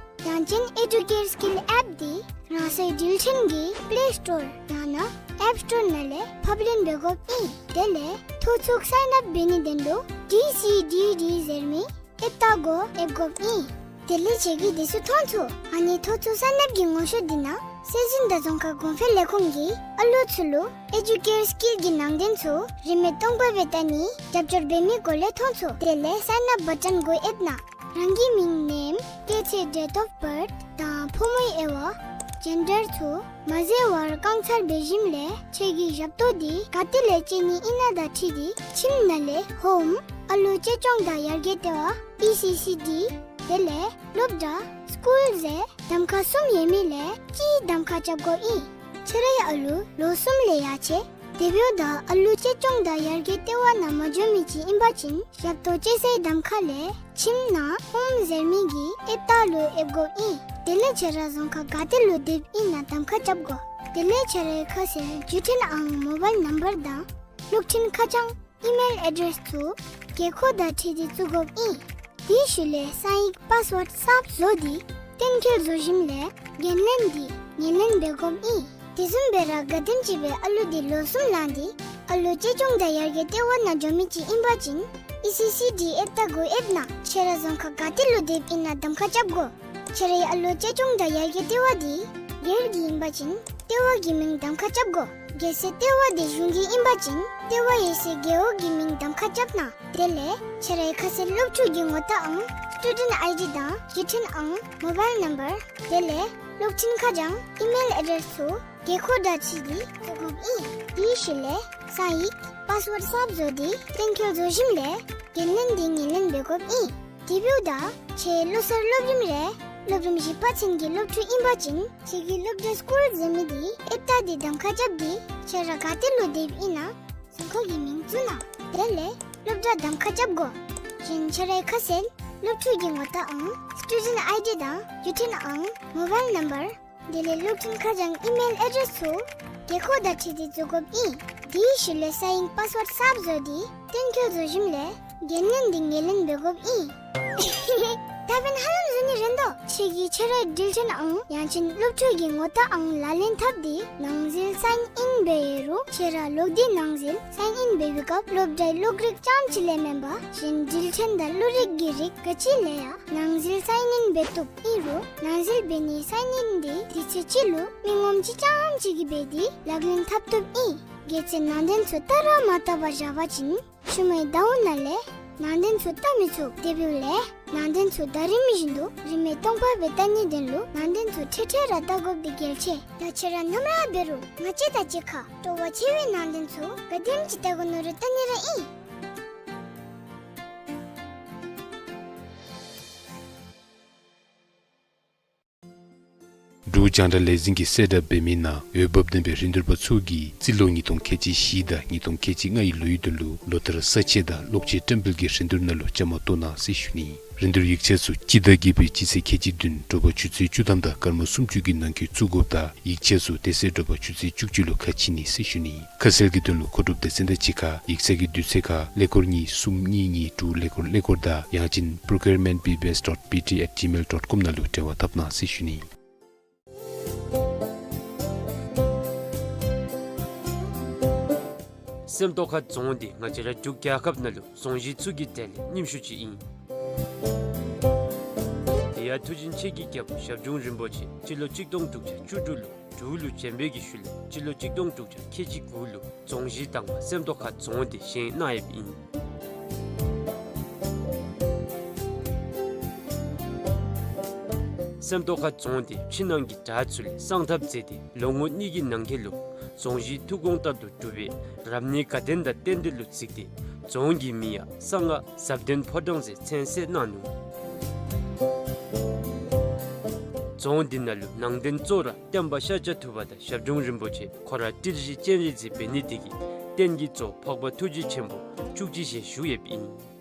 ཡང་ཅིན་ཨེ་ཌུ་ཀེར་སི་ཀིལ་ཨེཔ་འདི་རང་སོའི་འགྲུལ་འཕྲིན་གྱི་པླེ་སི་ཊོར་ཡང་ན་ཨེཔ་སི་ཊོར་ནང་ལས་ཕབ་ལེན་འབད་དགོཔ་ཨིན། དེ་ལས་ཐོ་ཚུགས་སའིན་ཨཔ་འབད་ནི་དོན་ལུ་ཌི་སི་ཌི་ཌི་ཟེར་མི་ཨེཔ་ཏ་གུ་ཨེབ་དགོཔ་ཨིན། དེ་ལས་ཁྱེད་ཀྱིས་དེ་ཚུ་མཐོང་ཚུགས། ཨ་ནི་ཐོ་ཚུགས་སའིན་ཨཔ་ཀྱི་ངོ་ཤེས་འདི་ནང་སྲོལ་འཛིན་དང་རྫོང་ཁ་གོང་འཕེལ་ལས་ཁུངས་ཀྱིས་ཨ་ལུ་ཚུ་ལུ་ཨེ་ཌུ་ཀེར་སི་ཀིལ་གྱི་ནང་དོན་ཚུ་རིན་མེད་སྟོང་པ་སྦེ་བལྟ་ནི་རྒྱབ་སྐྱོར་འབད་མི་སྐོར་ལས་མཐོང་ཚུགས། དེ་ལས་སའིན་ཨཔ་བ་ཊན་གུ་ཨེབ་ནང་རང་གི་མིང་ནེམ་སྐྱེས་ཚེས་ཌེཊ་ཨོཕ་བཱརཐ་དང་ཕོ་མོའི་དབྱེ་བ་ཇེན་ཌར་ཚུ་མ་ཟད་པར་རྐང་ཚར་འབད་ཞིནམ་ལས་ཁྱེད་ཀྱི་ཞབས་ཏོག་འདི་ག་ཏེ་ལས་སྤྱོད་ནི་ཨིན་ན་དང་འཁྲིལ་ཏེ་ཁྱིམ་ནང་ལས་ཧོམ་ཨ་ལུ་གཅེས་སྐྱོང་དང་ཡར་རྒྱས་ལྟེ་བ་ཨི་སི་སི་ཌི་དེ་ལས་སློབ་གྲྭ་སི་ཀུལ་ཟེར་གདམ་ཁ་གསུམ་ཡོད་མི་ལས་གཅིག་གདམ་ཁ་རྐྱབ་དགོཔ་ཨིན། ཁྱེད་རའི་ཨ་ལུ་ལོ་གསུམ་ལས་ཡར་ཆེ་དེ་འབདཝ་ད་ཨ་ལུ་གཅེས་སྐྱོང་དང་ཡར་རྒྱས་ལྟེ་བ་ནང་མ་འགྱོ་མི་ཅིག་ཨིན་པ་ཅིན་ཞབས་ཏོག་སྤྱོད་སའི་གདམ་ཁ་ལས་ཁྱིམ་ནང་ཧོམ་ཟེར་མི་གི་ཨེཔ་ཏ་ལུ་ཨེབ་དགོཔ་ཨིན། དེ་ལས་ཁྱེད་ར་རྫོང་ཁ་ག་ཏེ་ལུ་སྡོདཔ་ཨིན་ན་གདམ་ཁ་རྐྱབ་དགོ། དེ་ལས་ཁྱེད་རའི་ཁ་གསལ་བརྒྱུད་འཕྲིན་ཨང་མོ་བཱའིལ་ནམ་བར་དང་གློག་འཕྲིན་ཁ་བྱང་ཨི་མེལ་ཨེ་ཌེསི་ཚུ་དགོས་མཁོ་དང་འཁྲིལ་ཏེ་བཙུགས་དགོཔ་ཨིན། དེའི་ཤུལ་ལས་སའིན་པཱསི་ཝརཌ་གསརཔ་བཟོ་སྟེ་གཏན་འཁེལ་བཟོ་ཞིནམ་ལས་འགན་ལེན་འདི་ངོས་ལེན་འབད་དགོཔ་ཨིན། དེ་བཟུམ་སྦེ་ར་གལ་སྲིད་ཅིག་སྦེ་ཨ་ལུ་འདི་ལོ་གསུམ་ལང་སྟེ་ཨ་ལུ་གཅེས་སྐྱོང་དང་ཡར་རྒྱས་ལྟེ་བ་ནང་འགྱོ་མི་ཅིག་ཨིན་པ་ཅིན་ཨི་སི་སི་ཌི་ཨེཔ་ཏ་གུ་ཨེབ་ནང་ཁྱེད་ར་རྫོང་ཁ་ག་ཏེ་ལུ་སྡོདཔ་ཨིན་ན་གདམ་ཁ་རྐྱབ་དགོ། ཁྱེད་རའི་ཨ་ལུ་གཅེས་སྐྱོང་དང་ཡར་རྒྱས་ལྟེ་བ་འདི་སྒེར་གྱི་ཨིན་པ་ཅིན་ལྟེ་བ་གི་མིང་གདམ་ཁ་རྐྱབ་དགོ། གལ་སྲིད་ལྟེ་བ་འདི་གཞུང་གི་ཨིན་པ་ཅིན་ལྟེ་བ་ཡོད་སའི་རྒེད་འོག་གི་མིང་གདམ་ཁ་རྐྱབ་གནང་། དེ་ལས་ཁྱེད་རའི་ཁ་གསལ་སློབ་ཕྲུག་གི་ངོ་རྟགས་ཨང་སི་ཊུ་ཌེནཊ་ཨའི་ཌི་དང་བརྒྱུད་འཕྲིན་ཨང་མོ་བཱའིལ་ནམ་བར་དེ་ལས་གློག་འཕྲིན་ཁ་བྱང་ཨི་མེལ་ཨེ་ཌེསི་ཚུ་དགོས་མཁོ་དང་འཁྲིལ་ཏེ་བཙུགས་དགོཔ་ཨིན། དེའི་ཤུལ་ལས་སའིན་པཱསི་ཝརཌ་གསརཔ་བཟོ་སྟེ་གཏན་འཁེལ་བཟོ་ཞིནམ་ལས་འགན་ལེན་འདི་ངོས་ལེན་འབད་དགོཔ་ཨིན། དེ་འབདཝ་ད་ཁྱེད་ལོ་གསར་སློབ་རིམ་རེ་སློབ་རིམ་བཞི་པ་ཚུན་གྱི་སློབ་ཕྲུག་ཨིན་པ་ཅིན་ཁྱེད་ཀྱི་སློབ་གྲྭ་སི་ཀུལ་ཟེར་མི་འདི་ཨེཔ་ཏ་འདི་གདམ་ཁ་རྐྱབ་སྟེ་ཁྱེད་ར་ག་ཏེ་ལུ་སྡོདཔ་ཨིན་ན་རྫོང་ཁ་གི་མིང་བཙུགས་གནང་། དེ་ལས་སློབ་གྲྭ་གདམ་ཁ་རྐྱབ་དགོ། གཞན་ཁྱེད་རའི་ཁ་གསལ་སློབ་ཕྲུག་གི་ངོ་རྟགས་ཨང་སི་ཊུ་ཌེནཊ་ཨའི་ཌི་དང་བརྒྱུད་འཕྲིན་ཨང་མོ་བཱའིལ་ནམ་བར་དེ་ལས་གློག་འཕྲིན་ཁ་བྱང་ཨི་མེལ་ཨེ་ཌེསི་ཚུ་དགོས་མཁོ་དང་འཁྲིལ་ཏེ་བཙུགས་དགོཔ་ཨིན། དེའི་ཤུལ་ལས་སའིན་པཱསི་ཝརཌ་གསརཔ་བཟོ་སྟེ་གཏན་འཁེལ་བཟོ་ཞིནམ་ལས་འགན་ལེན་འདི་ངོས་ལེན་འབད་དགོཔ་ཨིན། ད་འབདན་ཧ་ལམ་བཟོ་ནི་རན་དོ། ཁྱོད་ཀྱིས་ཁྱོད་རའི་འགྲུལ་འཕྲིན་ཨང་ཡང་ཅིན་སློབ་ཕྲུག་གི་ངོ་རྟགས་ཨང་ལག་ལེན་འཐབ་སྟེ་ནང་འཛུལ་སའིན་ཨིན་འབད་ཡོད་རུང་ཁྱོད་ར་ལོག་སྟེ་ནང་འཛུལ་སའིན་ཨིན་འབད་བའི་སྐབས་སློབ་གྲྭའི་གློག་རིག་རྐྱངམ་ཅིག་ལས་མེན་པར་གཞན་འགྲུལ་འཕྲིན་དང་གློག་རིག་གི་རིགས་ག་ཅི་ལས་ཡང་ནང་འཛུལ་སའིན་ཨིན་འབད་བཏུབ་ཨིན་རུང་ནང་འཛུལ་འབད་ནི་སའིན་ཨིན་འདི་དུས་ཚོད་ཅིག་ལུ་མི་ངོམ་ཅིག་རྐྱངམ་ཅིག་གིས་འབད་དེ་ལག་ལེན་འཐབ་བཏུབ་ཨིན། གལ་སྲིད་ནང་རྟེན་ཚུ་བལྟ་ར་མ་བལྟ་བར་བཞག་པ་ཅིན་ཤུལ་མའི་ཟླཝ་ནང་ལས་ནང་རྟེན་ཚུ་བལྟ་མི་ཚུགས། དེ་འབདཝ་ལས་ནང་རྟེན་ཚུ་ཟླ་རིམ་བཞིན་དུ་རིམ་མེ་སྟོང་པ་སྦེ་བལྟ་ནིའི་དོན་ལུ་ནང་རྟེན་ཚུ་ཁྲེ་ཁྲེ་ར་བལྟ་དགོཔ་འདི་གལ་ཆེ། ད་ཁྱོད་ར་ནམ་ར་འབད་རུང་ང་བཅས་དང་གཅིག་ཁར་སྤྲོ་བ་ཆེ་བའི་ནང་རྟེན་ཚུ་ག་དེམ་ཅིག་བལྟ་དགོ་མནོ་རུང་བལྟ་ནི་ར་ཨིན། འབྲུག་རྒྱང་བསྒྲགས་ལས་འཛིན་གྱིས་གསལ་བསྒྲགས་འབད་མི་ནང་འོས་འབབ་ལྡན་པའི་རིན་བསྡུར་པ་ཚུ་གིས་རྩིས་ལོ་ཉིས་སྟོང་ཁལ་གཅིག་བཞི་དང་ཉིས་སྟོང་ཁལ་གཅིག་ལྔའི་ལོའི་དོན་ལུ་ལོ་ལྟར་ས་དཔྱད་དང་གློག་ཆས་བཀྲམ་སྤེལ་གྱི་རིན་བསྡུར་ནང་ལུ་བཅའ་མར་གཏོགས་གནང་ཟེར་ཞུ་ནི། རིན་བསྡུར་ཡིག་ཆ་ཚུ་སྤྱི་ཟླ་བརྒྱད་པའི་སྤྱི་ཚེས་ཁལ་གཅིག་བདུན་དྲོ་པ་ཆུ་ཚོད་བཅུ་ཐམ་དང་སྐར་མ་སུམ་ཅུ་གི་ནང་འཁོད་བཙུགས་དགོཔ་དང་ཡིག་ཆ་ཚུ་དེ་ཚེ་དྲོ་པ་ཆུ་ཚོད་བཅུ་གཅིག་ལུ་ཁ་ཕྱེ་ནི་ཟེར་ཞུ་ནི། ཁ་གསལ་གྱི་དོན་ལུ་མཁོ་སྒྲུབ་སྡེ་ཚན་དང་གཅིག་ཁར་ཡིག་ཚང་གི་དུས་ཚོད་ཁར་ཀླད་ཀོར་གཉིས་གསུམ་གཉིས་གཉིས་དྲུག་ཀླད་ཀོར་ཀླད་ཀོར་དང་ཡང་ཅིན་procurement B B S dot B T at gmail dot com ནང་ལུ་འབྲེལ་བ་འཐབ་གནང་ཟེར་ཞུ་ནི། སེམས་རྟོགས་ཁ་རྫོང་འདི་ང་བཅས་ར་འབྲུག་རྒྱལ་ཁབ་ནང་ལུ་རྫོང་གཞི་ཚུ་གི་གྲས་ལས་རྙིངམ་ཤོས་ཅིག་ཨིན། དེ་ཡང་མཐུ་ཆེན་ཆོས་ཀྱི་རྒྱལ་པོ་ཞབས་དྲུང་རིན་པོ་ཆེ་སྤྱི་ལོ་གཅིག་སྟོང་དྲུག་བརྒྱ་བཅུ་དྲུག་ལུ་འབྲུག་ལུ་བྱོན་པའི་གི་ཤུལ་ལས་སྤྱི་ལོ་གཅིག་སྟོང་དྲུག་བརྒྱ་ཁལ་གཅིག་དགུ་ལུ་རྫོང་གཞི་དང་པ་སེམས་རྟོགས་ཁ་རྫོང་འདི་བཞེངས་གནང་ཡོདཔ་ཨིན། སེམས་རྟོགས་ཁ་རྫོང་འདི་ཕྱི་ནང་གི་དགྲ་ཚུ་ལས་སངས་ཐབས་མཛད་དེ་ལོ་ངོ་གཉིས་ཀྱི་ནང་འཁོད་ལུ་རྫོང་གཞི་ཐུགས་དགོངས་ལྟར་དུ་གྲུབ་པའི་རབ་གནས་དགའ་ལྡན་དང་རྟེན་འབྲེལ་ལུ་གཟིགས་ཏེ་རྫོང་གི་མིང་ཡང་གསང་སྔགས་ཟབ་ལྡན་ཕོ་བྲང་ཟེར་མཚན་གསོལ་གནང་ནུག། རྫོང་འདི་ནང་ལུ་ནང་རྟེན་གཙོ་བོ་ར་སྟོན་པ་ཤཱཀྱ་ཐུབ་པ་དང་ཞབས་དྲུང་རིན་པོ་ཆེ་ཁོ་ར་ཏིལ་བཞི་སྤྱན་རས་གཟིགས་འབད་ནི་དེ་གིས་རྟེན་གྱི་གཙོ་བོ་འཕགས་པ་ཐུགས་རྗེ་ཆེན་པོ་བཅུ་གཅིག་ཞལ་བཞུགས་ཡོདཔ་ཨིན།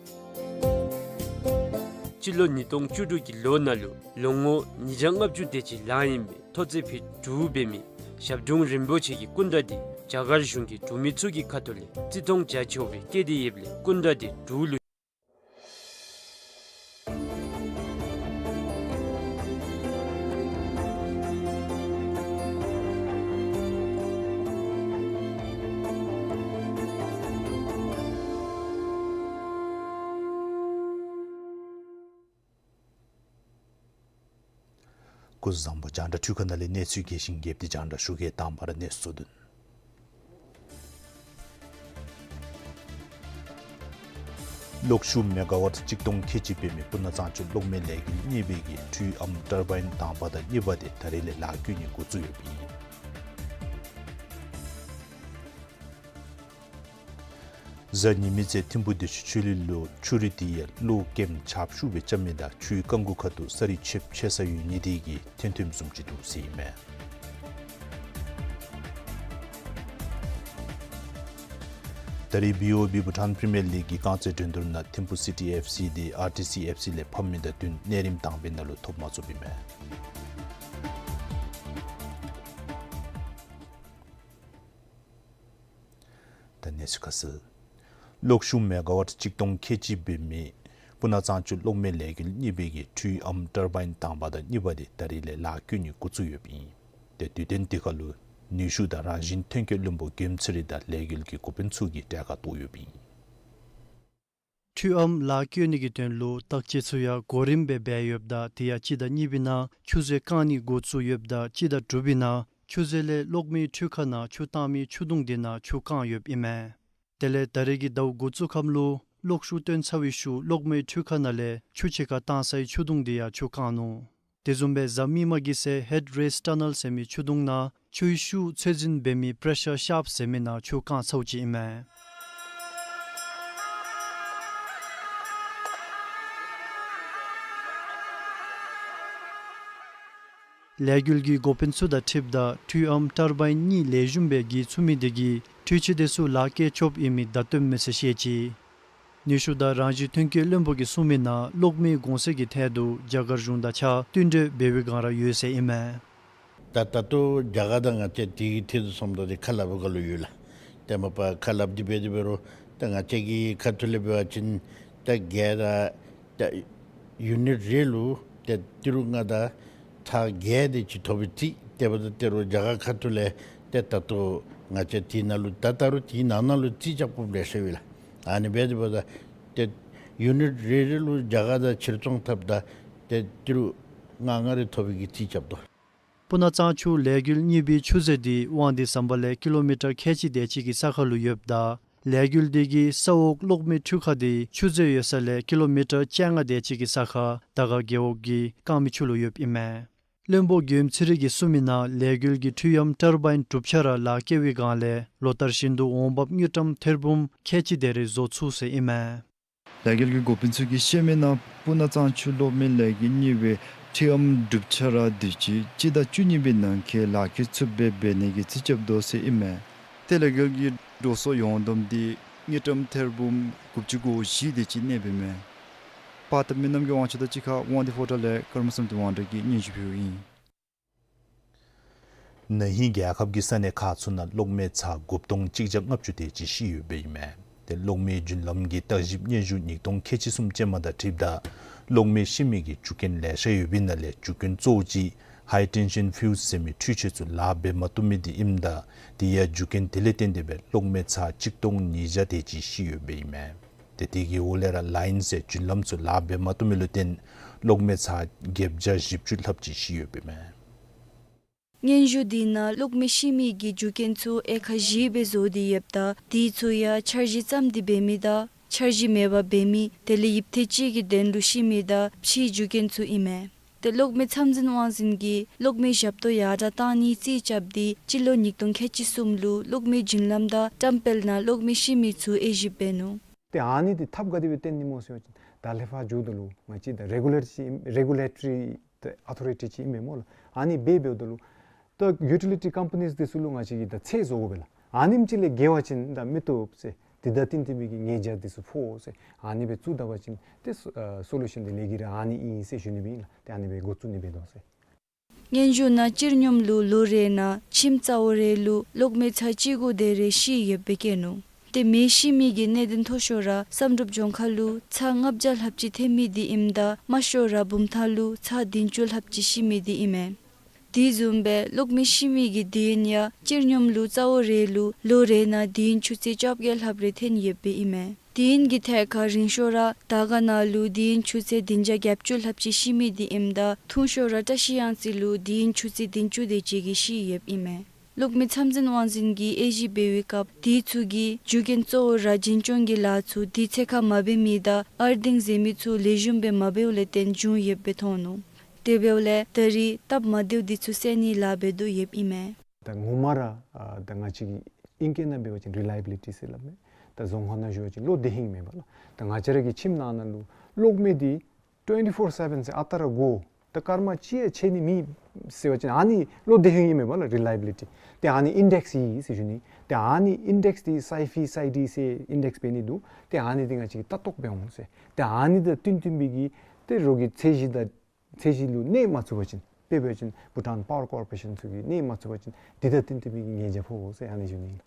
སྤྱི་ལོ་ཉིས་སྟོང་བཅུ་དྲུག་གི་ལོ་ནང་ལུ་ལོ་ངོ་ཉིས་བརྒྱ་ལྔ་བཅུ་དེ་ཅིག་ལང་ཡི་མི་ཐོ་བརྩེགས་ཕུད་དྲུག་འབད་མི་ཞབས་དྲུང་རིན་པོ་ཆེ་གི་སྐུ་འདྲ་འདི་རྒྱ་གར་གཞུང་གིས་འབྲུག་མི་ཚུ་གི་ཁ་ཐུག་ལས་བརྩི་མཐོང་རྒྱ་ཆེ་བའི་བསྐྱེད་དེ་ཡོདཔ་ལས་སྐུ་འདྲ་འདི་འབྲུག་ལུ། སྐུ་གཟུགས་བཟང་པོ། རྒྱང་བསྒྲགས་འཕྲུལ་ཁང་ནང་ལས་གནས་ཚུལ་རྒྱས་ཤིང་རྒྱསཔ་དེ་རྒྱང་བསྒྲགས་ཞུ་གེ། དང་པ་ར་གནས་ཚུལ་དོན། གློག་ཤུགས་མེ་ག་ཝཊ་གཅིག་སྟོང་ཁལ་གཅིག་འབད་མི་སྤུ་ན་གཙང་ཆུ་གློག་མེ་ལས་འགུལ་གཉིས་པའི་གི་འཕྲུལ་ཨམ་ཊར་བཱའིན་དང་པ་དང་གཉིས་པ་དེ་ད་རིས་ལས་ལཱ་བཀོལ་ནི་འགོ་བཙུགས་ཡོདཔ་ཨིན། གཟའ་ཉི་མའི་ཚེ་ཐིམ་ཕུ་སྡེ་ཆུ་ཆུ་ལི་ལུ་ཆུ་རུད་དེ་ཡང་ཀླུ་ཀེམ་ཆརཔ་ཤུགས་སྦེ་རྐྱབ་མི་དང་ཆུའི་རྐང་མགུ་ཁ་ཐུག་ས་རི་ཆེབ་ཆེ་ས་ཡོད་ནི་དེ་གིས་ཐོན་ཐོནམ་བཟུམ་ཅིག་འདུག་ཟེར་ཨིན་མས། ད་རིས་བི་ཨོ་བི་བྷུ་ཊཱན་པི་རི་མི་ཡར་ལིག་གི་རྐང་རྩེད་འགྲན་བསྡུར་ནང་ཐིམ་ཕུ་སི་ཊི་ཨེཕ་སི་དེ་ཨར་ཊི་སི་ཨེཕ་སི་ལས་ཕམ་མི་དང་བསྟུན་གནས་རིམ་དང་པའི་ནང་ལུ་ཐོབ་མ་ཚུགསཔ་ཨིན་མས། ད་གནས་ཚུལ་ཁ་གསལ། གློག་ཤུགས་མེ་ག་ཝཊ་གཅིག་སྟོང་ཁལ་གཅིག་འབད་མི་སྤུ་ན་གཙང་ཆུ་གློག་མེ་ལས་འགུལ་གཉིས་པའི་གི་འཕྲུལ་ཨམ་ཊར་བཱའིན་དང་པ་དང་གཉིས་པ་དེ་ད་རིས་ལས་ལཱ་བཀོལ་ནི་འགོ་བཙུགས་ཡོདཔ་ཨིན། ཏེ་དུས་སྟོན་དེ་ཁར་ལུ་ནུས་ཤུགས་དང་རང་བཞིན་ཐོན་སྐྱེད་བློན་པོ་འགན་འཛིན་རིགས་དང་ལས་འགུལ་གྱི་འགོ་དཔོན་ཚུ་གིས་གྲལ་ཁར་གཏོགས་ཡོདཔ་ཨིན། འཕྲུལ་ཨམ་ལཱ་བཀོལ་ནི་གི་དོན་ལུ་བརྟག་དཔྱད་ཚུ་ཡང་གོ་རིམ་སྦེ་འབད་ཡོདཔ་ད་དེ་ཡང་སྤྱི་ཟླ་གཉིས་པའི་ནང་ཆུ་མཛོད་བཀང་ནི་འགོ་བཙུགས་ཡོདཔ་ད་སྤྱི་ཟླ་དྲུག་པའི་ནང་ཆུ་མཛོད་ལས་གློག་མེའི་འཕྲུལ་ཁང་ནང་ཆུ་བཏང་མི་ཆུ་དུང་དེ་ནང་ཆུ་བཀང་ཡོདཔ་ཨིན་མས། དེ་ལས་ད་རིས་ཀྱི་ཟླཝ་འགོ་བཙུགས་ཁམས་ལུ་གློག་ཤུགས་བཏོན་ཚར་བའི་ཤུལ་གློག་མེའི་འཕྲུལ་ཁང་ནང་ལས་ཆུ་ཕྱེད་ཀ་བཏང་སའི་ཆུ་དུང་དེ་ཡང་ཆུ་བཀང་ནུག། དེ་བཟུམ་སྦེ་གཟའ་མིག་དམར་གྱི་ཚེ་ཧེཌ་རེསི་ཊ་ནཱལ་ཟེར་མི་ཆུ་དུང་ནང་ཆུའི་ཤུགས་ཚོད་འཛིན་འབད་མི་པྲེ་ཤར་ཤཱཔ་ཟེར་མི་ནང་ཆུ་བཀང་ཚརཝ་ཅིག་ཨིན་མས། ལས་འགུལ་གྱི་འགོ་དཔོན་ཚུ་དང་འཁྲིལཝ་ད་འཕྲུལ་ཨམ་ཊར་བཱའིན་གཉིས་ལེགས་ཤོམ་སྦེ་འགྱིས་ཚུགས་མི་དེ་གིས་འཕྲུལ་ཆས་དེ་ཚུ་ལཱ་བཀལ་ཆོགཔ་ཨིན་མི་བརྡ་སྟོནམ་མས་ཟེར་བཤད་ཅི། ནུས་ཤུགས་དང་རང་བཞིན་ཐོན་སྐྱེད་བློན་པོ་གིས་གསུངས་མི་ནང་གློག་མེའི་གོང་ཚད་ཀྱི་ཐད་དུ་རྒྱ་གར་གཞུང་དང་གཅིག་ཁར་བསྟུན་གྲོས་འབད་བའི་བསྒང་ར་ཡོད་ཟེར་ཨིན་མས། ད་ད་ལྟོ་རྒྱ་གར་དང་ང་བཅས་དེ་གི་ཐད་དུ་སོངམ་ད་ཏེ་ཁ་སླབ་ག་ལུ་ཡོད་ལགས། ཏེ་མ་པ་ཁ་སླབ་སྟེ་འབད་དེ་འབད་རུང་ད་ང་བཅས་ཀྱི་ཁ་ཐུག་ལས་འབད་བ་ཅིན་ད་ག་ར་ད་ ཡུ་ནིཊ་རེ་ལུ་ཏེ་ཏི་རུ་ལྔ་དང་ཚག་བརྒྱད་དེ་ཅིག་ཐོབ་པའི་རྩིས། དེ་འབདཝ་ད་ཏེ་རོགས་རྒྱ་གར་ཁ་ཐུག་ལས་ཏེ་ད་ལྟོ་ང་བཅས་དེ་ནང་ལུ་ད་ད་རུང་དེ་ནང་ན་ལུ་རྩིས་རྐྱབ་དགོཔ་ལེ་ཤ་ཡོད་ལགས། ཨ་ནི་འབད་དེ་འབདཝ་ད་ཏེ་ཡུ་ནིཊ་རེ་རེ་ལུ་རྒྱ་གར་དང་ཕྱིར་ཚོང་འཐབ་ད་ཏེ་ཏི་རུ་ལྔ་ལྔ་རེ་ཐོབ་པའི་གི་རྩིས་རྐྱབ་དོ། སྤུ་ན་གཙང་ཆུ་ལས་འགུལ་གཉིས་པའི་ཆུ་མཛོད་འདི་དབང་འདུས་ཟམ་པ་ལས་ཀི་ལོ་མི་ཊར་ཁལ་གཅིག་དེ་ཅིག་གི་ས་ཁར་ལུ་ཡོདཔ་ད་ལས་འགུལ་འདི་གི་ས་འོག་གློག་མེ་འཕྲུལ་ཁང་འདི་ཆུ་མཛོད་ཡོད་ས་ལས་ཀི་ལོ་མི་ཊར་བཅོ་ལྔ་དེ་ཅིག་གི་ས་ཁར་དར་དཀར་རྒེད་འོག་གི་རྐང་མའི་ཆུ་ལུ་ཡོདཔ་ཨིན་མས། བློན་པོ་མགྱོནམ་ཚེ་རིང་གིས་གསུངས་མི་ནང་ལས་འགུལ་གྱི་འཕྲུལ་གཡམ་ཊར་བཱའིན་དྲུག་ཆ་ར་ལཱ་བཀལ་བའི་སྒང་ལས་ལོ་ལྟར་བཞིན་དུ་འོང་འབབ་དངུལ་ཀྲམ་ཐེར་འབུམ་ཁལ་གཅིག་དེ་རེ་བཟོ་ཚུགས་ཟེར་ཨིན་མས། ལས་འགུལ་གྱི་འགོ་དཔོན་ཚུ་གིས་བཤད་མི་ནང་སྤུ་ན་གཙང་ཆུ་གློག་མེ་ལས་འགུལ་གཉིས་པའི་འཕྲུལ་གཡམ་དྲུག་ཆ་ར་དུས་ཅི་སྤྱི་ཟླ་བཅུ་གཉིས་པའི་ནང་འཁོད་ལཱ་འཁྱོལ་ཚུགསཔ་སྦེ་འབད་ནི་གི་རྩིས་རྐྱབ་དོ་ཟེར་ཨིན་མས། ཏེ་ལས་འགུལ་གྱི་འགྲོ་སོང་ཡོངས་བསྡོམས་འདི་དངུལ་ཀྲམ་ཐེར་འབུམ་དགུ་བཅུ་གོ་བཞི་དེ་ཅིག་གནས་པས་མས། པར་བཏབ་མི་རྣམ་རྒྱལ་དབང་ཕྱུག་དང་གཅིག་ཁར་དབང་འདུས་ཕོ་བྲང་ལས་ཀརྨ་བསམ་གཏན་དབང་གྲགས་ཀྱིས་སྙན་ཞུ་ཕུལཝ་ཨིན། ན་ཧིང་རྒྱལ་ཁབ་ཀྱི་ས་གནས་ཁག་ཚུ་ནང་གློག་མེ་ཚར་དགུ་སྟོང་གཅིག་བརྒྱ་ལྔ་བཅུ་དེ་ཅིག་ཤི་ཡོདཔ་ཨིན་མས། ཏེ་གློག་མེའི་རྒྱུན་ལམ་གྱི་བརྟག་ཞིབ་སྙན་ཞུ་ཉིས་སྟོང་ཁལ་གཅིག་གསུམ་ཅན་མ་དང་འཁྲིལཝ་ད་གློག་མེ་ཤི་མི་གི་རྒྱུ་རྐྱེན་ལེ་ཤ་ཡོདཔ་ཨིན་ན་ལས་རྒྱུ་རྐྱེན་གཙོ་བོ་ཅིག་ཧའི་ཊེན་ཤཱན་ཕིའུཛ་ཟེར་མི་འཕྲུལ་ཆས་ཚུ་ལཱ་འབད་མ་བཏུབ་མི་འདི་ཨིནམ་ད་དེ་ཡང་རྒྱུ་རྐྱེན་དེ་ལས་བརྟེན་ཏེ་སྦེ་གློག་མེ་ཚར་གཅིག་སྟོང་ཉིས་བརྒྱ་དེ་ཅིག་ཤི་ཡོདཔ་ཨིན་མས། ཏེ་དེ་གི་འོག་ལས་ར་ལཱའིན་ཟེར་རྒྱུན་ལམ་ཚུ་ལཱ་འབད་མ་བཏུབ་མི་ལུ་བརྟེན་གློག་མེ་ཚར་བརྒྱད་བརྒྱ་བཞི་བཅུ་ལྷགཔ་ཅིག་ཤི་ཡོདཔ་ཨིན་མས། སྙན་ཞུ་འདི་ནང་གློག་མེ་ཤི་མི་གི་རྒྱུ་རྐྱེན་ཚུ་དབྱེ་ཁག་བཞི་སྦེ་བཟོ་སྟེ་ཡོདཔ་ད་དེ་ཚུ་ཡང་འཆར་གཞི་བརྩམས་ཏེ་འབད་མི་དང་འཆར་གཞི་མེད་པར་འབད་མི་དེ་ལས་ཡིབ་ཐེངས་གཅིག་གི་དོན་ལུ་ཤི་མི་དང་ཕྱིའི་རྒྱུ་རྐྱེན་ཚུ་ཨིན་མས། ཏེ་གློག་མེ་ཚབ་འཛིན་དབང་འཛིན་གྱིས་གློག་མེ་ཞབས་ཏོག་ཡར་དྲག་གཏང་ནིའི་རྩིས་རྐྱབ་སྟེ་སྤྱི་ལོ་ཉིས་སྟོང་ཁལ་གཅིག་གསུམ་ལུ་གློག་མེ་རྒྱུན་ལམ་དང་བཀྲམ་སྤེལ་ནང་གློག་མེ་ཤི་མི་ཚུ་དབྱེ་ཞིབ་འབད་ནུག། ཏེ་ཨ་ནི་འདི་ཐབས་ག་དེ་སྦེ་བཏོན་ནི་སྨོ་ཟེར་བ་ཅིན་ད་ལས་ཕར་མཇུག་བསྡུ་ལུ་ང་བཅས་ད་རེ་གུ་ལེ་ཊི་རེ་གུ་ལེ་ཊོ་རི་ཨོ་ཐོ་རི་ཊི་ཅིག་ཨིན་མས་སྨོ་ལགས། ཨ་ནི་འབད་འབདཝ་ད་ལུ་ད་ཡུ་ཊི་ལི་ཊི་ཀམ་པ་ནིས་འདི་ཚུ་ལུ་ང་བཅས་ཀྱིས་ད་ཚད་བཟོ་དགོ་པས་ལགས། ཨ་ནེམ་ཅིག་ལས་བརྒལ་བ་ཅིན་ད་མི་བཏུབ་ཟེར། དེ་དང་བསྟུན་བསྟུན་པའི་གི་ཉེས་བྱ་འདི་ཚུ་ཕོག་ཟེར། ཨ་ནི་སྦེ་བཙུགས་ད་པ་ཅིན་ཏེ་སོ་ཨ་སོ་ལུ་ཤཱན་འདི་ལས་ཀྱི་ར་ཨ་ནི་ཨིན་ཟེར་ཞུ་ནི་སྦེ་ཨིན་ལགས། ཏེ་ཨ་ནི་སྦེ་འགོ་བཙུགས་ནི་སྦེ་དོ་ཟེར། སྙན་ཞུ་ནང་སྤྱིར་སྙོམས་ལུ་ལོ་རེ་ནང་ཁྱིམ་གཙོ་བོ་རེ་ལུ་གློག་མེ་ཚར་གཅིག་དགུ་དེ་རེ་ཤི་ཡོདཔ་སྦེ་བཀོད་ནུག། ཏེ་མེ་ཤི་མི་གི་གནད་དོན་མཐོ་ཤོས་ར་བསམ་གྲུབ་ལྗོངས་མཁར་ལུ་ཚར་ལྔ་བརྒྱ་ལྷགཔ་ཅིག་ཐོན་མི་འདི་ཨིནམ་ད་དམའ་ཤོས་ར་བུམ་ཐང་ལུ་ཚར་བདུན་ཅུ་ལྷགཔ་ཅིག་ཤི་མི་འདི་ཨིན་མས། དེ་བཟུམ་སྦེ་གློག་མེ་ཤི་མི་གི་དུས་ཡུན་ཡང་སྤྱིར་སྙོམས་ལུ་གཙོ་བོ་རེ་ལུ་ལོ་རེ་ནང་དུས་ཡུན་ཆུ་ཚོད་བཅོ་བརྒྱད་ལྷགཔ་རེ་ཐོན་ཡོདཔ་སྦེ་ཨིན་མས། དུས་ཡུན་གྱི་ཐད་ཁར་རིང་ཤོས་ར་དར་དཀར་ནང་ལུ་དུས་ཡུན་ཆུ་ཚོད་བདུན་བརྒྱ་བརྒྱད་ཅུ་ལྷགཔ་ཅིག་ཤི་མི་འདི་ཨིནམ་ད་ཐུང་ཤོས་ར་བཀྲ་ཤིས་གཡང་རྩེ་ལུ་དུས་ཡུན་ཆུ་ཚོད་བདུན་ཅུ་དེ་ཅིག་གིས་ཤི་ཡོདཔ་ཨིན་མས། གློག་མེ་ཚབ་འཛིན་དབང་འཛིན་གྱིས་དབྱེ་ཞིབ་འབད་བའི་སྐབས་དེ་ཚུ་གི་རྒྱུ་རྐྱེན་གཙོ་བོ་ར་འཛིན་སྐྱོང་གི་ལཱ་ཚུ་དུས་ཚོད་ཁར་མ་འབད་མི་དང་ཨར་ཐིང་ཟེར་མི་ཚུ་ལེགས་ཤོམ་སྦེ་མ་འབདཝ་ལས་བརྟེན་བྱུང་ཡོདཔ་སྦེ་མཐོང་ནུག། དེ་འབདཝ་ལས་ད་རེས་སྟབས་མ་བདེཝ་འདི་ཚུ་སེལ་ནིའི་ལཱ་འབད་དོ་ཡོདཔ་ཨིན་མས། ད་ངོ་མ་ར་ཨ་ད་ང་བཅས་ཀྱི་ཨིང་སྐད་ནང་འབད་བ་ཅིན་རི་ལའི་བི་ལི་ཊི་ཟེར་སླབ་མས། ད་རྫོང་ཁ་ནང་ཞུ་བ་ཅིན་གློག་བདེ་ཧིང་མེད་པ་ལགས། ད་ང་བཅས་ར་གི་ཁྱིམ་ནང་ན་ལུ་གློག་མེ་འདི་ཊུ་ཝེན་ཊི་ཕོར་སེ་བེན་ཟེར་ཨ་རྟག་ར་དགོ། ད་སྐར་མ་གཅིག་ཡང་ཆད་ནི་མེད་ཟེར་བ་ཅིན་ཨ་ནི་གློག་བདེ་ཧིང་ཨིན་མས་པ་ལགས་རི་ལའི་བི་ལི་ཊི། ཏེ་ཨ་ནི་ཨིན་ཌེགས་ཨིན་ཟེར་ཞུ་ནི། ཏེ་ཨ་ནི་ཨིན་ཌེགས་འདི་སའི་ཕི་སའི་ཌི་ཟེར་ཨིན་ཌེགས་འབད་ནི་འདུག། ཏེ་ཨ་ནི་འདི་ང་བཅས་ཀྱིས་ལྟ་རྟོག་འབད་འོང་ཟེར། ཏེ་ཨ་ནི་དང་བསྟུན་བསྟུན་པའི་གི་ཏེ་རོགས་ཀྱི་ཚད་གཞི་དང་ཚད་གཞི་ལུ་གནས་མ་ཚུགས་པ་ཅིན་དཔེ་འབད་བ་ཅིན་བྷུ་ཊཱན་པ་ཝར་ཀོར་པོ་རེ་ཤཱན་ཚུ་གིས་གནས་མ་ཚུགས་པ་ཅིན་དེ་དང་བསྟུན་བསྟུན་པའི་གི་ཉེས་བྱ་ཕོག་འོང་ཟེར་ཨ་ནི་ཞུ་ནི་ཨིན།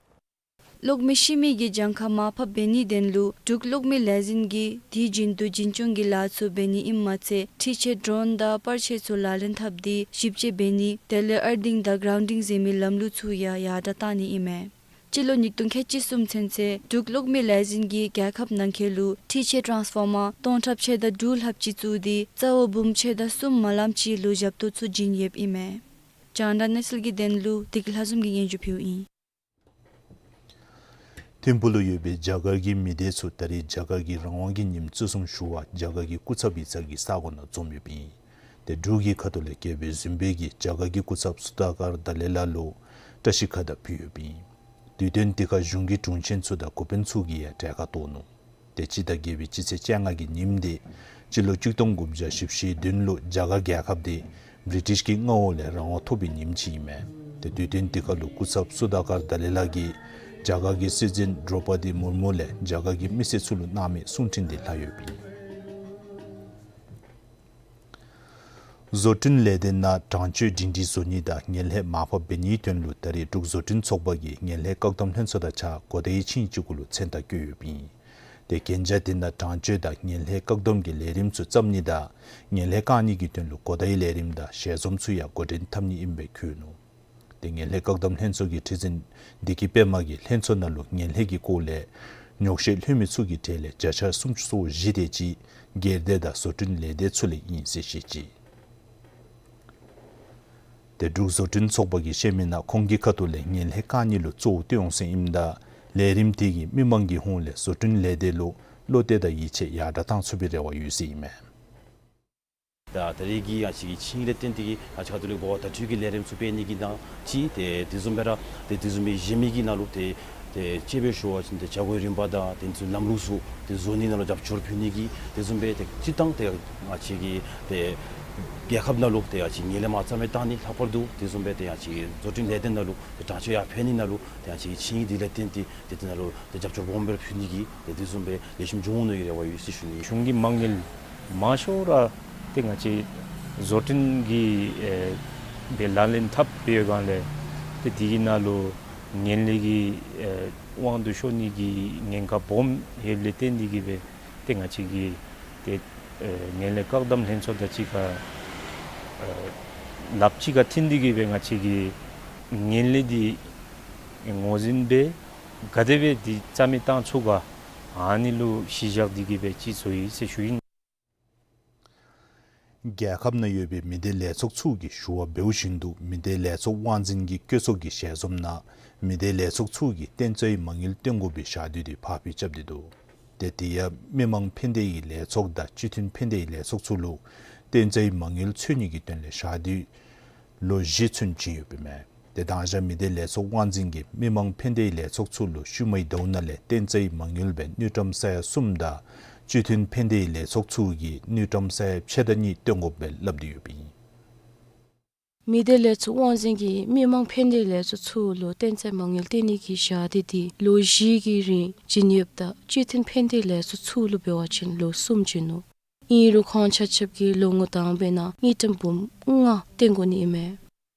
གློག་མེ་ཤི་མི་གི་གྱངས་ཁ་མར་ཕབ་འབད་ནིའི་དོན་ལུ་འབྲུག་གློག་མེ་ལས་འཛིན་གྱིས་དུས་རྒྱུན་དུ་འཛིན་སྐྱོང་གི་ལཱ་ཚུ་འབད་ནི་ཨིནམ་མ་ཚད་འཕྲུལ་ཆས་ཌོརོན་དང་པར་ཆས་ཚུ་ལག་ལེན་འཐབ་སྟེ་ཞིབ་དཔྱད་འབད་ནི་དེ་ལས་ཨར་ཐིང་དང་གྲའུན་ཌིང་ཟེར་མི་ལམ་ལུགས་ཚུ་ཡང་ཡར་དྲག་གཏང་ནི་ཨིན་མས། སྤྱི་ལོ་ཉིས་སྟོང་ཁལ་གཅིག་གསུམ་ཚུན་ཚོད་འབྲུག་གློག་མེ་ལས་འཛིན་གྱིས་རྒྱལ་ཁབ་ནང་འཁོད་ལུ་འཕྲུལ་ཆས་ཊཱནས་ཕོར་མར་སྟོང་ཕྲག་ཕྱེད་དང་དྲུག་ལྷགཔ་ཅིག་བཙུགས་ཏེ་རྩ་བ་འབུམ་ཕྱེད་དང་གསུམ་མ་ལམ་ཅིག་ལུ་ཞབས་ཏོག་ཚུ་བྱིན་ཡོདཔ་ཨིན་མས། རྒྱང་བསྒྲགས་གནས་ཚུལ་གྱི་དོན་ལུ་བདེ་སྐྱིད་ལྷ་འཛོམས་ཀྱིས་སྙན་ཞུ་ཕུལཝ་ཨིན། ཐིམ་ཕུག་ལུ་ཡོད་པའི་རྒྱ་གར་གྱི་མི་སྡེ་ཚུ་ད་རེས་རྒྱ་གར་གྱི་རང་དབང་གི་ཉིནམ་བརྩི་སྲུང་ཞུ་བར་རྒྱ་གར་གྱི་སྐུ་ཚབ་ཡིག་ཚང་གི་ས་གོ་ནང་འཛོམས་ཡོདཔ་ཨིན། ཏེ་འབྲུག་གི་ཁ་ཐུག་ལས་རྒྱལ་པོའི་གཟིམ་དཔོན་གྱིས་རྒྱ་གར་གྱི་སྐུ་ཚབ་སུ་དཱ་ཀར་དཱ་ལའི་ལ་ལུ་བཀྲ་ཤིས་ཁ་བཏགས་ཕུལ་ཡོདཔ་ཨིན། དུས་སྟོན་དེ་ཁར་གཞུང་གི་དྲུང་ཆེན་ཚུ་དང་འགོ་དཔོན་ཚུ་གིས་ཡང་གྲལ་ཁར་གཏོགས་ནུག། ཏེ་སྤྱི་ཟླ་བརྒྱད་པའི་སྤྱི་ཚེས་བཅོ་ལྔ་གི་ཉིནམ་འདི་སྤྱི་ལོ་ཆིག་སྟོང་དགུ་བརྒྱ་བཞི་བཅུ་ཞེ་བདུན་ལུ་རྒྱ་གར་རྒྱལ་ཁབ་འདི་བི་རི་ཊིཤ་གི་མངའ་འོག་ལས་རང་དབང་ཐོབ་པའི་ཉིནམ་ཅིག་ཨིན་མས། ཏེ་དུས་སྟོན་དེ་ཁར་ལུ་སྐུ་ཚབ་སུ་དཱ་ཀར་དཱ་ལའི་ལ་གིས་རྒྱ་གར་གྱི་སྲིད་འཛིན་དྲོ་པ་དི་མུར་མུ་ལས་རྒྱ་གར་གྱི་མི་སེར་ཚུ་ལུ་གནང་མི་གསུང་འཕྲིན་འདི་ལྷག་ཡོདཔ་ཨིན། བཟོ་སྐྲུན་ལས་སྡེ་ནང་དྲང་སྤྱོད་སྒྲིང་སྒྲིང་བཟོ་ནི་དང་ངན་ལྷད་མར་ཕབ་འབད་ནིའི་དོན་ལུ་ད་རེས་འབྲུག་བཟོ་སྐྲུན་ཚོགས་པ་གིས་ངན་ལྷད་བཀག་སྡོམ་ལྷན་ཚོགས་དང་གཅིག་ཁར་གོ་བརྡའི་ཆིངས་ཡིག་ཅིག་གུ་ལུ་མཚན་རྟགས་བཀོད་ཡོདཔ་ཨིན། ཏེ་གན་རྒྱ་དེ་ནང་དྲང་སྤྱོད་དང་ངན་ལྷད་བཀག་སྡོམ་གྱི་ལས་རིམ་ཚུ་བརྩམ་ནི་དང་ངན་ལྷད་བཀག་ནི་གི་དོན་ལུ་གོ་བརྡའི་ལས་རིམ་དང་ཞལ་འཛོམས་ཚུ་ཡང་འགོ་འདྲེན་འཐབ་ནི་ཨིན་པའི་བཀོད་ནུག། ཏེ་ངན་ལྷད་བཀག་སྡོམ་ལྷན་ཚོགས་ཀྱི་ཁྲི་འཛིན་བདེ་སྐྱིད་པདྨ་གིས་ལྷན་ཚོགས་ནང་ལུ་ངན་ལྷད་ཀྱི་སྐོར་ལས་ཉོགས་བཤད་ལྷོད་མི་ཚུ་གི་གྲས་ལས་བརྒྱ་ཆ་སུམ་ཅུ་སོ་བཞི་དེ་ཅིག་སྒེར་སྡེ་དང་བཟོ་སྐྲུན་ལས་སྡེ་ཚུ་ལས་ཨིན་ཟེར་བཤད་ཅི། ཏེ་འབྲུག་བཟོ་སྐྲུན་ཚོགས་པ་གིས་བཤད་མི་ནང་ཁོང་གི་ཁ་ཐུག་ལས་ངན་ལྷད་བཀག་ནི་ལུ་གཙོ་བོ་བཏོན་འོང་ཟེར་ཨིནམ་ད་ལས་རིམ་དེ་གིས་མི་མང་གི་ཧོངས་ལས་བཟོ་སྐྲུན་ལས་སྡེ་ལུ་བློ་གཏད་དང་ཡིད་ཆེས་ཡར་དྲག་བཏང་ཚུགས་པའི་རེ་བ་ཡོད་ཟེར་ཨིན་མས། ད་ད་རེས་ཀྱི་ཡང་ཅིག་ཆིངས་ལས་བརྟེན་ཏེ་གིས་ང་བཅས་ཁ་ཐུག་ལས་གོ་བ་བརྡ་སྤྲོད་ཀྱི་ལས་རིམ་ཚུ་སྤེལ་ནི་གི་ནང་ཅིག་ཏེ་དེ་བཟུམ་སྦེ་ར་ཏེ་དེ་བཟུམ་སྦེ་གཞན་མི་གི་ནང་ལུ་ཏེ་ཏེ་དཔྱེ་སྦེ་ཞུ་བ་ཅིན་ཏེ་བྱ་སྒོའི་རིམ་པ་དང་དེ་ཚུ་ལམ་ལུགས་ཚུ་ཏེ་བཟོ་ནི་ནང་ལུ་རྒྱབ་སྐྱོར་ཕུལ་ནི་གི་དེ་བཟུམ་སྦེ་ཏེ་སྤྱིར་བཏང་ཏེ་ང་བཅས་ཀྱི་ཏེ་རྒྱལ་ཁབ་ནང་ལུ་ཏེ་ཡང་ཅིག་ངན་ལྷད་མ་རྩ་མེད་བཏང་ནི་ལྷག་པར་དུ་དེ་བཟུམ་སྦེ་ཏེ་ཡང་ཅིག་བཟོ་སྐྲུན་ལས་སྡེ་ནང་ལུ་ཏེ་དྲང་སྤྱོད་ཡར་འཕེལ་ནི་ནང་ལུ་ཏེ་ཡང་ཅིག་ཆིངས་ཡིག་དེ་ལས་བརྟེན་ཏེ་ཏེ་དེ་ནང་ལུ་ཏེ་རྒྱབ་སྐྱོར་སྦོམ་སྦེ་ཕུལ་ནི་གི་ཏེ་དེ་བཟུམ་སྦེ་ལེགས་ཤོམ་འབྱུང་འོང་མནོ་བའི་རེ་བ་ཡོད་ཟེར་ཞུ་ནི། གཞུང་གི་མ་དངུལ་མང་ཤོས་ར་ཏེ་ང་བཅས་བཟོ་སྐྲུན་གྱི་ཨེ་སྦེ་ལག་ལེན་འཐབ་སྦེ་ཡོད་གང་ལས་ཏེ་དེ་གི་ནང་ལུ་ངན་ལྷད་ཀྱི་ཨེ་དབང་དུ་ཤོར་ནི་གི་ཉེན་ཁ་སྦོམ་ཡོདཔ་ལས་བརྟེན་ཏེ་གིས་སྦེ་ཏེ་ང་བཅས་ཀྱིས་ཏེ་ཨེ་ངན་ལྷད་བཀག་སྡོམ་ལྷན་ཚོགས་དང་གཅིག་ཁར་ཨེ་ལགཔ་གཅིག་ཁར་མཐུན་ཏེ་གིས་སྦེ་ང་བཅས་ཀྱིས་ངན་ལྷད་འདི་ངོས་འཛིན་འབད་ག་དེ་སྦེ་འདི་རྩ་མེད་བཏང་ཚུགས་ག་ཨ་ནི་ལུ་གཞི་བཞག་སྟེ་གིས་སྦེ་ཅིག་བཟོ་ཡི་ཟེར་ཞུ་ཡི། རྒྱལ་ཁབ་ནང་ཡོད་པའི་མི་སྡེ་ལས་ཚོགས་ཚུ་གིས་ཞུ་བ་འབདཝ་བཞིན་དུ་མི་སྡེ་ལས་ཚོགས་དབང་འཛིན་གྱི་བཀོད་ཚོགས་ཀྱི་ཞལ་འཛོམས་ནང་མི་སྡེ་ལས་ཚོགས་ཚུ་གིས་བརྟན་རྩ་བའི་མ་དངུལ་བཏོན་དགོ་པའི་ཞག་དུས་འདི་ཕར་འགྱངས་རྐྱབ་སྟེ་འདུག། ཏེ་དེ་ཡང་མི་མང་ཕན་བདེའི་ལས་ཚོགས་དང་སྤྱི་མཐུན་ཕན་བདེའི་ལས་ཚོགས་ཚུ་ལུ་བརྟན་རྩ་བའི་མ་དངུལ་འཚོལ་ནི་གི་དོན་ལས་ཞག་དུས་ལོ་བཞི་ཚུན་བྱིན་ཡོདཔ་ཨིན་མས། ཏེ་དང་ཞག་མི་སྡེ་ལས་ཚོགས་དབང་འཛིན་གྱིས་མི་མང་ཕན་བདེའི་ལས་ཚོགས་ཚུ་ལུ་ཤུལ་མའི་ཟླཝ་ནང་ལས་བརྟན་རྩ་བའི་མ་དངུལ་སྦེ་དངུལ་ཀྲམ་ས་ཡ་གསུམ་དང་སྤྱི་མཐུན་ཕན་བདེའི་ལས་ཚོགས་ཚུ་གིས་དངུལ་ཀྲམ་ས་ཡ་ཕྱེད་དང་གཉིས་བཏོན་དགོཔ་སྦེ་སླབ་སྟེ་ཡོདཔ་ཨིན། མི་སྡེ་ལས་ཚོགས་དབང་འཛིན་གྱིས་མི་མང་ཕན་བདེའི་ལས་ཚོགས་ཚུ་ལུ་བརྟན་རྩ་བའི་མ་དངུལ་བཏོན་ནི་གི་ཞག་དུས་འདི་ལོ་བཞི་གི་རིང་བྱིན་ཡོདཔ་ད་སྤྱི་མཐུན་ཕན་བདེའི་ལས་ཚོགས་ཚུ་ལུ་འབད་བ་ཅིན་ལོ་གསུམ་བྱིན་ནུག། ཨིན་རུང་ཁོང་ཆ་ཁྱབ་ཀྱིས་ལོ་ངོ་དང་པའི་ནང་དངུལ་ཀྲམ་འབུམ་ལྔ་བཏོན་དགོ་ནི་ཨིན་མས།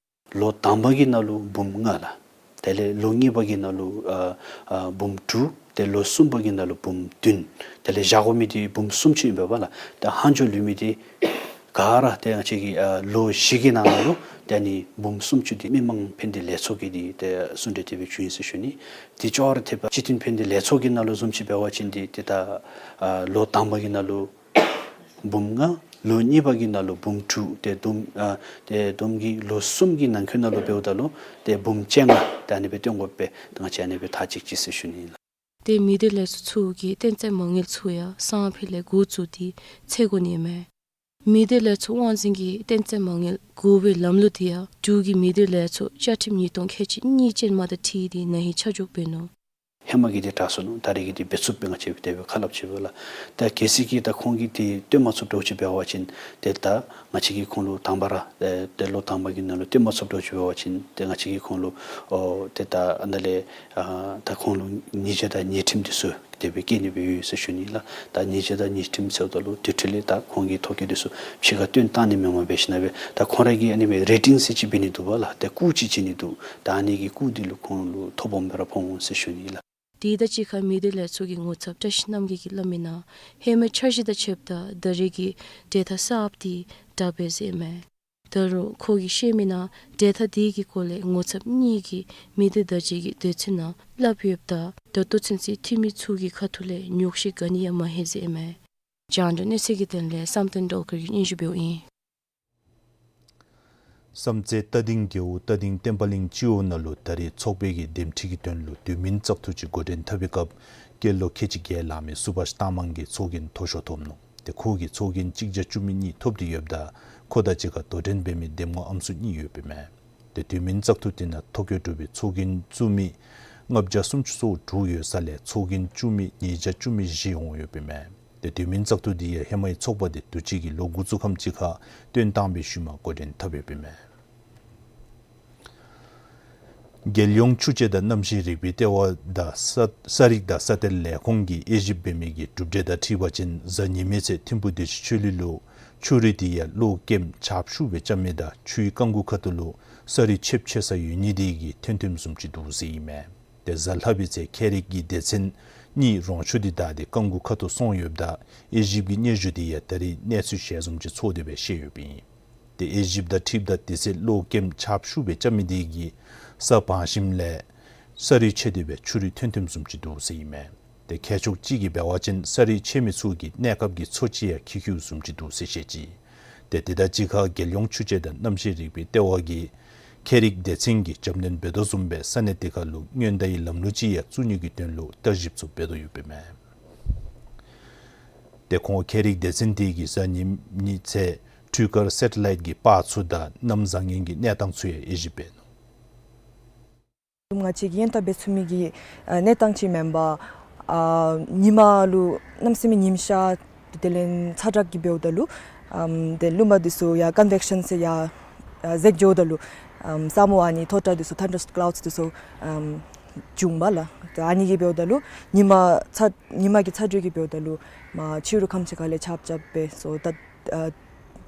ལོ་དང་པ་གི་ནང་ལུ་འབུམ་ལྔ་ལགས། དེ་ལས་ལོ་གཉིས་པ་གི་ནང་ལུ་ཨ་ཨ་འབུམ་དྲུག། ཏེ་ལོ་གསུམ་པ་གི་ནང་ལུ་འབུམ་བདུན། དེ་ལས་བཞག་དགོ་མི་འདི་འབུམ་སུམ་ཅུ་ཨིན་པས་ལགས། ཏེ་ཧང་ཇོ་ལུས་མི་འདི་ག་ར་ཏེ་ང་བཅས་ཀྱི་ཨ་ལོ་བཞི་གི་ནང་ལུ་ཏེ་ཨ་ནི་འབུམ་སུམ་ཅུ་འདི་མི་མང་ཕན་བདེ་ལས་ཚོགས་ཀྱིས་འདི་ཏེ་གསུང་གྲོས་དེ་སྦེ་བྱུང་ཡི་ཟེར་ཞུ་ནི། ཏེ་ཅོག་ར་འཐདཔ་སྤྱི་མཐུན་ཕན་བདེ་ལས་ཚོགས་ཀྱི་ནང་ལུ་བཟུམ་ཅིག་འབད་བ་ཅིན་འདི་ཏེ་ད་ཨ་ལོ་དང་པ་གི་ནང་ལུ་འབུམ་ལྔ། ལོ་གཉིས་པ་གི་ནང་ལུ་འབུམ་དྲུག། ཏེ་བསྡོམས་ཨ་ཏེ་བསྡོམས་ཀྱིས་ལོ་གསུམ་གྱི་ནང་འཁོད་ནང་ལུ་འབདཝ་ད་ལུ་ཏེ་འབུམ་བཅོ་ལྔ་ཏེ་ཨ་ནི་སྦེ་བཏོན་དགོཔ་སྦེ་ཏེ་ང་བཅས་ཨ་ནི་སྦེ་ཐག་བཅད་ཅི་ཟེར་ཞུ་ནི་ལགས། ཏེ་མི་སྡེ་ལས་ཚོགས་ཚུ་གིས་བརྟན་རྩ་མ་དངུལ་ཚུ་ཡང་སང་ཕོད་ལས་འགོ་བཙུགས་ཏེ་འཚོལ་དགོ་ནི་མས། མི་སྡེ་ལས་ཚོགས་དབང་འཛིན་གྱིས་བརྟན་རྩ་མ་དངུལ་བགོ་བའི་ལམ་ལུགས་འདི་ཡང་འབྲུག་གི་མི་སྡེ་ལས་ཚོགས་བཅའ་ཁྲིམས་ཉིས་སྟོང་ཁལ་གཅིག་གཉིས་ཅན་མ་དང་འཁྲིལ་ཏེ་ན་ཧིང་ཆ་འཇོག་འབད་ནུག། ཧེ་མ་གི་འདི་དྲག་སོ་ནུག། ད་རེས་ཀྱི་འདི་འབད་ཚུགསཔ་སྦེ་ང་བཅས་དེ་སྦེ་ཁ་སླབ་ཅི་པས་ལགས། ད་གལ་སྲིད་ཀྱིས་ད་ཁོང་གིས་འདི་བཏོན་མ་ཚུགསཔ་འདྲཝ་ཅིག་འབད་བ་ཅིན་ཏེ་ད་ང་བཅས་ཀྱིས་ཁོང་ལུ་དང་པ་ར་ཏེ་ཏེ་ལོ་དང་པ་གི་ནང་ལུ་བཏོན་མ་ཚུགསཔ་འདྲཝ་ཅིག་འབད་བ་ཅིན་ཏེ་ང་བཅས་ཀྱིས་ཁོང་ལུ་ཨོ་ཏེ་ད་ཨ་ནཱ་ལས་ཨ་ད་ཁོང་ལུ་ཉེས་བྱ་དང་ཉེས་ཁྲིམས་འདི་ཚུ་དེ་སྦེ་བཀལ་ནི་སྦེ་ཡོད་ཟེར་ཞུ་ནི་ལགས། ད་ཉེས་བྱ་དང་ཉེས་ཁྲིམས་ཟེརཝ་ད་ལུ་དེ་འཕྲོ་ལས་ད་ཁོང་གི་ཐོ་བཀོད་འདི་ཚུ་ཕྱི་ཁར་བཏོན་བཏང་ནི་མེནམ་འབད་ཞིནམ་ལས་ད་ཁོང་ར་གིས་ཨ་ནི་སྦེ་རེ་ཊིང་ཟེར་ཅིག་འབད་ནི་འདུག་པ་ལགས། ཏེ་བཀོད་ཅིག་བྱིན་ནི་འདུག། ད་ཨ་ནི་གི་བཀོད་འདི་ལུ་ཁོང་ལུ་ཐོ་སྦོམ་སྦེ་ར་ཕོག་འོང་ཟེར་ཞུ་ནི་ལགས། དེ་དང་གཅིག་ཁར་མི་སྡེ་ལས་ཚོགས་ཀྱི་ངོ་ཚབ་བཀྲ་ཤིས་རྣམ་རྒྱལ་གྱིས་སླབ་མི་ནང་ཧེ་མའི་འཆར་གཞི་དང་ཕྱདཔ་ད་ད་རེས་ཀྱི་གྲོས་ཐག་གསརཔ་འདི་དྲག་པས་ཟེར་མས། ད་རུང་ཁོ་གིས་བཤད་མི་ནང་གྲོས་ཐག་དེ་གི་སྐོར་ལས་ངོ་ཚབ་གཉིས་ཀྱིས་མི་སྡེ་བརྡ་བརྒྱུད་ཀྱི་དུས་ཚོད་ནང་སླབ་ཡོདཔ་ད་ད་ལྟོ་ཚུན་ཚོད་འཐུས་མི་ཚུ་གི་ཁ་ཐུག་ལས་ཉོགས་བཤད་ག་ནི་ཡང་མ་ལྷོད་ཟེར་མས། རྒྱང་བསྒྲགས་གནས་ཚུལ་གྱི་དོན་ལས་བསམ་གཏན་སྒྲོལ་དཀར་གྱིས་སྙན་ཞུ་འབདཝ་ཨིན། བསམ་རྩེ་རྟ་སྡིང་རྒེད་འོག་རྟ་སྡིང་བསྟན་པ་གླིང་སྤྱི་འོག་ནང་ལུ་ད་རེས་ཚོགས་པའི་གི་འདེམས་ཁྲི་གི་དོན་ལུ་དུས་མིན་བཙག་འཐུ་ཅིག་འགོ་འདྲེན་འཐབ་པའི་སྐབས་སྐྱེས་ལོ་ཁལ་གཅིག་བརྒྱད་ལང་མི་སུ་བྷཱཤ་རྟགས་མང་གིས་ཚོགས་རྒྱན་མཐོ་ཤོས་ཐོབ་ནུག། ཏེ་ཁོ་གིས་ཚོགས་རྒྱན་གཅིག་བརྒྱ་བཅུ་མེད་གཉིས་ཐོབ་སྟེ་ཡོདཔ་ད་ཁོ་དང་གཅིག་ཁར་དོ་འགྲན་འབད་མི་འདེམས་ངོ་ཨམ་སྲུ་གཉིས་ཡོདཔ་ཨིན་མས། ཏེ་དུས་མིན་བཙག་འཐུ་དེ་ནང་ཐོ་བཀོད་གྲུབ་པའི་ཚོགས་རྒྱན་བཙུགས་མི་ལྔ་བརྒྱ་སུམ་ཅུ་སོ་དྲུག་ཡོད་ས་ལས་ཚོགས་རྒྱན་བཙུགས་མི་ཉིས་བརྒྱ་བཅུ་མེད་བཞི་འོང་ཡོདཔ་ཨིན་མས། ཏེ་དུས་མིན་བཙག་འཐུ་འདི་ཡང་ཧེ་མའི་ཚོགས་པ་དེ་དུས་ཅི་གི་ལོ་འགོ་བཙུགས་ཁམས་ཅིག་ཁར་བཏོན་བཏང་བའི་ཤུལ་མ་འགོ་འདྲེན་འཐབ་ཡོདཔ་ཨིན་མས། རྒྱལ་ཡོངས་ཆུ་དཔྱད་དང་གནམ་གཤིས་རིག་པའི་ལྟེ་བ་དང་ས་ས་རིག་དང་ས་གཏེར་ལས་ཁུངས་ཀྱིས་དབྱེ་ཞིབ་འབད་མི་གི་གྲུབ་འབྲས་དང་འཁྲིལ་བ་ཅིན་གཟའ་ཉི་མའི་ཚེ་ཐིམ་ཕུ་བདེ་ཆེན་ཆོས་གླིང་ལུ་ཆུ་རུད་དེ་ཡང་གློག་ཀེམ་ཆརཔ་ཤུགས་སྦེ་རྐྱབ་མི་དང་ཆུའི་རྐང་མགུ་ཁ་ཐུག་ལུ་ས་རུད་ཆེབ་ཆེ་ས་ཡོད་ནི་དེ་གིས་ཐོན་ཐོནམ་བཟུམ་ཅིག་འདུག་ཟེར་ཨིན་མས། ཏེ་གཟའ་ལྷག་པའི་ཚེ་ཁྱད་རིག་གི་སྡེ་ཚན་ གཉིས་རོང་ཆུ་འདི་བདའ་སྟེ་རྐང་དགུ་ཁ་ཐུག་སོང་ཡོདཔ་ད་དབྱེ་ཞིབ་ཀྱི་སྙན་ཞུ་འདི་ཡང་ད་རིས་གནས་ཚུལ་ཞལ་འཛོམས་ཅིག་ཚོགས་ཏེ་སྦེ་བཤད་ཡོདཔ་ཨིན། ཏེ་དབྱེ་ཞིབ་དང་འཁྲིལཝ་ད་དེ་ཚེ་གློག་སྐྱེམས་ཆརཔ་ཤུགས་སྦེ་རྐྱབ་མི་དེ་གིས་ས་བང་ཞིནམ་ལས་ས་རུད་ཆད་དེ་སྦེ་ཆུ་རུད་ཐོན་ཐོནམ་བཟུམ་ཅིག་འདུག་ཟེར་ཨིན་མས། ཏེ་མཁས་མཆོག་ཅིག་གིས་འབད་བ་ཅིན་ས་རུད་ཆད་མི་ཚུ་གིས་གནས་སྐབས་ཀྱི་འཚོ་བཅུད་ཡང་འཁྱིད་འཁྱིདཔ་བཟུམ་ཅིག་འདུག་ཟེར་བཤད་ཅི། ཏེ་དེ་དང་གཅིག་ཁར་རྒྱལ་ཡོངས་ཆུ་དཔྱད་དང་གནམ་གཤིས་རིག་པའི་ལྟེ་བ་གིས་ཁྱད་རིག་སྡེ་ཚན་གྱིས་རྒྱབ་སྣོན་འབད་དོ་བཟུམ་སྦེ་ས་གནས་དེ་ཁར་ལུ་སྔོན་བརྡ་གི་ལམ་ལུགས་ཅིག་ཡང་བཙུགས་ནི་གི་དོན་ལུ་བརྟག་ཞིབ་ཚུ་འབད་དོ་ཡོདཔ་ཨིན་མས། ཏེ་ཁོང་ཁྱད་རིག་སྡེ་ཚན་དེ་གིས་གཟའ་ཉི་མའི་ཚེ་འཕྲུལ་དཀར་སེ་ཊི་ལའིཊ་གི་པར་ཚུ་དང་གནམ་བཟང་ངན་གྱི་གནས་སྟངས་ཚུ་ཡང་དབྱེ་ཞིབ་འབད་ནུག། ང་བཅས་ཀྱིས་སྔོན་བརྡ་འབད་ཚུགས་མི་གི་ཨ་གནས་སྟངས་ཅིག་མེན་པར་ཨ་ཉིན་མ་ལུ་གནམ་མེད་ས་མེད་ཉིམ་ཤར་དེ་ལས་ཚ་དྲག་གི་འབདཝ་ད་ལུ་ཨམ་ཏེ་རླུང་བུ་འདི་ཚུ་ཡར་ཀོན་ཝེག་ཤཱན་ཟེར་ཡར་ཨ་འཛེགས་འགྱོཝ་ད་ལུ་ཨམ་ས་སྨུག་ཨ་ནི་ཐོག་ཁྲ་འདི་ཚུ་ཐན་ཌར་ཀ་ལའུཌསི་འདི་ཚུ་ཨམ་འབྱུངམ་ལགས། ཏེ་ཨ་ནི་གིས་འབདཝ་ད་ལུ་ཉིན་མ་ཚ་ཉིན་མ་གི་ཚ་དྲོད་ཀྱིས་འབདཝ་ད་ལུ་མར་ཕྱི་རུ་ཁམས་ཅིག་ཁ་ལས་ཆརཔ་རྐྱབ་སྦེ་སོ་ད་ཨ་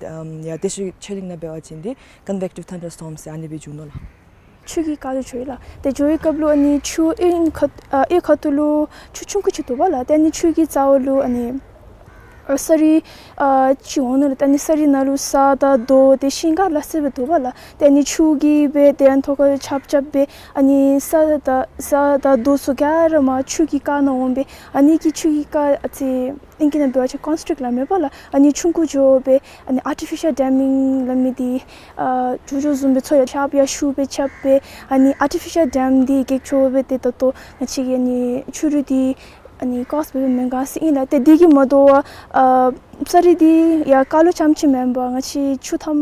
ཨམ་ཡར་ཏེ་ཤུལ་ཆོས་གླིང་ནང་འབད་བ་ཅིན་འདི་ཀོན་ཝེག་ཊིབ་ཐན་ཌར་སི་ཊོརམ་ཟེར་ཨ་ནི་སྦེ་འབྱུང་ནུག་ལགས། ཆུ་གི་སྐོར་ལས་ཞུ་ཡི་ལགས། ཏེ་འགྱོ་བའི་སྐབས་ལུ་ཨ་ནི་ཆུ་གཡུས་ཁ་ཨ་གཡུས་ཁ་ཐུག་ལུ་ཆུ་ཆུང་ཀུ་ཅིག་འདུག་པ་ལགས། ཏེ་ཨ་ནི་ཆུ་གི་རྩ་བ་ལུ་ཨ་ནི་ཨ་ས་རུད་ཨ་ཅིག་འོང་ནུག་ལགས། ཏེ་ཨ་ནི་ས་རུད་ནང་ལུ་ས་དང་རྡོ་ཏེ་ཤིང་ཀ་ལ་སོགས་པ་འདུག་པ་ལགས། ཏེ་ཨ་ནི་ཆུ་གིས་སྦེ་ཏེ་ཨ་ནི་ཐོག་ཁར་ཆརཔ་རྐྱབ་སྦེ་ཨ་ནི་ས་དང་ས་དང་རྡོ་ཚུ་ག་ར་མར་ཆུ་གི་སྐོར་ནང་འོང་སྦེ་ཨ་ནི་གིས་ཆུ་གི་སྐོར་ཨ་ཙི་ཨིང་སྐད་ནང་འབད་བ་ཅིན་ཀོན་སི་ཊིརིཀཊ་སླབ་མས་པ་ལགས། ཨ་ནི་ཆུང་ཀུ་འགྱོ་སྦེ་ཨ་ནི་ཨར་ཊི་ཕི་ཤཱལ་ཌེམ་མིང་སླབ་མི་འདི་ཨ་འགྱོ་འགྱོཝ་བཟུམ་སྦེ་ཚུར་ཡང་ཆརཔ་ཡང་ཤུགས་སྦེ་རྐྱབ་སྦེ་ཨ་ནི་ཨར་ཊི་ཕི་ཤཱལ་ཌེམ་འདི་གེགས་བྱུང་སྦེ་ཏེ་ད་ལྟོ་ང་བཅས་ཀྱི་ཨ་ནི་ཆུ་རུད་འདི་ཨ་ནི་ཀོསཊ་འབད་མི་མེན་ག་ཟེར་ཨིན་ལགས། ཏེ་འདི་གིས་མ་དོ་བར་ཨ་ས་རུད་འདི་ཡར་ཁ་ལུ་རྐྱངམ་ཅིག་མེན་པར་ང་བཅས་ཆུ་མཐའམ་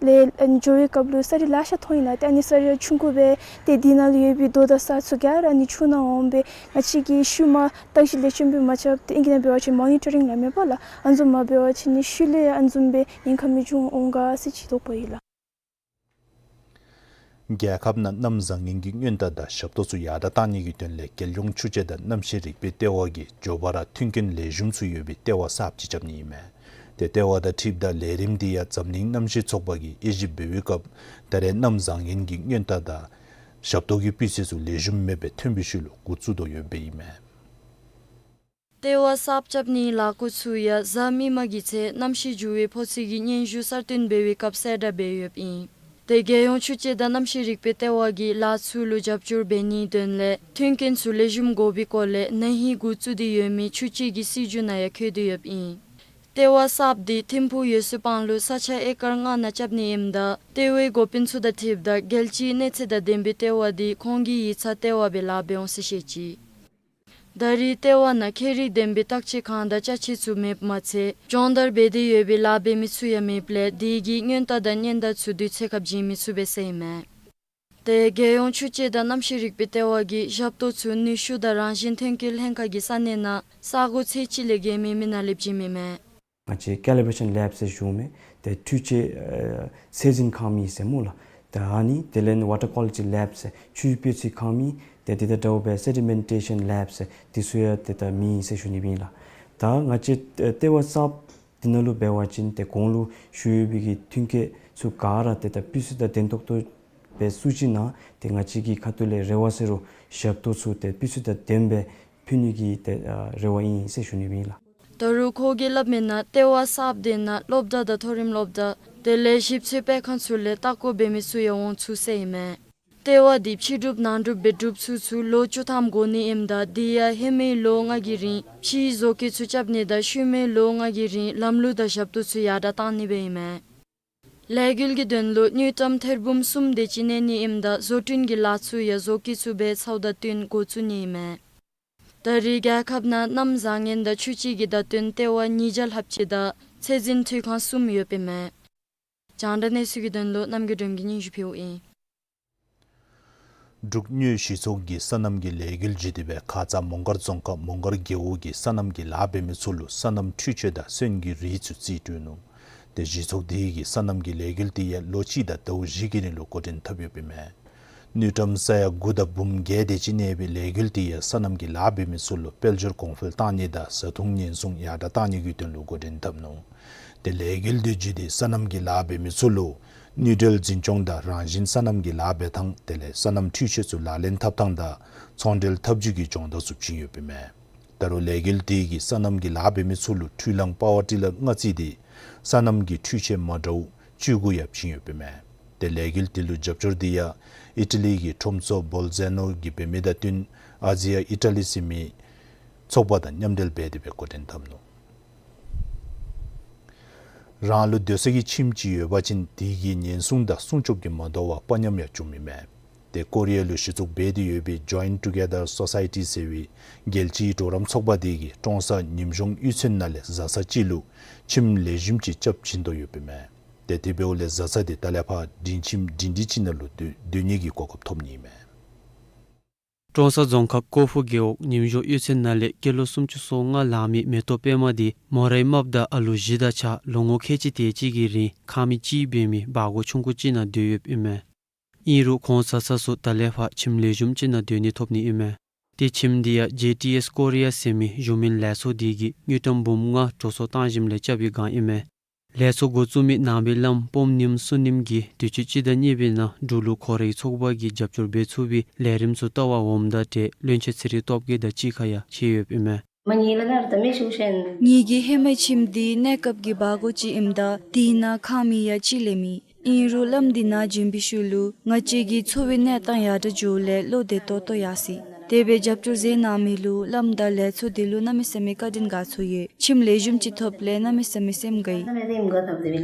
ལས་ཨ་ནི་འགྱོ་བའི་སྐབས་ལུ་ས་རུད་ལེ་ཤ་མཐོང་ཡི་ལགས། ཏེ་ཨ་ནི་ས་རུད་ཆུང་ཀུ་སྦེ་ཏེ་འདི་ནང་ལུ་ཡོད་པའི་རྡོ་དང་ས་ཚུ་ག་ར་ཨ་ནི་ཆུ་ནང་འོང་སྦེ་ང་བཅས་ཀྱི་ཤུལ་མ་བརྟག་ཞིབ་ལེགས་ཤོམ་སྦེ་མ་རྐྱབ་སྟེ་ཨིང་སྐད་ནང་འབད་བ་ཅིན་མོ་ནི་ཊ་རིང་སླབ་མས་པ་ལགས། ཨ་ནི་བཟུམ་མ་འབད་བ་ཅིན་ནི་ཤུལ་ལས་ཨ་ནི་བཟུམ་སྦེ་ཉེན་ཁ་མི་འབྱུང་འོང་ག་ཟེར་ཅིག་དོགས་པ་ཡོད་ལགས། རྒྱལ་ཁབ་ནང་གནམ་བཟང་ངན་གྱི་སྔོན་བརྡ་དང་ཞབས་ཏོག་ཚུ་ཡར་དྲག་བཏང་ནི་གི་དོན་ལས་རྒྱལ་ཡོངས་ཆུ་དཔྱད་དང་གནམ་གཤིས་རིག་པའི་ལྟེ་བ་གིས་མགྱོགས་པ་ར་མཐུན་རྐྱེན་ལེགས་ཤོམ་ཚུ་ཡོད་པའི་ལྟེ་བ་གསརཔ་ཅིག་རྐྱབ་ནི་ཨིན་མས། ཏེ་ལྟེ་བ་དང་འཁྲིལཝ་ད་ལས་རིམ་འདི་ཡང་འཛམ་གླིང་གནམ་གཤིས་ཚོགས་པ་གིས་དབྱེ་ཞིབ་འབད་བའི་སྐབས་ད་རེས་གནམ་བཟང་ངན་གྱི་སྔོན་བརྡ་དང་ཞབས་ཏོག་གི་སྤུས་ཚད་ཚུ་ལེགས་ཤོམ་མེདཔ་སྦེ་ཐོན་པའི་ཤུལ་ལུ་འགོ་བཙུགས་དོ་ཡོདཔ་ཨིན་མས། ལྟེ་བ་གསརཔ་རྐྱབ་ནིའི་ལས་འགུལ་ཚུ་ཡང་གཟའ་མིག་དམར་གྱི་ཚེ་གནམ་གཤིས་འགྱུར་བའི་ཕོ་ཚོད་ཀྱི་སྙན་ཞུ་གསར་བཏོན་འབད་བའི་སྐབས་གསལ་བསྒྲགས་འབད་ཡོདཔ་ཨིན། ཏེ་རྒྱལ་ཡོངས་ཆུ་དཔྱད་དང་གནམ་གཤིས་རིག་པའི་ལྟེ་བ་གིས་ལཱ་ཚུ་ལུ་རྒྱབ་སྐྱོར་འབད་ནིའི་དོན་ལས་མཐུན་རྐྱེན་ཚུ་ལེགས་ཤོམ་དགོ་པའི་སྐོར་ལས་ན་ཧིང་འགོ་བཙུགས་ཏེ་ཡོད་མི་ཆུ་དཔྱད་ཀྱི་སྲིད་བྱུས་ནང་ཡང་འཁོད་དེ་ཡོདཔ་ཨིན། ལྟེ་བ་གསརཔ་འདི་ཐིམ་ཕུག་འོད་ཟེར་སྤང་ལུ་ས་ཆ་ཨེ་ཀར་ལྔ་ནང་རྐྱབ་ནི་ཨིནམ་ད་ལྟེ་བའི་འགོ་དཔོན་ཚུ་དང་འཁྲིལཝ་ད་རྒྱལ་སྤྱིའི་གནས་ཚད་དང་ལྡན་པའི་ལྟེ་བ་འདི་ཁོང་གི་ཡིག་ཚང་ལྟེ་བ་སྦེ་ལཱ་འབད་འོང་ཟེར་བཤད་ཅི། ད་རེས་ལྟེ་བ་ནང་ཁྱད་རིག་ལྡན་པའི་བརྟག་དཔྱད་ཁང་དང་ཅ་ཆས་ཚུ་མེདཔ་མ་ཚད་སྦྱོང་བརྡར་འབད་དེ་ཡོད་པའི་ལཱ་འབད་མི་ཚུ་ཡང་མེདཔ་ལས་དེ་གིས་སྔོན་བརྡ་དང་སྔོན་བརྡ་ཚུ་དུས་ཚོད་ཁར་བྱིན་མི་ཚུགས་པས་ཟེར་ཨིན་མས། ཏེ་རྒྱལ་ཡོངས་ཆུ་དཔྱད་དང་གནམ་གཤིས་རིག་པའི་ལྟེ་བ་གིས་ཞབས་ཏོག་ཚུ་ནུས་ཤུགས་དང་རང་བཞིན་ཐོན་སྐྱེད་ལྷན་ཁག་གི་ས་གནས་ནང་ས་གོ་ཚད་གཅིག་ལས་བརྒལ་མེད་མི་ནང་ལས་བྱིན་མི་མས། ང་བཅས་ཀེ་ལི་བྲེ་ཤཱན་ལེབ་ཟེར་ཞུཝ་མས། ཏེ་འཕྲུལ་ཆས་ཨ་ཚད་འཛིན་ཁང་མི་ཟེར་སྨོ་ལགས། ཏེ་ཨ་ནི་དེ་ལས་ཝ་ཊར་ཀོ་ལི་ཊི་ལེབ་ཟེར་ཆུའི་སྤུས་ཚད་ཁང་མི། ཏེ་དེ་དང་འདྲཝ་སྦེ་སེ་ཌི་མེན་ཊེ་ཤཱན་ལེབ་ཟེར་དེ་ཚུ་ཡང་ཏེ་ད་མེད་ཟེར་ཞུ་ནི་ཨིན་ལགས། ད་ང་བཅས་ཨ་ལྟེ་བ་གསརཔ་འདི་ནང་ལུ་འབད་བ་ཅིན་ཏེ་གོང་ལུ་ཞུ་ཡོད་པའི་གི་མཐུན་རྐྱེན་ཚུ་ག་ར་ཏེ་ད་སྤུས་ཚད་དང་ལྡན་ཏོག་ཏོ་སྦེ་བཙུགས་ཞིནམ་ལས་ཏེ་ང་བཅས་ཀྱི་ཁ་ཐུག་ལས་རེ་བ་ཟེར་རུང་ཞབས་ཏོག་ཚུ་ཏེ་སྤུས་ཚད་དང་ལྡནམ་སྦེ་ཕུལ་ནི་གི་ཏེ་ཨ་རེ་བ་ཨིན་ཟེར་ཞུ་ནི་ཨིན་ལགས། ད་རུང་ཁོ་གིས་སླབ་མིའི་ནང་ལྟེ་བ་གསརཔ་འདི་ནང་སློབ་གྲྭ་དང་མཐོ་རིམ་སློབ་གྲྭ་དེ་ལས་ཞིབ་འཚོལ་སྤེལ་ཁང་ཚུ་ལས་ལྟ་སྐོར་འབད་མི་ཚུ་ཡང་འོང་ཚུགས་ཟེར་ཨིན་མས། ལྟེ་བ་འདི་ཕྱི་གྲུབ་ནང་གྲུབ་སྦེ་གྲུབ་ཚུགས་ཚུགས་ལོ་བཅུ་ཐམ་འགོར་ནི་ཨིནམ་ད་དེ་ཡང་ཧེ་མའི་ལོ་ལྔ་གི་རིང་ཕྱིའི་བཟོ་བཀོད་ཚུ་རྐྱབ་ནི་དང་ཤུལ་མའི་ལོ་ལྔ་གི་རིང་ལམ་ལུགས་དང་ཞབས་ཏོག་ཚུ་ཡར་དྲག་བཏང་ནི་སྦེ་ཨིན་མས། ལས་འགུལ་གྱི་དོན་ལུ་དངུལ་ཀྲམ་ཐེར་འབུམ་གསུམ་དེ་ཅིག་གནས་ནི་ཨིནམ་ད་བཟོ་སྐྲུན་གྱི་ལཱ་ཚུ་ཡང་བཟོ་བཀོད་ཚུ་འབད་ཚརཝ་དང་བསྟུན་འགོ་བཙུགས་ནི་ཨིན་མས། ད་རེས་རྒྱལ་ཁབ་ནང་གནམ་བཟང་ངན་དང་ཆུ་དཔྱད་ཀྱི་བརྡ་སྟོན་ལྟེ་བ་ཉིས་བརྒྱ་ལྷགཔ་ཅིག་དང་ཚད་འཛིན་འཕྲུལ་ཁང་གསུམ་ཡོདཔ་ཨིན་མས། རྒྱང་བསྒྲགས་གནས་ཚུལ་གྱི་དོན་ལུ་རྣམ་རྒྱལ་སྒྲོལ་མ་གིས་སྙན་ཞུ་ཕུལཝ་ཨིན། འབྲུག་དངུལ་གཞི་ཚོགས་ཀྱིས་སོ་ནམ་གྱི་ལས་འགུལ་བརྒྱུད་དེ་སྦེ་ཁ་ཙ་མོང་སྒར་རྫོང་ཁག་མོང་སྒར་རྒེད་འོག་གི་སོ་ནམ་གྱི་ལཱ་འབད་མི་ཚུ་ལུ་སོ་ནམ་འཕྲུལ་ཆས་དང་སོན་གྱི་རིགས་ཚུ་རྩིས་སྤྲོད་ནུག། ཏེ་གཞི་ཚོགས་དེ་གིས་སོ་ནམ་གྱི་ལས་འགུལ་དེ་ཡང་ལོ་གཅིག་དང་ཟླཝ་བཞི་གི་རིང་ལུ་འགོ་འདྲེན་འཐབ་ཡོདཔ་ཨིན་མས། དངུལ་ཀྲམ་ས་ཡ་དགུ་དང་འབུམ་བརྒྱད་དེ་ཅིག་གནས་པའི་ལས་འགུལ་དེ་ཡང་སོ་ནམ་གྱི་ལཱ་འབད་མི་ཚུ་ལུ་དཔལ་འབྱོར་གོང་འཕེལ་བཏང་ནི་དང་བཟའ་འཐུང་ཉེན་སྲུང་ཡར་དྲག་བཏང་ནི་གི་དོན་ལུ་འགོ་འདྲེན་འཐབ་ནུག། ཏེ་ལས་འགུལ་དེ་བརྒྱུད་དེ་སོ་ནམ་གྱི་ལཱ་འབད་མི་ཚུ་ལུ་དངུལ་འབྲེལ་འཛིན་སྐྱོང་དང་རང་བཞིན་སོ་ནམ་གྱི་ལཱ་འབད་ཐངས་དེ་ལས་སོ་ནམ་འཕྲུལ་ཆས་ཚུ་ལག་ལེན་འཐབ་ཐངས་དང་ཚོང་འབྲེལ་འཐབ་ཇུས་ཀྱི་སྦྱོང་བརྡར་ཚུ་བྱིན་ཡོདཔ་ཨིན་མས། ད་རུང་ལས་འགུལ་དེ་གིས་སོ་ནམ་གྱི་ལཱ་འབད་མི་ཚུ་ལུ་འཕྲུལ་གླང་པ་ཝར་ཊི་ལ་མངའ་རྩིས་དེ་སོ་ནམ་གྱི་འཕྲུལ་ཆས་མ་འདྲཝ་བཅུ་དགུ་ཡང་བྱིན་ཡོདཔ་ཨིན་མས། ཏེ་ལས་འགུལ་དེ་ལུ་རྒྱབ་སྐྱོར་དེ་ཡང་ཨི་ཊ་ལི་གི་ཁྲོམ་ཚོགས་བོལ་ཛེ་ནོ་གིས་འབད་མི་དང་བསྟུན་ཨ་ཛི་ཡ་ཨི་ཊ་ལི་ཟེར་མི་ཚོགས་པ་དང་མཉམ་འབྲེལ་འབད་དེ་སྦེ་འགོ་འདྲེན་འཐབ་ནུག། རང་ལུ་སྡོད་ས་གི་ཁྱིམ་ཅིག་ཡོད་པ་ཅིན་དེ་གི་ཉེན་སྲུང་དང་སྲུང་སྐྱོབ་ཀྱིས་མ་དོ་བར་དཔའ་ཉམས་ཡང་འཇོམས་ཨིན་མས། ཏེ་ཀོ་རི་ཡ་ལུ་གཞི་བཙུགས་འབད་དེ་ཡོད་པའི་Joint Together Society ཟེར་བའི་རྒྱལ་སྤྱིའི་གྲོགས་རམ་ཚོགས་པ་དེ་གིས་ཀྲོང་གསར་ཉིམ་གཞུང་གཡུས་ཚན་ནང་ལས་བཟའ་ཚང་ཅིག་ལུ་ཁྱིམ་ལེགས་ཤོམ་ཅིག་རྐྱབ་བྱིན་དོ་ཡོདཔ་ཨིན་མས། ཏེ་དེ་འབདཝ་ལས་བཟའ་ཚང་དེ་ད་ལས་ཕར་སྒྲིང་ཁྱིམ་སྒྲིང་སྒྲི་ཅིག་ནང་ལུ་སྡོད་སྡོད་ནི་གི་གོ་སྐབས་ཐོབ་ནི་ཨིན་མས། ཀྲོང་གསར་རྫོང་ཁག་ཀོ་ཕུ་རྒེད་འོག་ཉིམ་གཞུང་གཡུས་ཚན་ནང་ལས་སྐྱེས་ལོ་སུམ་ཅུ་སོ་ལྔ་ལང་མི་མེ་ཏོག་པདྨ་དེ་མོ་རའི་རྨགཔ་དང་ཨ་ལུ་བཞི་དང་གཅིག་ཁར་ལོ་ངོ་ཁལ་གཅིག་དེ་ཅིག་གི་རིང་ཁང་མིག་གཅིག་འབད་མི་སྦ་སྒོར་ཆུང་ཀུ་ཅིག་ནང་སྡོད་ཡོདཔ་ཨིན་མས། ཨིན་རུང་ཁོང་བཟའ་ཚང་ཚུ་ད་ལས་ཕར་ཁྱིམ་ལེགས་ཤོམ་ཅིག་ནང་སྡོད་ནི་ཐོབ་ནི་ཨིན་མས། ཏེ་ཁྱིམ་དེ་ཡང་ཇེ་ཊི་ཨེསི་ཀོ་རི་ཡ་ཟེར་མི་གཞུང་མིན་ལས་ཚོགས་དེ་གིས་དངུལ་ཀྲམ་འབུམ་ལྔ་འགྲོ་སོང་བཏང་ཞིནམ་ལས་རྐྱབ་པའི་སྒང་ཨིན་མས། ལས་ཚོགས་འགོ་བཙུགས་མི་ནང་པའི་བླམ་སྤོམ་ཉིམ་བསོད་ནམས་ཀྱིས་དུས་ཅི་སྤྱི་ཟླ་གཉིས་པའི་ནང་འབྲུག་ལུ་ཁོ་རའི་ཚོགས་པ་གིས་རྒྱབ་སྐྱོར་འབད་ཚུགས་པའི་ལས་རིམ་ཚུ་བལྟ་བར་འོངམ་ད་ཏེ་བློན་ཆེན་ཚེ་རིང་སྟོབས་རྒྱས་དང་གཅིག་ཁར་ཡང་ཕྱད་ཡོདཔ་ཨིན་མས། ངེ་གི་ཧེ་མའི་ཁྱིམ་དེ་གནས་སྐབས་ཀྱི་སྦ་སྒོར་ཅིག་ཨིནམ་ད་དེ་ནང་ཁང་མིག་ཡང་གཅིག་ལས་མེད། ཨིན་རུང་བླམ་དེ་ནཱ་བྱོན་པའི་ཤུལ་ལུ་ང་བཅས་ཀྱི་འཚོ་བའི་གནས་སྟངས་ཡར་དྲག་འགྱོཝ་ལས་བློ་བདེ་ཏོག་ཏོ་ཡར་སོ་ཡི། དེ་སྦེ་རྒྱབ་སྐྱོར་མཛད་གནང་མི་ལུ་བླམ་དང་ལས་ཚོགས་དེ་ལུ་གནམ་མེད་ས་མེད་བཀའ་དྲིན་དགའ་ཚོར་ཡོད། ཁྱིམ་ལེགས་ཤོམ་ཅིག་ཐོབ་ལས་གནམ་མེད་ས་མེད་སེམས་དགའ་ཡི།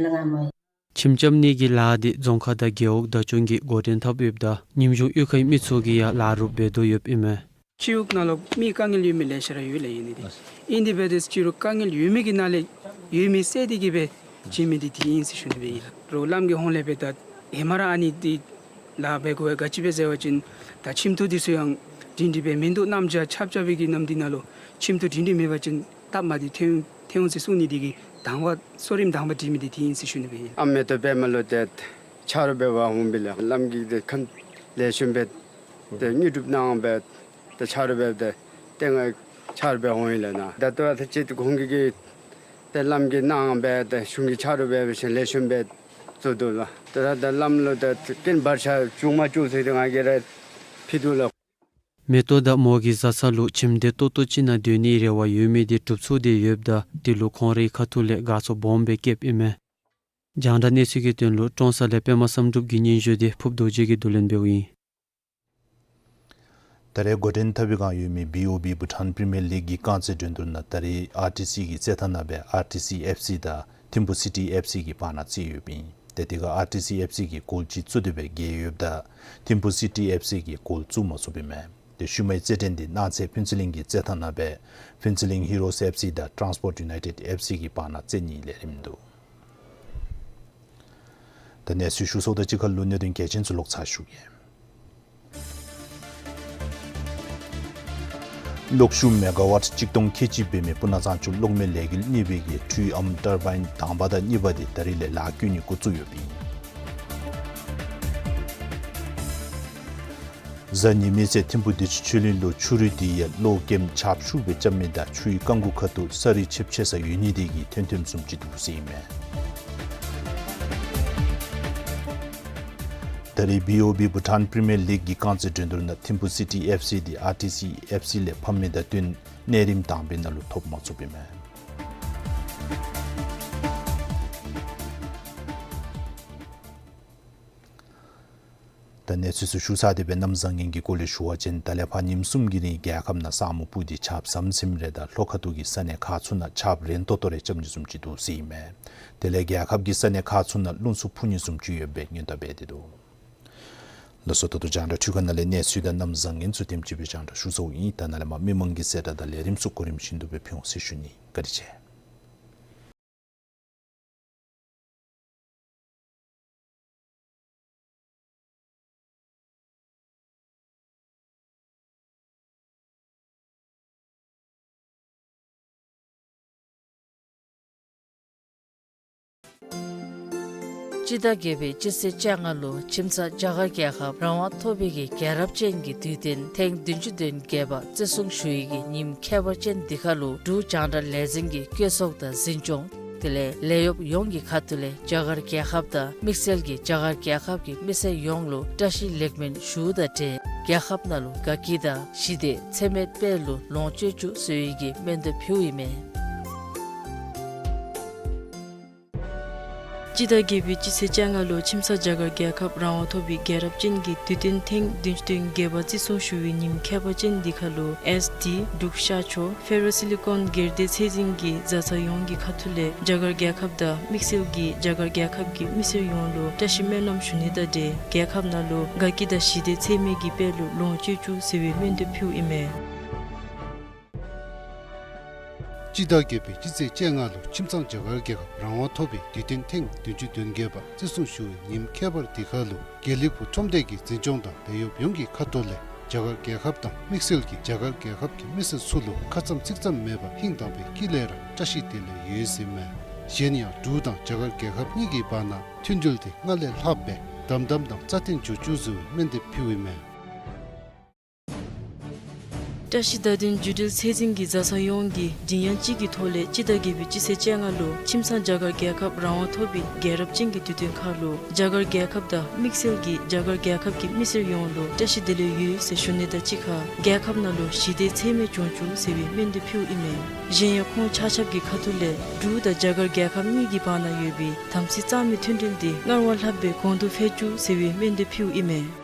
ཁྱིམ་རྐྱབ་ནི་གི་ལཱ་དེ་རྫོང་ཁག་དང་རྒེད་འོག་བདག་སྐྱོང་གིས་འགོ་འདྲེན་འཐབ་ཡོདཔ་ད་ཉིམ་གཞུང་གཡུས་ཁའི་མི་ཚུ་གིས་ཡང་ལཱ་རོགས་འབད་དོ་ཡོདཔ་ཨིན་མས། སྤྱི་འོག་ནང་ལུ་མི་དཀའ་ངལ་ཡོད་མི་ལེ་ཤ་ར་ཡོད་ལགས། ཨིན་ནི་དེ། ཨིན་དེ་འབད་དེ་སྤྱི་འོག་དཀའ་ངལ་ཡོད་མི་གི་ནང་ལས་ཡོད་མི་བསལ་ཏེ་གིས་སྦེ་བྱིན་མི་དེ་དེ་ཨིན་ཟེར་ཞུ་ནི་སྦེ་ཨིན། རོགས་བླམ་གི་ཧོངས་ལས་སྦེ་ད་ཧེ་མ་ར་ཨ་ནི་དེ་ལཱ་འབད་དགོ་པས། ག་ཅི་སྦེ་ཟེར་བ་ཅིན་ད་ཁྱིམ་ཐོག་དེ་ཚུ་ཡང་སྒྲིང་སྒྲི་སྦེ་མིན་འདུག། གནམ་བྱཱར་ཆརཔ་རྐྱབ་པའི་གི་ནམ་དུས་ནང་ལུ་ཁྱིམ་ཐོག་སྒྲིང་སྒྲི་མེད་པ་ཅིན་སྟབས་མ་བདེཝ་ཐོན་ཐོན་འོང་ཟེར་གསུང་ནི་དེ་གིས་དང་པ་གསོ་རིམ་དང་པ་སྒྲིག་མི་དེ་དེ་ཨིན་ཟེར་ཞུ་ནི་སྦེ་ཨིན། ཨ་མེ་ཏོག་པདྨ་ལུ་ཏེ་ཆ་རོགས་འབད་བར་འོང་པས་ལགས། བླམ་གིས་ཏེ་ཁམས་ལེགས་ཤོམ་སྦེ་ཏེ་དངོས་གྲུབ་གནང་སྦེ་ཏེ་ཆ་རོགས་འབད་དེ་ཏེ་ང་ཆ་རོགས་འབད་འོང་ཡི་ལགས་ན། ད་ལྟོ་ད་ཅི་ཁོང་གིས་ཏེ་བླམ་གིས་གནང་སྦེ་ཏེ་གཞུང་གིས་ཆ་རོགས་འབད་བ་ཅིན་ལེགས་ཤོམ་སྦེ་བཟོ་དོ་ལགས། ཏེ་ད་ད་བླམ་ལུ་ད་རྐྱེན་བར་ཆད་བྱུང་མ་བཅུག་ཟེར་ཏེ་ང་གིས་ར་ཕུལ་དོ་ལགས། མེ་ཏོག་དང་མོ་གི་བཟའ་ཚང་ལུ་ཁྱིམ་བདེ་ཏོག་ཏོ་ཅིག་ནང་སྡོད་ནིའི་རེ་བ་ཡོད་མི་དེ་འགྲུབ་ཚུགས་ཏེ་ཡོདཔ་ད་དེ་ལུ་ཁོང་རའི་ཁ་ཐུག་ལས་དགའ་ཚོར་སྦོམ་སྦེ་བསྐྱེདཔ་ཨིན་མས། རྒྱང་བསྒྲགས་གནས་ཚུལ་གྱི་དོན་ལུ་ཀྲོང་གསར་ལས་པདྨ་བསམ་གྲུབ་ཀྱི་སྙན་ཞུ་དེ་ཕུབ་རྡོ་རྗེ་གིས་བསྡུ་ལེན་འབདཝ་ཨིན། ད་རེས་འགོ་འདྲེན་འཐབ་པའི་བསྒང་ཡོད་མི་བི་ཨོ་བི་བྷུ་ཊཱན་པི་རི་མི་ཡར་ལིག་གི་རྐང་རྩེད་འགྲན་བསྡུར་ནང་ད་རེས་ཨར་ཊི་སི་གི་རྩེད་ཐང་ནང་སྦེ་ཨར་ཊི་སི་ཨེཕ་སི་དང་ཐིམ་ཕུ་སི་ཊི་ཨེཕ་སི་གི་བར་ན་རྩེད་ཡོདཔ་ཨིན། ཏེ་དེ་ཁར་ཨར་ཊི་སི་ཨེཕ་སི་གིས་གོལ་གཅིག་བཙུགས་ཏེ་སྦེ་རྒྱལ་ཡོདཔ་ད་ཐིམ་ཕུ་སི་ཊི་ཨེཕ་སི་གིས་གོལ་བཙུགས་མ་ཚུགསཔ་ཨིན་མས། ཏེ་ཤུལ་མའི་རྩེད་འགྲན་དེ་གནངས་ཚེ་ཕུན་ཚོགས་གླིང་གི་རྩེད་ཐང་ནང་སྦེ་ཕུན་ཚོགས་གླིང་ཧི་རོས་ཨེཕ་སི་དང་ཊཱན་སི་པོརཊ་ཡུ་ནའི་ཊེཌ་ཨེཕ་སི་གི་བར་ན་རྩེད་ནིའི་ལས་རིམ་འདུག། ད་གནས་ཚུལ་ཞུ་ཚརཝ་དང་གཅིག་ཁར་ལུ་གནད་དོན་གལ་ཆེན་ཚུ་ལོག་ཚར་ཞུ་གེ། གློག་ཤུགས་མེ་ག་ཝཊ་གཅིག་སྟོང་ཁལ་གཅིག་འབད་མི་སྤུ་ན་གཙང་ཆུ་གློག་མེ་ལས་འགུལ་གཉིས་པའི་གི་འཕྲུལ་ཨམ་ཊར་བཱའིན་དང་པ་དང་གཉིས་པ་དེ་ད་རིས་ལས་ལཱ་བཀོལ་ནི་འགོ་བཙུགས་ཡོདཔ་ཨིན། གཟའ་ཉི་མའི་ཚེ་ཐིམ་ཕུ་བདེ་ཆེན་ཆོས་གླིང་ལུ་ཆུ་རུད་དེ་ཡང་གློག་སྐྱེམས་ཆརཔ་ཤུགས་སྦེ་རྐྱབ་མི་དང་ཆུའི་རྐང་གུ་ཁ་ཐུག་ས་རུད་ཆེབ་ཆེ་ས་ཡོད་ནི་དེ་གིས་ཐོན་ཐོནམ་བཟུམ་ཅིག་འདུག་ཟེར་ཨིན་མས། ད་རེས་བི་ཨོ་བི་བྷུ་ཊཱན་པི་རི་མི་ཡར་ལིག་གི་རྐང་རྩེད་འགྲན་བསྡུར་ནང་ཐིམ་ཕུ་སི་ཊི་ཨེཕ་སི་དེ་ཨར་ཊི་སི་ཨེཕ་སི་ལས་ཕམ་མི་དང་བསྟུན་གནས་རིམ་དང་པའི་ནང་ལུ་ཐོབ་མ་ཚུགསཔ་ཨིན་མས། ད་གནས་ཚུལ་ཚུ་ཞུ་ཚར་ཏེ་སྦེ་གནམ་བཟང་ངན་གྱི་སྐོར་ལས་ཞུ་བ་ཅིན་ད་ལས་ཕར་ཉིནམ་གསུམ་གྱི་རིང་རྒྱལ་ཁབ་ནང་ས་སྨུག་སྤུབས་ཏེ་ཆརཔ་ཟམ་ཟིམ་རེ་དང་ལྷོ་ཁ་ཐུག་གི་ས་གནས་ཁག་ཚུ་ནང་ཆརཔ་རན་ཏོག་ཏོ་རེ་རྐྱབ་ནི་བཟུམ་ཅིག་འདུག་ཟེར་ཨིན་མས། དེ་ལས་རྒྱལ་ཁབ་ཀྱི་ས་གནས་ཁག་ཚུ་ནང་རླུང་འཚུབ་འཕུ་ནི་བཟུམ་ཅིག་ཡོདཔ་སྦེ་སྔོན་བརྡ་འབད་དེ་འདུག། ལགས་སོ། ད་ལྟོ་རྒྱང་བསྒྲགས་འཕྲུལ་ཁང་ནང་ལས་གནས་ཚུལ་དང་གནམ་བཟང་ངན་ཚུ་དེམ་ཅིག་སྦེ་རྒྱང་བསྒྲགས་ཞུ་ཚརཝ་ཨིན། ད་ནཱ་ལས་མར་མི་མང་གི་གསལ་བསྒྲགས་དང་ལས་རིམ་ཚུ་གོ་རིམ་བཞིན་དུ་སྦེ་ཕུལ་འོང་ཟེར་ཞུ་ནི། བཀའ་དྲིན་ཆེ། སྤྱི་ཟླ་བརྒྱད་པའི་སྤྱི་ཚེས་བཅོ་ལྔ་ལུ་ཁྱིམ་ཚང་རྒྱ་གར་རྒྱལ་ཁབ་རང་དབང་ཐོབ་པའི་གི་རྒྱལ་རབས་ཅན་གྱི་དུས་སྟོན་ཐེངས་བདུན་ཅུ་དོན་བརྒྱད་པ་བརྩི་སྲུང་ཞུ་ཡི་གི་ཉིནམ་ཁྱད་པར་ཅན་འདི་ཁར་ལུ་འབྲུག་རྒྱང་བསྒྲགས་ལས་འཛིན་གྱི་བཀོད་ཚོགས་དང་འཛིན་སྐྱོང་། དེ་ལས་ལས་གཡོགཔ་ཡོངས་ཀྱི་ཁ་ཐུག་ལས་རྒྱ་གར་རྒྱལ་ཁབ་དང་དམིགས་བསལ་གྱིས་རྒྱ་གར་རྒྱལ་ཁབ་ཀྱི་མི་སེར་ཡོངས་ལུ་བཀྲ་ཤིས་ལེགས་སྨོན་ཞུཝ་དང་འབྲེལ་རྒྱལ་ཁབ་ནང་ལུ་དགའ་སྐྱིད་དང་ཞི་བདེ་ཚད་མེད་སྤེལ་ལུ་ལོངས་སྤྱོད་བཅུག་ཟེར་བའི་གི་སྨོན་འདུན་ཕུལཝ་ཨིན་མས། སྤྱི་ཟླ་བརྒྱད་པའི་སྤྱི་ཚེས་བཅོ་ལྔ་ལུ་ཁྱིམ་ཚང་རྒྱ་གར་རྒྱལ་ཁབ་རང་དབང་ཐོབ་པའི་རྒྱལ་རབས་ཅན་གྱི་དུས་སྟོན་ཐེངས་བདུན་ཅུ་དོན་བརྒྱད་པ་བརྩི་སྲུང་ཞུ་བའི་ཉིནམ་ཁྱད་པར་ཅན་འདི་ཁར་ལུ་ཨེསི་ཌི་འབྲུག་ཤར་ཕྱོགས་ཕེ་རོ་སི་ལི་ཀོན་སྒེར་སྡེ་ཚད་འཛིན་གྱི་བཟའ་ཚང་ཡོངས་ཀྱི་ཁ་ཐུག་ལས་རྒྱ་གར་རྒྱལ་ཁབ་དང་དམིགས་བསལ་གྱིས་རྒྱ་གར་རྒྱལ་ཁབ་ཀྱི་མི་སེར་ཡོངས་ལུ་བཀྲ་ཤིས་སྨོན་ལམ་ཞུ་ནི་དང་འབྲེལ་རྒྱལ་ཁབ་ནང་ལུ་དགའ་སྐྱིད་དང་ཞི་བདེ་ཚད་མེད་ཀྱི་དཔལ་ལུ་ལོངས་སྤྱོད་བཅུག་ཟེར་བའི་སྨོན་འདུན་ཕུལཝ་ཨིན་མས། སྤྱི་ཟླ་བརྒྱད་པའི་སྤྱི་ཚེས་བཅོ་ལྔ་ལུ་ཁྱིམ་ཚང་རྒྱ་གར་རྒྱལ་ཁབ་རང་དབང་ཐོབ་པའི་དུས་སྟོན་ཐེངས་བདུན་ཅུ་དོན་བརྒྱད་པ་བརྩི་སྲུང་ཞུ་བའི་ཉིནམ་ཁྱད་པར་འདི་ཁར་ལུ་དགེ་ལེགས་ཕུག་ཁྲོམ་སྡེ་གི་འཛིན་སྐྱོང་དང་ལས་གཡོགཔ་ཡོངས་ཀྱི་ཁ་ཐུག་ལས་རྒྱ་གར་རྒྱལ་ཁབ་དང་དམིགས་བསལ་གྱིས་རྒྱ་གར་རྒྱལ་ཁབ་ཀྱི་མི་སེར་ཚུ་ལུ་ཁ་ཙམ་ཚིག་ཙམ་མེད་པར་ཧིང་དྭངས་པའི་དཀྱིལ་ལས་ར་བཀྲ་ཤིས་བདེ་ལེགས་ཡོད་ཟེར་མས། གཞན་ཡང་འབྲུག་དང་རྒྱ་གར་རྒྱལ་ཁབ་གཉིས་ཀྱི་བར་ན་མཐུན་འབྲེལ་འདི་སྔར་ལས་ལྷག་པའི་དམ་དམ་དང་རྩ་བརྟན་འགྱོ་བཅུག་ཟེར་བའི་སྨོན་འདུན་ཕུལཝ་ཨིན་མས། བཀྲ་ཤིས་བརྡ་དོན་བརྒྱུད་འབྲེལ་ཚད་འཛིན་གྱི་བཟའ་ཚང་ཡོངས་ཀྱིས་མགྲིན་དབྱངས་གཅིག་གི་ཐོག་ལས་སྤྱི་ཟླ་བརྒྱད་པའི་སྤྱི་ཚེས་བཅོ་ལྔ་ལུ་ཁྱིམ་ཚང་རྒྱ་གར་རྒྱལ་ཁབ་རང་དབང་ཐོབ་པའི་རྒྱལ་རབས་ཅན་གྱི་དུས་སྟོན་ཁར་ལུ་རྒྱ་གར་རྒྱལ་ཁབ་དང་དམིགས་བསལ་གྱིས་རྒྱ་གར་རྒྱལ་ཁབ་ཀྱི་མི་སེར་ཡོངས་ལུ་བཀྲ་ཤིས་བདེ་ལེགས་ཡོད་ཟེར་ཞུ་ནི་དང་གཅིག་ཁར་རྒྱལ་ཁབ་ནང་ལུ་ཞི་བདེ་ཚད་མེད་འབྱུང་བཅུག་ཟེར་བའི་སྨོན་འདུན་ཕུལཝ་ཨིན་མས། གཞན་ཡང་ཁོང་ཆ་ཁྱབ་ཀྱི་ཁ་ཐུག་ལས་འབྲུག་དང་རྒྱ་གར་རྒྱལ་ཁབ་གཉིས་ཀྱི་བར་ན་ཡོད་པའི་དམ་ཚིག་གཙང་མའི་མཐུན་འབྲེལ་འདི་སྔར་བ་ལྷག་པའི་གོང་དུ་འཕེལ་བཅུག་ཟེར་བའི་སྨོན་འདུན་ཕུལཝ་ཨིན་མས།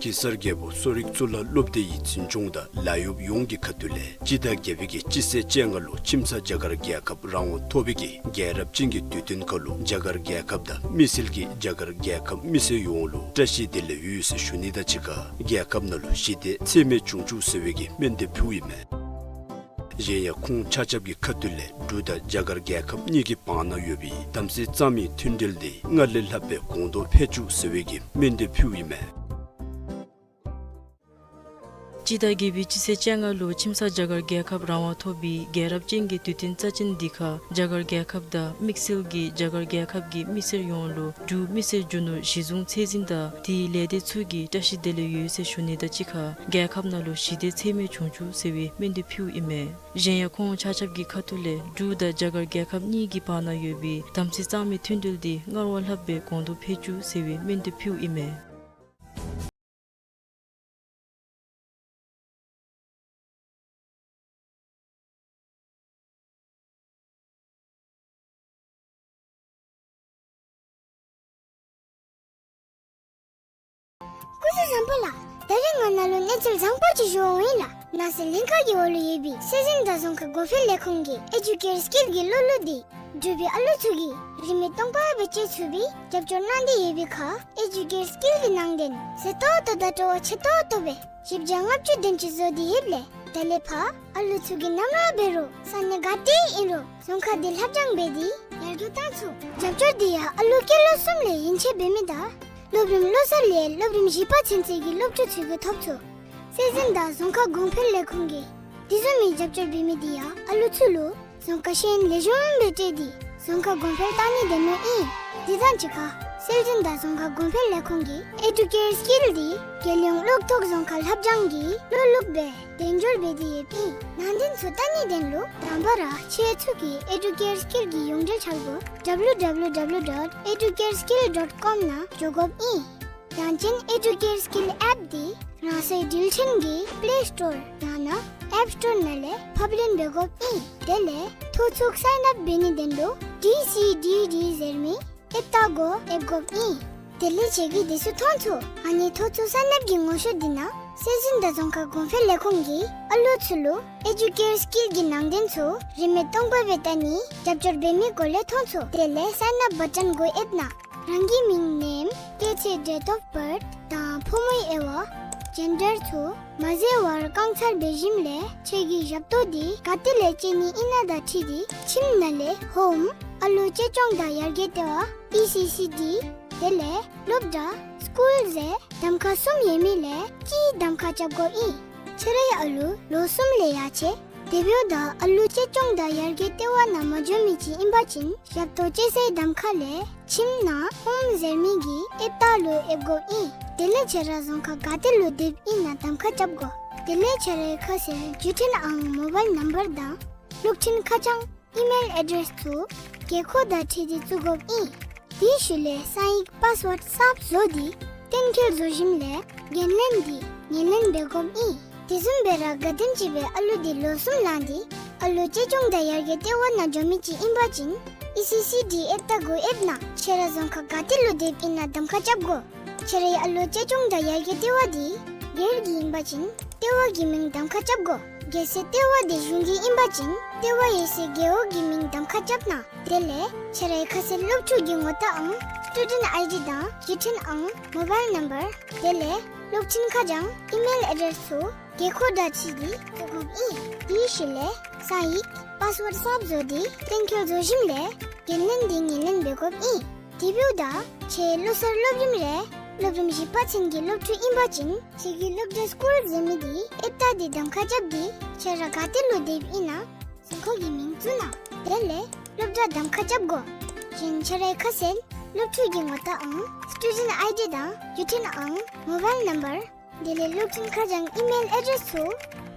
གེ་སར་རྒྱལ་པོ་གསོ་རིག་གཙུག་ལག་སློབ་སྡེ་ཡི་འཛིན་སྐྱོང་དང་ལཱ་གཡོགཔ་ཡོངས་ཀྱི་ཁ་ཐུག་ལས་སྤྱི་ཟླ་བརྒྱད་པའི་གི་སྤྱི་ཚེས་བཅོ་ལྔ་ལུ་ཁྱིམ་ཚང་རྒྱ་གར་རྒྱལ་ཁབ་རང་དབང་ཐོབ་པའི་གི་རྒྱལ་རབས་ཅན་གྱི་དུས་སྟོན་ཁར་ལུ་རྒྱ་གར་རྒྱལ་ཁབ་དང་དམིགས་བསལ་གྱིས་རྒྱ་གར་རྒྱལ་ཁབ་མི་སེར་ཡོངས་ལུ་བཀྲ་ཤིས་བདེ་ལེགས་ཡོད་ཟེར་ཞུ་ནི་དང་གཅིག་ཁར་རྒྱལ་ཁབ་ནང་ལུ་ཞི་བདེ་ཚད་མེད་འབྱུང་བཅུག་ཟེར་བའི་གི་སྨོན་འདུན་ཕུལཝ་ཨིན་མས། གཞན་ཡང་ཁོང་ཆ་ཁྱབ་ཀྱི་ཁ་ཐུག་ལས་འབྲུག་དང་རྒྱ་གར་རྒྱལ་ཁབ་གཉིས་ཀྱི་བར་ན་ཡོད་པའི་དམ་ཚིག་གཙང་མའི་མཐུན་འབྲེལ་འདི་སྔར་ལས་ལྷག་པའི་གོང་དུ་འཕེལ་བཅུག་ཟེར་བའི་གི་སྨོན་འདུན་ཕུལཝ་ཨིན་མས། སྤྱི་ཟླ་བརྒྱད་པའི་སྤྱི་ཚེས་བཅོ་ལྔ་ལུ་ཁྱིམ་ཚང་རྒྱ་གར་རྒྱལ་ཁབ་རང་དབང་ཐོབ་པའི་རྒྱལ་རབས་ཅན་གྱི་དུས་སྟོན་རྩ་ཅན་འདི་ཁར་རྒྱ་གར་རྒྱལ་ཁབ་དང་དམིགས་བསལ་གྱིས་རྒྱ་གར་རྒྱལ་ཁབ་ཀྱི་མི་སེར་ཡོངས་ལུ་འབྲུག་མི་སེར་རྒྱུ་ནོར་གཞི་བཟུང་ཚད་འཛིན་དང་དེའི་ལས་སྡེ་ཚུ་གིས་བཀྲ་ཤིས་བདེ་ལེགས་ཡོད་ཟེར་ཞུ་ནི་དང་གཅིག་ཁར་རྒྱལ་ཁབ་ནང་ལུ་ཞི་བདེ་ཚད་མེད་འབྱུང་བཅུག་ཟེར་བའི་སྨོན་འདུན་ཕུལཝ་ཨིན་མས། གཞན་ཡང་ཁོང་ཆ་ཁྱབ་ཀྱི་ཁ་ཐུག་ལས་འབྲུག་དང་རྒྱ་གར་རྒྱལ་ཁབ་གཉིས་ཀྱི་བར་ན་ཡོད་པའི་དམ་ཚིག་གཙང་མའི་མཐུན་འབྲེལ་འདི་སྔར་བ་ལྷག་པའི་གོང་དུ་འཕེལ་བཅུག་ཟེར་བའི་སྨོན་འདུན་ཕུལཝ་ཨིན་མས། སྐུ་གཟུགས་བཟང་པོ་ལགས། ད་རིས་ང་ནཱ་ལུ་གནས་ཚུལ་བཟང་པོ་ཅིག་ཞུ་འོང་ཡི་ལགས། ནང་སྲིད་ལྷན་ཁག་གི་འོག་ལུ་ཡོད་པའི་སྲོལ་འཛིན་དང་རྫོང་ཁ་གོང་འཕེལ་ལས་ཁུངས་ཀྱི་ཨེ་ཌུ་ཀེར་སི་ཀིལ་གྱི་སློབ་ལུགས་འདི་འབྲུག་པའི་ཨ་ལུ་ཚུ་གིས་རིན་མེད་སྟོང་པ་སྦེ་སྤྱོད་ཚུགས་པའི་རྒྱབ་སྐྱོར་གནང་སྟེ་ཡོད་པའི་ཁར་ཨེ་ཌུ་ཀེར་སི་ཀིལ་གྱི་ནང་དོན་མཛེས་ཏོག་ཏོ་དང་སྤྲོ་བ་ཆེ་ཏོག་ཏོ་སྦེ་བཞི་བརྒྱ་ལྔ་བཅུ་དོན་ཅིག་བཟོ་སྟེ་ཡོདཔ་ལས་ད་ལས་ཕར་ཨ་ལུ་ཚུ་གིས་ནམ་ར་འབད་རུང་ས་གནས་ག་ཏེ་ཨིན་རུང་རྫོང་ཁ་འདི་ལྷབ་སྦྱང་འབད་དེ་ཡར་རྒྱས་བཏང་ཚུགས། རྒྱབ་སྐྱོར་འདི་ཡང་ཨ་ལུ་སྐྱེས་ལོ་གསུམ་ལས་ཡན་ཆད་འབད་མི་དང་སློབ་རིམ་བློ་གསར་ལས་སློབ་རིམ་བཞི་པ་ཚུན་ཚོད་ཀྱི་སློབ་ཕྲུག་ཚུ་གིས་ཐོབ་ཚུགས། སྲོལ་འཛིན་དང་རྫོང་ཁ་གོང་འཕེལ་ལས་ཁུངས་ཀྱིས་དེ་བཟུམ་མའི་རྒྱབ་སྐྱོར་འབད་མི་འདི་ཡང་ཨ་ལུ་ཚུ་ལུ་རྫོང་ཁ་ཤེས་ཡོན་ལེགས་ཤོམ་སྦེ་སྤྲོད་དེ་རྫོང་ཁ་གོང་འཕེལ་གཏང་ནི་དེ་མོ་ཨིན། དེ་དང་གཅིག་ཁར་སྲོལ་འཛིན་དང་རྫོང་ཁ་གོང་འཕེལ་ལས་ཁུངས་ཀྱིས་ཨེ་ཌུ་ཀེར་སི་ཀིལ་འདི་རྒྱལ་ཡོངས་གློག་ཐོག་རྫོང་ཁ་ལྷབ་སྦྱང་གི་སློབ་ལུགས་སྦེ་དལ་འབྱོར་འབད་དེ་ཡོདཔ་ཨིན། ནང་དོན་ཚུ་བལྟ་ནི་དོན་ལུ་དང་པ་ར་ཁྱེད་ཚུ་གིས་ཨེ་ཌུ་ཀེར་སི་ཀིལ་གྱི་ཡོངས་འབྲེལ་འཆར་སྒོ་ཌབ་ལུ་ཌབ་ལུ་ཌབ་ལུ་ཌོཊ་ཨེ་ཌུ་ཀེར་སི་ཀིལ་ཌོཊ་ཀོམ་ནང་འགྱོ་དགོཔ་ཨིན། ཡང་ཅིན་ཨེ་ཌུ་ཀེར་སི་ཀིལ་ཨེཔ་འདི་རང་སོའི་འགྲུལ་འཕྲིན་གྱི་པླེ་སི་ཊོར་ཡང་ན་ཨེཔ་སི་ཊོར་ནང་ལས་ཕབ་ལེན་འབད་དགོཔ་ཨིན། དེ་ལས་ཐོ་ཚུགས་སའིན་ཨཔ་འབད་ནི་དོན་ལུ་ཌི་སི་ཌི་ཌི་ཟེར་མི་ཨེཔ་ལྟ་སྒོ་ཨེབ་དགོཔ་ཨིན། དེ་ལས་ཁྱེད་ཀྱིས་དེ་ཚུ་མཐོང་ཚུགས། ཨ་ནི་ཐོ་ཚུགས་སའིན་ཨཔ་ཀྱི་ངོ་ཤེས་འདི་ནང་སྲོལ་འཛིན་དང་རྫོང་ཁ་གོང་འཕེལ་ལས་ཁུངས་ཀྱིས་ཨ་ལུ་ཚུ་ལུ་ཨེ་ཌུ་ཀེར་སི་ཀིལ་གྱི་ནང་དོན་ཚུ་རིན་མེད་སྟོང་པ་སྦེ་བལྟ་ནི་རྒྱབ་སྐྱོར་འབད་མི་སྐོར་ལས་མཐོང་ཚུགས། དེ་ལས་སའིན་ཨཔ་བ་ཊོན་སྒོ་ཨེབ་ནང་རང་གི་མིང་ནེམ་སྐྱེས་ཚེས་ཌེཊ་ཨོཕ་བཱརཐ་དང་ཕོ་མོའི་དབྱེ་བ་ཇེན་ཌར་ཚུ་མ་འཛོལ་བར་བཀང་ཚར་འབད་ཞིནམ་ལས་ཁྱེད་ཀྱི་ཞབས་ཏོག་འདི་ག་ཏེ་ལས་སྤྱོད་ནི་ཨིན་ན་དང་འཁྲིལ་ཏེ་ཁྱིམ་ནང་ལས་ཧོམ་ཨ་ལུ་གཅེས་སྐྱོང་དང་ཡར་རྒྱས་ལྟེ་བ་ཨི་སི་སི་ཌི་དེ་ལས་སློབ་གྲྭ་སི་ཀུལ་ཟེར་གདམ་ཁ་གསུམ་ཡོད་མི་ལས་གཅིག་གདམ་ཁ་རྐྱབ་དགོཔ་ཨིན། ཁྱེད་རའི་ཨ་ལུ་ལོ་གསུམ་ལས་ཡར་ཆེ་དེ་འབདཝ་ད་ཨ་ལུ་གཅེས་སྐྱོང་དང་ཡར་རྒྱས་ལྟེ་བ་ནང་མ་འགྱོ་མི་ཅིག་ཨིན་པ་ཅིན་ཞབས་ཏོག་སྤྱོད་སའི་གདམ་ཁ་ལས་ཁྱིམ་ནང་ཧོམ་ཟེར་མི་གི་ཨེཔ་ལྟ་ལུ་ཨེབ་དགོཔ་ཨིན། དེ་ལས་ཁྱེད་ར་རྫོང་ཁ་ག་ཏེ་ལུ་སྡོདཔ་ཨིན་ན་གདམ་ཁ་རྐྱབ་དགོ། དེ་ལས་ཁྱེད་རའི་ཁ་གསལ་བརྒྱུད་འཕྲིན་ཨང་མོ་བཱའིལ་ནམ་བར་དང་ སློབ་འཕྲིན་ཁ་བྱང་ཨི་མེལ་ཨེ་ཌེསི་ཚུ་དགོས་མཁོ་དང་འཁྲིལ་ཏེ་བཙུགས་དགོཔ་ཨིན། དེའི་ཤུལ་ལས་གསང་ཡིག་པཱསི་ཝརཌ་གསརཔ་བཟོ་སྟེ་གཏན་འཁེལ་བཟོ་ཞིནམ་ལས་འགན་ལེན་འདི་ངོས་ལེན་འབད་དགོཔ་ཨིན། དེ་བཟུམ་སྦེ་ར་ག་དེམ་ཅིག་སྦེ་ཨ་ལུ་འདི་ལོ་གསུམ་ལང་སྟེ་ཨ་ལོ་གཅེས་སྐྱོང་དང་ཡར་རྒྱས་ལྟེ་བ་ནང་འགྱོ་མི་ཅིག་ཨིན་པ་ཅིན་ཨི་སི་སི་ཌི་ཨེབ་ད་གོ་ཨེབ་ནང་ཁྱེད་ར་རྫོང་ཁག་ག་ཏེ་ལུ་སྡོདཔ་ཨིན་ན་གདམ་ཁ་རྐྱབ་དགོ། ཁྱེད་རའི་ཨ་ལོ་གཅེས་སྐྱོང་དང་ཡར་རྒྱས་ལྟེ་བ་འདི་སྒེར་གྱི་ཨིན་པ་ཅིན་ལྟེ་བ་གི་མིང་གདམ་ཁ་རྐྱབ་དགོ། གལ་སྲིད་ལྟེ་བ་འདི་གཞུང་གི་ཨིན་པ་ཅིན་ལྟེ་བ་ཡོད་སའི་རྒེད་འོག་གི་མིང་གདམ་ཁ་རྐྱབ་གནང་། དེ་ལས་ཁྱེད་རའི་ཁ་གསལ་སློབ་ཕྲུག་གི་ངོ་རྟགས་ཨང་སི་ཊུ་ཌེནཊ་ཨའི་ཌི་དང་ཡུ་ཊི་ཨེན་ཨང་མོ་བཱའིལ་ནམ་བར་དེ་ལས་སློབ་འཕྲིན་ཁ་བྱང་ཨི་མེལ་ཨེ་ཌེསི་ཚུ་དགོས་མཁོ་དང་འཁྲིལ་ཏེ་བཙུགས་དགོཔ་ཨིན། དེའི་ཤུལ་ལས་གསང་ཡིག་པཱསི་ཝརཌ་གསརཔ་བཟོ་སྟེ་གཏན་འཁེལ་བཟོ་ཞིནམ་ལས་འགན་ལེན་འདི་ངོས་ལེན་འབད་དགོཔ་ཨིན། དེ་འབདཝ་ད་ཁྱེད་ལོ་གསར་སློབ་རིམ་རེ་སློབ་རིམ་བཞི་པ་ཚུན་གྱི་སློབ་ཕྲུག་ཨིན་པ་ཅིན་ཁྱེད་ཀྱི་སློབ་གྲྭའི་སི་ཀུལ་ཟེར་མི་འདི་ཨེབ་ད་འདི་གདམ་ཁ་རྐྱབ་སྟེ་ཁྱེད་ར་ག་ཏེ་ལུ་སྡོདཔ་ཨིན་ན་རྫོང་ཁག་གི་མིང་བཙུགས་གནང་། དེ་ལས་སློབ་གྲྭ་གདམ་ཁ་རྐྱབ་དགོ། གཞན་ཁྱེད་རའི་ཁ་གསལ་སློབ་ཕྲུག་གི་ངོ་རྟགས་ཨང་སི་ཊུ་ཌེནཊ་ཨའི་ཌི་དང་ཡུ་ཊི་ཨེན་ཨང་མོ་བཱའིལ་ནམ་བར་དེ་ལས་སློབ་འཕྲིན་ཁ་བྱང་ཨི་མེལ་ཨེ་ཌེསི་ཚུ་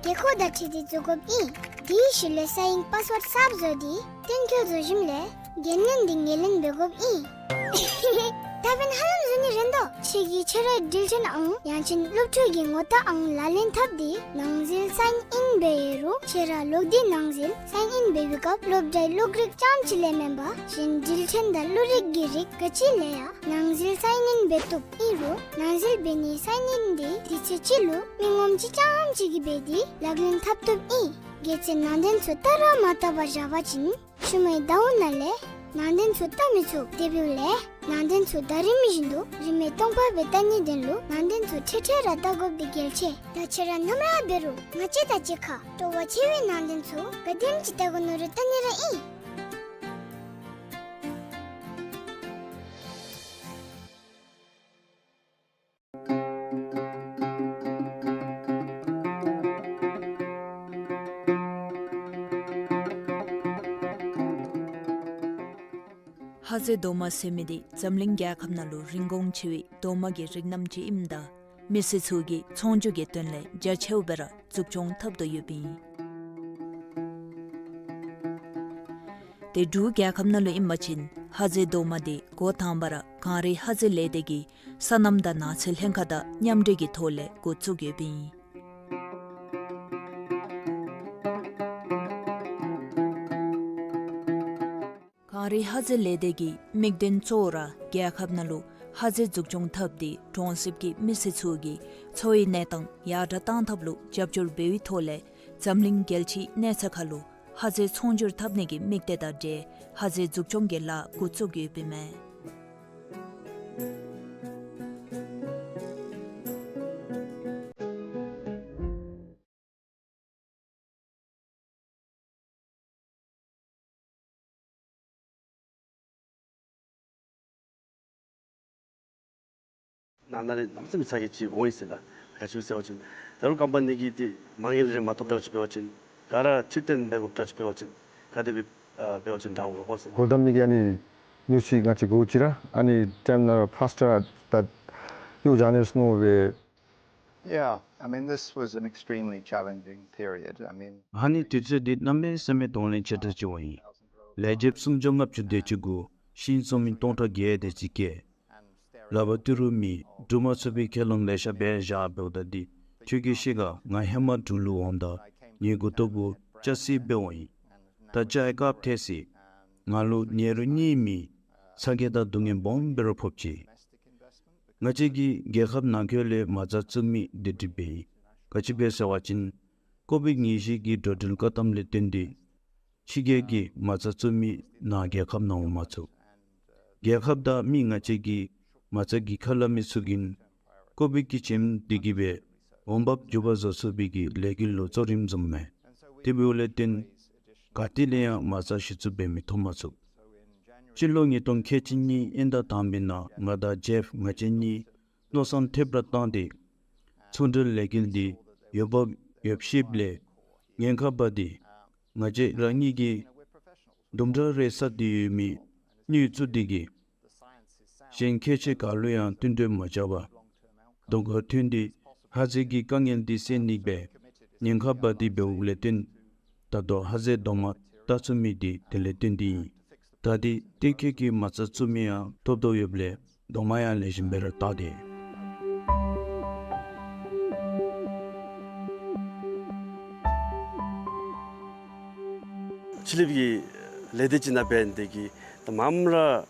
དགོས་མཁོ་དང་འཁྲིལ་ཏེ་བཙུགས་དགོཔ་ཨིན། དེའི་ཤུལ་ལས་གསང་ཡིག་པཱསི་ཝརཌ་གསརཔ་བཟོ་སྟེ་གཏན་འཁེལ་བཟོ་ཞིནམ་ལས་འགན་ལེན་འདི་ངོས་ལེན་འབད་དགོཔ་ཨིན། ད་འབདན་ཧ་ལམ་བཟོ་ནི་རན་དོ། ཁྱེད་ཀྱིས་ཁྱེད་རའི་འགྲུལ་འཕྲིན་ཨང་ཡང་ཅིན་སློབ་ཕྲུག་གི་ངོ་རྟགས་ཨང་ལག་ལེན་འཐབ་སྟེ་ནང་འཛུལ་སའིན་ཨིན་འབད་ཡོད་རུང་ཁྱེད་ར་ལོག་སྟེ་ནང་འཛུལ་སའིན་ཨིན་འབད་བའི་སྐབས་སློབ་གྲྭའི་གློག་རིག་རྐྱངམ་ཅིག་ལས་མེན་པར་གཞན་འགྲུལ་འཕྲིན་དང་གླུ་རིག་གི་རིགས་ག་ཅི་ལས་ཡང་ནང་འཛུལ་སའིན་ཨིན་འབད་བཏུབ། ཨིན་རུང་ནང་འཛུལ་འབད་ནིའི་སའིན་ཨིན་འདི་དུས་ཚོད་ཅིག་ལུ་མི་ངོམ་ཅིག་རྐྱངམ་ཅིག་གིས་འབད་དེ་ལག་ལེན་འཐབ་བཏུབ་ཨིན། གལ་སྲིད་ནང་དོན་ཚུ་བལྟ་ར་མ་བལྟ་བར་བཞག་པ་ཅིན་ཤུལ་མའི་ཟླཝ་ནང་ལས་ནང་དོན་ཚུ་བལྟ་མི་ཚུགས། དེ་འབདཝ་ལས་ནང་དོན་ཚུ་ཟླ་རིམ་བཞིན་དུ་རིན་མེད་སྟོང་པ་སྦེ་བལྟ་ནིའི་དོན་ལུ་ནང་དོན་ཚུ་ཁྲལ་ཁྲལ་ར་བལྟ་དགོཔ་འདི་གལ་ཆེ། ད་ཁྱེད་ར་ནམ་ར་འབད་རུང་ང་བཅས་དང་གཅིག་ཁར་སྤྲོ་བ་ཆེ་བའི་ནང་དོན་ཚུ་ག་དེམ་ཅིག་བལྟ་དགོ་མནོ་རུང་བལྟ་ནི་ར་ཨིན། ཧ་ཛེ་རྡོག་མ་ཟེར་མི་འདི་འཛམ་གླིང་རྒྱལ་ཁབ་ནང་ལུ་རིན་གོང་ཆེ་བའི་རྡོག་མ་གི་རིགས་རྣམ་ཅིག་ཨིནམ་ད་མི་སེར་ཚུ་གིས་ཚོང་སྒྱུར་གྱི་དོན་ལས་རྒྱ་ཆེཝ་སྦེ་ར་འཛུགས་སྐྱོང་འཐབ་དོ་ཡོདཔ་ཨིན། ཏེ་འབྲུག་རྒྱལ་ཁབ་ནང་ལུ་ཨིན་པ་ཅིན་ཧ་ཛེ་རྡོག་མ་འདི་འགོ་དང་པ་ར་གངས་རི་ཧ་ཛེ་ལས་སྡེ་གི་སོ་ནམ་དང་ནགས་ཚལ་ལྷན་ཁག་དང་མཉམ་འབྲེལ་གྱི་ཐོག་ལས་འགོ་བཙུགས་ཡོདཔ་ཨིན། གངས་རི་ཧ་ཛེ་ལས་སྡེ་གི་དམིགས་དོན་གཙོ་བོ་ར་རྒྱལ་ཁབ་ནང་ལུ་ཧ་ཛེ་འཛུགས་སྐྱོང་འཐབ་སྟེ་གྲོང་གསེབ་ཀྱི་མི་སེར་ཚུ་གི་འཚོ་བའི་གནས་སྟངས་ཡར་དྲག་གཏང་ཐབས་ལུ་རྒྱབ་སྐྱོར་འབད་བའི་ཐོག་ལས་འཛམ་གླིང་རྒྱལ་སྤྱིའི་གནས་ཚད་ཁར་ལུ་ཧ་ཛེ་ཚོང་སྒྱུར་འཐབ་ནི་གི་དམིགས་གཏད་དང་འབྲེལ་ཧ་ཛེ་འཛུགས་སྐྱོང་གི་ལཱ་འགོ་བཙུགས་ཡོདཔ་ཨིན་མས། ནང་ན་ལས་གནམ་མེད་ས་མེད་ཅིག་འོང་ཡི་ཟེར་ལགས། ག་ཅི་ཟེར་བ་ཅིན་ད་རུང་ཀམ་པ་ནི་གིས་འདི་མ་དངུལ་རེ་མ་ཐོབ་འདྲཝ་ཅིག་འབད་བ་ཅིན་ག་ར་ཕྱིར་འཐེན་འབད་དགོཔ་འདྲཝ་ཅིག་འབད་བ་ཅིན་ག་དེ་སྦེ་ཨ་འབད་བ་ཅིན་འདྲཝ་འོང་གོ་ཟེར། སྒོ་བསྡམ་ནི་གི་ཨ་ནི་ཉིནམ་ཅིག་ང་བཅས་འགོརཝ་ཅིག་ར་ཨ་ནི་ཊའིམ་ནང་ར་ཕཱསི་ཊར་ད་ཡོད་ཟེར་ནི་སྨོ་སྦེ། Yeah, I mean, this was an extremely challenging period. I mean, ཨ་ནི་དུས་ཚོད་འདི་གནམ་མེད་ས་མེད་གདོང་ལེན་ཆེ་དྲགས་ཅིག་འོང་ཡི། ལས་བྱེདཔ་སུམ་བརྒྱ་ལྔ་བཅུ་དེ་ཅིག་གུ་ཤིང་བཙོང་མི་སྟོང་ཕྲག་བརྒྱད་དེ་ཅིག་བསྐྱལ། ལག་པར་ཏི་རུ་མེད། སྒྲུབ་མ་ཚུགས་པའི་ཁས་བླངས་ལེ་ཤ་འབད་བཞག། འབདཝ་ད་འདི་ཁྱོད་ཀྱིས་ཤེས་ག། ང་ཧེ་མ་འབྲུག་ལུ་འོངམ་ད་ངེའི་མགུ་ཏོ་གུ་སྐྱ་སི་སྦེ་འོང་ཡི། ད་སྐྱའི་སྐབས་ཐལ་སོ་ཡི། ང་ལུ་ཉེ་རུང་གཉིད་མེད། ཚ་གྱང་དང་སྡུག་བསྔལ་སྦོམ་སྦེ་ར་ཕོགཔ་ཅིག། ང་བཅས་ཀྱིས་རྒྱལ་ཁབ་ནང་འཁོད་ལས་མ་རྩ་བཙུགས་མི་འདི་འདྲ་འབད་ཡི། ག་ཅི་འབད་ཟེར་བ་ཅིན་ཀོ་བིཌ་ཉེར་བཞི་གི་འགྲོ་འགྲུལ་བཀག་དམ་ལས་བརྟེན་ཏེ་ཕྱི་རྒྱལ་གྱི་མ་རྩ་བཙུགས་མི་ནཱ་རྒྱལ་ཁབ་ནང་འོང་མ་ཚུགས། རྒྱལ་ཁབ་དང་མི་ང་བཅས་ཀྱི་མ་རྩ་གིས་ཁ་སླབ་མི་ཚུ་གིས་ཀོ་བིཌ་ཀྱི་རྐྱེན་འདི་གིས་སྦེ་འོང་འབབ་འགྱོ་བ་བཟོ་ཚུགས་པའི་གི་ལས་འགུལ་ལུ་གཙོ་རིམ་བཟུངམ་མས། དེ་འབདཝ་ལས་བརྟེན་ག་ཏེ་ལས་ཡང་མ་རྩ་གཞི་བཙུགས་འབད་མི་ཐོབ་མ་ཚུགས། སྤྱི་ལོ་ཉིས་སྟོང་ཁལ་གཅིག་གཉིས་དབྱིན་ཟླ་དང་པའི་ནང་ང་དང་ཇེཕ་ང་བཅས་གཉིས་མནོ་བསམ་ཐེབས་ར་བཏང་སྟེ་ཚོང་འབྲེལ་ལས་འགུལ་འདི་ཡོདཔ་ཡོདཔ་ཤེསཔ་ལས་ཉེན་ཁ་འབག་སྟེ་ང་བཅས་རང་ཉིད་ཀྱིས་དུམ་གྲ་རེ་བསགས་ཏེ་ཡོད་མི་དངུལ་བཙུགས་ཏེ་གིས་གཞན་ཁྱད་ཆོས་ག་ལུ་ཡང་བསྟུན་གྲོས་མ་རྐྱབ་པར་གདོང་ཁར་ཐོན་ཏེ་ཧ་ཛེ་གི་དཀའ་ངལ་འདི་སེལ་ནི་སྦེ་ཉེན་ཁ་འབག་སྟེ་འབདཝ་ལས་བརྟེན་ ད་ལྟོ་ཧ་ཟེ་རྡོག་མ་བཏགས་ཚུགས་མི་འདི་དེ་ལས་བརྟེན་ཏེ་ཨིན། ད་འདི་གཏན་འཁེལ་གྱི་མ་རྩ་བཙུགས་མི་ཡང་ཐོབ་དོ་ཡོདཔ་ལས་རྡོག་མ་ཡང་ལེགས་ཤོམ་སྦེ་ར་བཏགས་ཏེ། ཕྱི་གླིངཔ་གི་ལས་སྡེ་ཅིག་ནང་འབད་ནི་དེ་གིས་ད་མངམ་ར་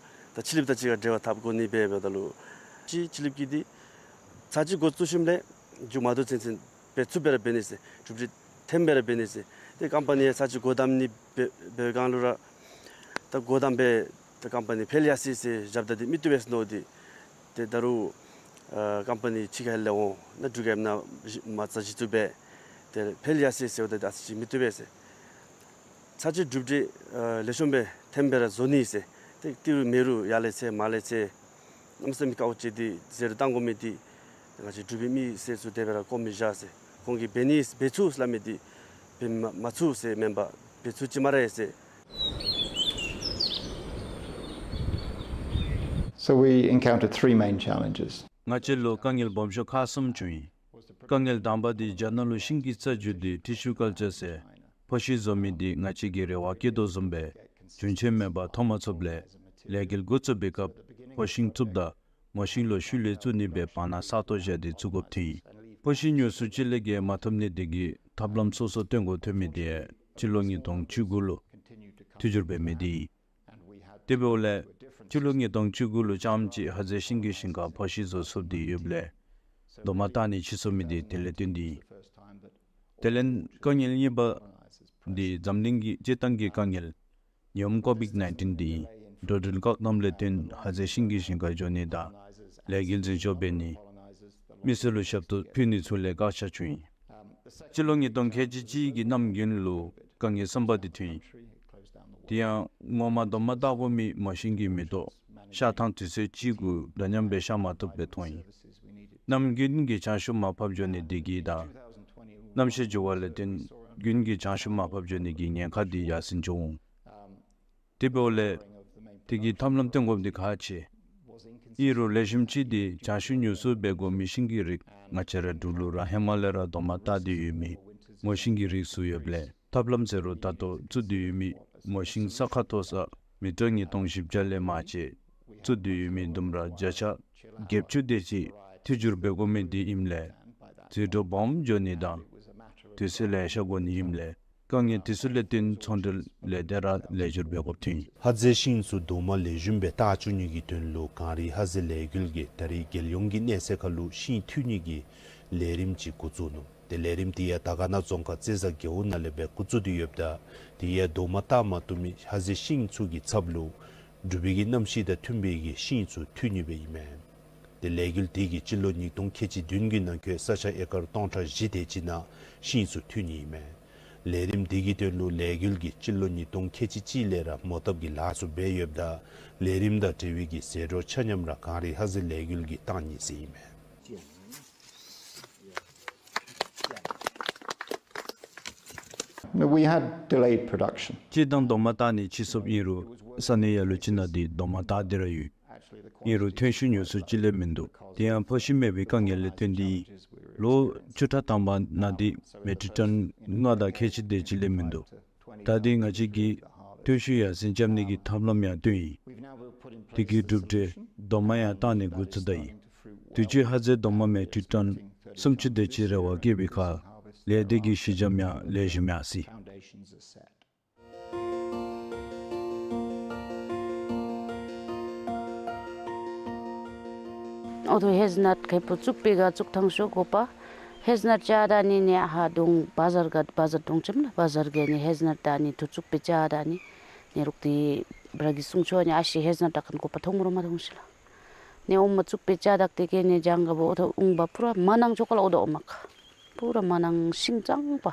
ད་ཕྱི་གླིངཔ་དང་གཅིག་ཁར་འབྲེལ་བ་འཐབ་དགོ་ནི་སྦེ་འབདཝ་ད་ལུ་ཅིག་ཕྱི་གླིངཔ་གིས་འདི་ཚར་གཅིག་འགོ་བཙུགས་ཞིནམ་ལས་མཇུག་མ་བསྡུ་ཚུན་ཚུན་འབད་ཚུགསཔ་སྦེ་ར་འབད་ནི་ཟེར། གྲུབ་འབྲས་ཐོནམ་སྦེ་ར་འབད་ནི་ཟེར། ཏེ་ཀམ་པ་ནི་ཚར་གཅིག་སྒོ་བསྡམ་ནི་འབད་འབད་བའི་སྒང་ལུ་ར་ད་སྒོ་བསྡམ་སྦེ་ད་ཀམ་པ་ནི་འཕེལ་ཡར་སོ་ཡི་ཟེར་བཞགཔ་ད་འདི་མི་བཏུབ་པས་ཟེར་མནོ་སྟེ། ཏེ་ད་རུང་ཨ་ཀམ་པ་ནི་ཕྱི་ཁ་ལས་འོང་ནཱ་འབྲུག་རྒྱལ་ནང་མ་རྩ་གཞི་བཙུགས་སྦེ་ཏེ་འཕེལ་ཡར་སོ་ཡི་ཟེརཝ་ད་འདི་ཨ་ཙི་ཅིག་མི་བཏུབ་པས་ཟེར། ཚར་གཅིག་གྲུབ་འབྲས་ཨ་ལེགས་ཤོམ་སྦེ་ཐོནམ་སྦེ་ར་བཟོ་ནི་ཟེར། ཏེ་ཏི་རུ་མེ་རུ་ཡར་ལས་ཚེ་མར་ལས་ཚེ་གནམ་མེད་ས་མེད་དཀའཝ་སྤྱད་དེ་ཟེར་བཏང་དགོ་མི་འདི་ང་བཅས་འབྲུག་པའི་མི་སེར་ཚུ་དེ་སྦེ་ར་བཀོ་མི་བཞག་ཟེར། ཁོང་གིས་འབད་ནི་འབད་ཚུགས་སླབ་མི་འདི་འབད་མ་མ་ཚུགས་ཟེར་མེན་པར་འབད་ཚུགས་ཅི་སྨ་རེ་ཟེར། So we encountered three main challenges. ང་བཅས་ལུ་དཀའ་ངལ་སྦོམ་ཤོས་ཁག་གསུམ་བྱུང་ཡི། དཀའ་ངལ་དང་པ་འདི་རྒྱ་ནག་ལུ་ཤིང་གི་རྩ་རྒྱུ་འདི་ཊི་ཤུ་ཀལ་ཅར་ཟེར་ཕོ་ཤིང་བཟོ་མི་འདི་ང་བཅས་ཀྱིས་རེ་བ་བསྐྱེད་དོ་བཟུམ་སྦེ་རྒྱུན་ཆད་མེད་པར་ཐོབ་མ་ཚུགསཔ་ལས་ལས་འགུལ་འགོ་བཙུགས་པའི་སྐབས་ཕོ་ཤིང་བཙུགསཔ་ད་མོ་ཤིང་ལོག་ཤུལ་ལས་བཙུགས་ནི་སྦེ་བར་ན་ས་སྟོང་བཞག་སྟེ་བཙུགས་དགོཔ་ཐོན་ཡི། ཕོ་ཤིང་ཉོ་སུ་ཅིག་ལས་བརྒལ་མ་ཐོབ་ནི་དེ་གིས་ཐབས་ལམ་སོ་སོ་སྟོན་དགོཔ་ཐོན་མི་དེ་སྤྱི་ལོ་ཉིས་སྟོང་བཅུ་དགུ་ལུ་འཐུས་ཤོར་འབད་མི་དེ་ཨིན། དེ་འབདཝ་ལས་སྤྱི་ལོ་ཉིས་སྟོང་བཅུ་དགུ་ལུ་རྐྱངམ་ཅིག་ཧ་ཟེ་ཤིང་གི་ཞིང་ཁར་ཕོ་ཤིང་བཟོ་ཚུགས་ཏེ་ཡོདཔ་ལས་རྡོག་མ་བཏགས་ནི་ཕྱིས་སོང་མི་དེ་དེ་ལས་བརྟེན་ཏེ་ཨིན། དེ་ལས་དཀའ་ངལ་གཉིས་པ་འདི་འཛམ་གླིང་གི་སྤྱིར་བཏང་གི་དཀའ་ངལ་ཉེན་ཁོབ་ཀོ་ཝིཌ་ནའིན་ཊིན་འདི་ཨིན། འགྲོ་འགྲུལ་བཀག་དམ་ལས་བརྟེན་ཧ་ཟེ་ཤིང་གི་ཞིང་ཁར་འགྱོ་ནི་དང་ལས་འགུལ་འཛིན་སྐྱོང་འབད་ནི་མི་སེར་ལུ་ཞབས་ཏོག་ཕུལ་ནི་ཚུ་ལས་བཀག་ཆ་བྱུང་ཡི། སྤྱི་ལོ་ཉིས་སྟོང་ཁལ་གཅིག་གཅིག་གི་གནམ་དགུན་ལུ་དཀའ་ངལ་གསུམ་པ་འདི་ཐོན་ཡི། དེ་ཡང་ངོ་མ་རྡོག་མ་བཏགས་དགོ་མི་མོ་ཤིང་གི་མེ་ཏོག་གཤགས་ཐངས་དུས་ཚོད་གཅིག་གུ་འདྲ་མཉམ་སྦེ་གཤགས་མ་ཚུགསཔ་སྦེ་མཐོང་ཡི། གནམ་དགུན་གྱི་བྱང་ཆུབ་མར་ཕབ་འགྱོ་ནི་དེ་གིས་དང་གནམ་གཤིས་འགྱུར་བ་ལས་བརྟེན་དགུན་གྱི་བྱང་ཆུབ་མར་ཕབ་འགྱོ་ནི་གི་ཉེན་ཁ་འདི་ཡར་སེང་འགྱོ་འོང་། དེ་འབདཝ་ལས་དེ་གི་ཐབས་ལམ་སྟོན་དགོཔ་འདི་ཁག་ཆེ། ཨིན་རུང་ལེགས་ཤོམ་ཅིག་འདི་བྱང་ཆུབ་ཉུང་སུ་འབད་དགོ་མི་ཤིང་གི་རིགས་ང་བཅས་ར་འབྲུག་ལུ་ར་ཧེ་མ་ལས་ར་རྡོག་མ་བཏགས་ཏེ་ཡོད་མི་མོ་ཤིང་གི་རིགས་ཚུ་ཡོདཔ་ལས་ཐབས་ལམ་ཟེར་རུང་ད་ལྟོ་བཙུགས་ཏེ་ཡོད་མི་མོ་ཤིང་ས་ཁ་མཐོ་ས་མི་ཊར་ཉིས་སྟོང་བཞི་བརྒྱ་ལས་མར་ཅིག་བཙུགས་ཏེ་ཡོད་མི་ལྡུམ་ར་བརྒྱ་ཆ་བརྒྱད་ཅུ་དེ་ཅིག་འཐུས་ཤོར་འབད་དགོ་མི་འདི་ཨིནམ་ལས་ཟད་འགྲོ་སྦོམ་འགྱོ་ནི་དང་དུས་ཚོད་ལེ་ཤ་འགོར་ནི་ཨིནམ་ལས་དཀའ་ངལ་དེ་ཚུ་ལས་བརྟེན་ཚོང་འབྲེལ་ལས་སྡེ་ར་ལེགས་སྒྱུར་འབད་དགོཔ་ཐོན་ཡི། ཧ་ཟེ་ཤིང་ཚུ་རྡོག་མ་ལེགས་ཤོམ་སྦེ་བཏགས་བཅུག་ནི་གི་དོན་ལུ་གངས་རི་ཧ་ཟེ་ལས་འགུལ་གྱིས་ད་རེས་རྒྱལ་ཡོངས་ཀྱི་གནས་ཚད་ཁར་ལུ་ཤིང་འཐུ་ནི་གི་ལས་རིམ་ཅིག་འགོ་བཙུགས་ནུག། ཏེ་ལས་རིམ་དེ་ཡང་དར་དཀར་ན་རྫོང་ཁག་རྩེ་བཟའ་རྒེད་འོག་ནང་ལས་སྦེ་འགོ་བཙུགས་ཏེ་ཡོདཔ་ད་དེ་ཡང་རྡོག་མ་བཏགས་མ་བཏུབ་མི་ཧ་ཟེ་ཤིང་ཚུ་གི་ཚབ་ལུ་འབྲུག་པའི་གི་གནམ་གཤིས་དང་མཐུན་པའི་གི་ཤིང་ཚུ་འཐུ་ནི་སྦེ་ཨིན་མས། ཏེ་ལས་འགུལ་དེ་གིས་སྤྱི་ལོ་ཉིས་སྟོང་ཁལ་གཅིག་བདུན་གྱི་ནང་འཁོད་ས་ཆ་ཨེ་ཀར་སྟོང་ཕྲག་བཞི་དེ་ཅིག་ནང་ཤིང་ཚུ་འཐུ་ནི་ཨིན་མས། ལས་རིམ་དེ་གི་དོན་ལུ་ལས་འགུལ་གྱིས་སྤྱི་ལོ་ཉིས་སྟོང་ཁལ་གཅིག་གཅིག་ལས་ར་མོ་བཏབ་ཀྱི་ལཱ་ཚུ་འབད་ཡོདཔ་ད་ལས་རིམ་དང་འབྲེལ་བའི་གི་ཟད་འགྲོ་ཆ་མཉམ་ར་གངས་རི་ཧ་ཟེ་ལས་འགུལ་གྱིས་བཏང་ནི་ཟེར་ཨིན་མས། We had delayed production. སྤྱིར་བཏང་རྡོག་མ་བཏགས་ནི་ཕྱིས་སོངམ་ཨིན་རུང་ས་གནས་ཡ་ལུ་ཅིག་ནང་འདི་རྡོག་མ་བཏགས་ཏེ་ར་ཡོད། ཨིན་རུང་ཐོན་ཤུགས་ཉུང་སུ་ཅིག་ལས་མིན་འདུག། དེ་ཡང་ཕོ་ཤིང་མེད་པའི་དཀའ་ངལ་ལས་བརྟེན་ཏེ་ཨིན། ལོ་བཅུ་ཕྲག་དང་པ་ནང་འདི་མེ་ཊིག་ཊོན་ལྔ་དང་ཁལ་གཅིག་དེ་ཅིག་ལས་མིན་འདུག། ད་འདི་ང་བཅས་ཀྱིས་ཐོན་ཤུགས་ཡར་སེང་རྐྱབ་ནི་གི་ཐབས་ལམ་ཡང་བཏོན་ཡི། དེ་གི་གྲུབ་འབྲས་རྡོག་མ་ཡང་བཏགས་ནི་འགོ་བཙུགས་ད་ཡི། དུས་ཅི་ཧ་ཟེ་རྡོག་མ་མེ་ཊིག་ཊོན་སུམ་ཅུ་དེ་ཅིག་རེ་བ་བསྐྱེད་པའི་ཁར་ལས་དེ་གི་གཞི་འགྱམ་ཡང་ལེགས་ཤོམ་ཡར་སོ་ཡི། ཨོ་ཐུ་ཧེ་ཛེལ་ནཊ་ཁེ་པུ་བཙུགས་པའི་ག་བཙུགས་ཐངས་ཤོ་དགོ་པ། ཧེ་ཛེལ་ནཊ་བཅའ་ད་ནི་ནི་ཧ་དུང་བ་ཛར་ག་བ་ཛར་དུང་ཅིམ་ན་བ་ཛར་གི་ནི་ཧེ་ཛེལ་ནཊ་ད་ནི་ཐུ་བཙུགས་པའི་བཅའ་ད་ནི་ནི་རུག་ཏི་བྲ་གི་སུང་ཆོ་ནི་ཨ་ཤི་ཧེ་ཛེལ་ནཊ་ད་ཁན་དགོ་པ་ཐོང་རུང་མ་ཐོང་ཤི་ལ། ནི་ཨོ་མ་བཙུགས་པའི་བཅའ་ད་ཏེ་ཀེ་ནི་ཇང་ག་བོ་ཨོ་ཐུ་ཨུང་བ་པུ་ར་མ་ནང་ཆོ་ཀ་ལ་ཨོ་དོ་ཨོ་མ་ཀ་པུ་ར་མ་ནང་ཤིང་གཙང་པ།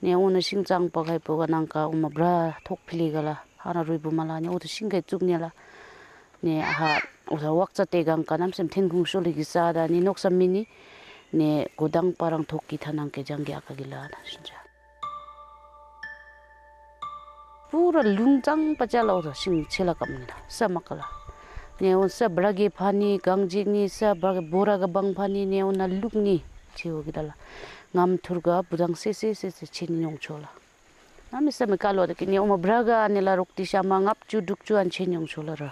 ནེ་འོ་ན་ཤིང་གཙང་པ་ག་ཡི་པོ་ག་ནང་ཀ་འོ་མ་བྲ་ཐོག་ཕི་ལི་ག་ལ་ཧ་ན་རུས་བུ་མ་ལ་ནེ་འོ་ཐུ་ཤིང་ག་ཡི་བཙུགས་ནེ་ལ། ནེ་ཧ་འོ་ཐ་ཝག་ཙ་ཏེ་གང་ཀ་ནམ་སེམས་ཐེན་ཁུང་ཤོ་ལི་གི་ས་ད་ནི་ནོག་ས་མི་ནི། ནེ་གོ་དང་པ་རང་ཐོག་གི་ཐ་ནང་གི་ཇང་གི་ཨ་ཀ་གི་ལ་ན་ཤིན་ཅ། པུ་ར་ལུང་གཙང་པ་ཅ་ལ་འོ་ཐ་ཤིང་ཆེ་ལ་ཀམ་ནི་ལ་ས་མ་ཀ་ལ། ནེ་འོ་ས་བྲ་གི་ཕ་ནི་གང་ཇིག་ནི་ས་བྲ་གི་བོ་ར་ག་བང་ཕ་ནི་ནེ་འོ་ན་ལུག་ནི་ཆེ་འོ་གི་ད་ལ། ངམ་ཐུར་ག་བུ་དང་སེ་སེ་སེ་སེ་ཆེ་ནི་ནོང་ཆོ་ལ། གནམ་མེད་ས་མེད་དཀའ་ལས་ད་གི་ནི་ཨོ་མ་བྲག་ག་ཨ་ནི་ལས་རོགས་འདི་ཤ་མ་ལྔ་བཅུ་དྲུག་ཅུ་ཨ་ནི་ཆེ་ཉུང་ཤོ་ལ་ར།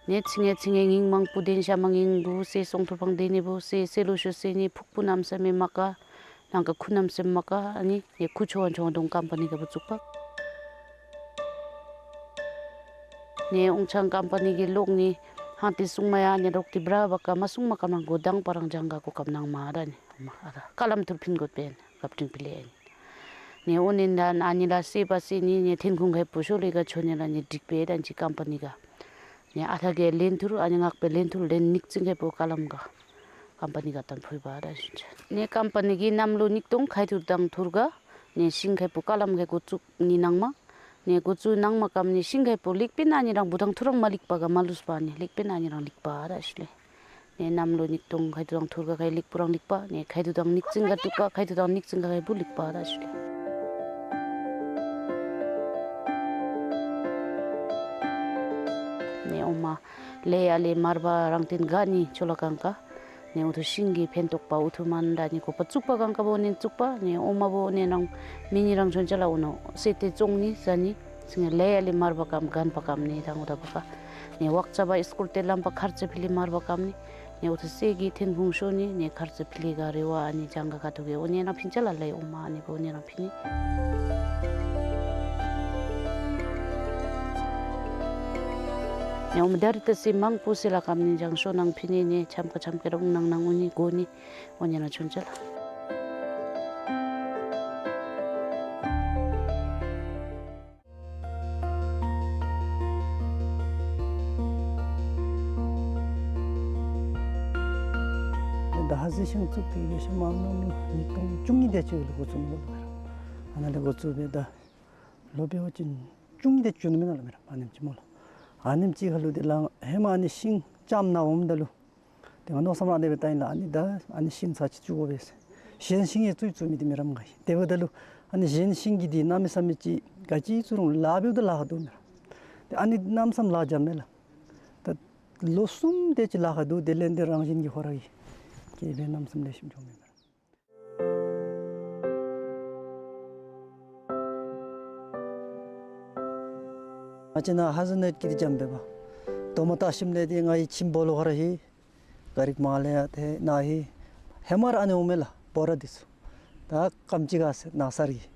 ནི་ཚིང་ངེ་ཚིང་ངེ་ཉིང་མང་པོ་དེན་ཤ་མ་ཉིང་བུ་སེ་སོང་ཐུར་ཕང་དེ་ནི་བུ་སེ་སེ་ལུ་ཤོ་སེ་ནི་ཕུག་པུ་གནམ་མེད་ས་མེད་མ་དཀའ། ནང་ག་ཁུ་གནམ་མེད་ས་མེད་མ་དཀའ། ཨ་ནི་ནི་ཁུ་ཆོ་ཨ་ནི་ཆོ་དོང་ཀམ་པ་ནི་ག་བུ་བཙུགས་པ། ནི་ཨོང་ཆང་ཀམ་པ་ནི་གི་ལོག་ནི་ཧང་ཏི་སུང་མ་ཡ་ནི་རོགས་འདི་བྲག་བ་ཀ་མ་སུང་མ་ཀ་མ་གོ་དང་པ་རང་ཇང་ག་གོ་ཀམ་ནང་མ་ར་ནི་ཨོ་མ་ཨ་ར་ཀ་ལམ་ཐུར་ཕིན་གོ་པེན་གབ་ཏིང་པི་ལེན། ནི་ཨོ་ནི་ད་ཨ་ནི་ལ་སེ་པ་སེ་ནི་ནི་ཐེན་ཁུང་ཁའི་བུ་ཤོ་ལི་ག་ཆོ་ནི་ལ་ནི་འགྲིག་པེ་ད་ཅི་ཀམ་པ་ནི་ག། ནི་ཨ་ཐ་གེ་ལེན་ཐུར་ཨ་ནི་ངག་པེ་ལེན་ཐུར་ལེན་ནིག་ཙིང་ཁའི་བུ་ཀ་ལམ་ག་ཀམ་པ་ནི་ག་ཏན་ཕུལ་བ་ད་ཤུན་ཆ། ནི་ཀམ་པ་ནི་གི་གནམ་ལོ་ཉིས་སྟོང་ཁའི་ཐུར་དང་ཐུར་ག་ནི་ཤིང་ཁའི་བུ་ཀ་ལམ་ཁའི་གོ་བཙུགས་ནི་ནང་མ། ནི་གོ་བཙུགས་ནང་མ་ཀམ་ནི་ཤིང་ཁའི་བུ་ལེགས་པེ་ན་ནི་རང་བུ་དང་ཐུར་རང་མ་ལེགས་པ་ག་མ་ལུས་པ་ནི་ལེགས་པེ་ན་ནི་རང་ལེགས་པ་ད་ཤུ་ལེ། ནི་གནམ་ལོ་ཉིས་སྟོང་ཁའི་ཐུར་དང་ཐུར་ག་ཁའི་ལེགས་པུ་རང་ལེགས་པ། ནི་ཁའི་ཐུར་དང་ཉིག་ཙིང་ག་ཐུར་ག་ཁའི་ཐུར་དང་ཉིག་ཙིང་ག་ཁའི་བུ་ལེགས་པ་ད་ཤུ་ལེ། ནི་ཨོ་མ་ལེ་ཡ་ལེ་མར་བ་རང་ཐེན་ག་ནི་ཆོ་ལ་གང་ག། ནི་འུ་ཐུ་ཤིང་གི་ཕན་ཐོགས་པ་འུ་ཐུ་མན་ད་ནི་གོ་པ་བཙུགས་པ་གང་ག་བོ་ནི་བཙུགས་པ། ནི་ཨོ་མ་བོ་ནི་རང་མི་ནི་རང་ཆོན་ཆ་ལ་འུ་ནོ་སེ་ཏེ་ཙོང་ནི་ཟ་ནི། ཚིང་ལེ་ཡ་ལེ་མར་བ་ཀམ་གན་པ་ཀམ་ནི་དང་འུ་ད་བ་ཀ། ནི་ཝག་ཙ་བ་སི་ཀུལ་ཏེ་ལམ་པ་ཁར་ཙེ་ཕི་ལི་མར་བ་ཀམ་ནི། ནི་འུ་ཐུ་སེ་གི་ཐེན་ཁུང་ཤོ་ནི་ནི་ཁར་ཙེ་ཕི་ལི་ག་རེ་བ་ཨ་ནི་ཇང་ག་ག་ཐུ་གེ་འོ་ནི་རང་ཕིན་ཆ་ལ་ལེ་ཨོ་མ་ཨ་ནི་བོ་ནི་རང་ཕི་ནི། ནི་ཨོ་མ་ད་རི་ཏ་སི་མང་པོ་སི་ལ་ཀམ་ནི་ཇང་ཤོ་ནང་ཕི་ནི་ནི་ཆམ་ཀ་ཆམ་ཀ་རོང་ནང་ནང་འུ་ནི་གོ་ནི་འོ་ནི་རང་ཆོན་ཆ་ལ། ད་ཧ་ཟི་ཤིང་བཙུགས་ཏེ་ཡོད་ཤ་མ་ནོ་ཉིས་སྟོང་བཅུ་གཉིས་དེ་ཅིག་ལ་འགོ་བཙུགས་ནུག་ལོ་མེ་ར། ཨ་ནཱ་ལས་འགོ་བཙུགས་པའི་ད་ལོ་པེ་བ་ཅིན་བཅུ་གཉིས་དེ་ཅིག་ནུ་མེ་ན་ལོ་མེ་ར་ཨ་ནེམ་ཅིག་མོ་ལོ། ཨ་ནེམ་ཅིག་ཁ་ལུ་དེ་ལ་ཧེ་མ་ཨ་ནི་ཤིང་ལྕམ་ན་འོམ་ད་ལུ། དེ་ང་མནོ་བསམ་ར་དེ་སྦེ་བཏང་ཡི་ལགས། ཨ་ནི་ད་ཨ་ནི་ཤིང་ཚར་ཅིག་བཙུགས་དགོ་པས། གཞན་ཤིང་ཡང་བཙུགས་བཙུགས་མི་དེ་མི་རམ་ག་ཡི། དེ་འབདཝ་ད་ལུ་ཨ་ནི་གཞན་ཤིང་གི་དེ་གནམ་མེད་ས་མེད་ཅིག་ག་ཅི་བཙུགས་རུང་ལཱ་འབདཝ་ད་ལཱ་ཁག་འདུག་མེ་ར། དེ་ཨ་ནི་གནམ་མེད་ས་མེད་ལཱ་འཇམ་མེ་ལགས། ད་ལོ་གསུམ་དེ་ཅིག་ལཱ་ཁག་འདུག། དེ་ལས་དེ་རང་བཞིན་གྱིས་ཁོ་ར་གིས་སྐྱེ་བའི་གནམ་མེད་ས་མེད་ལེགས་ཤོམ་བྱུང་མེ་མེ་ར། ང་བཅས་ནཱ་ཧ་ཟི་ནཊ་ཀྱི་དེ་འཇམ་པེ་བ། དོ་མ་ད་ཤིམ་ལས་དེ་ང་གི་ཁྱིམ་སྦོ་ལོགས་ཁར་ཧེ། ག་རིག་མ་ལས་ཡ་དེ་ནཱ་ཧེ། ཧེ་མ་ར་ཨ་ནི་འོང་མེ་ལགས་བོ་ར་དེ་ཚུ། ད་ཀམ་ཅིག་ག་ཟེར་ནཱ་སར་གྱི།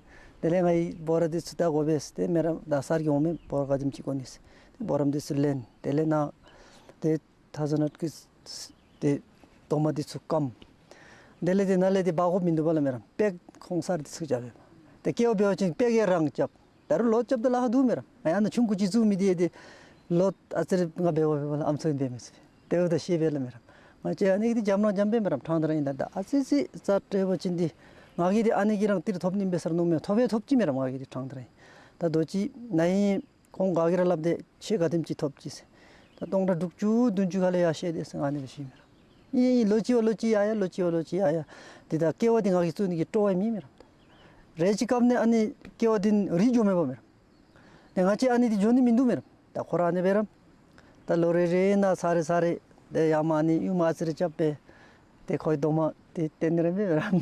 དེ་ལས་ང་གིས་བོ་ར་དེ་ཚུ་ད་དགོ་པས་ཟེར་ཏེ་མེ་ར་ད་སར་གྱི་འོང་མེ་བོ་ར་ག་དེམ་ཅིག་དགོ་ནི་ཟེར། དེ་བོ་རམ་དེ་ཚུ་ལེན། དེ་ལས་ནཱ་དེ་ཧ་ཟི་ནཊ་ཀྱི་དེ་དོ་མ་དེ་ཚུ་ཀམ། དེ་ལས་དེ་ནཱ་ལས་དེ་འབག་དགོཔ་མིན་འདུག་པ་ལགས་མེ་ར། པེག་ཁོང་སར་དེ་ཚུ་རྐྱབ་པས། དེ་ཀེ་བ་འབད་བ་ཅིན་པེག་ཡང་རང་རྐྱབ། ད་རུང་ལོ་རྐྱབ་ད་ལཱ་ཁག་འདུག་མེ་ར། ང་ཡང་ན་ཆུང་ཀུ་ཅིག་བཙུགས་མི་དེ་དེ་ལོ་ཨ་ཙི་རེ་ང་འབད་བ་འབད་བ་ལགས་ཨམ་སྲུ་ཨིན་པས་མེ་ཟེར། དེ་འབདཝ་ད་ཤེས་པས་ལགས་མེ་ར། ང་བཅས་ཨ་ནི་གི་དེ་འཇམ་རང་འཇམ་པས་མེ་ར་ཕྲང་སྟེ་ར་ཨིན་ལགས། ད་ཨ་ཙི་ཙི་རྩ་སྤྲོད་པ་ཅིན་དེ་ང་གིས་དེ་ཨ་ནི་གི་རང་ཏིར་ཐོབ་ནི་ཨིན་པས་ཟེར་མནོཝ་མེ། ཐོབ་པས་ཐོབ་ཅི་མེ་ར་ང་གིས་དེ་ཕྲང་སྟེ་ར་ཨིན། ད་རྡོ་ཅིག་ནཱ་ཨིན། ཁོང་ག་གིས་ར་སླབ་སྟེ་ཁྱོད་ག་དེམ་ཅིག་ཐོབ་ཅི་ཟེར། ད་སྟོང་ཕྲག་དྲུག་ཅུ་བདུན་ཅུ་ཁ་ལས་ཡར་བཤད་དེ་ཟེར་ང་ཨ་ནི་སྦེ་ཞུ་མེ་ར། ཨིན་ཨིན་ལོ་གཅིག་བ་ལོ་གཅིག་ཡར་ཡར་ལོ་གཅིག་བ་ལོ་གཅིག་ཡར་ཡར། དེ་ད་ཀེ་བ་དེ་ང་གིས་བཙུགས་ནི་གི་སྤྲོ་བ་མེད་མེ་ར། རེ་ཅིག་སྐབས་ནས་ཨ་ནི་ཀེ་བ་དེ་རིལ་འགྱོ་མེད་པ་མེ་ར། དེ་ང་བཅས་ཨ་ནི་དེ་འགྱོ་ནི་མིན་འདུག་མེ་ར། ད་ཁོ་ར་ཨ་ནི་སྦེ་ར། ད་ལོ་རེ་རེ་ནཱ་ཚར་རེ་ཚར་རེ་དེ་ཡར་མར་ཨ་ནི་ཡུ་མ་ཨ་ཙི་རེ་རྐྱབ་སྦེ། དེ་ཁོའི་དོ་མ་དེ་སྟོན་ནི་ར་མེད་པས་ར།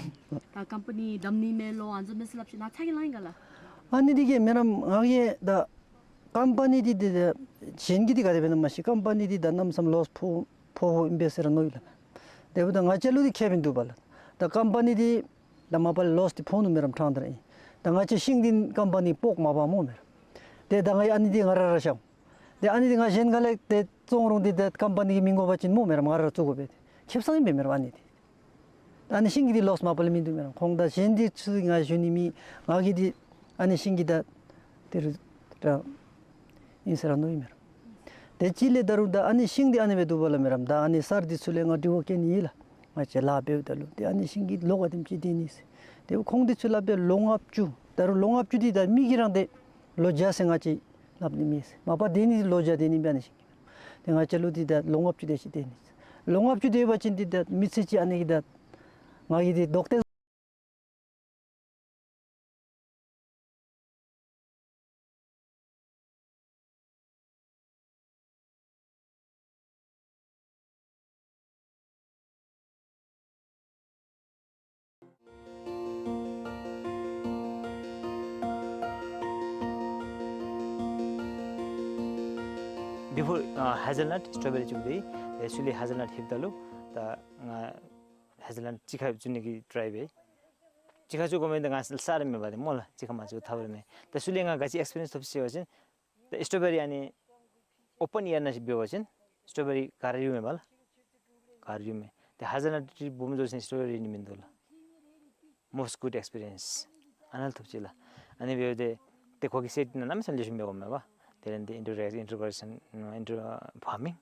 ད་ཀམ་པ་ནི་བསྡམ་ནི་མེད་ལོ་ཨ་ནི་བཟུམ་མས་ཟེར་སླབ་ཅི་ནཱ་ཚ་གྱང་ལང་ཡི་ག་ལགས། ཨ་ནི་དེ་གིས་མེ་ར་ང་གིས་ད་ཀམ་པ་ནི་དེ་དེ་དེ་གཞན་གྱིས་དེ་ག་དེ་སྦེ་ན་མ་ཤེས། ཀམ་པ་ནི་དེ་ད་གནམ་མེད་ས་མེད་ལོས་ཕོག་ཕོགཔ་ཨིན་པས་ཟེར་མནོ་ཡི་ལགས། དེ་འབདཝ་ད་ང་བཅས་ལུ་དེ་ཁེ་ཕན་འདུག་པ་ལགས། ད་ཀམ་པ་ནི་དེ་ད་མ་པ་ལས་ལོས་དེ་ཕོག་ནུག་མེ་ར་ཕྲང་སྟེ་ར་ཨིན། ད་ང་བཅས་ཤིང་དེ་ཀམ་པ་ནི་སྤོག་མ་པ་སྨོ་མེ་ར། དེ་ད་ང་གིས་ཨ་ནི་དེ་ང་ར་ར་བཤའ་འོང་། དེ་ཨ་ནི་དེ་ང་གཞན་ཁ་ལས་དེ་བཙོང་རུང་དེ་དེ་ཀམ་པ་ནི་གིས་མི་དགོ་པ་ཅིན་སྨོ་མེ་ར་ང་ར་ར་བཙུགས་དགོ་པས། དེ་ཁེབ་སང་ཨིན་པས་མེ་ར་ཨ་ནི་དེ། ད་ཨ་ནི་ཤིང་གི་དེ་ལོས་མ་པ་ལས་མིན་འདུག་མེ་ར། ཁོང་ད་གཞན་དེ་ཚུ་ང་ཞུ་ནི་མེད། ང་གིས་དེ་ཨ་ནི་ཤིང་གི་ད་དེ་རུ་ར་ཨིན་ཟེར་ར་མནོ་ཡི་མེ་ར། དེ་ཅིག་ལས་ད་རུང་ད་ཨ་ནི་ཤིང་དེ་ཨ་ནི་སྦེ་འདུག་པ་ལགས་མེ་ར། ད་ཨ་ནི་སར་དེ་ཚུ་ལས་ང་དྲི་བ་བཀོད་ནི་ཨིན་ལགས། ང་བཅས་ལཱ་འབདཝ་ད་ལུ་དེ་ཨ་ནི་ཤིང་གི་ལོ་ག་དེམ་ཅིག་སྡོད་ནི་ཟེར། དེ་ཁོང་དེ་ཚུ་སླབ་པས་ལོ་ལྔ་བཅུ། ད་རུང་ལོ་ལྔ་བཅུ་དེ་ད་མི་གིས་ར་དེ་ལོ་བརྒྱ་ཟེར་ང་བཅས་སླབ་ནི་མེད་ཟེར། མ་པ་སྡོད་ནི་ལོ་བརྒྱ་སྡོད་ནི་ཨིན་པས་ཨ་ནི་ཤིང་གི། དེ་ང་བཅས་ལུ་དེ་ད་ལོ་ལྔ་བཅུ་དེ་ཅིག་སྡོད་ནི་ཟེར། ལོ་ལྔ་བཅུ་སྡོད་པ་ཅིན་དེ་ད་མི་ཚེ་གཅིག་ཨ་ནི་གི་ད་ང་གིས་དེ་ལྡོག་སྟེ། before, ཨ་hazelnut strawberry བཙུགས་ཏེ་ཨེ་ཚུ་ལས་hazelnut ལྷོདཔ་ད་ལུ་ད་ང་hazelnut་གཅིག་ཁར་བཙུགས་ནི་གི་try འབད། གཅིག་ཁར་བཙུགས་དགོ་མི་འདི་ང་ས་ར་མེད་པ་དེ་སྨོ་ལགས། གཅིག་ཁར་མ་བཙུགས་ཐབས་ར་མེད། ད་ཚུ་ལས་ང་ག་ཅི་experience ཐོབ་ཟེར་བ་ཅིན་ད་strawberry ཨ་ནི་open air ནང་ཅིག་འབད་བ་ཅིན་strawberry་ག་ར་རིལ་མས་པ་ལགས། ག་ར་རིལ་མས། ཏེ་hazelnut tree སྦོམ་འགྱོ་ཞིན་strawberry རིལ་ནི་མིན་འདུག་ལགས། Most good experience ཨ་ནཱ་ལས་ཐོབ་ཅི་ལགས། ཨ་ནི་འབདཝ་ད་ཏེ་ཁོ་གི་seed་ནང་གནམ་མེད་ས་མེད་ལེགས་ཤོམ་འབད་དགོ་མས་པ། དེ་ལས་ཏེ་inter- intervention, inter- farming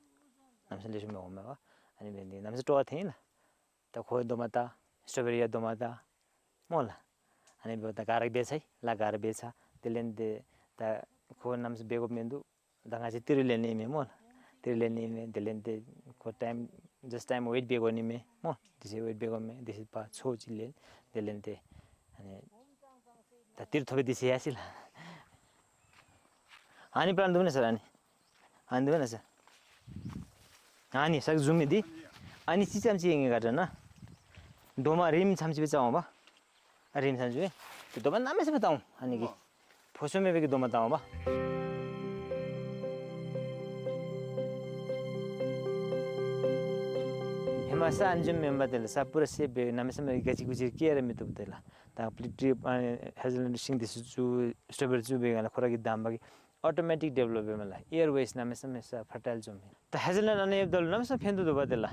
གནམ་མེད་ས་མེད་ལེགས་ཤོམ་འབད་དགོ་མས་པ། ཨ་ནི་འབདཝ་ད་གནམ་མེད་ས་མེད་སྤྲོ་བ་ཐོན་ལགས། ད་ཁོ་རྡོག་མ་བཏགས་strawberry་ཡང་རྡོག་མ་བཏགས་སྨོ་ལགས། ཨ་ནི་འབདཝ་ད་ག་ར་འབད་ཚར་ཡི་ལགས། ག་ར་འབད་ཚར། དེ་ལས་ཏེ་ད་ཁོ་གནམ་མེད་ས་མེད་འབད་དགོཔ་མིན་འདུག། ད་ང་བཅས་ཏི་རུ་ལེན་ནི་ཨིན་མས་སྨོ་ལགས། ཏི་རུ་ལེན་ནི་ཨིན་མས། དེ་ལས་ཏེ་ཁོ་time, just time wait འབད་དགོ་ནི་མས་སྨོ། དེ་ཚེ་wait འབད་དགོ་མས། དེ་ཚེ་ཕར་ཚོད་ཅིག་ལེན། དེ་ལས་ཏེ་ཨ་ནི་ད་ཏི་རུ་ཐོབ་པའི་དུས་ཚོད་ཡར་སོ་ཡི་ལགས། ཨ་ནི་པ་ལགས་འདུག་ན་སར་ཨ་ནི། ཨ་ནི་འདུག་ན་སར། ཨ་ནི་ས་གི་བཟུང་མི་འདི། ཨ་ནི་ཅི་ཙམ་ཅིག་ཨིན་ག་ད་ན། རྡོག་མ་རིམ་ཙམ་ཅིག་སྦེ་བཙའ་འོང་པ། ཨ་རིམ་ཙམ་ཅིག་སྦེ། ཏེ་རྡོག་མ་གནམ་མེད་ས་མེད་བཏང་འོང་། ཨ་ནི་གི་ཕོ་སོ་མེད་པའི་གི་རྡོག་མ་བཏང་འོང་པ། ཧེ་མ་ས་ཨ་ནི་བཟུམ་མེན་པར་དེ་ལགས་ས་པུ་ར་སེབ་སྦེ་གནམ་མེད་ས་མེད་ག་ཅི་གུ་ཅི་སྐྱེ་ར་མི་བཏུབ་དེ་ལགས། ད་པི་ཊི་རི་ཨ་ནི་hazelnut ཤིང་འདི་ཚུ་བཙུགས་strawberry བཙུགས་པའི་སྒང་ལས་ཁོ་ར་གི་འདམ་བག་གི་automatic develop འབདཝ་མས་ལགས། Airways གནམ་མེད་ས་མེད་ས་fertile འགྱོཝ་མས། ད་hazelnut ཨ་ནི་ཡོདཔ་ད་ལུ་གནམ་མེད་ས་མེད་ཕན་ཐོགས་འདུག་པ་དེ་ལགས།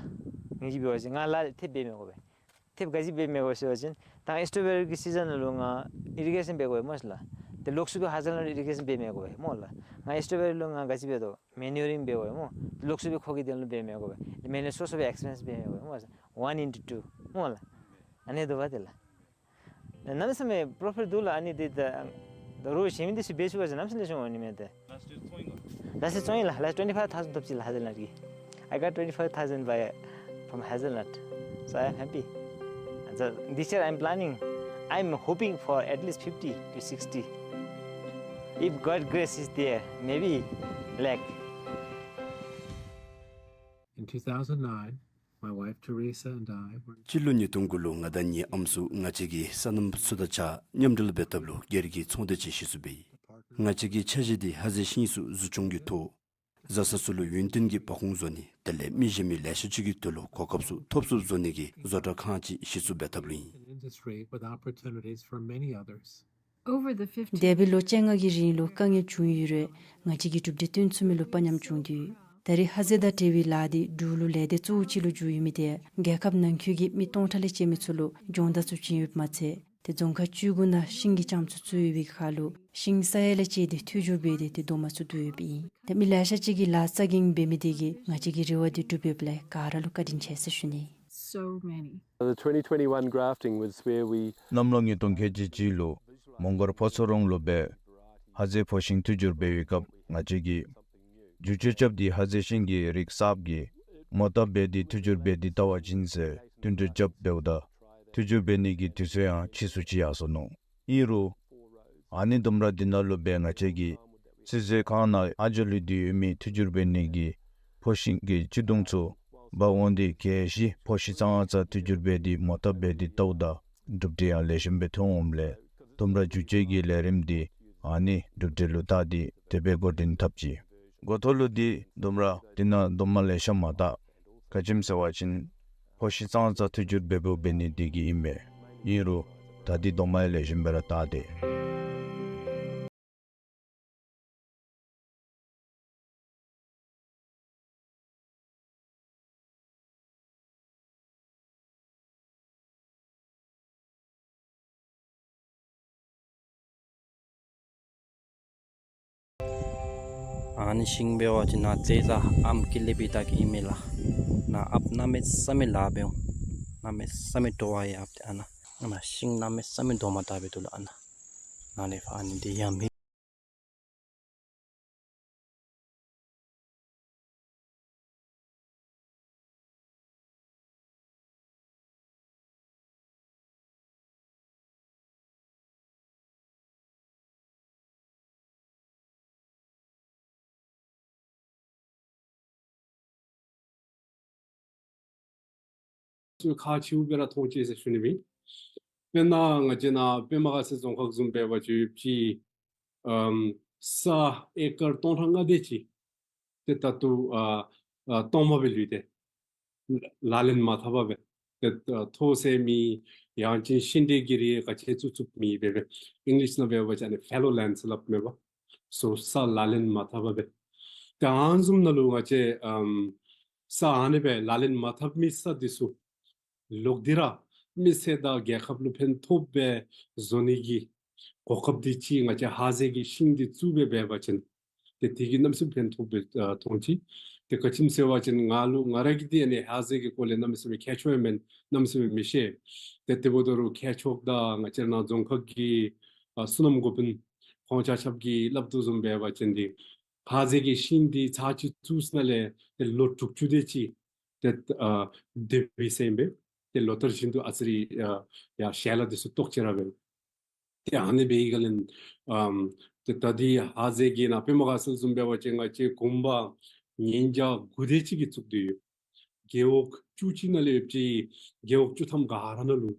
ངེ་གི་འབད་བ་ཅིན་ང་ལཱ་ཐེབས་འབད་མི་དགོ་པས། ཐེབས་ག་ཅི་འབད་མི་དགོ་ཟེར་བ་ཅིན་ད་strawberry གི་season ནང་ལུ་ང་irrigation འབད་དགོ་པས་སྨོ་ལགས། ཏེ་ལོགས་སུ་སྦེ་hazelnut irrigation འབད་མི་དགོ་པས་སྨོ་ལགས། ང་strawberry ལུ་ང་ག་ཅི་འབད་དོ། Manuring འབད་དགོ་པས་སྨོ། ལོགས་སུ་སྦེ་ཁོ་གི་དོན་ལུ་འབད་མི་དགོ་པས། Manuring སོ་སོ་སྦེ་expense འབད་མི་དགོ་པས་སྨོ། One into two སྨོ་ལགས། ཨ་ནི་འདུག་པ་དེ་ལགས། གནམ་མེད་ས་མེད་profit འདུག་ལགས། ཨ་ནི་འདི་ད་ད་རོགས་གཞན་མི་འདི་ཚུ་འབད་ཚུགས་པ་ཅིན་གནམ་མེད་ས་མེད་ལེགས་ཤོམ་འོང་ནི་མས་ཏེ། Last year བཙོང་ཡི་ལགས། Last twenty five thousand ཐོབ་ཅི་ལགས་hazelnut གི། I got twenty five thousand by, from hazelnut. So I am happy. And so this year I am planning, I am hoping for at least fifty to sixty. If God grace is there, maybe lakh. In two thousand nine, my wife Teresa and I were སྤྱི་ལོ་ཉིས་སྟོང་དགུ་ལུ་ང་དང་ངེའི་ཨམ་སྲུ་ང་བཅས་ཀྱི་སོ་ནམ་པ་ཚུ་དང་གཅིག་ཁར་མཉམ་འབྲེལ་འབད་ཐབས་ལུ་སྒེར་གྱི་ཚོང་སྡེ་ཅིག་གཞི་བཙུགས་འབད་ཡི། ང་བཅས་ཀྱི་འཆར་གཞི་འདི་ཧ་ཟེ་ཤིང་ཚུ་བཟོ་སྐྱོང་གི་ཐོག་བཟའ་ཚང་ཚུ་ལུ་ཡུན་བརྟན་གྱི་འབབ་ཁུངས་བཟོ་ནི་དེ་ལས་མི་གཞན་མི་ལེ་ཤ་ཅིག་གི་དོན་ལུ་གོ་སྐབས་ཚུ་ཐོབ་ཚུགསཔ་བཟོ་ནི་གི་བཟོ་གྲྭ་ཁང་ཅིག་གཞི་བཙུགས་འབད་ཐབས་ལུ་ཨིན། An industry with opportunities for many others. འདས་པའི་ལོ་བཅོ་ལྔ་གི་རིང་ལུ་དཀའ་ངལ་བྱུང་ཡོད་རུང་ང་བཅས་ཀྱིས་གྲུབ་འབྲས་སྟོན་ཚུགས་མི་ལུ་དཔའ་ཉམས་བྱུང་སྟེ་ཡོད། ད་རེས་ཧ་ཟེ་དང་འབྲེལ་བའི་ལཱ་འདི་འབྲུག་ལུ་ལས་སྡེ་གཙོ་བོ་ཅིག་ལུ་འགྱུར་ཡོད་མི་དེ་རྒྱལ་ཁབ་ནང་འཁོད་ཀྱི་མི་སྟོང་ཕྲག་ལས་བཅད་མི་ཚུ་ལུ་སྦྱོང་བརྡར་ཚུ་བྱིན་ཡོདཔ་མ་ཚད་ཏེ་རྫོང་ཁག་བཅུ་དགུ་ནང་ཤིང་གི་ལྕངམ་ཚུ་བཙུགས་ཡོད་པའི་ཁར་ལུ་ཤིང་ས་ཡ་ལས་བཅད་དེ་འཐུས་སྒྱུར་འབད་དེ་ཏེ་རྡོག་མ་ཚུ་བསྡུ་ཡོདཔ་ཨིན། ཏེ་མི་ལེ་ཤ་ཅིག་གིས་ལཱ་རྩ་འགེངས་འབད་མི་དེ་གིས་ང་བཅས་ཀྱི་རེ་བ་འདི་འགྲུབ་ཡོདཔ་ལས་ག་ར་ལུ་བཀའ་དྲིན་ཆེ་ཟེར་ཞུ་ནི། So many. The twenty twenty-one grafting was where we གནམ་ལོ་ཉིས་སྟོང་ཁལ་གཅིག་གཅིག་ལུ་མོང་སྒར་ཕོ་མཚོ་རོང་ལུ་སྦེ་ཧ་ཟེ་ཕོ་ཤིང་འཐུས་སྒྱུར་འབད་བའི་སྐབས་ང་བཅས་ཀྱིས་བསྒྱུར་བཅོས་རྐྱབ་སྟེ་ཧ་ཟེ་ཤིང་གི་རིགས་གསརཔ་གི་མོ་བཏབ་འབད་དེ་འཐུས་སྒྱུར་འབད་དེ་བལྟ་བ་ཅིན་ཟེར་བསྟུན་གྲོས་རྐྱབ་འབདཝ་ད་འཐུས་སྒྱུར་འབད་ནི་གི་དུས་ཚོད་ཡང་ཕྱིས་སུ་ཅིག་ཡར་སོ་ནུག། ཨིན་རུང་ཨ་ནི་ལྡུམ་ར་འདི་ནང་ལུ་སྦེ་ང་བཅས་ཀྱིས་བསིལ་མཛོད་ཁང་ནང་ཨ་ཇོ་ལུ་སྡོད་ཡོད་མི་འཐུས་སྒྱུར་འབད་ནི་གི་ཕོ་ཤིང་གི་སྤྱི་དུང་ཚུ་འབག་འོང་སྟེ་གལ་སྲིད་ཕོ་ཤིང་ཙང་ཙ་འཐུས་སྒྱུར་འབད་དེ་མོ་བཏབ་འབད་དེ་བལྟཝ་ད་གྲུབ་འབྲས་ཡང་ལེགས་ཤོམ་སྦེ་ཐོན་འོངམ་ལས་ལྡུམ་ར་བསྒྱུར་བཅོས་ཀྱི་ལས་རིམ་འདི་ཨ་ནི་གྲུབ་འབྲས་ལུ་བལྟ་སྟེ་དེ་སྦེ་འགོ་འདྲེན་འཐབ་ཅི། འགོ་ཐོག་ལུ་འདི་ལྡུམ་ར་འདི་ནང་རྡོག་མ་ལེ་ཤ་མ་བཏགས། ག་ཅི་སྨོ་ཟེར་བ་ཅིན་ཕོ་ཤིང་ཙང་ཙ་འཐུས་སྒྱུར་འབད་འབདཝ་འབད་ནི་འདི་གིས་ཨིན་མས། ཨིན་རུང་ད་འདི་རྡོག་མ་ཡང་ལེགས་ཤོམ་སྦེ་ར་བཏགས་ཏེ། ཨ་ནི་ཤིང་འབད་བ་ཅིན་ནཱ་ཙེ་ཙ་ཨམ་ཀི་ལེ་པི་ཏ་གི་ཨིན་མས་ལགས། ནཱ་ཨཔ་གནམ་མེད་ས་མེད་ལཱ་འབད་འོང་། གནམ་མེད་ས་མེད་སྤྲོ་བ་ཡོད་ཨཔ་འདི། ཨ་ནཱ་ཨ་ནཱ་ཤིང་གནམ་མེད་ས་མེད་རྡོག་མ་བཏགས་སྦེ་འདུག་ལགས། ཨ་ནཱ་ནཱ་ལས་ཕར་ཨ་ནི་འདི་ཡང་མི། ཚུ་ཁག་ཆེཝ་སྦེ་ར་མཐོང་ཅི་ཟེར་ཞུ་ནི་ཨིན། དཔེར་ན་ང་བཅས་ནཱ་པདྨ་དགའ་ཚལ་རྫོང་ཁག་བཟུམ་འབད་བ་ཅིན་ཅིག་ཨམ་ས་ཨེ་ཀར་སྟོང་ཕྲག་ལྔ་དེ་ཅིག་ ཏེ་ད་ལྟོ་ཨ་ཨ་སྟོངམ་སྦེ་ལུས་ཏེ་ལག་ལེན་མ་འཐབ་པར་སྦེ་ཏེ་ཨ་མཐོ་ཚད་མེད། ཡང་ཅིན་ཤིང་འབྲས་ཀྱི་རིགས་ག་ཅི་བཙུགས་བཙུགསཔ་མེདཔ་སྦེ་ཨིང་ལིཤ་ནང་འབད་བ་ཅིན་ཨ་ནི་ཕེ་ལོ་ལེནཌ་ཟེར་སླབ་མས་པ། སོ་ས་ལག་ལེན་མ་འཐབ་པར་སྦེ། ཏེ་ཨ་ནི་བཟུམ་ནང་ལུ་ང་བཅས་ཨམ་ས་ཨ་ནི་སྦེ་ལག་ལེན་མ་འཐབ་མི་ས་འདི་ཚུ་ལོག་སྟེ་ར་མི་སེར་དང་རྒྱལ་ཁབ་ལུ་ཕན་ཐོགསཔ་སྦེ་བཟོ་ནི་གི་གོ་སྐབས་འདི་ཅིག་ང་བཅས་ཧ་ཟེ་གི་ཤིང་འདི་བཙུགས་སྦེ་འབད་བ་ཅིན་ཏེ་དེ་གིས་གནམ་མེད་ས་མེད་ཕན་ཐོགས་སྦེ་ཨ་མཐོང་ཅི། ཏེ་ག་ཅི་སྨོ་ཟེར་བ་ཅིན་ང་ལུ་ང་ར་གིས་འདི་ཨ་ནི་ཧ་ཟེ་གི་སྐོར་ལས་གནམ་མེད་ས་མེད་མཁས་མཆོག་ཡང་མེན། གནམ་མེད་ས་མེད་མི་ཤེས། ཏེ་དེ་འབདཝ་ད་རུང་མཁས་མཆོག་དང་ང་བཅས་ར་ནཱ་རྫོང་ཁག་གི་ཨ་བསོད་ནམས་འགོ་དཔོན་ཁོང་ཆ་ཁྱབ་ཀྱིས་སླབ་དོ་བཟུམ་འབད་བ་ཅིན་འདི་ཧ་ཟེ་གི་ཤིང་འདི་ཚར་གཅིག་བཙུགས་ཞིནམ་ལས་ཏེ་ལོ་དྲུག་ཅུ་དེ་ཅིག་ཏེ་ཨ་སྡོད་པའི་ཟེར་ཨིན་པས། ཏེ་ལོ་ལྟར་བཞིན་དུ་ཨ་ཙི་རེ་ཨ་ཡར་ཞལ་ལག་འདི་ཚུ་བཏོག་ཅི་ར་འབད། ཏེ་ཨ་ནི་འབད་བའི་སྒང་ལས་ཨམ་ཏེ་ད་འདི་ཧ་ཟེ་གི་ནང་པདྨ་དགའ་ཚལ་བཟུམ་འབད་བ་ཅིན་ང་བཅས་དགོན་པ་ཉིས་བརྒྱ་དགུ་དེ་ཅིག་གི་བཙུགས་ཏེ་ཡོད། རྒེད་འོག་བཅུ་གཅིག་ནང་ལས་ཡོདཔ་ཅིག་རྒེད་འོག་བཅུ་ཐམ་ག་ར་ནང་ལུ་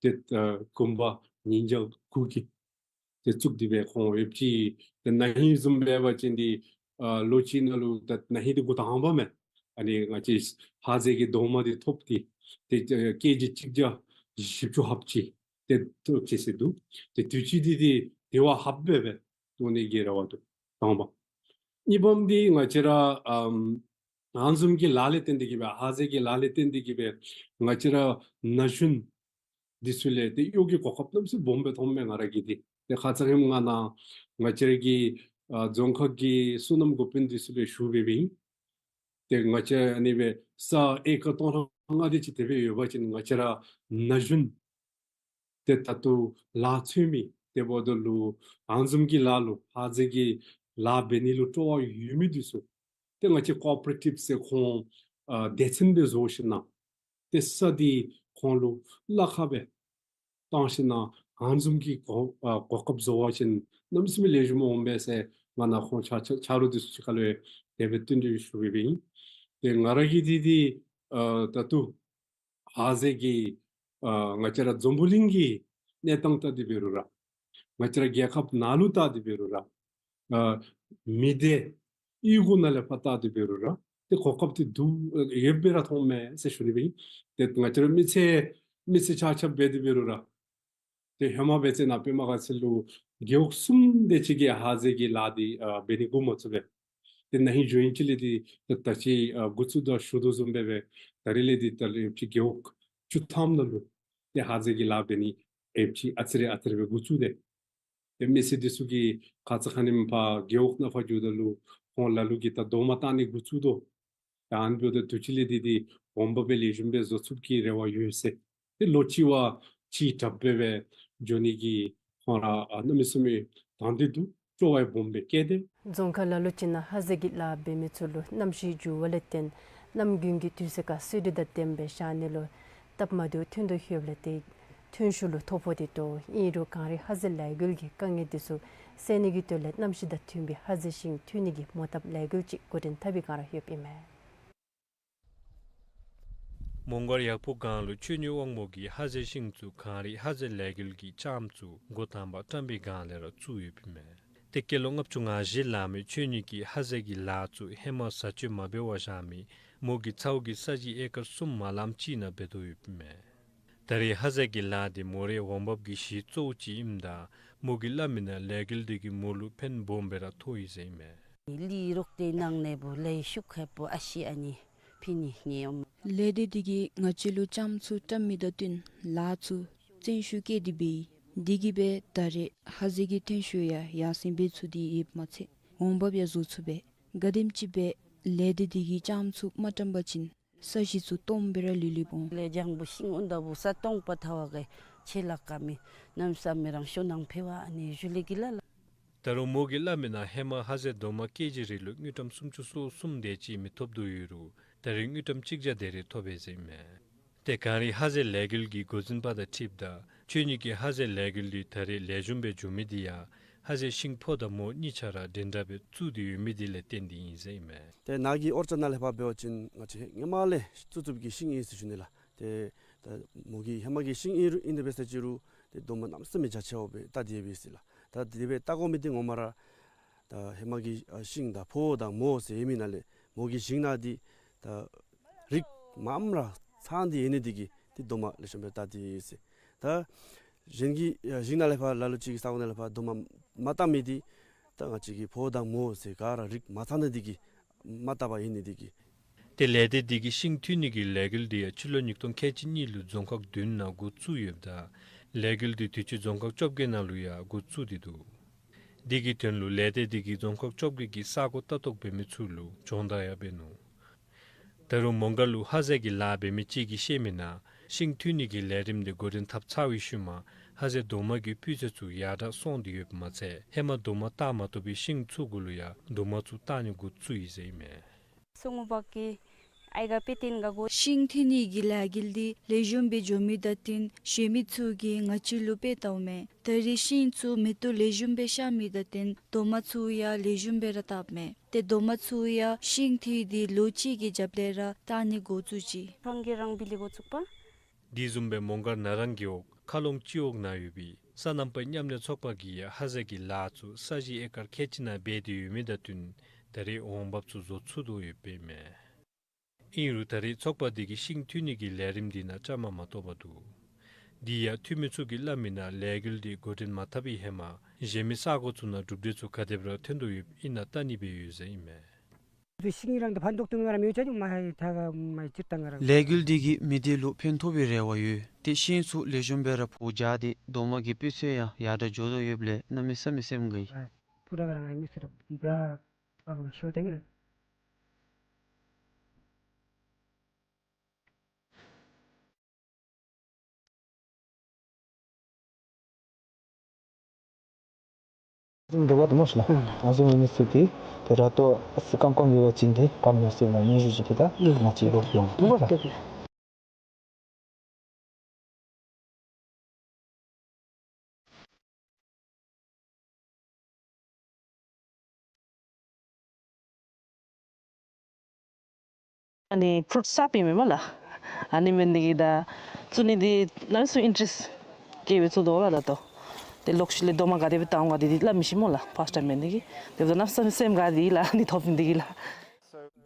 ཏེ་ཨ་དགོན་པ་ཉིས་བརྒྱ་དགུ་གི་ཏེ་བཙུགས་ཏེ་སྦེ་ཁོང་ཡོདཔ་ཅིག། ཏེ་ན་ཧིང་བཟུམ་འབད་བ་ཅིན་འདི་ཨ་ལོ་གཅིག་ནང་ལུ་ད་ན་ཧིང་འདི་འགོ་དང་པ་མས། ཨ་ནི་ང་བཅས་ཧ་ཟེ་གི་རྡོག་མ་འདི་ཐོབ་སྟེ་ཏེ་ཀེ་ཇི་གཅིག་བརྒྱ་བཞི་བཅུ་ལྷགཔ་ཅིག་ཏེ་ཐོབ་ཅི་ཟེར་འདུག། ཏེ་དུས་ཅི་འདི་འདི་དེ་བ་ལྷགཔ་སྦེ་སྦེ་བཏོག་ནི་གི་རེ་བ་འདུག། དང་པ། གཉིས་པམ་འདི་ང་བཅས་ར་ཨམ་ཨ་ནི་བཟུམ་གྱི་ལཱ་ལས་བརྟེན་ཏེ་གིས་སྦེ་ཧ་ཟེ་གི་ལཱ་ལས་བརྟེན་ཏེ་གིས་སྦེ་ང་བཅས་ར་ན་གཞོན་འདི་ཚུ་ལས་ཏེ་གཡོག་གི་གོ་སྐབས་གནམ་མེད་ས་མེད་སྦོམ་སྦེ་ཐོབ་མས་ང་ར་གིས་འདི། ཏེ་ཁ་ཙ་ཧེ་མ་ང་ནཱ་ང་བཅས་ར་གི་ཨ་རྫོང་ཁག་གི་བསོད་ནམས་འགོ་དཔོན་འདི་ཚུ་ལས་ཞུ་སྦེ་འབདཝ་ཨིན། ཏེ་ང་བཅས་ཨ་ནི་སྦེ་ས་ཨེ་ཀར་སྟོང་ཕྲག་ལྔ་དེ་ཅིག་དེ་སྦེ་ཡོད་པ་ཅིན་ང་བཅས་ར་ན་གཞོན་ཏེ་ད་ལྟོ་ལཱ་འཚོལ་མི་དེ་འབདཝ་ད་ལུ་ཨ་ནི་བཟུམ་གྱི་ལཱ་ལུ་ཧ་ཟེ་གི་ལཱ་འབད་ནི་ལུ་སྤྲོ་བ་ཡོད་མི་འདི་ཚུ་ཏེ་ང་བཅས་ཀོ་ཨོ་པ་རེ་ཊིབ་ཟེར་ཁོང་ཨ་སྡེ་ཚན་སྦེ་བཟོ་ཞིནམ་ལས་ཏེ་ས་འདི་ཁོང་ལུ་གླ་ཁར་སྦེ་བཏང་ཞིནམ་ལས་ཨ་ནི་བཟུམ་གྱི་གོ་ཨ་གོ་སྐབས་བཟོ་བ་ཅིན་གནམ་མེད་ས་མེད་ལེགས་ཤོམ་འོང་པས་ཟེར་ང་ནཱ་ཁོང་ཆ་ཆ་ཆ་རོགས་འདི་ཚུ་གཅིག་ཁར་ལུ་དེ་སྦེ་བསྟུན་གྲོས་ཞུ་སྦེ་འབདཝ་ཨིན། ཏེ་ང་ར་གིས་འདི་འདི་ཨ་ད་ལྟོ་ཧ་ཟེ་གི་ཨ་ང་བཅས་ར་འཛམ་བུ་གླིང་གི་གནས་སྟངས་བལྟ་སྟེ་འབད་རུང་ར་ང་བཅས་ར་རྒྱལ་ཁབ་ནང་ལུ་བལྟ་སྟེ་འབད་རུང་ར་ཨ་མི་སྡེ་གཡུས་སྒོ་ནང་ལས་ཕར་བལྟ་སྟེ་འབད་རུང་ར་ཏེ་གོ་སྐབས་འདི་འདུག་ཡོདཔ་སྦེ་ར་མཐོངམ་མས་ཟེར་ཞུ་ནི་སྦེ་ཨིན། ཏེ་ང་བཅས་ར་མི་ཚེ་མི་ཚེ་ཆ་ཁྱབ་འབད་དེ་འབད་རུང་ར་ཏེ་ཧེ་མ་འབད་ཚེ་ནཱ་པདྨ་དགའ་ཚལ་ལུ་རྒེད་འོག་གསུམ་དེ་ཅིག་གིས་ཧ་ཟེ་གི་ལཱ་འདི་ཨ་འབད་ནི་འགོ་མ་བཙུགས་པས། ཏེ་ན་ཧིང་འགྱོ་ཡི་ཅིག་ལས་འདི་ད་ད་ཅི་ཨ་འགོ་བཙུགས་དོ་ཞུ་དོ་བཟུམ་སྦེ་སྦེ་ད་རིས་ལས་འདི་ད་ལས་ཅིག་རྒེད་འོག་བཅུ་ཐམ་ནང་ལུ་ཏེ་ཧ་ཟེ་གི་ལཱ་འབད་ནི་ཨེབ་ཅིག་ཨ་ཙི་རེ་ཨ་ཙི་རེ་སྦེ་འགོ་བཙུགས་ཏེ། ཏེ་མི་སེར་འདི་ཚུ་གིས་ཁ་ཙ་ཁ་ཉིནམ་ཕར་རྒེད་འོག་ནང་ཕར་འགྱོཝ་ད་ལུ་ཁོང་ལ་ལུ་གིས་ད་རྡོག་མ་བཏགས་ནི་འགོ་བཙུགས་དོ། ད་ཨ་ནི་འབདཝ་ད་དུས་ཅི་ལས་འདི་འདི་འོང་འབབ་སྦེ་ལེགས་ཤོམ་སྦེ་བཟོ་ཚུགསཔ་གི་རེ་བ་ཡོད་ཟེར། ཏེ་ལོ་གཅིག་བ་གཅིག་དྲགཔ་སྦེ་སྦེ་འགྱོ་ནི་གི་ཁོང་ར་ཨ་གནམ་མེད་ས་མེད་དང་འདོད་འདུག། སྤྲོ་བ་སྦོམ་སྦེ་བསྐྱེད་དེ། རྫོང་ཁག་ལ་ལུ་ཅིག་ནང་ཧ་ཟེ་གི་ལཱ་འབད་མི་ཚུ་ལུ་གནམ་གཤིས་འགྱུར་བ་ལས་བརྟེན་གནམ་དགུན་གྱི་དུས་ཚོད་ཁར་གསོལ་རས་དང་ལྡནམ་སྦེ་བཞག་ནི་ལུ་སྟབས་མ་བདེཝ་ཐོན་དོ་ཡོདཔ་ལས་ཏེ་ཐོན་ཤུགས་ལུ་ཐོ་ཕོག་སྟེ་འདུག། ཨིན་རུང་གངས་རི་ཧ་ཟེ་ལས་འགུལ་གྱིས་དཀའ་ངལ་འདི་ཚུ་སེལ་ནི་གི་དོན་ལས་གནམ་གཤིས་དང་མཐུན་པའི་ཧ་ཟེ་ཤིང་ཐོན་ནི་གི་མོ་བཏབ་ལས་འགུལ་ཅིག་འགོ་འདྲེན་འཐབ་པའི་བསྒང་ར་ཡོདཔ་ཨིན་མས། མོང་སྒར་ཡག་ཕུག་སྒང་ལུ་ཆོས་ཉིད་དབང་མོ་གིས་ཧ་ཟེ་ཤིང་ཚུ་གངས་རི་ཧ་ཟེ་ལས་འགུལ་གྱི་ལྕངམ་ཚུ་འགོ་དང་པ་བཀྲམ་པའི་བསྒང་ལས་ར་བཙུགས་ཡོདཔ་ཨིན་མས། ཏེ་སྐྱེས་ལོ་ལྔ་བཅུ་ང་བཞི་ལང་མི་ཆོས་ཉིད་ཀྱིས་ཧ་ཟེ་གི་ལཱ་ཚུ་ཧེ་མ་བཟའ་སྤྱོད་མ་འབད་བར་བཞག་མི་མོ་གི་ཚའོ་གི་ས་གཞི་ཨེ་ཀར་གསུམ་མ་ལངམ་ཅིག་ནང་འབད་དོ་ཡོདཔ་ཨིན་མས། ད་རེས་ཧ་ཟེ་གི་ལཱ་འདི་མོ་རའི་འོང་འབབ་ཀྱི་གཞི་གཙོ་བོ་ཅིག་ཨིནམ་ད་མོ་གིས་སླབ་མི་ནང་ལས་འགུལ་འདི་གིས་མོ་ལུ་ཕན་སྦོམ་སྦེ་ར་ཐོགས་ཡི་ཟེར་ཨིན་མས། ལས་རོགས་ཏེ་ནང་ལས་བུ་ལས་ཤུགས་ཁེ་པོ་ཨ་ཤི་ཨ་ནི་ཕི་ནི་ཉེ་འོང་། ལས་སྡེ་འདི་གིས་ང་བཅས་ལུ་ལྕངམ་ཚུ་བཀྲམ་མི་དང་བསྟུན་ལཱ་ཚུ་བཙན་ཤུགས་བསྐྱེད་དེ་འབད་ཡི། འདི་གིས་སྦེ་ད་རེས་ཧ་ཟེ་གི་ཐོན་ཤུགས་ཡང་ཡར་སེང་འབད་ཚུགས་ཏེ་ཡོདཔ་མ་ཚད་འོང་འབབ་ཡང་བཟོ་ཚུགས་པས། ག་དེམ་ཅིག་སྦེ་ལས་སྡེ་འདི་གིས་ལྕངམ་ཚུ་མ་བཀྲམ་པ་ཅིན་ས་གཞི་ཚུ་སྟོངམ་སྦེ་ར་ལུས་ལུསཔ་འོང་། ལས་རྒྱང་བུ་ཤིང་འོང་ད་བུ་ས་སྟོང་པ་ཐལ་བ་གི་ཆེ་ལ་ཀ་མི་གནམ་མེད་ས་མེད་རང་ཤོ་ནང་འཕེལ་བ་ཨ་ནི་ཞུ་ལས་ཀྱི་ལ་ལ། ད་རུང་མོ་གིས་སླབ་མི་ནང་ཧེ་མ་ཧ་ཟེ་རྡོག་མ་ཀེ་ཇི་རེ་ལུ་དངུལ་ཀྲམ་སུམ་ཅུ་སོ་གསུམ་དེ་ཅིག་མི་ཐོབ་དོ་ཡོད་རུང་ད་རེས་དངུལ་ཀྲམ་གཅིག་བརྒྱ་དེ་རེ་ཐོབ་པས་ཟེར་ཨིན་མས། ཏེ་གངས་རི་ཧ་ཟེ་ལས་འགུལ་གྱི་འགོ་འཛིན་པ་དང་འཁྲིལཝ་ད་ཆོས་ཉིད་ཀྱིས་ཧ་ཟེ་ལས་འགུལ་འདི་ད་རེས་ལེགས་ཤོམ་སྦེ་འགྱོ་མི་འདི་ཡང་ཧ་ཟེ་ཤིང་ཕོ་དང་མོ་གཉིས་ཆ་ར་འདྲན་འདྲ་སྦེ་བཙུགས་ཏེ་ཡོད་མི་འདི་ལས་བརྟེན་ཏེ་ཨིན་ཟེར་ཨིན་མས། ཏེ་ནཱ་གི་ཨོར་ཅཌ་ནང་ལས་ཕར་འབད་བ་ཅིན་ང་བཅས་སྔོན་མ་ལས་བཙུགས་བཙུགསཔ་གི་ཤིང་ཨིན་ཟེར་ཞུ་ནི་ལགས། ཏེ་ད་མོ་གི་ཧེ་མ་གི་ཤིང་ཨིན་རུང་ཨིན་དེ་འབད་ས་ཅིག་རུང་ཏེ་རྡོག་མ་གནམ་མེད་ས་མེད་རྒྱ་ཆེཝ་སྦེ་བཏགས་ཏེ་ཡོད་པས་ཟེར་ལགས། ད་དེ་སྦེ་བཏགས་དགོ་མི་འདི་ངོ་མ་ར་ད་ཧེ་མ་གི་ཨ་ཤིང་དང་ཕོ་དང་མོ་ཟེར་ཡོད་མི་ནང་ལས་ མོ་གི་ཞིང་ནང་འདི་ད་རིགས་མངམ་ར་ཚང་སྟེ་ཡོད་ནི་འདི་གིས་ཏེ་རྡོག་མ་ལེགས་ཤོམ་སྦེ་བཏགས་ཏེ་ཡོད་ཟེར། ད་གཞན་གྱི་ཞིང་ནང་ལས་ཕར་ལ་ལུ་ཅིག་གི་ས་གོ་ནང་ལས་ཕར་རྡོག་མ་མ་བཏགས་མི་འདི་ད་ང་བཅས་ཀྱི་ཕོ་དང་མོ་ཟེར་ག་ར་རིགས་མ་ཚང་ནི་འདི་གིས་མ་བཏགས་པར་ཡོད་ནི་འདི་གིས། ཏེ་ལས་སྡེ་འདི་གིས་ཤིང་འཐུ་ནི་གི་ལས་འགུལ་འདི་ཡང་ཕྱི་ལོ་ཉིས་སྟོང་ཁལ་གཅིག་གཉིས་ལུ་རྫོང་ཁག་བདུན་ནང་འགོ་བཙུགས་ཡོདཔ་ད་ལས་འགུལ་འདི་དུས་ཅི་རྫོང་ཁག་བཅོ་བརྒྱད་ནང་ལུ་ཡང་འགོ་བཙུགས་ཏེ་འདུག། འདི་གི་དོན་ལུ་ལས་སྡེ་འདི་གིས་རྫོང་ཁག་བཅོ་བརྒྱད་ཀྱི་ས་གོ་ལྟ་རྟོག་འབད་མི་ཚུ་ལུ་སྦྱོང་བརྡར་ཡང་འབད་ནུག། ད་རུང་མོང་སྒར་ལུ་ཧ་ཟེལ་གྱི་ལཱ་འབད་མི་ཅིག་གིས་བཤད་མི་ནང་ཤིང་འཐུ་ནི་གི་ལས་རིམ་འདི་འགོ་འདྲེན་འཐབ་ཚར་བའི་ཤུལ་མ་ཧ་ཟེལ་རྡོག་མ་གི་སྤུས་ཚད་ཚུ་ཡར་དྲག་སོང་སྟེ་ཡོདཔ་མ་ཚད་ཧེ་མ་རྡོག་མ་བཏགས་མ་བཏུབ་པའི་ཤིང་ཚུ་གུ་ལུ་ཡང་རྡོག་མ་ཚུ་བཏགས་ནི་འགོ་བཙུགས་ཡི་ཟེར་ཨིན་མས། སོ་ངོ་བག་གི་ཨའི་ག་པེ་ཏིན་ག་གོ། ཤིང་འཐུ་ནི་གི་ལས་འགུལ་འདི་ལེགས་ཤོམ་སྦེ་འགྱོ་མི་དང་བསྟུན་གཞན་མི་ཚུ་གིས་ང་བཅས་ལུ་དཔེ་བལྟཝ་མས། ད་རེས་ཤིང་ཚུ་མེ་ཏོག་ལེགས་ཤོམ་སྦེ་ཤར་མི་དང་བསྟུན་རྡོག་མ་ཚུ་ཡང་ལེགས་ཤོམ་སྦེ་ར་བཏགསཔ་མས། ཏེ་རྡོག་མ་ཚུ་ཡང་ཤིང་འཐུ་སྟེ་ལོ་གཅིག་གི་རྒྱབ་ལས་ར་བཏགས་ནི་འགོ་བཙུགས་ཅི། ཕང་གི་རང་བི་ལི་འགོ་བཙུགས་པ། དེ་བཟུམ་སྦེ་མོང་སྒར་ན་རང་རྒེད་འོག་མཁར་ལུང་སྤྱི་འོག་ནང་ཡོད་པའི་སོ་ནམ་པ་མཉམ་ལས་ཚོགས་པ་གིས་ཡང་ཧ་ཟེལ་གྱི་ལཱ་ཚུ་ས་གཞི་ཨེ་ཀར་ཁལ་གཅིག་ནང་འབད་དེ་ཡོད་མི་དང་བསྟུན་ད་རེས་འོང་འབབ་ཚུ་བཟོ་ཚུགས་དོ་ཡོདཔ་ཨིན་མས། ཨིན་རུང་ད་རེས་ཚོགས་པ་འདི་གིས་ཤིང་འཐུ་ནི་གི་ལས་རིམ་འདི་ནང་བཅའ་མར་མ་གཏོགས་པར་འདུག། དེ་ཡང་འཐུ་མི་ཚུ་གིས་སླབ་མི་ནང་ལས་འགུལ་འདི་འགོ་འདྲེན་མ་འཐབ་པའི་ཧེ་མ་གཞན་མི་ས་གོ་ཚུ་ནང་གྲུབ་འབྲས་ཚུ་ག་དེ་སྦེ་ར་ཐོན་དོ་ཡོདཔ་ཨིན་ན་བལྟ་ནི་སྦེ་ཡོད་ཟེར་ཨིན་མས། ཤིང་རང་དེ་ཕན་ཐོགས་ཏེ་ང་ར་མི་ཡོད་ཅ་ཅིག་མ་ཧེ་ཐ་ག་མ་སྤྱིར་བཏང་ང་ར། ལས་འགུལ་འདི་གིས་མི་སྡེ་ལུ་ཕན་ཐོགས་པའི་རེ་བ་ཡོད། ཏེ་ཤིང་ཚུ་ལེགས་ཤོམ་སྦེ་ར་བོ་རྒྱག་སྟེ་རྡོག་མ་གི་སྤུས་ཚད་ཡང་ཡར་དྲག་འགྱོ་དོ་ཡོདཔ་ལས་གནམ་མེད་ས་མེད་སེམས་དགའ་ཡི། ཨ་པུ་ར་ག་ར་ང་མི་སེར་བྲ་ཨ་ཤོ་ཏེ་ང་ར། འདི་བ་དུ་མོ་ཤི་ལ། ཨ་ཟུ་མི་སི་ཏི་དེ་ར་ཏོ་སི་ཀམ་ཀམ་ཡོད་ཅིན་དེ་ཀམ་ཡོད་སེ་ན་ཉིན་ཞུ་ཅིག་གི་ད་ང་ཅི་ལོག་ཡོང་། ཨ་ནི་ཕུ་རུཊ་སབ་ཨིན་མས་སྨོ་ལགས། ཨ་ནི་མེན་ནི་གི་ད་བཙུགས་ནི་འདི་གནམ་མེད་ས་མེད་ཨིན་ཊ་རེསཊ་སྐྱེ་བའི་བཙུགས་དོ་ལགས་ད་ལྟོ། ཏེ་ལོག་ཤུལ་ལས་རྡོག་མ་ག་དེ་སྦེ་བཏང་ག་འདི་འདི་སླབ་མི་ཤེས་སྨོ་ལགས། ཕརསཊ་ཊའིམ་མེན་ནི་གི། དེ་ད་གནམ་མེད་ས་མེད་སེམས་དགའ་སྟེ་ལགས་ཨ་ནི་ཐོབ་ནི་འདི་གིས་ལགས།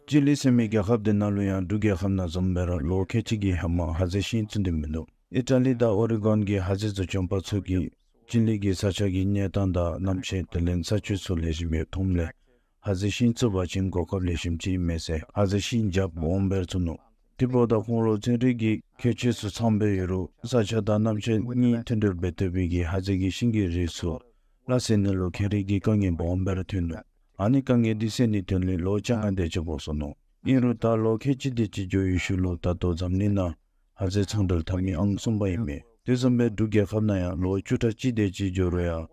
ཅི་ལི་ཟེར་མི་རྒྱལ་ཁབ་འདི་ནང་ལུ་ཡང་འབྲུག་རྒྱལ་ཁབ་ནང་བཟུམ་སྦེ་ར་ལོ་ཁལ་གཅིག་གི་ཧེ་མ་ཧ་ཟེལ་ཤིང་བཙུགས་ཏེ་མིན་འདུག། ཨི་ཊ་ལི་དང་ཨོ་རི་གོན་གྱི་ཧ་ཟེལ་བཟོ་སྐྱོང་པ་ཚུ་གིས་ཅི་ལི་གི་ས་ཆ་གི་གནས་སྟངས་དང་གནམ་གཤིས་དེ་ལས་ས་ཆ་ཚུ་ལེགས་ཤོམ་ཡོདཔ་མཐོངམ་ལས་ཧ་ཟེལ་ཤིང་བཙུགས་པ་ཅིན་གོ་སྐབས་ལེགས་ཤོམ་ཅིག་ཨིན་མས་ཟེར་ཧ་ཟེལ་ཤིང་རྒྱབ་འོང་འབད་བཙུགས་ནུག། དེ་འབདཝ་ད་ཁོང་ལུ་ཚན་རིག་གི་ཁྱད་ཆོས་ཚུ་ཚངམ་སྦེ་ཡོད་རུང་ས་ཆ་དང་གནམ་གཤིས་གཉིས་མཐུན་སྒྲིལ་འབད་བཏུབ་པའི་གི་ཧ་ཟེལ་གྱི་ཤིང་གི་རིགས་ཚུ་ལཱ་སེལ་ནི་ལུ་ཁྱད་རིག་གི་དཀའ་ངལ་སྦོམ་སྦེ་ར་ཐོན་ནུག། ཨ་ནི་དཀའ་ངལ་འདི་སེལ་ནིའི་དོན་ལས་ལོ་བཅོ་ལྔ་དེ་ཅིག་འགོར་སོ་ནུག། ཨིན་རུང་ད་ལོ་ཁལ་གཅིག་དེ་ཅིག་འགྱོ་བའི་ཤུལ་ལུ་ད་ལྟོ་འཛམ་གླིང་ནང་ཧ་ཟེལ་ཚང་འབྲེལ་འཐབ་མི་ཨང་གསུམ་པ་ཨིན་མས། དེ་བཟུམ་སྦེ་འབྲུག་རྒྱལ་ཁབ་ནང་ཡང་ལོ་བཅུ་ཕྲག་གཅིག་དེ་ཅིག་འགྱོ་རུང་ཡང་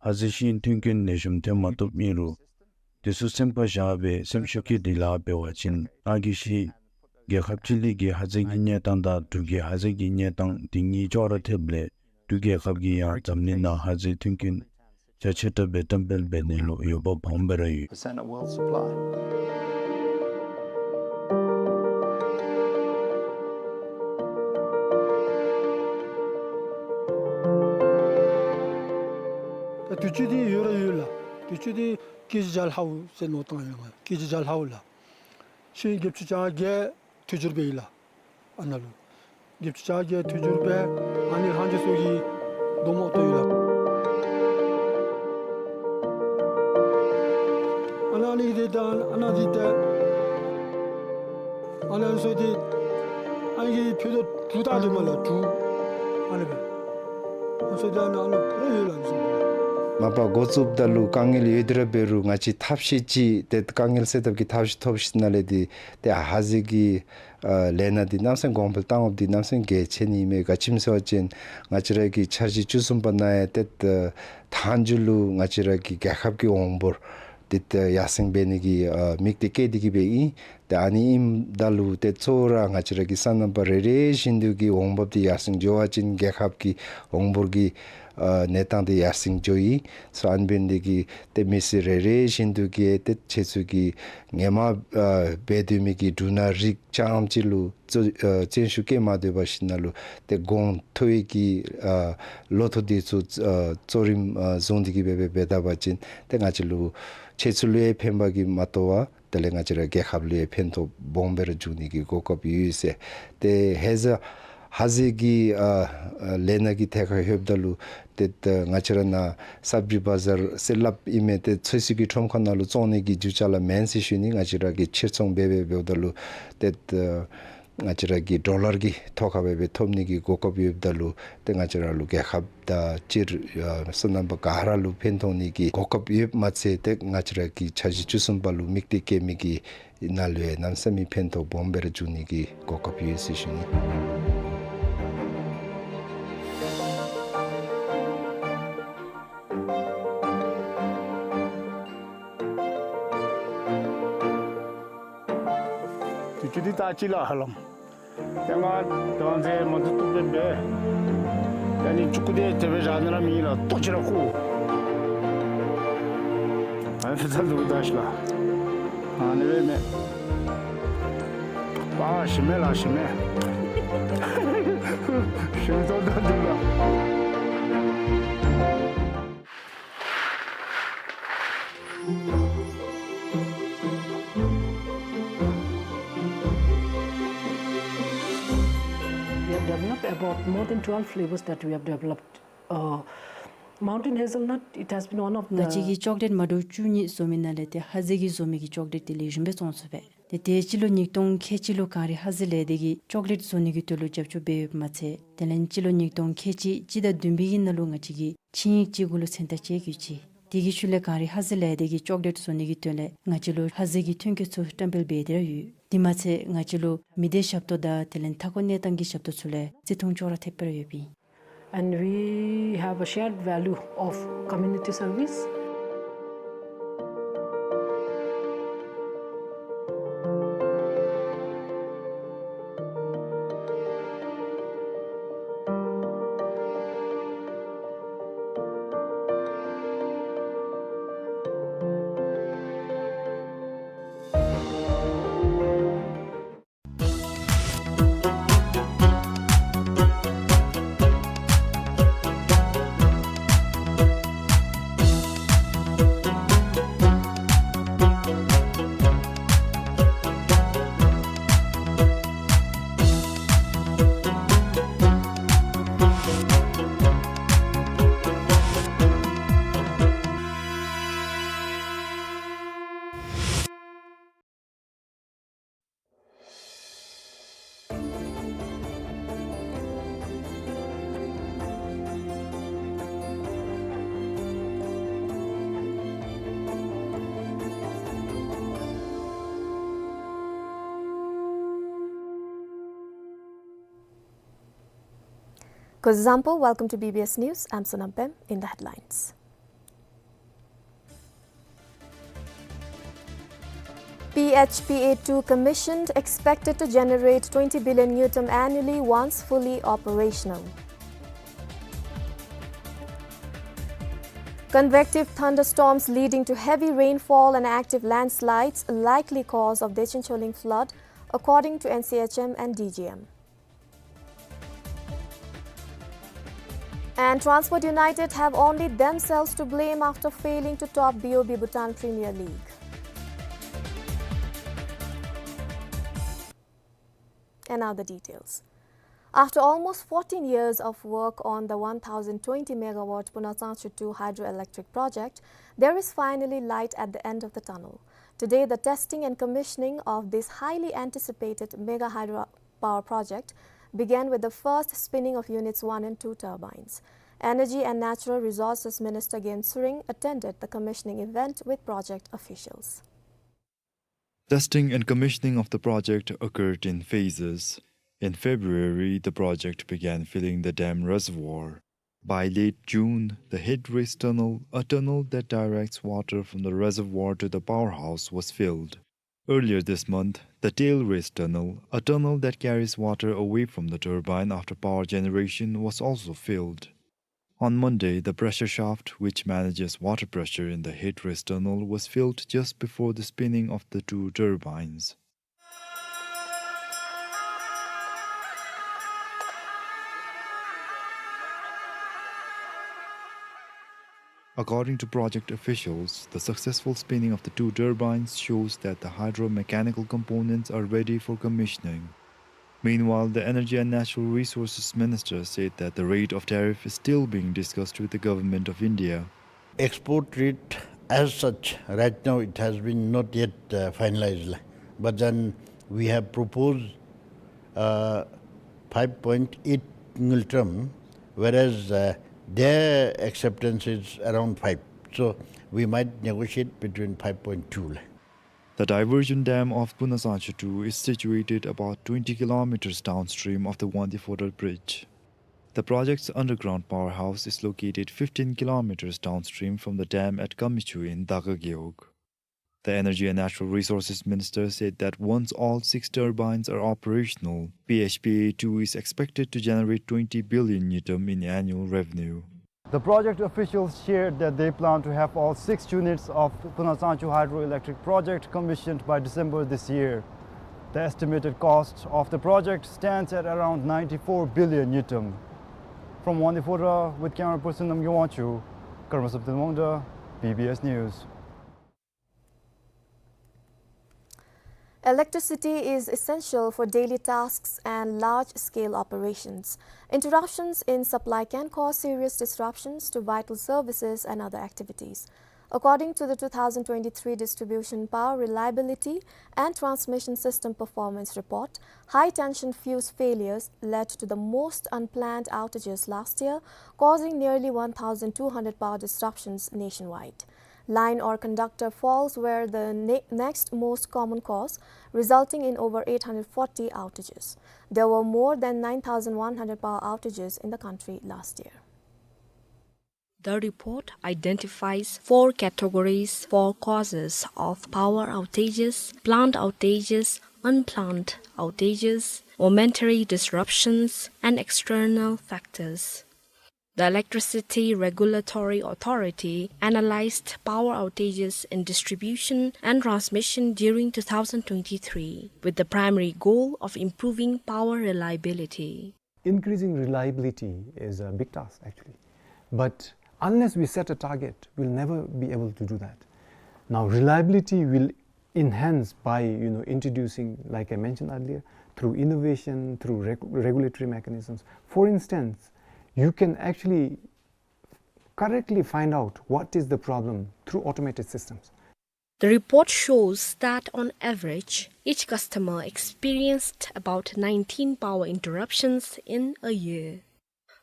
ཧ་ཟེལ་ཤིང་ཐོན་སྐྱེད་ལེགས་ཤོམ་ཐོན་མ་བཏུབ། ཨིན་རུང་དེ་ཚུ་སེམས་ཁར་བཞག་སྦེ་སེམས་ཤུགས་ཀྱིས་འདི་ལཱ་འབད་བ་ཅིན་ང་གིས་ཤེས། རྒྱལ་ཁབ་ཅི་ལི་གི་ཧ་ཟེལ་གྱི་གནས་སྟངས་དང་འབྲུག་གི་ཧ་ཟེལ་གྱི་གནས་སྟངས་དེ་གཉིས་ཅོག་ར་འཐདཔ་ལས་འབྲུག་རྒྱལ་ཁབ་ཀྱིས་ཡང་འཛམ་གླིང་ནང་ཧ་ཟེལ་ཐོན་སྐྱེད་རྒྱ་ཆེ་དྲགས་སྦེ་བཀྲམ་སྤེལ་འབད་ནི་ལུ་འོས་འབབ་སྦོམ་སྦེ་ར་ཡོད། ད་དུས་ཅི་འདི་ཡོད་ར་ཡོད་ལགས། དུས་ཅི་འདི་ཀེ་ཇི་བརྒྱ་ལྷག་ཟེར་མནོ་བཏང་ཡོད་ང་། ཀེ་ཇི་བརྒྱ་ལྷག་ལགས། ཤིང་བརྒྱད་ཅུ་གྱ་བརྒྱད་ཐོས་རྒྱུར་འབད་ཡི་ལགས། ཨ་ནཱ་ལུ་བརྒྱད་ཅུ་གྱ་བརྒྱད་ཐོས་རྒྱུར་འབད། ཨ་ནི་ལྷང་ཇི་ཚུ་གིས་རྡོག་མ་བཏོག་ཡི་ལགས། ཨ་ནཱ་ཨ་ནི་འདི་ད་ཨ་ནཱ་འདི་ད་ཨ་ནཱ་ཚུ་འདི་ཨ་ནི་གི་ཕུད་རྡོག་དྲུག་བཏགས་འདུག་སྨོ་ལགས། དྲུག་ཨ་ནི་སྦེ་ཨ་ཚུ་འདི་ཨ་ནཱ་ཨ་ནཱ་ར་ཡོད་ལགས། ཨ་ནི་ཚུ་མ་པ་འགོ་བཙུགསཔ་ད་ལུ་དཀའ་ངལ་ཡོད་དེ་ར་འབད་རུང་ང་བཅས་ཐབས་ཤེས་ཅིག་ཏེ་དཀའ་ངལ་སེལ་ཐབས་ཀྱི་ཐབས་ཤེས་ཐོབ་ཞིནམ་ལས་འདི་ཏེ་ཧ་ཟེལ་གྱི་ཨ་ལས་སྣ་འདི་གནམ་མེད་ས་མེད་གོང་འཕེལ་བཏང་འོངམ་འདི་གནམ་མེད་ས་མེད་གལ་ཆེ་ནི་ཨིན་མས། ག་ཅི་སྨོ་ཟེར་བ་ཅིན་ང་བཅས་ར་གི་འཆར་གཞི་བཅུ་གསུམ་པ་ནང་ཡང་ཏེ་ད་མཐའ་མཇུག་ལུ་ང་བཅས་ར་གི་རྒྱལ་ཁབ་ཀྱི་འོང་འབོར་འདི་ད་ཡར་སེང་འབད་ནི་གི་ཨ་དམིགས་གཏད་བསྐྱེད་དེ་གི་སྦེ་ཨིན། ཏེ་ཨ་ནི་ཨིནམ་ད་ལུ་ཏེ་གཙོ་བོ་ར་ང་བཅས་ར་གི་སོ་ནམ་པ་རེ་རེ་བཞིན་དུ་གི་འོང་འབབ་འདི་ཡར་སེང་འགྱོ་བ་ཅིན་རྒྱལ་ཁབ་ཀྱི་འོང་འབོར་གྱི་ ཨ་གནས་སྟངས་འདི་ཡར་སེང་འགྱོ་ཡི། སོ་ཨ་ནི་འབད་ནི་དེ་གིས་ཏེ་མི་སེར་རེ་རེ་བཞིན་དུ་གིས་ཏེ་ཁྱེད་ཚུ་གིས་ཧེ་མ་ཨ་འབད་སྡོད་མི་གི་འབྲུ་སྣ་རིགས་རྐྱངམ་ཅིག་ལུ་བཙོ་ཨ་བཙོན་ཤུགས་བཀལ་མ་སྡོད་པར་ཞིནམ་ལས་ཏེ་གོང་མཐོ་བའི་གི་ཨ་ལོ་ཐོག་འདི་ཚུ་ཨ་གཙོ་རིམ་ཨ་བཟུང་སྟེ་གིས་འབད་འབད་འབད་ད་པ་ཅིན་ཏེ་ང་བཅས་ལུ་ཁྱེད་ཚུ་ལུ་ཡང་ཕན་པ་གིས་མ་དོ་བར་དེ་ལས་ང་བཅས་ར་རྒྱལ་ཁབ་ལུ་ཡང་ཕན་ཐོགས་སྦོམ་སྦེ་ར་འབྱུང་ནི་གི་གོ་སྐབས་ཡོད་ཟེར། ཏེ་ཧེ་ཟ་ཧ་ཟེལ་གྱི་ཨ་ཨ་ལས་སྣ་གི་ཐད་ཁར་ལྷོདཔ་ད་ལུ་ཏེ་ད་ང་བཅས་ར་ནཱ་སབ་ཌི་བི་ཛར་ཟེར་སླབ་ཨིན་མས། ཏེ་ཚོད་བསྲེ་གི་ཁྲོམ་ཁ་ནང་ལུ་བཙོང་ནི་གི་རྒྱུ་ཅ་ལ་མེན་ཟེར་ཞུ་ནི། ང་བཅས་ར་གིས་ཕྱིར་ཚོང་འབད་འབད་འབདཝ་ད་ལུ་ཏེ་ད་ང་བཅས་ར་གི་ཌོ་ལར་གྱི་ཐོག་ཁར་སྦེ་སྦེ་ཐོབ་ནི་གི་གོ་སྐབས་ཡོདཔ་ད་ལུ་ཏེ་ང་བཅས་ར་ལུ་རྒྱལ་ཁབ་དང་སྤྱིར་ཨ་སོ་ནམ་པ་ག་ར་ལུ་ཕན་ཐོགས་ནི་གི་གོ་སྐབས་ཡོདཔ་མ་ཚད་ཏེ་ང་བཅས་ར་གི་འཆར་གཞི་བཅུ་གསུམ་པ་ལུ་དམིགས་གཏད་བསྐྱེད་མི་གི་ནང་ལུ་ཡང་གནམ་མེད་ས་མེད་ཕན་ཐོགས་སྦོམ་སྦེ་ར་འབྱུང་ནི་གི་གོ་སྐབས་ཡོད་ཟེར་ཞུ་ནི། དུས་ཅི་འདི་ད་ཅི་ལ་ཧ་ལམ། ཡ་ང་དང་ཟེ་མ་ཐུབ་ཐུབ་སྦེ་འབད། ཡ་ནི་ཅུ་ཀུ་དེ་དེ་སྦེ་བཞག་ནི་ར་མེད་ལགས། ལྟོ་ཅིག་ར་བཀོ། ཨ་ནི་ཕུ་ཚ་འདུག་ད་ཤི་ལགས། ཨ་ནི་སྦེ་མས། པ་ཞི་མེད་ལགས་ཞི་མེད། ཞི་མེད་ཏོག་ཏོ་འདུག་ལགས། We have developed about more than twelve flavors that we have developed. Uh, mountain hazelnut, it has been one of the ང་བཅས་ཀྱིས་ཅོག་ལེཊ་མ་འདྲཝ་བཅུ་གཉིས་བཟོ་མི་ནང་ལས་ཏེ་ཧ་ཟེལ་གྱིས་བཟོ་མི་གི་ཅོག་ལེཊ་འདི་ལེགས་ཤོམ་སྦེ་བཙོང་ཚུགས་པས། ཏེ་ཏེ་སྤྱི་ལོ་ཉིས་སྟོང་ཁལ་གཅིག་ལུ་གངས་རི་ཧ་ཟེལ་ལས་སྡེ་གིས་ཅོག་ལེཊ་བཟོ་ནི་གི་དོན་ལུ་རྒྱབ་སྐྱོར་འབད་ཡོདཔ་མ་ཚད་དེ་ལས་སྤྱི་ལོ་ཉིས་སྟོང་ཁལ་གཅིག་སྤྱི་ཟླ་བདུན་པའི་གི་ནང་ལུ་ང་བཅས་ཀྱིས་ཆིངས་ཡིག་ཅིག་གུ་ལུ་མཚན་རྟགས་བཅད་བཀོད་ཅི། དེ་གི་ཤུལ་ལས་གངས་རི་ཧ་ཟེལ་ལས་སྡེ་གིས་ཅོག་ལེཊ་བཟོ་ནི་གི་དོན་ལས་ང་བཅས་ལུ་ཧ་ཟེལ་གྱི་ཐོན་སྐྱེད་ཚུ་བཀྲམ་སྤེལ་འབད་དེ་ར་ཡོད། དེ་མ་ཚད་ང་བཅས་ལུ་མི་སྡེ་ཞབས་ཏོག་དང་དེ་ལས་མཐའ་འཁོར་གནས་སྟངས་ཀྱི་ཞབས་ཏོག་ཚུ་ལས་བརྩི་མཐོང་ཅོག་ར་འཐདཔ་སྦེ་ར་ཡོདཔ་ཨིན། And we have a shared value of community service. Kuzuzangpo, welcome to B B S News. I'm Sonam Pem. In the headlines. P H P A two commissioned, expected to generate twenty billion ngultrum annually once fully operational. Convective thunderstorms leading to heavy rainfall and active landslides, likely cause of Dechen Choling flood, according to N C H M and D G M. And Transport United have only themselves to blame after failing to top B O B Bhutan Premier League. And now the details. After almost fourteen years of work on the one thousand twenty megawatt Punachangchu two hydroelectric project, there is finally light at the end of the tunnel. Today, the testing and commissioning of this highly anticipated mega hydro power project began with the first spinning of units one and two turbines. Energy and Natural Resources Minister Gen Tshering attended the commissioning event with project officials. Testing and commissioning of the project occurred in phases. In February, the project began filling the dam reservoir. By late June, the head race tunnel, a tunnel that directs water from the reservoir to the powerhouse, was filled. Earlier this month, the tail race tunnel, a tunnel that carries water away from the turbine after power generation, was also filled. On Monday, the pressure shaft, which manages water pressure in the headrace tunnel, was filled just before the spinning of the two turbines. According to project officials, the successful spinning of the two turbines shows that the hydromechanical components are ready for commissioning. Meanwhile, the Energy and Natural Resources Minister said that the rate of tariff is still being discussed with the Government of India. Export rate as such, right now it has been not yet, uh, finalized. But then we have proposed, uh, five point eight ngultrum, whereas, uh, their acceptance is around five. So we might negotiate between five point two. The diversion dam of Punasangchu two is situated about twenty kilometers downstream of the Wangdue Fodar Bridge. The project's underground powerhouse is located fifteen kilometers downstream from the dam at Kamichu in Daga Gewog. The Energy and Natural Resources Minister said that once all six turbines are operational, P H P A two is expected to generate twenty billion ngultrum in annual revenue. The project officials shared that they plan to have all six units of Punasangchu Hydroelectric Project commissioned by December this year. The estimated cost of the project stands at around ninety-four billion ngultrum. From Wangdue Fodar with camera person Namgay Wangchuk, Karmasap Dilmongda, B B S News. Electricity is essential for daily tasks and large-scale operations. Interruptions in supply can cause serious disruptions to vital services and other activities. According to the two thousand twenty-three Distribution Power Reliability and Transmission System Performance Report, high-tension fuse failures led to the most unplanned outages last year, causing nearly one thousand two hundred power disruptions nationwide. Line or conductor faults were the ne-, next most common cause, resulting in over eight hundred forty outages. There were more than nine thousand one hundred power outages in the country last year. The report identifies four categories for causes of power outages: planned outages, unplanned outages, momentary disruptions, and external factors. The Electricity Regulatory Authority analyzed power outages in distribution and transmission during two thousand twenty-three, with the primary goal of improving power reliability. Increasing reliability is a big task, actually. But unless we set a target, we'll never be able to do that. Now, reliability will enhance by, you know, introducing, like I mentioned earlier, through innovation, through reg-, regulatory mechanisms. For instance, you can actually correctly find out what is the problem through automated systems. The report shows that on average, each customer experienced about nineteen power interruptions in a year.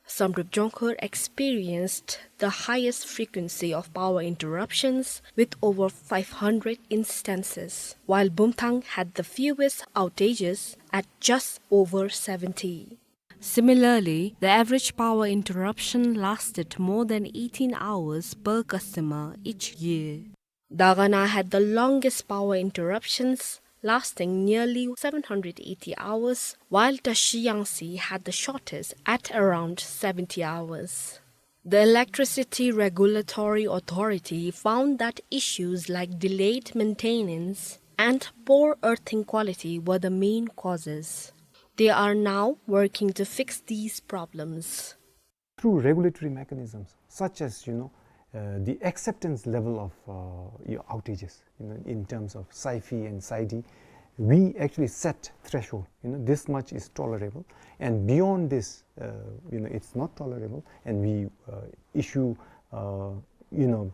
Samdrup Jongkhar experienced the highest frequency of power interruptions with over five hundred instances, while Bumthang had the fewest outages at just over seventy. Similarly, the average power interruption lasted more than eighteen hours per customer each year. Dagana had the longest power interruptions, lasting nearly seven hundred eighty hours, while Tashi Yangsi had the shortest at around seventy hours. The Electricity Regulatory Authority found that issues like delayed maintenance and poor earthing quality were the main causes. They are now working to fix these problems. Through regulatory mechanisms, such as, you know, uh, the acceptance level of, uh, your outages, you know, in terms of SAIFI and SAIDI, we actually set threshold, you know, this much is tolerable, and beyond this, uh, you know, it's not tolerable, and we, uh, issue, uh, you know,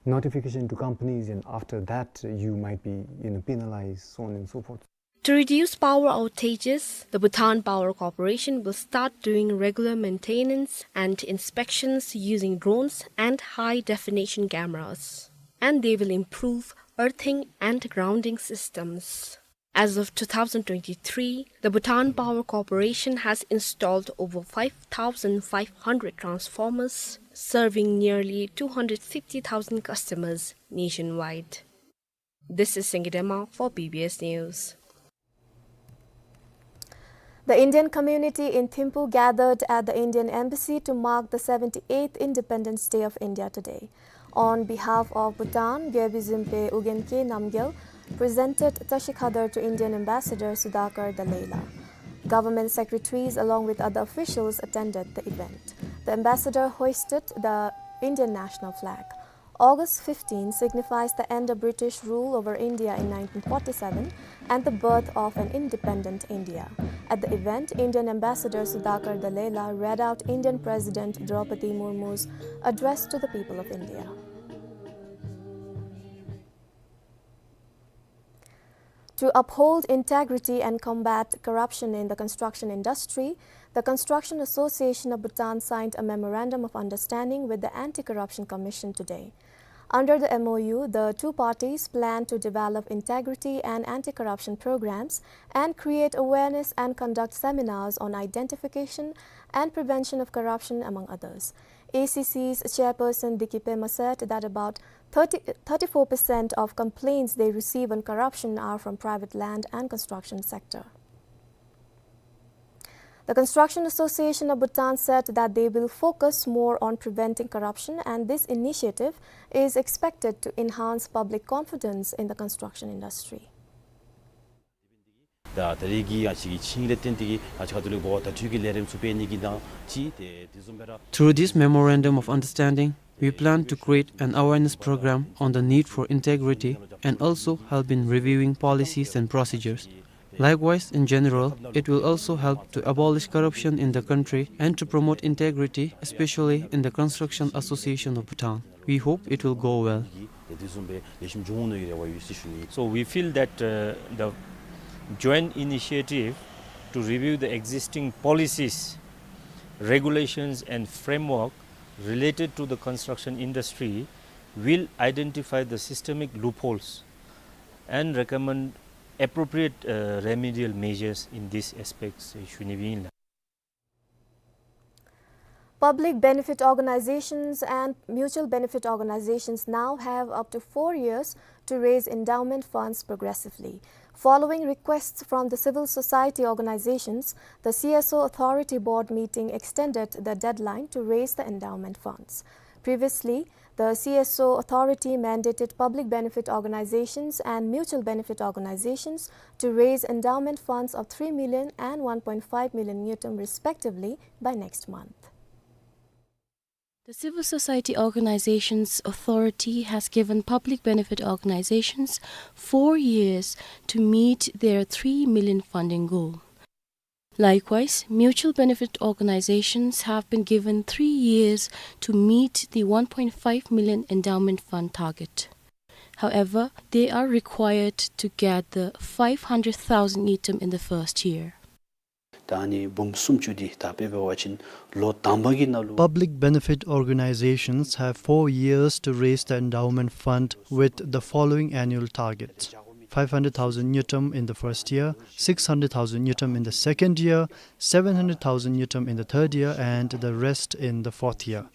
notification to companies, and after that, uh, you might be, you know, penalized, so on and so forth. To reduce power outages, the Bhutan Power Corporation will start doing regular maintenance and inspections using drones and high-definition cameras. And they will improve earthing and grounding systems. As of two thousand twenty-three, the Bhutan Power Corporation has installed over five thousand five hundred transformers, serving nearly two hundred fifty thousand customers nationwide. This is Singidema for B B S News. The Indian community in Thimphu gathered at the Indian Embassy to mark the seventy-eighth Independence Day of India today. On behalf of Bhutan, Gyalpi Dzunpe Ugyen Khe Namgyel presented Tashi Khadar to Indian Ambassador Sudhakar Dallela. Government secretaries along with other officials attended the event. The ambassador hoisted the Indian national flag. August fifteen signifies the end of British rule over India in nineteen forty-seven and the birth of an independent India. At the event, Indian Ambassador Sudhakar Dallela read out Indian President Draupadi Murmu's address to the people of India. To uphold integrity and combat corruption in the construction industry, the Construction Association of Bhutan signed a memorandum of understanding with the Anti-Corruption Commission today. Under the M O U, the two parties plan to develop integrity and anti-corruption programs and create awareness and conduct seminars on identification and prevention of corruption, among others. A C C's chairperson Diki Pema said that about thirty, thirty-four percent of complaints they receive on corruption are from private land and construction sector. The Construction Association of Bhutan said that they will focus more on preventing corruption, and this initiative is expected to enhance public confidence in the construction industry. ད་ད་རེས་ཀྱི་ང་བཅས་ཀྱི་ཆིངས་ལས་བརྟེན་ཏེ་གིས་ང་བཅས་ཁ་ཐུག་ལས་གོ་བ་བརྡ་སྤྲོད་ཀྱི་ལས་རིམ་ཚུ་སྤེལ་ནི་གི་དང་ཅིག་ཏེ་དེ་བཟུམ་སྦེ་ར། Through this memorandum of understanding, we plan to create an awareness program on the need for integrity and also help in reviewing policies and procedures. Likewise, in general, it will also help to abolish corruption in the country and to promote integrity, especially in the Construction Association of Bhutan. We hope it will go well. So we feel that, uh, the joint initiative to review the existing policies, regulations and framework related to the construction industry will identify the systemic loopholes and recommend appropriate, uh, remedial measures in these aspects, ཞུ་ནི་སྦེ་ཨིན་ལགས། Public benefit organizations and mutual benefit organizations now have up to four years to raise endowment funds progressively. Following requests from the civil society organizations, the C S O Authority Board meeting extended the deadline to raise the endowment funds. Previously, the C S O Authority mandated public benefit organizations and mutual benefit organizations to raise endowment funds of three million and one point five million ngultrum respectively by next month. The Civil Society Organizations Authority has given public benefit organizations four years to meet their three million funding goal. Likewise, mutual benefit organizations have been given three years to meet the one point five million endowment fund target. However, they are required to gather five hundred thousand ngultrum in the first year. ད་ཨ་ནི་འབུམ་སུམ་ཅུ་འདི་ད་དཔེ་འབད་བ་ཅིན་ལོ་དང་པ་གི་ནང་ལུ། Public benefit organizations have four years to raise the endowment fund with the following annual targets: five hundred thousand ngultrum in the first year, six hundred thousand ngultrum in the second year, seven hundred thousand ngultrum in the third year, and the rest in the fourth year.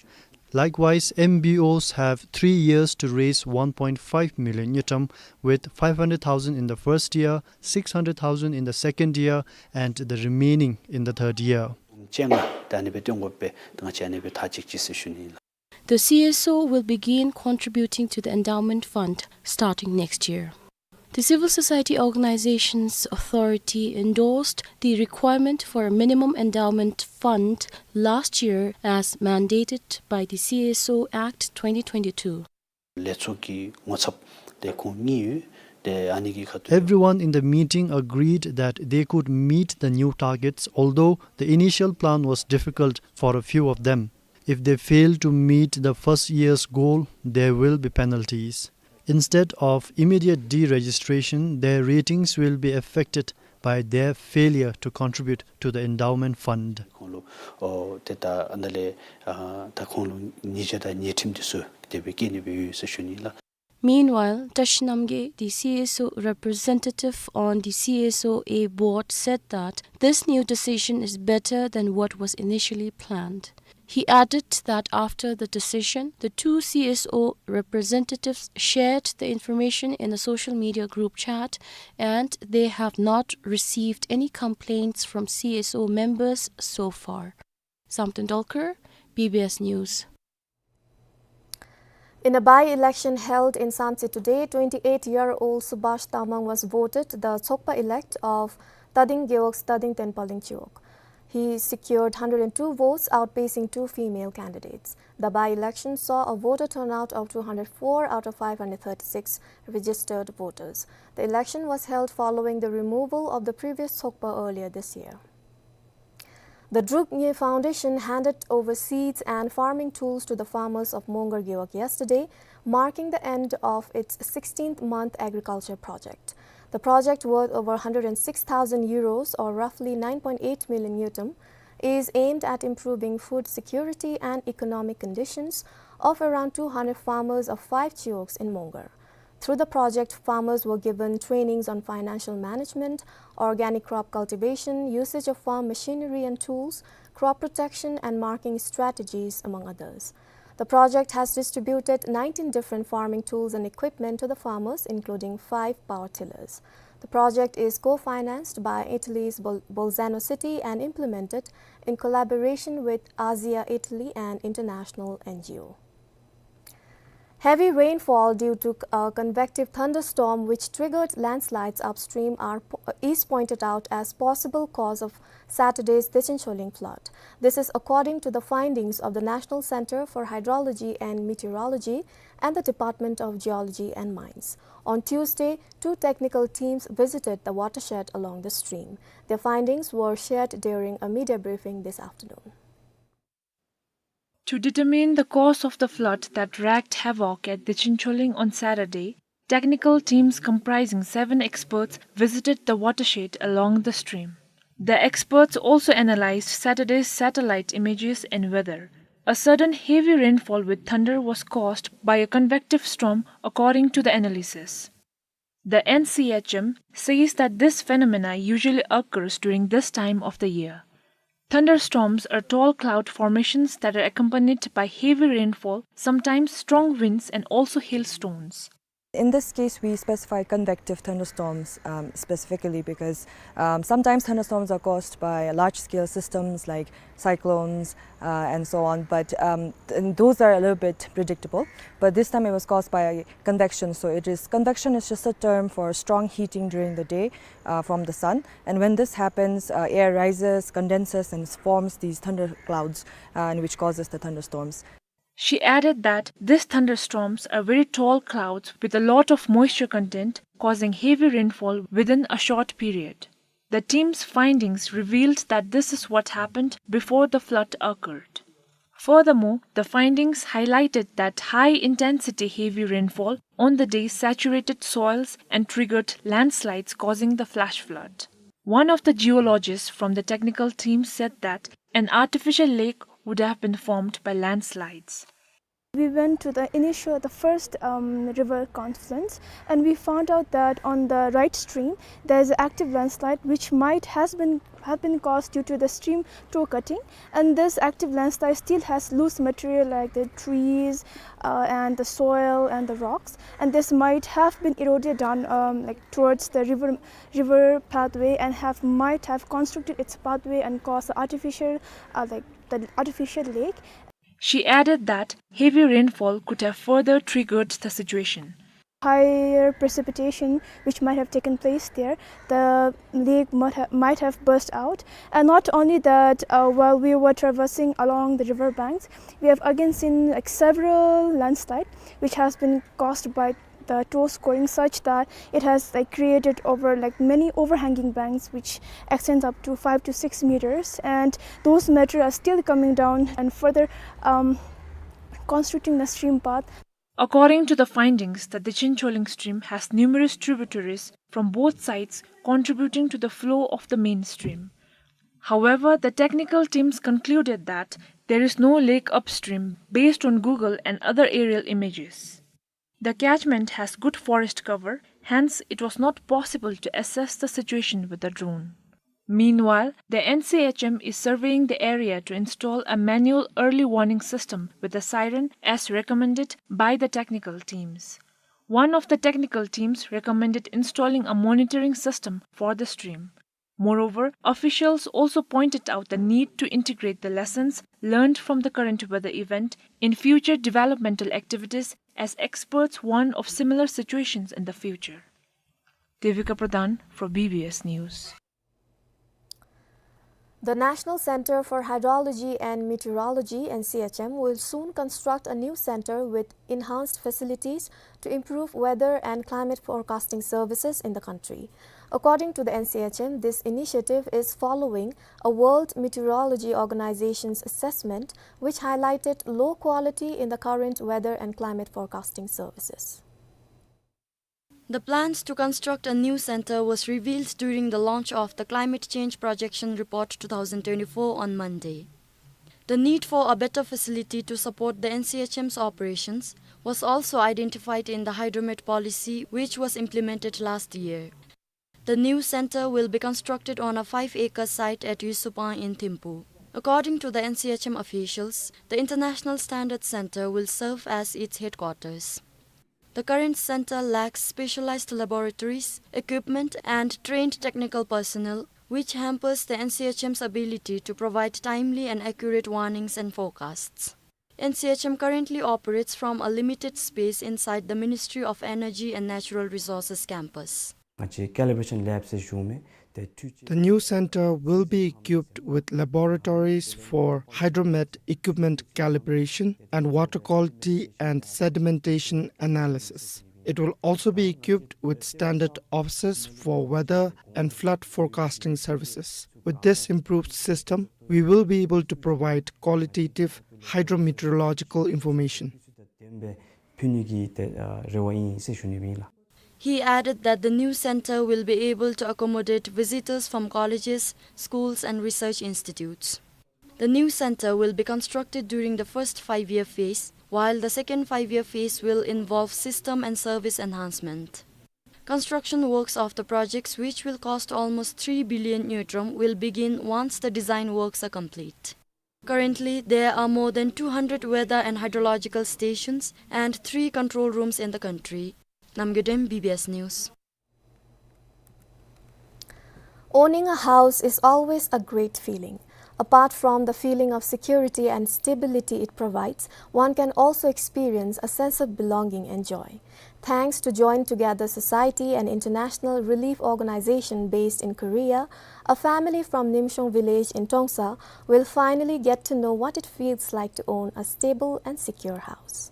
Likewise, M B Os have three years to raise one point five million ngultrum, with five hundred thousand in the first year, six hundred thousand in the second year, and the remaining in the third year. བཅོ་ལྔ་ད་ཨ་ནི་སྦེ་བཏོན་དགོ་པས། ད་ང་བཅས་ཨ་ནི་སྦེ་ཐག་བཅད་ཅི་ཟེར་ཞུ་ནི་ལགས། The C S O will begin contributing to the endowment fund starting next year. The Civil Society Organizations Authority endorsed the requirement for a minimum endowment fund last year as mandated by the C S O Act twenty twenty-two. ལས་ཚོགས་ཀྱི་ངོ་ཚབ་ཏེ་ཁོང་གཉིས་ཡོད། ཏེ་ཨ་ནི་གི་ཁ་ཐུག། Everyone in the meeting agreed that they could meet the new targets, although the initial plan was difficult for a few of them. If they fail to meet the first year's goal, there will be penalties. Instead of immediate deregistration, their ratings will be affected by their failure to contribute to the endowment fund. ཁོང་ལུ་ཨོ་ཏེ་ད་ཨ་ནཱ་ལས་ཨ་ད་ཁོང་ལུ་ཉེས་ཆད་དང་ཉེས་ཁྲིམས་འདི་ཚུ་དེ་སྦེ་བཀལ་ནི་སྦེ་ཡོད་ཟེར་ཞུ་ནི་ལགས། Meanwhile, Tashi Namgay, the C S O representative on the C S O A board, said that this new decision is better than what was initially planned. He added that after the decision, the two C S O representatives shared the information in the social media group chat, and they have not received any complaints from C S O members so far. Samten Dolkar, B B S News. In a by-election held in Samtse today, twenty-eight-year-old Subhash Tamang was voted the Tsokpa elect of Tading Gewog's Tading Tenpaling Chiwog. He secured hundred and two votes, outpacing two female candidates. The by-election saw a voter turnout of two hundred four out of five hundred thirty-six registered voters. The election was held following the removal of the previous Tsokpa earlier this year. The Druk Nge Foundation handed over seeds and farming tools to the farmers of Mongar Gewog yesterday, marking the end of its sixteenth month agriculture project. The project, worth over hundred and six thousand euros, or roughly nine point eight million ngultrum, is aimed at improving food security and economic conditions of around two hundred farmers of five chiwogs in Mongar. Through the project, farmers were given trainings on financial management, organic crop cultivation, usage of farm machinery and tools, crop protection, and marketing strategies, among others. The project has distributed nineteen different farming tools and equipment to the farmers, including five power tillers. The project is co-financed by Italy's Bol-, Bolzano City and implemented in collaboration with Asia Italy, an international N G O. Heavy rainfall due to a convective thunderstorm which triggered landslides upstream are po-, is pointed out as possible cause of Saturday's Dechin Choling flood. This is according to the findings of the National Center for Hydrology and Meteorology and the Department of Geology and Mines. On Tuesday, two technical teams visited the watershed along the stream. Their findings were shared during a media briefing this afternoon. To determine the cause of the flood that wreaked havoc at Dechin Choling on Saturday, technical teams comprising seven experts visited the watershed along the stream. The experts also analyzed Saturday's satellite images and weather. A sudden heavy rainfall with thunder was caused by a convective storm, according to the analysis. The N C H M says that this phenomena usually occurs during this time of the year. Thunderstorms are tall cloud formations that are accompanied by heavy rainfall, sometimes strong winds and also hailstones. In this case, we specify convective thunderstorms, um, specifically because, um, sometimes thunderstorms are caused by large-scale systems like cyclones, uh, and so on. But, um, th-, and those are a little bit predictable. But this time it was caused by convection. So it is, convection is just a term for strong heating during the day, uh, from the sun. And when this happens, uh, air rises, condenses, and forms these thunder clouds, uh, and which causes the thunderstorms. She added that these thunderstorms are very tall clouds with a lot of moisture content, causing heavy rainfall within a short period. The team's findings revealed that this is what happened before the flood occurred. Furthermore, the findings highlighted that high-intensity heavy rainfall on the day saturated soils and triggered landslides, causing the flash flood. One of the geologists from the technical team said that an artificial lake would have been formed by landslides. We went to the initial, the first, um, river confluence, and we found out that on the right stream, there is an active landslide which might has been, have been caused due to the stream toe cutting. And this active landslide still has loose material like the trees, uh, and the soil and the rocks. And this might have been eroded down, um, like, towards the river, river pathway and have, might have constricted its pathway and caused the artificial, uh, like, the artificial lake. She added that heavy rainfall could have further triggered the situation. Higher precipitation which might have taken place there, the lake might ha-, might have burst out. And not only that, uh, while we were traversing along the river banks, we have again seen, like, several landslide which has been caused by the toe scoring, such that it has, like, created over, like, many overhanging banks which extends up to five to six meters, and those material are still coming down and further, um, constricting the stream path. According to the findings, the Dechin Choling stream has numerous tributaries from both sides contributing to the flow of the main stream. However, the technical teams concluded that there is no lake upstream based on Google and other aerial images. The catchment has good forest cover, hence it was not possible to assess the situation with a drone. Meanwhile, the N C H M is surveying the area to install a manual early warning system with a siren as recommended by the technical teams. One of the technical teams recommended installing a monitoring system for the stream. Moreover, officials also pointed out the need to integrate the lessons learned from the current weather event in future developmental activities, as experts warn of similar situations in the future. Devika Pradhan for B B S News. The National Center for Hydrology and Meteorology, N C H M, will soon construct a new center with enhanced facilities to improve weather and climate forecasting services in the country. According to the N C H M, this initiative is following a World Meteorology Organization's assessment, which highlighted low quality in the current weather and climate forecasting services. The plans to construct a new center was revealed during the launch of the Climate Change Projection Report two thousand twenty-four on Monday. The need for a better facility to support the N C H M's operations was also identified in the Hydromet policy, which was implemented last year. The new center will be constructed on a five-acre site at Yusupang in Thimphu. According to the N C H M officials, the International Standards Center will serve as its headquarters. The current center lacks specialized laboratories, equipment, and trained technical personnel, which hampers the N C H M's ability to provide timely and accurate warnings and forecasts. N C H M currently operates from a limited space inside the Ministry of Energy and Natural Resources campus. ང་བཅས་calibration lab ཟེར་ཞུཝ་མས། ཏེ་འཕྲུལ་ཆས། The new center will be equipped with laboratories for hydromet equipment calibration and water quality and sedimentation analysis. It will also be equipped with standard offices for weather and flood forecasting services. With this improved system, we will be able to provide qualitative hydrometeorological information. ཕུལ་ནི་གི་ཏེ་ཨ་རེ་བ་ཨིན་ཟེར་ཞུ་ནི་ཨིན་ལགས། He added that the new center will be able to accommodate visitors from colleges, schools, and research institutes. The new center will be constructed during the first five-year phase, while the second five-year phase will involve system and service enhancement. Construction works of the projects, which will cost almost three billion ngultrum, will begin once the design works are complete. Currently, there are more than two hundred weather and hydrological stations and three control rooms in the country. Namgay Dem, B B S News. Owning a house is always a great feeling. Apart from the feeling of security and stability it provides, one can also experience a sense of belonging and joy. Thanks to Join Together Society, an international relief organization based in Korea, a family from Nimshong village in Trongsa will finally get to know what it feels like to own a stable and secure house.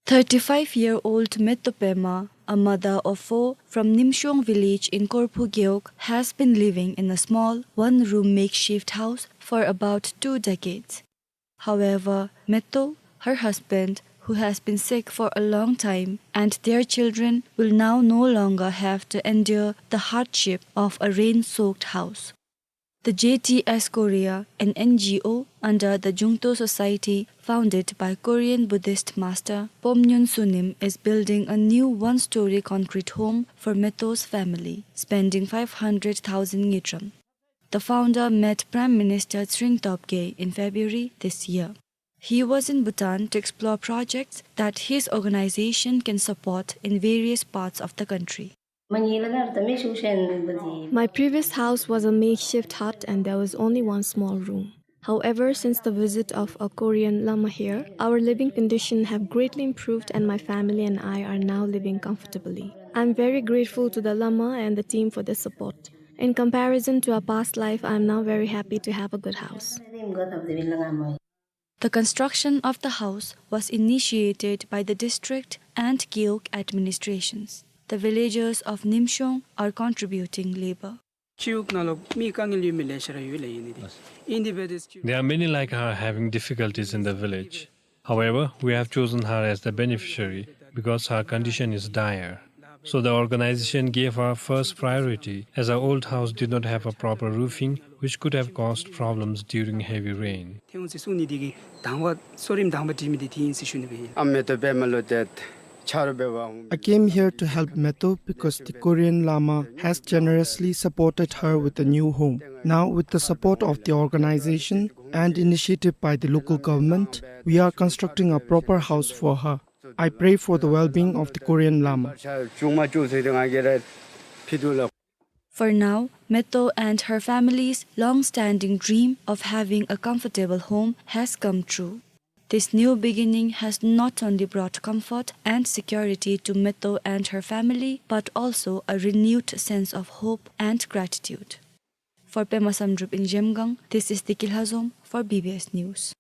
Thirty-five-year-old Metto Pema, a mother of four from Nimshong village in Korphu Gewog, has been living in a small one-room makeshift house for about two decades. However, Metto, her husband, who has been sick for a long time, and their children will now no longer have to endure the hardship of a rain-soaked house. The J T S Korea, an N G O under the Jungto Society founded by Korean Buddhist master Pomnyon Sunim, is building a new one-story concrete home for Metto's family, spending five hundred thousand ngultrum. The founder met Prime Minister Tshering Tobgay in February this year. He was in Bhutan to explore projects that his organization can support in various parts of the country. My previous house was a makeshift hut and there was only one small room. However, since the visit of a Korean Lama here, our living condition have greatly improved and my family and I are now living comfortably. I'm very grateful to the Lama and the team for their support. In comparison to our past life, I am now very happy to have a good house. The construction of the house was initiated by the district and Gewog administrations. The villagers of Nimshong are contributing labor. ཕྱི་གཡུས་ནང་ལུ་མི་དཀའ་ངལ་ཡོད་མི་ལེ་ཤ་ར་ཡོད་ལགས། ཨིན་ཏེ་འདི་འབད་དེ་ཕྱི་གཡུས། There are many like her having difficulties in the village. However, we have chosen her as the beneficiary because her condition is dire. So the organization gave her first priority, as her old house did not have a proper roofing, which could have caused problems during heavy rain. ཐེངས་ཅིག་སོང་ནི་འདི་གིས་དང་པ་གསོ་རིམ་དང་པ་འགྲིག་མི་འདི་དེ་ཨིན་ཟེར་ཞུ་ནི་སྦེ་ཨིན། ཨ་མེ་ཏོག་པདྨ་ལུ་ཏེ་ I came here to help Meto because the Korean Lama has generously supported her with a new home. Now, with the support of the organization and initiative by the local government, we are constructing a proper house for her. I pray for the well-being of the Korean Lama. For now, Meto and her family's long-standing dream of having a comfortable home has come true. This new beginning has not only brought comfort and security to Meto and her family, but also a renewed sense of hope and gratitude. For Pema Samdrup in Zhemgang, this is Deki Lhazom for B B S News.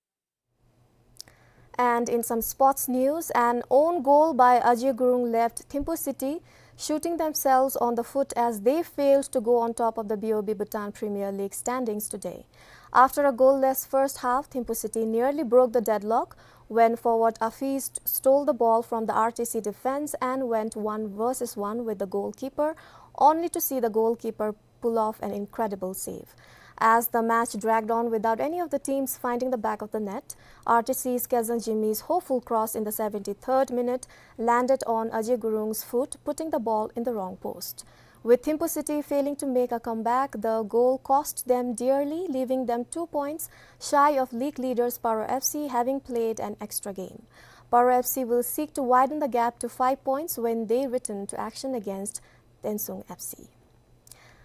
And in some sports news, an own goal by Ajay Gurung left Thimphu City shooting themselves on the foot as they failed to go on top of the B O B Bhutan Premier League standings today. After a goalless first half, Thimphu City nearly broke the deadlock when forward Afiz stole the ball from the R T C defense and went one versus one with the goalkeeper, only to see the goalkeeper pull off an incredible save. As the match dragged on without any of the teams finding the back of the net, R T C's Kezang Jimmy's hopeful cross in the seventy-third minute landed on Ajay Gurung's foot, putting the ball in the wrong post. With Thimphu City failing to make a comeback, the goal cost them dearly, leaving them two points shy of league leaders Paro F C, having played an extra game. Paro F C will seek to widen the gap to five points when they return to action against Tensung F C.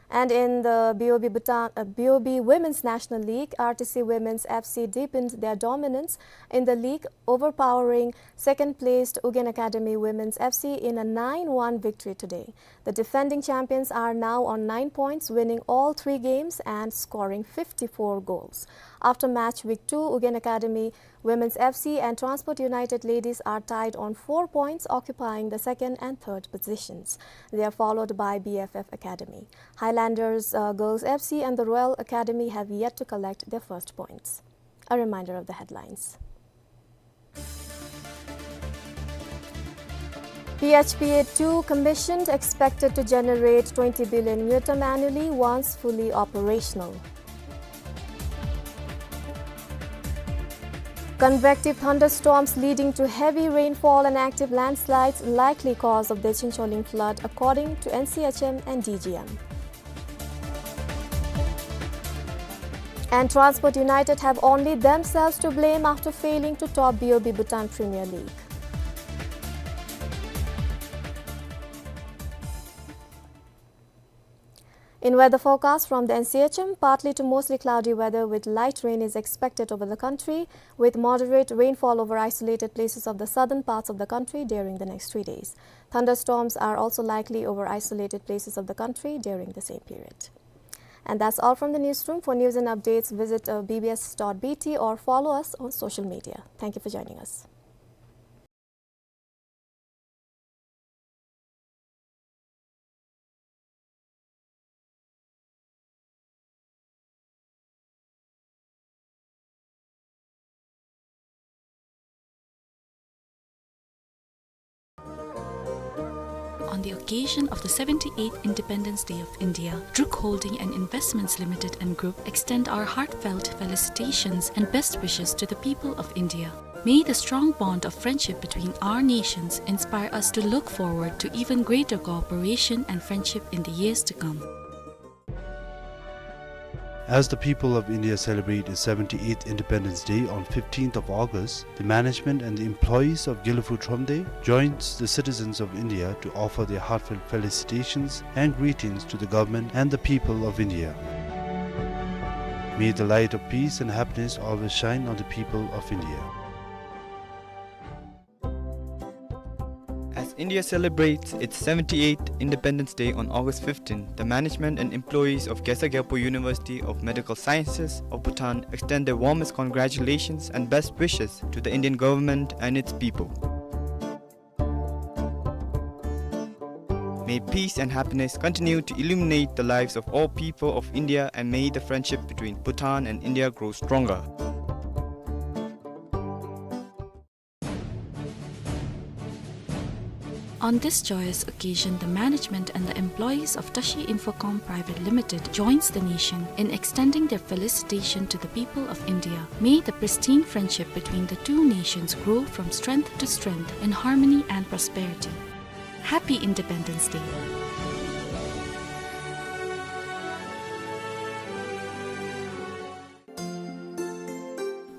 And in the B O B Bhutan, uh, B O B Women's National League, R T C Women's F C deepened their dominance in the league, overpowering second-placed Ugyen Academy Women's F C in a nine one victory today. The defending champions are now on nine points, winning all three games and scoring fifty-four goals. After match week two, Ugyen Academy Women's F C and Transport United Ladies are tied on four points, occupying the second and third positions. They are followed by B F F Academy. Highlanders, uh, Girls F C and the Royal Academy have yet to collect their first points. A reminder of the headlines. P H P A two commissioned, expected to generate twenty billion ngultrum annually once fully operational. Convective thunderstorms leading to heavy rainfall and active landslides likely cause of Dechen Choling flood, according to N C H M and D G M. And Transport United have only themselves to blame after failing to top B O B Bhutan Premier League. In weather forecast from the N C H M, partly to mostly cloudy weather with light rain is expected over the country, with moderate rainfall over isolated places of the southern parts of the country during the next three days. Thunderstorms are also likely over isolated places of the country during the same period. And that's all from the newsroom. For news and updates, visit, uh, B B S dot B T or follow us on social media. Thank you for joining us. On the occasion of the seventy-eighth Independence Day of India, Druk Holding and Investments Limited and Group extend our heartfelt felicitations and best wishes to the people of India. May the strong bond of friendship between our nations inspire us to look forward to even greater cooperation and friendship in the years to come. As the people of India celebrate its seventy-eighth Independence Day on fifteenth of August, the management and the employees of Gelephu Thromde joins the citizens of India to offer their heartfelt felicitations and greetings to the government and the people of India. May the light of peace and happiness always shine on the people of India. As India celebrates its seventy-eighth Independence Day on August fifteenth, the management and employees of Khesar Gyalpo University of Medical Sciences of Bhutan extend their warmest congratulations and best wishes to the Indian government and its people. May peace and happiness continue to illuminate the lives of all people of India, and may the friendship between Bhutan and India grow stronger. On this joyous occasion, the management and the employees of Tashi Infocom Private Limited joins the nation in extending their felicitation to the people of India. May the pristine friendship between the two nations grow from strength to strength in harmony and prosperity. Happy Independence Day.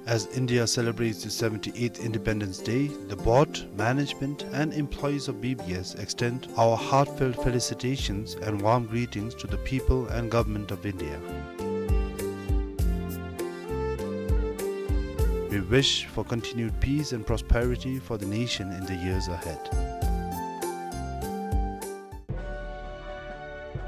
As India celebrates its seventy-eighth Independence Day, the board, management, and employees of B B S extend our heartfelt felicitations and warm greetings to the people and government of India. We wish for continued peace and prosperity for the nation in the years ahead.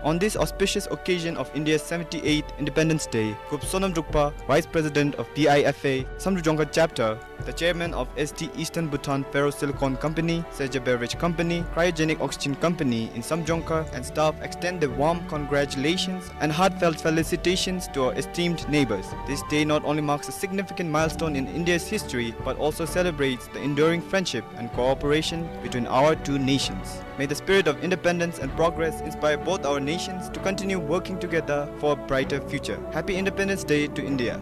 On this auspicious occasion of India's seventy-eighth Independence Day, Gup Sonam Drukpa, Vice President of B I F A, Samdrup Jongkhar Chapter, the Chairman of S T Eastern Bhutan Ferrosilicon Company, Seja Beverage Company, Cryogenic Oxygen Company in Samdrup Jongkhar, and staff extend their warm congratulations and heartfelt felicitations to our esteemed neighbors. This day not only marks a significant milestone in India's history, but also celebrates the enduring friendship and cooperation between our two nations. May the spirit of independence and progress inspire both our nations to continue working together for a brighter future. Happy Independence Day to India.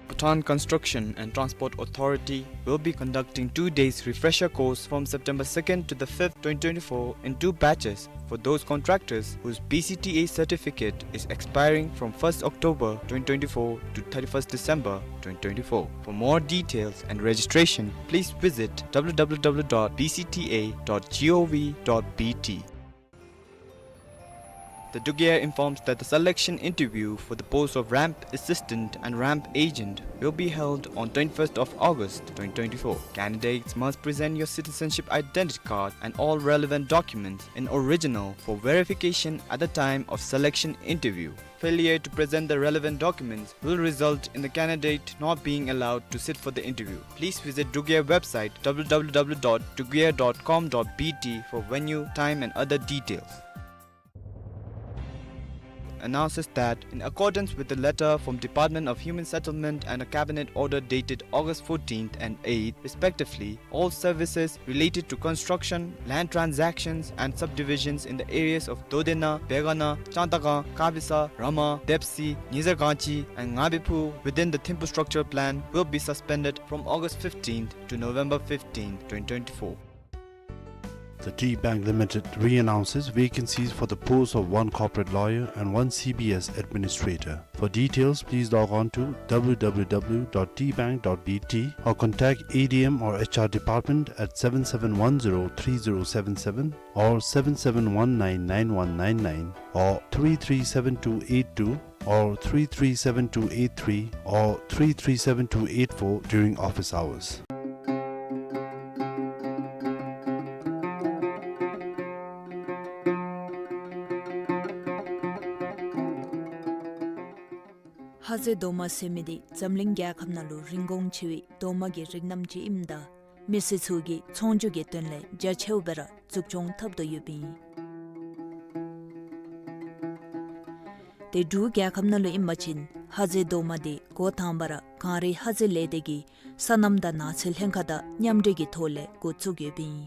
Bhutan Construction and Transport Authority will be conducting two days refresher course from September second to the fifth, twenty twenty-four in two batches for those contractors whose B C T A certificate is expiring from first October twenty twenty-four to thirty-first December twenty twenty-four. For more details and registration, please visit W W W dot B C T A dot gov dot B T. The Dugaya informs that the selection interview for the post of ramp assistant and ramp agent will be held on twenty-first of August twenty twenty-four. Candidates must present your citizenship identity card and all relevant documents in original for verification at the time of selection interview. Failure to present the relevant documents will result in the candidate not being allowed to sit for the interview. Please visit Dugaya website W W W dot dugaya dot com dot B T for venue, time and other details. Announces that, in accordance with the letter from Department of Human Settlement and a cabinet order dated August fourteenth and eighth, respectively, all services related to construction, land transactions and subdivisions in the areas of Dodena, Begana, Changtakang, Kabisa, Rama, Depsi, Nyizarkangchi and Ngabiphu within the Thimphu Structure Plan will be suspended from August fifteenth to November fifteenth, twenty twenty-four. The Tea Bank Limited re-announces vacancies for the post of one corporate lawyer and one C B S administrator. For details, please log on to W W W dot tea bank dot B T or contact A D M or H R department at seven seven one zero three zero seven seven or seven seven one nine nine one nine nine or three three seven two eight two or three three seven two eight three or three three seven two eight four during office hours. ཧ་ཛེ་རྡོག་མ་ཟེར་མི་འདི་འཛམ་གླིང་རྒྱལ་ཁབ་ནང་ལུ་རིན་གོང་ཆེ་བའི་རྡོག་མ་གི་རིགས་རྣམ་ཅིག་ཨིནམ་ད་མི་སེར་ཚུ་གིས་ཚོང་སྒྱུར་གྱི་དོན་ལས་རྒྱ་ཆེཝ་སྦེ་ར་འཛུགས་སྐྱོང་འཐབ་དོ་ཡོདཔ་ཨིན། ཏེ་འབྲུག་རྒྱལ་ཁབ་ནང་ལུ་ཨིན་པ་ཅིན་ཧ་ཛེ་རྡོག་མ་འདི་འགོ་དང་པ་ར་གངས་རི་ཧ་ཛེ་ལས་སྡེ་གི་སོ་ནམ་དང་ནགས་ཚལ་ལྷན་ཁག་དང་མཉམ་འབྲེལ་གྱི་ཐོག་ལས་འགོ་བཙུགས་ཡོདཔ་ཨིན།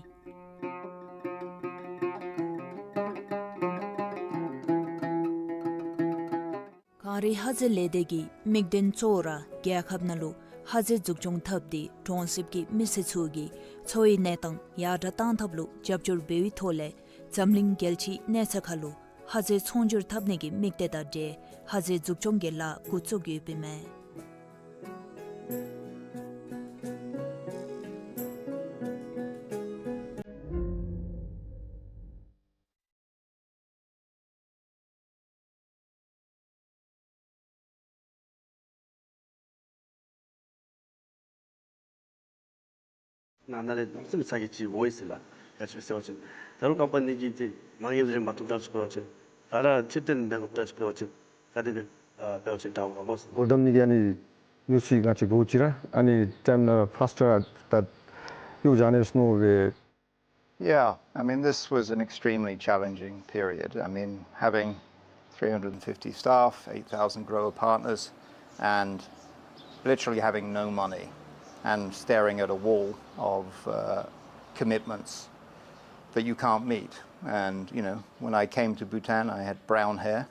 གངས་རི་ཧ་ཛེ་ལས་སྡེ་གི་དམིགས་དོན་གཙོ་བོ་ར་རྒྱལ་ཁབ་ནང་ལུ་ཧ་ཛེ་འཛུགས་སྐྱོང་འཐབ་སྟེ་གྲོང་གསེབ་ཀྱི་མི་སེར་ཚུ་གི་འཚོ་བའི་གནས་སྟངས་ཡར་དྲག་གཏང་ཐབས་ལུ་རྒྱབ་སྐྱོར་འབད་བའི་ཐོག་ལས་འཛམ་གླིང་རྒྱལ་སྤྱིའི་གནས་ཚད་ཁར་ལུ་ཧ་ཛེ་ཚོང་སྒྱུར་འཐབ་ནི་གི་དམིགས་གཏད་དང་འབྲེལ་ཧ་ཛེ་འཛུགས་སྐྱོང་གི་ལཱ་འགོ་བཙུགས་ཡོདཔ་ཨིན་མས། ནཱ་ནཱ་ལས་ནང་སེམས་ཚ་གི་ཅིག་འོང་ཡི་ཟེར་ལགས། ག་ཅི་ཟེར་བ་ཅིན་ད་རུང་ཀམ་པ་ནི་གིས་ཏེ་མ་དངུལ་རེ་མ་བཏུབ་ད་ཟེར་བ་ཅིན་ད་ར་ཕྱིར་བཏོན་མེན་ན་ད་ཟེར་བ་ཅིན་ག་དེ་སྦེ་ཨ་འབད་བ་ཅིན་དྲག་ག་མོ་ཟེར། འགོ་དང་ནི་གིས་ཨ་ནི་ནུས་ཤུགས་ང་བཅས་འགོ་བཙུགས་ར་ཨ་ནི་ཊའིམ་ནང་ཕཱསི་ཊར་ད་ ཏེ་ཨོ་ཇ་ནེ་སི་ནོ་སྦེ། Yeah, I mean, this was an extremely challenging period. I mean, having three hundred fifty staff, eight thousand grower partners, and literally having no money and staring at a wall of uh, commitments that you can't meet. And, you know, when I came to Bhutan, I had brown hair,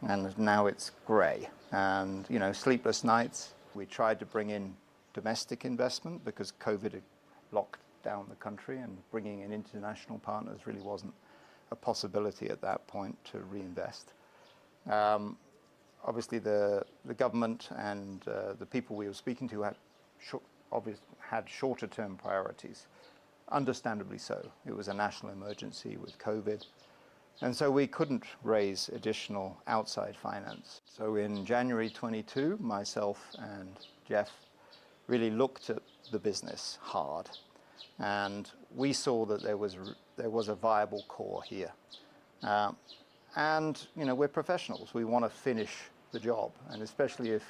and now it's gray. And, you know, sleepless nights. We tried to bring in domestic investment because COVID had locked down the country, and bringing in international partners really wasn't a possibility at that point to reinvest. Um, obviously, the, the government and uh, the people we were speaking to had, short, obvious, had shorter term priorities. Understandably so. It was a national emergency with COVID. And so we couldn't raise additional outside finance. So in January twenty-two, myself and Jeff really looked at the business hard. And we saw that there was, there was a viable core here. Uh, and, you know, we're professionals. We want to finish the job. And especially if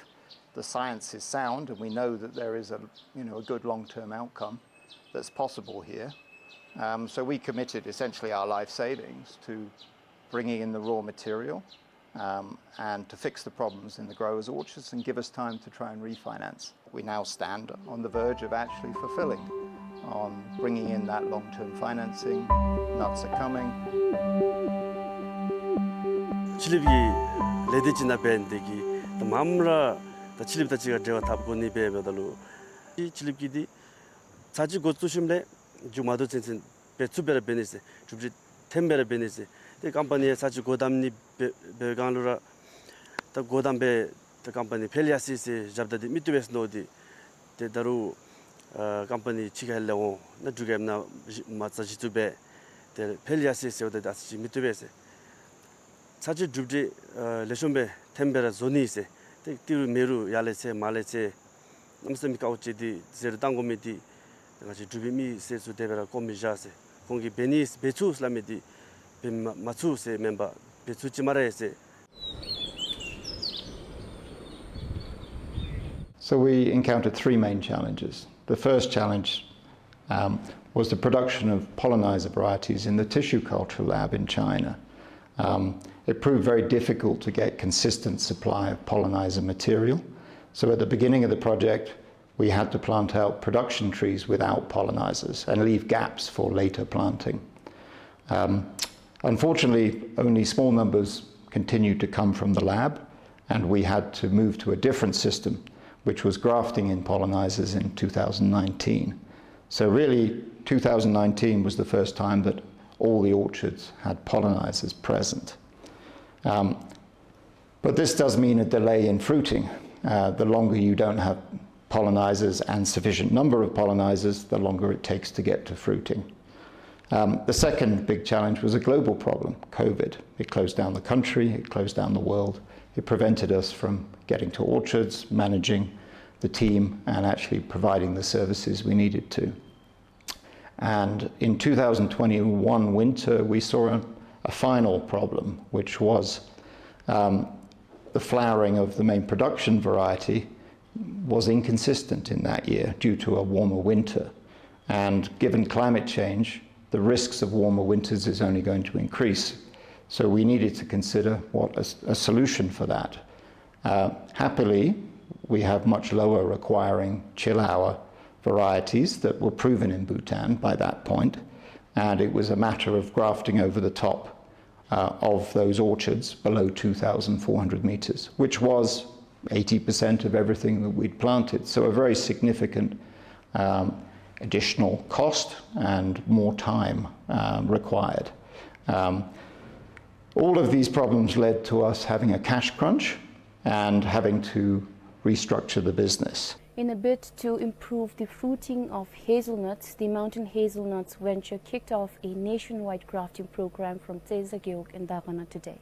the science is sound and we know that there is a, you know, a good long-term outcome that's possible here. Um, so we committed essentially our life savings to bringing in the raw material um, and to fix the problems in the growers' orchards and give us time to try and refinance. We now stand on the verge of actually fulfilling on bringing in that long-term financing. Nuts are coming. ཕྱི་གླིངཔ་ཀྱི་ལས་སྡེ་ཅིག་ནང་འབད་ནི་དེ་གིས་ད་མངམ་ར་ད་ཕྱི་གླིངཔ་དང་གཅིག་ཁར་འབྲེལ་བ་འཐབ་དགོ་ནི་སྦེ་འབདཝ་ད་ལུ་ཕྱི་གླིངཔ་ཀྱིས་འདི་ཚར་གཅིག་འགོ་བཙུགས་ཞིནམ་ལས་མཇུག་མ་བསྡུ་ཚུན་ཚུན་འབད་ཚུགསཔ་སྦེ་ར་འབད་ནི་ཟེར། གྲུབ་འབྲས་ཐོནམ་སྦེ་ར་འབད་ནི་ཟེར། ཏེ་ཀམ་པ་ནི་ཡང་ཚར་གཅིག་སྒོ་བསྡམ་ནི་འབད་བའི་སྒང་ལུ་ར་ད་སྒོ་བསྡམ་སྦེ་ད་ཀམ་པ་ནི་འཕེལ་ཡར་སོ་ཡི་ཟེར་བཞགཔ་ད་འདི་མི་བཏུབ་པས་ཟེར་མནོ་སྟེ། ཏེ་ད་རུང་ཨ་ཀམ་པ་ནི་ཕྱི་ཁ་ལས་འོང་ནཱ་འབྲུག་རྒྱལ་ཁབ་ནང་མ་རྩ་གཞི་བཙུགས་འབད་ཏེ་འཕེལ་ཡར་སོ་ཡི་ཟེརཝ་ད་འདི་ཨ་ཙི་ཅིག་མི་བཏུབ་པས་ཟེར། ཚར་གཅིག་གྲུབ་འབྲས་ཨ་ལེགས་ཤོམ་སྦེ་ཐོནམ་སྦེ་ར་བཟོ་ནི་ཟེར། ཏེ་ཏི་རུ་མེ་རུ་ཡར་ལས་ཚེ་མར་ལས་ཚེ་གནམ་མེད་ས་མེད་དཀའཝ་སྤྱད་དེ་བཟོ་རུང་བཏང་དགོ་མི་འདི་ང་བཅས་འབྲུག་པའི་མི་སེར་ཚུ་དེ་སྦེ་ར་དཀོར་མི་བཞག་ཟེར། ཁོང་གིས་འབད་ནི་འབད་ཚུགས་སླབ་མི་འདི་འབད་མ་མ་ཚུགས་ཟེར་མེན་པར་འབད་ཚུགས་ཅི་སྨ་རེ་ཟེར། So we encountered three main challenges. The first challenge um, was the production of pollinizer varieties in the tissue culture lab in China. Um, it proved very difficult to get consistent supply of pollinizer material. So at the beginning of the project, we had to plant out production trees without pollinizers and leave gaps for later planting. Um, unfortunately, only small numbers continued to come from the lab, and we had to move to a different system, which was grafting in pollinizers in two thousand nineteen. So really, two thousand nineteen was the first time that all the orchards had pollinizers present. Um, but this does mean a delay in fruiting. Uh, the longer you don't have pollinizers and sufficient number of pollinizers, the longer it takes to get to fruiting. Um, the second big challenge was a global problem, COVID. It closed down the country, it closed down the world. It prevented us from getting to orchards, managing the team, and actually providing the services we needed to. And in two thousand twenty-one winter, we saw a, a final problem, which was um, the flowering of the main production variety was inconsistent in that year due to a warmer winter. And given climate change, the risks of warmer winters is only going to increase. So we needed to consider what a, a solution for that. Uh, happily, we have much lower requiring chill hour varieties that were proven in Bhutan by that point, and it was a matter of grafting over the top uh, of those orchards below two thousand four hundred meters, which was eighty percent of everything that we'd planted. So a very significant um, additional cost and more time um, required. Um, all of these problems led to us having a cash crunch and having to restructure the business. In a bid to improve the fruiting of hazelnuts, the Mountain Hazelnuts venture kicked off a nationwide grafting program from Tseza Gewog in Dagana today.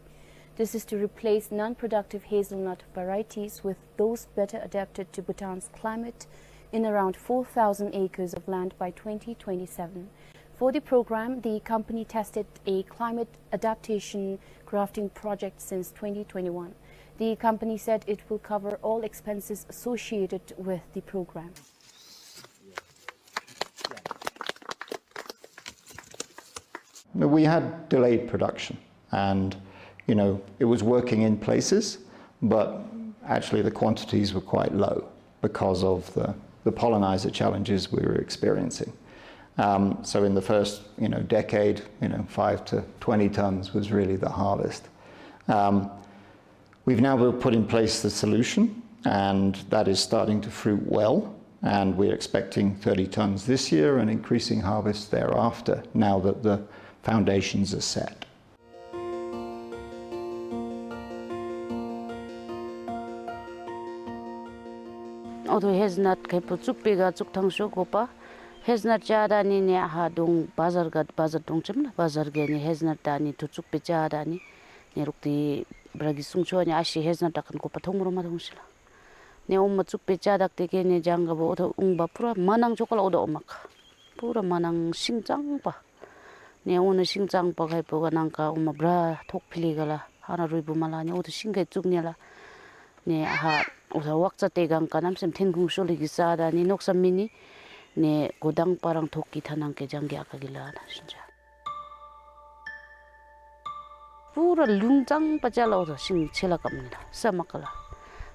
This is to replace non-productive hazelnut varieties with those better adapted to Bhutan's climate in around four thousand acres of land by twenty twenty-seven. For the program, the company tested a climate adaptation grafting project since twenty twenty-one. The company said it will cover all expenses associated with the program. We had delayed production, and, you know, it was working in places, but actually the quantities were quite low because of the, the pollinizer challenges we were experiencing. Um, so in the first, you know, decade, you know, five to twenty tons was really the harvest. Um, We've now put in place the solution, and that is starting to fruit well. And we're expecting thirty tons this year and increasing harvest thereafter, now that the foundations are set. ཨོ་ཐོ་ཧེ་ཛལ་ནཊ་ཁེ་པུ་བཙུགས་པེ་ག་བཙུགས་ཐངས་ཤོ་གོ་པ། ཧེ་ཛལ་ནཊ་ཅ་ད་ནི་ནི་ཧ་དོང་བ་ཛར་ག་བ་ཛར་དོང་ཅིམ་ན་བ་ཛར་ག་ནི་ཧེ་ཛལ་ནཊ་ད་ནི་ཐུ་བཙུགས་པེ་ཅ་ད་ནི། ནེ་རོག་ཏེ་བྲག་གི་སྲུང་ཆོ་ནི་ཨ་ཤི་ཧེ་ཛལ་ནཊ་དག་ཁན་གོ་པ་ཐོང་རོ་མ་ཐོང་ཤི་ལ། ནེ་ཨོ་མ་བཙུགས་པེ་ཅ་དག་ཏེ་ཀེ་ནེ་ཇང་ག་བོ་ཨོ་ཐོ་ཨུང་བ་པུ་ར་མ་ནང་ཆོ་ཀ་ལ་ཨོ་ད་ཨོ་མ་ཀ། པུ་ར་མ་ནང་ཤིང་གཙང་པ། ནེ་ཨོ་ནི་ཤིང་གཙང་པ་ཁེ་པུ་ག་ནང་ཀ་ཨོ་མ་བྲག་ཐོག་ཕི་ལི་ག་ལ་ཧ་ན་རུས་བུ་མ་ལ་ནེ་ཨོ་ཐོ་ཤིང་ཁེ་བཙུགས་ནི་ལ། ནེ་ཨ་ཧ་ཨོ་ཐོ་ཝག་ཙ་ཏེ་གང་ཀ་ནམ་སེམ་ཐེན་ཁུང་ཤོ་ལི་གི་ས་ད་ནི་ནོག་ས་མི་ནི། ནེ་གོ་དང་པ་རང་ཐོག་གི་ཐ་ནང་ཀེ་ཇང་གི་ཨ་ཀ་གི་ལ་ན་ཤིན་ཅ། པུ་ར་ལུང་གཙང་པ་ཅ་ལ་ཨོ་ཐོ་ཤིང་ཆེ་ལ་ཀམ་ནི་ལ་ས་མ་ཀ་ལ།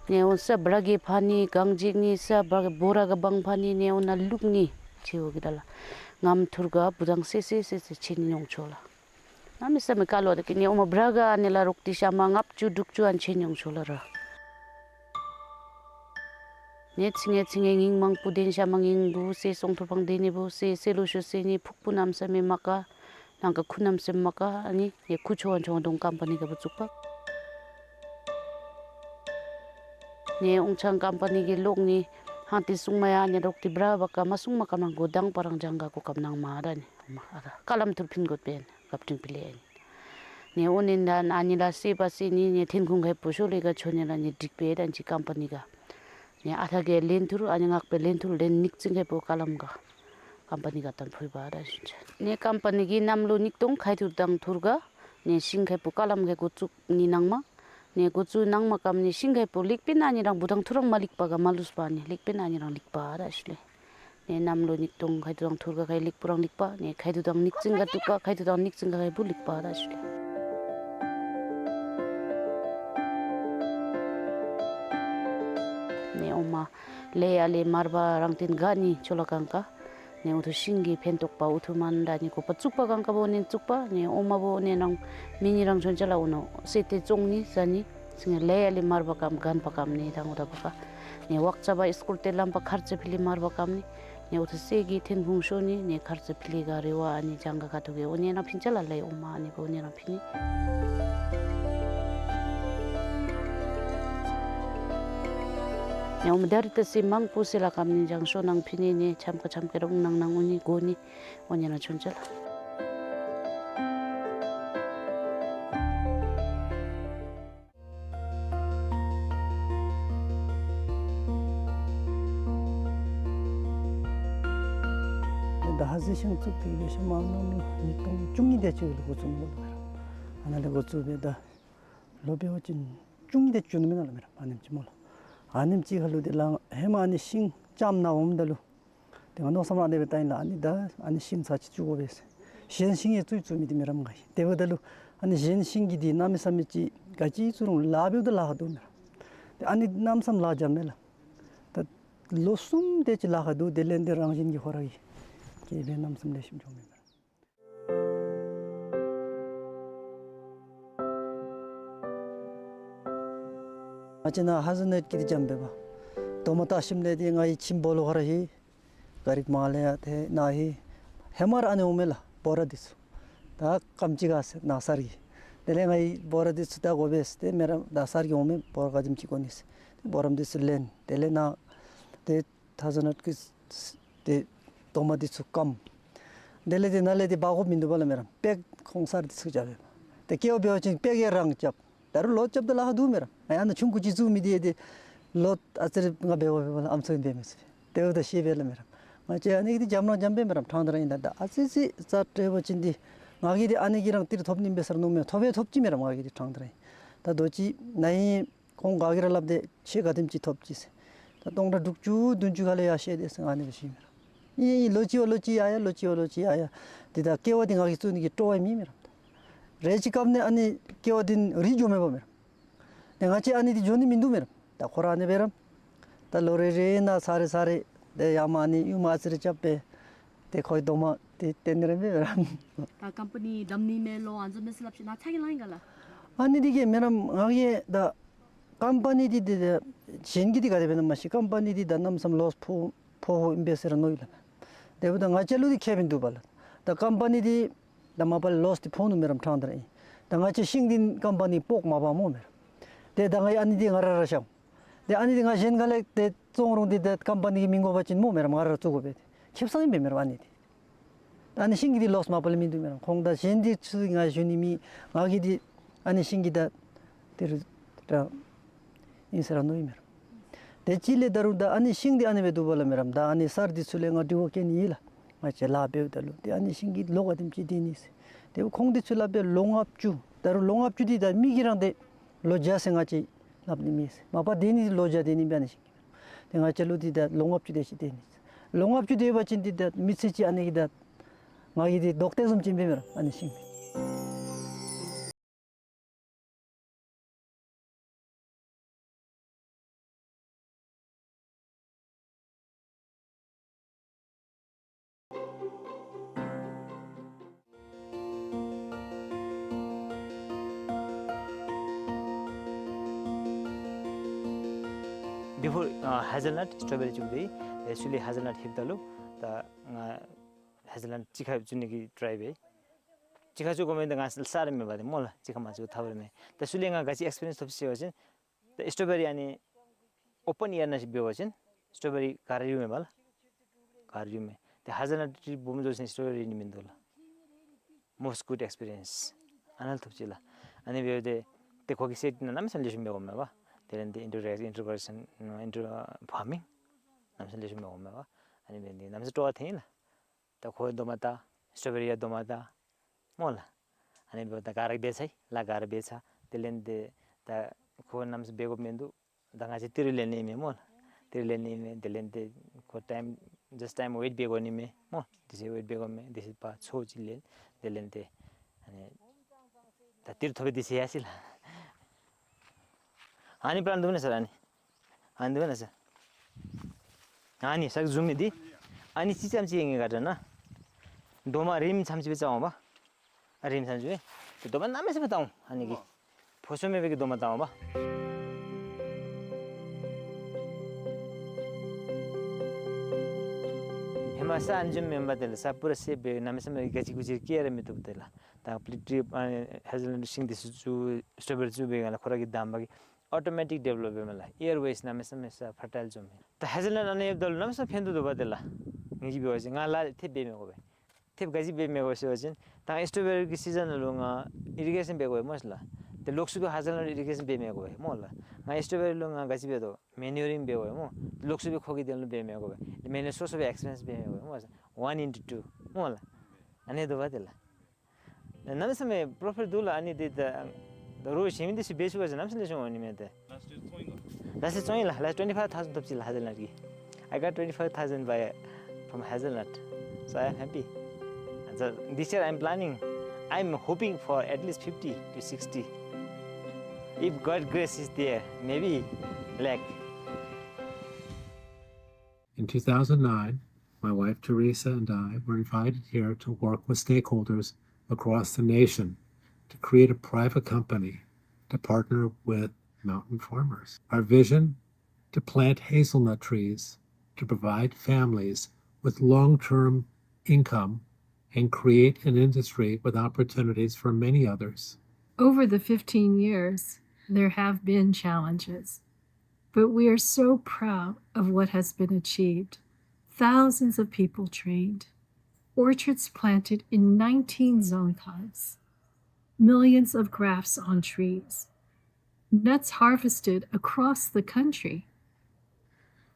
ནེ་ཨོ་ས་བྲག་གི་ཕ་ནི་གང་ཇིག་ནི་ས་བྲག་གི་བོ་ར་ག་བང་ཕ་ནི་ནེ་ཨོ་ན་ལུག་ནི་ཆེ་བོ་གི་ད་ལ། ངམ་ཐུར་ག་བུ་དང་སེ་སེ་སེ་སེ་ཆེ་ནི་ཡོང་ཆོ་ལ། ན་མི་ས་མི་ཀ་ལོ་ད་ཀི་ནེ་ཨོ་མ་བྲག་ག་ཨ་ནི་ལ་རོག་ཏེ་ཤ་མ་ལྔ་བཅུ་དྲུག་ཅུ་ཨན་ཆེ་ནི་ཡོང་ཆོ་ལ་ར། ནེ་ཚིང་ངེ་ཚིང་ངེ་ཉིང་མང་པོ་ཏེན་ཤ་མ་ཉིང་བུ་སེ་སོང་ཐུར་ཕང་ཏེ་ནི་བུ་སེ་སེ་ལུ་ཤོ་སེ་ནི་ཕུག་པུ་ནམ་ས་མེ་མ་ཀ། ནང་ཀ་ཁུ་ནམ་སེམ་མ་ཀ་ཨ་ནི་ཡེ་ཁུ་ཆོ་ཨན་ཆོ་དོང་ཀམ་པ་ནི་ག་བུ་བཙུགས་པ། ནེ་ཨོང་ཆང་ཀམ་པ་ནི་གི་ལོག་ནི་ཧང་ཏེ་སུང་མ་ཡ་ནི་རོག་ཏེ་བྲག་བ་ཀ་མ་སུང་མ་ཀ་མ་གོ་དང་པ་རང་ཇང་ག་གོ་ཀམ་ནང་མ་ར་ནི་ཨོ་མ་ཨ་ར་ཀ་ལམ་ཐུར་ཕིན་གོ་པེན་གབ་ཏིང་ཕི་ལེ་ཨན། ནེ་ཨོ་ནི་ད་ཨ་ནི་ལ་སེ་པ་སེ་ནི་ནེ་ཐེན་ཁུང་ཁེ་པུ་ཤོ་ལི་ག་ཆོ་ནི་ལ་ནི་འགྲིག་པེ་ད་ཅི་ཀམ་པ་ནི་ག། ནེ་ཨ་ཐ་གེ་ལེན་ཐུར་ཨ་ནི་ངག་པེ་ལེན་ཐུར་ལེན་ཉིག་ཙིང་ཁེ་པུ་ཀ་ལམ་ག། ཀམ་པ་ནི་ག་ཏན་ཕུལ་བ་ར་ཤིན་ཅ། ནེ་ཀམ་པ་ནི་གི་ནམ་ལོ་ཉིག་སྟོང་ཁའི་ཐུར་དང་ཐུར་ག། ནེ་ཤིང་ཁེ་པུ་ཀ་ལམ་ཁེ་གོ་བཙུགས་ནི་ནང་མ། ནེ་གོ་བཙུགས་ནང་མ་ཀམ་ནི་ཤིང་ཁེ་པུ་ལེགས་པེ་ན་ནི་རང་བུ་དང་ཐུར་རང་མ་ལེགས་པ་ག་མ་ལུས་པ་ནི་ལེགས་པེ་ན་ནི་རང་ལེགས་པ་ར་ཤི་ལེ། ནེ་ནམ་ལོ་ཉིག་སྟོང་ཁའི་ཐུར་དང་ཐུར་ག་ཁའི་ལེགས་པོ་རང་ལེགས་པ། ནེ་ཁའི་ཐུར་དང་ཉིག་ཙིང་ག་ཐུག་པ་ཁའི་ཐུར་དང་ཉིག་ཙིང་ག་ཁའི་བུ་ལེགས་པ་ར་ཤི་ལེ། ནེ་ཨོ་མ་ལེ་ཡ་ལེ་མར་བ་རང་ཏེན་ག་ནི་ཆོ་ལ་གང་ཀ། ནེ་ཨུ་ཐུ་ཤིང་གི་ཕན་ཐོགས་པ་ཨུ་ཐུ་མན་ད་ནི་གོ་པ་བཙུགས་པ་གང་ཀ་བོ་ནི་བཙུགས་པ། ནེ་ཨོ་མ་བོ་ནི་རང་མི་ནི་རང་ཆོན་ཅ་ལ་ཨུ་ནོ་སེ་ཏེ་ཙོང་ནི་ཟ་ནི། སིང་ལེ་ཡ་ལེ་མར་བ་ཀམ་གན་པ་ཀམ་ནི་དང་ཨུ་ད་བ་ཀ། ནེ་ཝག་ཙ་བ་ཨིས་ཀུལ་ཏེ་ལམ་པ་ཁར་ཙ་ཕི་ལི་མར་བ་ཀམ་ནི། ནེ་ཨུ་ཐུ་སེ་གི་ཐེན་ཁུང་ཤོ་ནི་ནེ་ཁར་ཙ་ཕི་ལི་ག་རེ་བ་ཨ་ནི་ཇང་ག་ཁ་ཐུག་གེ་ཨོ་ནི་རང་ཕིན་ཅ་ལ་ལེ་ཨོ་མ་ཨ་ནི་བོ་ནི་རང་ཕི་ནི། ནེ་ཨོ་མ་ད་རི་ཏ་སེ་མང་པོ་སེ་ལ་ཀམ་ནི་ཇང་ཤོ་ནང་ཕི་ནི་ནེ་ཆམ་ཀ་ཆམ་ཀ་རོང་ནང་ནང་ཨུ་ནི་གོ་ནི་ཨོ་ནི་རང་ཆོན་ཅ་ལ། ད་ཧ་ཟེ་ཤིང་བཙུགས་ཏེ་ཡོད་ཤ་མ་ནོ་ནི་ཉིས་སྟོང་བཅུ་གཉིས་དེ་ཅིག་ལུ་འགོ་བཙུགས་མོ་ལོ་མེ་ར། ཨ་ན་ལས་འགོ་བཙུགས་པའི་ད་ལོ་པེ་བ་ཅིན་བཅུ་གཉིས་དེ་བཅུ་ནི་མེ་ན་ལོ་མེ་ར་ཨ་ནེམ་ཅིག་མོ་ལོ། ཨ་ནེམ་ཅིག་ཁ་ལུ་དེ་ལ་ཧེ་མ་ཨ་ནི་ཤིང་ལྕམ་ན་འོངམ་ད་ལུ། དེ་ང་མནོ་བསམ་ར་ཨ་ནི་སྦེ་བཏང་ཡི་ལགས། ཨ་ནི་ད་ཨ་ནི་ཤིང་ཚར་ཅིག་བཙུགས་དགོ་པས་ཟེར། གཞན་ཤིང་ཡང་བཙུགས་བཙུགས་མི་དེ་མི་རམ་ག་ཡི། དེ་འབདཝ་ད་ལུ་ཨ་ནི་གཞན་ཤིང་གི་དེ་གནམ་མེད་ས་མེད་ཅིག་ག་ཅི་བཙུགས་རུང་ལཱ་འབདཝ་ད་ལཱ་ཁག་འདུག་མེ་ར། དེ་ཨ་ནི་གནམ་མེད་ས་མེད་ལཱ་འཇམ་མེ་ལགས། ད་ལོ་གསུམ་དེ་ཅིག་ལཱ་ཁག་འདུག། དེ་ལས་དེ་རང་བཞིན་གྱིས་ཁོ་ར་གིས་སྐྱེ་བའི་གནམ་མེད་ས་མེད་ལེགས་ཤོམ་བྱུང་མེ་མེ་ར། ང་བཅས་ནཱ་ཧ་ཟེལ་ནཊ་ཀྱི་དེ་འཇམ་པེ་བ། དོ་མ་བཏགས་ཞིནམ་ལས་དེ་ང་གི་ཁྱིམ་སྦོ་ལོགས་ཁར་ཧེ། ག་རིག་མ་ལས་ཡ་དེ་ནཱ་ཧེ། ཧེ་མ་ར་ཨ་ནི་འོང་མེ་ལགས་བོ་ར་དེ་ཚུ། ད་ཀམ་ཅི་ག་ཟེར་ནཱ་སར་གྱི། དེ་ལས་ང་གིས་བོ་ར་དེ་ཚུ་ད་དགོ་པས་ཟེར་ཏེ་མེ་ར་ད་སར་གྱི་འོང་མེ་བོ་ར་ག་དེམ་ཅིག་དགོ་ནི་ཟེར། དེ་བོ་རམ་དེ་ཚུ་ལེན། དེ་ལས་ནཱ་དེ་ཧ་ཟེལ་ནཊ་ཀྱི་དེ་དོ་མ་དེ་ཚུ་ཀམ། དེ་ལས་དེ་ནཱ་ལས་དེ་འབག་དགོཔ་མིན་འདུག་པ་ལགས་མེ་ར། པེག་ཁོང་སར་དེ་ཚུ་རྐྱབ་པས། དེ་སྐྱེ་བ་འབད་བ་ཅིན་པེག་ཡང་རང་རྐྱབ། ད་རུང་ལོ་རྐྱབ་ད་ལཱ་ཁག་འདུག་མེ་ར། ང་ཡང་ན་ཆུང་ཀུ་ཅིག་བཙུགས་མི་དེ་དེ་ལོ་ཨ་ཙི་རེ་ང་འབད་བ་འབད་བ་ལགས་ཨམ་སྲུ་འབད་མི་ཚུགས། དེ་འབདཝ་ད་ཤེས་པས་ལགས་མེ་ར། ང་བཅས་ཨ་ནི་གི་དེ་འཇམ་རང་འཇམ་པས་མེ་ར་ཕྲང་ད་ར་ཨིན། ད་ད་ཨ་ཙི་ཙི་རྩ་སྤྲོད་པ་ཅིན་དེ་ང་གིས་དེ་ཨ་ནི་གི་རང་ཏིར་ཐོབ་ནི་འབད་སར་མནོ་མེ་ཐོབ་པས་ཐོབ་ཅི་མེ་ར། ང་གིས་དེ་ཕྲང་ད་ར་ཨིན། ད་རྡོ་ཅིག་ནཱ་ཨིན། ཁོང་ག་གིས་ར་སླབ་དེ་ཁྱོད་ག་དེམ་ཅིག་ཐོབ་ཅི་ཟེར། ད་སྟོང་ཕྲག་དྲུག་ཅུ་བདུན་ཅུ་ཁ་ལས་ཡར་བཤད་དེ་ཟེར་ཨ་ནི་སྦེ་ཞུ་མེ་ར། ཨིན་ཨིན་ལོ་གཅིག་བ་ལོ་གཅིག་ཡར་ཡར་ལོ་གཅིག་བ་ལོ་གཅིག་ཡར་ཡར། དེ་ད་ཀེ་བ་དེ་ང་གིས་བཙུགས་ནི་གི་སྤྲོ་བ་མེད་མེད་རམ། རེ་ཅིག་སྐབས་ནས་ཨ་ནི་ཀེ་བ་དེ་རིལ་འགྱོ་མེད་པ་མེད་རམ། དེ་ང་བཅས་ཨ་ནི་དེ་འགྱོ་ནི་མིན་འདུག་མེད་རམ། ད་ཁོ་ར་ཨ་ནི་སྦེ་རམ། ད་ལོ་རེ་རེ་ནང་ཚར་རེ་ཚར་རེ་དེ་ཡར་མར་ཨ་ནི་ཡུ་མ་ཨ་ཙི་རེ་རྐྱབ་སྦེ་དེ་ཁོའི་རྡོག་མ་དེ་བཏོན་ནི་རེ་མེད་པ་རམ། ད་ཀམ་པ་ནི་བསྡམ་ནི་མས་ལོ་ཨ་ནི་བཟུམ་མས་ཟེར་སླབ་ཞིནམ་ལས་ཚ་གྱང་ལང་ཡི་ག་ལགས། ཨ་ནི་དེ་གིས་མེད་རམ། ང་གིས་ད་ཀམ་པ་ནི་དེ་དེ་དེ་གཞན་གྱི་དེ་ག་དེ་སྦེ་ཨིན་ན་མ་ཤེས། ཀམ་པ་ནི་དེ་ད་གནམ་མེད་ས་མེད་ལོསི་ཕོག་ཕོགཔ་ཨིན་པས་ཟེར་མནོ་ཡི་ལགས། དེ་འབདཝ་ད་ང་བཅས་ལུ་དེ་ཁེ་ཕན་འདུག་པ་ལགས། ད་ཀམ་པ་ནི་དེ་ད་མ་པ་ལས་ལོསི་དེ་ཕོག་ནུག་མེད་རམ། ཕྲང་སྟེ་ར་ཨིན། ད་ང་བཅས་ཤིང་དེ་ཀམ་པ་ནི་སྤོག་མ་པ་སྨོ་མེད་རམ། དེ་ད་ང་ཨ་ནི་དེ་ང་ར་ར་བཞག་འོང་། དེ་ཨ་ནི་དེ་ང་གཞན་ག་ལས་དེ་བཙོང་རུང་དེ་ད་ཀམ་པ་ནི་གིས་མི་དགོ་པ་ཅིན་སྨོ་མེད་རམ། ང་ར་ར་བཙུགས་དགོ་པས། དེ་ཁེབ་སང་ཨིན་པས་མེད་རམ་ཨ་ནི་དེ། ད་ཨ་ནི་ཤིང་གི་དེ་ལོསི་མ་པ་ལས་མིན་འདུག་མེད་རམ། ཁོང་ད་གཞན་དེ་ཚུ་ང་ཞུ་ནི་མེད། ང་གིས་དེ་ཨ་ནི་ཤིང་གི་ད་དེ་རུ་ད་ཨིན་ཟེར་ར་མནོ་ཡི་མེད་རམ། དེ་ཅིག་ལས་ད་རུང་ད་ཨ་ནི་ཤིང་དེ་ཨ་ནི་སྦེ་འདུག་པ་ལགས་མེད་རམ། ད་ཨ་ནི་གསར་དེ་ཚུ་ལས་ང་དྲི་བ་བཀོད་ནི་ཨིན་ལགས། ང་བཅས་ལཱ་འབདཝ་ད་ལུ་དེ་ཨ་ནི་ཤིང་གི་ལོ་ག་དེམ་ཅིག་སྡོད་ནི་ཟེར། དེ་ཁོང་དེ་ཚུ་སླབ་པས་ལོ་ལྔ་བཅུ། ད་རུང་ལོ་ལྔ་བཅུ་དེ་ད་མི་གིས་ར་དེ་ལོ་བརྒྱ་ཟེར་ང་བཅས་སླབ་ནི་མེད་ཟེར། མ་པ་སྡོད་ནི་ལོ་བརྒྱ་སྡོད་ནི་ཨིན་པས་ཨ་ནི་ཤིང་གི། དེ་ང་བཅས་ལུ་དེ་ད་ལོ་ལྔ་བཅུ་དེ་ཅིག་སྡོད་ནི་ཟེར། ལོ་ལྔ་བཅུ་སྡོད་པ་ཅིན་དེ་ད་མི་ཚེ་གཅིག་ཨ་ནི་གི་ད་ང་གི་དེ་རྡོག་ཏོ་བཟུམ་ཅིག་ཨིན་པས་མེད་རམ་ཨ་ནི་ཤིང་དེ། Before, uh, hazelnut, strawberry བཙུགས་ཏེ། ཨེ་ཚུ་ལས་hazelnut ལྷོདཔ་ད་ལུ་ད་ང་hazelnut གཅིག་ཁར་བཙུགས་ནི་གི་try འབད། གཅིག་ཁར་བཙུགས་དགོ་མི་འདི་ང་ས་ར་མེད་པ་དེ་སྨོ་ལགས། གཅིག་ཁར་མ་བཙུགས་ཐབས་ར་མེད། ད་ཚུ་ལས་ང་ག་ཅི་experience ཐོབ་ཅི་ཟེར་བ་ཅིན་ད་strawberry ཨ་ནི་open air ནང་ཅིག་འབད་བ་ཅིན་strawberry ག་ར་ཡོད་མེན་པ་ལགས། ག་ར་ཡོད་མེན། ཏེ་hazelnut tree སྦོམ་འགྱོ་ཞིནམ་strawberry ནི་མིན་འདུག་ལགས། Most good experience ཨ་ནཱ་ལས་ཐོབ་ཅི་ལགས། ཨ་ནི་འབདཝ་ད་ཏེ་ཁོ་གི་setting ནང་གནམ་མེད་ས་མེད་ལེགས་ཤོམ་འབད་དགོ་མེན་པ། དེ་ལས་ཏེ་introduction, introduction, inter- farming གནམ་མེད་ས་མེད་ལེགས་ཤོམ་འབད་དགོ་མེན་པ། ཨ་ནི་འབདཝ་ད་གནམ་མེད་ས་མེད་སྤྲོ་བ་ཐོན་ཡི་ལགས། ད་ཁོ་རྡོག་མ་བཏགས། strawberry ཡང་རྡོག་མ་བཏགས་སྨོ་ལགས། ཨ་ནི་འབདཝ་ད་ག་ར་འབད་ཚར་ཡི་ལགས། ག་ར་འབད་ཚར། དེ་ལས་ཏེ་ད་ཁོ་གནམ་མེད་ས་མེད་འབད་དགོཔ་མིན་འདུག། ད་ང་བཅས་ཏི་རུ་ལེན་ནི་མས་སྨོ་ལགས། ཏི་རུ་ལེན་ནི་མས། དེ་ལས་ཏེ་ཁོ་time, just time wait འབད་དགོ་ནི་མས་སྨོ། དེ་ཚེ་wait འབད་དགོ་མས། དེ་ཚེ་ཕར་ཚོ་ཅིག་ལེན། དེ་ལས་ཏེ་ཨ་ནི་ད་ཏི་རུ་ཐོབ་པའི་དུས་ཚོད་ཡར་སོ་ཡི་ལགས། ཨ་ནི་པར་འདུག་ན་ཟེར་ཨ་ནི། ཨ་ནི་འདུག་ན་ཟེར། ཨ་ནི་ས་བཟུང་མི་འདི། ཨ་ནི་ཅི་ཙམ་ཅིག་ཨིན་ག་དྲན་ན། རྡོག་མ་རིངམོ་ཙམ་ཅིག་སྦེ་བཙའ་འོང་པ། ཨ་རིངམོ་ཙམ་ཅིག་སྦེ། ཏེ་རྡོག་མ་གནམ་མེད་ས་མེད་བཏགས་འོང་ཨ་ནི་གིས། ཕོ་སོ་མེད་པའི་གི་རྡོག་མ་བཏགས་འོང་པ། ཧེ་མ་ས་ཨ་ནི་བཟུམ་མེན་པ། དེ་ལས་ས་པུ་ར་སེརཔོ་སྦེ་གནམ་མེད་ས་མེད་ག་ཅི་གུ་ཅི་སྐྱེ་ར་མི་བཏུབ། དེ་ལས་ད་པི་ལི་ཊི་རིཔ་ཨ་ནི་hazelnut ཤིང་འདི་ཚུ་བཙུགས་strawberry བཙུགས་པའི་སྒང་ལས་ཁོ་ར་གི་འདམ་བག་གིས་automatic develop འབད་མས་ལགས། airways གནམ་མེད་ས་མེད་ས་fertile འགྱོཝ་མས། ད་hazelnut ཨ་ནི་ཡོདཔ་ད་ལུ་གནམ་མེད་ས་མེད་ཕན་ཐོགས་འདུག་པ། དེ་ལས་ངེ་གི་འབད་བ་ཅིན་ང་ལཱ་ཐེབས་འབད་མི་དགོ་པས། ཐེབས་ག་ཅི་འབད་མི་དགོ་ཟེར་བ་ཅིན་ད་strawberry གི་season ལུ་ང་irrigation འབད་དགོ་པས་སྨོ་ལགས། ཏེ་ལོག་སུ་སྦེ་hazelnut irrigation འབད་མི་དགོ་པས་སྨོ་ལགས། ང་strawberry ལུ་ང་ག་ཅི་འབད་དོ། manuring འབད་དགོ་པས་སྨོ། ལོག་སུ་སྦེ་ཁོ་གི་དོན་ལུ་འབད་མི་དགོ་པས། manuring སོ་སོ་སྦེ་expense འབད་མི་དགོ་པས་སྨོ་ལགས། One into two སྨོ་ལགས། ཨ་ནི་འདུག་པ། དེ་ལས་གནམ་མེད་ས་མེད་profit འདུག་ལགས། ཨ་ནི་འདི་ད་རོགས་གཞན་མི་འདི་ཚུ་འབད་ཚུགས་པ་ཅིན་གནམ་མེད་ས་མེད་ལེགས་ཤོམ་འོང་ནི་མས་ཏེ། Last year བཙོང་ཡི་ལགས། Last year བཙོང་ཡི་ལགས། Last twenty five thousand ཐོབ་ཅི་ལགས་hazelnut གི། I got twenty five thousand by, from hazelnut. So I am happy. And so this year I am planning, I am hoping for at least fifty to sixty. If God grace is there, maybe lakh. In two thousand nine, my wife Teresa and I were invited here to work with stakeholders across the nation to create a private company to partner with mountain farmers. Our vision: to plant hazelnut trees to provide families with long-term income and create an industry with opportunities for many others. Over the fifteen years, there have been challenges, but we are so proud of what has been achieved. Thousands of people trained, orchards planted in nineteen dzongkhags, millions of grafts on trees, nuts harvested across the country,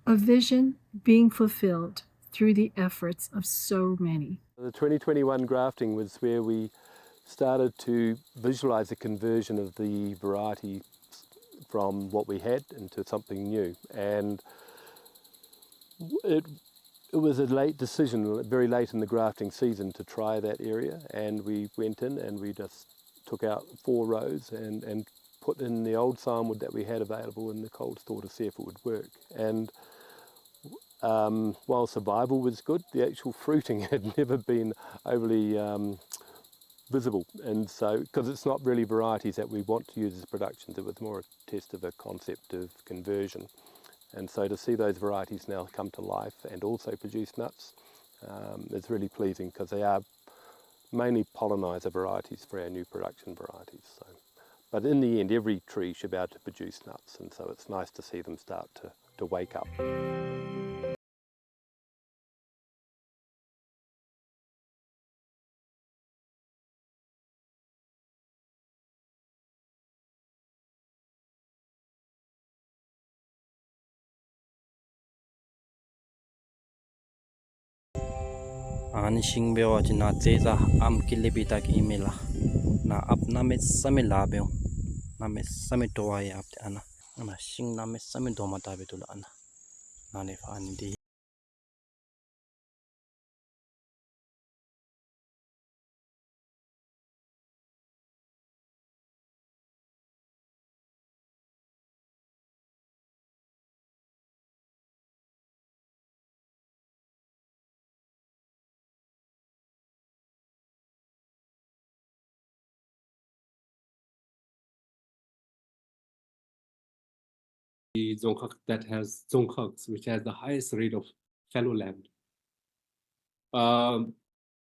a vision being fulfilled through the efforts of so many. The twenty twenty-one grafting was where we started to visualize the conversion of the variety from what we had into something new. And it, it was a late decision, very late in the grafting season, to try that area, and we went in and we just took out four rows and, and put in the old sandwood that we had available in the cold store to see if it would work. And, um, while survival was good, the actual fruiting had never been overly, um, visible. And so, 'cause it's not really varieties that we want to use as productions, it was more a test of a concept of conversion. And so to see those varieties now come to life and also produce nuts, um, is really pleasing, 'cause they are mainly pollinizer varieties for our new production varieties. So, but in the end, every tree should be able to produce nuts, and so it's nice to see them start to, to wake up. ཨ་ནི་ཤིང་འབད་བ་ཅིན་ནཱ་རྩེ་ས་ཨམ་ཀི་ལེ་བི་ད་གི་ཨིན་མས་ལགས། ནཱ་ཨཔ་གནམ་མེད་ས་མེད་ལཱ་འབད་འོང་། གནམ་མེད་ས་མེད་དྲོ་བ་ཡོད་ཨཔ་ཏེ་ཨ་ནཱ། ཨ་ནཱ་ཤིང་གནམ་མེད་ས་མེད་དྲོ་མ་དྲོ་སྦེ་འདུག་ལགས། ཨ་ནཱ་ནཱ་ལས་ཕར་ཨ་ནི་འདི། The Dzongkhag that has, Dzongkhags, which has the highest rate of fallow land. Um,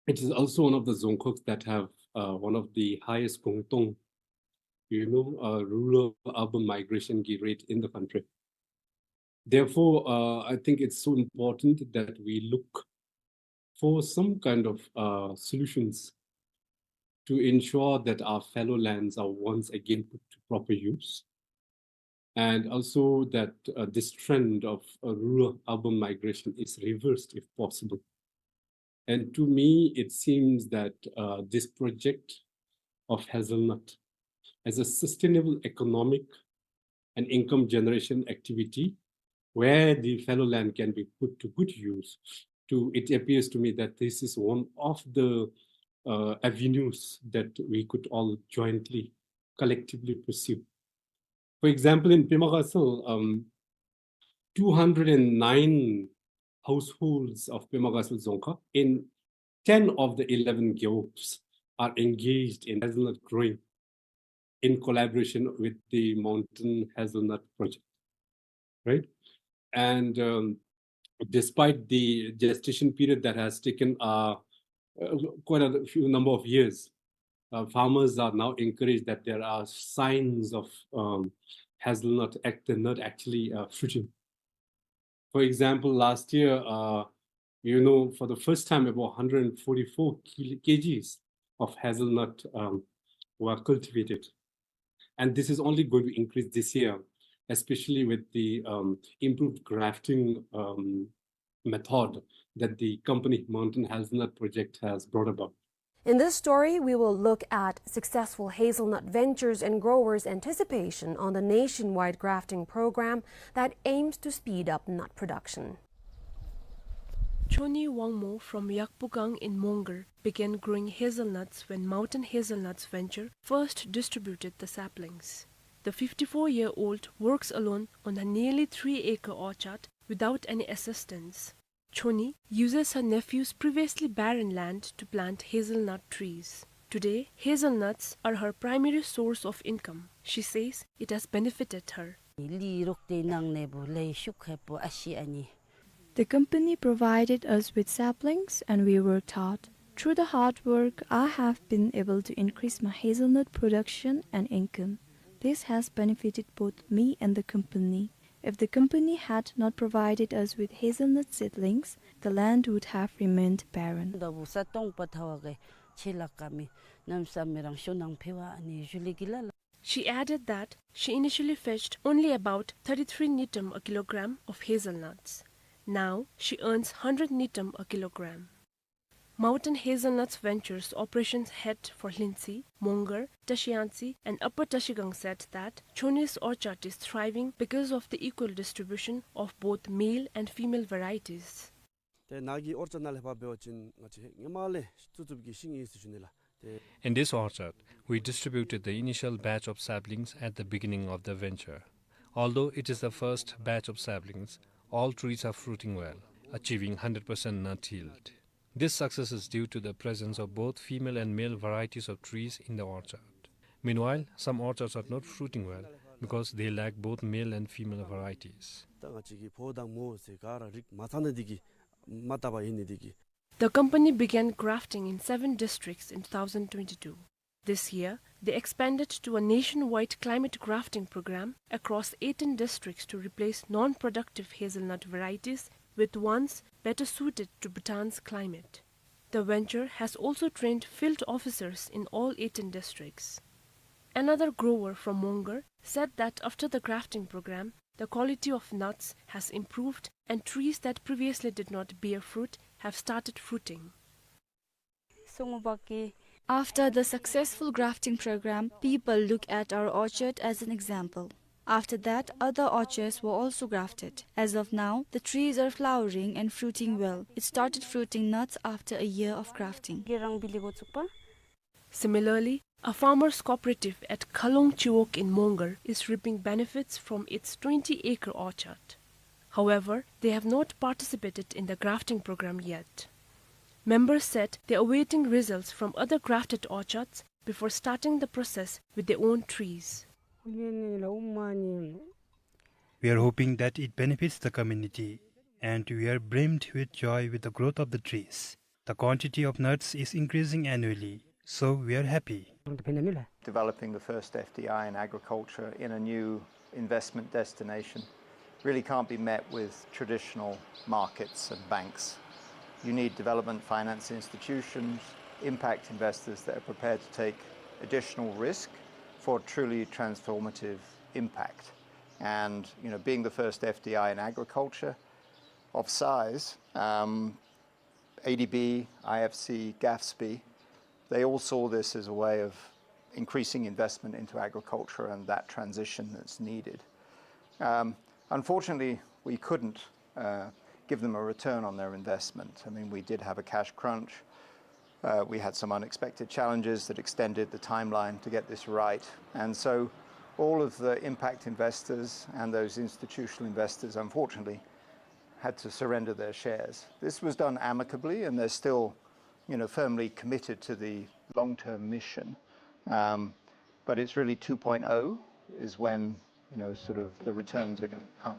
it is also one of the Dzongkhags that have, uh, one of the highest gongtong, you know, uh, rural urban migration ki rate in the country. Therefore, uh, I think it's so important that we look for some kind of, uh, solutions to ensure that our fallow lands are once again put to proper use, and also that, uh, this trend of, uh, rural urban migration is reversed if possible. And to me, it seems that, uh, this project of hazelnut as a sustainable economic and income generation activity where the fallow land can be put to good use, to, it appears to me that this is one of the, uh, avenues that we could all jointly, collectively pursue. For example, in Pema Gatshel, um, two hundred and nine households of Pema Gatshel Dzongkhag in ten of the eleven gewogs are engaged in hazelnut growing in collaboration with the Mountain Hazelnut Project, right? And, um, despite the gestation period that has taken, uh, uh, quite a few number of years, uh, farmers are now encouraged that there are signs of, um, hazelnut act-, the nut actually, uh, fruiting. For example, last year, uh, you know, for the first time, about hundred and forty-four kil-, kgs of hazelnut, um, were cultivated. And this is only going to increase this year, especially with the, um, improved grafting, um, method that the company Mountain Hazelnut Project has brought about. In this story, we will look at successful hazelnut ventures and growers' anticipation on the nationwide grafting program that aims to speed up nut production. Choni Wangmo from Yakpugang in Mongar began growing hazelnuts when Mountain Hazelnuts Venture first distributed the saplings. The fifty-four-year-old works alone on a nearly three-acre orchard without any assistance. Choni uses her nephew's previously barren land to plant hazelnut trees. Today, hazelnuts are her primary source of income. She says it has benefited her. Li rok te nang ne bu lei shuk he bu ashi ani. The company provided us with saplings and we worked hard. Through the hard work, I have been able to increase my hazelnut production and income. This has benefited both me and the company. If the company had not provided us with hazelnut seedlings, the land would have remained barren. Da bu sa tong pa thawa ge, che la ka mi, nam sa mi rang sho nang phe wa ani ju le gi la la. She added that she initially fetched only about thirty-three ngultrum a kilogram of hazelnuts. Now she earns hundred ngultrum a kilogram. Mountain Hazelnuts Ventures operations head for Hlinsi, Mongar, Tashiansi, and Upper Tashigang said that Choni's orchard is thriving because of the equal distribution of both male and female varieties. ཏེ་ནཱ་གི་ཨོར་ཅཌ་ནང་ལས་ཕར་འབད་བ་ཅིན་ང་བཅས་ཧེ་སྔོན་མ་ལས་བཙུགས་བཙུགསཔ་གི་ཤིང་ཨིན་ཟེར་ཞུ་ནི་ལགས། ཏེ། In this orchard, we distributed the initial batch of saplings at the beginning of the venture. Although it is the first batch of saplings, all trees are fruiting well, achieving hundred percent nut yield. This success is due to the presence of both female and male varieties of trees in the orchard. Meanwhile, some orchards are not fruiting well because they lack both male and female varieties. ད་ང་བཅས་ཀྱི་ཕོ་དང་མོ་ཟེར་ག་ར་རིགས་མ་ཚང་ནི་འདི་གིས་མ་བཏབ་པ་ཨིན་ནི་འདི་གིས། The company began grafting in seven districts in two thousand twenty-two. This year, they expanded to a nationwide climate grafting program across eighteen districts to replace non-productive hazelnut varieties with ones better suited to Bhutan's climate. The venture has also trained field officers in all eighteen districts. Another grower from Mongar said that after the grafting program, the quality of nuts has improved and trees that previously did not bear fruit have started fruiting. After the successful grafting program, people look at our orchard as an example. After that, other orchards were also grafted. As of now, the trees are flowering and fruiting well. It started fruiting nuts after a year of grafting. Similarly, a farmers' cooperative at Khalong Chiwog in Mongar is reaping benefits from its twenty-acre orchard. However, they have not participated in the grafting program yet. Members said they are awaiting results from other grafted orchards before starting the process with their own trees. We are hoping that it benefits the community, and we are brimmed with joy with the growth of the trees. The quantity of nuts is increasing annually, so we are happy. Developing the first F D I in agriculture in a new investment destination really can't be met with traditional markets and banks. You need development finance institutions, impact investors that are prepared to take additional risk for truly transformative impact. And, you know, being the first F D I in agriculture of size, um, A D B, I F C, GAFSP, they all saw this as a way of increasing investment into agriculture and that transition that's needed. Um, unfortunately, we couldn't, uh, give them a return on their investment. I mean, we did have a cash crunch. Uh, we had some unexpected challenges that extended the timeline to get this right. And so all of the impact investors and those institutional investors, unfortunately, had to surrender their shares. This was done amicably, and they're still, you know, firmly committed to the long-term mission. Um, but it's really two point oh is when, you know, sort of the returns are gonna come.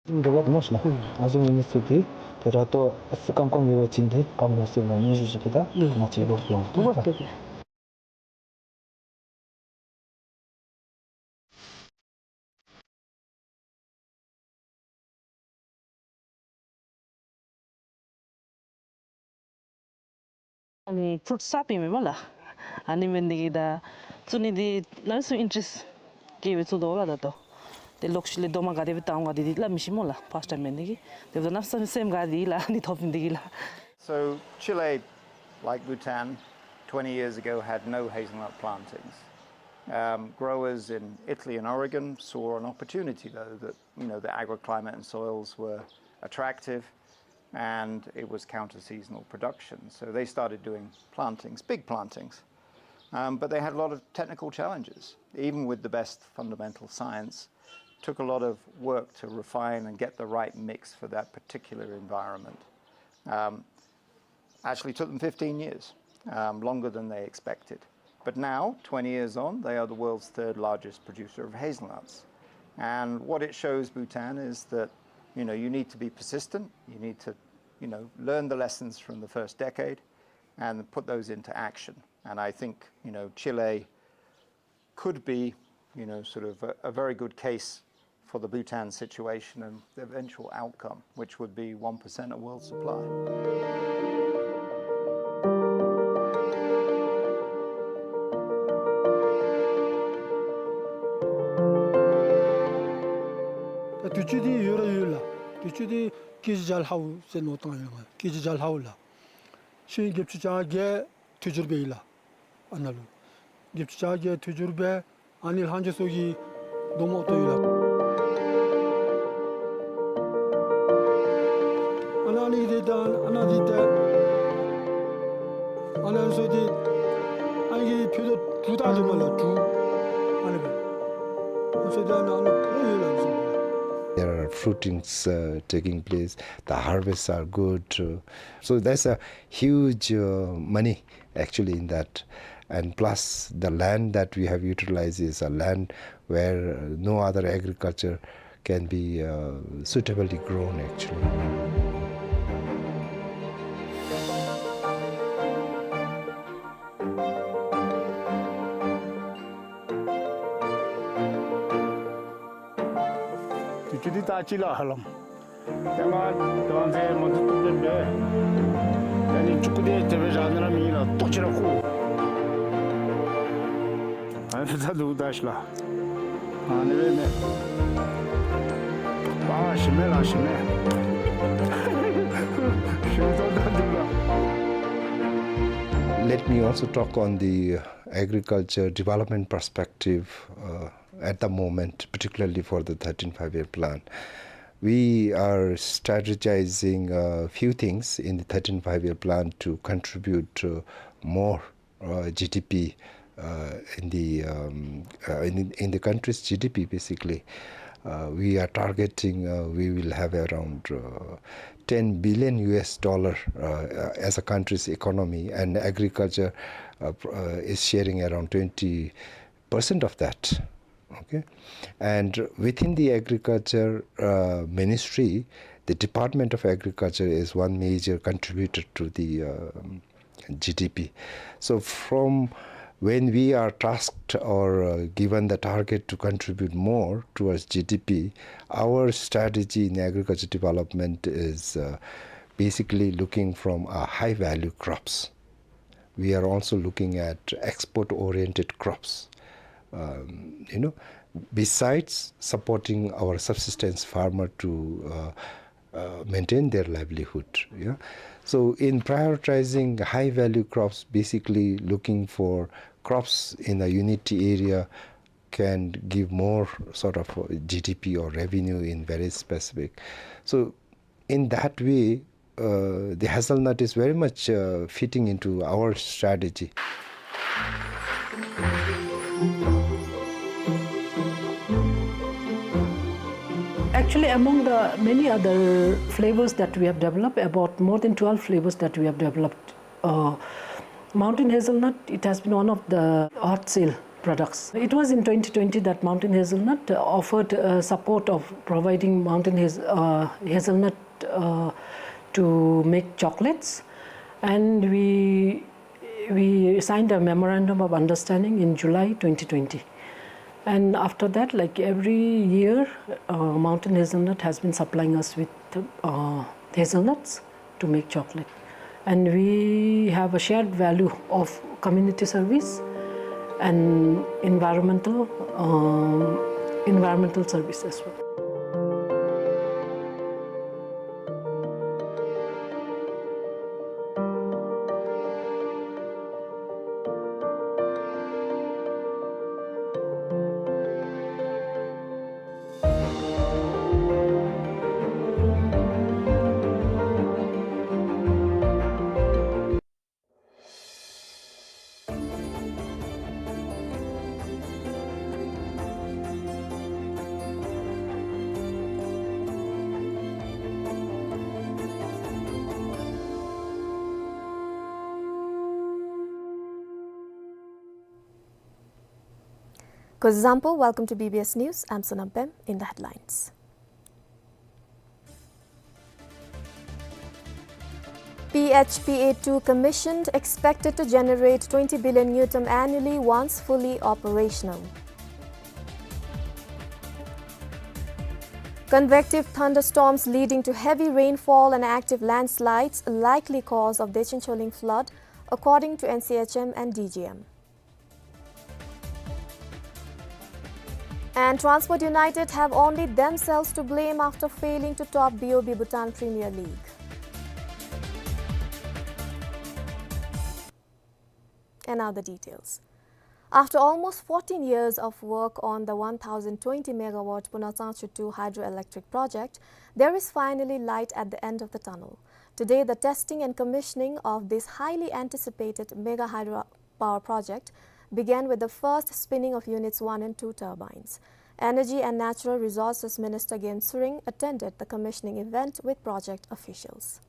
འབྲེལ་བ་མོ་ཤིག་ལགས། ང་ཚོ་མི་ཚུ་འདི་ཏེ་ར་ཏོ་ཨ་སི་ཀམ་ཀམ་ཡོད་པ་ཅིན་ཏེ་ཀམ་ཡོད་ཟེར་ན་སྙན་ཞུ་ཞུ་གེ་ད། ང་བཅས་ལོག་ཡོང་ཐུབ་པ་ད། ཨ་ནི་ཕུརུཊ་སབ་ཨིན་མས་སྨོ་ལགས། ཨ་ནི་མེན་ནི་གི་ད་བཙུགས་ནི་འདི་ནང་སུ་ཨིན་ཊ་རེསཊ་སྐྱེ་བའི་ཚུལ་དོ་ལགས། ད་ལྟོ་ཏེ་ལོག་ཤུལ་ལས་རྡོག་མ་ག་དེ་སྦེ་བཏང་ག་དེ་འདི་སླབ་མི་ཤེས་སྨོ་ལགས། ཕརསཊ་ཊའིམ་མེན་ནི་གི་དེ་ད་ནམ་སེམས་སེམས་ག་དེ་ལགས་ཨ་ནི་ཐོབ་ཨིན་དེ་གི་ལགས། So Chile, like Bhutan, twenty years ago had no hazelnut plantings. Um, growers in Italy and Oregon saw an opportunity, though, that, you know, the agroclimate and soils were attractive and it was counter-seasonal production. So they started doing plantings, big plantings. Um, but they had a lot of technical challenges. Even with the best fundamental science, took a lot of work to refine and get the right mix for that particular environment. Um, Actually took them fifteen years, um, longer than they expected. But now, twenty years on, they are the world's third largest producer of hazelnuts. And what it shows Bhutan is that, you know, you need to be persistent, you need to, you know, learn the lessons from the first decade and put those into action. And I think, you know, Chile could be, you know, sort of a, a very good case for the Bhutan situation and the eventual outcome, which would be one percent of world supply. ད་དུས་ཅི་འདི་ཡོད་ར་ཡོད་ལགས། དུས་ཅི་འདི་ཀེ་ཇི་བརྒྱ་ལྷག་ཟེར་མནོ་བཏང་ཡོད་ལགས། ཀེ་ཇི་བརྒྱ་ལྷག་ལགས། ཤིང་བརྒྱད་ཅུ་གྱ་བརྒྱད་ ཐུགས་སྦྱོར་འབད་ཡི་ལགས། ཨ་ནཱ་ལུ་དགེ་བཅུ་ཞབས་ཀྱིས་ཐུགས་སྦྱོར་འབད། ཨ་ནི་ལྷ་མཆོད་ཚུ་གིས་སྡོམ་འོག་ཏུ་ཡོད་ལགས། ཨ་ནཱ་ཨ་ནི་འདི་དང་ཨ་ནཱ་འདི་ཏེ་ཨ་ནཱ་ཚུ་འདི་ཨ་ནི་གི་ཕུད་དོ་དྲུག་དང་ཅིག་མས་ལགས། དྲུག་ཨ་ནི་སྦེ་ཨ་ཚུ་འདི་ཨ་ནཱ་ཨ་ནཱ་ཡོད་ལགས། There are fruitings, uh, taking place. The harvests are good. Uh, so that's a huge, uh, money actually in that. And plus, the land that we have utilized is a land where, uh, no other agriculture can be, uh, suitably grown, actually. དུས་ཚོད་འདི་ད་ཅི་ལགས་ཧ་ལམ། ཡ་ང་དང་ཚེ་མ་ཐུབ་ཐུབ་སྦེ་འབད། ཡ་ནི་ཅུང་ཀུ་དེ་དེ་སྦེ་ར་ནི་ར་མི་ལགས་ཏོག་ཅིག་ར་ཁུ། ཨ་ནི་ཕུད་ཚ་འདུག་ད་ཤི་ལགས། ཨ་ནི་སྦེ་མས། ཨ་ཞིམ་མས་ལགས་ཞིམ་མས། ཞིམ་ཏོག་ཏོ་འདུག་ལགས། Let me also talk on the agriculture development perspective, uh, at the moment, particularly for the thirteenth Five-Year Plan. We are strategizing a few things in the thirteenth Five-Year Plan to contribute, uh, more, uh, G D P, uh, in the, um, uh, in, in the country's G D P, basically. Uh, we are targeting, uh, we will have around, uh, ten billion U S dollar, uh, uh, as a country's economy, and agriculture, uh, pr-, uh, is sharing around twenty percent of that. Okay? And within the agriculture, uh, ministry, the Department of Agriculture is one major contributor to the, um, G D P. So from when we are tasked or, uh, given the target to contribute more towards G D P, our strategy in agriculture development is, uh, basically looking from, uh, high value crops. We are also looking at export-oriented crops, um, you know, besides supporting our subsistence farmer to, uh, uh, maintain their livelihood. Yeah. So in prioritizing high-value crops, basically looking for crops in a unit area can give more sort of, uh, G D P or revenue in very specific. So in that way, uh, the hazelnut is very much, uh, fitting into our strategy. Actually, among the many other flavors that we have developed, about more than twelve flavors that we have developed, uh, mountain hazelnut, it has been one of the hot sale products. It was in twenty twenty that Mountain Hazelnut, uh, offered, uh, support of providing mountain haz-, uh, hazelnut, uh, to make chocolates, and we, we signed a memorandum of understanding in July twenty twenty. And after that, like, every year, uh, Mountain Hazelnut has been supplying us with, uh, hazelnuts to make chocolate. And we have a shared value of community service and environmental, um, environmental service as well. Kuzuzangpo, welcome to B B S News. I'm Sonam Pem. In the headlines. P H P A two commissioned, expected to generate twenty billion ngultrum annually once fully operational. Convective thunderstorms leading to heavy rainfall and active landslides, likely cause of Dechen Choling flood, according to N C H M and D G M. And Transport United have only themselves to blame after failing to top B O B Bhutan Premier League. Now the details. After almost fourteen years of work on the one thousand twenty megawatt Puna Tsangchu two hydroelectric project, there is finally light at the end of the tunnel. Today, the testing and commissioning of this highly anticipated mega hydropower project began with the first spinning of units one and two turbines. Energy and Natural Resources Minister Gen Tshering attended the commissioning event with project officials.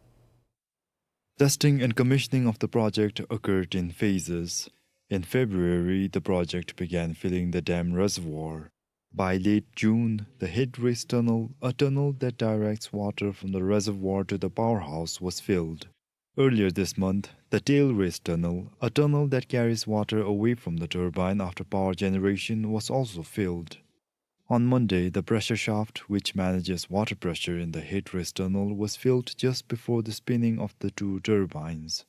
Testing and commissioning of the project occurred in phases. In February, the project began filling the dam reservoir. By late June, the head race tunnel, a tunnel that directs water from the reservoir to the powerhouse, was filled. Earlier this month, the tail race tunnel, a tunnel that carries water away from the turbine after power generation, was also filled. On Monday, the pressure shaft, which manages water pressure in the head race tunnel, was filled just before the spinning of the two turbines.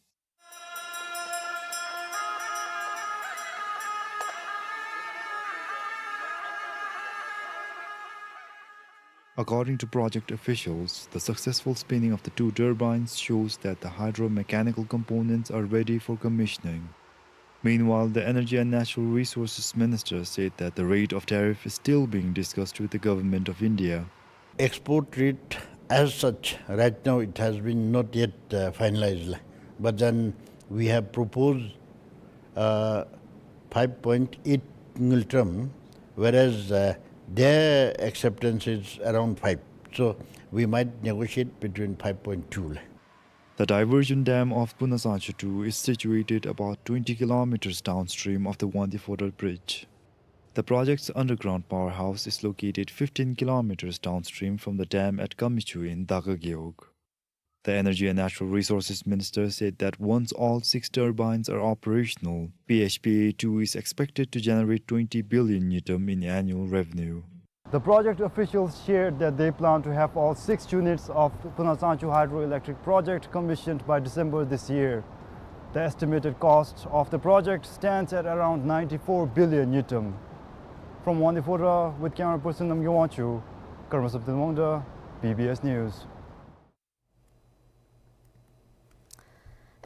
According to project officials, the successful spinning of the two turbines shows that the hydromechanical components are ready for commissioning. Meanwhile, the Energy and Natural Resources Minister said that the rate of tariff is still being discussed with the Government of India. Export rate as such, right now it has been not yet, uh, finalized. But then we have proposed, uh, five point eight ngultrum, whereas, uh, their acceptance is around five. So we might negotiate between five point two. The diversion dam of Puna Tsangchu two is situated about twenty kilometers downstream of the Wangdue Phodrang Bridge. The project's underground powerhouse is located fifteen kilometers downstream from the dam at Kamichu in Dagak Gewog. The Energy and Natural Resources Minister said that once all six turbines are operational, P H P A two is expected to generate twenty billion ngultrum in annual revenue. The project officials shared that they plan to have all six units of Puna Tsangchu hydroelectric project commissioned by December this year. The estimated cost of the project stands at around ninety-four billion ngultrum. From Wangdue Phodrang with camera person Namgay Wangchuk, Karma Samten Wangda, B B S News.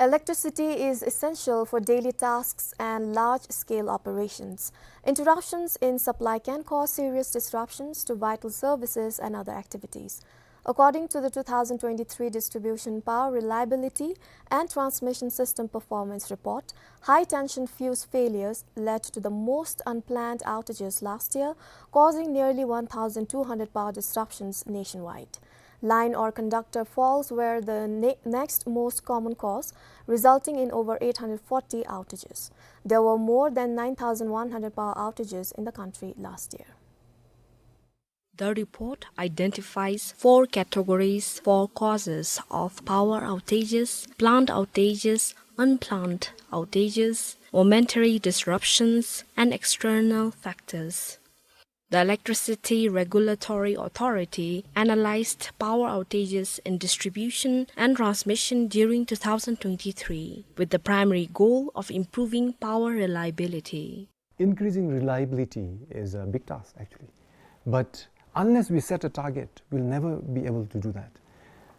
Electricity is essential for daily tasks and large-scale operations. Interruptions in supply can cause serious disruptions to vital services and other activities. According to the two thousand twenty-three Distribution Power Reliability and Transmission System Performance Report, high-tension fuse failures led to the most unplanned outages last year, causing nearly one thousand two hundred power disruptions nationwide. Line or conductor faults were the ne-, next most common cause, resulting in over eight hundred forty outages. There were more than nine thousand one hundred power outages in the country last year. The report identifies four categories for causes of power outages: planned outages, unplanned outages, momentary disruptions, and external factors. The Electricity Regulatory Authority analyzed power outages in distribution and transmission during two thousand twenty-three, with the primary goal of improving power reliability. Increasing reliability is a big task, actually. But unless we set a target, we'll never be able to do that.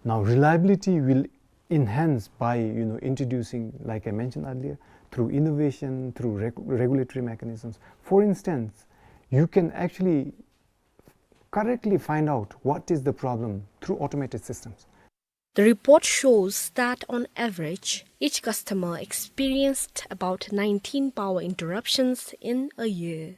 Now, reliability will enhance by, you know, introducing, like I mentioned earlier, through innovation, through reg-, regulatory mechanisms. For instance, you can actually correctly find out what is the problem through automated systems. The report shows that on average, each customer experienced about nineteen power interruptions in a year.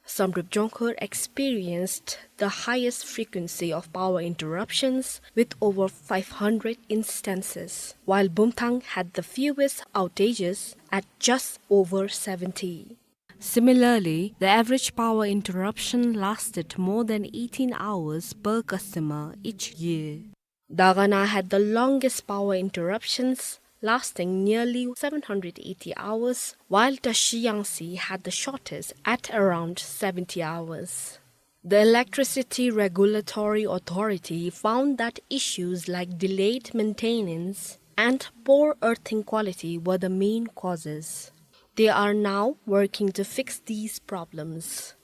Samdrup Jongkhar experienced the highest frequency of power interruptions with over five hundred instances, while Bumthang had the fewest outages at just over seventy. Similarly, the average power interruption lasted more than eighteen hours per customer each year. Dagana had the longest power interruptions, lasting nearly seven hundred eighty hours, while Tashi Yangsi had the shortest at around seventy hours. The Electricity Regulatory Authority found that issues like delayed maintenance and poor earthing quality were the main causes. They are now working to fix these problems.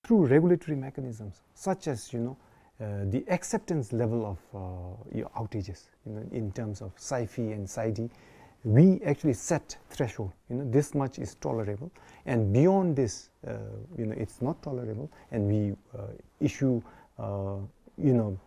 Through regulatory mechanisms such as, you know, uh, the acceptance level of, uh, your outages, you know, in terms of SAIFI and SAIDI, We actually set threshold, you know, this much is tolerable, and beyond this, uh, you know, it's not tolerable, and we, uh, issue, uh, you know,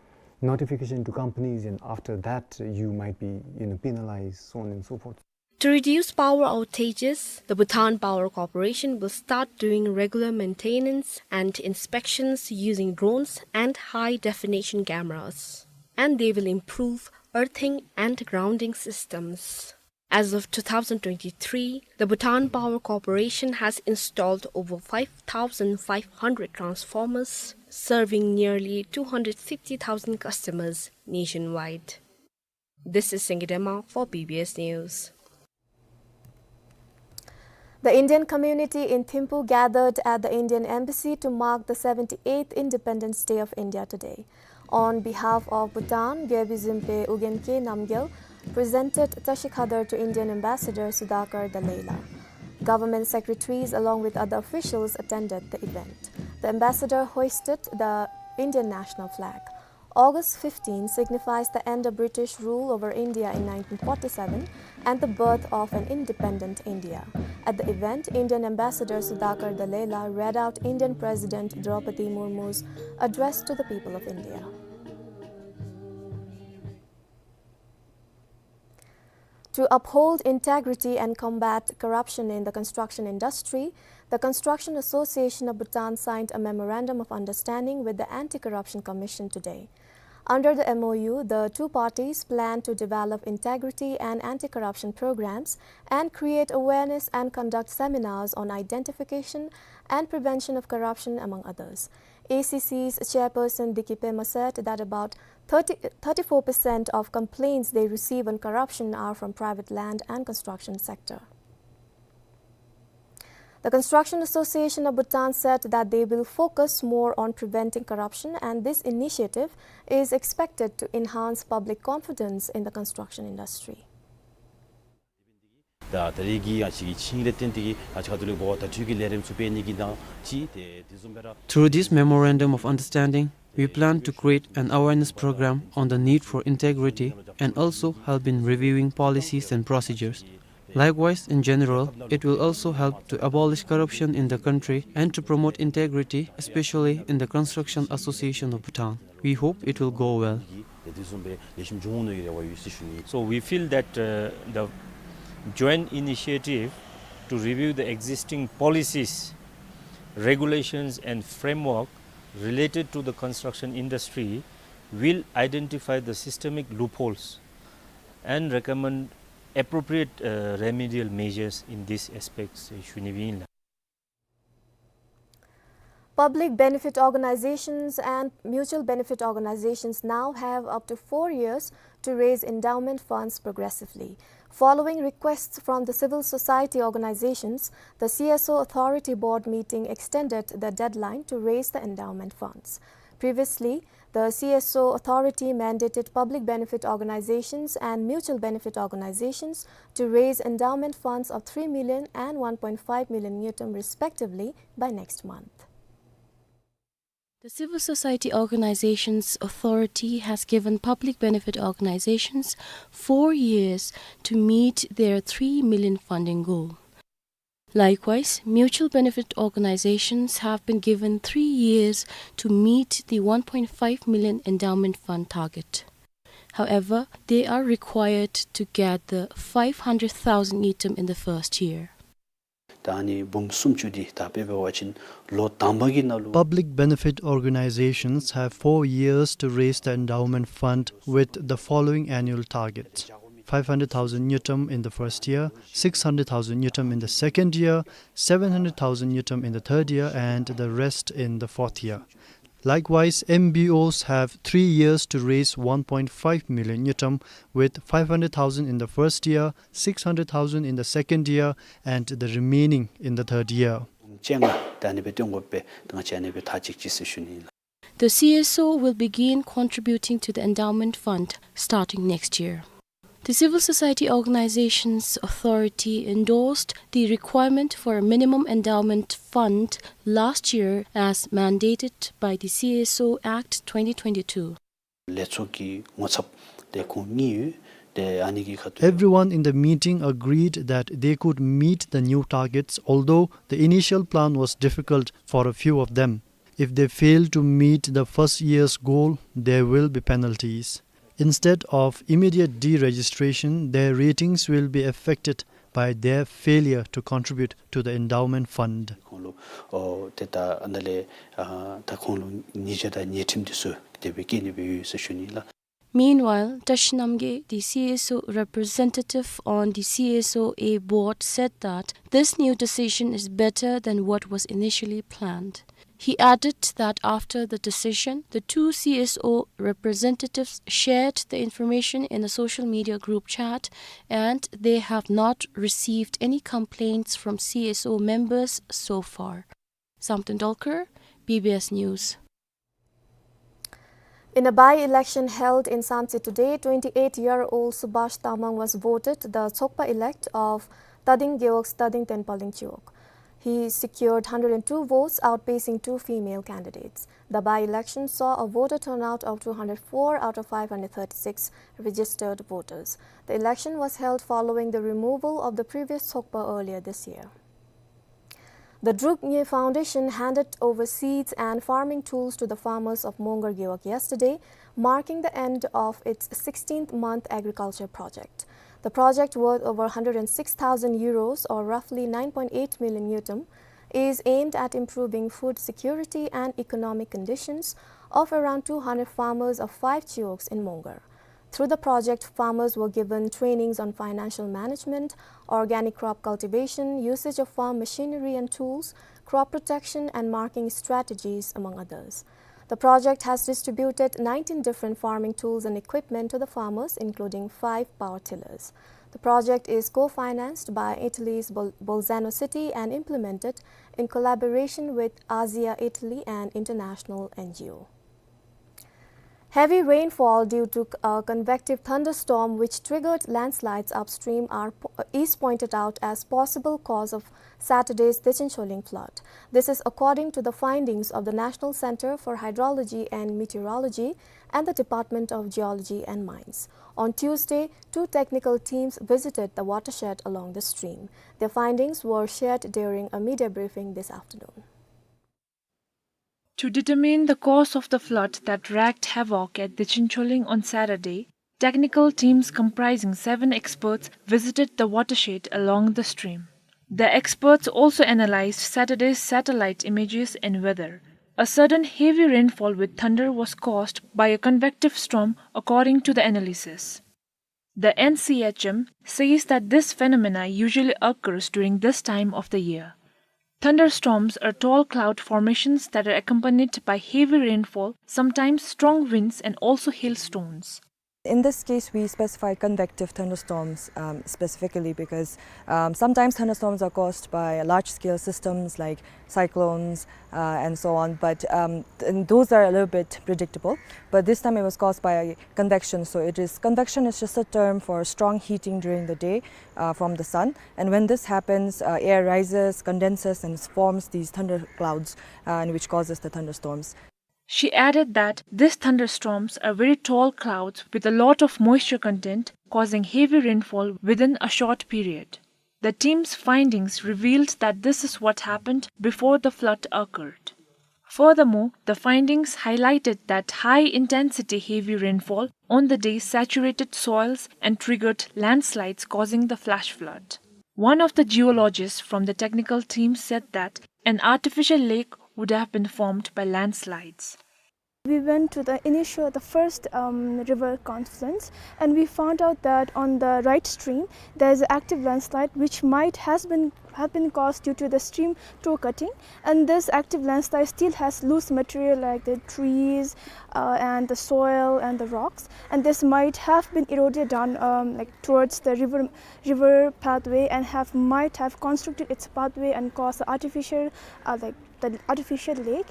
notification to companies, and after that, uh, you might be, you know, penalized, so on and so forth. To reduce power outages, the Bhutan Power Corporation will start doing regular maintenance and inspections using drones and high-definition cameras. And they will improve earthing and grounding systems. As of two thousand twenty-three, the Bhutan Power Corporation has installed over five thousand five hundred transformers, serving nearly two hundred fifty thousand customers nationwide. This is Singye Dema for B B S News. The Indian community in Thimphu gathered at the Indian Embassy to mark the seventy-eighth Independence Day of India today. On behalf of Bhutan, Gyalpo Zenpa Ugyen Khe Namgyal presented Tashi Khadar to Indian Ambassador Sudhakar Dallela. Government secretaries along with other officials attended the event. The ambassador hoisted the Indian national flag. August fifteen signifies the end of British rule over India in nineteen forty-seven and the birth of an independent India. At the event, Indian Ambassador Sudhakar Dallela read out Indian President Draupadi Murmu's address to the people of India. To uphold integrity and combat corruption in the construction industry, the Construction Association of Bhutan signed a memorandum of understanding with the Anti-Corruption Commission today. Under the M O U, the two parties plan to develop integrity and anti-corruption programs and create awareness and conduct seminars on identification and prevention of corruption, among others. A C C's chairperson Dicky Pema said that about thirty, thirty-four percent of complaints they receive on corruption are from private land and construction sector. The Construction Association of Bhutan said that they will focus more on preventing corruption, and this initiative is expected to enhance public confidence in the construction industry. ད་ད་རེས་ཀྱི་ང་བཅས་ཀྱི་ཆིངས་ལས་བརྟེན་ཏེ་གིས་ང་བཅས་ཁ་ཐུག་ལས་འགོ་བ་བརྡ་སྤྲོད་ཀྱི་ལས་རིམ་ཚུ་སྤེལ་ནི་གི་དང་ཅིག་ཏེ་དེ་བཟུམ་སྦེ་ར། Through this memorandum of understanding, we plan to create an awareness program on the need for integrity and also help in reviewing policies and procedures. Likewise, in general, it will also help to abolish corruption in the country and to promote integrity, especially in the Construction Association of Bhutan. We hope it will go well. So we feel that, uh, the joint initiative to review the existing policies, regulations and framework related to the construction industry will identify the systemic loopholes and recommend appropriate, uh, remedial measures in these aspects, uh, ཞུ་ནི་ཨིན་ལགས། Public benefit organizations and mutual benefit organizations now have up to four years to raise endowment funds progressively. Following requests from the civil society organizations, the C S O Authority Board meeting extended the deadline to raise the endowment funds. Previously, the C S O authority mandated public benefit organizations and mutual benefit organizations to raise endowment funds of three million and one point five million ngultrum respectively by next month. The Civil Society Organizations Authority has given public benefit organizations four years to meet their three million funding goal. Likewise, mutual benefit organizations have been given three years to meet the one point five million endowment fund target. However, they are required to gather five hundred thousand ngultrum in the first year. ད་ཨ་ནི་འབུམ་སུམ་ཅུ་འདི་ད་དཔེ་འབད་བ་ཅིན་ལོ་དང་པ་གི་ནང་ལུ། Public benefit organizations have four years to raise the endowment fund with the following annual targets: five hundred thousand ngultrum in the first year, six hundred thousand ngultrum in the second year, seven hundred thousand ngultrum in the third year, and the rest in the fourth year. Likewise, M B Os have three years to raise one point five million ngultrum, with five hundred thousand in the first year, six hundred thousand in the second year, and the remaining in the third year. ཅན་ང་ད་ཨ་ནི་སྦེ་སྟོན་དགོ་པས། ད་ང་བཅས་ཨ་ནི་སྦེ་མཐའ་གཅིག་ཅིག་ཟེར་ཞུ་ནི་ཨིན་ལགས། The C S O will begin contributing to the endowment fund starting next year. The Civil Society Organizations Authority endorsed the requirement for a minimum endowment fund last year as mandated by the C S O Act twenty twenty-two. ལས་ཚོགས་ཀྱི་ངོ་ཚབ་ཏེ་ཁོང་གཉིས་ཡོད། ཏེ་ཨ་ནི་གི་ཁ་ཐུག། Everyone in the meeting agreed that they could meet the new targets, although the initial plan was difficult for a few of them. If they fail to meet the first year's goal, there will be penalties. Instead of immediate deregistration, their ratings will be affected by their failure to contribute to the endowment fund. ཁོང་ལུ་ཨོ་ཏེ་ད་ཨ་ནཱ་ལས་ཨ་ད་ཁོང་ལུ་ཉེས་ཆད་དང་ཉེས་ཁྲིམས་འདི་ཚུ་དེ་སྦེ་བཀལ་ནི་སྦེ་ཡོད་ཟེར་ཞུ་ནི་ལགས། Meanwhile, Tashi Namgay, the C S O representative on the C S O A board, said that this new decision is better than what was initially planned. He added that after the decision, the two C S O representatives shared the information in a social media group chat, and they have not received any complaints from C S O members so far. Samten Dolkar, B B S News. In a by-election held in Samtse today, twenty-eight-year-old Subhash Tamang was voted the Tsokpa elect of Tading Gewog Tading Tenpaling Chiwog. He secured hundred and two votes, outpacing two female candidates. The by-election saw a voter turnout of two hundred four out of five hundred thirty-six registered voters. The election was held following the removal of the previous Tsokpa earlier this year. The Druk Nge Foundation handed over seeds and farming tools to the farmers of Mongar Gewog yesterday, marking the end of its sixteenth month agriculture project. The project, worth over hundred and six thousand euros, or roughly nine point eight million ngultrum, is aimed at improving food security and economic conditions of around two hundred farmers of five chiwogs in Mongar. Through the project, farmers were given trainings on financial management, organic crop cultivation, usage of farm machinery and tools, crop protection, and marking strategies, among others. The project has distributed nineteen different farming tools and equipment to the farmers, including five power tillers. The project is co-financed by Italy's Bol-, Bolzano City and implemented in collaboration with Asia Italy, an international N G O. Heavy rainfall due to a convective thunderstorm which triggered landslides upstream are po-, is pointed out as possible cause of Saturday's Dechin Choling flood. This is according to the findings of the National Center for Hydrology and Meteorology and the Department of Geology and Mines. On Tuesday, two technical teams visited the watershed along the stream. Their findings were shared during a media briefing this afternoon. To determine the cause of the flood that wreaked havoc at Dechin Choling on Saturday, technical teams comprising seven experts visited the watershed along the stream. The experts also analyzed Saturday's satellite images and weather. A sudden heavy rainfall with thunder was caused by a convective storm, according to the analysis. The N C H M says that this phenomena usually occurs during this time of the year. Thunderstorms are tall cloud formations that are accompanied by heavy rainfall, sometimes strong winds and also hailstones. In this case, we specify convective thunderstorms, um, specifically because, um, sometimes thunderstorms are caused by large-scale systems like cyclones, uh, and so on. But, um, th-, and those are a little bit predictable. But this time it was caused by convection. So it is, convection is just a term for strong heating during the day, uh, from the sun. And when this happens, uh, air rises, condenses, and forms these thunderclouds, uh, and which causes the thunderstorms. She added that these thunderstorms are very tall clouds with a lot of moisture content, causing heavy rainfall within a short period. The team's findings revealed that this is what happened before the flood occurred. Furthermore, the findings highlighted that high-intensity heavy rainfall on the day saturated soils and triggered landslides, causing the flash flood. One of the geologists from the technical team said that an artificial lake would have been formed by landslides. We went to the initial, the first, um, river confluence, and we found out that on the right stream, there is an active landslide which might has been, have been caused due to the stream toe cutting, and this active landslide still has loose material like the trees, uh, and the soil and the rocks, and this might have been eroded down, um, like, towards the river, river pathway and have, might have constricted its pathway and caused the artificial, uh, like, the artificial lake.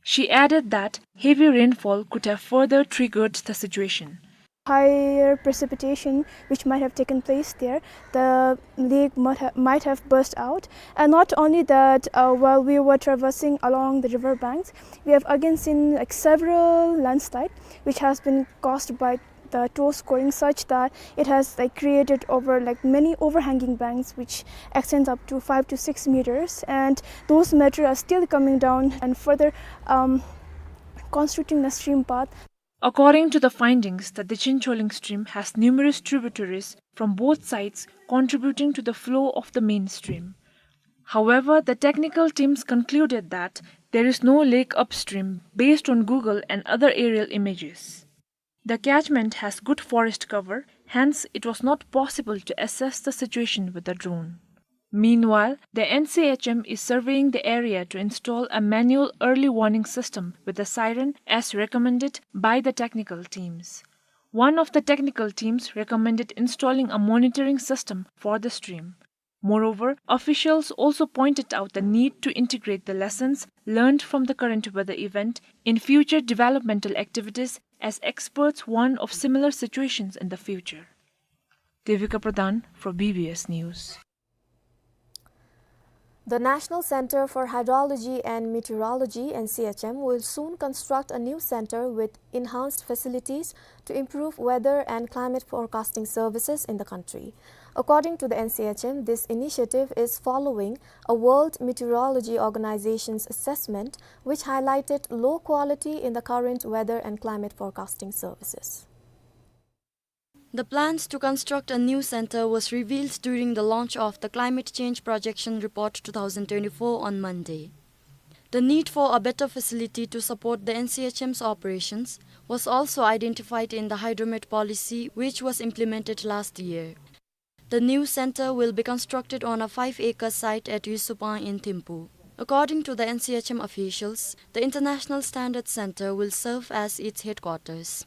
She added that heavy rainfall could have further triggered the situation. Higher precipitation which might have taken place there, the lake might ha-, might have burst out. And not only that, uh, while we were traversing along the river banks, we have again seen, like, several landslides which has been caused by The toe scoring such that it has, like, created over, like, many overhanging banks, which extends up to five to six meters, and those matter are still coming down and further, um, constricting the stream path. According to the findings, the Dechen Choling stream has numerous tributaries from both sides contributing to the flow of the main stream. However, the technical teams concluded that there is no lake upstream based on Google and other aerial images. The catchment has good forest cover, hence it was not possible to assess the situation with a drone. Meanwhile, the N C H M is surveying the area to install a manual early warning system with a siren as recommended by the technical teams. One of the technical teams recommended installing a monitoring system for the stream. Moreover, officials also pointed out the need to integrate the lessons learned from the current weather event in future developmental activities, as experts warn of similar situations in the future. Devika Pradhan for B B S News. The National Center for Hydrology and Meteorology, N C H M, will soon construct a new center with enhanced facilities to improve weather and climate forecasting services in the country. According to the N C H M, this initiative is following a World Meteorology Organization's assessment, which highlighted low quality in the current weather and climate forecasting services. The plans to construct a new center was revealed during the launch of the Climate Change Projection Report two thousand twenty-four on Monday. The need for a better facility to support the N C H M's operations was also identified in the Hydromet policy, which was implemented last year. The new center will be constructed on a five-acre site at Yusupang in Thimphu. According to the N C H M officials, the International Standards Center will serve as its headquarters.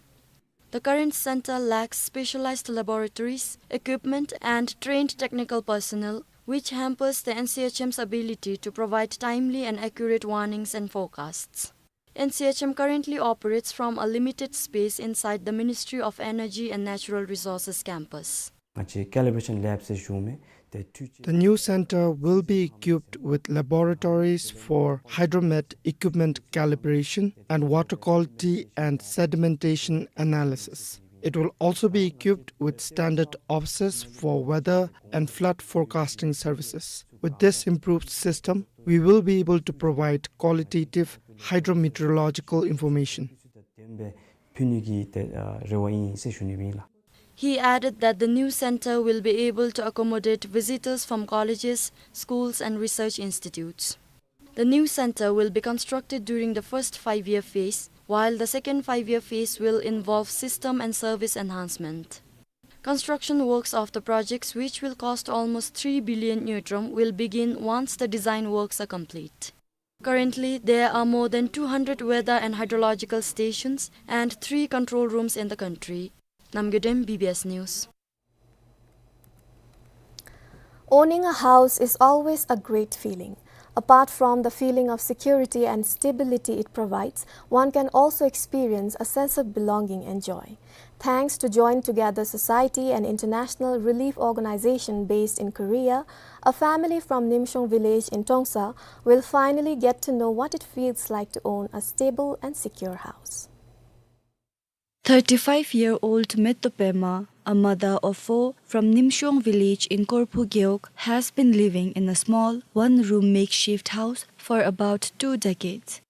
The current center lacks specialized laboratories, equipment, and trained technical personnel, which hampers the N C H M's ability to provide timely and accurate warnings and forecasts. N C H M currently operates from a limited space inside the Ministry of Energy and Natural Resources campus. ང་བཅས་calibration lab ཟེར་ཞུཝ་མས། ཏེ་འཕྲུལ་ཆས། The new center will be equipped with laboratories for hydromet equipment calibration and water quality and sedimentation analysis. It will also be equipped with standard offices for weather and flood forecasting services. With this improved system, we will be able to provide qualitative hydrometeorological information. ལྡན་པའི་ཕུལ་ནི་གི་ཏེ་ཨ་རེ་བ་ཨིན་ཟེར་ཞུ་ནི་ཨིན་ལགས། He added that the new center will be able to accommodate visitors from colleges, schools, and research institutes. The new center will be constructed during the first five-year phase, while the second five-year phase will involve system and service enhancement. Construction works of the projects, which will cost almost three billion ngultrum, will begin once the design works are complete. Currently, there are more than two hundred weather and hydrological stations and three control rooms in the country. Namgay Dem, B B S News. Owning a house is always a great feeling. Apart from the feeling of security and stability it provides, one can also experience a sense of belonging and joy. Thanks to Join Together Society, an international relief organization based in Korea, a family from Nimshong village in Trongsa will finally get to know what it feels like to own a stable and secure house. Thirty-five-year-old Metto Pema, a mother of four from Nimshong village in Korphu Gewog, has been living in a small one-room makeshift house for about two decades.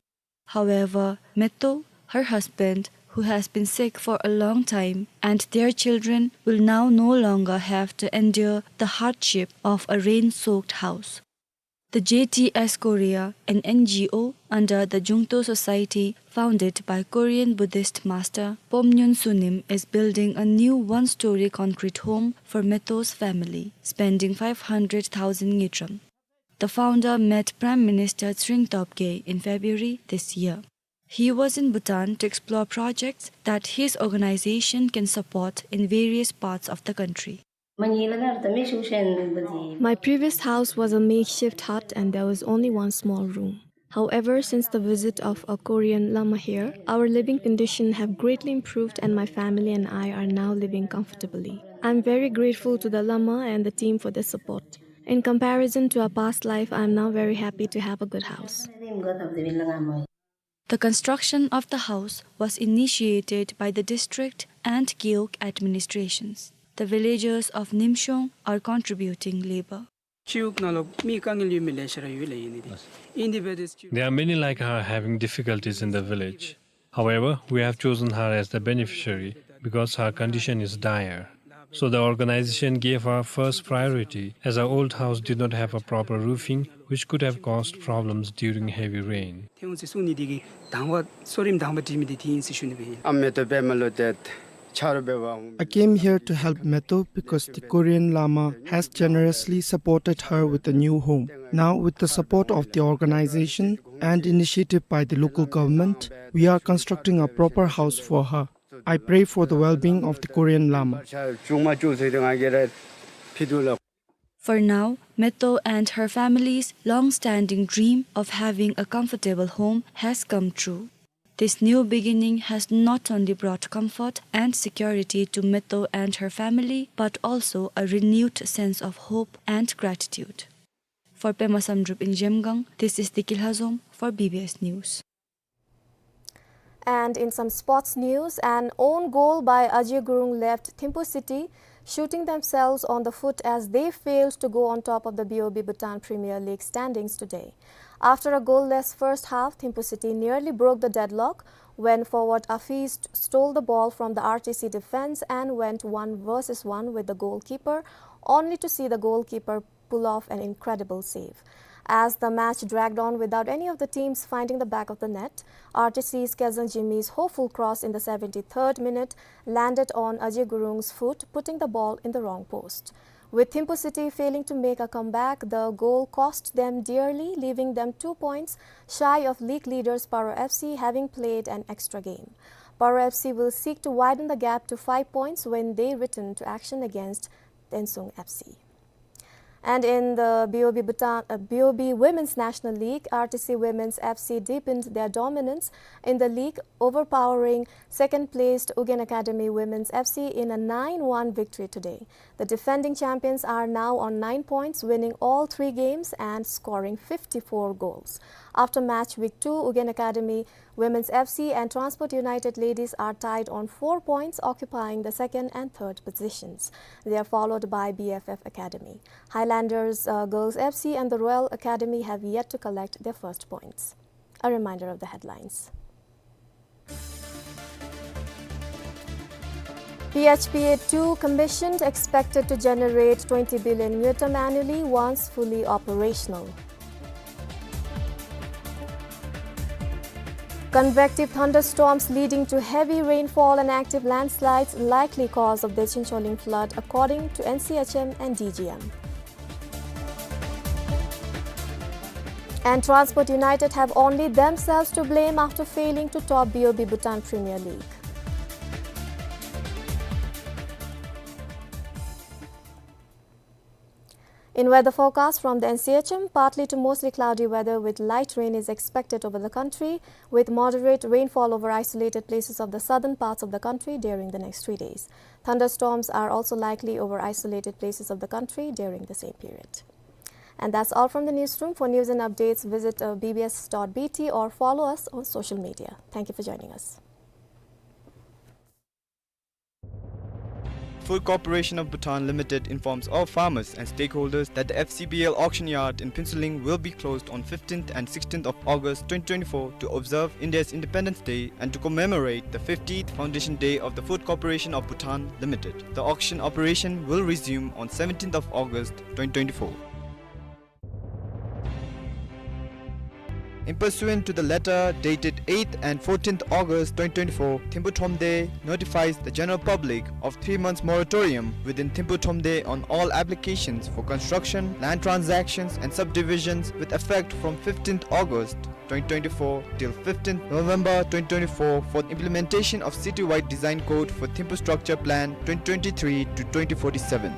However, Metto, her husband, who has been sick for a long time, and their children will now no longer have to endure the hardship of a rain-soaked house. The J T S Korea, an N G O under the Jungto Society, founded by Korean Buddhist master Pomnyon Sunim, is building a new one-story concrete home for Metto's family, spending five hundred thousand ngultrum. The founder met Prime Minister Tshering Tobgay in February this year. He was in Bhutan to explore projects that his organization can support in various parts of the country. My previous house was a makeshift hut and there was only one small room. However, since the visit of a Korean Lama here, our living condition have greatly improved and my family and I are now living comfortably. I'm very grateful to the Lama and the team for their support. In comparison to our past life, I'm now very happy to have a good house. The construction of the house was initiated by the district and Gewog administrations. The villagers of Nimshong are contributing labor. ཅིའུག་ནང་ལུ་མི་དཀའ་ངལ་ཡོད་མི་ལེ་ཤ་ར་ཡོད་ལགས། ཨིན་ཏེ་ཨིན་ཏེ་འབད་དེ་There are many like her having difficulties in the village. However, we have chosen her as the beneficiary because her condition is dire. So the organization gave her first priority as her old house did not have a proper roofing, which could have caused problems during heavy rain. ཐེའུ་ཚེ་སུ་ནི་དེ་གི་དང་བ་སོ་རིམ་དང་བ་དྲི་མི་དེ་དེ་ཨིན་ཟེར་ཞུ་ནི་སྦེ་ཨིན། ཨ་མེ་ཏོ་པདྨ་ལུ་ཏེ་ཆ་རོགས་འབད་བར་འོང་། I came here to help Meto because the Korean Lama has generously supported her with a new home. Now, with the support of the organization and initiative by the local government, we are constructing a proper house for her. I pray for the well-being of the Korean Lama. For now, Meto and her family's long-standing dream of having a comfortable home has come true. This new beginning has not only brought comfort and security to Meto and her family, but also a renewed sense of hope and gratitude. For Pema Samdrup in Zhemgang, this is Diki Lhazom for B B S News. And in some sports news, an own goal by Ajay Gurung left Thimphu City shooting themselves on the foot as they failed to go on top of the B O B Bhutan Premier League standings today. After a goalless first half, Thimphu City nearly broke the deadlock when forward Afi st-, stole the ball from the R T C defense and went one versus one with the goalkeeper, only to see the goalkeeper pull off an incredible save. As the match dragged on without any of the teams finding the back of the net, R T C's Kezang Jimmy's hopeful cross in the seventy-third minute landed on Ajay Gurung's foot, putting the ball in the wrong post. With Thimphu City failing to make a comeback, the goal cost them dearly, leaving them two points shy of league leaders Paro F C, having played an extra game. Paro F C will seek to widen the gap to five points when they return to action against Tensung F C. And in the B O B Bhutan, uh, B O B Women's National League, R T C Women's F C deepened their dominance in the league, overpowering second-placed Ugyen Academy Women's F C in a nine one victory today. The defending champions are now on nine points, winning all three games and scoring fifty-four goals. After match week two, Ugyen Academy Women's F C and Transport United Ladies are tied on four points, occupying the second and third positions. They are followed by B F F Academy. Highlanders, uh, Girls F C and the Royal Academy have yet to collect their first points. A reminder of the headlines. P H P A two commissioned, expected to generate twenty billion ngultrum annually once fully operational. Convective thunderstorms leading to heavy rainfall and active landslides likely cause of Dechen Choling flood, according to N C H M and D G M. And Transport United have only themselves to blame after failing to top B O B Bhutan Premier League. In weather forecast from the N C H M, partly to mostly cloudy weather with light rain is expected over the country, with moderate rainfall over isolated places of the southern parts of the country during the next three days. Thunderstorms are also likely over isolated places of the country during the same period. And that's all from the newsroom. For news and updates, visit, uh, B B S dot B T or follow us on social media. Thank you for joining us. Food Corporation of Bhutan Limited informs all farmers and stakeholders that the F C B L auction yard in Phuentsholing will be closed on fifteenth and sixteenth of August twenty twenty-four to observe India's Independence Day and to commemorate the fiftieth Foundation Day of the Food Corporation of Bhutan Limited. The auction operation will resume on seventeenth of August twenty twenty-four. In pursuant to the letter dated eighth and fourteenth August twenty twenty-four, Thimphu Thromde notifies the general public of three months moratorium within Thimphu Thromde on all applications for construction, land transactions and subdivisions with effect from fifteenth August twenty twenty-four till fifteenth November twenty twenty-four for implementation of citywide design code for Thimphu Structure Plan twenty twenty-three to twenty forty-seven.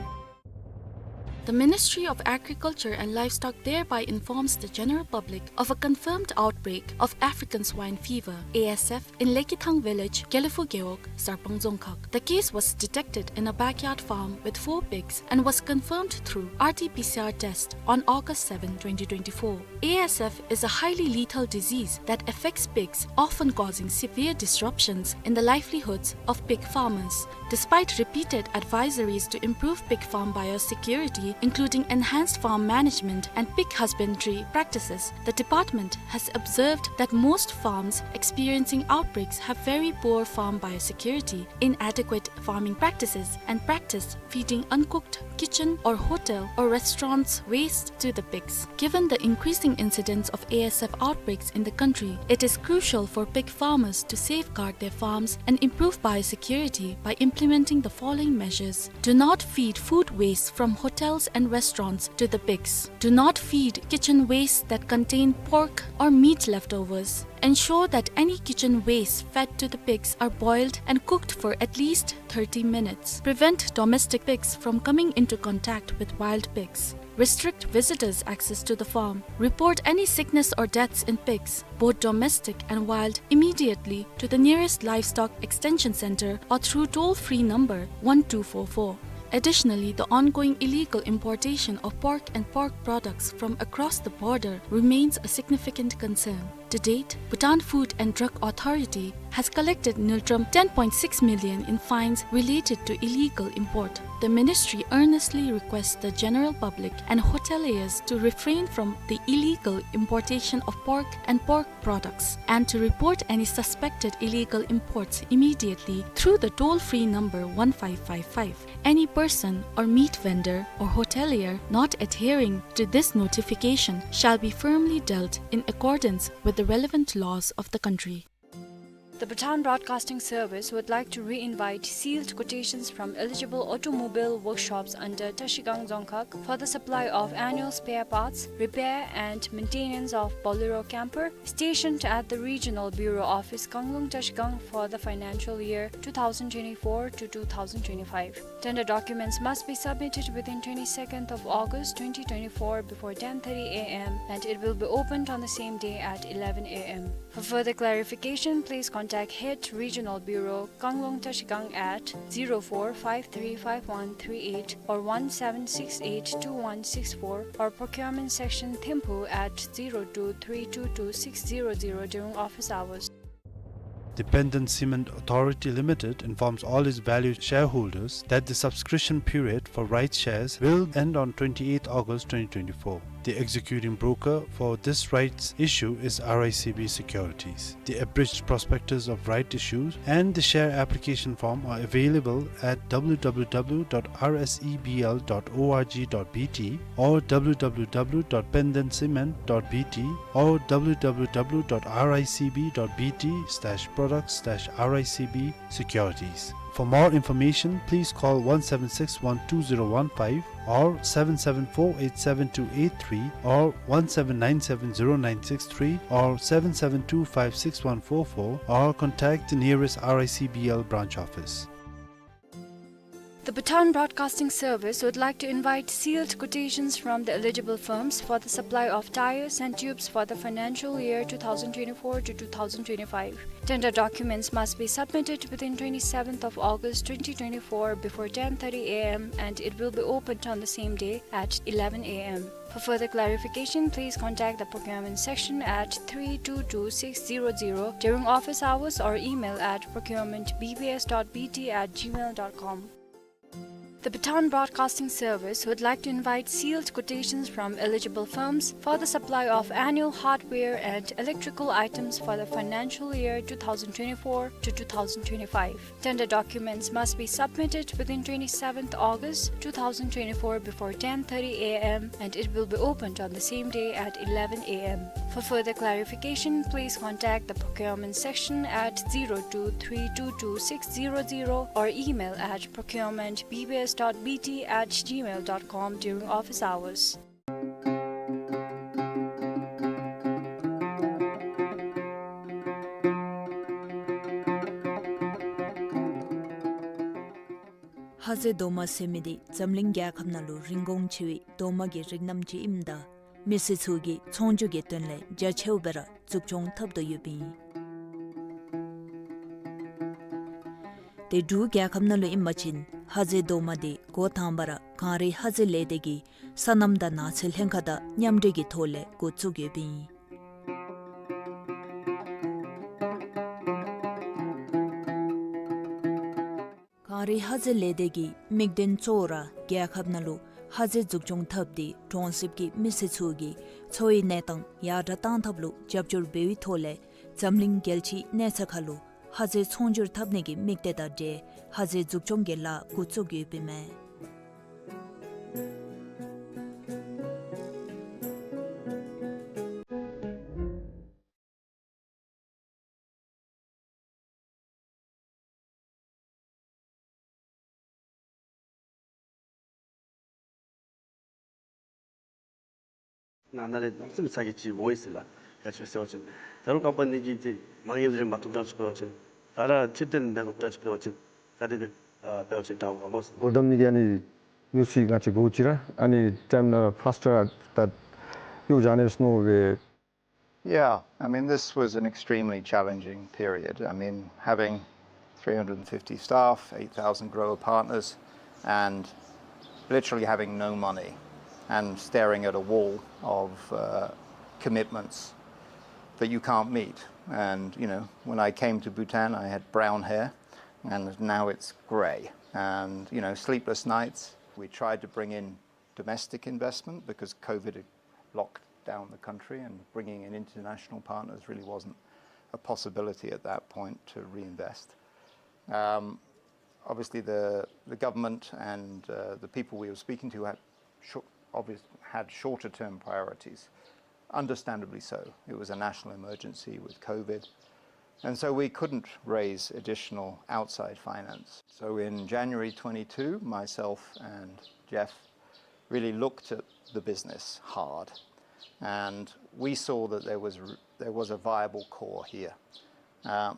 The Ministry of Agriculture and Livestock thereby informs the general public of a confirmed outbreak of African swine fever, A S F, in Lekithang village, Gelephu Gewog, Sarpang Dzongkhag. The case was detected in a backyard farm with four pigs and was confirmed through R T P C R test on August seven, twenty twenty-four. A S F is a highly lethal disease that affects pigs, often causing severe disruptions in the livelihoods of pig farmers. Despite repeated advisories to improve pig farm biosecurity, including enhanced farm management and pig husbandry practices, the department has observed that most farms experiencing outbreaks have very poor farm biosecurity, inadequate farming practices, and practice feeding uncooked kitchen or hotel or restaurants waste to the pigs. Given the increasing incidence of A S F outbreaks in the country, it is crucial for pig farmers to safeguard their farms and improve biosecurity by implementing the following measures. Do not feed food waste from hotels and restaurants to the pigs. Do not feed kitchen waste that contain pork or meat leftovers. Ensure that any kitchen waste fed to the pigs are boiled and cooked for at least thirty minutes. Prevent domestic pigs from coming into contact with wild pigs. Restrict visitors' access to the farm. Report any sickness or deaths in pigs, both domestic and wild, immediately to the nearest livestock extension center or through toll-free number one two four four. Additionally, the ongoing illegal importation of pork and pork products from across the border remains a significant concern. To date, Bhutan Food and Drug Authority has collected ngultrum ten point six million in fines related to illegal import. The ministry earnestly requests the general public and hoteliers to refrain from the illegal importation of pork and pork products and to report any suspected illegal imports immediately through the toll-free number one five five five. Any person or meat vendor or hotelier not adhering to this notification shall be firmly dealt in accordance with the relevant laws of the country. The Bhutan Broadcasting Service would like to re-invite sealed quotations from eligible automobile workshops under Trashigang Dzongkhag for the supply of annual spare parts, repair and maintenance of Bolero camper, stationed at the Regional Bureau Office, Kanglung, Trashigang for the financial year two thousand twenty-four to two thousand twenty-five. Tender documents must be submitted within twenty-second of August twenty twenty-four before ten thirty A M and it will be opened on the same day at eleven A M. For further clarification, please contact Head Regional Bureau, Kanglung, Trashigang at zero four five three five one three eight or one seven six eight two one six four or Procurement Section, Thimphu at zero two three two two six zero zero during office hours. The Penden Cement Authority Limited informs all its valued shareholders that the subscription period for rights shares will end on twenty-eighth August twenty twenty-four. The executing broker for this rights issue is R I C B Securities. The abridged prospectus of right issues and the share application form are available at W W W dot R S E B L dot O R G dot B T or W W W dot penden cement dot B T or W W W dot R I C B dot B T slash products slash R I C B securities. For more information, please call one seven six one two zero one five or seven seven four eight seven two eight three or one seven nine seven zero nine six three or seven seven two five six one four four or contact the nearest R I C B L branch office. The Bhutan Broadcasting Service would like to invite sealed quotations from the eligible firms for the supply of tires and tubes for the financial year two thousand twenty-four to two thousand twenty-five. Tender documents must be submitted within twenty-seventh of August twenty twenty-four before ten thirty A M and it will be opened on the same day at eleven A M. For further clarification, please contact the procurement section at three two two six zero zero during office hours or email at procurement B B S dot B T at gmail dot com. The Bhutan Broadcasting Service would like to invite sealed quotations from eligible firms for the supply of annual hardware and electrical items for the financial year two thousand twenty-four to two thousand twenty-five. Tender documents must be submitted within twenty-seventh August two thousand twenty-four before ten thirty A M and it will be opened on the same day at eleven A M. For further clarification, please contact the procurement section at zero two three two two six zero zero or email at procurement B B S dot B T at gmail dot com during office hours. ཧ་ཟེ་རྡོག་མ་ཟེར་མི་འདི་འཛམ་གླིང་རྒྱལ་ཁབ་ནང་ལུ་རིན་གོང་ཆེ་བའི་རྡོག་མ་གི་རིགས་རྣམ་ཅིག་ཨིནམ་ད་མི་སེར་ཚུ་གིས་ཚོང་སྒྱུར་གྱི་དོན་ལས་རྒྱ་ཆེཝ་སྦེ་ར་འཛུགས་སྐྱོང་འཐབ་དོ་ཡོདཔ་ཨིན། ཏེ་འབྲུག་རྒྱལ་ཁབ་ནང་ལུ་ཨིན་པ་ཅིན་ཧ་ཟེ་རྡོག་མ་འདི་འགོ་དང་པ་ར་གངས་རི་ཧ་ཟེ་ལས་སྡེ་གི་སོ་ནམ་དང་ནགས་ཚལ་ལྷན་ཁག་དང་མཉམ་འབྲེལ་གྱི་ཐོག་ལས་འགོ་བཙུགས་ཡོདཔ་ཨིན། གངས་རི་ཧ་ཟེ་ལས་སྡེ་གི་དམིགས་དོན་གཙོ་བོ་ར་རྒྱལ་ཁབ་ནང་ལུ་ཧ་ཟེ་འཛུགས་སྐྱོང་འཐབ་སྟེ་གྲོང་གསེབ་ཀྱི་མི་སེར་ཚུ་གི་འཚོ་བའི་གནས་སྟངས་ཡར་དྲགས་བཏང་ཐབས་ལུ་རྒྱབ་སྐྱོར་འབད་བའི་ཐོག་ལས་འཛམ་གླིང་རྒྱལ་སྤྱིའི་གནས་ཚད་ཁར་ལུ་ཧ་ཟེ་ཚོང་སྒྱུར་འཐབ་ནི་གི་དམིགས་གཏད་དང་འབྲེལ་ཧ་ཟེ་འཛུགས་སྐྱོང་གི་ལཱ་འགོ་བཙུགས་ཡོདཔ་ཨིན་མས། ནཱ་ནཱ་ལས་གནམ་མེད་ས་མེད་ཅིག་འོང་ཡི་ཟེར་ལགས། ག་ཅི་ཟེར་བ་ཅིན་ད་རུང་ཀམ་པ་ནི་གིས་ཏེ་མ་དངུལ་རེ་མ་ཐོབ་དྲགས་ཅིག་འབད་བ་ཅིན་ད་ར་ཕྱིར་འཐེན་མེད་དྲགས་ཅིག་འབད་བ་ཅིན་ག་དེ་སྦེ་ཨ་འབད་བ་ཅིན་དྲག་འོང་ག་སྨོ་ཟེར། སྒོ་བསྡམ་ནི་གི་ཨ་ནི་ཡོད་ཅི་ང་བཅས་གོ་ཅི་ར་ཨ་ནི་ཊའིམ་ནང་ཕཱསཊ་ད་ཡོད་ཅི་ཨ་ནི་སྨོ་སྦེ། Yeah, I mean, this was an extremely challenging period. I mean, having three hundred fifty staff, eight thousand grower partners, and literally having no money and staring at a wall of uh, commitments that you can't meet. And, you know, when I came to Bhutan, I had brown hair, and now it's grey. And, you know, sleepless nights. We tried to bring in domestic investment because COVID had locked down the country, and bringing in international partners really wasn't a possibility at that point to reinvest. Um, obviously, the, the government and uh, the people we were speaking to had, shor- obvious, had shorter term priorities. Understandably so. It was a national emergency with COVID. And so we couldn't raise additional outside finance. So in January twenty-two, myself and Jeff really looked at the business hard, and we saw that there was, there was a viable core here. Uh,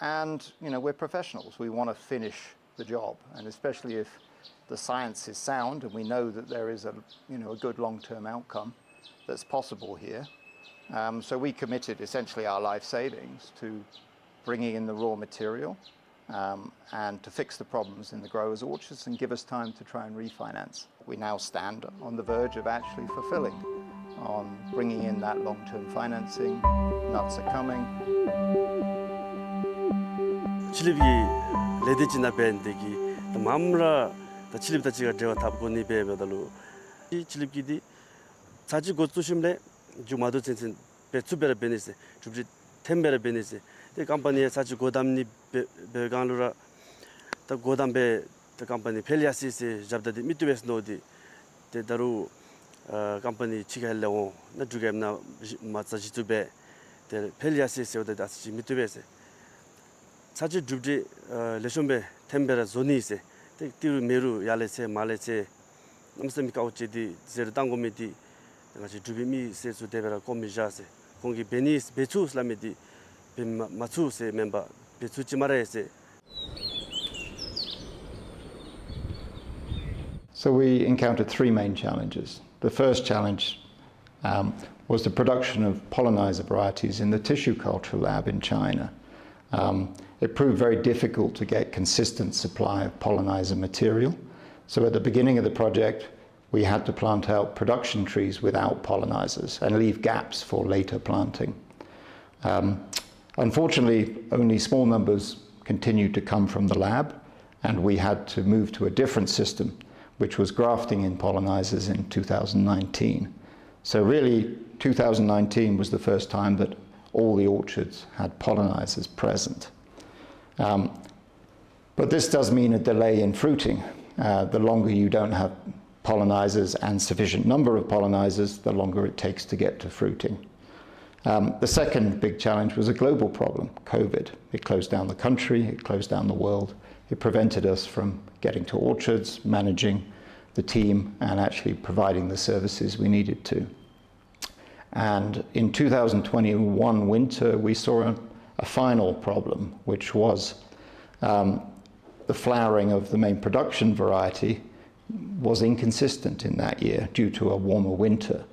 and, you know, we're professionals. We want to finish the job, and especially if the science is sound and we know that there is a, you know, a good long-term outcome that's possible here. Um, so we committed essentially our life savings to bringing in the raw material um, and to fix the problems in the growers' orchards and give us time to try and refinance. We now stand on the verge of actually fulfilling on bringing in that long-term financing. Nuts are coming. ཕྱི་གླིངཔ་ཀྱི་ལས་སྡེ་ཅིག་ནང་འབད་ནི་དེ་གིས་ད་མངམ་ར་ད་ཕྱི་གླིངཔ་དང་གཅིག་ཁར་འབྲེལ་བ་འཐབ་དགོ་ནི་སྦེ་འབདཝ་ད་ལུ་ཕྱི་གླིངཔ་ཀྱིས་འདི་ཚར་གཅིག་འགོ་བཙུགས་ཞིནམ་ལས་མཇུག་མ་བསྡུ་ཚུན་ཚུན་འབད་ཚུགསཔ་སྦེ་ར་འབད་ནི་ཟེར་གྲུབ་འབྲས་ཐོནམ་སྦེ་ར་འབད་ནི་ཟེར། ཏེ་ཀམ་པ་ནི་ཡང་ཚར་གཅིག་སྒོ་བསྡམ་ནི་འབད་བའི་སྒང་ལུ་ར་ད་སྒོ་བསྡམ་སྦེ་ད་ཀམ་པ་ནི་འཕེལ་ཡར་སོ་ཡི་ཟེར་བཞགཔ་ད་འདི་མི་བཏུབ་པས་ཟེར་མནོ་སྟེ་ཏེ་ད་རུང་ཨ་ཀམ་པ་ནི་ཕྱི་ཁ་ལས་འོང་ན་འབྲུག་རྒྱལ་ཁབ་ནང་མ་རྩ་གཞི་བཙུགས་སྦེ་ཏེ་འཕེལ་ཡར་སོ་ཡི་ཟེརཝ་ད་ཨ་ཙི་ཅིག་མི་བཏུབ་པས་ཟེར། ཚར་གཅིག་གྲུབ་འབྲས་ཨ་ལེགས་ཤོམ་སྦེ་ཐོནམ་སྦེ་ར་བཟོ་ནི་ཟེར། ཏེ་ཏི་རུ་མེ་རུ་ཡར་ལས་ཚེ་མར་ལས་ཚེ་གནམ་མེད་ས་མེད་དཀའཝ་སྤྱད་དེ་ཟེར་བཏང་དགོ་མི་འདི་ང་བཅས་འབྲུག་པའི་མི་སེར་ཚུ་དེ་སྦེ་ར་དཀོར་མི་བཞག་ཟེར། ཁོང་གིས་འབད་ནི་འབད་ཚུགས་སླབ་མི་འདི་འབད་མ་མ་ཚུགས་ཟེར་མེན་པར་འབད་ཚུགས་ཅི་སྨ་རེ་ཟེར། So we encountered three main challenges. The first challenge um, was the production of pollinizer varieties in the tissue culture lab in China. Um, it proved very difficult to get consistent supply of pollinizer material. So at the beginning of the project, we had to plant out production trees without pollinizers and leave gaps for later planting. Um, unfortunately, only small numbers continued to come from the lab, and we had to move to a different system, which was grafting in pollinizers in two thousand nineteen. So really, two thousand nineteen was the first time that all the orchards had pollinizers present. Um, but this does mean a delay in fruiting. Uh, the longer you don't have pollinizers and sufficient number of pollinizers, the longer it takes to get to fruiting. Um, the second big challenge was a global problem, COVID. It closed down the country, it closed down the world. It prevented us from getting to orchards, managing the team, and actually providing the services we needed to. And in two thousand twenty-one winter, we saw a, a final problem, which was um, The flowering of the main production variety was inconsistent in that year due to a warmer winter.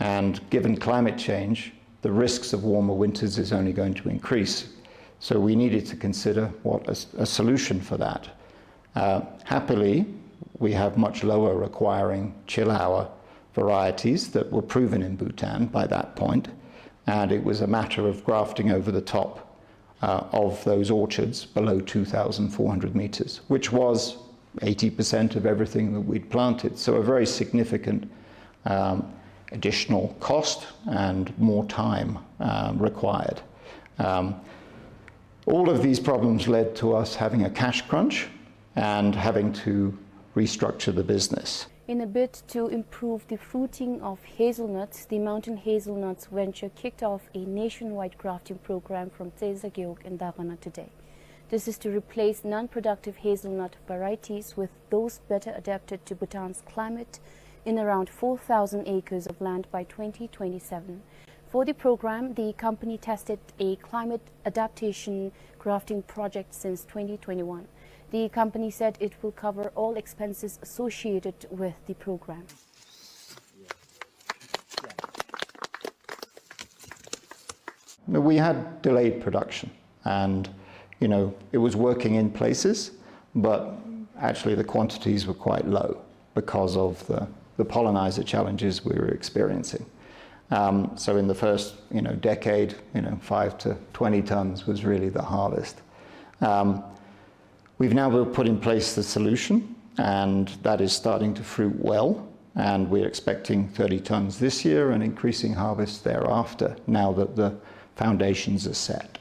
And given climate change, the risks of warmer winters is only going to increase. So we needed to consider what a, a solution for that. Uh, happily, we have much lower requiring chill hour varieties that were proven in Bhutan by that point, and it was a matter of grafting over the top uh, of those orchards below two thousand four hundred meters, which was eighty percent of everything that we'd planted. So a very significant um, additional cost and more time uh, required. Um, all of these problems led to us having a cash crunch and having to restructure the business. In a bid to improve the fruiting of hazelnuts, the Mountain Hazelnuts Venture kicked off a nationwide grafting program from Tseza Gewog in Dagana today. This is to replace non-productive hazelnut varieties with those better adapted to Bhutan's climate in around four thousand acres of land by twenty twenty-seven. For the program, the company tested a climate adaptation grafting project since twenty twenty-one. The company said it will cover all expenses associated with the program. We had delayed production, and, you know, it was working in places, but actually the quantities were quite low because of the, the pollinizer challenges we were experiencing. Um, so in the first, you know, decade, you know, five to twenty tons was really the harvest. Um, we've now put in place the solution, and that is starting to fruit well, and we're expecting thirty tons this year and increasing harvest thereafter, now that the foundations are set.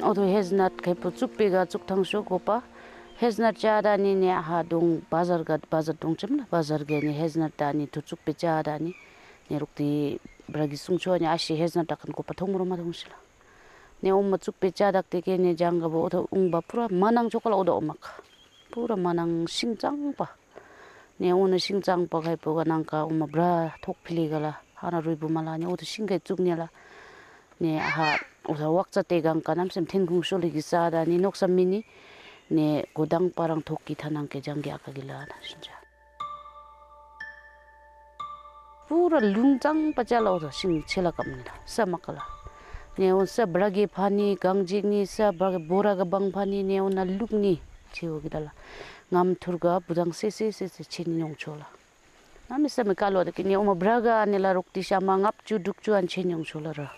ཨོ་ཐོ་ཧེཛ་ནཊ་ཁེ་པུ་བཙུགས་པེ་ག་བཙུགས་ཐངས་ཤོ་གོ་པ། ཧེཛ་ནཊ་ཅ་ད་ནི་ནི་ཧ་དུང་བ་ཛར་ག་བ་ཛར་དུང་ཅིམ་ན་བ་ཛར་ག་ནི་ཧེཛ་ནཊ་ད་ནི་ཐུ་བཙུགས་པེ་ཅ་ད་ནི་ནི་རུག་ཏི་བྲ་གི་སུང་ཆོ་ནི་ཨ་ཤི་ཧེཛ་ནཊ་ད་ཁན་གོ་པ་ཐོང་རོ་མ་ཐོང་ཤི་ལ། ནི་ཨོ་མ་བཙུགས་པེ་ཅ་དག་ཏེ་ཀེ་ནི་ཇང་ག་བོ་ཨོ་ཐོ་ཨུང་བ་པུ་ར་མ་ནང་ཆོ་ཀ་ལ་ཨོ་དོ་ཨོ་མ་ཀ་པུ་ར་མ་ནང་ཤིང་གཙང་པ། ནེ་འོ་ན་ཤིང་གཙང་པ་ཁའི་པོ་ག་ནང་ཀ་འོ་མ་བྲ་ཐོག་ཕི་ལི་ག་ལ་ཧ་ན་རུས་བུ་མ་ལ་ནེ་འོ་ཐུ་ཤིང་ཁའི་བཙུགས་ནེ་ལ། ནེ་ཧ་འོ་ས་ཝག་ཙ་ཏེ་གང་ཀ་ནམ་སེམ་ཐེན་ཁུང་ཤོ་ལི་གི་ས་ད་ནི་ནོག་ས་མི་ནི། ནེ་གོ་དང་པ་རང་ཐོག་གི་ཐ་ནང་ཀེ་ཇང་གི་ཨ་ཀ་གི་ལ་ན་ཤིན་ཅ། པུ་ར་ལུང་གཙང་པ་ཅ་ལ་འོ་ཐུ་ཤིང་ཆེ་ལ་ཀམ་ནི་ལ་ས་མ་ཀ་ལ། ནེ་འོ་ས་བྲ་གི་ཕ་ནི་གང་ཇིག་ནི་ས་བྲ་གི་བོ་ར་ག་བང་ཕ་ནི་ནེ་འོ་ན་ལུག་ནི་ཆེ་འོ་གི་ད་ལ། ངམ་ཐུར་ག་བུ་དང་སེ་སེ་སེ་སེ་ཆེ་ནི་ཡོང་ཆོ་ལ། ན་མི་ས་མི་ཀ་ལོ་དེ་ཀི་ནི་འོ་མ་བྲ་ག་ཨ་ནི་ལ་རོག་ཏི་ཤ་མ་ལྔ་བཅུ་དྲུག་ཅུ་ཨན་ཆེན་ཡོང་ཆོ་ལ་ར།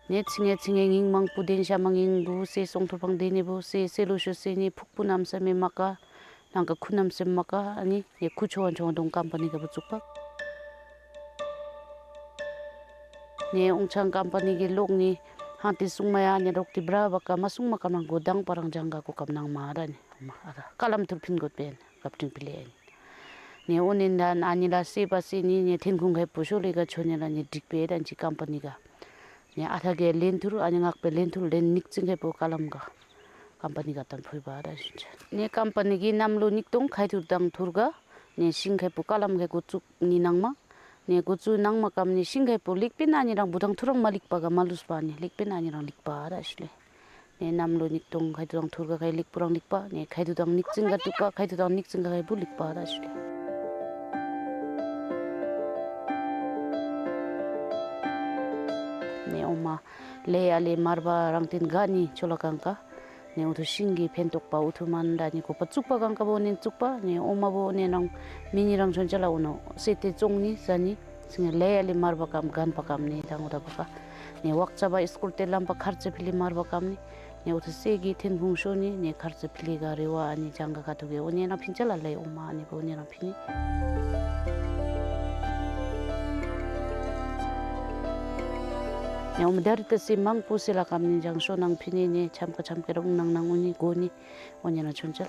ནེ་ཚིང་ངེ་ཚིང་ངེ་ངིང་མང་པོ་དེན་ཤ་མ་ངིང་བུ་སེ་སོང་ཐུར་ཕང་དེ་ནི་བུ་སེ་སེ་ལུ་ཤུ་སེ་ནི་ཕུག་པུ་ནམ་ས་མི་མ་ཀ་ནང་ཀ་ཁུ་ནམ་སེ་མ་ཀ་ཨ་ནི་ནེ་ཁུ་ཆོ་ཨན་ཆོ་དོང་ཀམ་པ་ནི་ག་བུ་བཙུགས་པ། ནེ་འོང་ཆང་ཀམ་པ་ནི་གི་ལོག་ནི་ཧང་ཏི་སུང་མ་ཡ་ནེ་རོག་ཏི་བྲ་བ་ཀ་མ་སུང་མ་ཀ་མང་གོ་དང་པ་རང་ཇང་ག་གོ་ཀམ་ནང་མ་ར་ནི་མ་ཨ་ར་ཀ་ལམ་ཐུར་ཕིན་གོ་པེན་གབ་ཏིང་པི་ལེ་ཨ་ནི། ནེ་འོ་ནེ་ད་ཨ་ནི་ལ་སེ་པ་སེ་ནི་ནེ་ཐེན་ཁུང་ཁའི་པོ་ཤོ་ལི་ག་ཆོ་ནེ་ལ་ནེ་འགྲིག་པེ་ད་ཅི་ཀམ་པ་ནི་ག། ནེ་ཨ་ཐ་གེ་ལེན་ཐུར་ཨ་ནི་ངག་པེ་ལེན་ཐུར་ལེན་ནིག་ཙིང་ཁའི་པོ་ཀ་ལམ་ག་ཀམ་པ་ནི་ག་ཏན་ཕུལ་བ་ད་ཤིན་ཅ། ནེ་ཀམ་པ་ནི་གི་ནམ་ལོ་ཉིག་སྟོང་ཁའི་ཐུར་དང་ཐུར་ག་ནེ་ཤིང་ཁའི་པོ་ཀ་ལམ་ཁའི་གོ་བཙུགས་ནི་ནང་མ། ནེ་གོ་ཚུ་ནང་མ་ཀམ་ནི་ཤིང་ཁའི་པོ་ལིག་པིན་ཨ་ནི་རང་བུ་དང་ཐུ་རང་མ་ལིག་པ་ག་མ་ལུས་པ་ནི་ལིག་པིན་ཨ་ནི་རང་ལིག་པ་ར་ཤི་ལེ། ནེ་ནམ་ལོ་ཉིག་སྟོང་ཁའི་ཐུ་དང་ཐུར་ག་ཁའི་ལིག་པུ་རང་ལིག་པ་ནེ་ཁའི་ཐུ་དང་ཉིག་ཙིང་ག་ཏུ་པ་ཁའི་ཐུ་དང་ཉིག་ཙིང་ག་ཁའི་བུ་ལིག་པ་ར་ཤི་ལེ། ནེ་འོ་མ་ལེ་ཡ་ལེ་མར་བ་རང་ཏིན་ག་ནི་ཆོ་ལ་གང་ཀ། ནེ་འུ་ཐུ་ཤིང་གི་ཕན་ཐོགས་པ་འུ་ཐུ་མན་ད་ནི་གོ་པ་བཙུགས་པ་གང་ཀ་བོ་ནི་བཙུགས་པ་ནེ་འོ་མ་བོ་ནེ་རང་མི་ནི་རང་ཆོན་ཅ་ལ་འུ་ནོ་སེ་ཏེ་ཙོང་ནི་ཟ་ནི་སིང་ལེ་ཡ་ལེ་མར་བ་ཀམ་གན་པ་ཀམ་ནི་དང་འུ་ད་བ་ཀ་ནེ་ཝག་ཙ་བ་ཨིས་ཀུལ་ཏེ་ལམ་པ་ཁར་ཙེ་ཕི་ལི་མར་བ་ཀམ་ནི་ནེ་འུ་ཐུ་སེ་གི་ཐེན་ཁུང་ཤོ་ནི་ནེ་ཁར་ཙེ་ཕི་ལི་ག་རེ་བ་ཨ་ནི་ཇང་ག་ཁ་ཐུ་གེ་འོ་ནེ་རང་ཕིན་ཅ་ལ་ལེ་འོ་མ་ཨ་ནི་བོ་ནེ་རང་ཕི་ནི། ཡང་མི་དར་ཏེ་སི་མང་པོ་སི་ལ་ཀམ་ནི་ཇང་ཤོ་ནང་ཕི་ནི་ནི་ཆམ་ཀ་ཆམ་ཀ་རུང་ནང་ནང་འུ་ནི་གོ་ནི་འོ་ཉེ་ན་ཆོན་ཅ་ལ།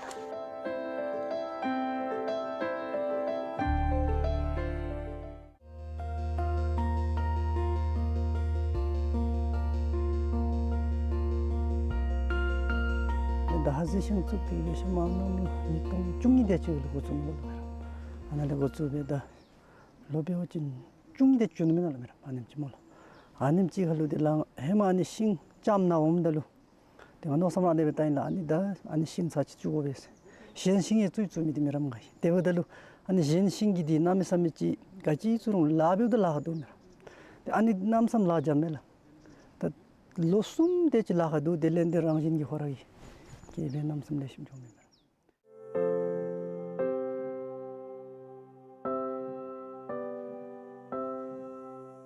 ད་ཧ་ཟེ་ཤང་བཙུགས་ཏེ་ཡོད་ཤ་མ་ནང་ལུ་ཉིས་སྟོང་བཅུ་གཉིས་དེ་ཅིག་ལུ་འགོ་བཙུགས་མི་ལུ་ཨ་ན་ལས་འགོ་བཙུགས་པའི་ད་ལོ་པེ་འོ་ཅིན་ བཅུ་གཉིས་དེ་ཅིག་ནུག་མེན་ན་ལགས་མེ་རམ། ཨ་ནེམ་ཅིག་སྨོ་ལགས། ཨ་ནེམ་ཅིག་ཁ་ལུ་དེ་ལས་ཧེ་མ་ཨ་ནི་ཤིང་ལྕངམ་ནང་འོངམ་ད་ལུ་ཏེ་ང་མནོ་བསམ་ར་ཨ་ནི་སྦེ་བཏང་ཡི་ལགས། ཨ་ནི་ད་ཨ་ནི་ཤིང་ཚར་ཅིག་བཙུགས་དགོ་པས་ཟེར། གཞན་ཤིང་ཡང་བཙུགས་བཙུགས་མི་འདི་མེ་རམ་ང་གིས། དེ་འབདཝ་ད་ལུ་ཨ་ནི་གཞན་ཤིང་གི་འདི་གནམ་མེད་ས་མེད་ཅིག་ག་ཅི་བཙུགས་རུང་ལཱ་འབདཝ་ད་ལཱ་ཁག་འདུག་མེ་རམ། ཏེ་ཨ་ནི་གནམ་མེད་ས་མེད་ལཱ་རྐྱབ་མས་ལགས། ད་ལོ་གསུམ་དེ་ཅིག་ལཱ་ཁག་འདུག། དེ་ལས་དེ་རང་བཞིན་གྱིས་ཁོ་ར་གིས་སྐྱེ་སྦེ་གནམ་མེད་ས་མེད་ལེགས་ཤོམ་བྱུང་མས་མེ་རམ།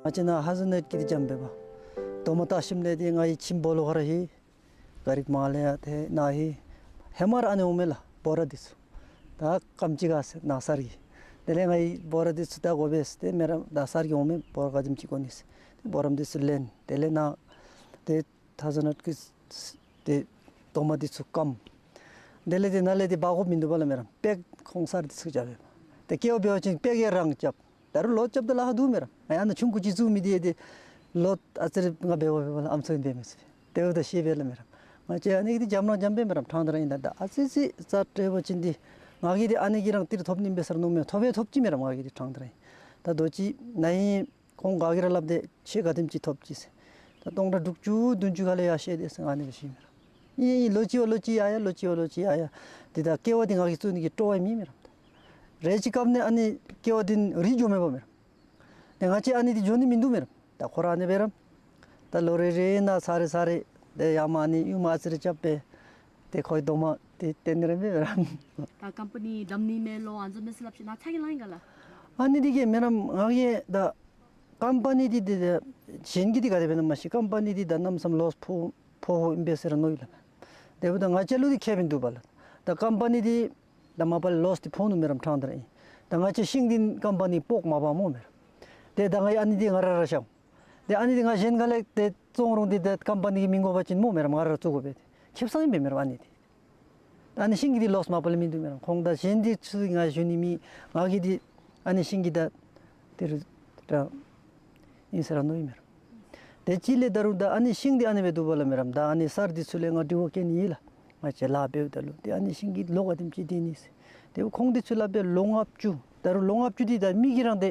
ང་བཅས་ནཱ་ཧེ་ཟལ་ནཊ་ཀྱི་འདི་རྐྱབ་པས་པ། རྡོག་མ་བཏགས་ཞིནམ་ལས་འདི་ང་གིས་ཁྱིམ་སྦོ་ལོགས་ཁར་ཧེ་ག་རི་མར་ལས་ཡར་ཏེ་ནཱ་ཧེ་ཧེ་མ་ར་ཨ་ནི་འོང་མས་ལགས། འབོ་ར་འདི་ཚུ་ད་སྐམ་ཅི་ག་ཟེར་ནཱ་སར་གྱིས། དེ་ལས་ང་གིས་འབོ་ར་འདི་ཚུ་ད་དགོ་པས་ཟེར་ཏེ་མེ་རམ། ད་སར་གྱིས་འོང་མས་འབོ་ར་ག་དེམ་ཅིག་དགོ་ནི་ཟེར། ཏེ་འབོ་རམ་འདི་ཚུ་ལེན། དེ་ལས་ནཱ་ཏེ་ཧེ་ཟལ་ནཊ་ཀྱི་ཏེ་རྡོག་མ་འདི་ཚུ་སྐམ། དེ་ལས་ཏེ་ནཱ་ལས་ཏེ་འབག་དགོཔ་མིན་འདུག་པ་ལགས་མེ་རམ། པེག་ཁོང་སར་འདི་ཚུ་རྐྱབ་པས། ཏེ་ཀེ་བ་འབད་བ་ཅིན་པེག་ཡང་རང་རྐྱབ། ད་རུང་ལོཌ་རྐྱབ་ད་ལཱ་ཁག་འདུག་མེ་རམ། ཨ་ཡ་ནཱ་ཆུང་ཀུ་ཅིག་བཙུགས་མི་འདི་ཡང་ཏེ་ལོཌ་ཨ་ཙི་རེ་ང་འབད་བ་འབད་བ་ལགས་ཨམ་སྲུ་ཨིན་པས་མས་ཟེར། དེ་འབདཝ་ད་ཤེས་པས་ལགས་མེ་རམ། ང་བཅས་ཨ་ནི་གི་འདི་འཇམ་རང་འཇམ་པས་མེ་རམ། ཕྲང་སྟེ་ར་ཨིན། ད་ད་ཨ་ཙི་ཙི་རྩ་སྤྲོད་པ་ཅིན་འདི་ང་གིས་འདི་ཨ་ནི་གི་རང་ཏིར་ཐོབ་ནི་ཨིན་པས་ཟེར་མནོཝ་མས། ཐོབ་པས་ཐོབ་ཅི་མེ་རམ། ང་གིས་འདི་ཕྲང་སྟེ་ར་ཨིན། ད་རྡོ་ཅིག་ནཱ་ཨིན། ཁོང་ག་གིས་ར་སླབ་སྟེ་ཁྱོད་ག་དེམ་ཅིག་ཐོབ་ཅི་ཟེར། ད་སྟོང་ཕྲག་དྲུག་ཅུ་བདུན་ཅུ་ཁ་ལས་ཡར་བཤད་དེ་ཟེར་ཨ་ནི་སྦེ་ཞུཝ་མེ་རམ། ཨིན་ཨིན། ལོ་གཅིག་བ་ལོ་གཅིག་ཡར་ཡར་ལོ་གཅིག་བ་ལོ་གཅིག་ཡར་ཡར། འདི་ད་ཀེ་བ་འདི་ང་གིས་བཙུགས་ནི་གི་སྤྲོ་བ་མེད་མེ་རམ། ད་རེ་ཅིག་སྐབས་ནས་ཨ་ནི་ཀེ་བ་འདི་རིལ་འགྱོཝ་མས་པ་མེ་རམ། ཏེ་ང་བཅས་ཨ་ནི་འདི་འགྱོ་ནི་མིན་འདུག་མེ་རམ། ད་ཁོ་ར་ཨ་ནི་སྦེ་རམ། ད་ལོ་རེ་རེ་ནང་ཚར་རེ་ཚར་རེ་ཏེ་ཡར་མར་ཨ་ནི་ཡུར་མར་ཨ་ཙི་རེ་རྐྱབ་སྦེ་ཏེ་ཁོ་གི་རྡོག་མ་འདི་བཏོན་ནི་ར་མེད་པས་རམ། ད་ཀམ་པ་ནི་བསྡམ་ནི་མེད་ལོ་ཨ་ནི་བཟུམ་མས་ཟེར་སླབ་ཅི། ནཱ་ཚ་གྱང་ལང་ཡི་ག་ལགས། ཨ་ནི་འདི་གིས་མེ་རམ། ང་གིས་ད་ཀམ་པ་ནི་འདི་འདི་ད་གཞན་གྱི་འདི་ག་དེ་སྦེ་ཨིན་ན་མ་ཤེས། ཀམ་པ་ནི་འདི་ད་གནམ་མེད་ས་མེད་ལོསི་ཕོག་ཕོགཔ་ཨིན་པས་ཟེར་མནོ་ཡི་ལགས། དེ་འབདཝ་ད་ང་བཅས་ལུ་འདི་ཁེ་ཕན་འདུག་པ་ལགས། ད་ཀམ་པ་ནི་འདི་ད་མ་པ་ལས་ལོསི་འདི་ཕོག་ནུག་མེ་རམ། ཕྲང་སྟེ་ར་ཨིན། ད་ང་བཅས་ཤིང་འདི་ཀམ་པ་ནི་སྤོག་མ་པ་སྨོ་མེ་རམ། ཏེ་ད་ང་གིས་ཨ་ནི་འདི་ང་ར་ར་བཞག། ཏེ་ཨ་ནི་འདི་ང་གཞན་ཁ་ལས་ཏེ་བཙོང་རུང་འདི་ད་ཀམ་པ་ནི་གིས་མི་དགོ་པ་ཅིན་སྨོ་མེ་རམ། ང་ར་ར་བཙུགས་དགོ་པས། ཏེ་ཁེབ་སང་ཨིན་པས་མེ་རམ་ཨ་ནི་འདི། ད་ཨ་ནི་ཤིང་གི་འདི་ལོསི་མ་པ་ལས་མིན་འདུག་མེ་རམ། ཁོང་ད་གཞན་འདི་ཚུ་ང་ཞུ་ནི་མེད། ང་གིས་འདི་ཨ་ནི་ཤིང་གི་ད་ཏི་རུ་ད་ཨིན་ཟེར་ར་མནོ་ཡི་མེ་རམ། དེ་ཅིག་ལས་ད་རུང་ད་ཨ་ནི་ཤིང་འདི་ཨ་ནི་སྦེ་འདུག་པ་ལགས་མེ་རམ། ད་ཨ་ནི་སར་འདི་ཚུ་ལས་ང་དྲི་བ་བཀོད་ནི་ཨིན་ལགས། ང་བཅས་ལཱ་འབདཝ་ད་ལུ་ཏེ་ཨ་ནི་ཤིང་གི་ལོ་ག་དེམ་ཅིག་སྡོད་ནི་ཟེར། ཏེ་ཁོང་འདི་ཚུ་སླབ་པས་ལོ་ལྔ་བཅུ། ད་རུང་ལོ་ལྔ་བཅུ་འདི་ད་མི་གིས་ར་འདི་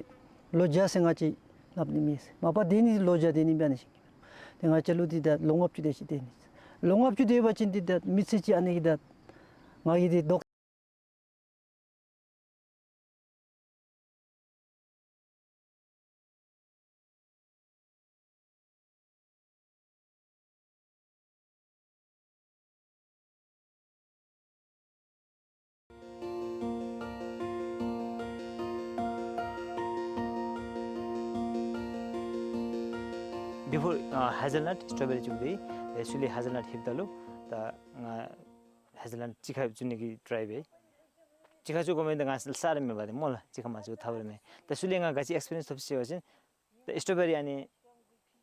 ལོ་བརྒྱ་ཟེར་ང་བཅས་སླབ་ནི་མེད་ཟེར། མ་པ་སྡོད་ནི་ལོ་བརྒྱ་སྡོད་ནི་ཨིན་པས་ཨ་ནི་ཤིང་གི་མེ་རམ། ཏེ་ང་བཅས་ལུ་འདི་ད་ལོ་ལྔ་བཅུ་དེ་ཅིག་སྡོད་ནི་ཟེར། ལོ་ལྔ་བཅུ་སྡོད་པ་ཅིན་འདི་ད་མི་ཚེ་གཅིག་ཨ་ནི་གི་ད་ང་གིས་འདི་བཟློག། Before, uh, hazelnut, strawberry བཙུགས་པས། དེ་ཚུ་ལས་hazelnut ལྷོདཔ་ད་ལུ་ད་ང་hazelnut གཅིག་ཁར་བཙུགས་ནི་གི་ཊའི་འབད། གཅིག་ཁར་བཙུགས་དགོ་མི་འདི་ང་ས་ར་མེད་པ་ཏེ་སྨོ་ལགས། གཅིག་ཁར་མ་བཙུགས་ཐབས་ར་མེད། དེ་ཚུ་ལས་ང་ག་ཅི་ཨེགསི་པི་རི་ཡེནསི་ཐོབ་ཅི་ཟེར་བ་ཅིན་ད་སི་ཊོ་བེ་རི་ཨ་ནི་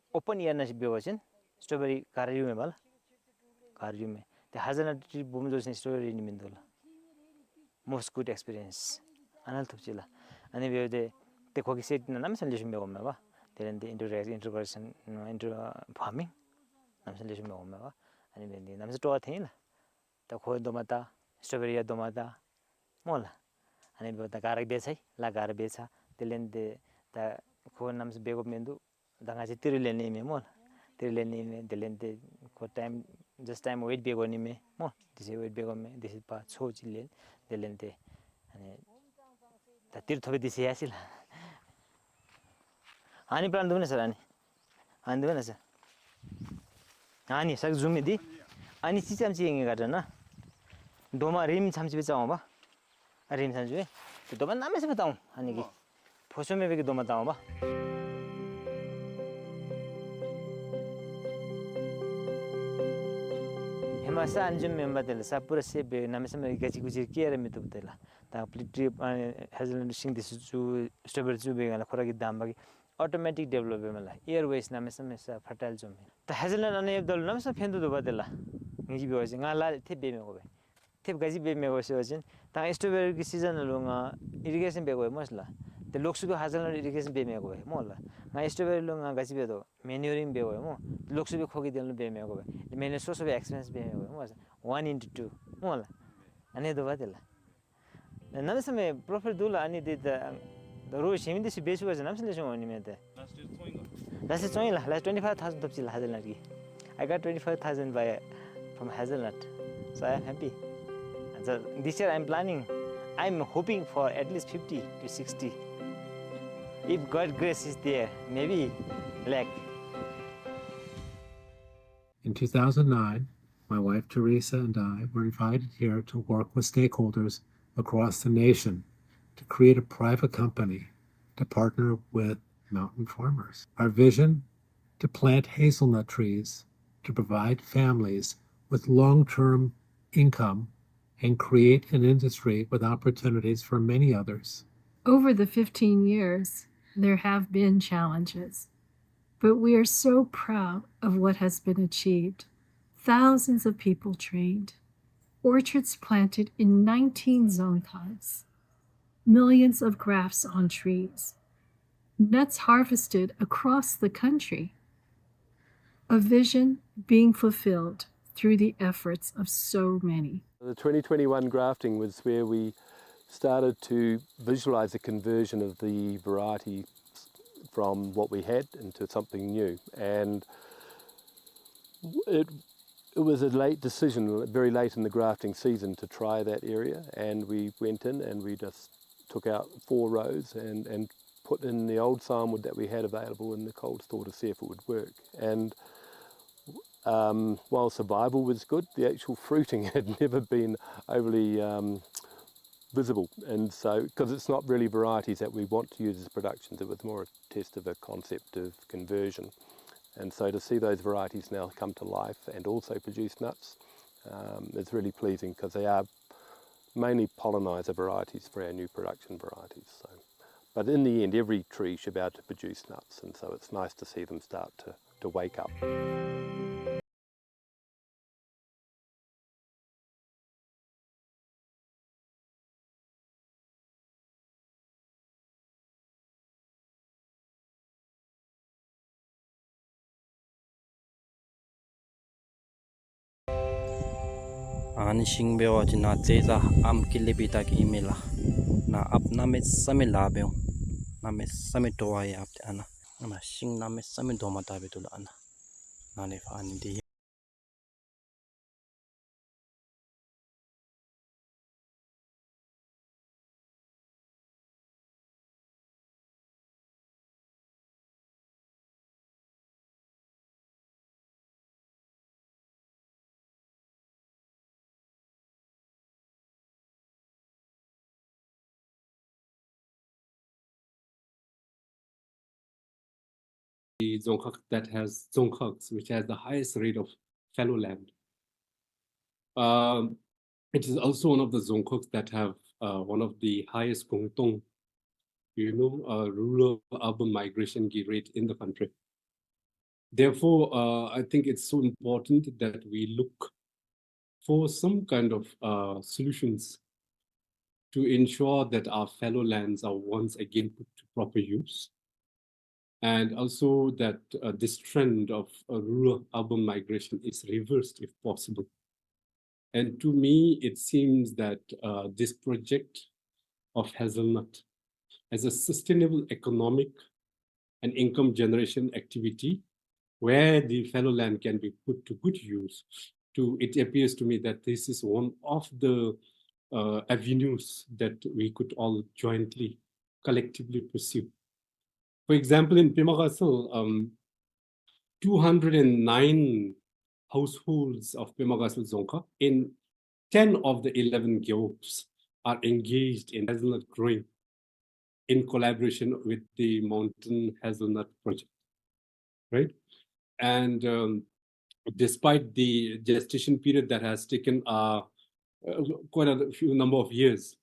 ཨོ་པེན་ཨེར་ནང་ཅིག་འབད་བ་ཅིན་སི་ཊོ་བེ་རི་ག་ར་ཡོད་མས་པ་ལགས། ག་ར་ཡོད་མས། ཏེ་hazelnut tree སྦོམ་བཟོ་ཞིན་སི་ཊོ་བེ་རི་ནི་མིན་འདུག་ལགས། Most good experience ཨ་ནཱ་ལས་ཐོབ་ཅི་ལགས། ཨ་ནི་འབདཝ་ད་ཏེ་ཁོ་གི་སེཊ་ནང་གནམ་མེད་ས་མེད་ལེགས་ཤོམ་འབད་དགོ་མས་པ། དེ་ལས་ཏེ་ཨིན་ཌོར་ཨེག་ཨིན་ཌོར་ཨེག་ཨིན་ཌོར་ཕཱར་མིང་གནམ་མེད་ས་མེད་ལེགས་ཤོམ་འབད་དགོ་མས་པ། ཨ་ནི་འབདཝ་ད་གནམ་མེད་ས་མེད་སྤྲོ་བ་ཐོན་ཡི་ལགས། ད་ཁོ་རྡོག་མ་བཏགས་སི་ཊོ་བེ་རི་ཡང་རྡོག་མ་བཏགས་སྨོ་ལགས། ཨ་ནི་འབདཝ་ད་ག་ར་འབད་ཚར་ཡི་ལགས། ག་ར་འབད་ཚར། དེ་ལས་ཏེ་ད་ཁོ་གནམ་མེད་ས་མེད་འབད་དགོཔ་མིན་འདུག། ད་ང་བཅས་ཏི་རུ་ལེན་ནི་མས་སྨོ་ལགས། ཏི་རུ་ལེན་ནི་མས། དེ་ལས་ཏེ་ཁོ་ཊའིམ་ཇཱསཊ་ཊའིམ་ཝེཊ་འབད་དགོ་ནི་མས་སྨོ། དེ་ཚེ་ཝེཊ་འབད་དགོ་མས། དེ་ཚེ་ཕར་ཚོ་ཅིག་ལེན། དེ་ལས་ཏེ་ཨ་ནི་ད་ཏི་རུ་ཐོབ་པས། དེ་ཚེ་ཡར་སོང་ཡི་ལགས། ཨ་ནི་པི་ལཱནཊ་འདུག་མེན་ན་སར། ཨ་ནི་ཨ་ནི་འདུག་མེན་ན་སར། ཨ་ནི་ས་གི་བཙུགས་མི་འདི་ཨ་ནི་ཅིག་ཙམ་ཅིག་ཨིན་ག་ད་ནཱ། རྡོག་མ་རིངམ་ཙམ་ཅིག་སྦེ་བཙུགས་འོང་པ། ཨ་རིངམ་ཙམ་ཅིག་སྦེ། ཏེ་རྡོག་མ་གནམ་མེད་ས་མེད་བཏང་འོང་། ཨ་ནི་གི་ཕོ་སོ་མེད་པའི་གི་རྡོག་མ་བཏང་འོང་པ། ཧེ་མ་ས་ཨ་ནི་བཟུམ་མེན་པ། དེ་ལས་ས་པུ་ར་སེབ་སྦེ་གནམ་མེད་ས་མེད་ག་ཅི་གུ་ཅི་སྐྱེ་ར་མི་བཏུབ། དེ་ལས་ད་པི་ལི་ཊི་རི་ཨ་ནི་ཧེ་ཟལ་ནཊ་ཤིང་འདི་ཚུ་བཙུགས་སི་ཊོ་བེ་རི་བཙུགས་པའི་སྒང་ལས་ཁོ་ར་གི་འདམ་གྱི་ཨོ་ཊོ་མེ་ཊིཀ་ཌི་ཝེ་ལོབ་འབད་མས་ལགས། ཨེར་ཝེསི་གནམ་མེད་ས་མེད་ས་ཕར་ཊའིལ་བཟོ་མས། ད་ཧེ་ཟལ་ནཊ་ཨ་ནི་ཡོདཔ་ད་ལུ་གནམ་མེད་ས་མེད་ཕན་ཐོགས་འདུག་པ། དེ་ལས་ངེ་གི་འབད་བ་ཅིན་ང་ལཱ་ཐེབས་འབད་མི་དགོ་པས། ཐེབས་ག་ཅི་འབད་མི་དགོ་ཟེར་བ་ཅིན་ད་ང་སི་ཊོ་བེ་རི་གི་སི་ཛན་ལུ་ང་ཨི་རི་གེ་ཤཱན་འབད་དགོ་པས་སྨོ་ལགས། ཏེ་ལོག་སུ་སྦེ་ཧེ་ཟལ་ནཊ་ཨི་རི་གེ་ཤཱན་འབད་མི་དགོ་པས་སྨོ་ལགས། ང་སི་ཊོ་བེ་རི་ལུ་ང་ག་ཅི་འབད་དོ། མེ་ནིའུ་རིང་འབད་དགོ་པས་སྨོ། ལོག་སུ་སྦེ་ཁོ་གི་དོན་ལུ་འབད་མི་དགོ་པས། མེ་ནིའུ་སོ་སོ་སྦེ་ཨེགསི་པེན་སི་འབད་མི་དགོ་པས་སྨོ། ཝཱན་ཨིན་ཊུ་ཊུ་སྨོ་ལགས། ཨ་ནི་འདུག་པ། དེ་ལས་གནམ་མེད་ས་མེད་པོ་རོ་ཕིཊ་འདུག་ལགས། ཨ་ནི་འདི་ད་ རོ་ཞིམ་འདི་ཞིག་བེད་སྤྱོད་བྱེད་ནམ་ཞིག་ལས་བྱུང་བ་ནི་མེད་དེ། Last year ཚོང་ཡིན་ག། Last year ཚོང་ཡིན་ལགས། Last twenty five thousand ཐོབ་ཅི་ལགས་hazelnut གི། I got twenty five thousand by, from hazelnut. So I am happy. And so this year I am planning, I am hoping for at least fifty to sixty. If God grace is there, maybe lakh. In two thousand nine, my wife Teresa and I were invited here to work with stakeholders across the nation to create a private company to partner with mountain farmers. Our vision: to plant hazelnut trees to provide families with long-term income and create an industry with opportunities for many others. Over the fifteen years, there have been challenges, but we are so proud of what has been achieved. Thousands of people trained, orchards planted in nineteen dzongkhags, millions of grafts on trees, nuts harvested across the country, a vision being fulfilled through the efforts of so many. The twenty twenty-one grafting was where we started to visualize the conversion of the variety from what we had into something new. And it, it was a late decision, very late in the grafting season, to try that area. And we went in and we just took out four rows and, and put in the old sandwood that we had available in the cold store to see if it would work. And, um, while survival was good, the actual fruiting had never been overly, um, visible. And so, 'cause it's not really varieties that we want to use as productions, it was more a test of a concept of conversion. And so to see those varieties now come to life and also produce nuts, um, is really pleasing, 'cause they are mainly pollinizer varieties for our new production varieties. So, but in the end, every tree should be able to produce nuts, and so it's nice to see them start to, to wake up. ཨ་ནི་ཤིང་འབད་བ་ཅིན་ནཱ་ཙེ་ཟ་ཨམ་ཀི་ལི་བི་ད་གི་ཨིན་མས་ལགས། ནཱ་ཨཔ་གནམ་མེད་ས་མེད་ལཱ་འབད་འོང་། གནམ་མེད་ས་མེད་དྲོ་བ་ཡང་ཨཔ་ཏེ་ཨ་ནཱ། ཨ་ནཱ་ཤིང་གནམ་མེད་ས་མེད་དོ་མ་དྲག་སྦེ་འདུག་ལགས། ཨ་ནཱ་ནཱ་ལས་ཕར་ཨ་ནི་འདི་the dzongkhag that has, dzongkhags, which has the highest rate of fallow land. Um, it is also one of the dzongkhags that have, uh, one of the highest gongtong, you know, uh, rural urban migration ki rate in the country. Therefore, uh, I think it's so important that we look for some kind of, uh, solutions to ensure that our fallow lands are once again put to proper use, and also that, uh, this trend of, uh, rural urban migration is reversed if possible. And to me, it seems that, uh, this project of hazelnut as a sustainable economic and income generation activity where the fallow land can be put to good use, to, it appears to me that this is one of the, uh, avenues that we could all jointly, collectively pursue. For example, in Pema Gatshel, um, two hundred and nine households of Pema Gatshel Dzongkhag in ten of the eleven gewogs are engaged in hazelnut growing in collaboration with the Mountain Hazelnut Project, right? And, um, despite the gestation period that has taken, uh, uh, quite a few number of years,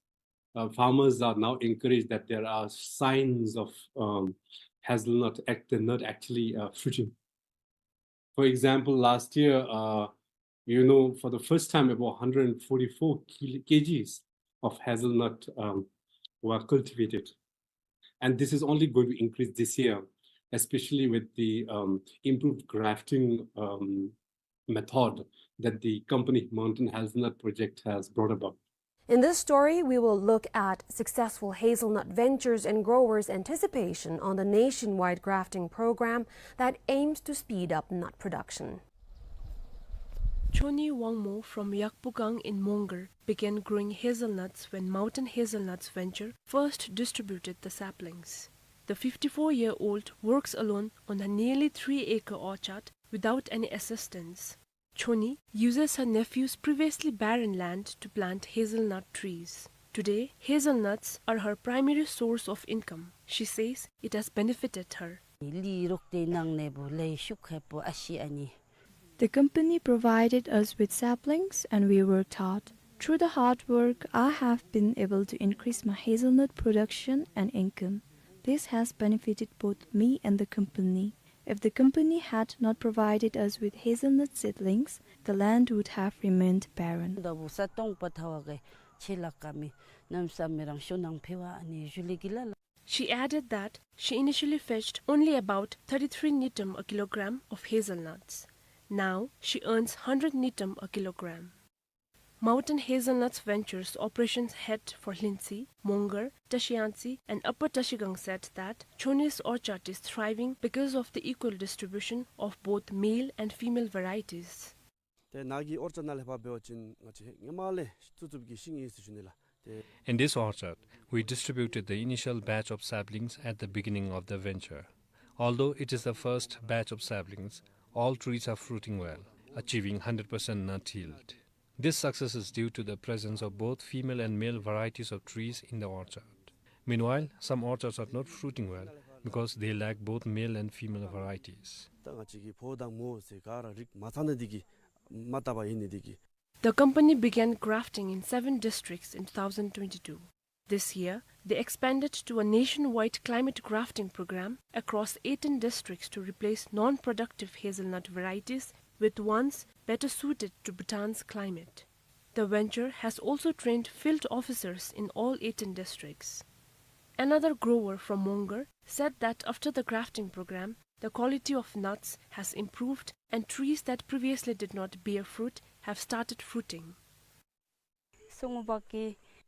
uh, farmers are now encouraged that there are signs of, um, hazelnut act-, the nut actually, uh, fruiting. For example, last year, uh, you know, for the first time, about hundred and forty-four kil-, kgs of hazelnut, um, were cultivated. And this is only going to increase this year, especially with the, um, improved grafting, um, method that the company Mountain Hazelnut Project has brought about. In this story, we will look at successful hazelnut ventures and growers' anticipation on the nationwide grafting program that aims to speed up nut production. Choni Wangmo from Yakpugang in Mongar began growing hazelnuts when Mountain Hazelnuts Venture first distributed the saplings. The fifty-four-year-old works alone on a nearly three-acre orchard without any assistance. Choni uses her nephew's previously barren land to plant hazelnut trees. Today, hazelnuts are her primary source of income. She says it has benefited her. ལི་རོགས་ཏེ་ནང་ནེ་བུ་ལེ་ཤུགས་ཧེ་པོ་ཨ་ཤི་ཨ་ནི། The company provided us with saplings and we worked hard. Through the hard work, I have been able to increase my hazelnut production and income. This has benefited both me and the company. If the company had not provided us with hazelnut seedlings, the land would have remained barren. ད་བུ་ས་སྟོང་པ་ཐ་བ་གེ་ཆེ་ལ་ཀ་མི་ནམ་ས་མི་རང་ཤོ་ནང་ཕེ་བ་ཨ་ནི་ཞུ་ལི་གི་ལ་ལ། She added that she initially fetched only about thirty-three ngultrum a kilogram of hazelnuts. Now she earns hundred ngultrum a kilogram. Mountain Hazelnuts Ventures operations head for Lhintsi, Mongar, Tashiantsi, and Upper Tashigang said that Choni's orchard is thriving because of the equal distribution of both male and female varieties. ཏེ་ནཱ་གི་ཨོར་ཅཌ་ནང་ལས་ཕར་འབད་བ་ཅིན་ང་བཅས་ཧེ་ཧེ་མ་ལས་བཙུགས་བཙུགསཔ་ཀྱི་ཤིང་ཨིན་ཟེར་ཞུ་ནི་ལགས། ཏེ། In this orchard, we distributed the initial batch of saplings at the beginning of the venture. Although it is the first batch of saplings, all trees are fruiting well, achieving hundred percent nut yield. This success is due to the presence of both female and male varieties of trees in the orchard. Meanwhile, some orchards are not fruiting well because they lack both male and female varieties. ད་ང་བཅས་ཀྱི་ཕོ་དང་མོ་ཟེར་ག་ར་རིགས་མ་ཚང་ནི་འདི་གིས་མ་བཏབ་པ་ཨིན་ནི་འདི་གིས། The company began grafting in seven districts in two thousand twenty-two. This year, they expanded to a nationwide climate grafting program across eighteen districts to replace non-productive hazelnut varieties with ones better suited to Bhutan's climate. The venture has also trained field officers in all eighteen districts. Another grower from Mongar said that after the grafting program, the quality of nuts has improved and trees that previously did not bear fruit have started fruiting.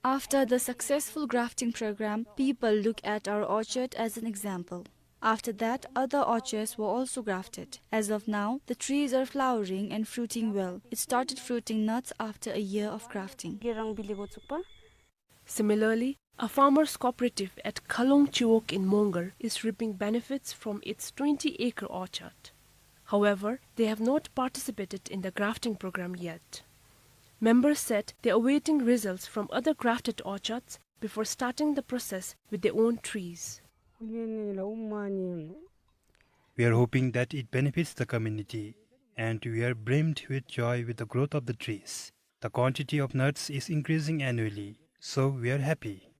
After the successful grafting program, people look at our orchard as an example. After that, other orchards were also grafted. As of now, the trees are flowering and fruiting well. It started fruiting nuts after a year of grafting. Similarly, a farmers' cooperative at Khalong Chiwog in Mongar is reaping benefits from its twenty-acre orchard. However, they have not participated in the grafting program yet. Members said they are awaiting results from other grafted orchards before starting the process with their own trees. We are hoping that it benefits the community, and we are brimmed with joy with the growth of the trees. The quantity of nuts is increasing annually, so we are happy.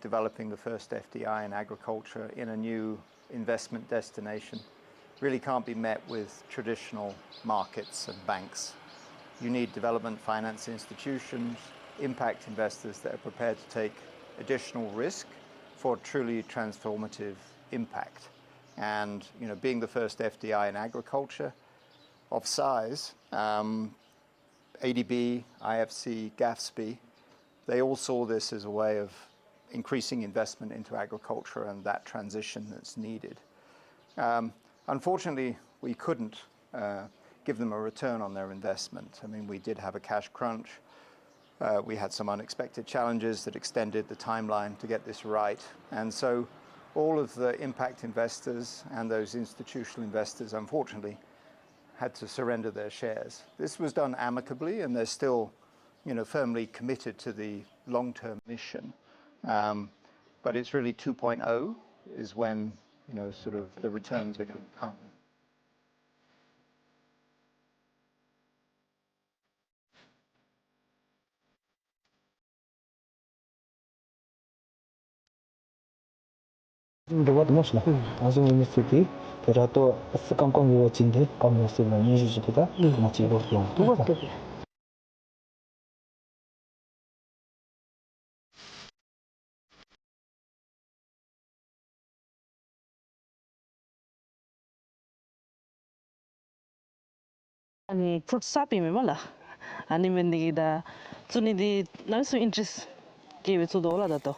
Developing the first F D I in agriculture in a new investment destination really can't be met with traditional markets and banks. You need development finance institutions, impact investors that are prepared to take additional risk for truly transformative impact. And, you know, being the first F D I in agriculture of size, um, A D B, I F C, GAFSP, they all saw this as a way of increasing investment into agriculture and that transition that's needed. Um, unfortunately, we couldn't, uh, give them a return on their investment. I mean, we did have a cash crunch. Uh, we had some unexpected challenges that extended the timeline to get this right. And so all of the impact investors and those institutional investors, unfortunately, had to surrender their shares. This was done amicably, and they're still, you know, firmly committed to the long-term mission. Um, but it's really two point oh is when, you know, sort of the returns are gonna come. འདི་བ་དུ་མ་ཤི་ན། ཨ་ཟུང་མི་སི་ཏི་དེ་ར་ཏོ་སི་ཀམ་ཀམ་ཡོ་ཅིན་དེ་ཀམ་ཡོ་སི་ལ་ཉི་ཤུ་ཅིག་དེ་ད་མ་ཅིག་ལོག་ཡོང་། དུ་བ་དུ་བ། ཨ་ནི་ཕུར་ས་པི་མེ་མ་ལ། ཨ་ནི་མེན་ནི་གི་ད་བཙུགས་ནི་འདི་གནམ་མེད་ས་མེད་ཨིན་ཊ་རེསཊ་བསྐྱེད་སྦེ་བཙུགས་དོ་ལགས། ད་ལྟོ་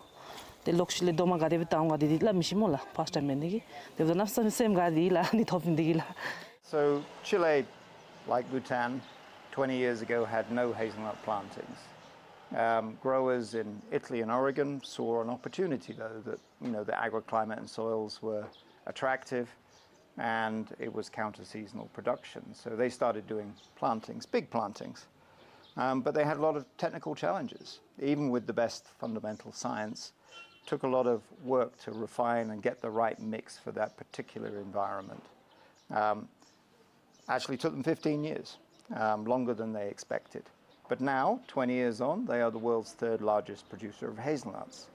ཏེ་ལོག་ཤུལ་ལས་རྡོག་མ་ག་དེ་སྦེ་བཏང་ག་འདི་འདི་སླབ་མི་ཤེས་སྨོ་ལགས། ཕརསཊ་ཊའིམ་མེན་ནི་གི། དེ་འབདཝ་ད་གནམ་མེད་ས་མེད་སེམས་དགའ་སྟེ་ལགས། ཨ་ནི་ཐོབ་ནི་འདི་གིས་ལགས། So Chile, like Bhutan, twenty years ago had no hazelnut plantings. Um, growers in Italy and Oregon saw an opportunity, though, that, you know, the agroclimate and soils were attractive, and it was counter-seasonal production. So they started doing plantings, big plantings. Um, but they had a lot of technical challenges. Even with the best fundamental science, took a lot of work to refine and get the right mix for that particular environment. Um, actually took them fifteen years, um, longer than they expected. But now, twenty years on, they are the world's third largest producer of hazelnuts.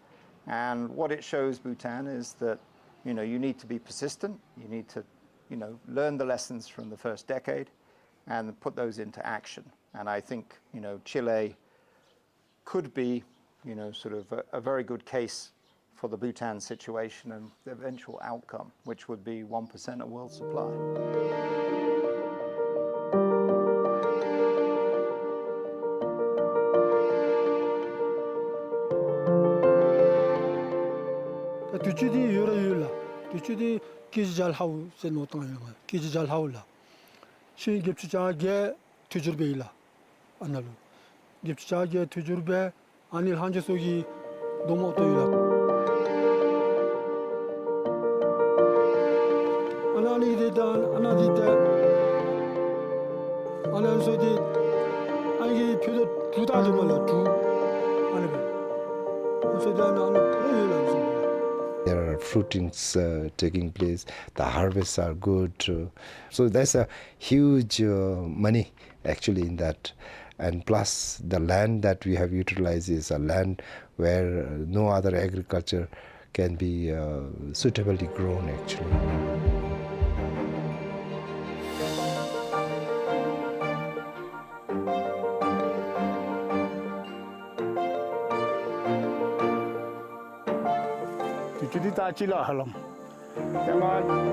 And what it shows Bhutan is that, you know, you need to be persistent, you need to, you know, learn the lessons from the first decade and put those into action. And I think, you know, Chile could be, you know, sort of a, a very good case for the Bhutan situation and the eventual outcome, which would be one percent of world supply. ད་དུས་ཅི་འདི་ཡོད་ར་ཡོད་ལགས། དུས་ཅི་འདི་ཀེ་ཇི་བརྒྱ་ལྷག་ཟེར་མནོ་བཏང་ཡོད་ལགས། ཀེ་ཇི་བརྒྱ་ལྷག་ལགས། ཤིང་བརྒྱད་ཅུ་གྱ་བརྒྱད་ཐོས་རྒྱུར་འབད་ཡི་ལགས། ཨ་ནཱ་ལུ་བརྒྱད་ཅུ་གྱ་བརྒྱད་ཐོས་རྒྱུར་འབད། ཨ་ནི་ལྷག་མཇུག་ཚུ་གིས་རྡོག་མ་བཏོན་ཡི་ལགས། ཨ་ནཱ་ཨ་ནི་འདི་ད་ཨ་ནཱ་འདི་ད་ཨ་ནཱ་ཚུ་འདི་ཨ་ནི་གི་ཕུད་དོ་དྲུག་ད་འདི་མ་ལགས། དྲུག་ཨ་ནི་སྦེ་ཨ་ནི་ཚུ་འདི་ཨ་ནཱ་ཨ་ནཱ་ཡོད་ལགས། ཨ་ནི་ཚུ་འདི། There are fruitings, uh, taking place. The harvests are good. Uh, so that's a huge, uh, money actually in that. And plus, the land that we have utilized is a land where, uh, no other agriculture can be, uh, suitably grown actually. དུས་ཅི་འདི་ད་ཅི་ལགས་ཧ་ལམ། ཡ་ང་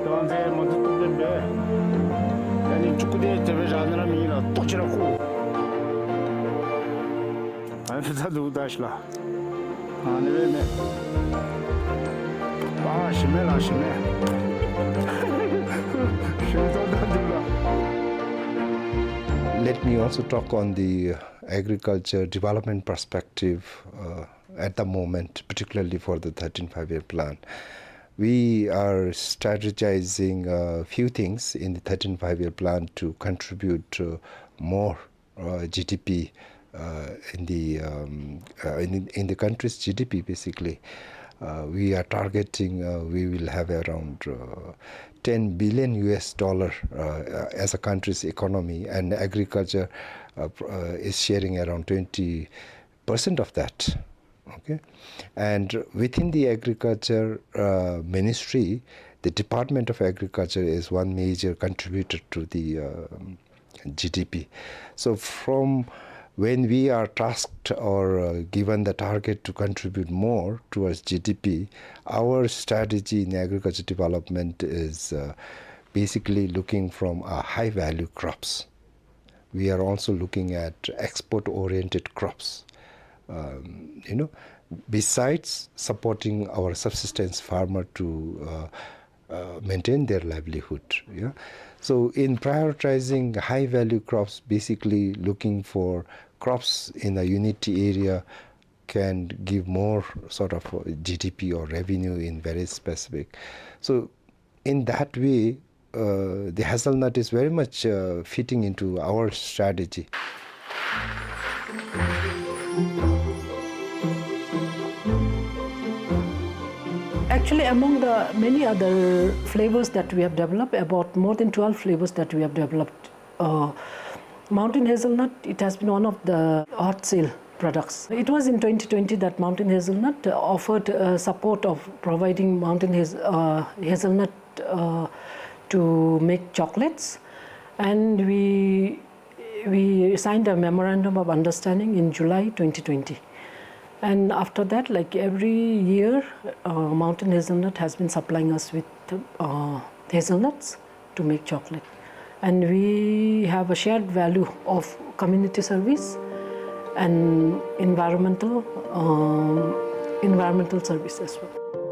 དང་ཚེ་མ་ཐུབ་ཐུབ་སྦེ་འབད། ཨ་ནི་ཅུང་ཀུ་དེ་དེ་སྦེ་ར་ནི་ར་མེད་ལགས། ལྟོ་ཅིག་ར་ཁུག། ཨ་ནི་ད་འདུག་ད་ཤི་ལགས། ཨ་ནི་སྦེ་མས། ཨ་ཞིམ་མས་ལགས། ཞིམ་མས། ཞིམ་ཏོག་ཏོ་འདུག་ལགས། Let me also talk on the agriculture development perspective, uh, at the moment, particularly for the thirteen five-year plan. We are strategizing a few things in the thirteen five-year plan to contribute, uh, more, uh, G D P, uh, in the, um, uh, in, in the country's G D P, basically. Uh, we are targeting, uh, we will have around, uh, ten billion U S dollar, uh, uh, as a country's economy, and agriculture, uh, pr-, uh, is sharing around twenty percent of that. Okay? And within the agriculture, uh, ministry, the Department of Agriculture is one major contributor to the, um, G D P. So from when we are tasked or, uh, given the target to contribute more towards G D P, our strategy in agriculture development is, uh, basically looking from, uh, high value crops. We are also looking at export-oriented crops. Um, you know, besides supporting our subsistence farmer to, uh, uh, maintain their livelihood, yeah. So in prioritizing high-value crops, basically looking for crops in a unit area can give more sort of, uh, G D P or revenue in very specific. So in that way, uh, the hazelnut is very much, uh, fitting into our strategy. Actually, among the many other flavors that we have developed, about more than twelve flavors that we have developed, uh, mountain hazelnut, it has been one of the hot sale products. It was in twenty twenty that Mountain Hazelnut, uh, offered, uh, support of providing mountain haz-, uh, hazelnut, uh, to make chocolates, and we, we signed a memorandum of understanding in July twenty twenty. And after that, like, every year, uh, Mountain Hazelnut has been supplying us with, uh, hazelnuts to make chocolate. And we have a shared value of community service and environmental, um, environmental service as well.